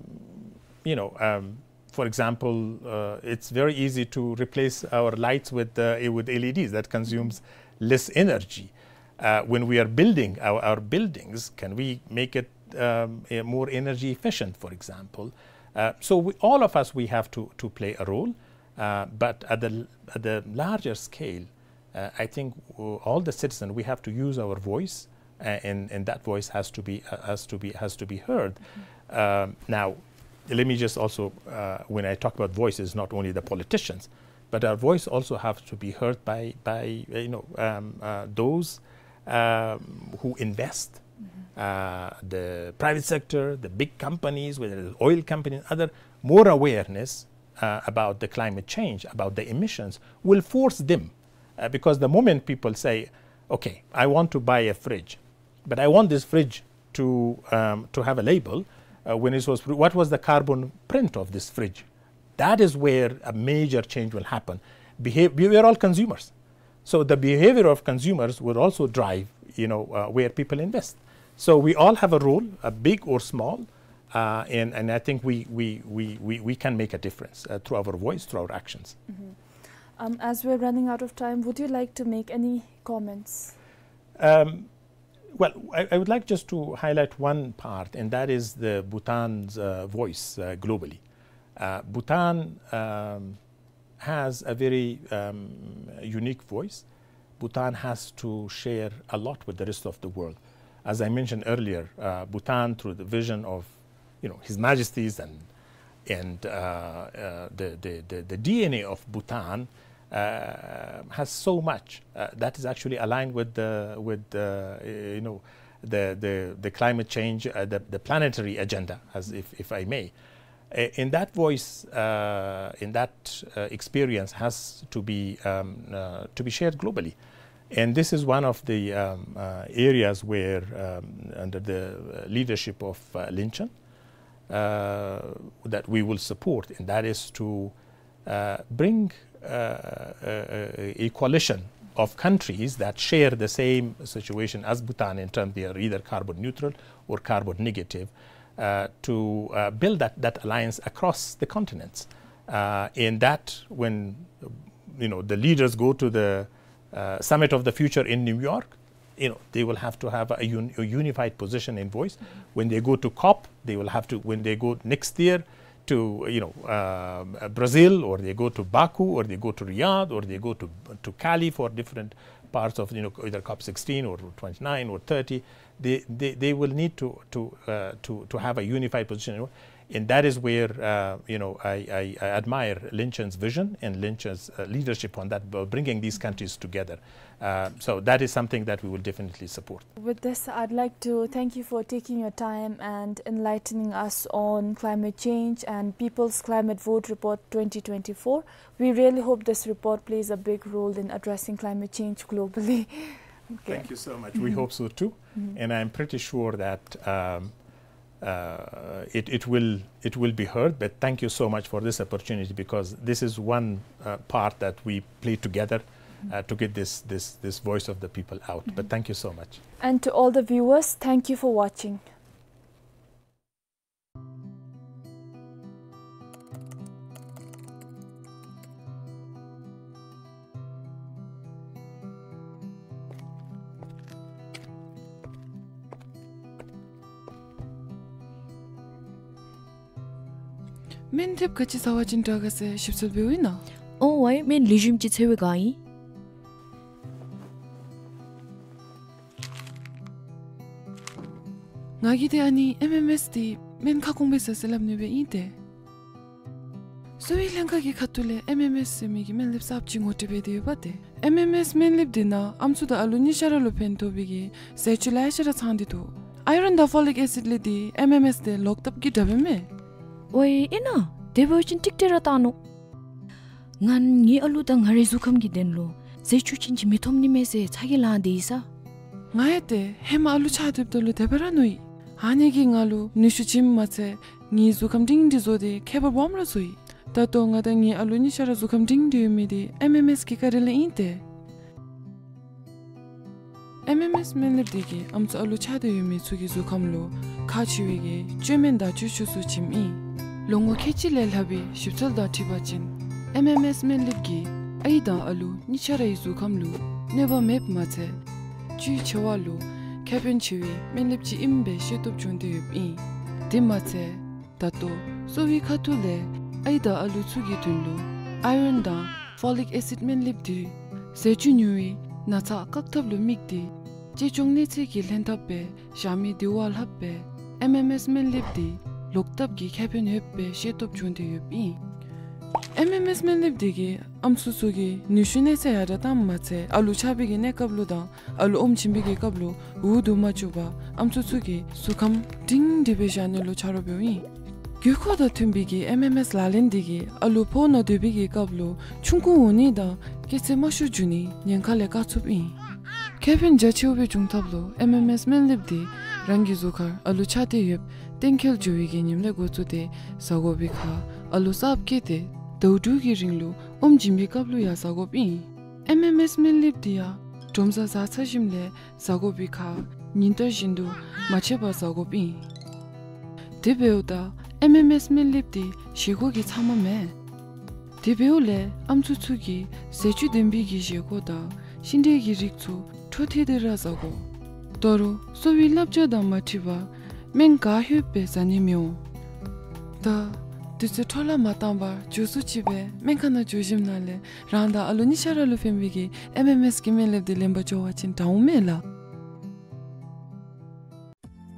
you know, um, for example, uh, it's very easy to replace our lights with, uh, with L E Ds that consumes less energy. Uh, when we are building our, our buildings, can we make it, um, a more energy efficient, for example? Uh, so we, all of us, we have to, to play a role. Uh, but at the, at the larger scale, uh, I think, uh, all the citizens, we have to use our voice, uh, and, and that voice has to be, uh, has to be, has to be heard. Mm-hmm. Um, now, let me just also, uh, when I talk about voices, not only the politicians, but our voice also has to be heard by, by, uh, you know, um, uh, those, um, who invest, mm-hmm, uh, the private sector, the big companies, whether it's oil companies, other, more awareness, uh, about the climate change, about the emissions, will force them. Uh, because the moment people say, "Okay, I want to buy a fridge, but I want this fridge to, um, to have a label, uh, when it was, what was the carbon print of this fridge?" That is where a major change will happen. Behav-, we, we are all consumers. So the behavior of consumers will also drive, you know, uh, where people invest. So we all have a role, uh, big or small, uh, and, and I think we, we, we, we, we can make a difference, uh, through our voice, through our actions. Mm-hmm. Um, as we're running out of time, would you like to make any comments? Um, well, I, I would like just to highlight one part, and that is the Bhutan's, uh, voice, uh, globally. Uh, Bhutan, um, has a very, um, unique voice. Bhutan has to share a lot with the rest of the world. As I mentioned earlier, uh, Bhutan, through the vision of, you know, His Majesty's and, and, uh, uh, the, the, the, the D N A of Bhutan, uh, has so much, uh, that is actually aligned with the, with the, uh, you know, the, the, the climate change, uh, the, the planetary agenda, as if, if I may. Uh, in that voice, uh, in that, uh, experience has to be, um, uh, to be shared globally. And this is one of the, um, uh, areas where, um, under the, uh, leadership of, uh, Linchen, uh, that we will support, and that is to, uh, bring uh, uh, a coalition of countries that share the same situation as Bhutan in terms they are either carbon neutral or carbon negative, uh, to, uh, build that, that alliance across the continents. Uh, in that, when, you know, the leaders go to the, uh, Summit of the Future in New York, you know, they will have to have a un-, a unified position and voice. When they go to COP, they will have to, when they go next year to, you know, uh, Brazil, or they go to Baku, or they go to Riyadh, or they go to, to Cali for different parts of, you know, either COP sixteen or twenty-nine or thirty, they, they, they will need to, to, uh, to, to have a unified position. And that is where, uh, you know, I, I, I admire Lin Chen's vision and Lin Chen's, uh, leadership on that, uh, bringing these countries together. Uh, so that is something that we will definitely support. With this, I'd like to thank you for taking your time and enlightening us on climate change and People's Climate Vote Report twenty twenty-four. We really hope this report plays a big role in addressing climate change globally. Okay. Thank you so much. We hope so too. And I'm pretty sure that, um, uh, it, it will, it will be heard. But thank you so much for this opportunity, because this is one, uh, part that we play together, uh, to get this, this, this voice of the people out. But thank you so much. And to all the viewers, thank you for watching. སྨན་ལེབ་ག་ཅི་ཟ་བ་ཅིན་དྲག་ག་ཟེར་ཞིབ་འཚོལ་འབདཝ་ཨིན་ན། ཨོ་ཝའི་སྨན་ལེགས་ཤོམ་ཅིག་འཚོལ་བའི་བསྒང་ཨིན། ང་གིས་ཏེ་ཨ་ནི་ཨེམ་ཨེམ་ཨེསི་འདི་སྨན་ཁ་སྐོང་སྦེ་ཟ་ཟེར་སླབ་ནི་སྦེ་ཨིན་ཏེ། གསོ་བའི་ལྷན་ཁག་གི་ཁ་ཐུག་ལས་ཨེམ་ཨེམ་ཨེསི་ཟེར་མི་གི་སྨན་ལེབ་གསརཔ་ཅིག་ངོ་སྤྲོད་འབད་དེ་ཡོདཔ་ཏེ། ཨེམ་ཨེམ་ཨེསི་སྨན་ལེབ་འདི་ནང་ཨམ་སྲུ་དང་ཨ་ལུ་གཉིས་ཆ་ར་ལུ་ཕན་ཐོགས་པའི་གི་ཟས་བཅུད་ལེ་ཤ་ར་ཚང་སྟེ་འདུག། ཨའི་རོན་དང་ཕོ་ལིག་ཨེ་སིཌ་ལས་འདི་ཨེམ་ཨེམ་ཨེསི་འདི་ལོག་ལྟབ་ཀྱི་དྲག་པས་མས། ཝའི་ཨིན་ན། དེ་འབད་བ་ཅིན་ཀྲིག་ཀྲི་ར་བཏང་ནུག། ང་ངེའི་ཨ་ལུ་དང་ང་རའི་གཟུགས་ཁམས་ཀྱི་དོན་ལུ་ཟས་བཅུད་ཅན་ཅིག་མི་ཐོབ་ནི་མས་ཟེར་ཚ་གྱང་ལང་སྟེ་ཡོད་ས། ང་ཡང་ཏེ་ཧེ་མ་ཨ་ལུ་ཆགས་སྡོདཔ་ད་ལུ་དེ་སྦེ་ར་མནོ་ཡི། ཨ་ནི་གིས་ང་ལུ་ནུས་ཤུགས་བྱིནམ་མ་ཚད་ངེའི་གཟུགས་ཁམས་སྒྲིང་སྒྲི་བཟོ་སྟེ་ཁྱད་པར་སྦོམ་ར་བཟོ་ཡི། ད་ལྟོ་ང་དང་ངེའི་ཨ་ལུ་གཉིས་ཆ་ར་གཟུགས་ཁམས་སྒྲིང་སྒྲི་ཡོད་མི་འདི་ཨེམ་ཨེམ་ཨེསི་གི་བཀའ་དྲིན་ལས་ཨིན་ཏེ། ཨེམ་ཨེམ་ཨེསི་སྨན་ལེབ་འདི་གིས་ཨམ་སྲུ་ཨ་ལུ་ཆགས་ཏེ་ཡོད་མི་ཚུ་གི་གཟུགས་ཁམས་ལུ་ཁག་ཆེ་བའི་གི་བཅོས་སྨན་དང་བཅུད་ཆུ་ཚུ་བྱིནམ་ཨིན། ལོ་ངོ་ཁལ་གཅིག་ལས་ལྷག་པའི་ཞིབ་འཚོལ་དང་འཁྲིལ་བ་ཅིན་ཨེམ་ཨེམ་ཨེསི་སྨན་ལེབ་ཀྱིས་ཨའི་དང་ཨ་ལུ་གཉིས་ཆ་རའི་གཟུགས་ཁམས་ལུ་གནོད་པ་མེདཔ་མ་ཚད་བཅུད་ཆེ་བ་ལུ་ཁེ་ཕན་ཆེ་བའི་སྨན་ལེབ་ཅིག་ཨིནམ་སྦེ་ཤེས་རྟོགས་བྱུང་སྟེ་ཡོདཔ་ཨིན། དེ་མ་ཚད་ད་ལྟོ་གསོ་བའི་ཁ་ཐུག་ལས་ཨའི་དང་ཨ་ལུ་ཚུ་གི་དོན་ལུ་ཨའི་རོན་དང་ཕོ་ལིག་ཨེ་སིཌ་སྨན་ལེབ་འདི་ཟས་བཅུད་ཉུང་བའི་ན་ཚ་བཀག་ཐབས་ལུ་དམིགས་ཏེ་གཅེས་སྐྱོང་གནས་ཚད་ཀྱི་ལྷན་ཐབས་སྦེ་བཞག་མི་འདི་བ་ལྷགཔ་སྦེ་ཨེམ་ཨེམ་ཨེསི་སྨན་ལེབ་འདི་ལོག་ལྟབ་ཀྱི་ཁེ་ཕན་ཡོདཔ་སྦེ་ཤེས་རྟོགས་བྱུང་སྟེ་ཡོདཔ་ཨིན། ཨེམ་ཨེམ་ཨེསི་སྨན་ལེབ་འདི་གིས་ཨམ་སྲུ་ཚུ་གི་ནུས་ཤུགས་གནས་ཚད་ཡར་དྲགས་བཏངམ་མ་ཚད་ཨ་ལུ་ཆགས་པའི་གི་གནས་སྐབས་ལུ་དང་ཨ་ལུ་ཨོམ་བྱིན་པའི་གི་སྐབས་ལུ་འུ་སྡུག་མ་བཅུག་པར་ཨམ་སྲུ་ཚུ་གི་གཟུགས་ཁམས་སྒྲིང་སྒྲི་སྦེ་བཞག་ནི་ལུ་ཆ་རོགས་འབདཝ་ཨིན། དགོས་མཁོ་དང་མཐུན་པའི་གི་ཨེམ་ཨེམ་ཨེསི་ལག་ལེན་འདི་གིས་ཨ་ལུ་ཕོཝ་ནང་སྡོད་པའི་གི་སྐབས་ལུ་ཆུང་ཀུ་འོང་ནི་དང་སྐྱེད་ཚད་དམའ་ཤོས་འགྱོ་ནི་ཉེན་ཁ་ལས་བཀག་ཚུགསཔ་ཨིན། ཁེ་ཕན་རྒྱ་ཆེཝ་སྦེ་འབྱུང་ཐབས་ལུ་ཨེམ་ཨེམ་ཨེསི་སྨན་ལེབ་འདི་རང་གི་གཟུགས་ཁར་ཨ་ལུ་ཆགས་ཏེ་ཡོདཔ་གཏན་འཁེལ་འགྱོ་བའི་གི་ཉིནམ་ལས་འགོ་བཙུགས་ཏེ་ཟ་དགོ་པའི་ཁར་ཨ་ལུ་གསརཔ་སྐྱེས་ཏེ་ཟླཝ་དྲུག་གི་རིང་ལུ་ཨོམ་བྱིན་པའི་སྐབས་ལུ་ཡང་ཟ་དགོཔ་ཨིན། ཨེམ་ཨེམ་ཨེསི་སྨན་ལེབ་འདི་ཡང་དྲོམ་གཟའ་གཟའ་ཚ་ཞིནམ་ལས་ཟ་དགོ་པའི་ཁར་ཉིན་ལྟར་བཞིན་དུ་མ་ཆད་པར་ཟ་དགོཔ་ཨིན། དེ་འབདཝ་ད་ཨེམ་ཨེམ་ཨེསི་སྨན་ལེབ་འདི་བཞེས་སྒོ་གི་ཚབ་མ་མེན། དེ་འབདཝ་ལས་ཨམ་སྲུ་ཚུ་གིས་ཟས་བཅུད་ལྡན་པའི་གི་བཞེས་སྒོ་དང་ཤིང་འབྲས་ཀྱི་རིགས་ཚུ་འཕྲོ་མཐུད་དེ་ར་ཟ་དགོ། ད་རུང་གསོ་བའི་བསླབ་བྱ་དང་མ་འཁྲིལ་བར་སྨན་ག་ལྷོདཔ་སྦེ་ཟ་ནི་མི་འོང་། ད་དུས་ཚོད་འཕྲོ་བརླག་མ་བཏང་བར་མགྱོགས་སུ་ཅིག་སྦེ་སྨན་ཁང་ནང་འགྱོ་ཞིནམ་ལས་རང་དང་ཨ་ལུ་གཉིས་ཆ་ར་ལུ་ཕན་པའི་གི་ཨེམ་ཨེམ་ཨེསི་གི་སྨན་ལེབ་འདི་ལེན་པར་འགྱོ་བ་ཅིན་དྲག་འོང་མས་ལགས།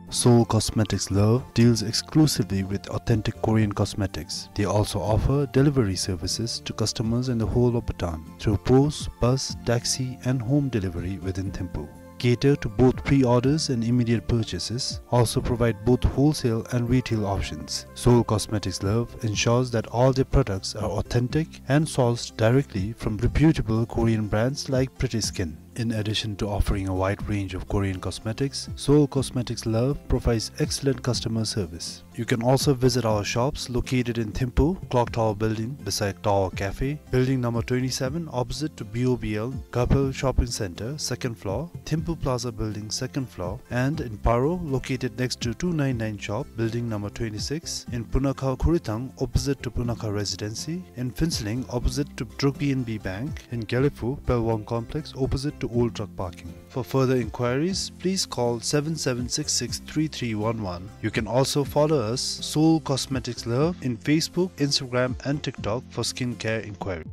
Seoul Cosmetics Love deals exclusively with authentic Korean cosmetics. They also offer delivery services to customers in the whole of Bhutan through post, bus, taxi, and home delivery within Thimphu. Cater to both pre-orders and immediate purchases. Also provide both wholesale and retail options. Seoul Cosmetics Love ensures that all their products are authentic and sourced directly from reputable Korean brands like Pretty Skin. In addition to offering a wide range of Korean cosmetics, Seoul Cosmetics Love provides excellent customer service. You can also visit our shops located in Thimphu, Clock Tower Building beside Tower Cafe, Building number twenty-seven opposite to B O B L, Gapel Shopping Center, second floor, Thimphu Plaza Building, second floor, and in Paro, located next to two nine nine shop, Building number twenty-six, in Punakha Khurithang, opposite to Punakha Residency, in Phuentsholing, opposite to Druk B N B Bank, in Gelephu, Pelwang Complex, opposite to Old Truck Parking. For further inquiries, please call seven seven six six three three one one. You can also follow us, Soul Cosmetics Love, in Facebook, Instagram, and TikTok for skincare inquiry.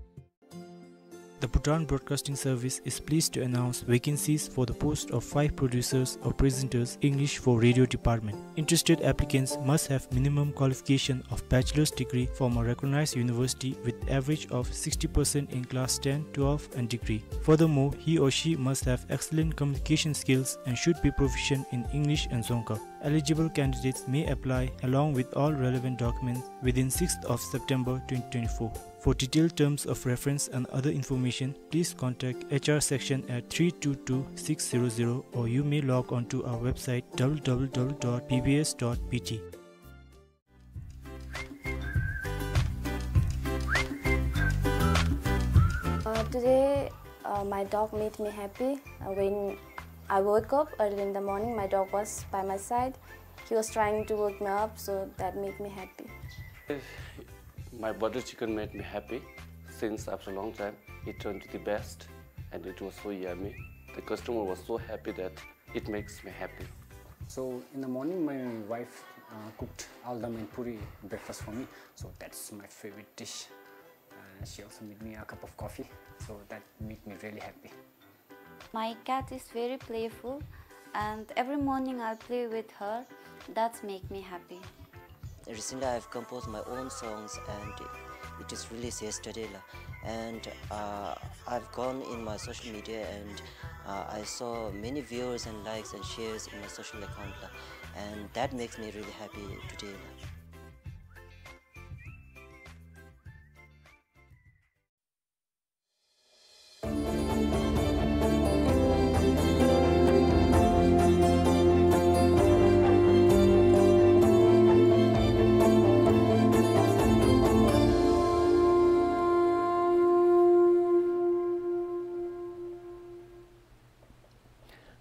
The Bhutan Broadcasting Service is pleased to announce vacancies for the post of five producers or presenters, English for radio department. Interested applicants must have minimum qualification of bachelor's degree from a recognized university with average of sixty percent in class ten, twelve and degree. Furthermore, he or she must have excellent communication skills and should be proficient in English and Dzongkha. Eligible candidates may apply along with all relevant documents within sixth of September twenty twenty-four. For detailed terms of reference and other information, please contact H R section at three two two six zero zero, or you may log on to our website w w w dot b b s dot b t. Uh, today, uh, my dog made me happy. Uh, when I woke up early in the morning, my dog was by my side. He was trying to wake me up, so that made me happy. My butter chicken made me happy since after a long time. It turned to the best and it was so yummy. The customer was so happy that it makes me happy. So in the morning, my wife, uh, cooked aldam and puri breakfast for me. So that's my favorite dish. Uh, she also made me a cup of coffee. So that made me really happy. My cat is very playful, and every morning I play with her. That's make me happy. Recently, I've composed my own songs, and it is released yesterday, la. And, uh, I've gone in my social media, and, uh, I saw many viewers and likes and shares in my social account, la. And that makes me really happy today, la.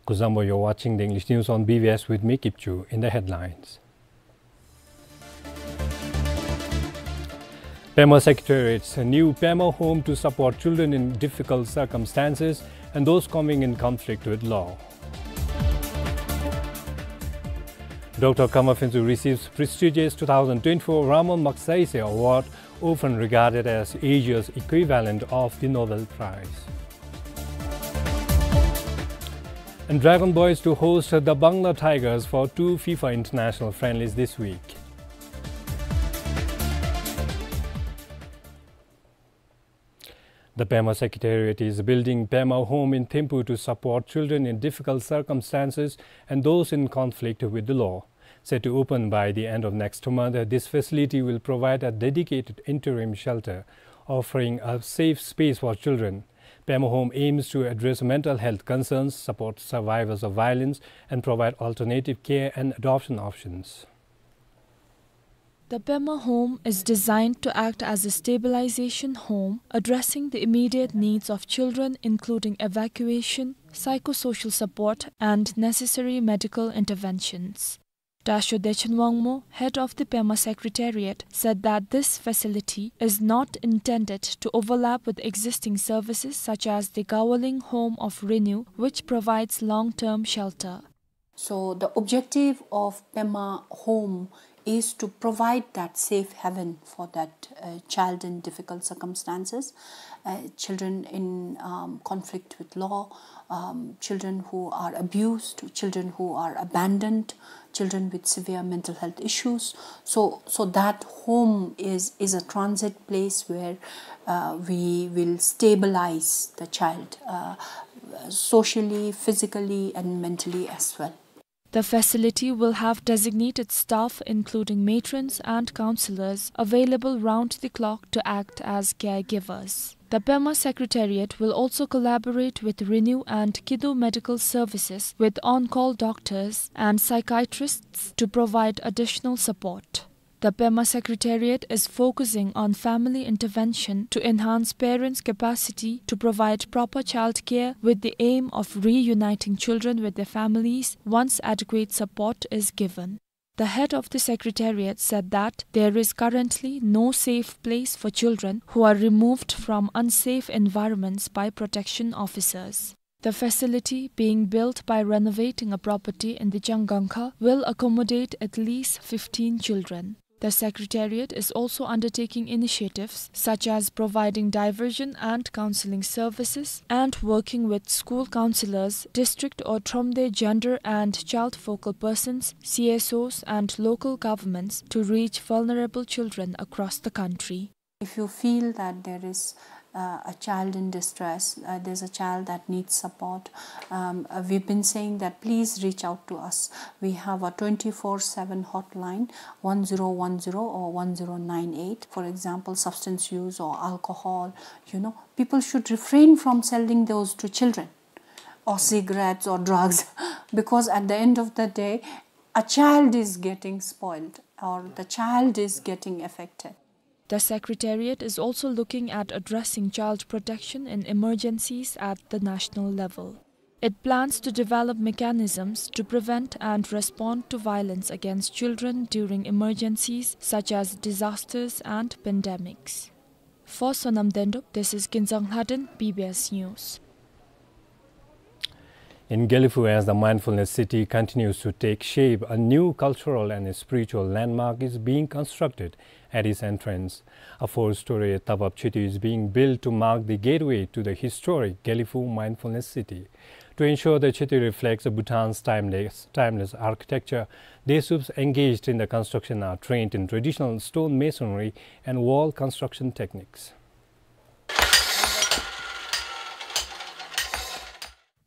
Kuzuzangpo, you're watching the English news on B B S with me, Kipchu. In the headlines. Pema Secretariat's new Pema Home to support children in difficult circumstances and those coming in conflict with law. Doctor Kama Phentsu receives prestigious two thousand twenty-four Ramon Magsaysay Award, often regarded as Asia's equivalent of the Nobel Prize. And Dragon Boys to host the Bangla Tigers for two FIFA international friendlies this week. The Pema Secretariat is building Pema Home in Thimphu to support children in difficult circumstances and those in conflict with the law. Set to open by the end of next month, this facility will provide a dedicated interim shelter, offering a safe space for children. Pema Home aims to address mental health concerns, support survivors of violence, and provide alternative care and adoption options. The Pema Home is designed to act as a stabilization home, addressing the immediate needs of children, including evacuation, psychosocial support, and necessary medical interventions. Dasho Dechen Wangmo, head of the Pema Secretariat, said that this facility is not intended to overlap with existing services such as the Gawaling Home of Renew, which provides long-term shelter. So the objective of Pema Home is to provide that safe haven for that, uh, child in difficult circumstances, uh, children in, um, conflict with law, um, children who are abused, children who are abandoned, children with severe mental health issues. So, so that home is, is a transit place where, uh, we will stabilize the child, uh, socially, physically, and mentally as well. The facility will have designated staff, including matrons and counselors, available round the clock to act as caregivers. The Pema Secretariat will also collaborate with Renew and Kido Medical Services with on-call doctors and psychiatrists to provide additional support. The Pema Secretariat is focusing on family intervention to enhance parents' capacity to provide proper childcare with the aim of reuniting children with their families once adequate support is given. The head of the secretariat said that there is currently no safe place for children who are removed from unsafe environments by protection officers. The facility, being built by renovating a property in the Changangkha, will accommodate at least fifteen children. The secretariat is also undertaking initiatives such as providing diversion and counseling services and working with school counselors, district or thromde gender and child focal persons, C S Os, and local governments to reach vulnerable children across the country. If you feel that there is, uh, a child in distress, uh, there's a child that needs support, um, uh, we've been saying that please reach out to us. We have a twenty-four seven hotline, one zero one zero or one zero nine eight. For example, substance use or alcohol, you know, people should refrain from selling those to children, or cigarettes or drugs, because at the end of the day, a child is getting spoiled or the child is getting affected. The Secretariat is also looking at addressing child protection in emergencies at the national level. It plans to develop mechanisms to prevent and respond to violence against children during emergencies such as disasters and pandemics. For Sonam Dendup, this is Kinzang Lhaden, B B S News. In Gelephu, as the mindfulness city continues to take shape, a new cultural and spiritual landmark is being constructed at its entrance. A four-story Tabap Choetue is being built to mark the gateway to the historic Gelephu mindfulness city. To ensure the Choetue reflects Bhutan's timeless, timeless architecture, Desups engaged in the construction are trained in traditional stone masonry and wall construction techniques.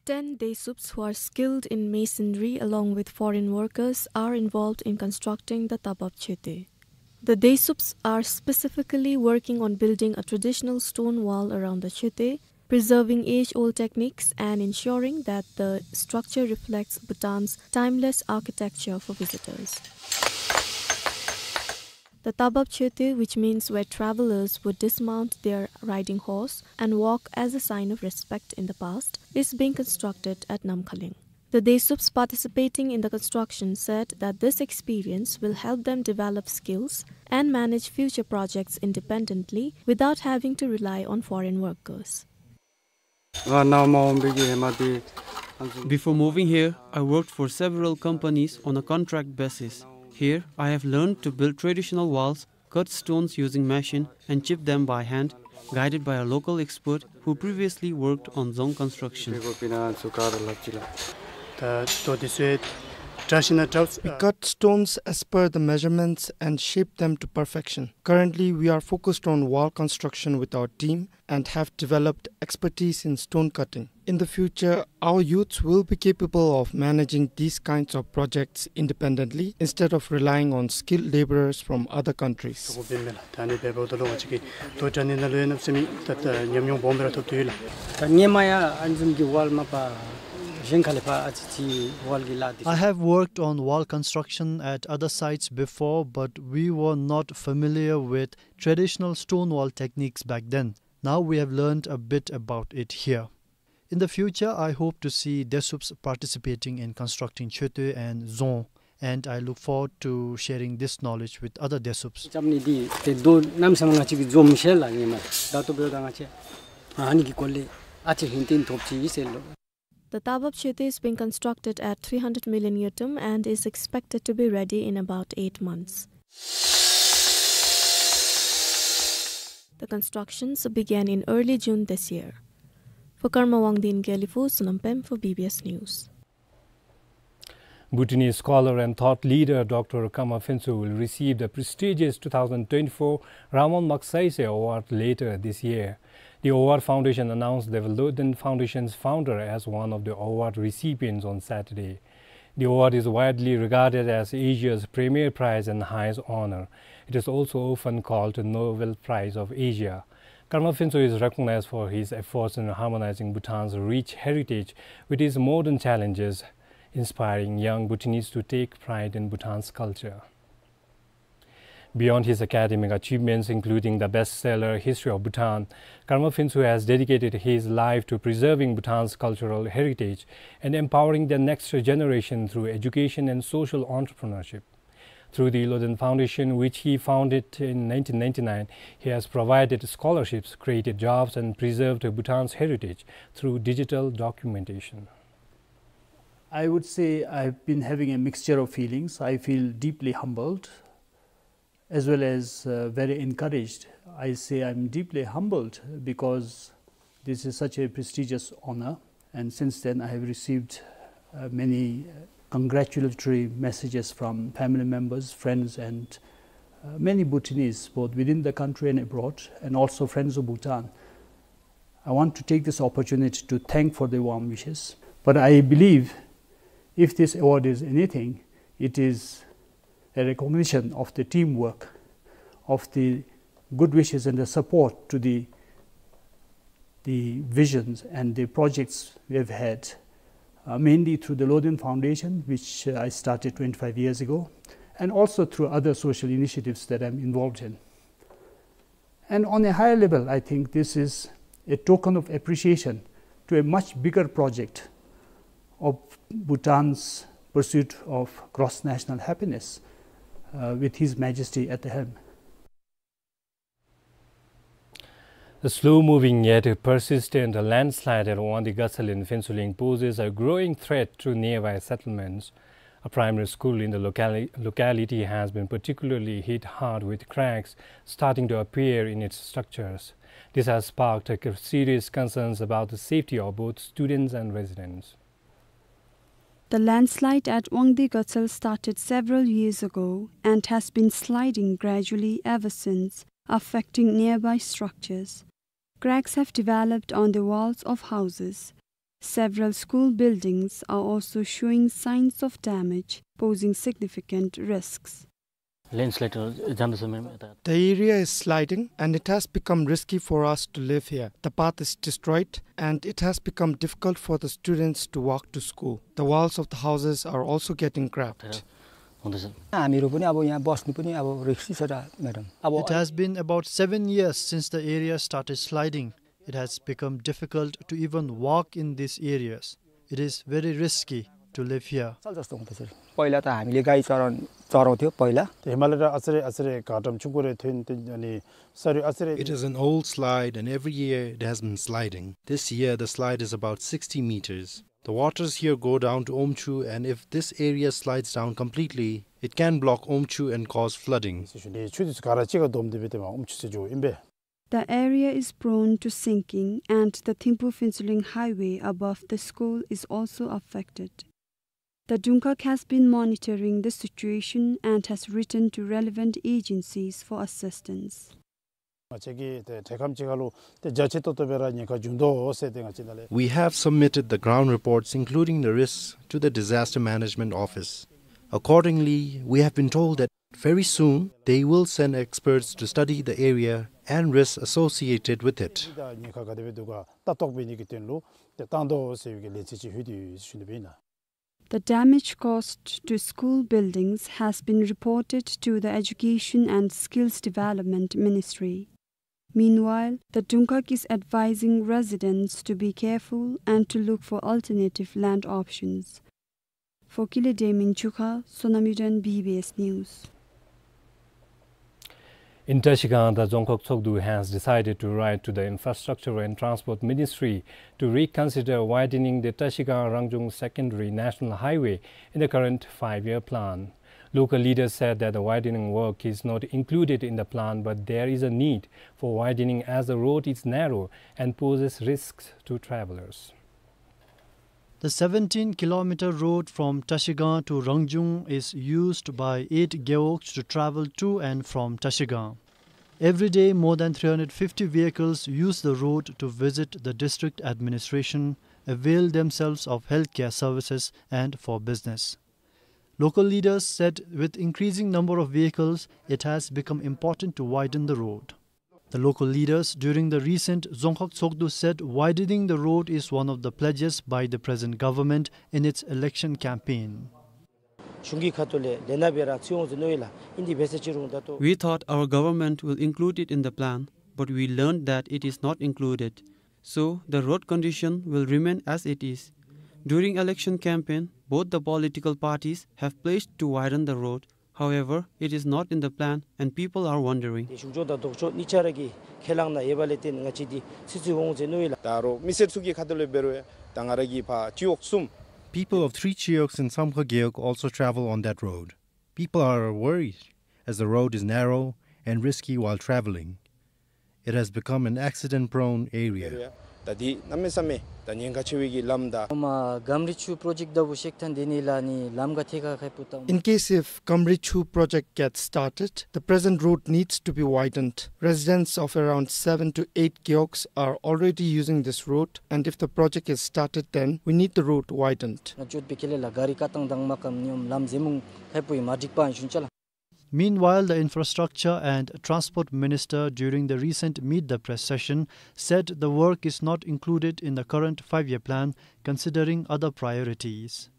Ten Desups who are skilled in masonry, along with foreign workers, are involved in constructing the Tabap Choetue. The Desups are specifically working on building a traditional stone wall around the Choetue, preserving age-old techniques and ensuring that the structure reflects Bhutan's timeless architecture for visitors. The Tabap Choetue, which means where travelers would dismount their riding horse and walk as a sign of respect in the past, is being constructed at Namkhaling. The Desups participating in the construction said that this experience will help them develop skills and manage future projects independently without having to rely on foreign workers. Before moving here, I worked for several companies on a contract basis. Here, I have learned to build traditional walls, cut stones using machine, and chip them by hand, guided by a local expert who previously worked on dzong construction. We cut stones as per the measurements and shape them to perfection. Currently, we are focused on wall construction with our team and have developed expertise in stone cutting. In the future, our youths will be capable of managing these kinds of projects independently instead of relying on skilled laborers from other countries. I have worked on wall construction at other sites before, but we were not familiar with traditional stone wall techniques back then. Now we have learned a bit about it here. In the future, I hope to see Desups participating in constructing Choetue and dzong, and I look forward to sharing this knowledge with other Desups. The Tabap Choetue is being constructed at three hundred million ngultrum and is expected to be ready in about eight months. The constructions began in early June this year. For Karma Wangdi in Gelephu, Sonam Pem for B B S News. Bhutanese scholar and thought leader Doctor Karma Phensho will receive the prestigious two thousand twenty-four Ramon Magsaysay Award later this year. The Award Foundation announced Development Foundation's founder as one of the award recipients on Saturday. The award is widely regarded as Asia's premier prize and highest honor. It is also often called the Nobel Prize of Asia. Karma Phuntsho is recognized for his efforts in harmonizing Bhutan's rich heritage with its modern challenges, inspiring young Bhutanese to take pride in Bhutan's culture. Beyond his academic achievements, including the bestseller History of Bhutan, Karma Phuntsho has dedicated his life to preserving Bhutan's cultural heritage and empowering the next generation through education and social entrepreneurship. Through the Lhoden Foundation, which he founded in nineteen ninety-nine, he has provided scholarships, created jobs, and preserved Bhutan's heritage through digital documentation. I would say I've been having a mixture of feelings. I feel deeply humbled as well as, uh, very encouraged. I say I'm deeply humbled because this is such a prestigious honor, and since then I have received, uh, many, uh, congratulatory messages from family members, friends, and, uh, many Bhutanese, both within the country and abroad, and also friends of Bhutan. I want to take this opportunity to thank for the warm wishes. But I believe if this award is anything, it is a recognition of the teamwork, of the good wishes and the support to the, the visions and the projects we have had, uh, mainly through the Lhoden Foundation, which, uh, I started twenty-five years ago, and also through other social initiatives that I'm involved in. And on a higher level, I think this is a token of appreciation to a much bigger project of Bhutan's pursuit of cross-national happiness, uh, with His Majesty at the helm. The slow-moving yet persistent landslide at Wangdue Gatsal in Phuentsholing poses a growing threat to nearby settlements. A primary school in the locali-, locality has been particularly hit hard, with cracks starting to appear in its structures. This has sparked a serious concerns about the safety of both students and residents. The landslide at Wangdue Gatsal started several years ago and has been sliding gradually ever since, affecting nearby structures. Cracks have developed on the walls of houses. Several school buildings are also showing signs of damage, posing significant risks. Landslide जाँदैछ, ma'am, यता। The area is sliding and it has become risky for us to live here. The path is destroyed and it has become difficult for the students to walk to school. The walls of the houses are also getting cracked. हुँदैछ। हामीहरू पनि अब यहाँ बस्नु पनि अब risky छ त, madam। अब It has been about seven years since the area started sliding. It has become difficult to even walk in these areas. It is very risky to live here. अचल जस्तो हुँदैछ। पहिला त हामीले गाई चराउन, चराउँथ्यो पहिला। हिमालय र अचरे अचरे घाटम छुकुरे थुन अनि सरी अचरे It is an old slide and every year it has been sliding. This year the slide is about sixty meters. The waters here go down to Omchu, and if this area slides down completely, it can block Omchu and cause flooding. ཆུ་དེ་ཚུ་ག་ར་གཅིག་ཁར་བསྡོམས་ཏེ་སྦེ་དེ་མ་ཨོམ་ཆུ་ཟེར་འགྱོཝ་ཨིན་པས། The area is prone to sinking and the Thimphu-Phuentsholing highway above the school is also affected. The Dungak has been monitoring the situation and has written to relevant agencies for assistance. ང་བཅས་ཀྱིས་ཏེ་འཕྲལ་ཁམས་ཅིག་ཁར་ལུ་ཏེ་རྒྱ་ཆེ་ཏོག་ཏོ་སྦེ་ར་ཉེན་ཁ་འབྱུང་དོ་ཟེར་ཏེ་ང་བཅས་ནཱ་ལས། We have submitted the ground reports, including the risks, to the Disaster Management Office. Accordingly, we have been told that very soon they will send experts to study the area and risks associated with it. ཉེན་ཁ་ག་དེ་སྦེ་འདུག་ག་ལྟ་རྟོག་འབད་ནི་གི་དོན་ལུ་ཏེ་བཏང་དོ་ཟེར་བའི་གི་ལན་ཚིག་ཅིག་ལྷོད་དེ་ཡོད་ཟེར་ཞུ་ནི་སྦེ་ཨིན་ལགས། The damage caused to school buildings has been reported to the Education and Skills Development Ministry. Meanwhile, the Dungak is advising residents to be careful and to look for alternative land options. For Kile Demin Chukha, Sonam Yuden, B B S News. In Trashigang, the Dzongkhag Tshogdu has decided to write to the Infrastructure and Transport Ministry to reconsider widening the Trashigang-Rangjung Secondary National Highway in the current five-year plan. Local leaders said that the widening work is not included in the plan, but there is a need for widening as the road is narrow and poses risks to travelers. The seventeen kilometer road from Trashigang to Rangjung is used by eight Gewoks to travel to and from Trashigang. Every day, more than three hundred fifty vehicles use the road to visit the district administration, avail themselves of healthcare services, and for business. Local leaders said with increasing number of vehicles, it has become important to widen the road. The local leaders during the recent Dzongkhag Tshogdu said widening the road is one of the pledges by the present government in its election campaign. གཞུང་གི་ཁ་ཐུག་ལས་ལས་ནག་སྦེ་ར་ཚུད་འོང་ཟེར་མནོ་ཡི་ལགས། ཨིན་དེ་འབད་ས་ཅི་རུང་ད་ལྟོ། We thought our government will include it in the plan, but we learned that it is not included. So the road condition will remain as it is. During election campaign, both the political parties have pledged to widen the road. However, it is not in the plan and people are wondering. ཏེ་གཞུང་ཕྱོགས་དང་ལྡོག་ཕྱོགས་གཉིས་ཆ་ར་གི་ཁས་བླངས་གནང་ཡོད་པ་ལས་བརྟེན་ང་བཅས་འདི་ཚུད་ཚུད་འོང་ཟེར་མནོ་ཡི་ལགས། ད་རུང་མི་སེར་ཚུ་གི་ཁ་ཐུག་ལས་འབད་རུང་ཡང་ད་ང་ར་གི་ཕར་ཅི་འོག་གསུམ། People of three Chiyoks in Samkhar Gewog also travel on that road. People are worried as the road is narrow and risky while traveling. It has become an accident-prone area. ད་འདི་གནམ་མེད་ས་མེད་ད་ཉེན་ཁ་ཆེ་བའི་གི་ལམ་ད། ཨོ་མ་གམ་རི་ཆུ་པྲོ་ཇེཀཊ་ད་བུ་ཤེག་ཐན་དེ་ནི་ལ་ནི་ལམ་ག་ཐེ་ཁ་ཁ་པུ་ཏམ། In case if Gamrichu project gets started, the present road needs to be widened. Residents of around seven to eight Gewogs are already using this road, and if the project is started, then we need the road widened. ང་ཅོད་པེ་ཁེ་ལེ་ལ་ག་རི་ཀ་ཏང་དང་མ་ཀམ་ཉོམ་ལམ་ཟེ་མུང་ཁ་པུ་ཡི་མ་འགྲིག་པ་ཨན་ཤུན་ཅ་ལགས། Meanwhile, the Infrastructure and Transport Minister during the recent Meet the Press session said the work is not included in the current five-year plan, considering other priorities.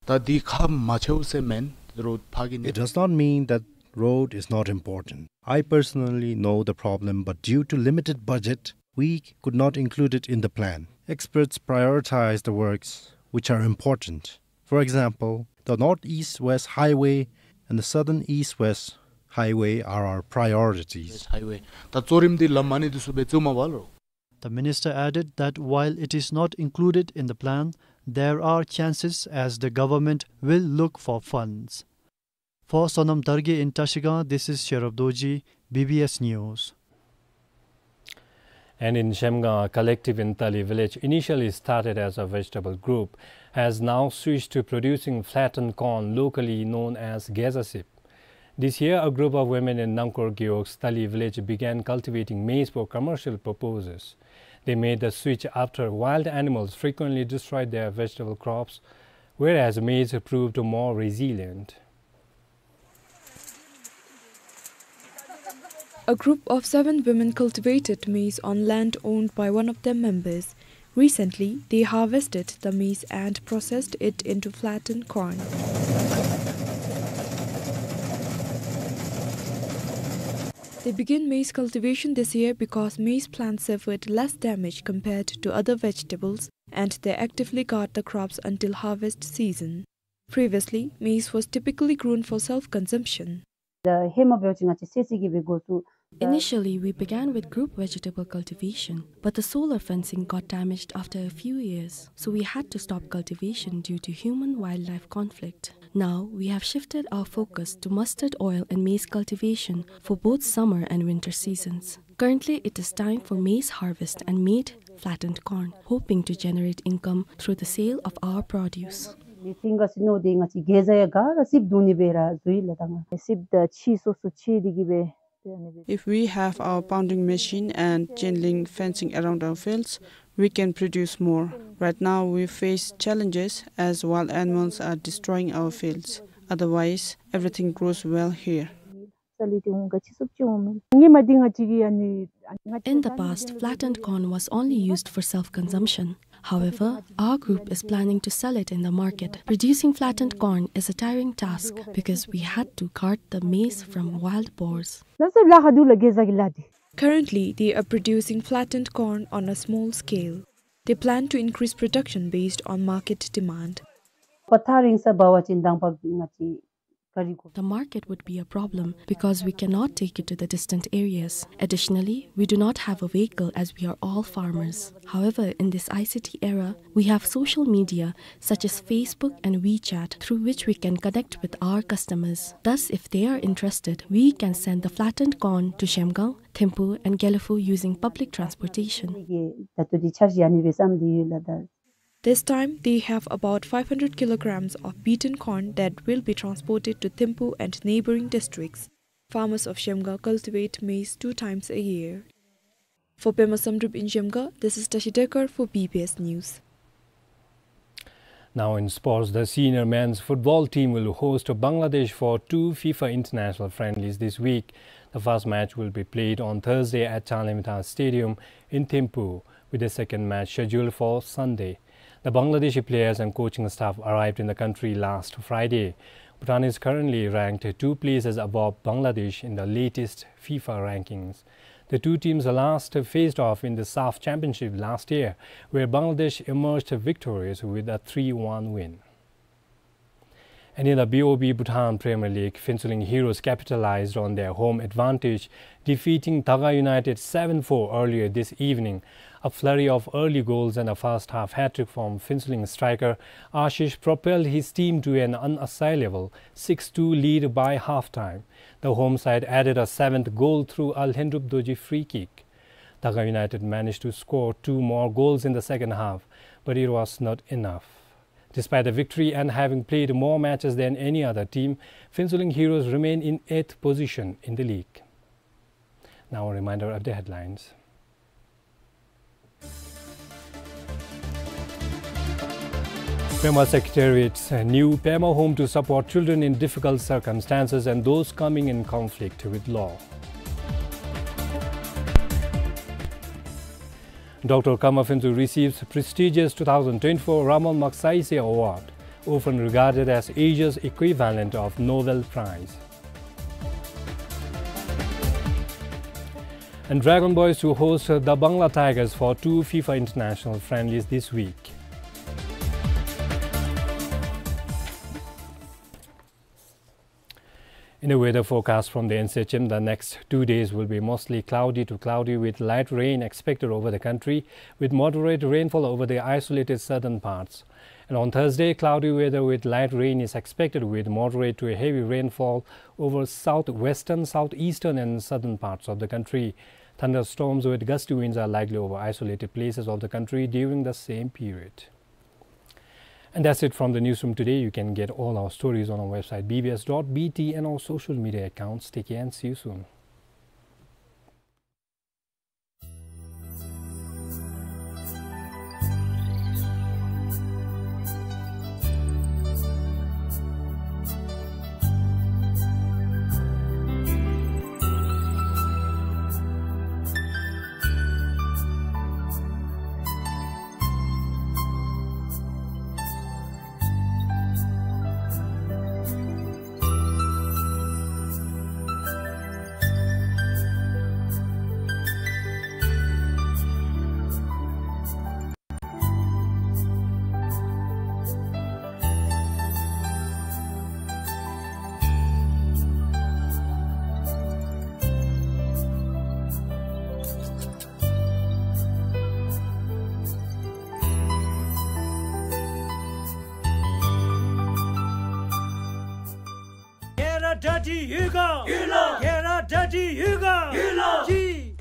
ད་འདི་ཁག་མ་ཆེཝ་ཟེར་མེན་རོཌ་ཕར་གི་ནི། It does not mean that road is not important. I personally know the problem, but due to limited budget, we could not include it in the plan. Experts prioritize the works which are important. For example, the North East West Highway and the Southern East West Highway are our priorities. Highway. ད་གཙོ་རིམ་འདི་ལམ་ཨ་ནི་འདི་ཚུ་སྦེ་བཙུགས་མ་པ་ལོ། The minister added that while it is not included in the plan, there are chances as the government will look for funds. For Sonam Dargye in Trashigang, this is Sherab Dorji, B B S News. And in Shemgang, a collective in Tali village, initially started as a vegetable group, has now switched to producing flattened corn, locally known as geza sip. This year, a group of women in Nangkor Gewogs Tali village began cultivating maize for commercial purposes. They made the switch after wild animals frequently destroyed their vegetable crops, whereas maize proved more resilient. A group of seven women cultivated maize on land owned by one of their members. Recently, they harvested the maize and processed it into flattened corn. They began maize cultivation this year because maize plants suffered less damage compared to other vegetables, and they actively guard the crops until harvest season. Previously, maize was typically grown for self-consumption. ད་ཧེ་མ་འབད་བ་ཅིན་ང་བཅས་ཚེ་ཚེ་གི་སྦེ་འགོ་བཙུགས། Initially, we began with group vegetable cultivation, but the solar fencing got damaged after a few years, so we had to stop cultivation due to human-wildlife conflict. Now, we have shifted our focus to mustard oil and maize cultivation for both summer and winter seasons. Currently, it is time for maize harvest and made flattened corn, hoping to generate income through the sale of our produce. ལས་ཏིང་ག་སི་ནོ་དེ་ང་བཅས་གེ་ཛ་ཡ་ག་ར་སིབ་བརྡུང་ནི་སྦེ་ར་འཛུལ་ཡི་ལགས། ད་ང་སིབ་ད་ཕྱེ་སོ་སོ་ཕྱེ་དེ་གི་སྦེ། If we have our pounding machine and chain link fencing around our fields, we can produce more. Right now, we face challenges as wild animals are destroying our fields. Otherwise, everything grows well here. In the past, flattened corn was only used for self-consumption. However, our group is planning to sell it in the market. Producing flattened corn is a tiring task because we had to guard the maize from wild boars. Currently, they are producing flattened corn on a small scale. They plan to increase production based on market demand. ཕར་ཐག་རིང་ས་འབད་བ་ཅིན་དང་པ་ང་བཅས་ག་རི་གོ། The market would be a problem because we cannot take it to the distant areas. Additionally, we do not have a vehicle as we are all farmers. However, in this I C T era, we have social media such as Facebook and WeChat through which we can connect with our customers. Thus, if they are interested, we can send the flattened corn to Zhemgang, Thimphu and Gelephu using public transportation. ད་ལྟོ་འདི་འཆར་གཞི་ཨ་ནི་སྦེ་བརྩམས་ཏེ་ཡོད་ལགས། ད། This time, they have about five hundred kilograms of beaten corn that will be transported to Thimphu and neighboring districts. Farmers of Zhemgang cultivate maize two times a year. For Pema Samdrup in Zhemgang, this is Tashi Dekar for B B S News. Now in sports, the senior men's football team will host Bangladesh for two FIFA international friendlies this week. The first match will be played on Thursday at Changlimtha Stadium in Thimphu, with the second match scheduled for Sunday. The Bangladeshi players and coaching staff arrived in the country last Friday. Bhutan is currently ranked two places above Bangladesh in the latest FIFA rankings. The two teams last faced off in the SAFF Championship last year, where Bangladesh emerged victorious with a three one win. And in the B O B Bhutan Premier League, Phuentsholing Heroes capitalized on their home advantage, defeating Daga United seven four earlier this evening. A flurry of early goals and a first half hat-trick from Phuentsholing striker Ashish propelled his team to an unassailable six two lead by half-time. The home side added a seventh goal through a Lhendrup Dorji free kick. Daga United managed to score two more goals in the second half, but it was not enough. Despite the victory and having played more matches than any other team, Phuentsholing Heroes remain in eighth position in the league. Now a reminder of the headlines. Pema Secretariat's new Pema Home to support children in difficult circumstances and those coming in conflict with law. Doctor Karma Phuntsho receives prestigious two thousand twenty-four Raman Magsaysay Award, often regarded as Asia's equivalent of Nobel Prize. And Dragon Boys to host the Bangla Tigers for two FIFA international friendlies this week. In the weather forecast from the N C H M, the next two days will be mostly cloudy to cloudy with light rain expected over the country, with moderate rainfall over the isolated southern parts. And on Thursday, cloudy weather with light rain is expected, with moderate to heavy rainfall over southwestern, southeastern, and southern parts of the country. Thunderstorms with gusty winds are likely over isolated places of the country during the same period. And that's it from the newsroom today. You can get all our stories on our website B B S dot B T and our social media accounts. Take care and see you soon. ཁྱེད་ར་གྲ་སྒྲིག་ཡོད་ག། ཡོད་ལགས། ཁྱེད་ར་གྲ་སྒྲིག་ཡོད་ག། ཡོད་ལགས། གཅིག་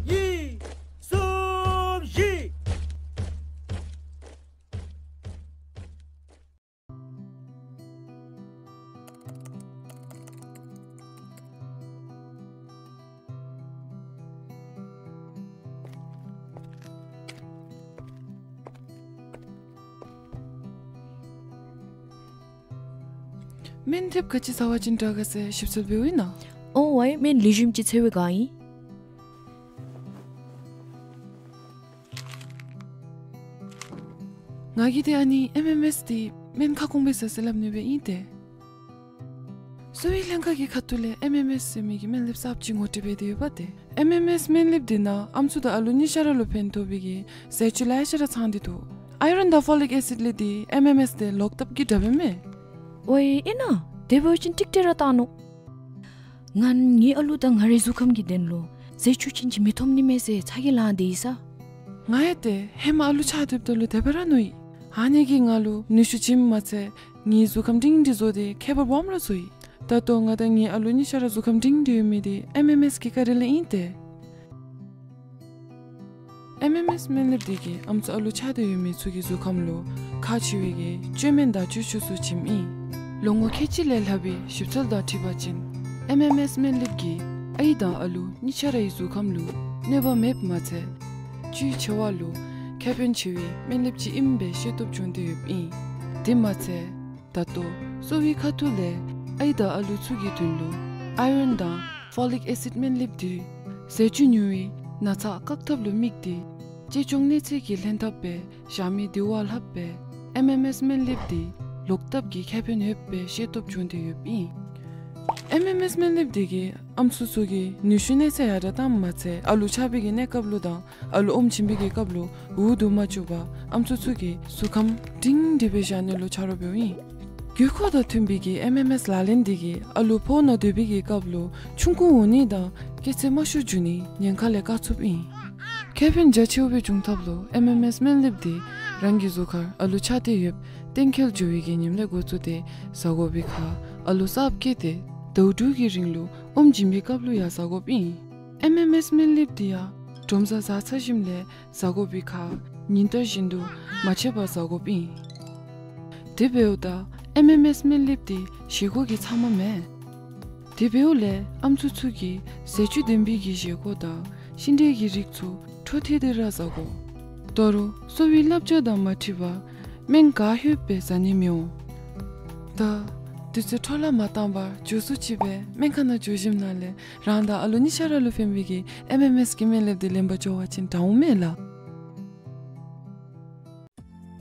གཉིས་གསུམ་བཞི། སྨན་ལེབ་ག་ཅི་ཟ་བ་ཅིན་དྲག་ག་ཟེར་ཞིབ་འཚོལ་འབདཝ་ཨིན་ན། ཨོ་ཝའི་སྨན་ལེགས་ཤོམ་ཅིག་འཚོལ་བའི་བསྒང་ཨིན། ང་གིས་ཏེ་ཨ་ནི་ཨེམ་ཨེམ་ཨེསི་འདི་སྨན་ཁ་སྐོང་སྦེ་ཟ་ཟེར་སླབ་ནི་སྦེ་ཨིན་ཏེ། གསོ་བའི་ལྷན་ཁག་གི་ཁ་ཐུག་ལས་ཨེམ་ཨེམ་ཨེསི་ཟེར་མི་གི་སྨན་ལེབ་གསརཔ་ཅིག་ངོ་སྤྲོད་འབད་དེ་ཡོདཔ་ཏེ། ཨེམ་ཨེམ་ཨེསི་སྨན་ལེབ་འདི་ནང་ཨམ་སྲུ་དང་ཨ་ལུ་གཉིས་ཆ་ར་ལུ་ཕན་ཐོགས་པའི་གི་ཟས་བཅུད་ལེ་ཤ་ར་ཚང་སྟེ་འདུག། ཨའི་རོན་དང་ཕོ་ལིག་ཨེ་སིཌ་ལས་འདི་ཨེམ་ཨེམ་ཨེསི་འདི་ལོག་ལྟབ་ཀྱི་དྲགཔ་ཨིན་མས། ཝའི་ཨིན་ན། དེ་འབད་བ་ཅིན་ཀྲིག་ཀྲི་ར་བཏང་ནུག། ང་ངེའི་ཨ་ལུ་དང་ང་རའི་གཟུགས་ཁམས་ཀྱི་དོན་ལུ་ཟས་བཅུད་ཅན་ཅིག་མི་ཐོབ་ནི་མས་ཟེར་ཚ་གྱང་ལང་སྟེ་ཡོད་ས། ང་ཡང་ཏེ་ཧེ་མ་ཨ་ལུ་ཆགས་སྡོདཔ་ད་ལུ་དེ་སྦེ་ར་མནོ་ཡི། ཨ་ནི་གིས་ང་ལུ་ནུས་ཤུགས་བྱིནམ་མ་ཚད་ངེའི་གཟུགས་ཁམས་སྒྲིང་སྒྲིང་བཟོ་སྟེ་ཁྱད་པར་སྦོམ་ར་བཟོ་ཡི། ད་ལྟོ་ང་དང་ངེའི་ཨ་ལུ་གཉིས་ཆ་ར་གཟུགས་ཁམས་སྒྲིང་སྒྲིང་ཡོད་མི་འདི་ཨེམ་ཨེམ་ཨེསི་གི་བཀའ་དྲིན་ལས་ཨིན་ཏེ། ཨེམ་ཨེམ་ཨེསི་སྨན་ལེབ་འདི་གིས་ཨམ་སྲུ་ཨ་ལུ་ཆགས་སྡོད་ཡོད་མི་ཚུ་གི་གཟུགས་ཁམས་ལུ་ཁག་ཆེ་བའི་གི་བཅོས་སྨན་དང་བཅུད་ཆུ་ཚུ་བྱིནམ་ཨིན། ལོ་ངོ་ཁལ་གཅིག་ལས་ལྷག་པའི་ཞིབ་འཚོལ་དང་འཁྲིལ་བ་ཅིན་ཨེམ་ཨེམ་ཨེསི་སྨན་ལེབ་ཀྱིས་ཨའི་དང་ཨ་ལུ་གཉིས་ཆ་རའི་གཟུགས་ཁམས་ལུ་གནོད་པ་མེདཔ་མ་ཚད་བཅུད་ཆེ་བ་ལུ་ཁེ་ཕན་ཆེ་བའི་སྨན་ལེབ་ཅིག་ཨིནམ་སྦེ་ཤེས་རྟོགས་བྱུང་སྟེ་ཡོདཔ་ཨིན། དེ་མ་ཚད་ད་ལྟོ་གསོ་བའི་ཁ་ཐུག་ལས་ཨའི་དང་ཨ་ལུ་ཚུ་གི་དོན་ལུ་ཨའི་རོན་དང་ ཕོ་ལིག་ཨེ་སིཌ་སྨན་ལེབ་འདི་ཟས་བཅུད་ཉུང་བའི་ན་ཚ་བཀག་ཐབས་ལུ་དམིགས་ཏེ་གཅེས་སྐྱོང་གནས་ཚད་ཀྱི་ལྷན་ཐབས་སྦེ་བཞག་མི་འདི་བ་ལྷགཔ་སྦེ་ཨེམ་ཨེམ་ཨེསི་སྨན་ལེབ་འདི་ལོག་ཐབས་ཀྱི་ཁེ་ཕན་ཡོདཔ་སྦེ་ཤེས་རྟོགས་བྱུང་སྟེ་ཡོདཔ་ཨིན། ཨེམ་ཨེམ་ཨེསི་སྨན་ལེབ་འདི་གིས་ཨམ་སྲུ་ཚུ་གི་ནུས་ཤུགས་གནས་ཚད་ཡར་དྲག་བཏངམ་མ་ཚད་ཨ་ལུ་ཆགས་པའི་གི་གནས་སྐབས་ལུ་དང་ཨ་ལུ་ཨོམ་བྱིན་པའི་གི་སྐབས་ལུ་འུ་སྡུག་མ་བཅུག་པར་ཨམ་སྲུ་ཚུ་གི་གཟུགས་ཁམས་སྒྲིང་སྒྲི་སྦེ་བཞག་ནི་ལུ་ཆ་རོགས་འབདཝ་ཨིན། དགོས་མཁོ་དང་མཐུན་པའི་གི་ཨེམ་ཨེམ་ཨེསི་ལག་ལེན་འདི་གིས་ཨ་ལུ་ཕོཝ་ནང་སྡོད་པའི་གི་སྐབས་ལུ་ཆུང་ཀུ་འོང་ནི་དང་སྐྱེད་ཚད་དམའ་ཤོས་འགྱོ་ནི་ཉེན་ཁ་ལས་བཀག་ཚུགསཔ་ཨིན། ཁེ་ཕན་རྒྱ་ཆེཝ་སྦེ་འབྱུང་ཐབས་ལུ་ཨེམ་ཨེམ་ཨེསི་སྨན་ལེབ་འདི་རང་གི་གཟུགས་ཁར་ཨ་ལུ་ཆགས་ཏེ་ཡོདཔ་གཏན་འཁེལ་འགྱོ་བའི་གི་ཉིནམ་ལས་འགོ་བཙུགས་ཏེ་ཟ་དགོ་པའི་ཁར་ཨ་ལུ་གསརཔ་སྐྱེས་ཏེ་ཟླཝ་དྲུག་གི་རིང་ལུ་ཨོམ་བྱིན་པའི་སྐབས་ལུ་ཡང་ཟ་དགོཔ་ཨིན། ཨེམ་ཨེམ་ཨེསི་སྨན་ལེབ་འདི་ཡང་གྲོམ་ཟ་ཟ་ཚར་ཞིནམ་ལས་ཟ་དགོ་པའི་ཁར་ཉིན་ལྟར་བཞིན་དུ་མ་ཆད་པར་ཟ་དགོཔ་ཨིན། དེ་འབདཝ་ད་ཨེམ་ཨེམ་ཨེསི་སྨན་ལེབ་འདི་བཞེས་སྒོ་གི་ཚབ་མ་མེན། དེ་འབདཝ་ལས་ཨམ་སྲུ་ཚུ་གིས་ཟས་བཅུད་ལྡན་པའི་གི་བཞེས་སྒོ་དང་ཤིང་འབྲས་ཀྱི་རིགས་ཚུ་འཕྲོ་མཐུད་དེ་ར་ཟ་དགོ། ད་རུང་གསོ་བའི་བསླབ་བྱ་དང་མ་འཁྲིལ་བར་སྨན་ག་ལྷོད་སྦེ་ཟ་ནི་མི་འོང་། ད་དུས་ཚོད་འཕྲོ་བརླག་མ་བཏང་བར་མགྱོགས་སུ་ཅིག་སྦེ་སྨན་ཁང་ནང་འགྱོ་ཞིནམ་ལས་རང་དང་ཨ་ལུ་གཉིས་ཆ་ར་ལུ་ཕན་པའི་གི་ཨེམ་ཨེམ་ཨེསི་གི་སྨན་ལེབ་འདི་ལེན་པར་འགྱོ་བ་ཅིན་དྲག་འོང་མས་ལགས།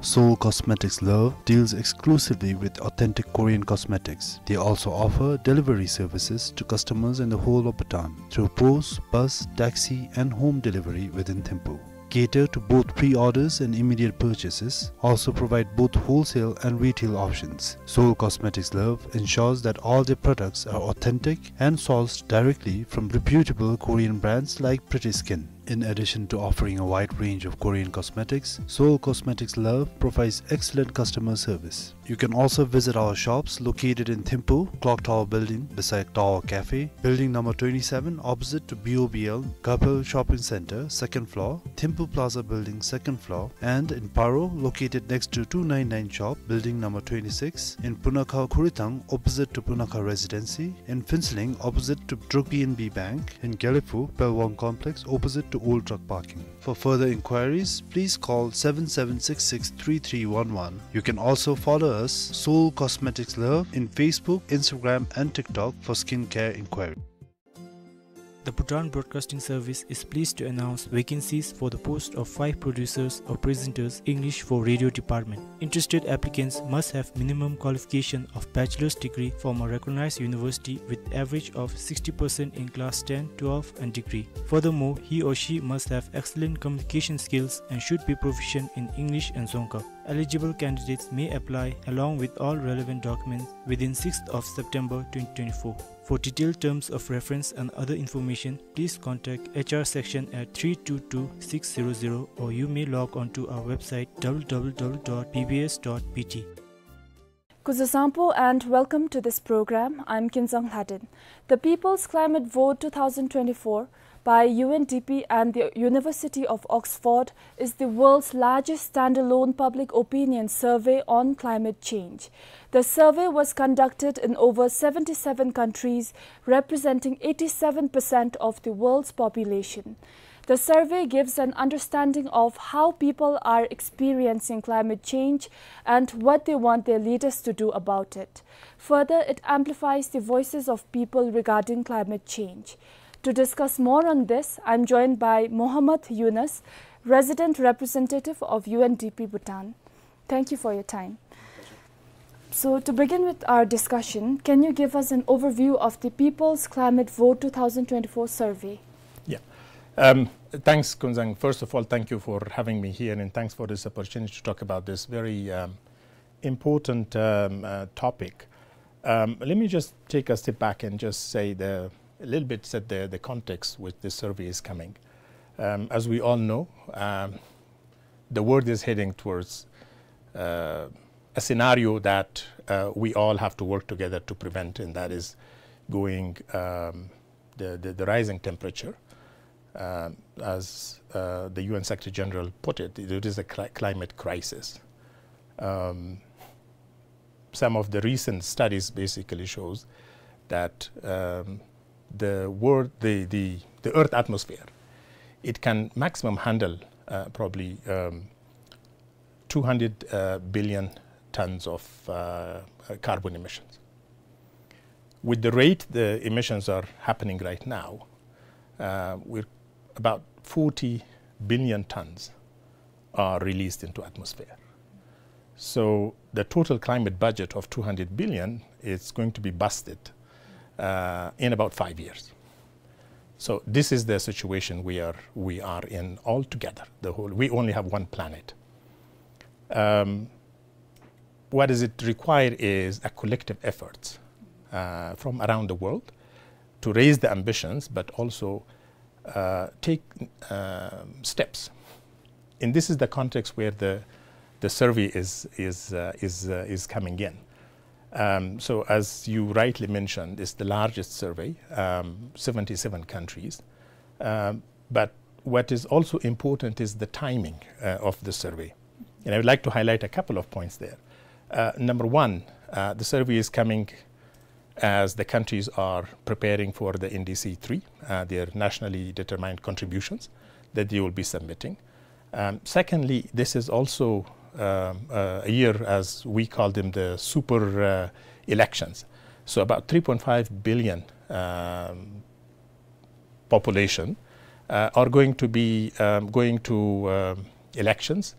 Seoul Cosmetics Love deals exclusively with authentic Korean cosmetics. They also offer delivery services to customers in the whole of Bhutan through post, bus, taxi, and home delivery within Thimphu. Cater to both pre-orders and immediate purchases. Also provide both wholesale and retail options. Seoul Cosmetics Love ensures that all their products are authentic and sourced directly from reputable Korean brands like Pretty Skin. In addition to offering a wide range of Korean cosmetics, Seoul Cosmetics Love provides excellent customer service. You can also visit our shops located in Thimphu, Clock Tower Building beside Tower Cafe, Building number twenty-seven opposite to B O B L, Gapel Shopping Center, second floor, Thimphu Plaza Building, second floor, and in Paro, located next to two nine nine shop, Building number twenty-six, in Punakha Khurithang, opposite to Punakha Residency, in Phuentsholing, opposite to Druk B N B Bank, in Gelephu, Pelwang Complex, opposite to Old Truck Parking. For further inquiries, please call seven seven six six three three one one. You can also follow us, Seoul Cosmetics Love, in Facebook, Instagram, and TikTok for skincare inquiry. The Bhutan Broadcasting Service is pleased to announce vacancies for the post of five producers or presenters, English for radio department. Interested applicants must have minimum qualification of bachelor's degree from a recognized university with average of sixty percent in class ten, twelve and degree. Furthermore, he or she must have excellent communication skills and should be proficient in English and Dzongkha. Eligible candidates may apply along with all relevant documents within sixth of September twenty twenty-four. For detailed terms of reference and other information, please contact H R section at three two two six zero zero, or you may log on to our website w w w dot b b s dot b t. Kuzuzangpo and welcome to this program. I'm Kinzang Lhaden. The People's Climate Vote two thousand twenty-four by U N D P and the University of Oxford is the world's largest standalone public opinion survey on climate change. The survey was conducted in over seventy-seven countries, representing eighty-seven percent of the world's population. The survey gives an understanding of how people are experiencing climate change and what they want their leaders to do about it. Further, it amplifies the voices of people regarding climate change. To discuss more on this, I'm joined by Mohammad Yunus, resident representative of U N D P Bhutan. Thank you for your time. So, to begin with our discussion, can you give us an overview of the People's Climate Vote two thousand twenty-four survey? Yeah. Um, thanks, Kunzang. First of all, thank you for having me here, and thanks for this opportunity to talk about this very, um, important, um, uh, topic. Um, let me just take a step back and just say the, a little bit set the, the context which this survey is coming. Um, as we all know, um, the world is heading towards, uh, a scenario that, uh, we all have to work together to prevent, and that is going, um, the, the, the rising temperature. Uh, as, uh, the U N Secretary General put it, it is a cli-, climate crisis. Um, some of the recent studies basically shows that, um, the world, the, the, the Earth atmosphere, it can maximum handle, uh, probably, um, two hundred, uh, billion tons of, uh, carbon emissions. With the rate the emissions are happening right now, uh, we're about forty billion tons are released into atmosphere. So the total climate budget of two hundred billion is going to be busted, uh, in about five years. So this is the situation we are, we are in altogether. The whole, we only have one planet. Um, what does it require is a collective effort, uh, from around the world to raise the ambitions, but also, uh, take, uh, steps. And this is the context where the, the survey is, is, uh, is, uh, is coming in. Um, so as you rightly mentioned, it's the largest survey, um, seventy-seven countries. Um, but what is also important is the timing, uh, of the survey. And I would like to highlight a couple of points there. Uh, number one, uh, the survey is coming as the countries are preparing for the N D C three, uh, their nationally determined contributions that they will be submitting. Um, secondly, this is also, um, uh, a year, as we call them, the super, uh, elections. So about three point five billion, um, population, uh, are going to be, um, going to, um, elections.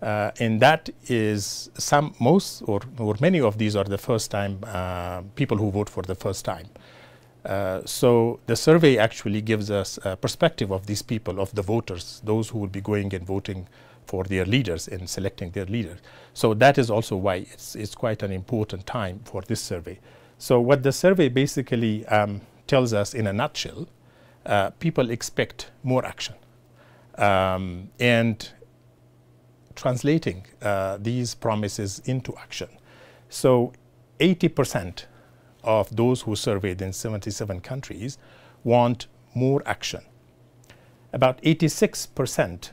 Uh, and that is some, most or, or many of these are the first time, uh, people who vote for the first time. Uh, so the survey actually gives us a perspective of these people, of the voters, those who will be going and voting for their leaders and selecting their leaders. So that is also why it's, it's quite an important time for this survey. So what the survey basically, um, tells us in a nutshell, uh, people expect more action. Um, and translating, uh, these promises into action. So eighty percent of those who surveyed in seventy-seven countries want more action. About eighty-six percent,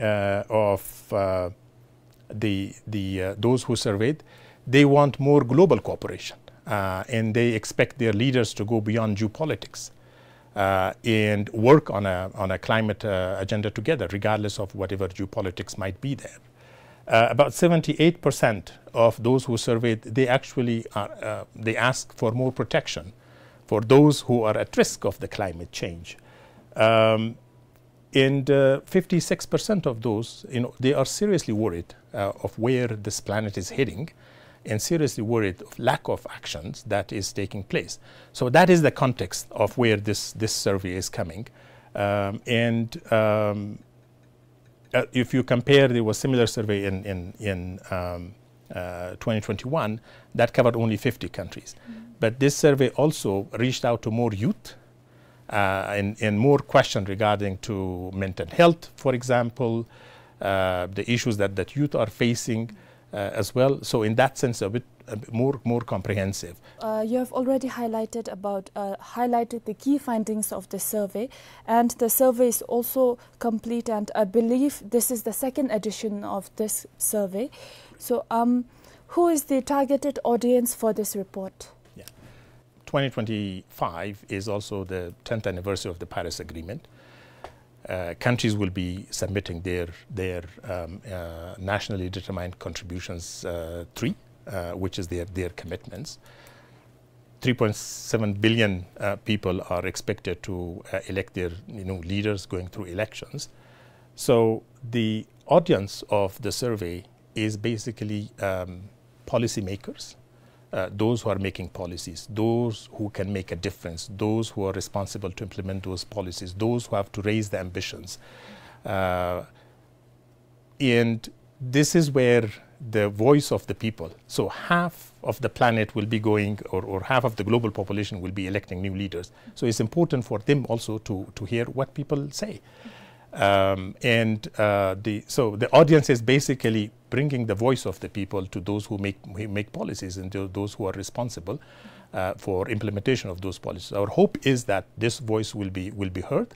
uh, of, uh, the, the, uh, those who surveyed, they want more global cooperation, uh, and they expect their leaders to go beyond geopolitics, uh, and work on a, on a climate, uh, agenda together, regardless of whatever geopolitics might be there. Uh, about seventy-eight percent of those who surveyed, they actually are, uh, they ask for more protection for those who are at risk of the climate change. Um, and, uh, fifty-six percent of those, you know, they are seriously worried, uh, of where this planet is heading, and seriously worried of lack of actions that is taking place. So that is the context of where this, this survey is coming. Um, and, um, uh, if you compare, there was similar survey in, in, in, um, uh, twenty twenty-one that covered only fifty countries. But this survey also reached out to more youth, uh, and, and more question regarding to mental health, for example, uh, the issues that, that youth are facing, uh, as well. So in that sense, a bit, a bit more, more comprehensive. Uh, you have already highlighted about, uh, highlighted the key findings of the survey, and the survey is also complete, and I believe this is the second edition of this survey. So, um, who is the targeted audience for this report? Yeah. Twenty twenty-five is also the tenth anniversary of the Paris Agreement. Uh, countries will be submitting their, their, um, uh, nationally determined contributions, uh, three, uh, which is their, their commitments. Three point seven billion, uh, people are expected to, uh, elect their, you know, leaders going through elections. So the audience of the survey is basically, um, policymakers, uh, those who are making policies, those who can make a difference, those who are responsible to implement those policies, those who have to raise the ambitions. Uh, and this is where the voice of the people, so half of the planet will be going, or, or half of the global population will be electing new leaders. So it's important for them also to, to hear what people say. Um, and, uh, the, so the audience is basically bringing the voice of the people to those who make, who make policies and to those who are responsible, uh, for implementation of those policies. Our hope is that this voice will be, will be heard,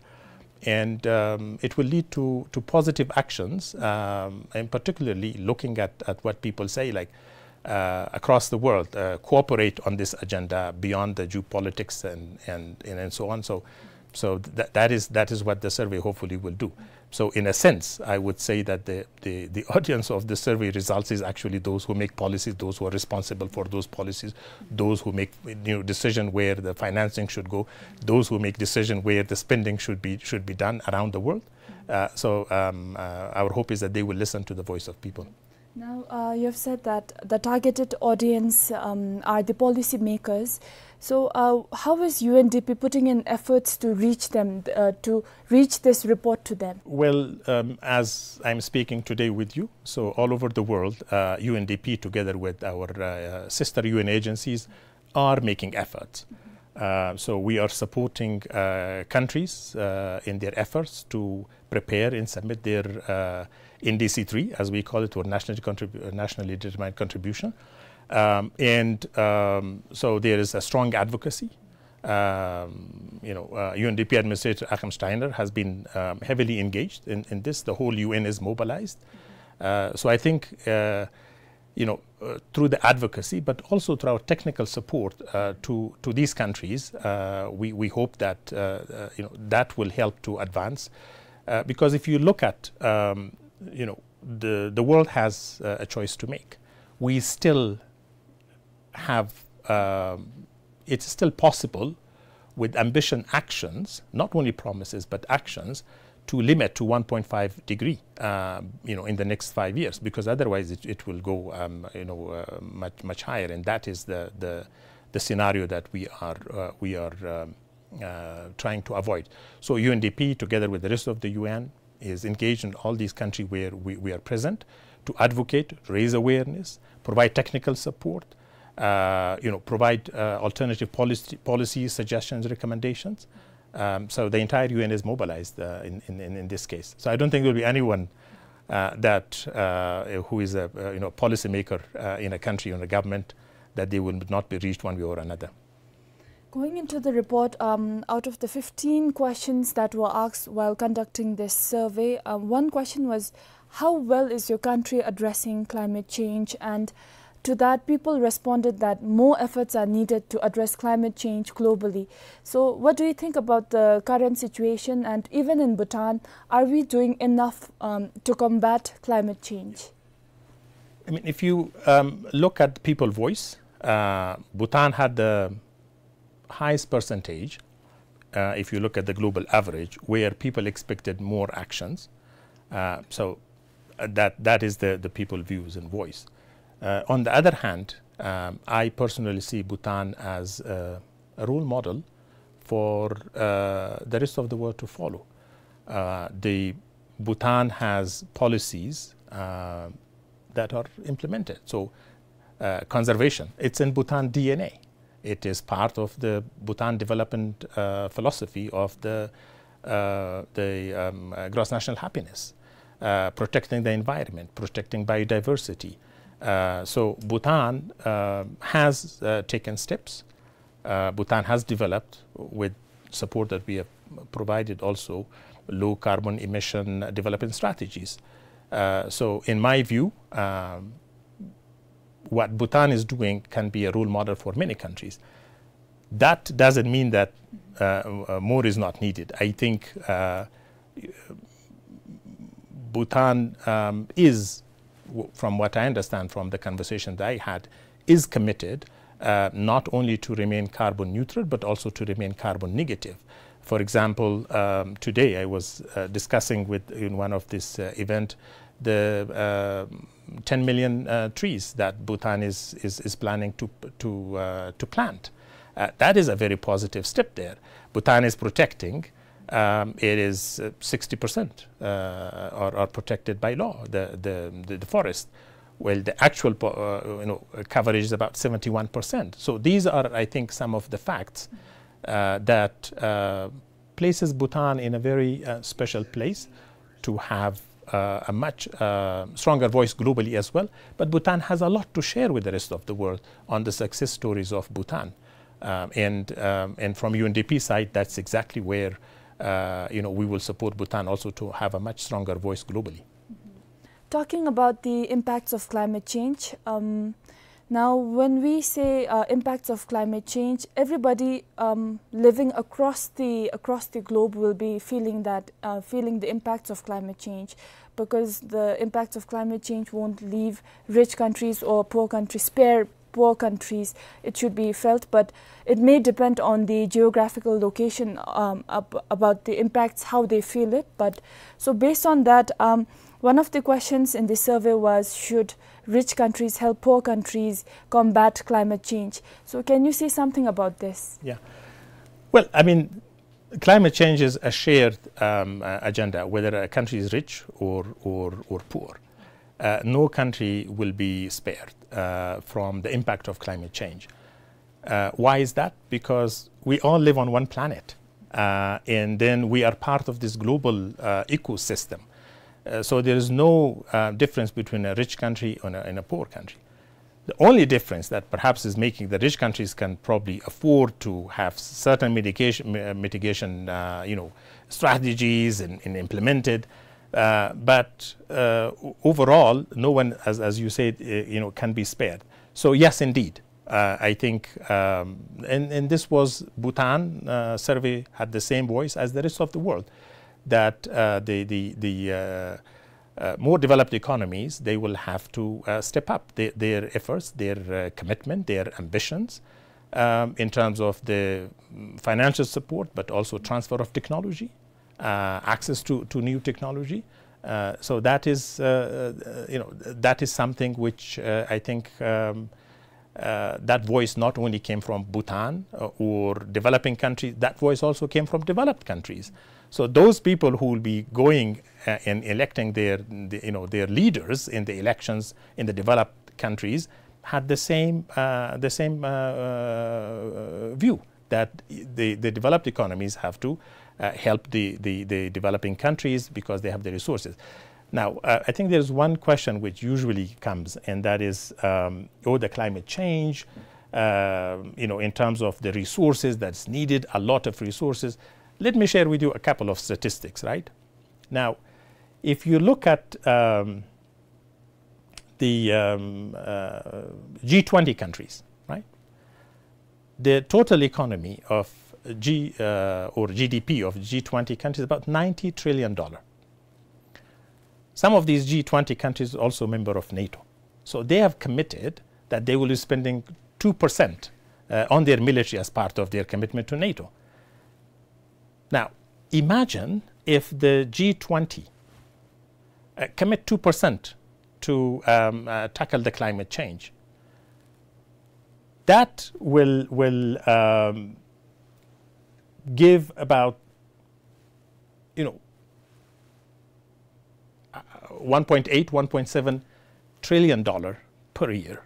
and, um, it will lead to, to positive actions, um, and particularly looking at, at what people say, like, uh, across the world, uh, cooperate on this agenda beyond the geopolitics and, and, and, and so on. So, so that, that is, that is what the survey hopefully will do. So in a sense, I would say that the, the, the audience of the survey results is actually those who make policies, those who are responsible for those policies, those who make, you know, decision where the financing should go, those who make decision where the spending should be, should be done around the world. Uh, so, um, uh, our hope is that they will listen to the voice of people. Now, uh, you have said that the targeted audience, um, are the policy makers. So, uh, how is U N D P putting in efforts to reach them, uh, to reach this report to them? Well, um, as I'm speaking today with you, so all over the world, uh, U N D P, together with our, uh, sister U N agencies, are making efforts. Uh, so we are supporting, uh, countries, uh, in their efforts to prepare and submit their, uh, N D C three, as we call it, or nationally contrib-, uh, nationally determined contribution. Um, and, um, so there is a strong advocacy. Um, you know, uh, U N D P Administrator Achim Steiner has been, um, heavily engaged in, in this. The whole U N is mobilized. Uh, so I think, uh, you know, uh, through the advocacy, but also through our technical support, uh, to, to these countries, uh, we, we hope that, uh, uh, you know, that will help to advance. Uh, because if you look at, um, you know, the, the world has, uh, a choice to make. We still have, um, it's still possible with ambition actions, not only promises, but actions, to limit to one point five degree, um, you know, in the next five years, because otherwise it, it will go, um, you know, uh, much, much higher, and that is the, the, the scenario that we are, uh, we are, um, uh, trying to avoid. So U N D P, together with the rest of the U N, is engaged in all these countries where we, we are present to advocate, raise awareness, provide technical support, uh, you know, provide, uh, alternative policy, policy suggestions, recommendations. Um, so the entire U N is mobilized, uh, in, in, in, in this case. So I don't think there will be anyone, uh, that, uh, who is a, uh, you know, policymaker, uh, in a country, in a government, that they will not be reached one way or another. Going into the report, um, out of the fifteen questions that were asked while conducting this survey, um, one question was, how well is your country addressing climate change? And to that, people responded that more efforts are needed to address climate change globally. So, what do you think about the current situation? And even in Bhutan, are we doing enough, um, to combat climate change? I mean, if you, um, look at the people voice, uh, Bhutan had the highest percentage, uh, if you look at the global average, where people expected more actions. Uh, so, uh, that, that is the, the people views and voice. Uh, on the other hand, um, I personally see Bhutan as a, a role model for, uh, the rest of the world to follow. Uh, the Bhutan has policies, uh, that are implemented. So, uh, conservation, it's in Bhutan D N A. It is part of the Bhutan development, uh, philosophy of the, uh, the, um, uh, gross national happiness, uh, protecting the environment, protecting biodiversity. Uh, so Bhutan, uh, has, uh, taken steps. Uh, Bhutan has developed, with support that we have provided also, low carbon emission development strategies. Uh, so in my view, um, what Bhutan is doing can be a role model for many countries. That doesn't mean that, uh, uh, more is not needed. I think, uh, Bhutan, um, is, w-, from what I understand from the conversation that I had, is committed, uh, not only to remain carbon neutral, but also to remain carbon negative. For example, um, today I was, uh, discussing with, in one of this, uh, event, the, uh, ten million, uh, trees that Bhutan is, is, is planning to, to, uh, to plant. Uh, that is a very positive step there. Bhutan is protecting, um, it is, uh, sixty percent, uh, are, are protected by law, the, the, the, the forest. Well, the actual po-, uh, you know, coverage is about seventy-one percent. So these are, I think, some of the facts, uh, that, uh, places Bhutan in a very, uh, special place to have, uh, a much, uh, stronger voice globally as well. But Bhutan has a lot to share with the rest of the world on the success stories of Bhutan. Um, and, um, and from U N D P side, that's exactly where, uh, you know, we will support Bhutan also to have a much stronger voice globally. Talking about the impacts of climate change, um, Now, when we say, uh, impacts of climate change, everybody, um, living across the, across the globe will be feeling that, uh, feeling the impacts of climate change, because the impacts of climate change won't leave rich countries or poor countries, spare poor countries. It should be felt, but it may depend on the geographical location, um, ab-, about the impacts, how they feel it. But so based on that, um, one of the questions in the survey was, should rich countries help poor countries combat climate change? So can you say something about this? Yeah. Well, I mean, climate change is a shared, um, uh, agenda, whether a country is rich or, or, or poor. Uh, no country will be spared, uh, from the impact of climate change. Uh, why is that? Because we all live on one planet, uh, and then we are part of this global, uh, ecosystem. Uh, so there is no, uh, difference between a rich country and a, and a poor country. The only difference that perhaps is making the rich countries can probably afford to have certain mitigation, mi-, uh, mitigation, uh, you know, strategies and, and implement it. Uh, but, uh, o-, overall, no one, as, as you said, uh, you know, can be spared. So yes, indeed, uh, I think, um, and, and this was Bhutan, uh, survey had the same voice as the rest of the world, that, uh, the, the, the, uh, uh, more developed economies, they will have to, uh, step up their, their efforts, their, uh, commitment, their ambitions, um, in terms of the, mm, financial support, but also transfer of technology, uh, access to, to new technology. Uh, so that is, uh, uh, you know, that is something which, uh, I think, um, uh, that voice not only came from Bhutan, uh, or developing countries, that voice also came from developed countries. So those people who will be going, uh, and electing their, the, you know, their leaders in the elections in the developed countries had the same, uh, the same, uh, uh, view that the, the developed economies have to, uh, help the, the, the developing countries because they have the resources. Now, uh, I think there's one question which usually comes, and that is, um, oh, the climate change, uh, you know, in terms of the resources that's needed, a lot of resources. Let me share with you a couple of statistics, right? Now, if you look at, um, the, um, uh, G twenty countries, right? The total economy of G, uh, or G D P of G twenty countries is about ninety trillion dollar. Some of these G twenty countries also member of NATO. So they have committed that they will be spending two percent, uh, on their military as part of their commitment to NATO. Now, imagine if the G twenty, uh, commit two percent to, um, uh, tackle the climate change. That will, will, um, give about, you know, uh, one point eight, one point seven trillion dollar per year.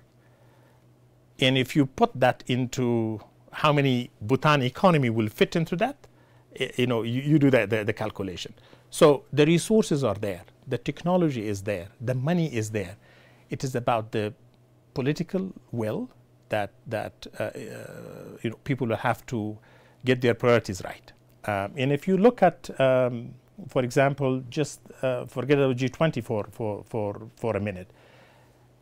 And if you put that into how many Bhutan economy will fit into that, y-, you know, you, you do the, the, the calculation. So the resources are there, the technology is there, the money is there. It is about the political will that, that, uh, uh, you know, people will have to get their priorities right. Um, and if you look at, um, for example, just, uh, forget about G twenty for, for, for, for a minute.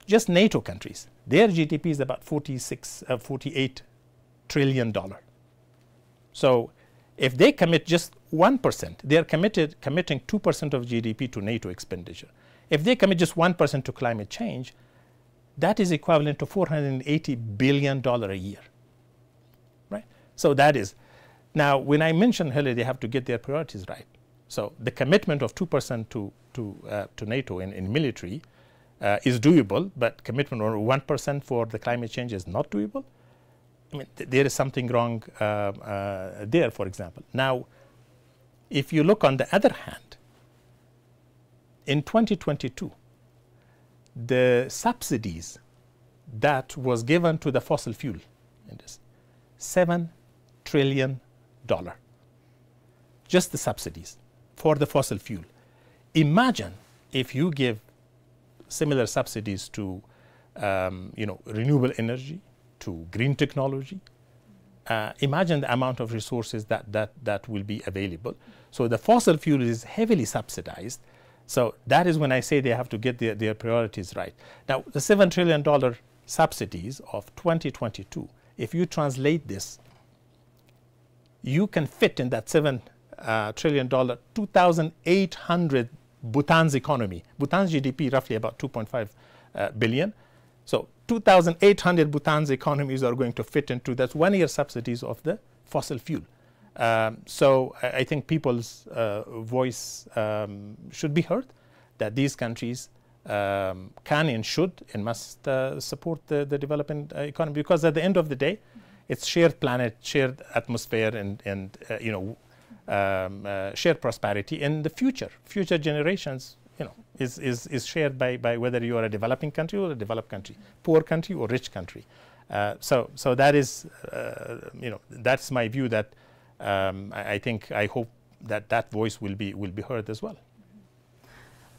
Just NATO countries, their G D P is about forty-six, uh, forty-eight trillion dollar. So if they commit just one percent, they are committed, committing two percent of G D P to NATO expenditure. If they commit just one percent to climate change, that is equivalent to four hundred eighty billion dollar a year, right? So that is, now, when I mentioned earlier, they have to get their priorities right. So the commitment of two percent to, to, uh, to NATO in, in military, uh, is doable, but commitment of one percent for the climate change is not doable. I mean, th-, there is something wrong, uh, uh, there, for example. Now, if you look on the other hand, in twenty twenty-two, the subsidies that was given to the fossil fuel industry, seven trillion dollar. Just the subsidies for the fossil fuel. Imagine if you give similar subsidies to, um, you know, renewable energy, to green technology. Uh, imagine the amount of resources that, that, that will be available. So the fossil fuel is heavily subsidized. So that is when I say they have to get their, their priorities right. Now, the seven trillion dollar subsidies of twenty twenty-two, if you translate this, you can fit in that seven uh, trillion dollar, two thousand eight hundred Bhutan's economy. Bhutan's G D P roughly about two point five uh, billion. So two thousand eight hundred Bhutan's economies are going to fit into that one year subsidies of the fossil fuel. Um, so I, I think people's uh, voice um, should be heard, that these countries um, can and should and must uh, support the, the developing uh, economy, because at the end of the day, it's shared planet, shared atmosphere, and, and uh, you know, um, uh, shared prosperity. And the future, future generations, you know, is, is, is shared by, by whether you are a developing country or a developed country, poor country or rich country. Uh, so, so that is, uh, you know, that's my view, that um, I, I think, I hope that that voice will be, will be heard as well.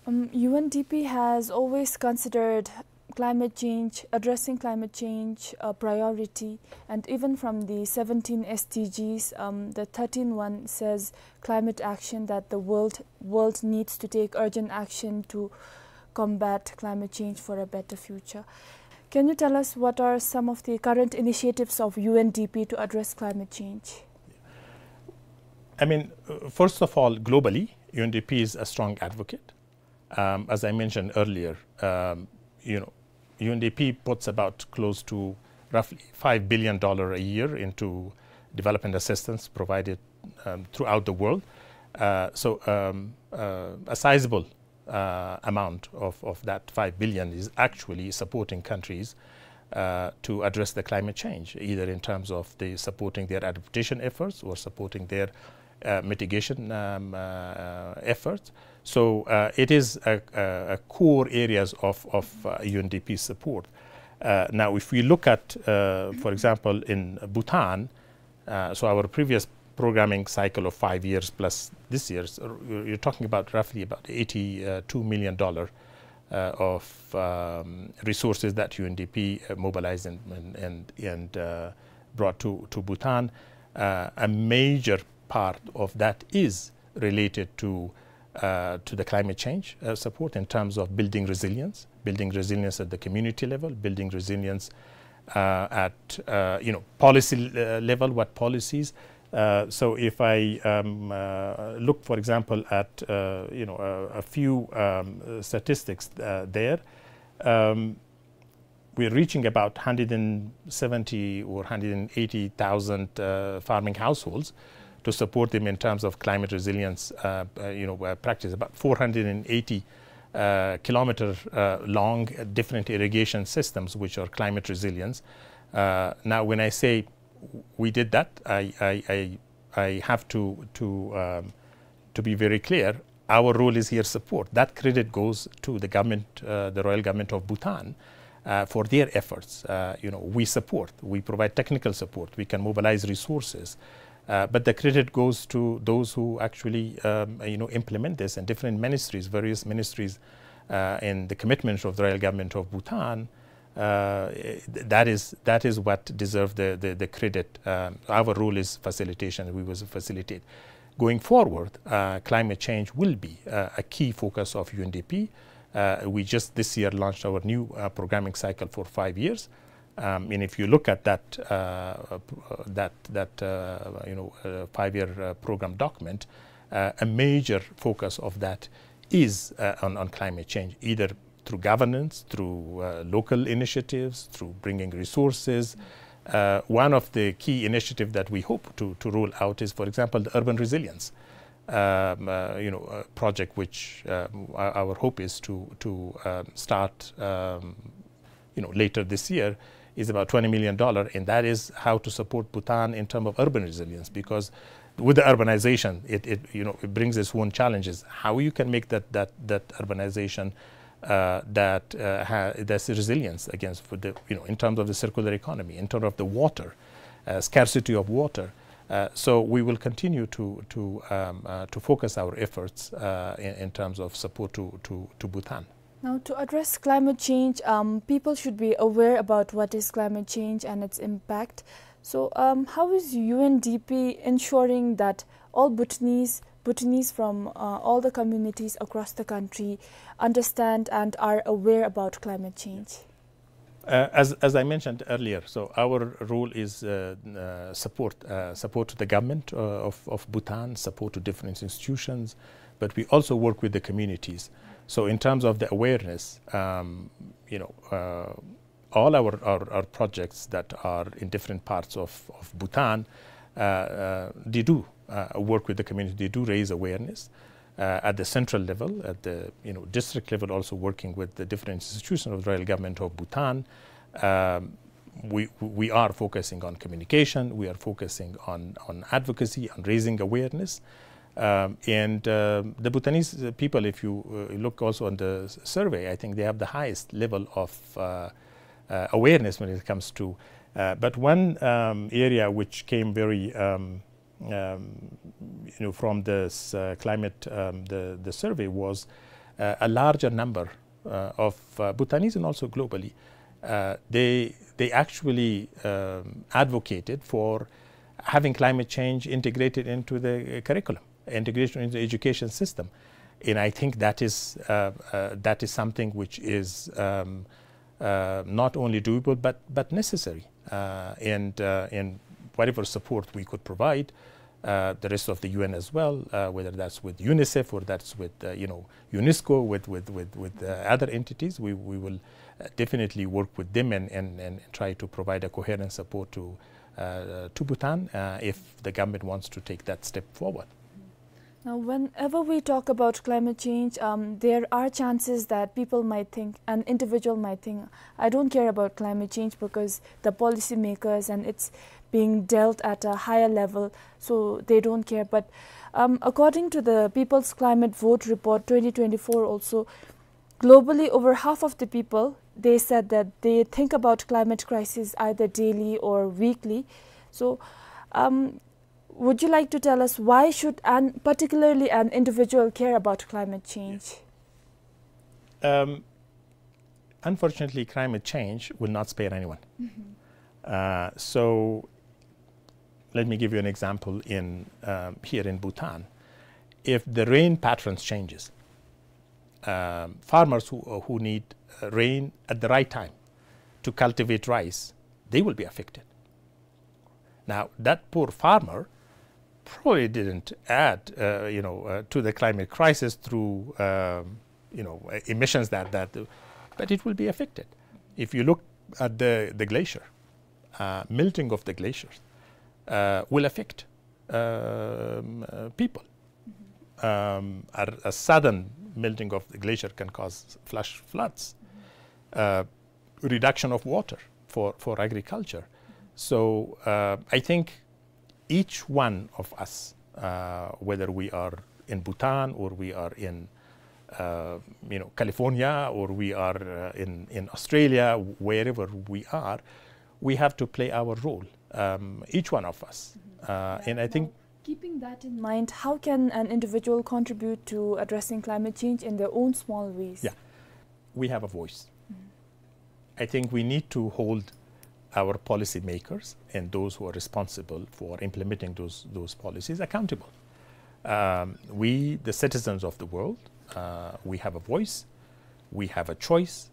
Um, U N D P has always considered climate change, addressing climate change, a priority, and even from the seventeen S D Gs, um, the thirteenth one says climate action, that the world, world needs to take urgent action to combat climate change for a better future. Can you tell us what are some of the current initiatives of U N D P to address climate change? I mean, uh, first of all, globally, U N D P is a strong advocate. Um, as I mentioned earlier, um, you know, U N D P puts about close to roughly five billion dollar a year into development assistance provided um, throughout the world. Uh, so um, uh, a sizable uh, amount of, of that five billion is actually supporting countries uh, to address the climate change, either in terms of the supporting their adaptation efforts or supporting their uh, mitigation um, uh, efforts. So uh, it is a, a, a core areas of, of uh, U N D P support. Uh, now, if we look at, uh, for example, in Bhutan, uh, so our previous programming cycle of five years plus this year, so you're you're talking about roughly about eighty-two million dollar uh, of um, resources that U N D P uh, mobilized and, and, and, and uh, brought to, to Bhutan. Uh, a major part of that is related to, uh, to the climate change uh, support in terms of building resilience, building resilience at the community level, building resilience uh, at, uh, you know, policy uh, level, what policies. Uh, so if I um, uh, look, for example, at, uh, you know, a, a few um, uh, statistics uh, there, um, we're reaching about hundred and seventy or hundred and eighty thousand uh, farming households to support them in terms of climate resilience, uh, uh, you know, uh, practice. About four hundred and eighty uh, kilometer uh, long uh, different irrigation systems, which are climate resilience. Uh, now, when I say we did that, I, I, I, I have to, to, um, to be very clear. Our role is here support. That credit goes to the government, uh, the royal government of Bhutan, uh, for their efforts. Uh, you know, we support, we provide technical support, we can mobilize resources. Uh, but the credit goes to those who actually, um, you know, implement this, and different ministries, various ministries, uh, and the commitment of the royal government of Bhutan. Uh, th- that is, that is what deserve the, the, the credit. Um, our role is facilitation. We will facilitate. Going forward, uh, climate change will be uh, a key focus of U N D P. Uh, we just this year launched our new uh, programming cycle for five years. Um, and if you look at that, uh, p- uh, that, that uh, you know, uh, five-year uh, program document, uh, a major focus of that is uh, on, on climate change, either through governance, through uh, local initiatives, through bringing resources. Uh, one of the key initiatives that we hope to, to roll out is, for example, the urban resilience um, uh, you know, uh, project, which um, our, our hope is to, to um, start um, you know, later this year, is about twenty million dollar, and that is how to support Bhutan in terms of urban resilience, because with the urbanization, it, it, you know, it brings its own challenges. How you can make that, that, that urbanization uh, that uh, ha- that's resilience against for the, you know, in terms of the circular economy, in terms of the water, uh, scarcity of water. Uh, so we will continue to, to, um, uh, to focus our efforts uh, in, in terms of support to, to, to Bhutan. Now, to address climate change, um, people should be aware about what is climate change and its impact. So, um, how is U N D P ensuring that all Bhutanese, Bhutanese from uh, all the communities across the country understand and are aware about climate change? Uh, as, as I mentioned earlier, so our role is, uh, uh, support, uh, support to the government, uh, of, of Bhutan, support to different institutions, but we also work with the communities. So in terms of the awareness, um, you know, uh, all our, our, our projects that are in different parts of, of Bhutan, uh, uh, they do, uh, work with the community, they do raise awareness. Uh, at the central level, at the, you know, district level, also working with the different institutions of the Royal Government of Bhutan. Um, we, we are focusing on communication, we are focusing on, on advocacy, on raising awareness. Um, and, uh, the Bhutanese, uh, people, if you, uh, look also on the s-, survey, I think they have the highest level of, uh, uh, awareness when it comes to, uh, but one, um, area which came very, um, um, you know, from this, uh, climate, um, the, the survey was, uh, a larger number, uh, of, uh, Bhutanese and also globally, uh, they, they actually, um, advocated for having climate change integrated into the curriculum, integration into the education system. And I think that is, uh, uh, that is something which is, um, uh, not only doable, but, but necessary. Uh, and, uh, and whatever support we could provide, uh, the rest of the U N as well, uh, whether that's with UNICEF or that's with, uh, you know, UNESCO, with, with, with, with, uh, other entities, we, we will, uh, definitely work with them and, and, and try to provide a coherent support to, uh, to Bhutan, uh, if the government wants to take that step forward. Now, whenever we talk about climate change, um, there are chances that people might think, an individual might think, "I don't care about climate change because the policymakers and it's being dealt at a higher level, so they don't care." But, um, according to the People's Climate Vote Report twenty twenty-four also, globally, over half of the people, they said that they think about climate crisis either daily or weekly. So, um, would you like to tell us why should an, particularly an individual care about climate change? Um, unfortunately, climate change will not spare anyone. Mm-hmm. Uh, so let me give you an example in, um, here in Bhutan. If the rain patterns changes, um, farmers who, who need, uh, rain at the right time to cultivate rice, they will be affected. Now, that poor farmer probably didn't add, uh, you know, uh, to the climate crisis through, um, you know, uh, emissions that, that, but it will be affected. If you look at the, the glacier, uh, melting of the glaciers, uh, will affect, um, uh, people. Um, a, a sudden melting of the glacier can cause flash floods, uh, reduction of water for, for agriculture. So, uh, I think each one of us, uh, whether we are in Bhutan or we are in, uh, you know, California or we are, uh, in, in Australia, wherever we are, we have to play our role, um, each one of us. Mm-hmm. Uh, and I think Now, keeping that in mind, how can an individual contribute to addressing climate change in their own small ways? Yeah. We have a voice. Mm-hmm. I think we need to hold our policymakers and those who are responsible for implementing those, those policies accountable. Um, we, the citizens of the world, uh, we have a voice, we have a choice.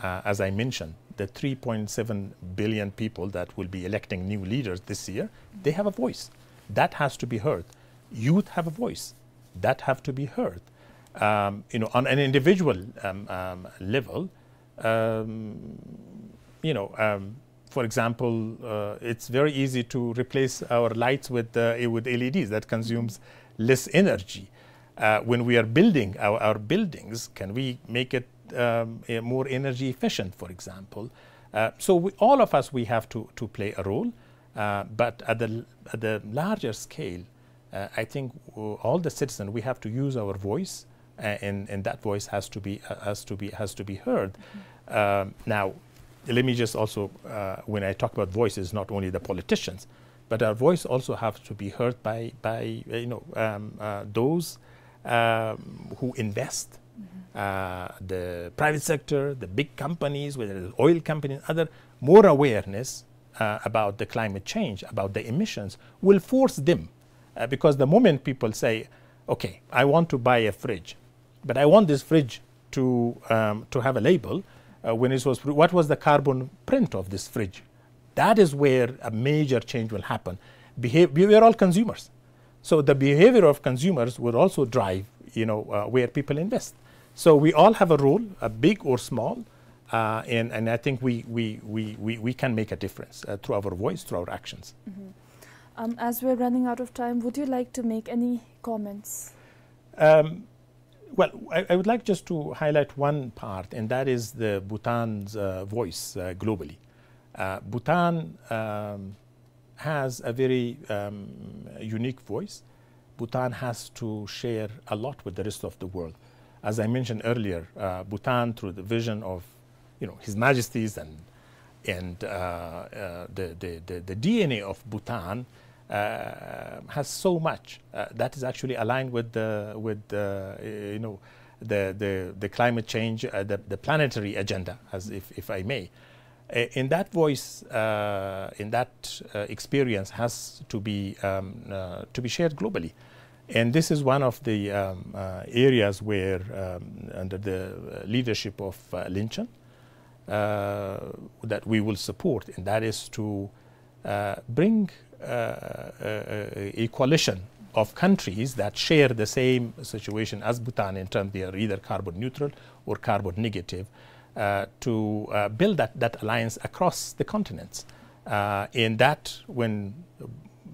Uh, as I mentioned, the three point seven billion people that will be electing new leaders this year, they have a voice. That has to be heard. Youth have a voice. That have to be heard. Um, you know, on an individual, um, um, level, um, you know, um, for example, uh, it's very easy to replace our lights with, uh, with L E Ds that consumes less energy. Uh, when we are building our, our buildings, can we make it, um, a more energy efficient, for example? Uh, so we, all of us, we have to, to play a role. Uh, but at the, at the larger scale, uh, I think, uh, all the citizens, we have to use our voice, uh, and, and that voice has to be, uh, has to be, has to be heard. Um, now, let me just also, uh, when I talk about voices, not only the politicians, but our voice also have to be heard by, by, uh, you know, um, uh, those, um, who invest, uh, the private sector, the big companies, whether it's oil companies, other, more awareness, uh, about the climate change, about the emissions, will force them. Uh, because the moment people say, "Okay, I want to buy a fridge, but I want this fridge to, um, to have a label," Uh, when it was, what was the carbon print of this fridge? That is where a major change will happen. Behav-, we are all consumers. So the behavior of consumers will also drive, you know, uh, where people invest. So we all have a role, uh, big or small, uh, and, and I think we, we, we, we, we can make a difference, uh, through our voice, through our actions. Mm-hmm. Um, as we're running out of time, would you like to make any comments? Um, well, I, I would like just to highlight one part, and that is the Bhutan's, uh, voice, uh, globally. Uh, Bhutan, um, has a very, um, unique voice. Bhutan has to share a lot with the rest of the world. As I mentioned earlier, uh, Bhutan, through the vision of, you know, His Majesty's and, and, uh, uh, the, the, the, the D N A of Bhutan, uh, has so much, uh, that is actually aligned with the, with the, uh, you know, the, the, the climate change, uh, the, the planetary agenda, as if, if I may. Uh, in that voice, uh, in that, uh, experience has to be, um, uh, to be shared globally. And this is one of the, um, uh, areas where, um, under the leadership of, uh, Linchen, uh, that we will support, and that is to, uh, bring, uh, a, a, a coalition of countries that share the same situation as Bhutan in terms they are either carbon neutral or carbon negative, uh, to, uh, build that, that alliance across the continents. Uh, in that, when,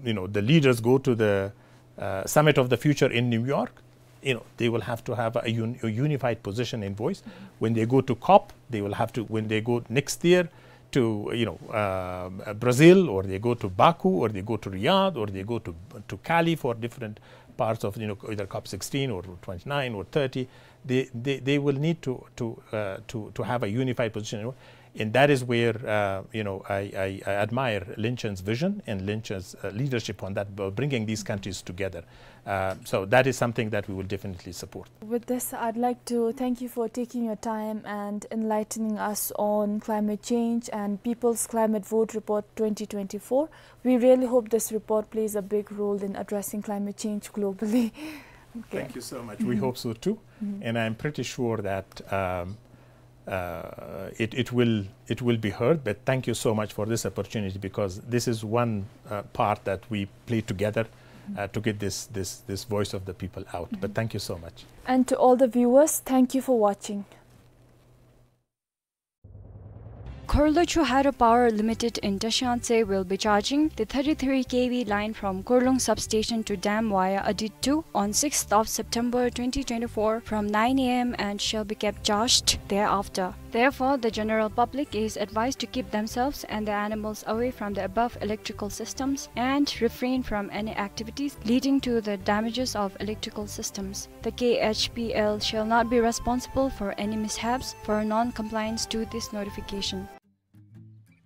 you know, the leaders go to the, uh, Summit of the Future in New York, you know, they will have to have a un-, a unified position and voice. When they go to COP, they will have to, when they go next year to, you know, uh, Brazil, or they go to Baku, or they go to Riyadh, or they go to, to Cali for different parts of, you know, either COP sixteen or twenty-nine or thirty, they, they, they will need to, to, uh, to, to have a unified position. And that is where, uh, you know, I, I, I admire Linchen's vision and Linchen's, uh, leadership on that, uh, bringing these countries together. Uh, so that is something that we will definitely support. With this, I'd like to thank you for taking your time and enlightening us on climate change and People's Climate Vote Report twenty twenty-four. We really hope this report plays a big role in addressing climate change globally. Okay. Thank you so much. We hope so too. Mm-hmm. And I'm pretty sure that, um, uh, it, it will, it will be heard. But thank you so much for this opportunity, because this is one, uh, part that we play together, uh, to get this, this, this voice of the people out. But thank you so much. And to all the viewers, thank you for watching. Khorlochhu Hydropower Limited in Dashantse will be charging the thirty-three K V line from Khorlung substation to dam via Adit two on sixth of September twenty twenty-four from nine A M and shall be kept charged thereafter. Therefore, the general public is advised to keep themselves and their animals away from the above electrical systems and refrain from any activities leading to the damages of electrical systems. The K H P L shall not be responsible for any mishaps for non-compliance to this notification.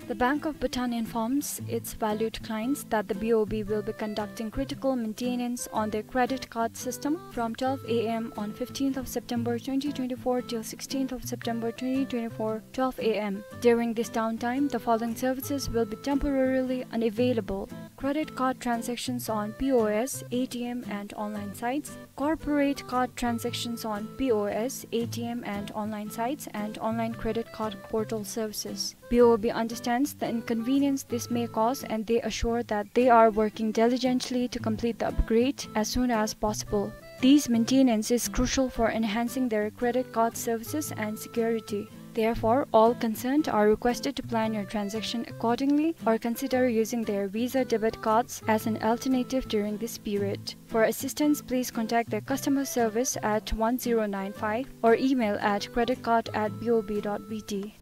The Bank of Bhutan informs its valued clients that the B O B will be conducting critical maintenance on their credit card system from twelve A M on fifteenth of September twenty twenty-four till sixteenth of September twenty twenty-four, twelve A M. During this downtime, the following services will be temporarily unavailable: credit card transactions on P O S, A T M, and online sites, corporate card transactions on P O S, A T M, and online sites, and online credit card portal services. B O B understands the inconvenience this may cause, and they assure that they are working diligently to complete the upgrade as soon as possible. This maintenance is crucial for enhancing their credit card services and security. Therefore, all concerned are requested to plan your transaction accordingly or consider using their Visa debit cards as an alternative during this period. For assistance, please contact their customer service at one zero nine five or email at credit card at B O B dot B T.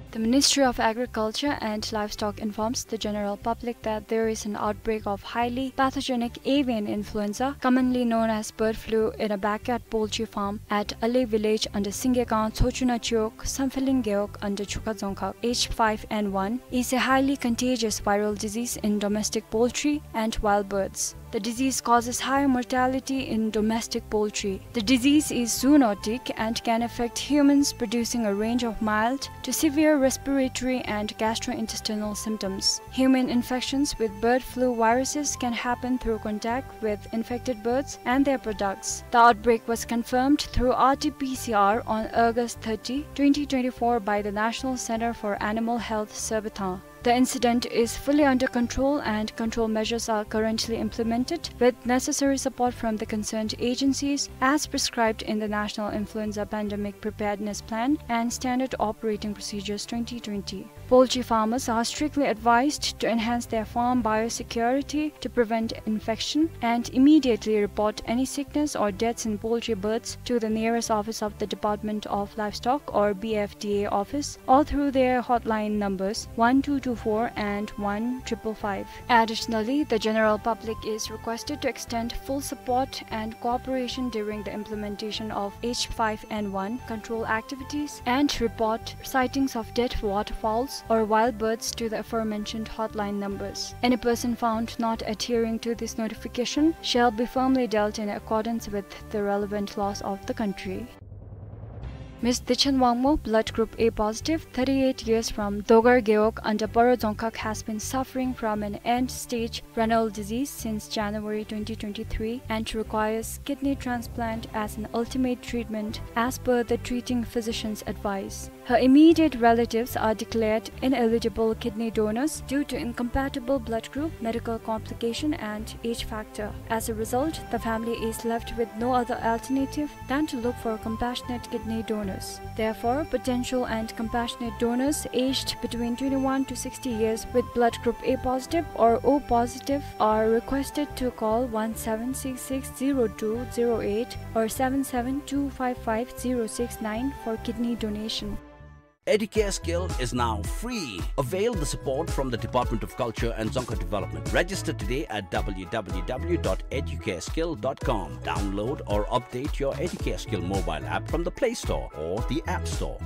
The Ministry of Agriculture and Livestock informs the general public that there is an outbreak of highly pathogenic avian influenza, commonly known as bird flu, in a backyard poultry farm at Ali village under Singekang Tsochuna Chiwog, Sampheling Gewog under Chukha Dzongkhag. H five N one is a highly contagious viral disease in domestic poultry and wild birds. The disease causes high mortality in domestic poultry. The disease is zoonotic and can affect humans, producing a range of mild to severe respiratory and gastrointestinal symptoms. Human infections with bird flu viruses can happen through contact with infected birds and their products. The outbreak was confirmed through R T P C R on August thirty, twenty twenty-four by the National Center for Animal Health, Sebathang. The incident is fully under control and control measures are currently implemented with necessary support from the concerned agencies as prescribed in the National Influenza Pandemic Preparedness Plan and Standard Operating Procedures twenty twenty. Poultry farmers are strictly advised to enhance their farm biosecurity to prevent infection and immediately report any sickness or deaths in poultry birds to the nearest office of the Department of Livestock or B F D A office or through their hotline numbers one two two four and one triple five. Additionally, the general public is requested to extend full support and cooperation during the implementation of H five N one control activities and report sightings of dead waterfowls or wild birds to the aforementioned hotline numbers. Any person found not adhering to this notification shall be firmly dealt in accordance with the relevant laws of the country. Miss Dichen Wangmo, blood group A positive, thirty-eight years, from Dogar Gewog under Paro Dzongkhag, has been suffering from an end-stage renal disease since January twenty twenty-three and requires kidney transplant as an ultimate treatment as per the treating physician's advice. Her immediate relatives are declared ineligible kidney donors due to incompatible blood group, medical complication, and age factor. As a result, the family is left with no other alternative than to look for compassionate kidney donors. Therefore, potential and compassionate donors aged between twenty-one to sixty years with blood group A positive or O positive are requested to call one seven six six zero two zero eight or seven seven two five five zero six nine for kidney donation. Educare Skill is now free. Avail the support from the Department of Culture and Dzongkha Development. Register today at w w w dot educare skill dot com. Download or update your Educare Skill mobile app from the Play Store or the App Store.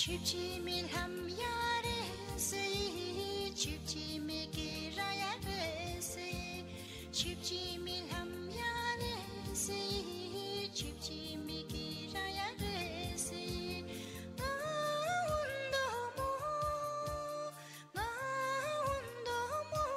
ཆིབས་ཅིག་མི་ལྷམ་ཡ་རེ་སི། ཆིབས་ཅིག་མི་ཀི་ར་ཡ་རེ་སི། ཆིབས་ཅིག་མི་ལྷམ་ཡ་རེ་སི། ཆིབས་ཅིག་མི་ཀི་ར་ཡ་རེ་སི། ང་འུན་དོ་མོ། ང་འུན་དོ་མོ།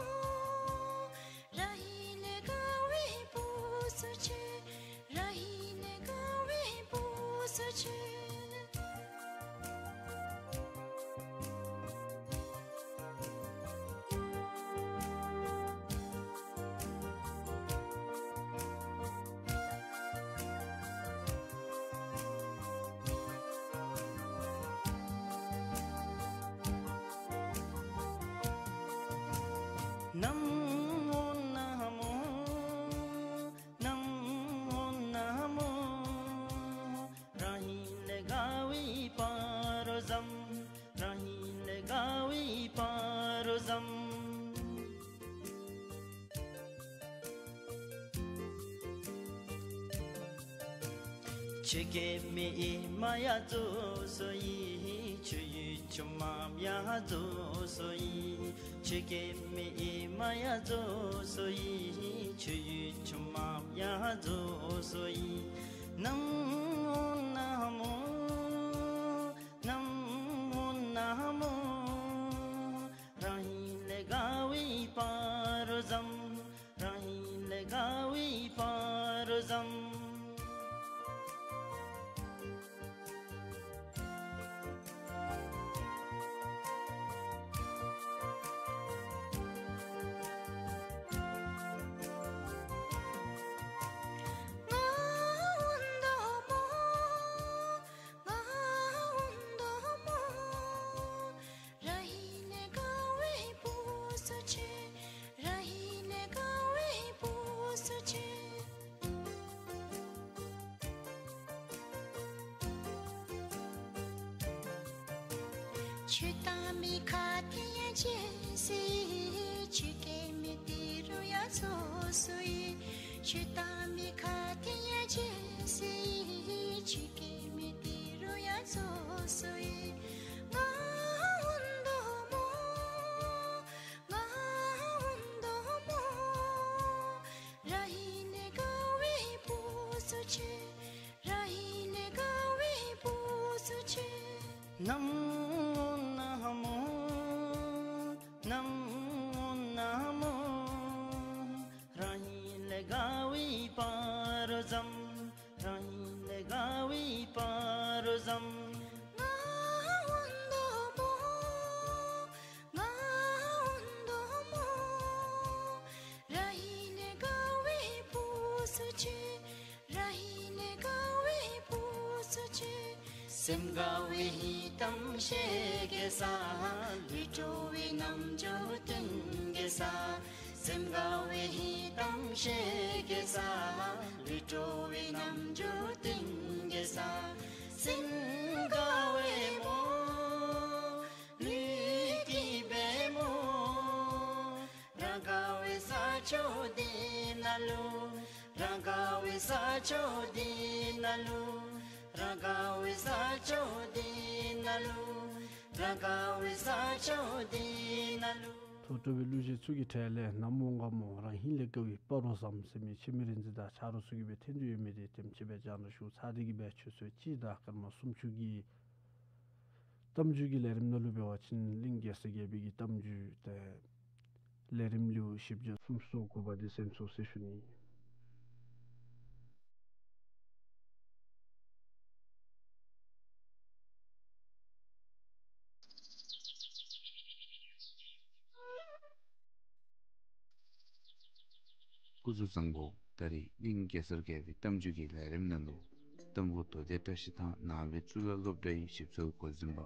ཆོས་སྐྱོང་མི་ཡི་མ་ཡ་རྫོགས་སོ་ཡི། ཆོས་ཡུལ་ཆུ་མམ་ཡ་རྫོགས་སོ་ཡི། ཆོས་སྐྱོང་མི་ཡི་མ་ཡ་རྫོགས་སོ་ཡི། ཆོས་ཡུལ་ཆུ་མམ་ཡ་རྫོགས་སོ་ཡི། ན་མོ་ན་མོ། ན་མོ་ན་མོ། རང་ཡིད་ལས་དགའ་བའི་ཕ་རོལ་ཙམ། རང་ཡིད་ལས་དགའ་བའི་ཕ་རོལ་ཙམ། རང་ཡིད་ལས་དགའ་བའི་བུ་ཚུ་ཆེ། རང་ཡིད་ལས་དགའ་བའི་བུ་ཚུ་ཆེ། ཆོས་དང་མི་ཁ་ཏེ་ཡ་ཇེ་སི། ཆོས་སྐྱོང་མི་ཏི་རུ་ཡ་ཚོ་སུ་ཡི། ཆོས་དང་མི་ཁ་ཏེ་ཡ་ཇེ་སི། ཆོས་སྐྱོང་མི་ཏི་རུ་ཡ་ཚོ་སུ་ཡི། ང་འོན་དོ་མོ། ང་འོན་དོ་མོ། རང་ཡིད་ལས་དགའ་བའི་བུ་ཚུ་ཆེ། རང་ཡིད་ལས་དགའ་བའི་བུ་ཚུ་ཆེ། ན་མོ་ན་མོ། ན་མོ་ན་མོ། རང་ཡིད་ལས་དགའ་བའི་ཕ་རོལ་ཙམ། རང་ཡིད་ལས་དགའ་བའི་ཕ་རོལ་ཙམ། ང་འོན་དོ་མོ། ང་འོན་དོ་མོ། རང་ཡིད་ལས་དགའ་བའི་བུ་ཚུ་ཆེ། རང་ཡིད་ལས་དགའ་བའི་བུ་ཚུ་ཆེ། སེམས་དགའ་བའི་གཏམ་བཤད་གེ་ས། ལུས་སྤྲོ་བའི་རྣམ་འགྱུར་སྟོན་གེ་ས། སེམས་དགའ་བའི་གཏམ་བཤད་གེ་ས། ལུས་སྤྲོ་བའི་རྣམ་འགྱུར་སྟོན་གེ་ས། སེམས་དགའ་བའི་མོ། ལུས་སྐྱིད་པའི་མོ། རང་དགའ་བའི་ས་ཕྱོགས་འདི་ན་ལུ། རང་དགའ་བའི་ས་ཕྱོགས་འདི་ན་ལུ། རང་དགའ་བའི་ས་ཕྱོགས་འདི་ན་ལུ། རང་དགའ་བའི་ས་ཕྱོགས་འདི་ན་ལུ། ཐོས་གྲོལ་བའི་གླུ་གཞས་ཚུ་གི་གྲས་ལས་ན་མོ་དགའ་མོ་རང་ཡིད་ལས་དགའ་བའི་ཕ་རོལ་ཙམ་ཟེར་མི་འཆི་མེད་རིག་འཛིན་དང་ཆ་རོགས་ཚུ་གིས་སྦེ་འཐེན་འཇུག་ཡོད་མི་འདི་དེམ་ཅིག་སྦེ་སྦྱང་བརྡར་ཞུ་ཚར་ཏེ་གི་སྦེ་ཆུ་ཚོད་གཅིག་དང་སྐར་མ་སུམ་ཅུ་གི་གཏམ་རྒྱུད་ཀྱི་ལས་རིམ་ནང་ལུ་འབད་བ་ཅིན་གླིང་གེ་སར་རྒྱལ་པོའི་གི་གཏམ་རྒྱུད་དེ་ལས་རིམ་ལེའུ་བཞི་བརྒྱ་སུམ་ཅུ་སོ་དགུ་པ་འདི་གསན་སོང་ཟེར་ཞུ་ནི། སྐུ་གཟུགས་བཟང་པོ། ད་རེས་གླིང་གེ་སར་རྒྱལ་པོའི་གཏམ་རྒྱུད་ཀྱི་ལས་རིམ་ནང་ལུ་གཏམ་བུ་མདོ་སྡེ་བཀྲ་ཤིས་ཐང་ནང་པའི་གཙུག་ལག་སློབ་གྲྭའི་ཞིབ་འཚོལ་འགོ་འཛིན་པ་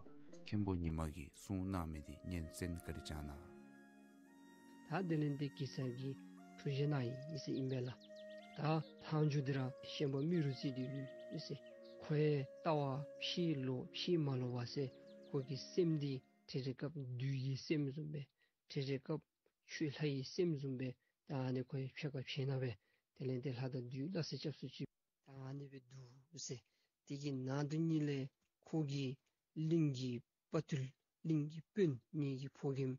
མཁན་པོ་ཉི་མ་གིས་གསུང་གནང་མི་འདི་སྙན་གསན་བཀའ་དྲིན་བསྐྱང་གནང་། ད་དེ་ལས་འདི་གེ་སར་གྱིས་ཐུགས་བཞེད་གནང་ཡི་ཟེར་ཨིན་པས་ལགས། ད་ལྷག་མཇུག་འདི་ར་ཤན་པ་རྨེ་རུ་རྩེ་འདི་ཡོད་ཟེར། ཁོ་ཡང་ལྟ་བ་ཕྱི་ལོག་ཕྱི་མ་ལོག་པ་ཟེར། ཁོ་གི་སེམས་འདི་རེ་རེ་སྐབས་བདུད་ཀྱི་སེམས་བཟུམ་སྦེ་རེ་རེ་སྐབས་ཆུ་ལྷ་ཡི་སེམས་བཟུམ་སྦེ་ད་ཨ་ནི་ཁོ་ཡང་ཕྱེད་ཀ་ཕྱེད་ནང་སྦེ་དེ་ལས་འདི་ལྷ་དང་བདུད་སླ་བསྲེ་རྐྱབ་སུ་ཅིག་ད་ཨ་ནི་སྦེ་འདུག་ཟེར། དེ་གི་ནང་དུ་ཉིད་ལས་ཁོ་གི་གླིང་གི་དཔའ་ཐུལ་གླིང་གི་དཔོན་ངེ་གི་ཕོ་རྒནམ་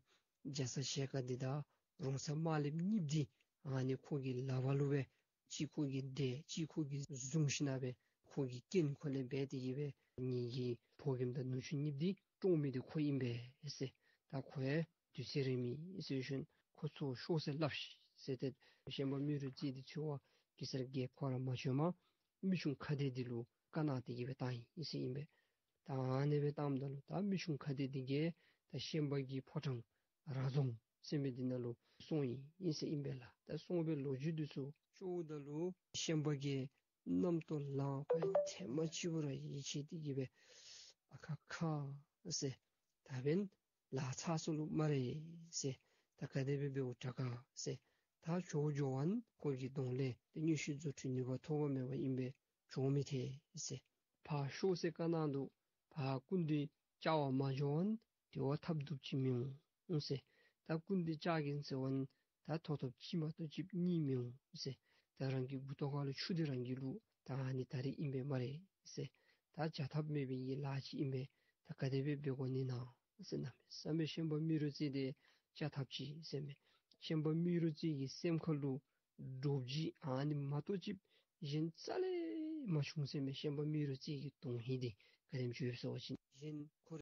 རྒྱ་ཚ་ཞལ་དཀར་འདི་དང་རོང་ཚ་དམར་ལེབ་གཉིསཔོ་འདི་ཨ་ནི་ཁོ་གི་ལག་པར་ལུ་སྦེ་གཅིག་ཁོ་གིས་བདས་གཅིག་ཁོ་གིས་བཟུང་ཞིནམ་ལས་ཁོ་གི་རྐྱེན་ཁོ་ལས་འབད་དེ་གིས་སྦེ་ངེ་གི་ཕོ་རྒནམ་དང་ནུ་གཅུང་གཉིསཔོ་འདི་བཀྲོངས་མི་འདི་ཁོ་ཨིན་པས་ཟེར། ད་ཁོ་ཡང་དུས་ཚོད་རན་མི་ཟེར་ཞིནམ་ཁོ་ཚུ་ཤོག་ཟེར་སླབ་ཤིག་ཟེར་ཏེ་ཤན་པ་རྨེ་རུ་རྩེ་འདི་ཚུ་བ་གེ་སར་རྒྱལཔོ་ཁོ་ར་མ་བྱོནམ་མི་ཆུང་ཁ་བདེ་འདི་ལུ་བཀའ་གནང་སྟེ་གིས་སྦེ་བཏང་ཡི་ཟེར་ཨིན་པས། ད་ཨ་ནི་སྦེ་བཏངམ་ད་ལུ་ད་མི་ཆུང་ཁ་བདེ་འདི་གིས་ད་ཤན་པ་གི་ཕོ་བྲང་ར་རྫོང་ཟེར་མི་འདི་ནང་ལུ་སོང་ཡི་ཟེར་ཨིན་པས་ལགས། ད་སོང་བའི་ལོ་རྒྱུས་འདི་ཚུ་ཞུཝ་ད་ལུ་ཤན་པ་གིས་རྣམ་རྟོག་ལངམ་ཐེངས་མ་གཅིག་པོ་ར་ཡིད་ཆེས་ཏེ་གིས་སྦེ་ཨ་ཁ་ཁ་ཟེར། ད་འབདན་ལཱ་ཚར་སོ་ལོ་སྨ་རེ་ཟེར། ད་ག་དེ་སྦེ་འབདཝ་དྲག་ག་ཟེར། ད་འགྱོ་འགྱོ་བ་ཁོ་གི་གདོང་ལས་ཏེ་མངོན་ཤེས་རྫུ་འཕྲུལ་ནུས་པ་ཐོགས་པ་མེད་པ་ཨིན་པས། འགྱོ་མི་ཐེག་ཟེར། ཕར་ཤོག་ཟེར་བཀའ་གནང་དོ། ཕར་སྐུ་མདུན་བཅར་བར་མ་འགྱོ་བར་དེ་བ་ཐབས་སྡུག་ཅིག་མི་འོང་ཟེར། ད་སྐུ་མདུན་བཅར་གེ་ཟེར་བ་ད་ཐོབ་ཐོབ་གཅིག་མ་གཏོགས་གཅིག་གཉིས་མི་འོང་ཟེར། ད་ ད་རང་གི་མགུ་ཏོ་ཁ་ལུ་ཆུ་འདི་རང་གིས་བླུགས། ད་ཨ་ནི་ད་རིས་ཨིན་པས་སྨ་རེ་ཟེར། ད་བྱ་ཐབས་མེད་པའི་གི་ལཱ་ཅིག་ཨིན་པས། ད་ག་དེ་སྦེ་འབད་དགོ་ནི་ན་ཟེར་གནམ་མེད་ས་མེད་ཤན་པ་རྨེ་རུ་རྩེ་དེ་བྱ་ཐབས་ཅིག་ཟེར་མས། ཤན་པ་རྨེ་རུ་རྩེ་གི་སེམས་ཁ་ལུ་འདྲོག་བྱེལ་ཨ་ནི་མ་གཏོགས་ཅིག་གཞན་རྩ་ལས་མ་བྱུང་ཟེར་མས། ཤན་པ་རྨེ་རུ་རྩེ་གི་དོན་ཧིང་འདི་ག་དེམ་ཅིག་ཡོད་ཟེར་བ་ཅིན་གཞན་ཁོ་